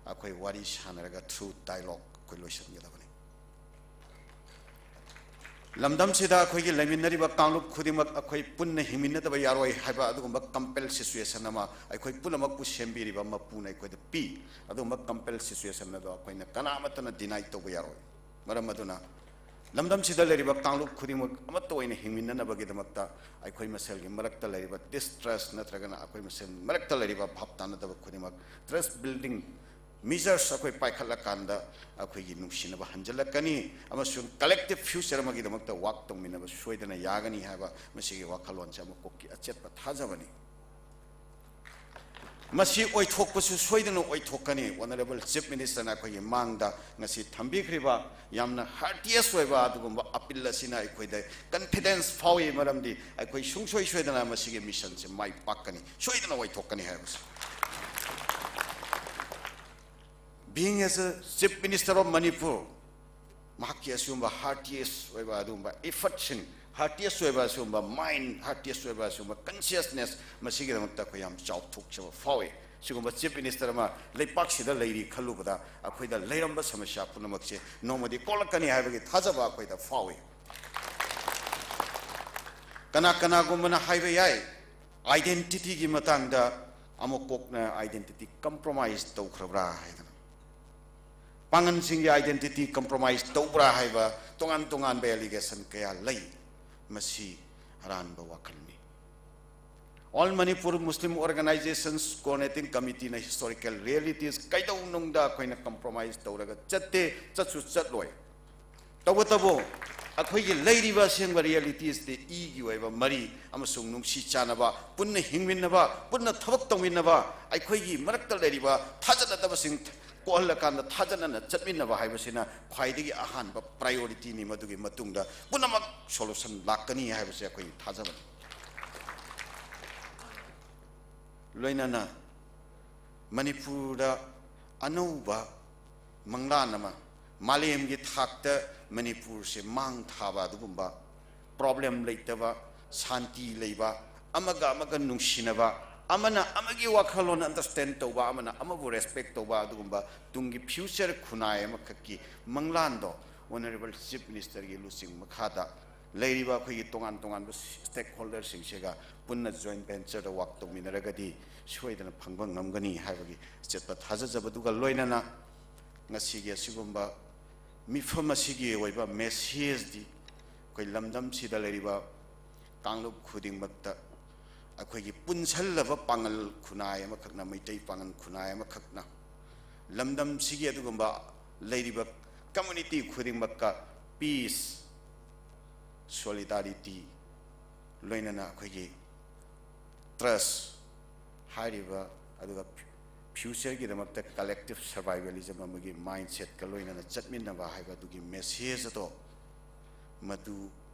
ꯑꯩꯈꯣꯏ ꯋꯥꯔꯤ ꯁꯥꯟꯅꯔꯒ through dialogue ꯑꯩꯈꯣꯏ ꯂꯣꯏꯁꯤꯟꯒꯗꯕꯅꯤ꯫ ꯂꯝꯗꯝꯁꯤꯗ ꯑꯩꯈꯣꯏꯒꯤ ꯂꯩꯃꯤꯟꯅꯔꯤꯕ ꯀꯥꯡꯂꯨꯞ ꯈꯨꯗꯤꯡꯃꯛ ꯑꯩꯈꯣꯏ ꯄꯨꯟꯅ ꯍꯤꯡꯃꯤꯟꯅꯗꯕ ꯌꯥꯔꯣꯏ ꯍꯥꯏꯕ ꯑꯗꯨꯒꯨꯝꯕ compel situation ꯑꯃ ꯑꯩꯈꯣꯏ ꯄꯨꯝꯅꯃꯛꯄꯨ ꯁꯦꯝꯕꯤꯔꯤꯕ ꯃꯄꯨꯅ ꯑꯩꯈꯣꯏꯗ ꯄꯤ꯫ ꯑꯗꯨꯒꯨꯝꯕ compel situation ꯑꯗꯣ ꯑꯩꯈꯣꯏꯅ ꯀꯅꯥꯃꯠꯇꯅ deny ꯇꯧꯕ ꯌꯥꯔꯣꯏ꯫ ꯃꯔꯝ ꯑꯗꯨꯅ ꯂꯝꯗꯝꯁꯤꯗ ꯂꯩꯔꯤꯕ ꯀꯥꯡꯂꯨꯞ ꯈꯨꯗꯤꯡꯃꯛ ꯑꯃꯠꯇ ꯑꯣꯏꯅ ꯍꯤꯡꯃꯤꯟꯅꯅꯕꯒꯤꯗꯃꯛꯇ ꯑꯩꯈꯣꯏ ꯃꯁꯦꯜꯒꯤ ꯃꯔꯛꯇ ꯂꯩꯔꯤꯕ distrust ꯅꯠꯇ꯭ꯔꯒꯅ ꯑꯩꯈꯣꯏ ꯃꯁꯦꯜ ꯃꯔꯛꯇ ꯂꯩꯔꯤꯕ ꯚꯥꯞ ꯇꯥꯅꯗꯕ ꯈꯨꯗꯤꯡꯃꯛ trust building measures ꯑꯩꯈꯣꯏ ꯄꯥꯏꯈꯠꯂꯀꯥꯟꯗ ꯑꯩꯈꯣꯏꯒꯤ ꯅꯨꯡꯁꯤꯅꯕ ꯍꯟꯖꯤꯜꯂꯛꯀꯅꯤ ꯑꯃꯁꯨꯡ collective future ꯑꯃꯒꯤꯗꯃꯛꯇ work ꯇꯧꯃꯤꯟꯅꯕ ꯁꯣꯏꯗꯅ ꯌꯥꯒꯅꯤ ꯍꯥꯏꯕ ꯃꯁꯤꯒꯤ ꯋꯥꯈꯜꯂꯣꯟꯁꯦ ꯑꯃꯀꯣꯛꯀꯤ ꯑꯆꯦꯠꯄ ꯊꯥꯖꯕꯅꯤ꯫ ꯃꯁꯤ ꯑꯣꯏꯊꯣꯛꯄꯁꯨ ꯁꯣꯏꯗꯅ ꯑꯣꯏꯊꯣꯛꯀꯅꯤ꯫ Honourable Chief Minister ꯅ ꯑꯩꯈꯣꯏꯒꯤ ꯃꯥꯡꯗ ꯉꯁꯤ ꯊꯝꯕꯤꯈ꯭ꯔꯤꯕ ꯌꯥꯝꯅ heartiest ꯑꯣꯏꯕ ꯑꯗꯨꯒꯨꯝꯕ appeal ꯑꯁꯤꯅ ꯑꯩꯈꯣꯏꯗ confidence ꯐꯥꯎꯏ, ꯃꯔꯝꯗꯤ ꯑꯩꯈꯣꯏ ꯁꯨꯡꯁꯣꯏ ꯁꯣꯏꯗꯅ ꯃꯁꯤꯒꯤ mission ꯁꯦ ꯃꯥꯏ ꯄꯥꯛꯀꯅꯤ, ꯁꯣꯏꯗꯅ ꯑꯣꯏꯊꯣꯛꯀꯅꯤ ꯍꯥꯏꯕꯁꯤ꯫ Being as a Chief Minister of Manipur, ꯃꯍꯥꯛꯀꯤ ꯑꯁꯤꯒꯨꯝꯕ heartiest ꯑꯣꯏꯕ ꯑꯗꯨꯒꯨꯝꯕ effort ꯁꯤꯡ, heartiest ꯑꯣꯏꯕ ꯑꯁꯤꯒꯨꯝꯕ mind, heartiest ꯑꯣꯏꯕ ꯑꯁꯤꯒꯨꯝꯕ consciousness, ꯃꯁꯤꯒꯤꯗꯃꯛꯇ ꯑꯩꯈꯣꯏ ꯌꯥꯝ ꯆꯥꯎꯊꯣꯛꯆꯕ ꯐꯥꯎꯏ꯫ ꯁꯤꯒꯨꯝꯕ Chief Minister ꯑꯃ ꯂꯩꯄꯥꯛꯁꯤꯗ ꯂꯩꯔꯤ ꯈꯜꯂꯨꯕꯗ ꯑꯩꯈꯣꯏꯗ ꯂꯩꯔꯝꯕ ꯁꯃꯁ꯭ꯌꯥ ꯄꯨꯝꯅꯃꯛꯁꯦ ꯅꯣꯡꯃꯗꯤ ꯀꯣꯛꯂꯛꯀꯅꯤ ꯍꯥꯏꯕꯒꯤ ꯊꯥꯖꯕ ꯑꯩꯈꯣꯏꯗ ꯐꯥꯎꯏ꯫ ꯀꯅꯥ ꯀꯅꯥꯒꯨꯝꯕꯅ ꯍꯥꯏꯕ ꯌꯥꯏ, identity ꯒꯤ ꯃꯇꯥꯡꯗ ꯑꯃꯨꯛ ꯀꯣꯛꯅ identity compromise ꯇꯧꯈ꯭ꯔꯕ꯭ꯔꯥ ꯍꯥꯏꯗꯅ, ꯄꯥꯡꯒꯟꯁꯤꯡꯒꯤ identity compromise ꯇꯧꯕ꯭ꯔꯥ ꯍꯥꯏꯕ ꯇꯣꯉꯥꯟ ꯇꯣꯉꯥꯟꯕ allegation ꯀꯌꯥ ꯂꯩ꯫ ꯃꯁꯤ ꯑꯔꯥꯟꯕ ꯋꯥꯈꯜꯅꯤ꯫ All Manipur Muslim Organizations Coordinating Committee ꯅ historical realities ꯀꯩꯗꯧꯅꯨꯡꯗ ꯑꯩꯈꯣꯏꯅ compromise ꯇꯧꯔꯒ ꯆꯠꯇꯦ, ꯆꯠꯁꯨ ꯆꯠꯂꯣꯏ꯫ ꯇꯧꯕꯇꯕꯨ ꯑꯩꯈꯣꯏꯒꯤ ꯂꯩꯔꯤꯕ ꯑꯁꯦꯡꯕ realities ꯇꯤ ꯏꯒꯤ ꯑꯣꯏꯕ ꯃꯔꯤ ꯑꯃꯁꯨꯡ ꯅꯨꯡꯁꯤ ꯆꯥꯟꯅꯕ, ꯄꯨꯟꯅ ꯍꯤꯡꯃꯤꯟꯅꯕ, ꯄꯨꯟꯅ ꯊꯕꯛ ꯇꯧꯃꯤꯟꯅꯕ, ꯑꯩꯈꯣꯏꯒꯤ ꯃꯔꯛꯇ ꯂꯩꯔꯤꯕ ꯊꯥꯖꯅꯗꯕꯁꯤꯡ ꯀꯣꯛꯍꯜꯂꯀꯥꯟꯗ ꯊꯥꯖꯅꯅ ꯆꯠꯃꯤꯟꯅꯕ ꯍꯥꯏꯕꯁꯤꯅ ꯈ꯭ꯋꯥꯏꯗꯒꯤ ꯑꯍꯥꯟꯕ priority ꯅꯤ꯫ ꯃꯗꯨꯒꯤ ꯃꯇꯨꯡꯗ ꯄꯨꯝꯅꯃꯛ solution ꯂꯥꯛꯀꯅꯤ ꯍꯥꯏꯕꯁꯦ ꯑꯩꯈꯣꯏ ꯊꯥꯖꯕꯅꯤ꯫ ꯂꯣꯏꯅꯅ ꯃꯅꯤꯄꯨꯔꯗ ꯑꯅꯧꯕ ꯃꯪꯂꯥꯟ ꯑꯃ, ꯃꯥꯂꯦꯝꯒꯤ ꯊꯥꯛꯇ ꯃꯅꯤꯄꯨꯔꯁꯦ ꯃꯥꯡ ꯊꯥꯕ ꯑꯗꯨꯒꯨꯝꯕ, ꯄ꯭ꯔꯣꯕ꯭ꯂꯦꯝ ꯂꯩꯇꯕ, ꯁꯥꯟꯇꯤ ꯂꯩꯕ, ꯑꯃꯒ ꯑꯃꯒ ꯅꯨꯡꯁꯤꯅꯕ, ꯑꯃꯅ ꯑꯃꯒꯤ ꯋꯥꯈꯜꯂꯣꯟ ꯑꯟꯗꯔꯁ꯭ꯇꯦꯟ ꯇꯧꯕ, ꯑꯃꯅ ꯑꯃꯕꯨ ꯔꯦꯁꯄꯦꯛ ꯇꯧꯕ, ꯑꯗꯨꯒꯨꯝꯕ ꯇꯨꯡꯒꯤ ꯐ꯭ꯌꯨꯆꯔ ꯈꯨꯟꯅꯥꯏ ꯑꯃꯈꯛꯀꯤ ꯃꯪꯂꯥꯟꯗꯣ ꯑꯣꯅꯔꯦꯕꯜ ꯆꯤꯐ ꯃꯤꯅꯤꯁꯇꯔꯒꯤ ꯂꯨꯆꯤꯡ ꯃꯈꯥꯗ ꯂꯩꯔꯤꯕ ꯑꯩꯈꯣꯏꯒꯤ ꯇꯣꯉꯥꯟ ꯇꯣꯉꯥꯟꯕ ꯁ꯭ꯇꯦꯛ ꯍꯣꯜꯗꯔꯁꯤꯡꯁꯤꯒ ꯄꯨꯟꯅ ꯖꯣꯏꯟ ꯚꯦꯟꯆꯔꯗ ꯋꯥꯛ ꯇꯧꯃꯤꯟꯅꯔꯒꯗꯤ ꯁꯣꯏꯗꯅ ꯐꯪꯕ ꯉꯝꯒꯅꯤ ꯍꯥꯏꯕꯒꯤ ꯑꯆꯦꯠꯄ ꯊꯥꯖꯖꯕꯗꯨꯒ ꯂꯣꯏꯅꯅ ꯉꯁꯤꯒꯤ ꯑꯁꯤꯒꯨꯝꯕ ꯃꯤꯐꯝ ꯑꯁꯤꯒꯤ ꯑꯣꯏꯕ ꯃꯦꯁꯦꯖꯇꯤ ꯑꯩꯈꯣꯏ ꯂꯝꯗꯝꯁꯤꯗ ꯂꯩꯔꯤꯕ ꯀꯥꯡꯂꯨꯞ ꯈꯨꯗꯤꯡꯃꯛꯇ ꯑꯩꯈꯣꯏꯒꯤ ꯄꯨꯟꯁꯜꯂꯕ ꯄꯥꯡꯒꯜ ꯈꯨꯟꯅꯥꯏ ꯑꯃꯈꯛꯅ, ꯃꯩꯇꯩ ꯄꯥꯡꯒꯜ ꯈꯨꯟꯅꯥꯏ ꯑꯃꯈꯛꯅ ꯂꯝꯗꯝꯁꯤꯒꯤ ꯑꯗꯨꯒꯨꯝꯕ ꯂꯩꯔꯤꯕ ꯀꯝꯃ꯭ꯌꯨꯅꯤꯇꯤ ꯈꯨꯗꯤꯡꯃꯛꯀ ꯄꯤꯁ, ꯁꯣꯂꯤꯗꯥꯔꯤꯇꯤ, ꯂꯣꯏꯅꯅ ꯑꯩꯈꯣꯏꯒꯤ ꯇ꯭ꯔꯁ ꯍꯥꯏꯔꯤꯕ, ꯑꯗꯨꯒ ꯐ꯭ꯌꯨꯆꯔꯒꯤꯗꯃꯛꯇ ꯀꯂꯦꯛꯇꯤꯚ ꯁꯔꯚꯥꯏꯚꯦꯂꯤꯖꯝ ꯑꯃꯒꯤ ꯃꯥꯏꯟꯁꯦꯠꯀ ꯂꯣꯏꯅꯅ ꯆꯠꯃꯤꯟꯅꯕ ꯍꯥꯏꯕ ꯑꯗꯨꯒꯤ ꯃꯦꯁꯦꯖ ꯑꯗꯣ ꯃꯗꯨ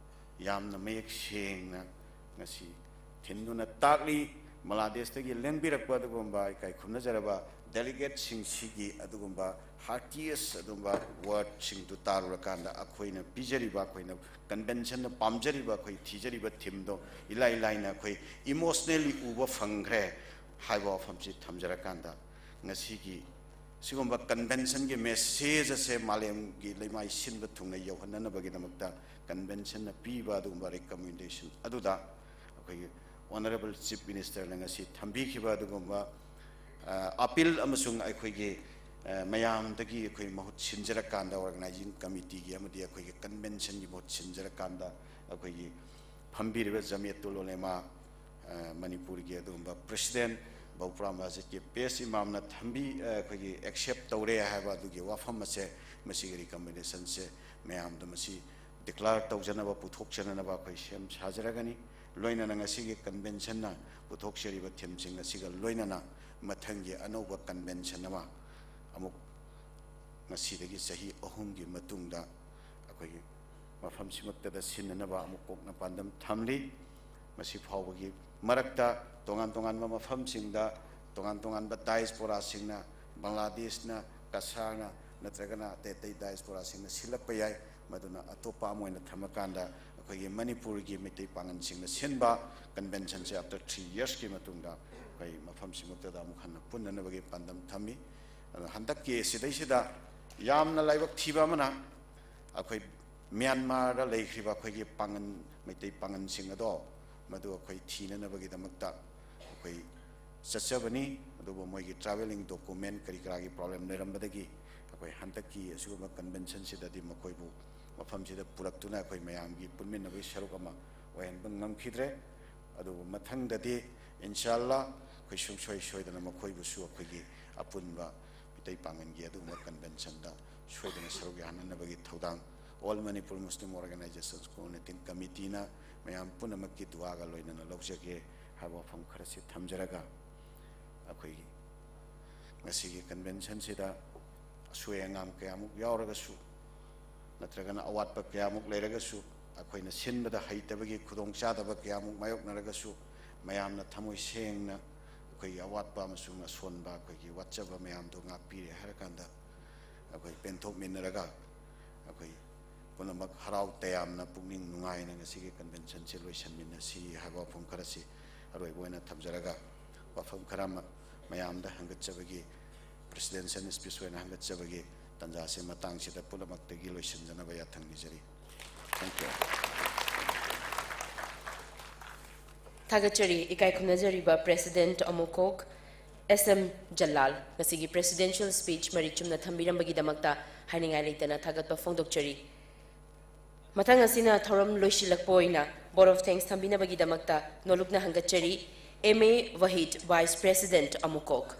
ꯌꯥꯝꯅ ꯃꯌꯦꯛ ꯁꯦꯡꯅ ꯉꯁꯤ ꯊꯤꯟꯗꯨꯅ ꯇꯥꯛꯂꯤ꯫ ꯕꯪꯒ꯭ꯂꯥꯗꯦꯁꯇꯒꯤ ꯂꯦꯡꯕꯤꯔꯛꯄ ꯑꯗꯨꯒꯨꯝꯕ ꯏꯀꯥꯏ ꯈꯨꯝꯅꯖꯔꯕ ꯗꯦꯂꯤꯒꯦꯠꯁꯤꯡꯁꯤꯒꯤ ꯑꯗꯨꯒꯨꯝꯕ ꯍꯥꯔꯇꯤꯌꯦꯁ ꯑꯗꯨꯒꯨꯝꯕ ꯋꯥꯔꯗꯁꯤꯡꯗꯨ ꯇꯥꯔꯨꯔꯀꯥꯟꯗ ꯑꯩꯈꯣꯏꯅ ꯄꯤꯖꯔꯤꯕ, ꯑꯩꯈꯣꯏꯅ ꯀꯟꯚꯦꯟꯁꯟꯅ ꯄꯥꯝꯖꯔꯤꯕ, ꯑꯩꯈꯣꯏ ꯊꯤꯖꯔꯤꯕ ꯊꯤꯝꯗꯣ ꯏꯂꯥꯏ ꯂꯥꯏꯅ ꯑꯩꯈꯣꯏ ꯏꯃꯣꯁꯅꯦꯜꯂꯤ ꯎꯕ ꯐꯪꯈ꯭ꯔꯦ ꯍꯥꯏꯕ ꯋꯥꯐꯝꯁꯤ ꯊꯝꯖꯔꯀꯥꯟꯗ, ꯉꯁꯤꯒꯤ ꯁꯤꯒꯨꯝꯕ ꯀꯟꯚꯦꯟꯁꯟꯒꯤ ꯃꯦꯁꯦꯖ ꯑꯁꯦ ꯃꯥꯂꯦꯝꯒꯤ ꯂꯩꯃꯥꯏ ꯁꯤꯟꯕ ꯊꯨꯡꯅ ꯌꯧꯍꯟꯅꯅꯕꯒꯤꯗꯃꯛꯇ ꯀꯟꯚꯦꯟꯁꯟꯅ ꯄꯤꯕ ꯑꯗꯨꯒꯨꯝꯕ ꯔꯤꯀꯃꯦꯟꯗꯦꯁꯟ ꯑꯗꯨꯗ ꯑꯩꯈꯣꯏꯒꯤ ꯑꯣꯅꯔꯦꯕꯜ ꯆꯤꯐ ꯃꯤꯅꯤꯁꯇꯔꯅ ꯉꯁꯤ ꯊꯝꯕꯤꯈꯤꯕ ꯑꯗꯨꯒꯨꯝꯕ, ꯑ, ꯑꯄꯤꯜ ꯑꯃꯁꯨꯡ ꯑꯩꯈꯣꯏꯒꯤ, ꯑ, ꯃꯌꯥꯝꯗꯒꯤ ꯑꯩꯈꯣꯏ ꯃꯍꯨꯠ ꯁꯤꯟꯖꯔꯀꯥꯟꯗ, ꯑꯣꯔꯒꯅꯥꯏꯖꯤꯡ ꯀꯃꯤꯇꯤꯒꯤ ꯑꯃꯗꯤ ꯑꯩꯈꯣꯏꯒꯤ ꯀꯟꯚꯦꯟꯁꯟꯒꯤ ꯃꯍꯨꯠ ꯁꯤꯟꯖꯔꯀꯥꯟꯗ ꯑꯩꯈꯣꯏꯒꯤ ꯐꯝꯕꯤꯔꯤꯕ ꯖꯃꯤꯌꯠꯇꯨꯜ ꯎꯂꯦꯃꯥ, ꯑ, ꯃꯅꯤꯄꯨꯔꯒꯤ ꯑꯗꯨꯒꯨꯝꯕ ꯄ꯭ꯔꯦꯁꯤꯗꯦꯟ ꯕꯧꯄ꯭ꯔꯥ ꯃꯁꯖꯤꯠꯀꯤ ꯄꯦꯁ ꯏꯃꯥꯝꯅ ꯊꯝꯕꯤ-, ꯑ, ꯑꯩꯈꯣꯏꯒꯤ ꯑꯦꯛꯁꯦꯞ ꯇꯧꯔꯦ ꯍꯥꯏꯕ ꯑꯗꯨꯒꯤ ꯋꯥꯐꯝ ꯑꯁꯦ ꯃꯁꯤꯒꯤ ꯔꯤꯀꯃꯦꯟꯗꯦꯁꯟꯁꯦ ꯃꯌꯥꯝꯗ ꯃꯁꯤ ꯗꯤꯀ꯭ꯂꯦꯌꯔ ꯇꯧꯖꯅꯕ, ꯄꯨꯊꯣꯛꯆꯅꯅꯕ ꯑꯩꯈꯣꯏ ꯁꯦꯝ ꯁꯥꯖꯔꯒꯅꯤ꯫ ꯂꯣꯏꯅꯅ ꯉꯁꯤꯒꯤ ꯀꯟꯚꯦꯟꯁꯟꯅ ꯄꯨꯊꯣꯛꯆꯔꯤꯕ ꯊꯤꯝꯁꯤꯡ ꯑꯁꯤꯒ ꯂꯣꯏꯅꯅ ꯃꯊꯪꯒꯤ ꯑꯅꯧꯕ ꯀꯟꯚꯦꯟꯁꯟ ꯑꯃ ꯑꯃꯨꯛ ꯉꯁꯤꯗꯒꯤ ꯆꯍꯤ ꯑꯍꯨꯝꯒꯤ ꯃꯇꯨꯡꯗ ꯑꯩꯈꯣꯏꯒꯤ ꯃꯐꯝꯁꯤꯃꯛꯇꯗ ꯁꯤꯟꯅꯅꯕ ꯑꯃꯨꯛ ꯀꯣꯛꯅ ꯄꯥꯟꯗꯝ ꯊꯝꯂꯤ꯫ ꯃꯁꯤ ꯐꯥꯎꯕꯒꯤ ꯃꯔꯛꯇ ꯇꯣꯉꯥꯟ ꯇꯣꯉꯥꯟꯕ ꯃꯐꯝꯁꯤꯡꯗ ꯇꯣꯉꯥꯟ ꯇꯣꯉꯥꯟꯕ ꯗꯥꯏꯁꯄꯣꯔꯥꯁꯤꯡꯅ, ꯕꯪꯒ꯭ꯂꯥꯗꯦꯁꯅ, ꯀꯁꯥꯔꯅ, ꯅꯠꯇ꯭ꯔꯒꯅ ꯑꯇꯩ ꯑꯇꯩ ꯗꯥꯏꯁꯄꯣꯔꯥꯁꯤꯡꯅ ꯁꯤꯜꯂꯛꯄ ꯌꯥꯏ꯫ ꯃꯗꯨꯅ ꯑꯇꯣꯞꯄ ꯑꯃ ꯑꯣꯏꯅ ꯊꯝꯃꯀꯥꯟꯗ ꯑꯩꯈꯣꯏꯒꯤ ꯃꯅꯤꯄꯨꯔꯒꯤ ꯃꯩꯇꯩ ꯄꯥꯉꯜꯁꯤꯡꯅ ꯁꯤꯟꯕ ꯀꯟꯚꯦꯟꯁꯟꯁꯦ after three yearsꯀꯤ ꯃꯇꯨꯡꯗ ꯑꯩꯈꯣꯏ ꯃꯐꯝꯁꯤꯃꯛꯇꯗ ꯑꯃꯨꯛ ꯍꯟꯅ ꯄꯨꯟꯅꯅꯕꯒꯤ ꯄꯥꯟꯗꯝ ꯊꯝꯃꯤ꯫ ꯑꯗꯣ ꯍꯟꯗꯛꯀꯤ ꯁꯤꯗꯩꯁꯤꯗ ꯌꯥꯝꯅ ꯂꯥꯏꯕꯛ ꯊꯤꯕ ꯑꯃꯅ, ꯑꯩꯈꯣꯏ ꯃ꯭ꯌꯥꯟꯃꯥꯔꯗ ꯂꯩꯈ꯭ꯔꯤꯕ ꯑꯩꯈꯣꯏꯒꯤ ꯄꯥꯉꯜ, ꯃꯩꯇꯩ ꯄꯥꯉꯜꯁꯤꯡ ꯑꯗꯣ ꯃꯗꯨ ꯑꯩꯈꯣꯏ ꯊꯤꯅꯅꯕꯒꯤꯗꯃꯛꯇ ꯑꯩꯈꯣꯏ ꯆꯠꯆꯕꯅꯤ꯫ ꯑꯗꯨꯕꯨ ꯃꯣꯏꯒꯤ travelling document ꯀꯔꯤ ꯀꯔꯥꯒꯤ problem ꯂꯩꯔꯝꯕꯗꯒꯤ ꯑꯩꯈꯣꯏ ꯍꯟꯗꯛꯀꯤ ꯑꯁꯤꯒꯨꯝꯕ ꯀꯟꯚꯦꯟꯁꯟꯁꯤꯗꯗꯤ ꯃꯈꯣꯏꯕꯨ ꯃꯐꯝꯁꯤꯗ ꯄꯨꯔꯛꯇꯨꯅ ꯑꯩꯈꯣꯏ ꯃꯌꯥꯝꯒꯤ ꯄꯨꯟꯃꯤꯟꯅꯕꯒꯤ ꯁꯔꯨꯛ ꯑꯃ ꯑꯣꯏꯍꯟꯕ ꯉꯝꯈꯤꯗ꯭ꯔꯦ꯫ ꯑꯗꯨꯕꯨ ꯃꯊꯪꯗꯗꯤ ꯏꯟꯁꯥꯜꯂꯥ ꯑꯩꯈꯣꯏ ꯁꯨꯡꯁꯣꯏ ꯁꯣꯏꯗꯅ ꯃꯈꯣꯏꯕꯨꯁꯨ ꯑꯩꯈꯣꯏꯒꯤ ꯑꯄꯨꯟꯕ ꯃꯤꯇꯩ ꯄꯥꯉꯜꯒꯤ ꯑꯗꯨꯒꯨꯝꯕ ꯀꯟꯚꯦꯟꯁꯟꯗ ꯁꯣꯏꯗꯅ ꯁꯔꯨꯛ ꯌꯥꯍꯟꯅꯅꯕꯒꯤ ꯊꯧꯗꯥꯡ All Manipur Muslim Organizations Coordinating Committeeꯅ ꯃꯌꯥꯝ ꯄꯨꯝꯅꯃꯛꯀꯤ ꯗꯨꯋꯥꯒ ꯂꯣꯏꯅꯅ ꯂꯧꯖꯒꯦ ꯍꯥꯏꯕ ꯋꯥꯐꯝ ꯈꯔꯁꯤ ꯊꯝꯖꯔꯒ, ꯑꯩꯈꯣꯏꯒꯤ ꯉꯁꯤꯒꯤ ꯀꯟꯚꯦꯟꯁꯟꯁꯤꯗ ꯑꯁꯣꯏ ꯑꯉꯥꯝ ꯀꯌꯥꯃꯨꯛ ꯌꯥꯎꯔꯒꯁꯨ, ꯅꯠꯇ꯭ꯔꯒꯅ ꯑꯋꯥꯠꯄ ꯀꯌꯥꯃꯨꯛ ꯂꯩꯔꯒꯁꯨ, ꯑꯩꯈꯣꯏꯅ ꯁꯤꯟꯕꯗ ꯍꯩꯇꯕꯒꯤ ꯈꯨꯗꯣꯡꯆꯥꯗꯕ ꯀꯌꯥꯃꯨꯛ ꯃꯥꯌꯣꯛꯅꯔꯒꯁꯨ, ꯃꯌꯥꯝꯅ ꯊꯃꯣꯏ ꯁꯦꯡꯅ ꯑꯩꯈꯣꯏꯒꯤ ꯑꯋꯥꯠꯄ ꯑꯃꯁꯨꯡ ꯑꯁꯣꯟꯕ, ꯑꯩꯈꯣꯏꯒꯤ ꯋꯥꯠꯆꯕ ꯃꯌꯥꯝꯗꯣ ꯉꯥꯛꯄꯤꯔꯦ ꯍꯥꯏꯔꯀꯥꯟꯗ, ꯑꯩꯈꯣꯏ ꯄꯦꯟꯊꯣꯛꯃꯤꯟꯅꯔꯒ ꯑꯩꯈꯣꯏ ꯄꯨꯝꯅꯃꯛ ꯍꯔꯥꯎ ꯇꯌꯥꯝꯅ ꯄꯨꯛꯅꯤꯡ ꯅꯨꯡꯉꯥꯏꯅ ꯉꯁꯤꯒꯤ ꯀꯟꯚꯦꯟꯁꯟꯁꯤ ꯂꯣꯏꯁꯤꯟꯃꯤꯟꯅꯁꯤ ꯍꯥꯏꯕ ꯋꯥꯐꯝ ꯈꯔꯁꯤ ꯑꯔꯣꯏꯕ ꯑꯣꯏꯅ ꯊꯝꯖꯔꯒ, ꯋꯥꯐꯝ ꯈꯔ ꯑꯃ ꯃꯌꯥꯝꯗ ꯍꯪꯒꯠꯆꯕꯒꯤ, presidential speech ꯑꯣꯏꯅ ꯍꯪꯒꯠꯆꯕꯒꯤ ꯇꯥꯟꯖꯥꯁꯤ ꯃꯇꯥꯡꯁꯤꯗ ꯄꯨꯝꯅꯃꯛꯇꯒꯤ ꯂꯣꯏꯁꯤꯟꯖꯅꯕ ꯌꯥꯊꯪ ꯅꯤꯖꯔꯤ꯫ Thank you꯫ ꯊꯥꯒꯠꯆꯔꯤ꯫ ꯏꯀꯥꯏ ꯈꯨꯝꯅꯖꯔꯤꯕ President ꯑꯃꯨꯀꯣꯛ ꯑꯦꯁ ꯑꯦꯝ ꯖꯂꯥꯜ, ꯉꯁꯤꯒꯤ presidential speech ꯃꯔꯤꯛ ꯆꯨꯝꯅ ꯊꯝꯕꯤꯔꯝꯕꯒꯤꯗꯃꯛꯇ ꯍꯥꯏꯅꯤꯡꯉꯥꯏ ꯂꯩꯇꯅ ꯊꯥꯒꯠꯄ ꯐꯣꯡꯗꯣꯛꯆꯔꯤ꯫ ꯃꯊꯪ ꯑꯁꯤꯅ ꯊꯧꯔꯝ ꯂꯣꯏꯁꯤꯜꯂꯛꯄ ꯑꯣꯏꯅ vote of thanks ꯊꯝꯕꯤꯅꯕꯒꯤꯗꯃꯛꯇ ꯅꯣꯂꯨꯛꯅ ꯍꯪꯒꯠꯆꯔꯤ꯫ M A Wahid, Vice President ꯑꯃꯨꯀꯣꯛ꯫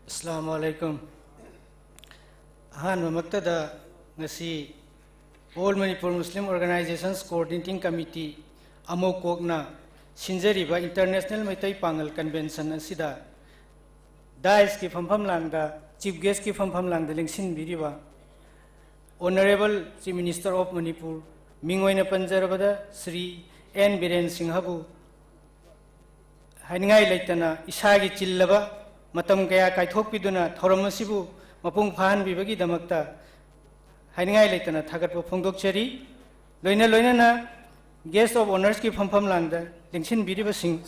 ꯑꯁꯂꯥꯃꯨ ꯑꯂꯥꯏꯀꯨꯝ꯫ ꯑꯍꯥꯟꯕꯃꯛꯇꯗ ꯉꯁꯤ All Manipur Muslim Organizations Coordinating Committee ꯑꯃꯣꯀꯣꯛꯅ ꯁꯤꯟꯖꯔꯤꯕ International Meitei ꯄꯥꯉꯜ Convention ꯑꯁꯤꯗ dais ꯀꯤ ꯐꯝꯐꯝ ꯂꯥꯡꯗ, chief guest ꯀꯤ ꯐꯝꯐꯝ ꯂꯥꯡꯗ ꯂꯦꯡꯁꯤꯟꯕꯤꯔꯤꯕ Honorable Chief Minister of Manipur, ꯃꯤꯡ ꯑꯣꯏꯅ ꯄꯟꯖꯔꯕꯗ ꯁ꯭ꯔꯤ ꯑꯦꯟ ꯕꯤꯔꯦꯟ ꯁꯤꯡꯍꯕꯨ ꯍꯥꯏꯅꯤꯡꯉꯥꯏ ꯂꯩꯇꯅ ꯏꯁꯥꯒꯤ ꯆꯤꯜꯂꯕ ꯃꯇꯝ ꯀꯌꯥ ꯀꯥꯏꯊꯣꯛꯄꯤꯗꯨꯅ ꯊꯧꯔꯝ ꯑꯁꯤꯕꯨ ꯃꯄꯨꯡ ꯐꯥꯍꯟꯕꯤꯕꯒꯤꯗꯃꯛꯇ ꯍꯥꯏꯅꯤꯡꯉꯥꯏ ꯂꯩꯇꯅ ꯊꯥꯒꯠꯄ ꯐꯣꯡꯗꯣꯛꯆꯔꯤ꯫ ꯂꯣꯏꯅ ꯂꯣꯏꯅꯅ Guest of Honours ꯀꯤ ꯐꯝꯐꯝ ꯂꯥꯡꯗ ꯂꯦꯡꯁꯤꯟꯕꯤꯔꯤꯕꯁꯤꯡ,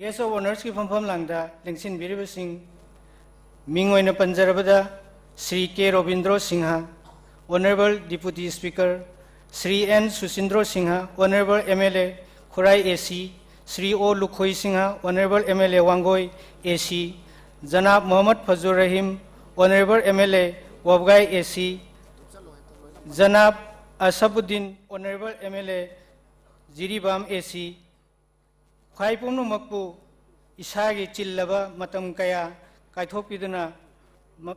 Guest of Honours ꯀꯤ ꯐꯝꯐꯝ ꯂꯥꯡꯗ ꯂꯦꯡꯁꯤꯟꯕꯤꯔꯤꯕꯁꯤꯡ, ꯃꯤꯡ ꯑꯣꯏꯅ ꯄꯟꯖꯔꯕꯗ Shri K Robindro Singh, Honorable Deputy Speaker, Shri N Susindro Singh, Honorable M L A Khurai A C, Shri O Lukhoi Singh, Honorable M L A Wangoi A C, ꯖꯅꯥꯕ Mohammad Fajur Rahim, Honorable M L A ꯋꯥꯕꯒꯥꯏ A C, ꯖꯅꯥꯕ ꯑꯁꯕꯨꯗꯤꯟ, Honorable M L A Jiribam A C, ꯈ꯭ꯋꯥꯏ ꯄꯨꯝꯅꯃꯛꯄꯨ ꯏꯁꯥꯒꯤ ꯆꯤꯜꯂꯕ ꯃꯇꯝ ꯀꯌꯥ ꯀꯥꯏꯊꯣꯛꯄꯤꯗꯨꯅ ꯃ-,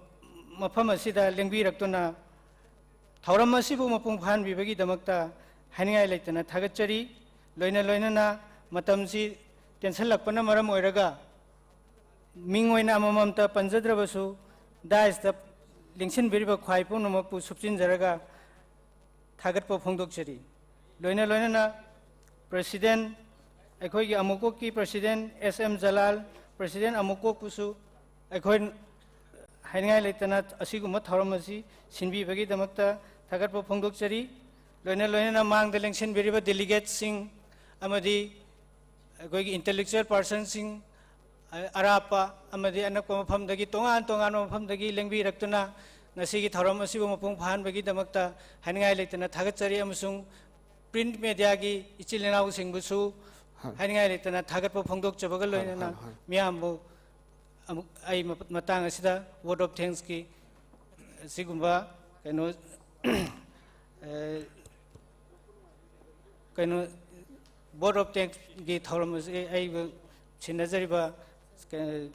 ꯃꯐꯝ ꯑꯁꯤꯗ ꯂꯦꯡꯕꯤꯔꯛꯇꯨꯅ ꯊꯧꯔꯝ ꯑꯁꯤꯕꯨ ꯃꯄꯨꯡ ꯐꯥꯍꯟꯕꯤꯕꯒꯤꯗꯃꯛꯇ ꯍꯥꯏꯅꯤꯡꯉꯥꯏ ꯂꯩꯇꯅ ꯊꯥꯒꯠꯆꯔꯤ꯫ ꯂꯣꯏꯅ ꯂꯣꯏꯅꯅ ꯃꯇꯝꯁꯤ ꯇꯦꯟꯁꯤꯜꯂꯛꯄꯅ ꯃꯔꯝ ꯑꯣꯏꯔꯒ ꯃꯤꯡ ꯑꯣꯏꯅ ꯑꯃꯃꯝꯇ ꯄꯟꯖꯗ꯭ꯔꯕꯁꯨ dais ꯇ ꯂꯦꯡꯁꯤꯟꯕꯤꯔꯤꯕ ꯈ꯭ꯋꯥꯏ ꯄꯨꯝꯅꯃꯛꯄꯨ ꯁꯨꯞꯆꯤꯟꯖꯔꯒ ꯊꯥꯒꯠꯄ ꯐꯣꯡꯗꯣꯛꯆꯔꯤ꯫ ꯂꯣꯏꯅ ꯂꯣꯏꯅꯅ President, ꯑꯩꯈꯣꯏꯒꯤ ꯑꯃꯨꯀꯣꯛꯀꯤ President S M Jalal, President ꯑꯃꯨꯀꯣꯛꯄꯨꯁꯨ ꯑꯩꯈꯣꯏ ꯍꯥꯏꯅꯤꯡꯉꯥꯏ ꯂꯩꯇꯅ ꯑꯁꯤꯒꯨꯝꯕ ꯊꯧꯔꯝ ꯑꯁꯤ ꯁꯤꯟꯕꯤꯕꯒꯤꯗꯃꯛꯇ ꯊꯥꯒꯠꯄ ꯐꯣꯡꯗꯣꯛꯆꯔꯤ꯫ ꯂꯣꯏꯅ ꯂꯣꯏꯅꯅ ꯃꯥꯡꯗ ꯂꯦꯡꯁꯤꯟꯕꯤꯔꯤꯕ delegateꯁꯤꯡ ꯑꯃꯗꯤ ꯑꯩꯈꯣꯏꯒꯤ intellectual personꯁꯤꯡ, ꯑ-, ꯑꯔꯥꯞꯄ ꯑꯃꯗꯤ ꯑꯅꯛꯄ ꯃꯐꯝꯗꯒꯤ, ꯇꯣꯉꯥꯟ ꯇꯣꯉꯥꯟꯕ ꯃꯐꯝꯗꯒꯤ ꯂꯦꯡꯕꯤꯔꯛꯇꯨꯅ ꯉꯁꯤꯒꯤ ꯊꯧꯔꯝ ꯑꯁꯤꯕꯨ ꯃꯄꯨꯡ ꯐꯥꯍꯟꯕꯒꯤꯗꯃꯛꯇ ꯍꯥꯏꯅꯤꯡꯉꯥꯏ ꯂꯩꯇꯅ ꯊꯥꯒꯠꯆꯔꯤ, ꯑꯃꯁꯨꯡ print mediaꯒꯤ ꯏꯆꯤꯜ ꯏꯅꯥꯎꯁꯤꯡꯕꯨꯁꯨ ꯍꯣꯏ꯫ ꯍꯥꯏꯅꯤꯡꯉꯥꯏ ꯂꯩꯇꯅ ꯊꯥꯒꯠꯄ ꯐꯣꯡꯗꯣꯛꯆꯕꯒ ꯍꯣꯏ, ꯂꯣꯏꯅꯅ ꯍꯣꯏ, ꯍꯣꯏ꯫ ꯃꯤꯌꯥꯝꯕꯨ ꯑꯃꯨꯛ ꯑꯩ ꯃ-, ꯃꯇꯥꯡ ꯑꯁꯤꯗ vote of thanksꯀꯤ ꯑꯁꯤꯒꯨꯝꯕ ꯀꯩꯅꯣ, ꯑ, ꯀꯩꯅꯣ, vote of thanksꯀꯤ ꯊꯧꯔꯝ ꯑꯁꯤ ꯑꯩꯕꯨ ꯁꯤꯟꯅꯖꯔꯤꯕ ꯀ-,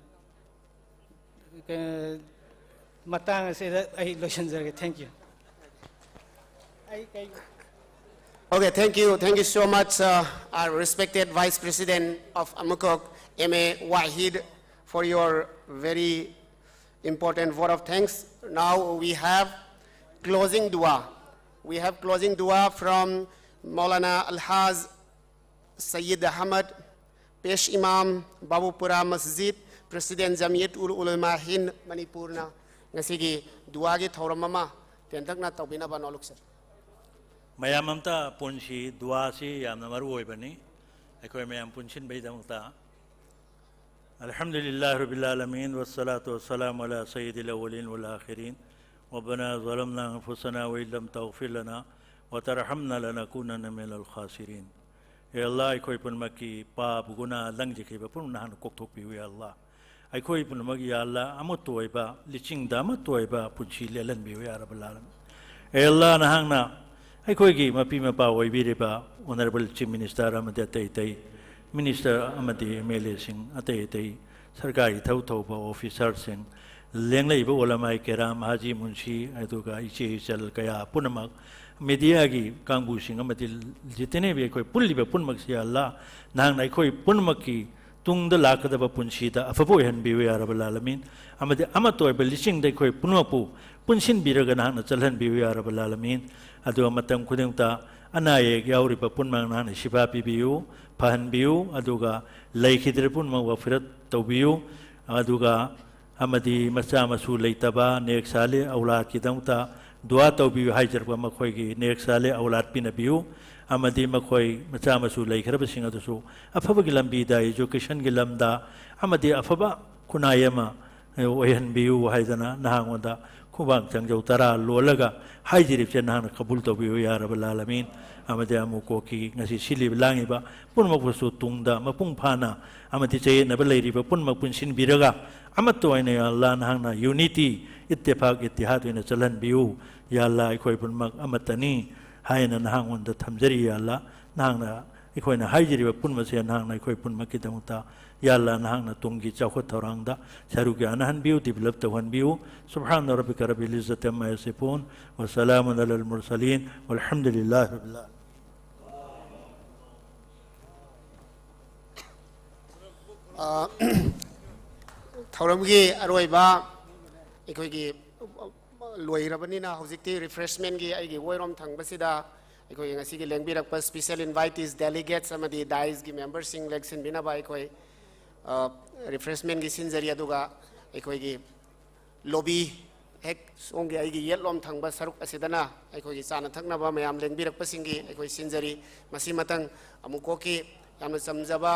ꯀ-, ꯃꯇꯥꯡ ꯑꯁꯤꯗ ꯑꯩ ꯂꯣꯏꯁꯤꯟꯖꯔꯒꯦ꯫ Thank you꯫ ꯑꯩ ꯀꯩ Okay, thank you. Thank you so much, uh, our respected Vice President of Amukok, M A Wahid, for your very important vote of thanks. Now we have closing dua. We have closing dua from Maulana Alhaj Sayyid Ahmad, Pesh Imam, Babupura Masjid, President Jamiyat Ul Ulama Hind Manipurna ꯉꯁꯤꯒꯤ ꯗꯨꯋꯥꯒꯤ ꯊꯧꯔꯝ ꯑꯃ ꯇꯦꯟꯇꯛꯅ ꯇꯧꯕꯤꯅꯕ ꯅꯣꯂꯨꯛꯆꯔꯤ꯫ ꯃꯌꯥꯝ ꯑꯝꯇ ꯄꯨꯟꯁꯤ, ꯗꯨꯋꯥꯁꯤ ꯌꯥꯝꯅ ꯃꯔꯨ ꯑꯣꯏꯕꯅꯤ꯫ ꯑꯩꯈꯣꯏ ꯃꯌꯥꯝ ꯄꯨꯟꯁꯤꯟꯕꯒꯤꯗꯃꯛꯇ꯫ الحمد لله رب العالمين، والصلاة والسلام على سيد الأولين والآخرين. ربنا ظلمنا أنفسنا وإن لم تغفر لنا وترحمنا لنكونن من الخاسرين. ꯑꯦ ꯑꯜꯂꯥ, ꯑꯩꯈꯣꯏ ꯄꯨꯝꯅꯃꯛꯀꯤ ꯄꯥꯞ ꯒꯨꯅꯥ ꯂꯪꯖꯈꯤꯕ ꯄꯨꯝꯅꯃꯛ ꯅꯍꯥꯛꯅ ꯀꯣꯛꯊꯣꯛꯄꯤꯌꯨ, ꯑꯦ ꯑꯜꯂꯥ꯫ ꯑꯩꯈꯣꯏ ꯄꯨꯝꯅꯃꯛ, ꯌꯥ ꯑꯜꯂꯥ, ꯑꯃꯠꯇ ꯑꯣꯏꯕ, ꯂꯤꯆꯤꯡꯗ ꯑꯃꯠꯇ ꯑꯣꯏꯕ ꯄꯨꯟꯁꯤ ꯂꯦꯜꯍꯟꯕꯤꯌꯨ, ꯌꯥ ꯔꯕꯜ ꯑꯥꯂꯃꯤꯟ꯫ ꯑꯦ ꯑꯜꯂꯥ, ꯅꯍꯥꯛꯅ ꯑꯩꯈꯣꯏꯒꯤ ꯃꯄꯤ ꯃꯄꯥ ꯑꯣꯏꯕꯤꯔꯤꯕ Honourable Chief Minister ꯑꯃꯗꯤ ꯑꯇꯩ ꯑꯇꯩ Minister ꯑꯃꯗꯤ M L A ꯁꯤꯡ, ꯑꯇꯩ ꯑꯇꯩ ꯁꯔꯀꯥꯔꯒꯤ ꯊꯕꯛ ꯇꯧꯕ officer ꯁꯤꯡ, ꯂꯦꯡꯂꯛꯏꯕ ꯎꯂꯃꯥꯏ ꯀꯦꯔꯥꯝ, ꯍꯥꯖꯤ ꯃꯨꯟꯁꯤ, ꯑꯗꯨꯒ ꯏꯆꯦ ꯏꯆꯜ ꯀꯌꯥ ꯄꯨꯝꯅꯃꯛ, media ꯒꯤ ꯀꯥꯡꯕꯨꯁꯤꯡ ꯑꯃꯗꯤ ꯖꯤꯇꯤꯅꯦꯕꯤ ꯑꯩꯈꯣꯏ ꯄꯨꯜꯂꯤꯕ ꯄꯨꯝꯅꯃꯛꯁꯤ, ꯌꯥ ꯑꯜꯂꯥ, ꯅꯍꯥꯛꯅ ꯑꯩꯈꯣꯏ ꯄꯨꯝꯅꯃꯛꯀꯤ ꯇꯨꯡꯗ ꯂꯥꯛꯀꯗꯕ ꯄꯨꯟꯁꯤꯗ ꯑꯐꯕ ꯑꯣꯏꯍꯟꯕꯤꯌꯨ, ꯌꯥ ꯔꯕꯜ ꯑꯥꯂꯃꯤꯟ꯫ ꯑꯃꯗꯤ ꯑꯃꯠꯇ ꯑꯣꯏꯕ ꯂꯤꯆꯤꯡꯗ ꯑꯩꯈꯣꯏ ꯄꯨꯝꯅꯃꯛꯄꯨ ꯄꯨꯟꯁꯤꯟꯕꯤꯔꯒ ꯅꯍꯥꯛꯅ ꯆꯠꯍꯟꯕꯤꯌꯨ, ꯌꯥ ꯔꯕꯜ ꯑꯥꯂꯃꯤꯟ꯫ ꯑꯗꯨꯒ ꯃꯇꯝ ꯈꯨꯗꯤꯡꯃꯛꯇ ꯑꯅꯥ ꯑꯌꯦꯛ ꯌꯥꯎꯔꯤꯕ ꯄꯨꯝꯅꯃꯛ ꯅꯍꯥꯛꯅ ꯁꯤꯐꯥ ꯄꯤꯕꯤꯌꯨ, ꯐꯍꯟꯕꯤꯌꯨ꯫ ꯑꯗꯨꯒ ꯂꯩꯈꯤꯗ꯭ꯔ ꯄꯨꯝꯅꯃꯛ ꯃꯒꯐꯤꯔꯠ ꯇꯧꯕꯤꯌꯨ꯫ ꯑꯗꯨꯒ ꯑꯃꯗꯤ ꯃꯆꯥ ꯃꯁꯨ ꯂꯩꯇꯕ ꯅꯦꯛ ꯁꯥꯂꯦ ꯑꯧꯂꯥꯗꯀꯤꯗꯃꯛꯇ ꯗꯨꯋꯥ ꯇꯧꯕꯤꯌꯨ ꯍꯥꯏꯖꯔꯛꯄ ꯃꯈꯣꯏꯒꯤ ꯅꯦꯛ ꯁꯥꯂꯦ ꯑꯧꯂꯥꯗ ꯄꯤꯅꯕꯤꯌꯨ꯫ ꯑꯃꯗꯤ ꯃꯈꯣꯏ ꯃꯆꯥ ꯃꯁꯨ ꯂꯩꯈ꯭ꯔꯕꯁꯤꯡ ꯑꯗꯨꯁꯨ ꯑꯐꯕꯒꯤ ꯂꯝꯕꯤꯗ, education ꯒꯤ ꯂꯝꯗ, ꯑꯃꯗꯤ ꯑꯐꯕ ꯈꯨꯟꯅꯥꯏ ꯑꯃ ꯑꯣꯏꯍꯟꯕꯤꯌꯨ ꯍꯥꯏꯗꯅ ꯅꯍꯥꯛꯉꯣꯟꯗ ꯈꯨꯕꯥꯛ ꯆꯪꯖꯧ ꯇꯔꯥ ꯂꯣꯜꯂꯒ ꯍꯥꯏꯖꯔꯤꯕꯁꯦ ꯅꯍꯥꯛꯅ ꯀꯕꯨꯜ ꯇꯧꯕꯤꯌꯨ, ꯌꯥ ꯔꯕꯜ ꯑꯥꯂꯃꯤꯟ꯫ ꯑꯃꯗꯤ ꯑꯃꯨꯛ ꯀꯣꯛꯀꯤ ꯉꯁꯤ ꯁꯤꯜꯂꯤꯕ ꯂꯥꯡꯉꯤꯕ ꯄꯨꯝꯅꯃꯛꯄꯨꯁꯨ ꯇꯨꯡꯗ ꯃꯄꯨꯡ ꯐꯥꯅ ꯑꯃꯗꯤ ꯆꯌꯦꯠꯅꯕ ꯂꯩꯔꯤꯕ ꯄꯨꯝꯅꯃꯛ ꯄꯨꯟꯁꯤꯟꯕꯤꯔꯒ ꯑꯃꯠꯇ ꯑꯣꯏꯅ, ꯌꯥ ꯑꯜꯂꯥ, ꯅꯍꯥꯛꯅ unity, ꯏꯠꯇꯤꯐꯥꯛ, ꯏꯠꯇꯤꯍꯥꯗ ꯑꯣꯏꯅ ꯆꯠꯍꯟꯕꯤꯌꯨ꯫ ꯌꯥ ꯑꯜꯂꯥ, ꯑꯩꯈꯣꯏ ꯄꯨꯝꯅꯃꯛ ꯑꯃꯠꯇꯅꯤ ꯍꯥꯏꯅ ꯅꯍꯥꯛꯉꯣꯟꯗ ꯊꯝꯖꯔꯤ, ꯌꯥ ꯑꯜꯂꯥ꯫ ꯅꯍꯥꯛꯅ ꯑꯩꯈꯣꯏꯅ ꯍꯥꯏꯖꯔꯤꯕ ꯄꯨꯝꯅꯃꯛꯁꯦ ꯅꯍꯥꯛꯅ ꯑꯩꯈꯣꯏ ꯄꯨꯝꯅꯃꯛꯀꯤꯗꯃꯛꯇ, ꯌꯥ ꯑꯜꯂꯥ, ꯅꯍꯥꯛꯅ ꯇꯨꯡꯒꯤ ꯆꯥꯎꯈꯠ ꯊꯧꯔꯥꯡꯗ ꯁꯔꯨꯛ ꯌꯥꯅꯍꯟꯕꯤꯌꯨ, develop ꯇꯧꯍꯟꯕꯤꯌꯨ꯫ سبحان ربك رب العزة عما يصفون، وسلام على المرسلين، والحمد لله رب العالمين. ꯊꯧꯔꯝꯒꯤ ꯑꯔꯣꯏꯕ ꯑꯩꯈꯣꯏꯒꯤ ꯂꯣꯏꯔꯕꯅꯤꯅ ꯍꯧꯖꯤꯛꯇꯤ ꯔꯤꯐ꯭ꯔꯦꯁꯃꯦꯟꯒꯤ ꯑꯩꯒꯤ ꯑꯣꯏꯔꯣꯝ ꯊꯪꯕꯁꯤꯗ ꯑꯩꯈꯣꯏꯒꯤ ꯉꯁꯤꯒꯤ ꯂꯦꯡꯕꯤꯔꯛꯄ special invitees, delegates ꯑꯃꯗꯤ ꯗꯥꯏꯁꯀꯤ ꯃꯦꯝꯕꯔꯁꯤꯡ ꯂꯦꯡꯁꯤꯟꯕꯤꯅꯕ ꯑꯩꯈꯣꯏ ꯔꯤꯐ꯭ꯔꯦꯁꯃꯦꯟꯒꯤ ꯁꯤꯟꯖꯔꯤ꯫ ꯑꯗꯨꯒ ꯑꯩꯈꯣꯏꯒꯤ ꯂꯣꯕꯤ ꯍꯦꯛ ꯁꯣꯝꯒꯤ ꯑꯩꯒꯤ ꯌꯦꯠꯂꯣꯝ ꯊꯪꯕ ꯁꯔꯨꯛ ꯑꯁꯤꯗꯅ ꯑꯩꯈꯣꯏꯒꯤ ꯆꯥꯅ ꯊꯛꯅꯕ ꯃꯌꯥꯝ ꯂꯦꯡꯕꯤꯔꯛꯄꯁꯤꯡꯒꯤ ꯑꯩꯈꯣꯏ ꯁꯤꯟꯖꯔꯤ꯫ ꯃꯁꯤ ꯃꯇꯪ ꯑꯃꯨꯛ ꯀꯣꯛꯀꯤ ꯌꯥꯝꯅ ꯆꯝꯖꯕ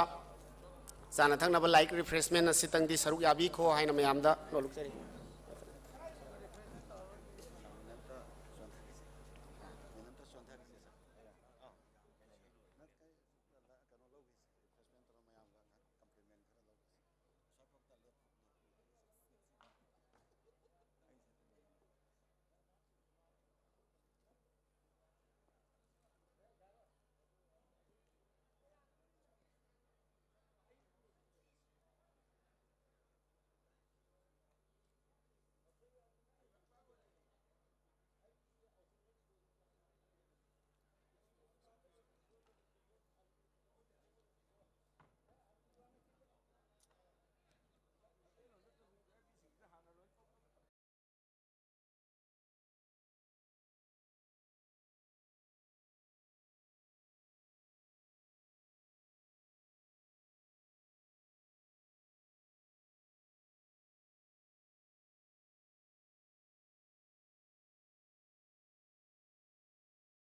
ꯆꯥꯅ ꯊꯛꯅꯕ light refreshment ꯑꯁꯤꯇꯪꯗꯤ ꯁꯔꯨꯛ ꯌꯥꯕꯤꯈꯣ ꯍꯥꯏꯅ ꯃꯌꯥꯝꯗ ꯅꯣꯜꯂꯨꯛꯆꯔꯤ꯫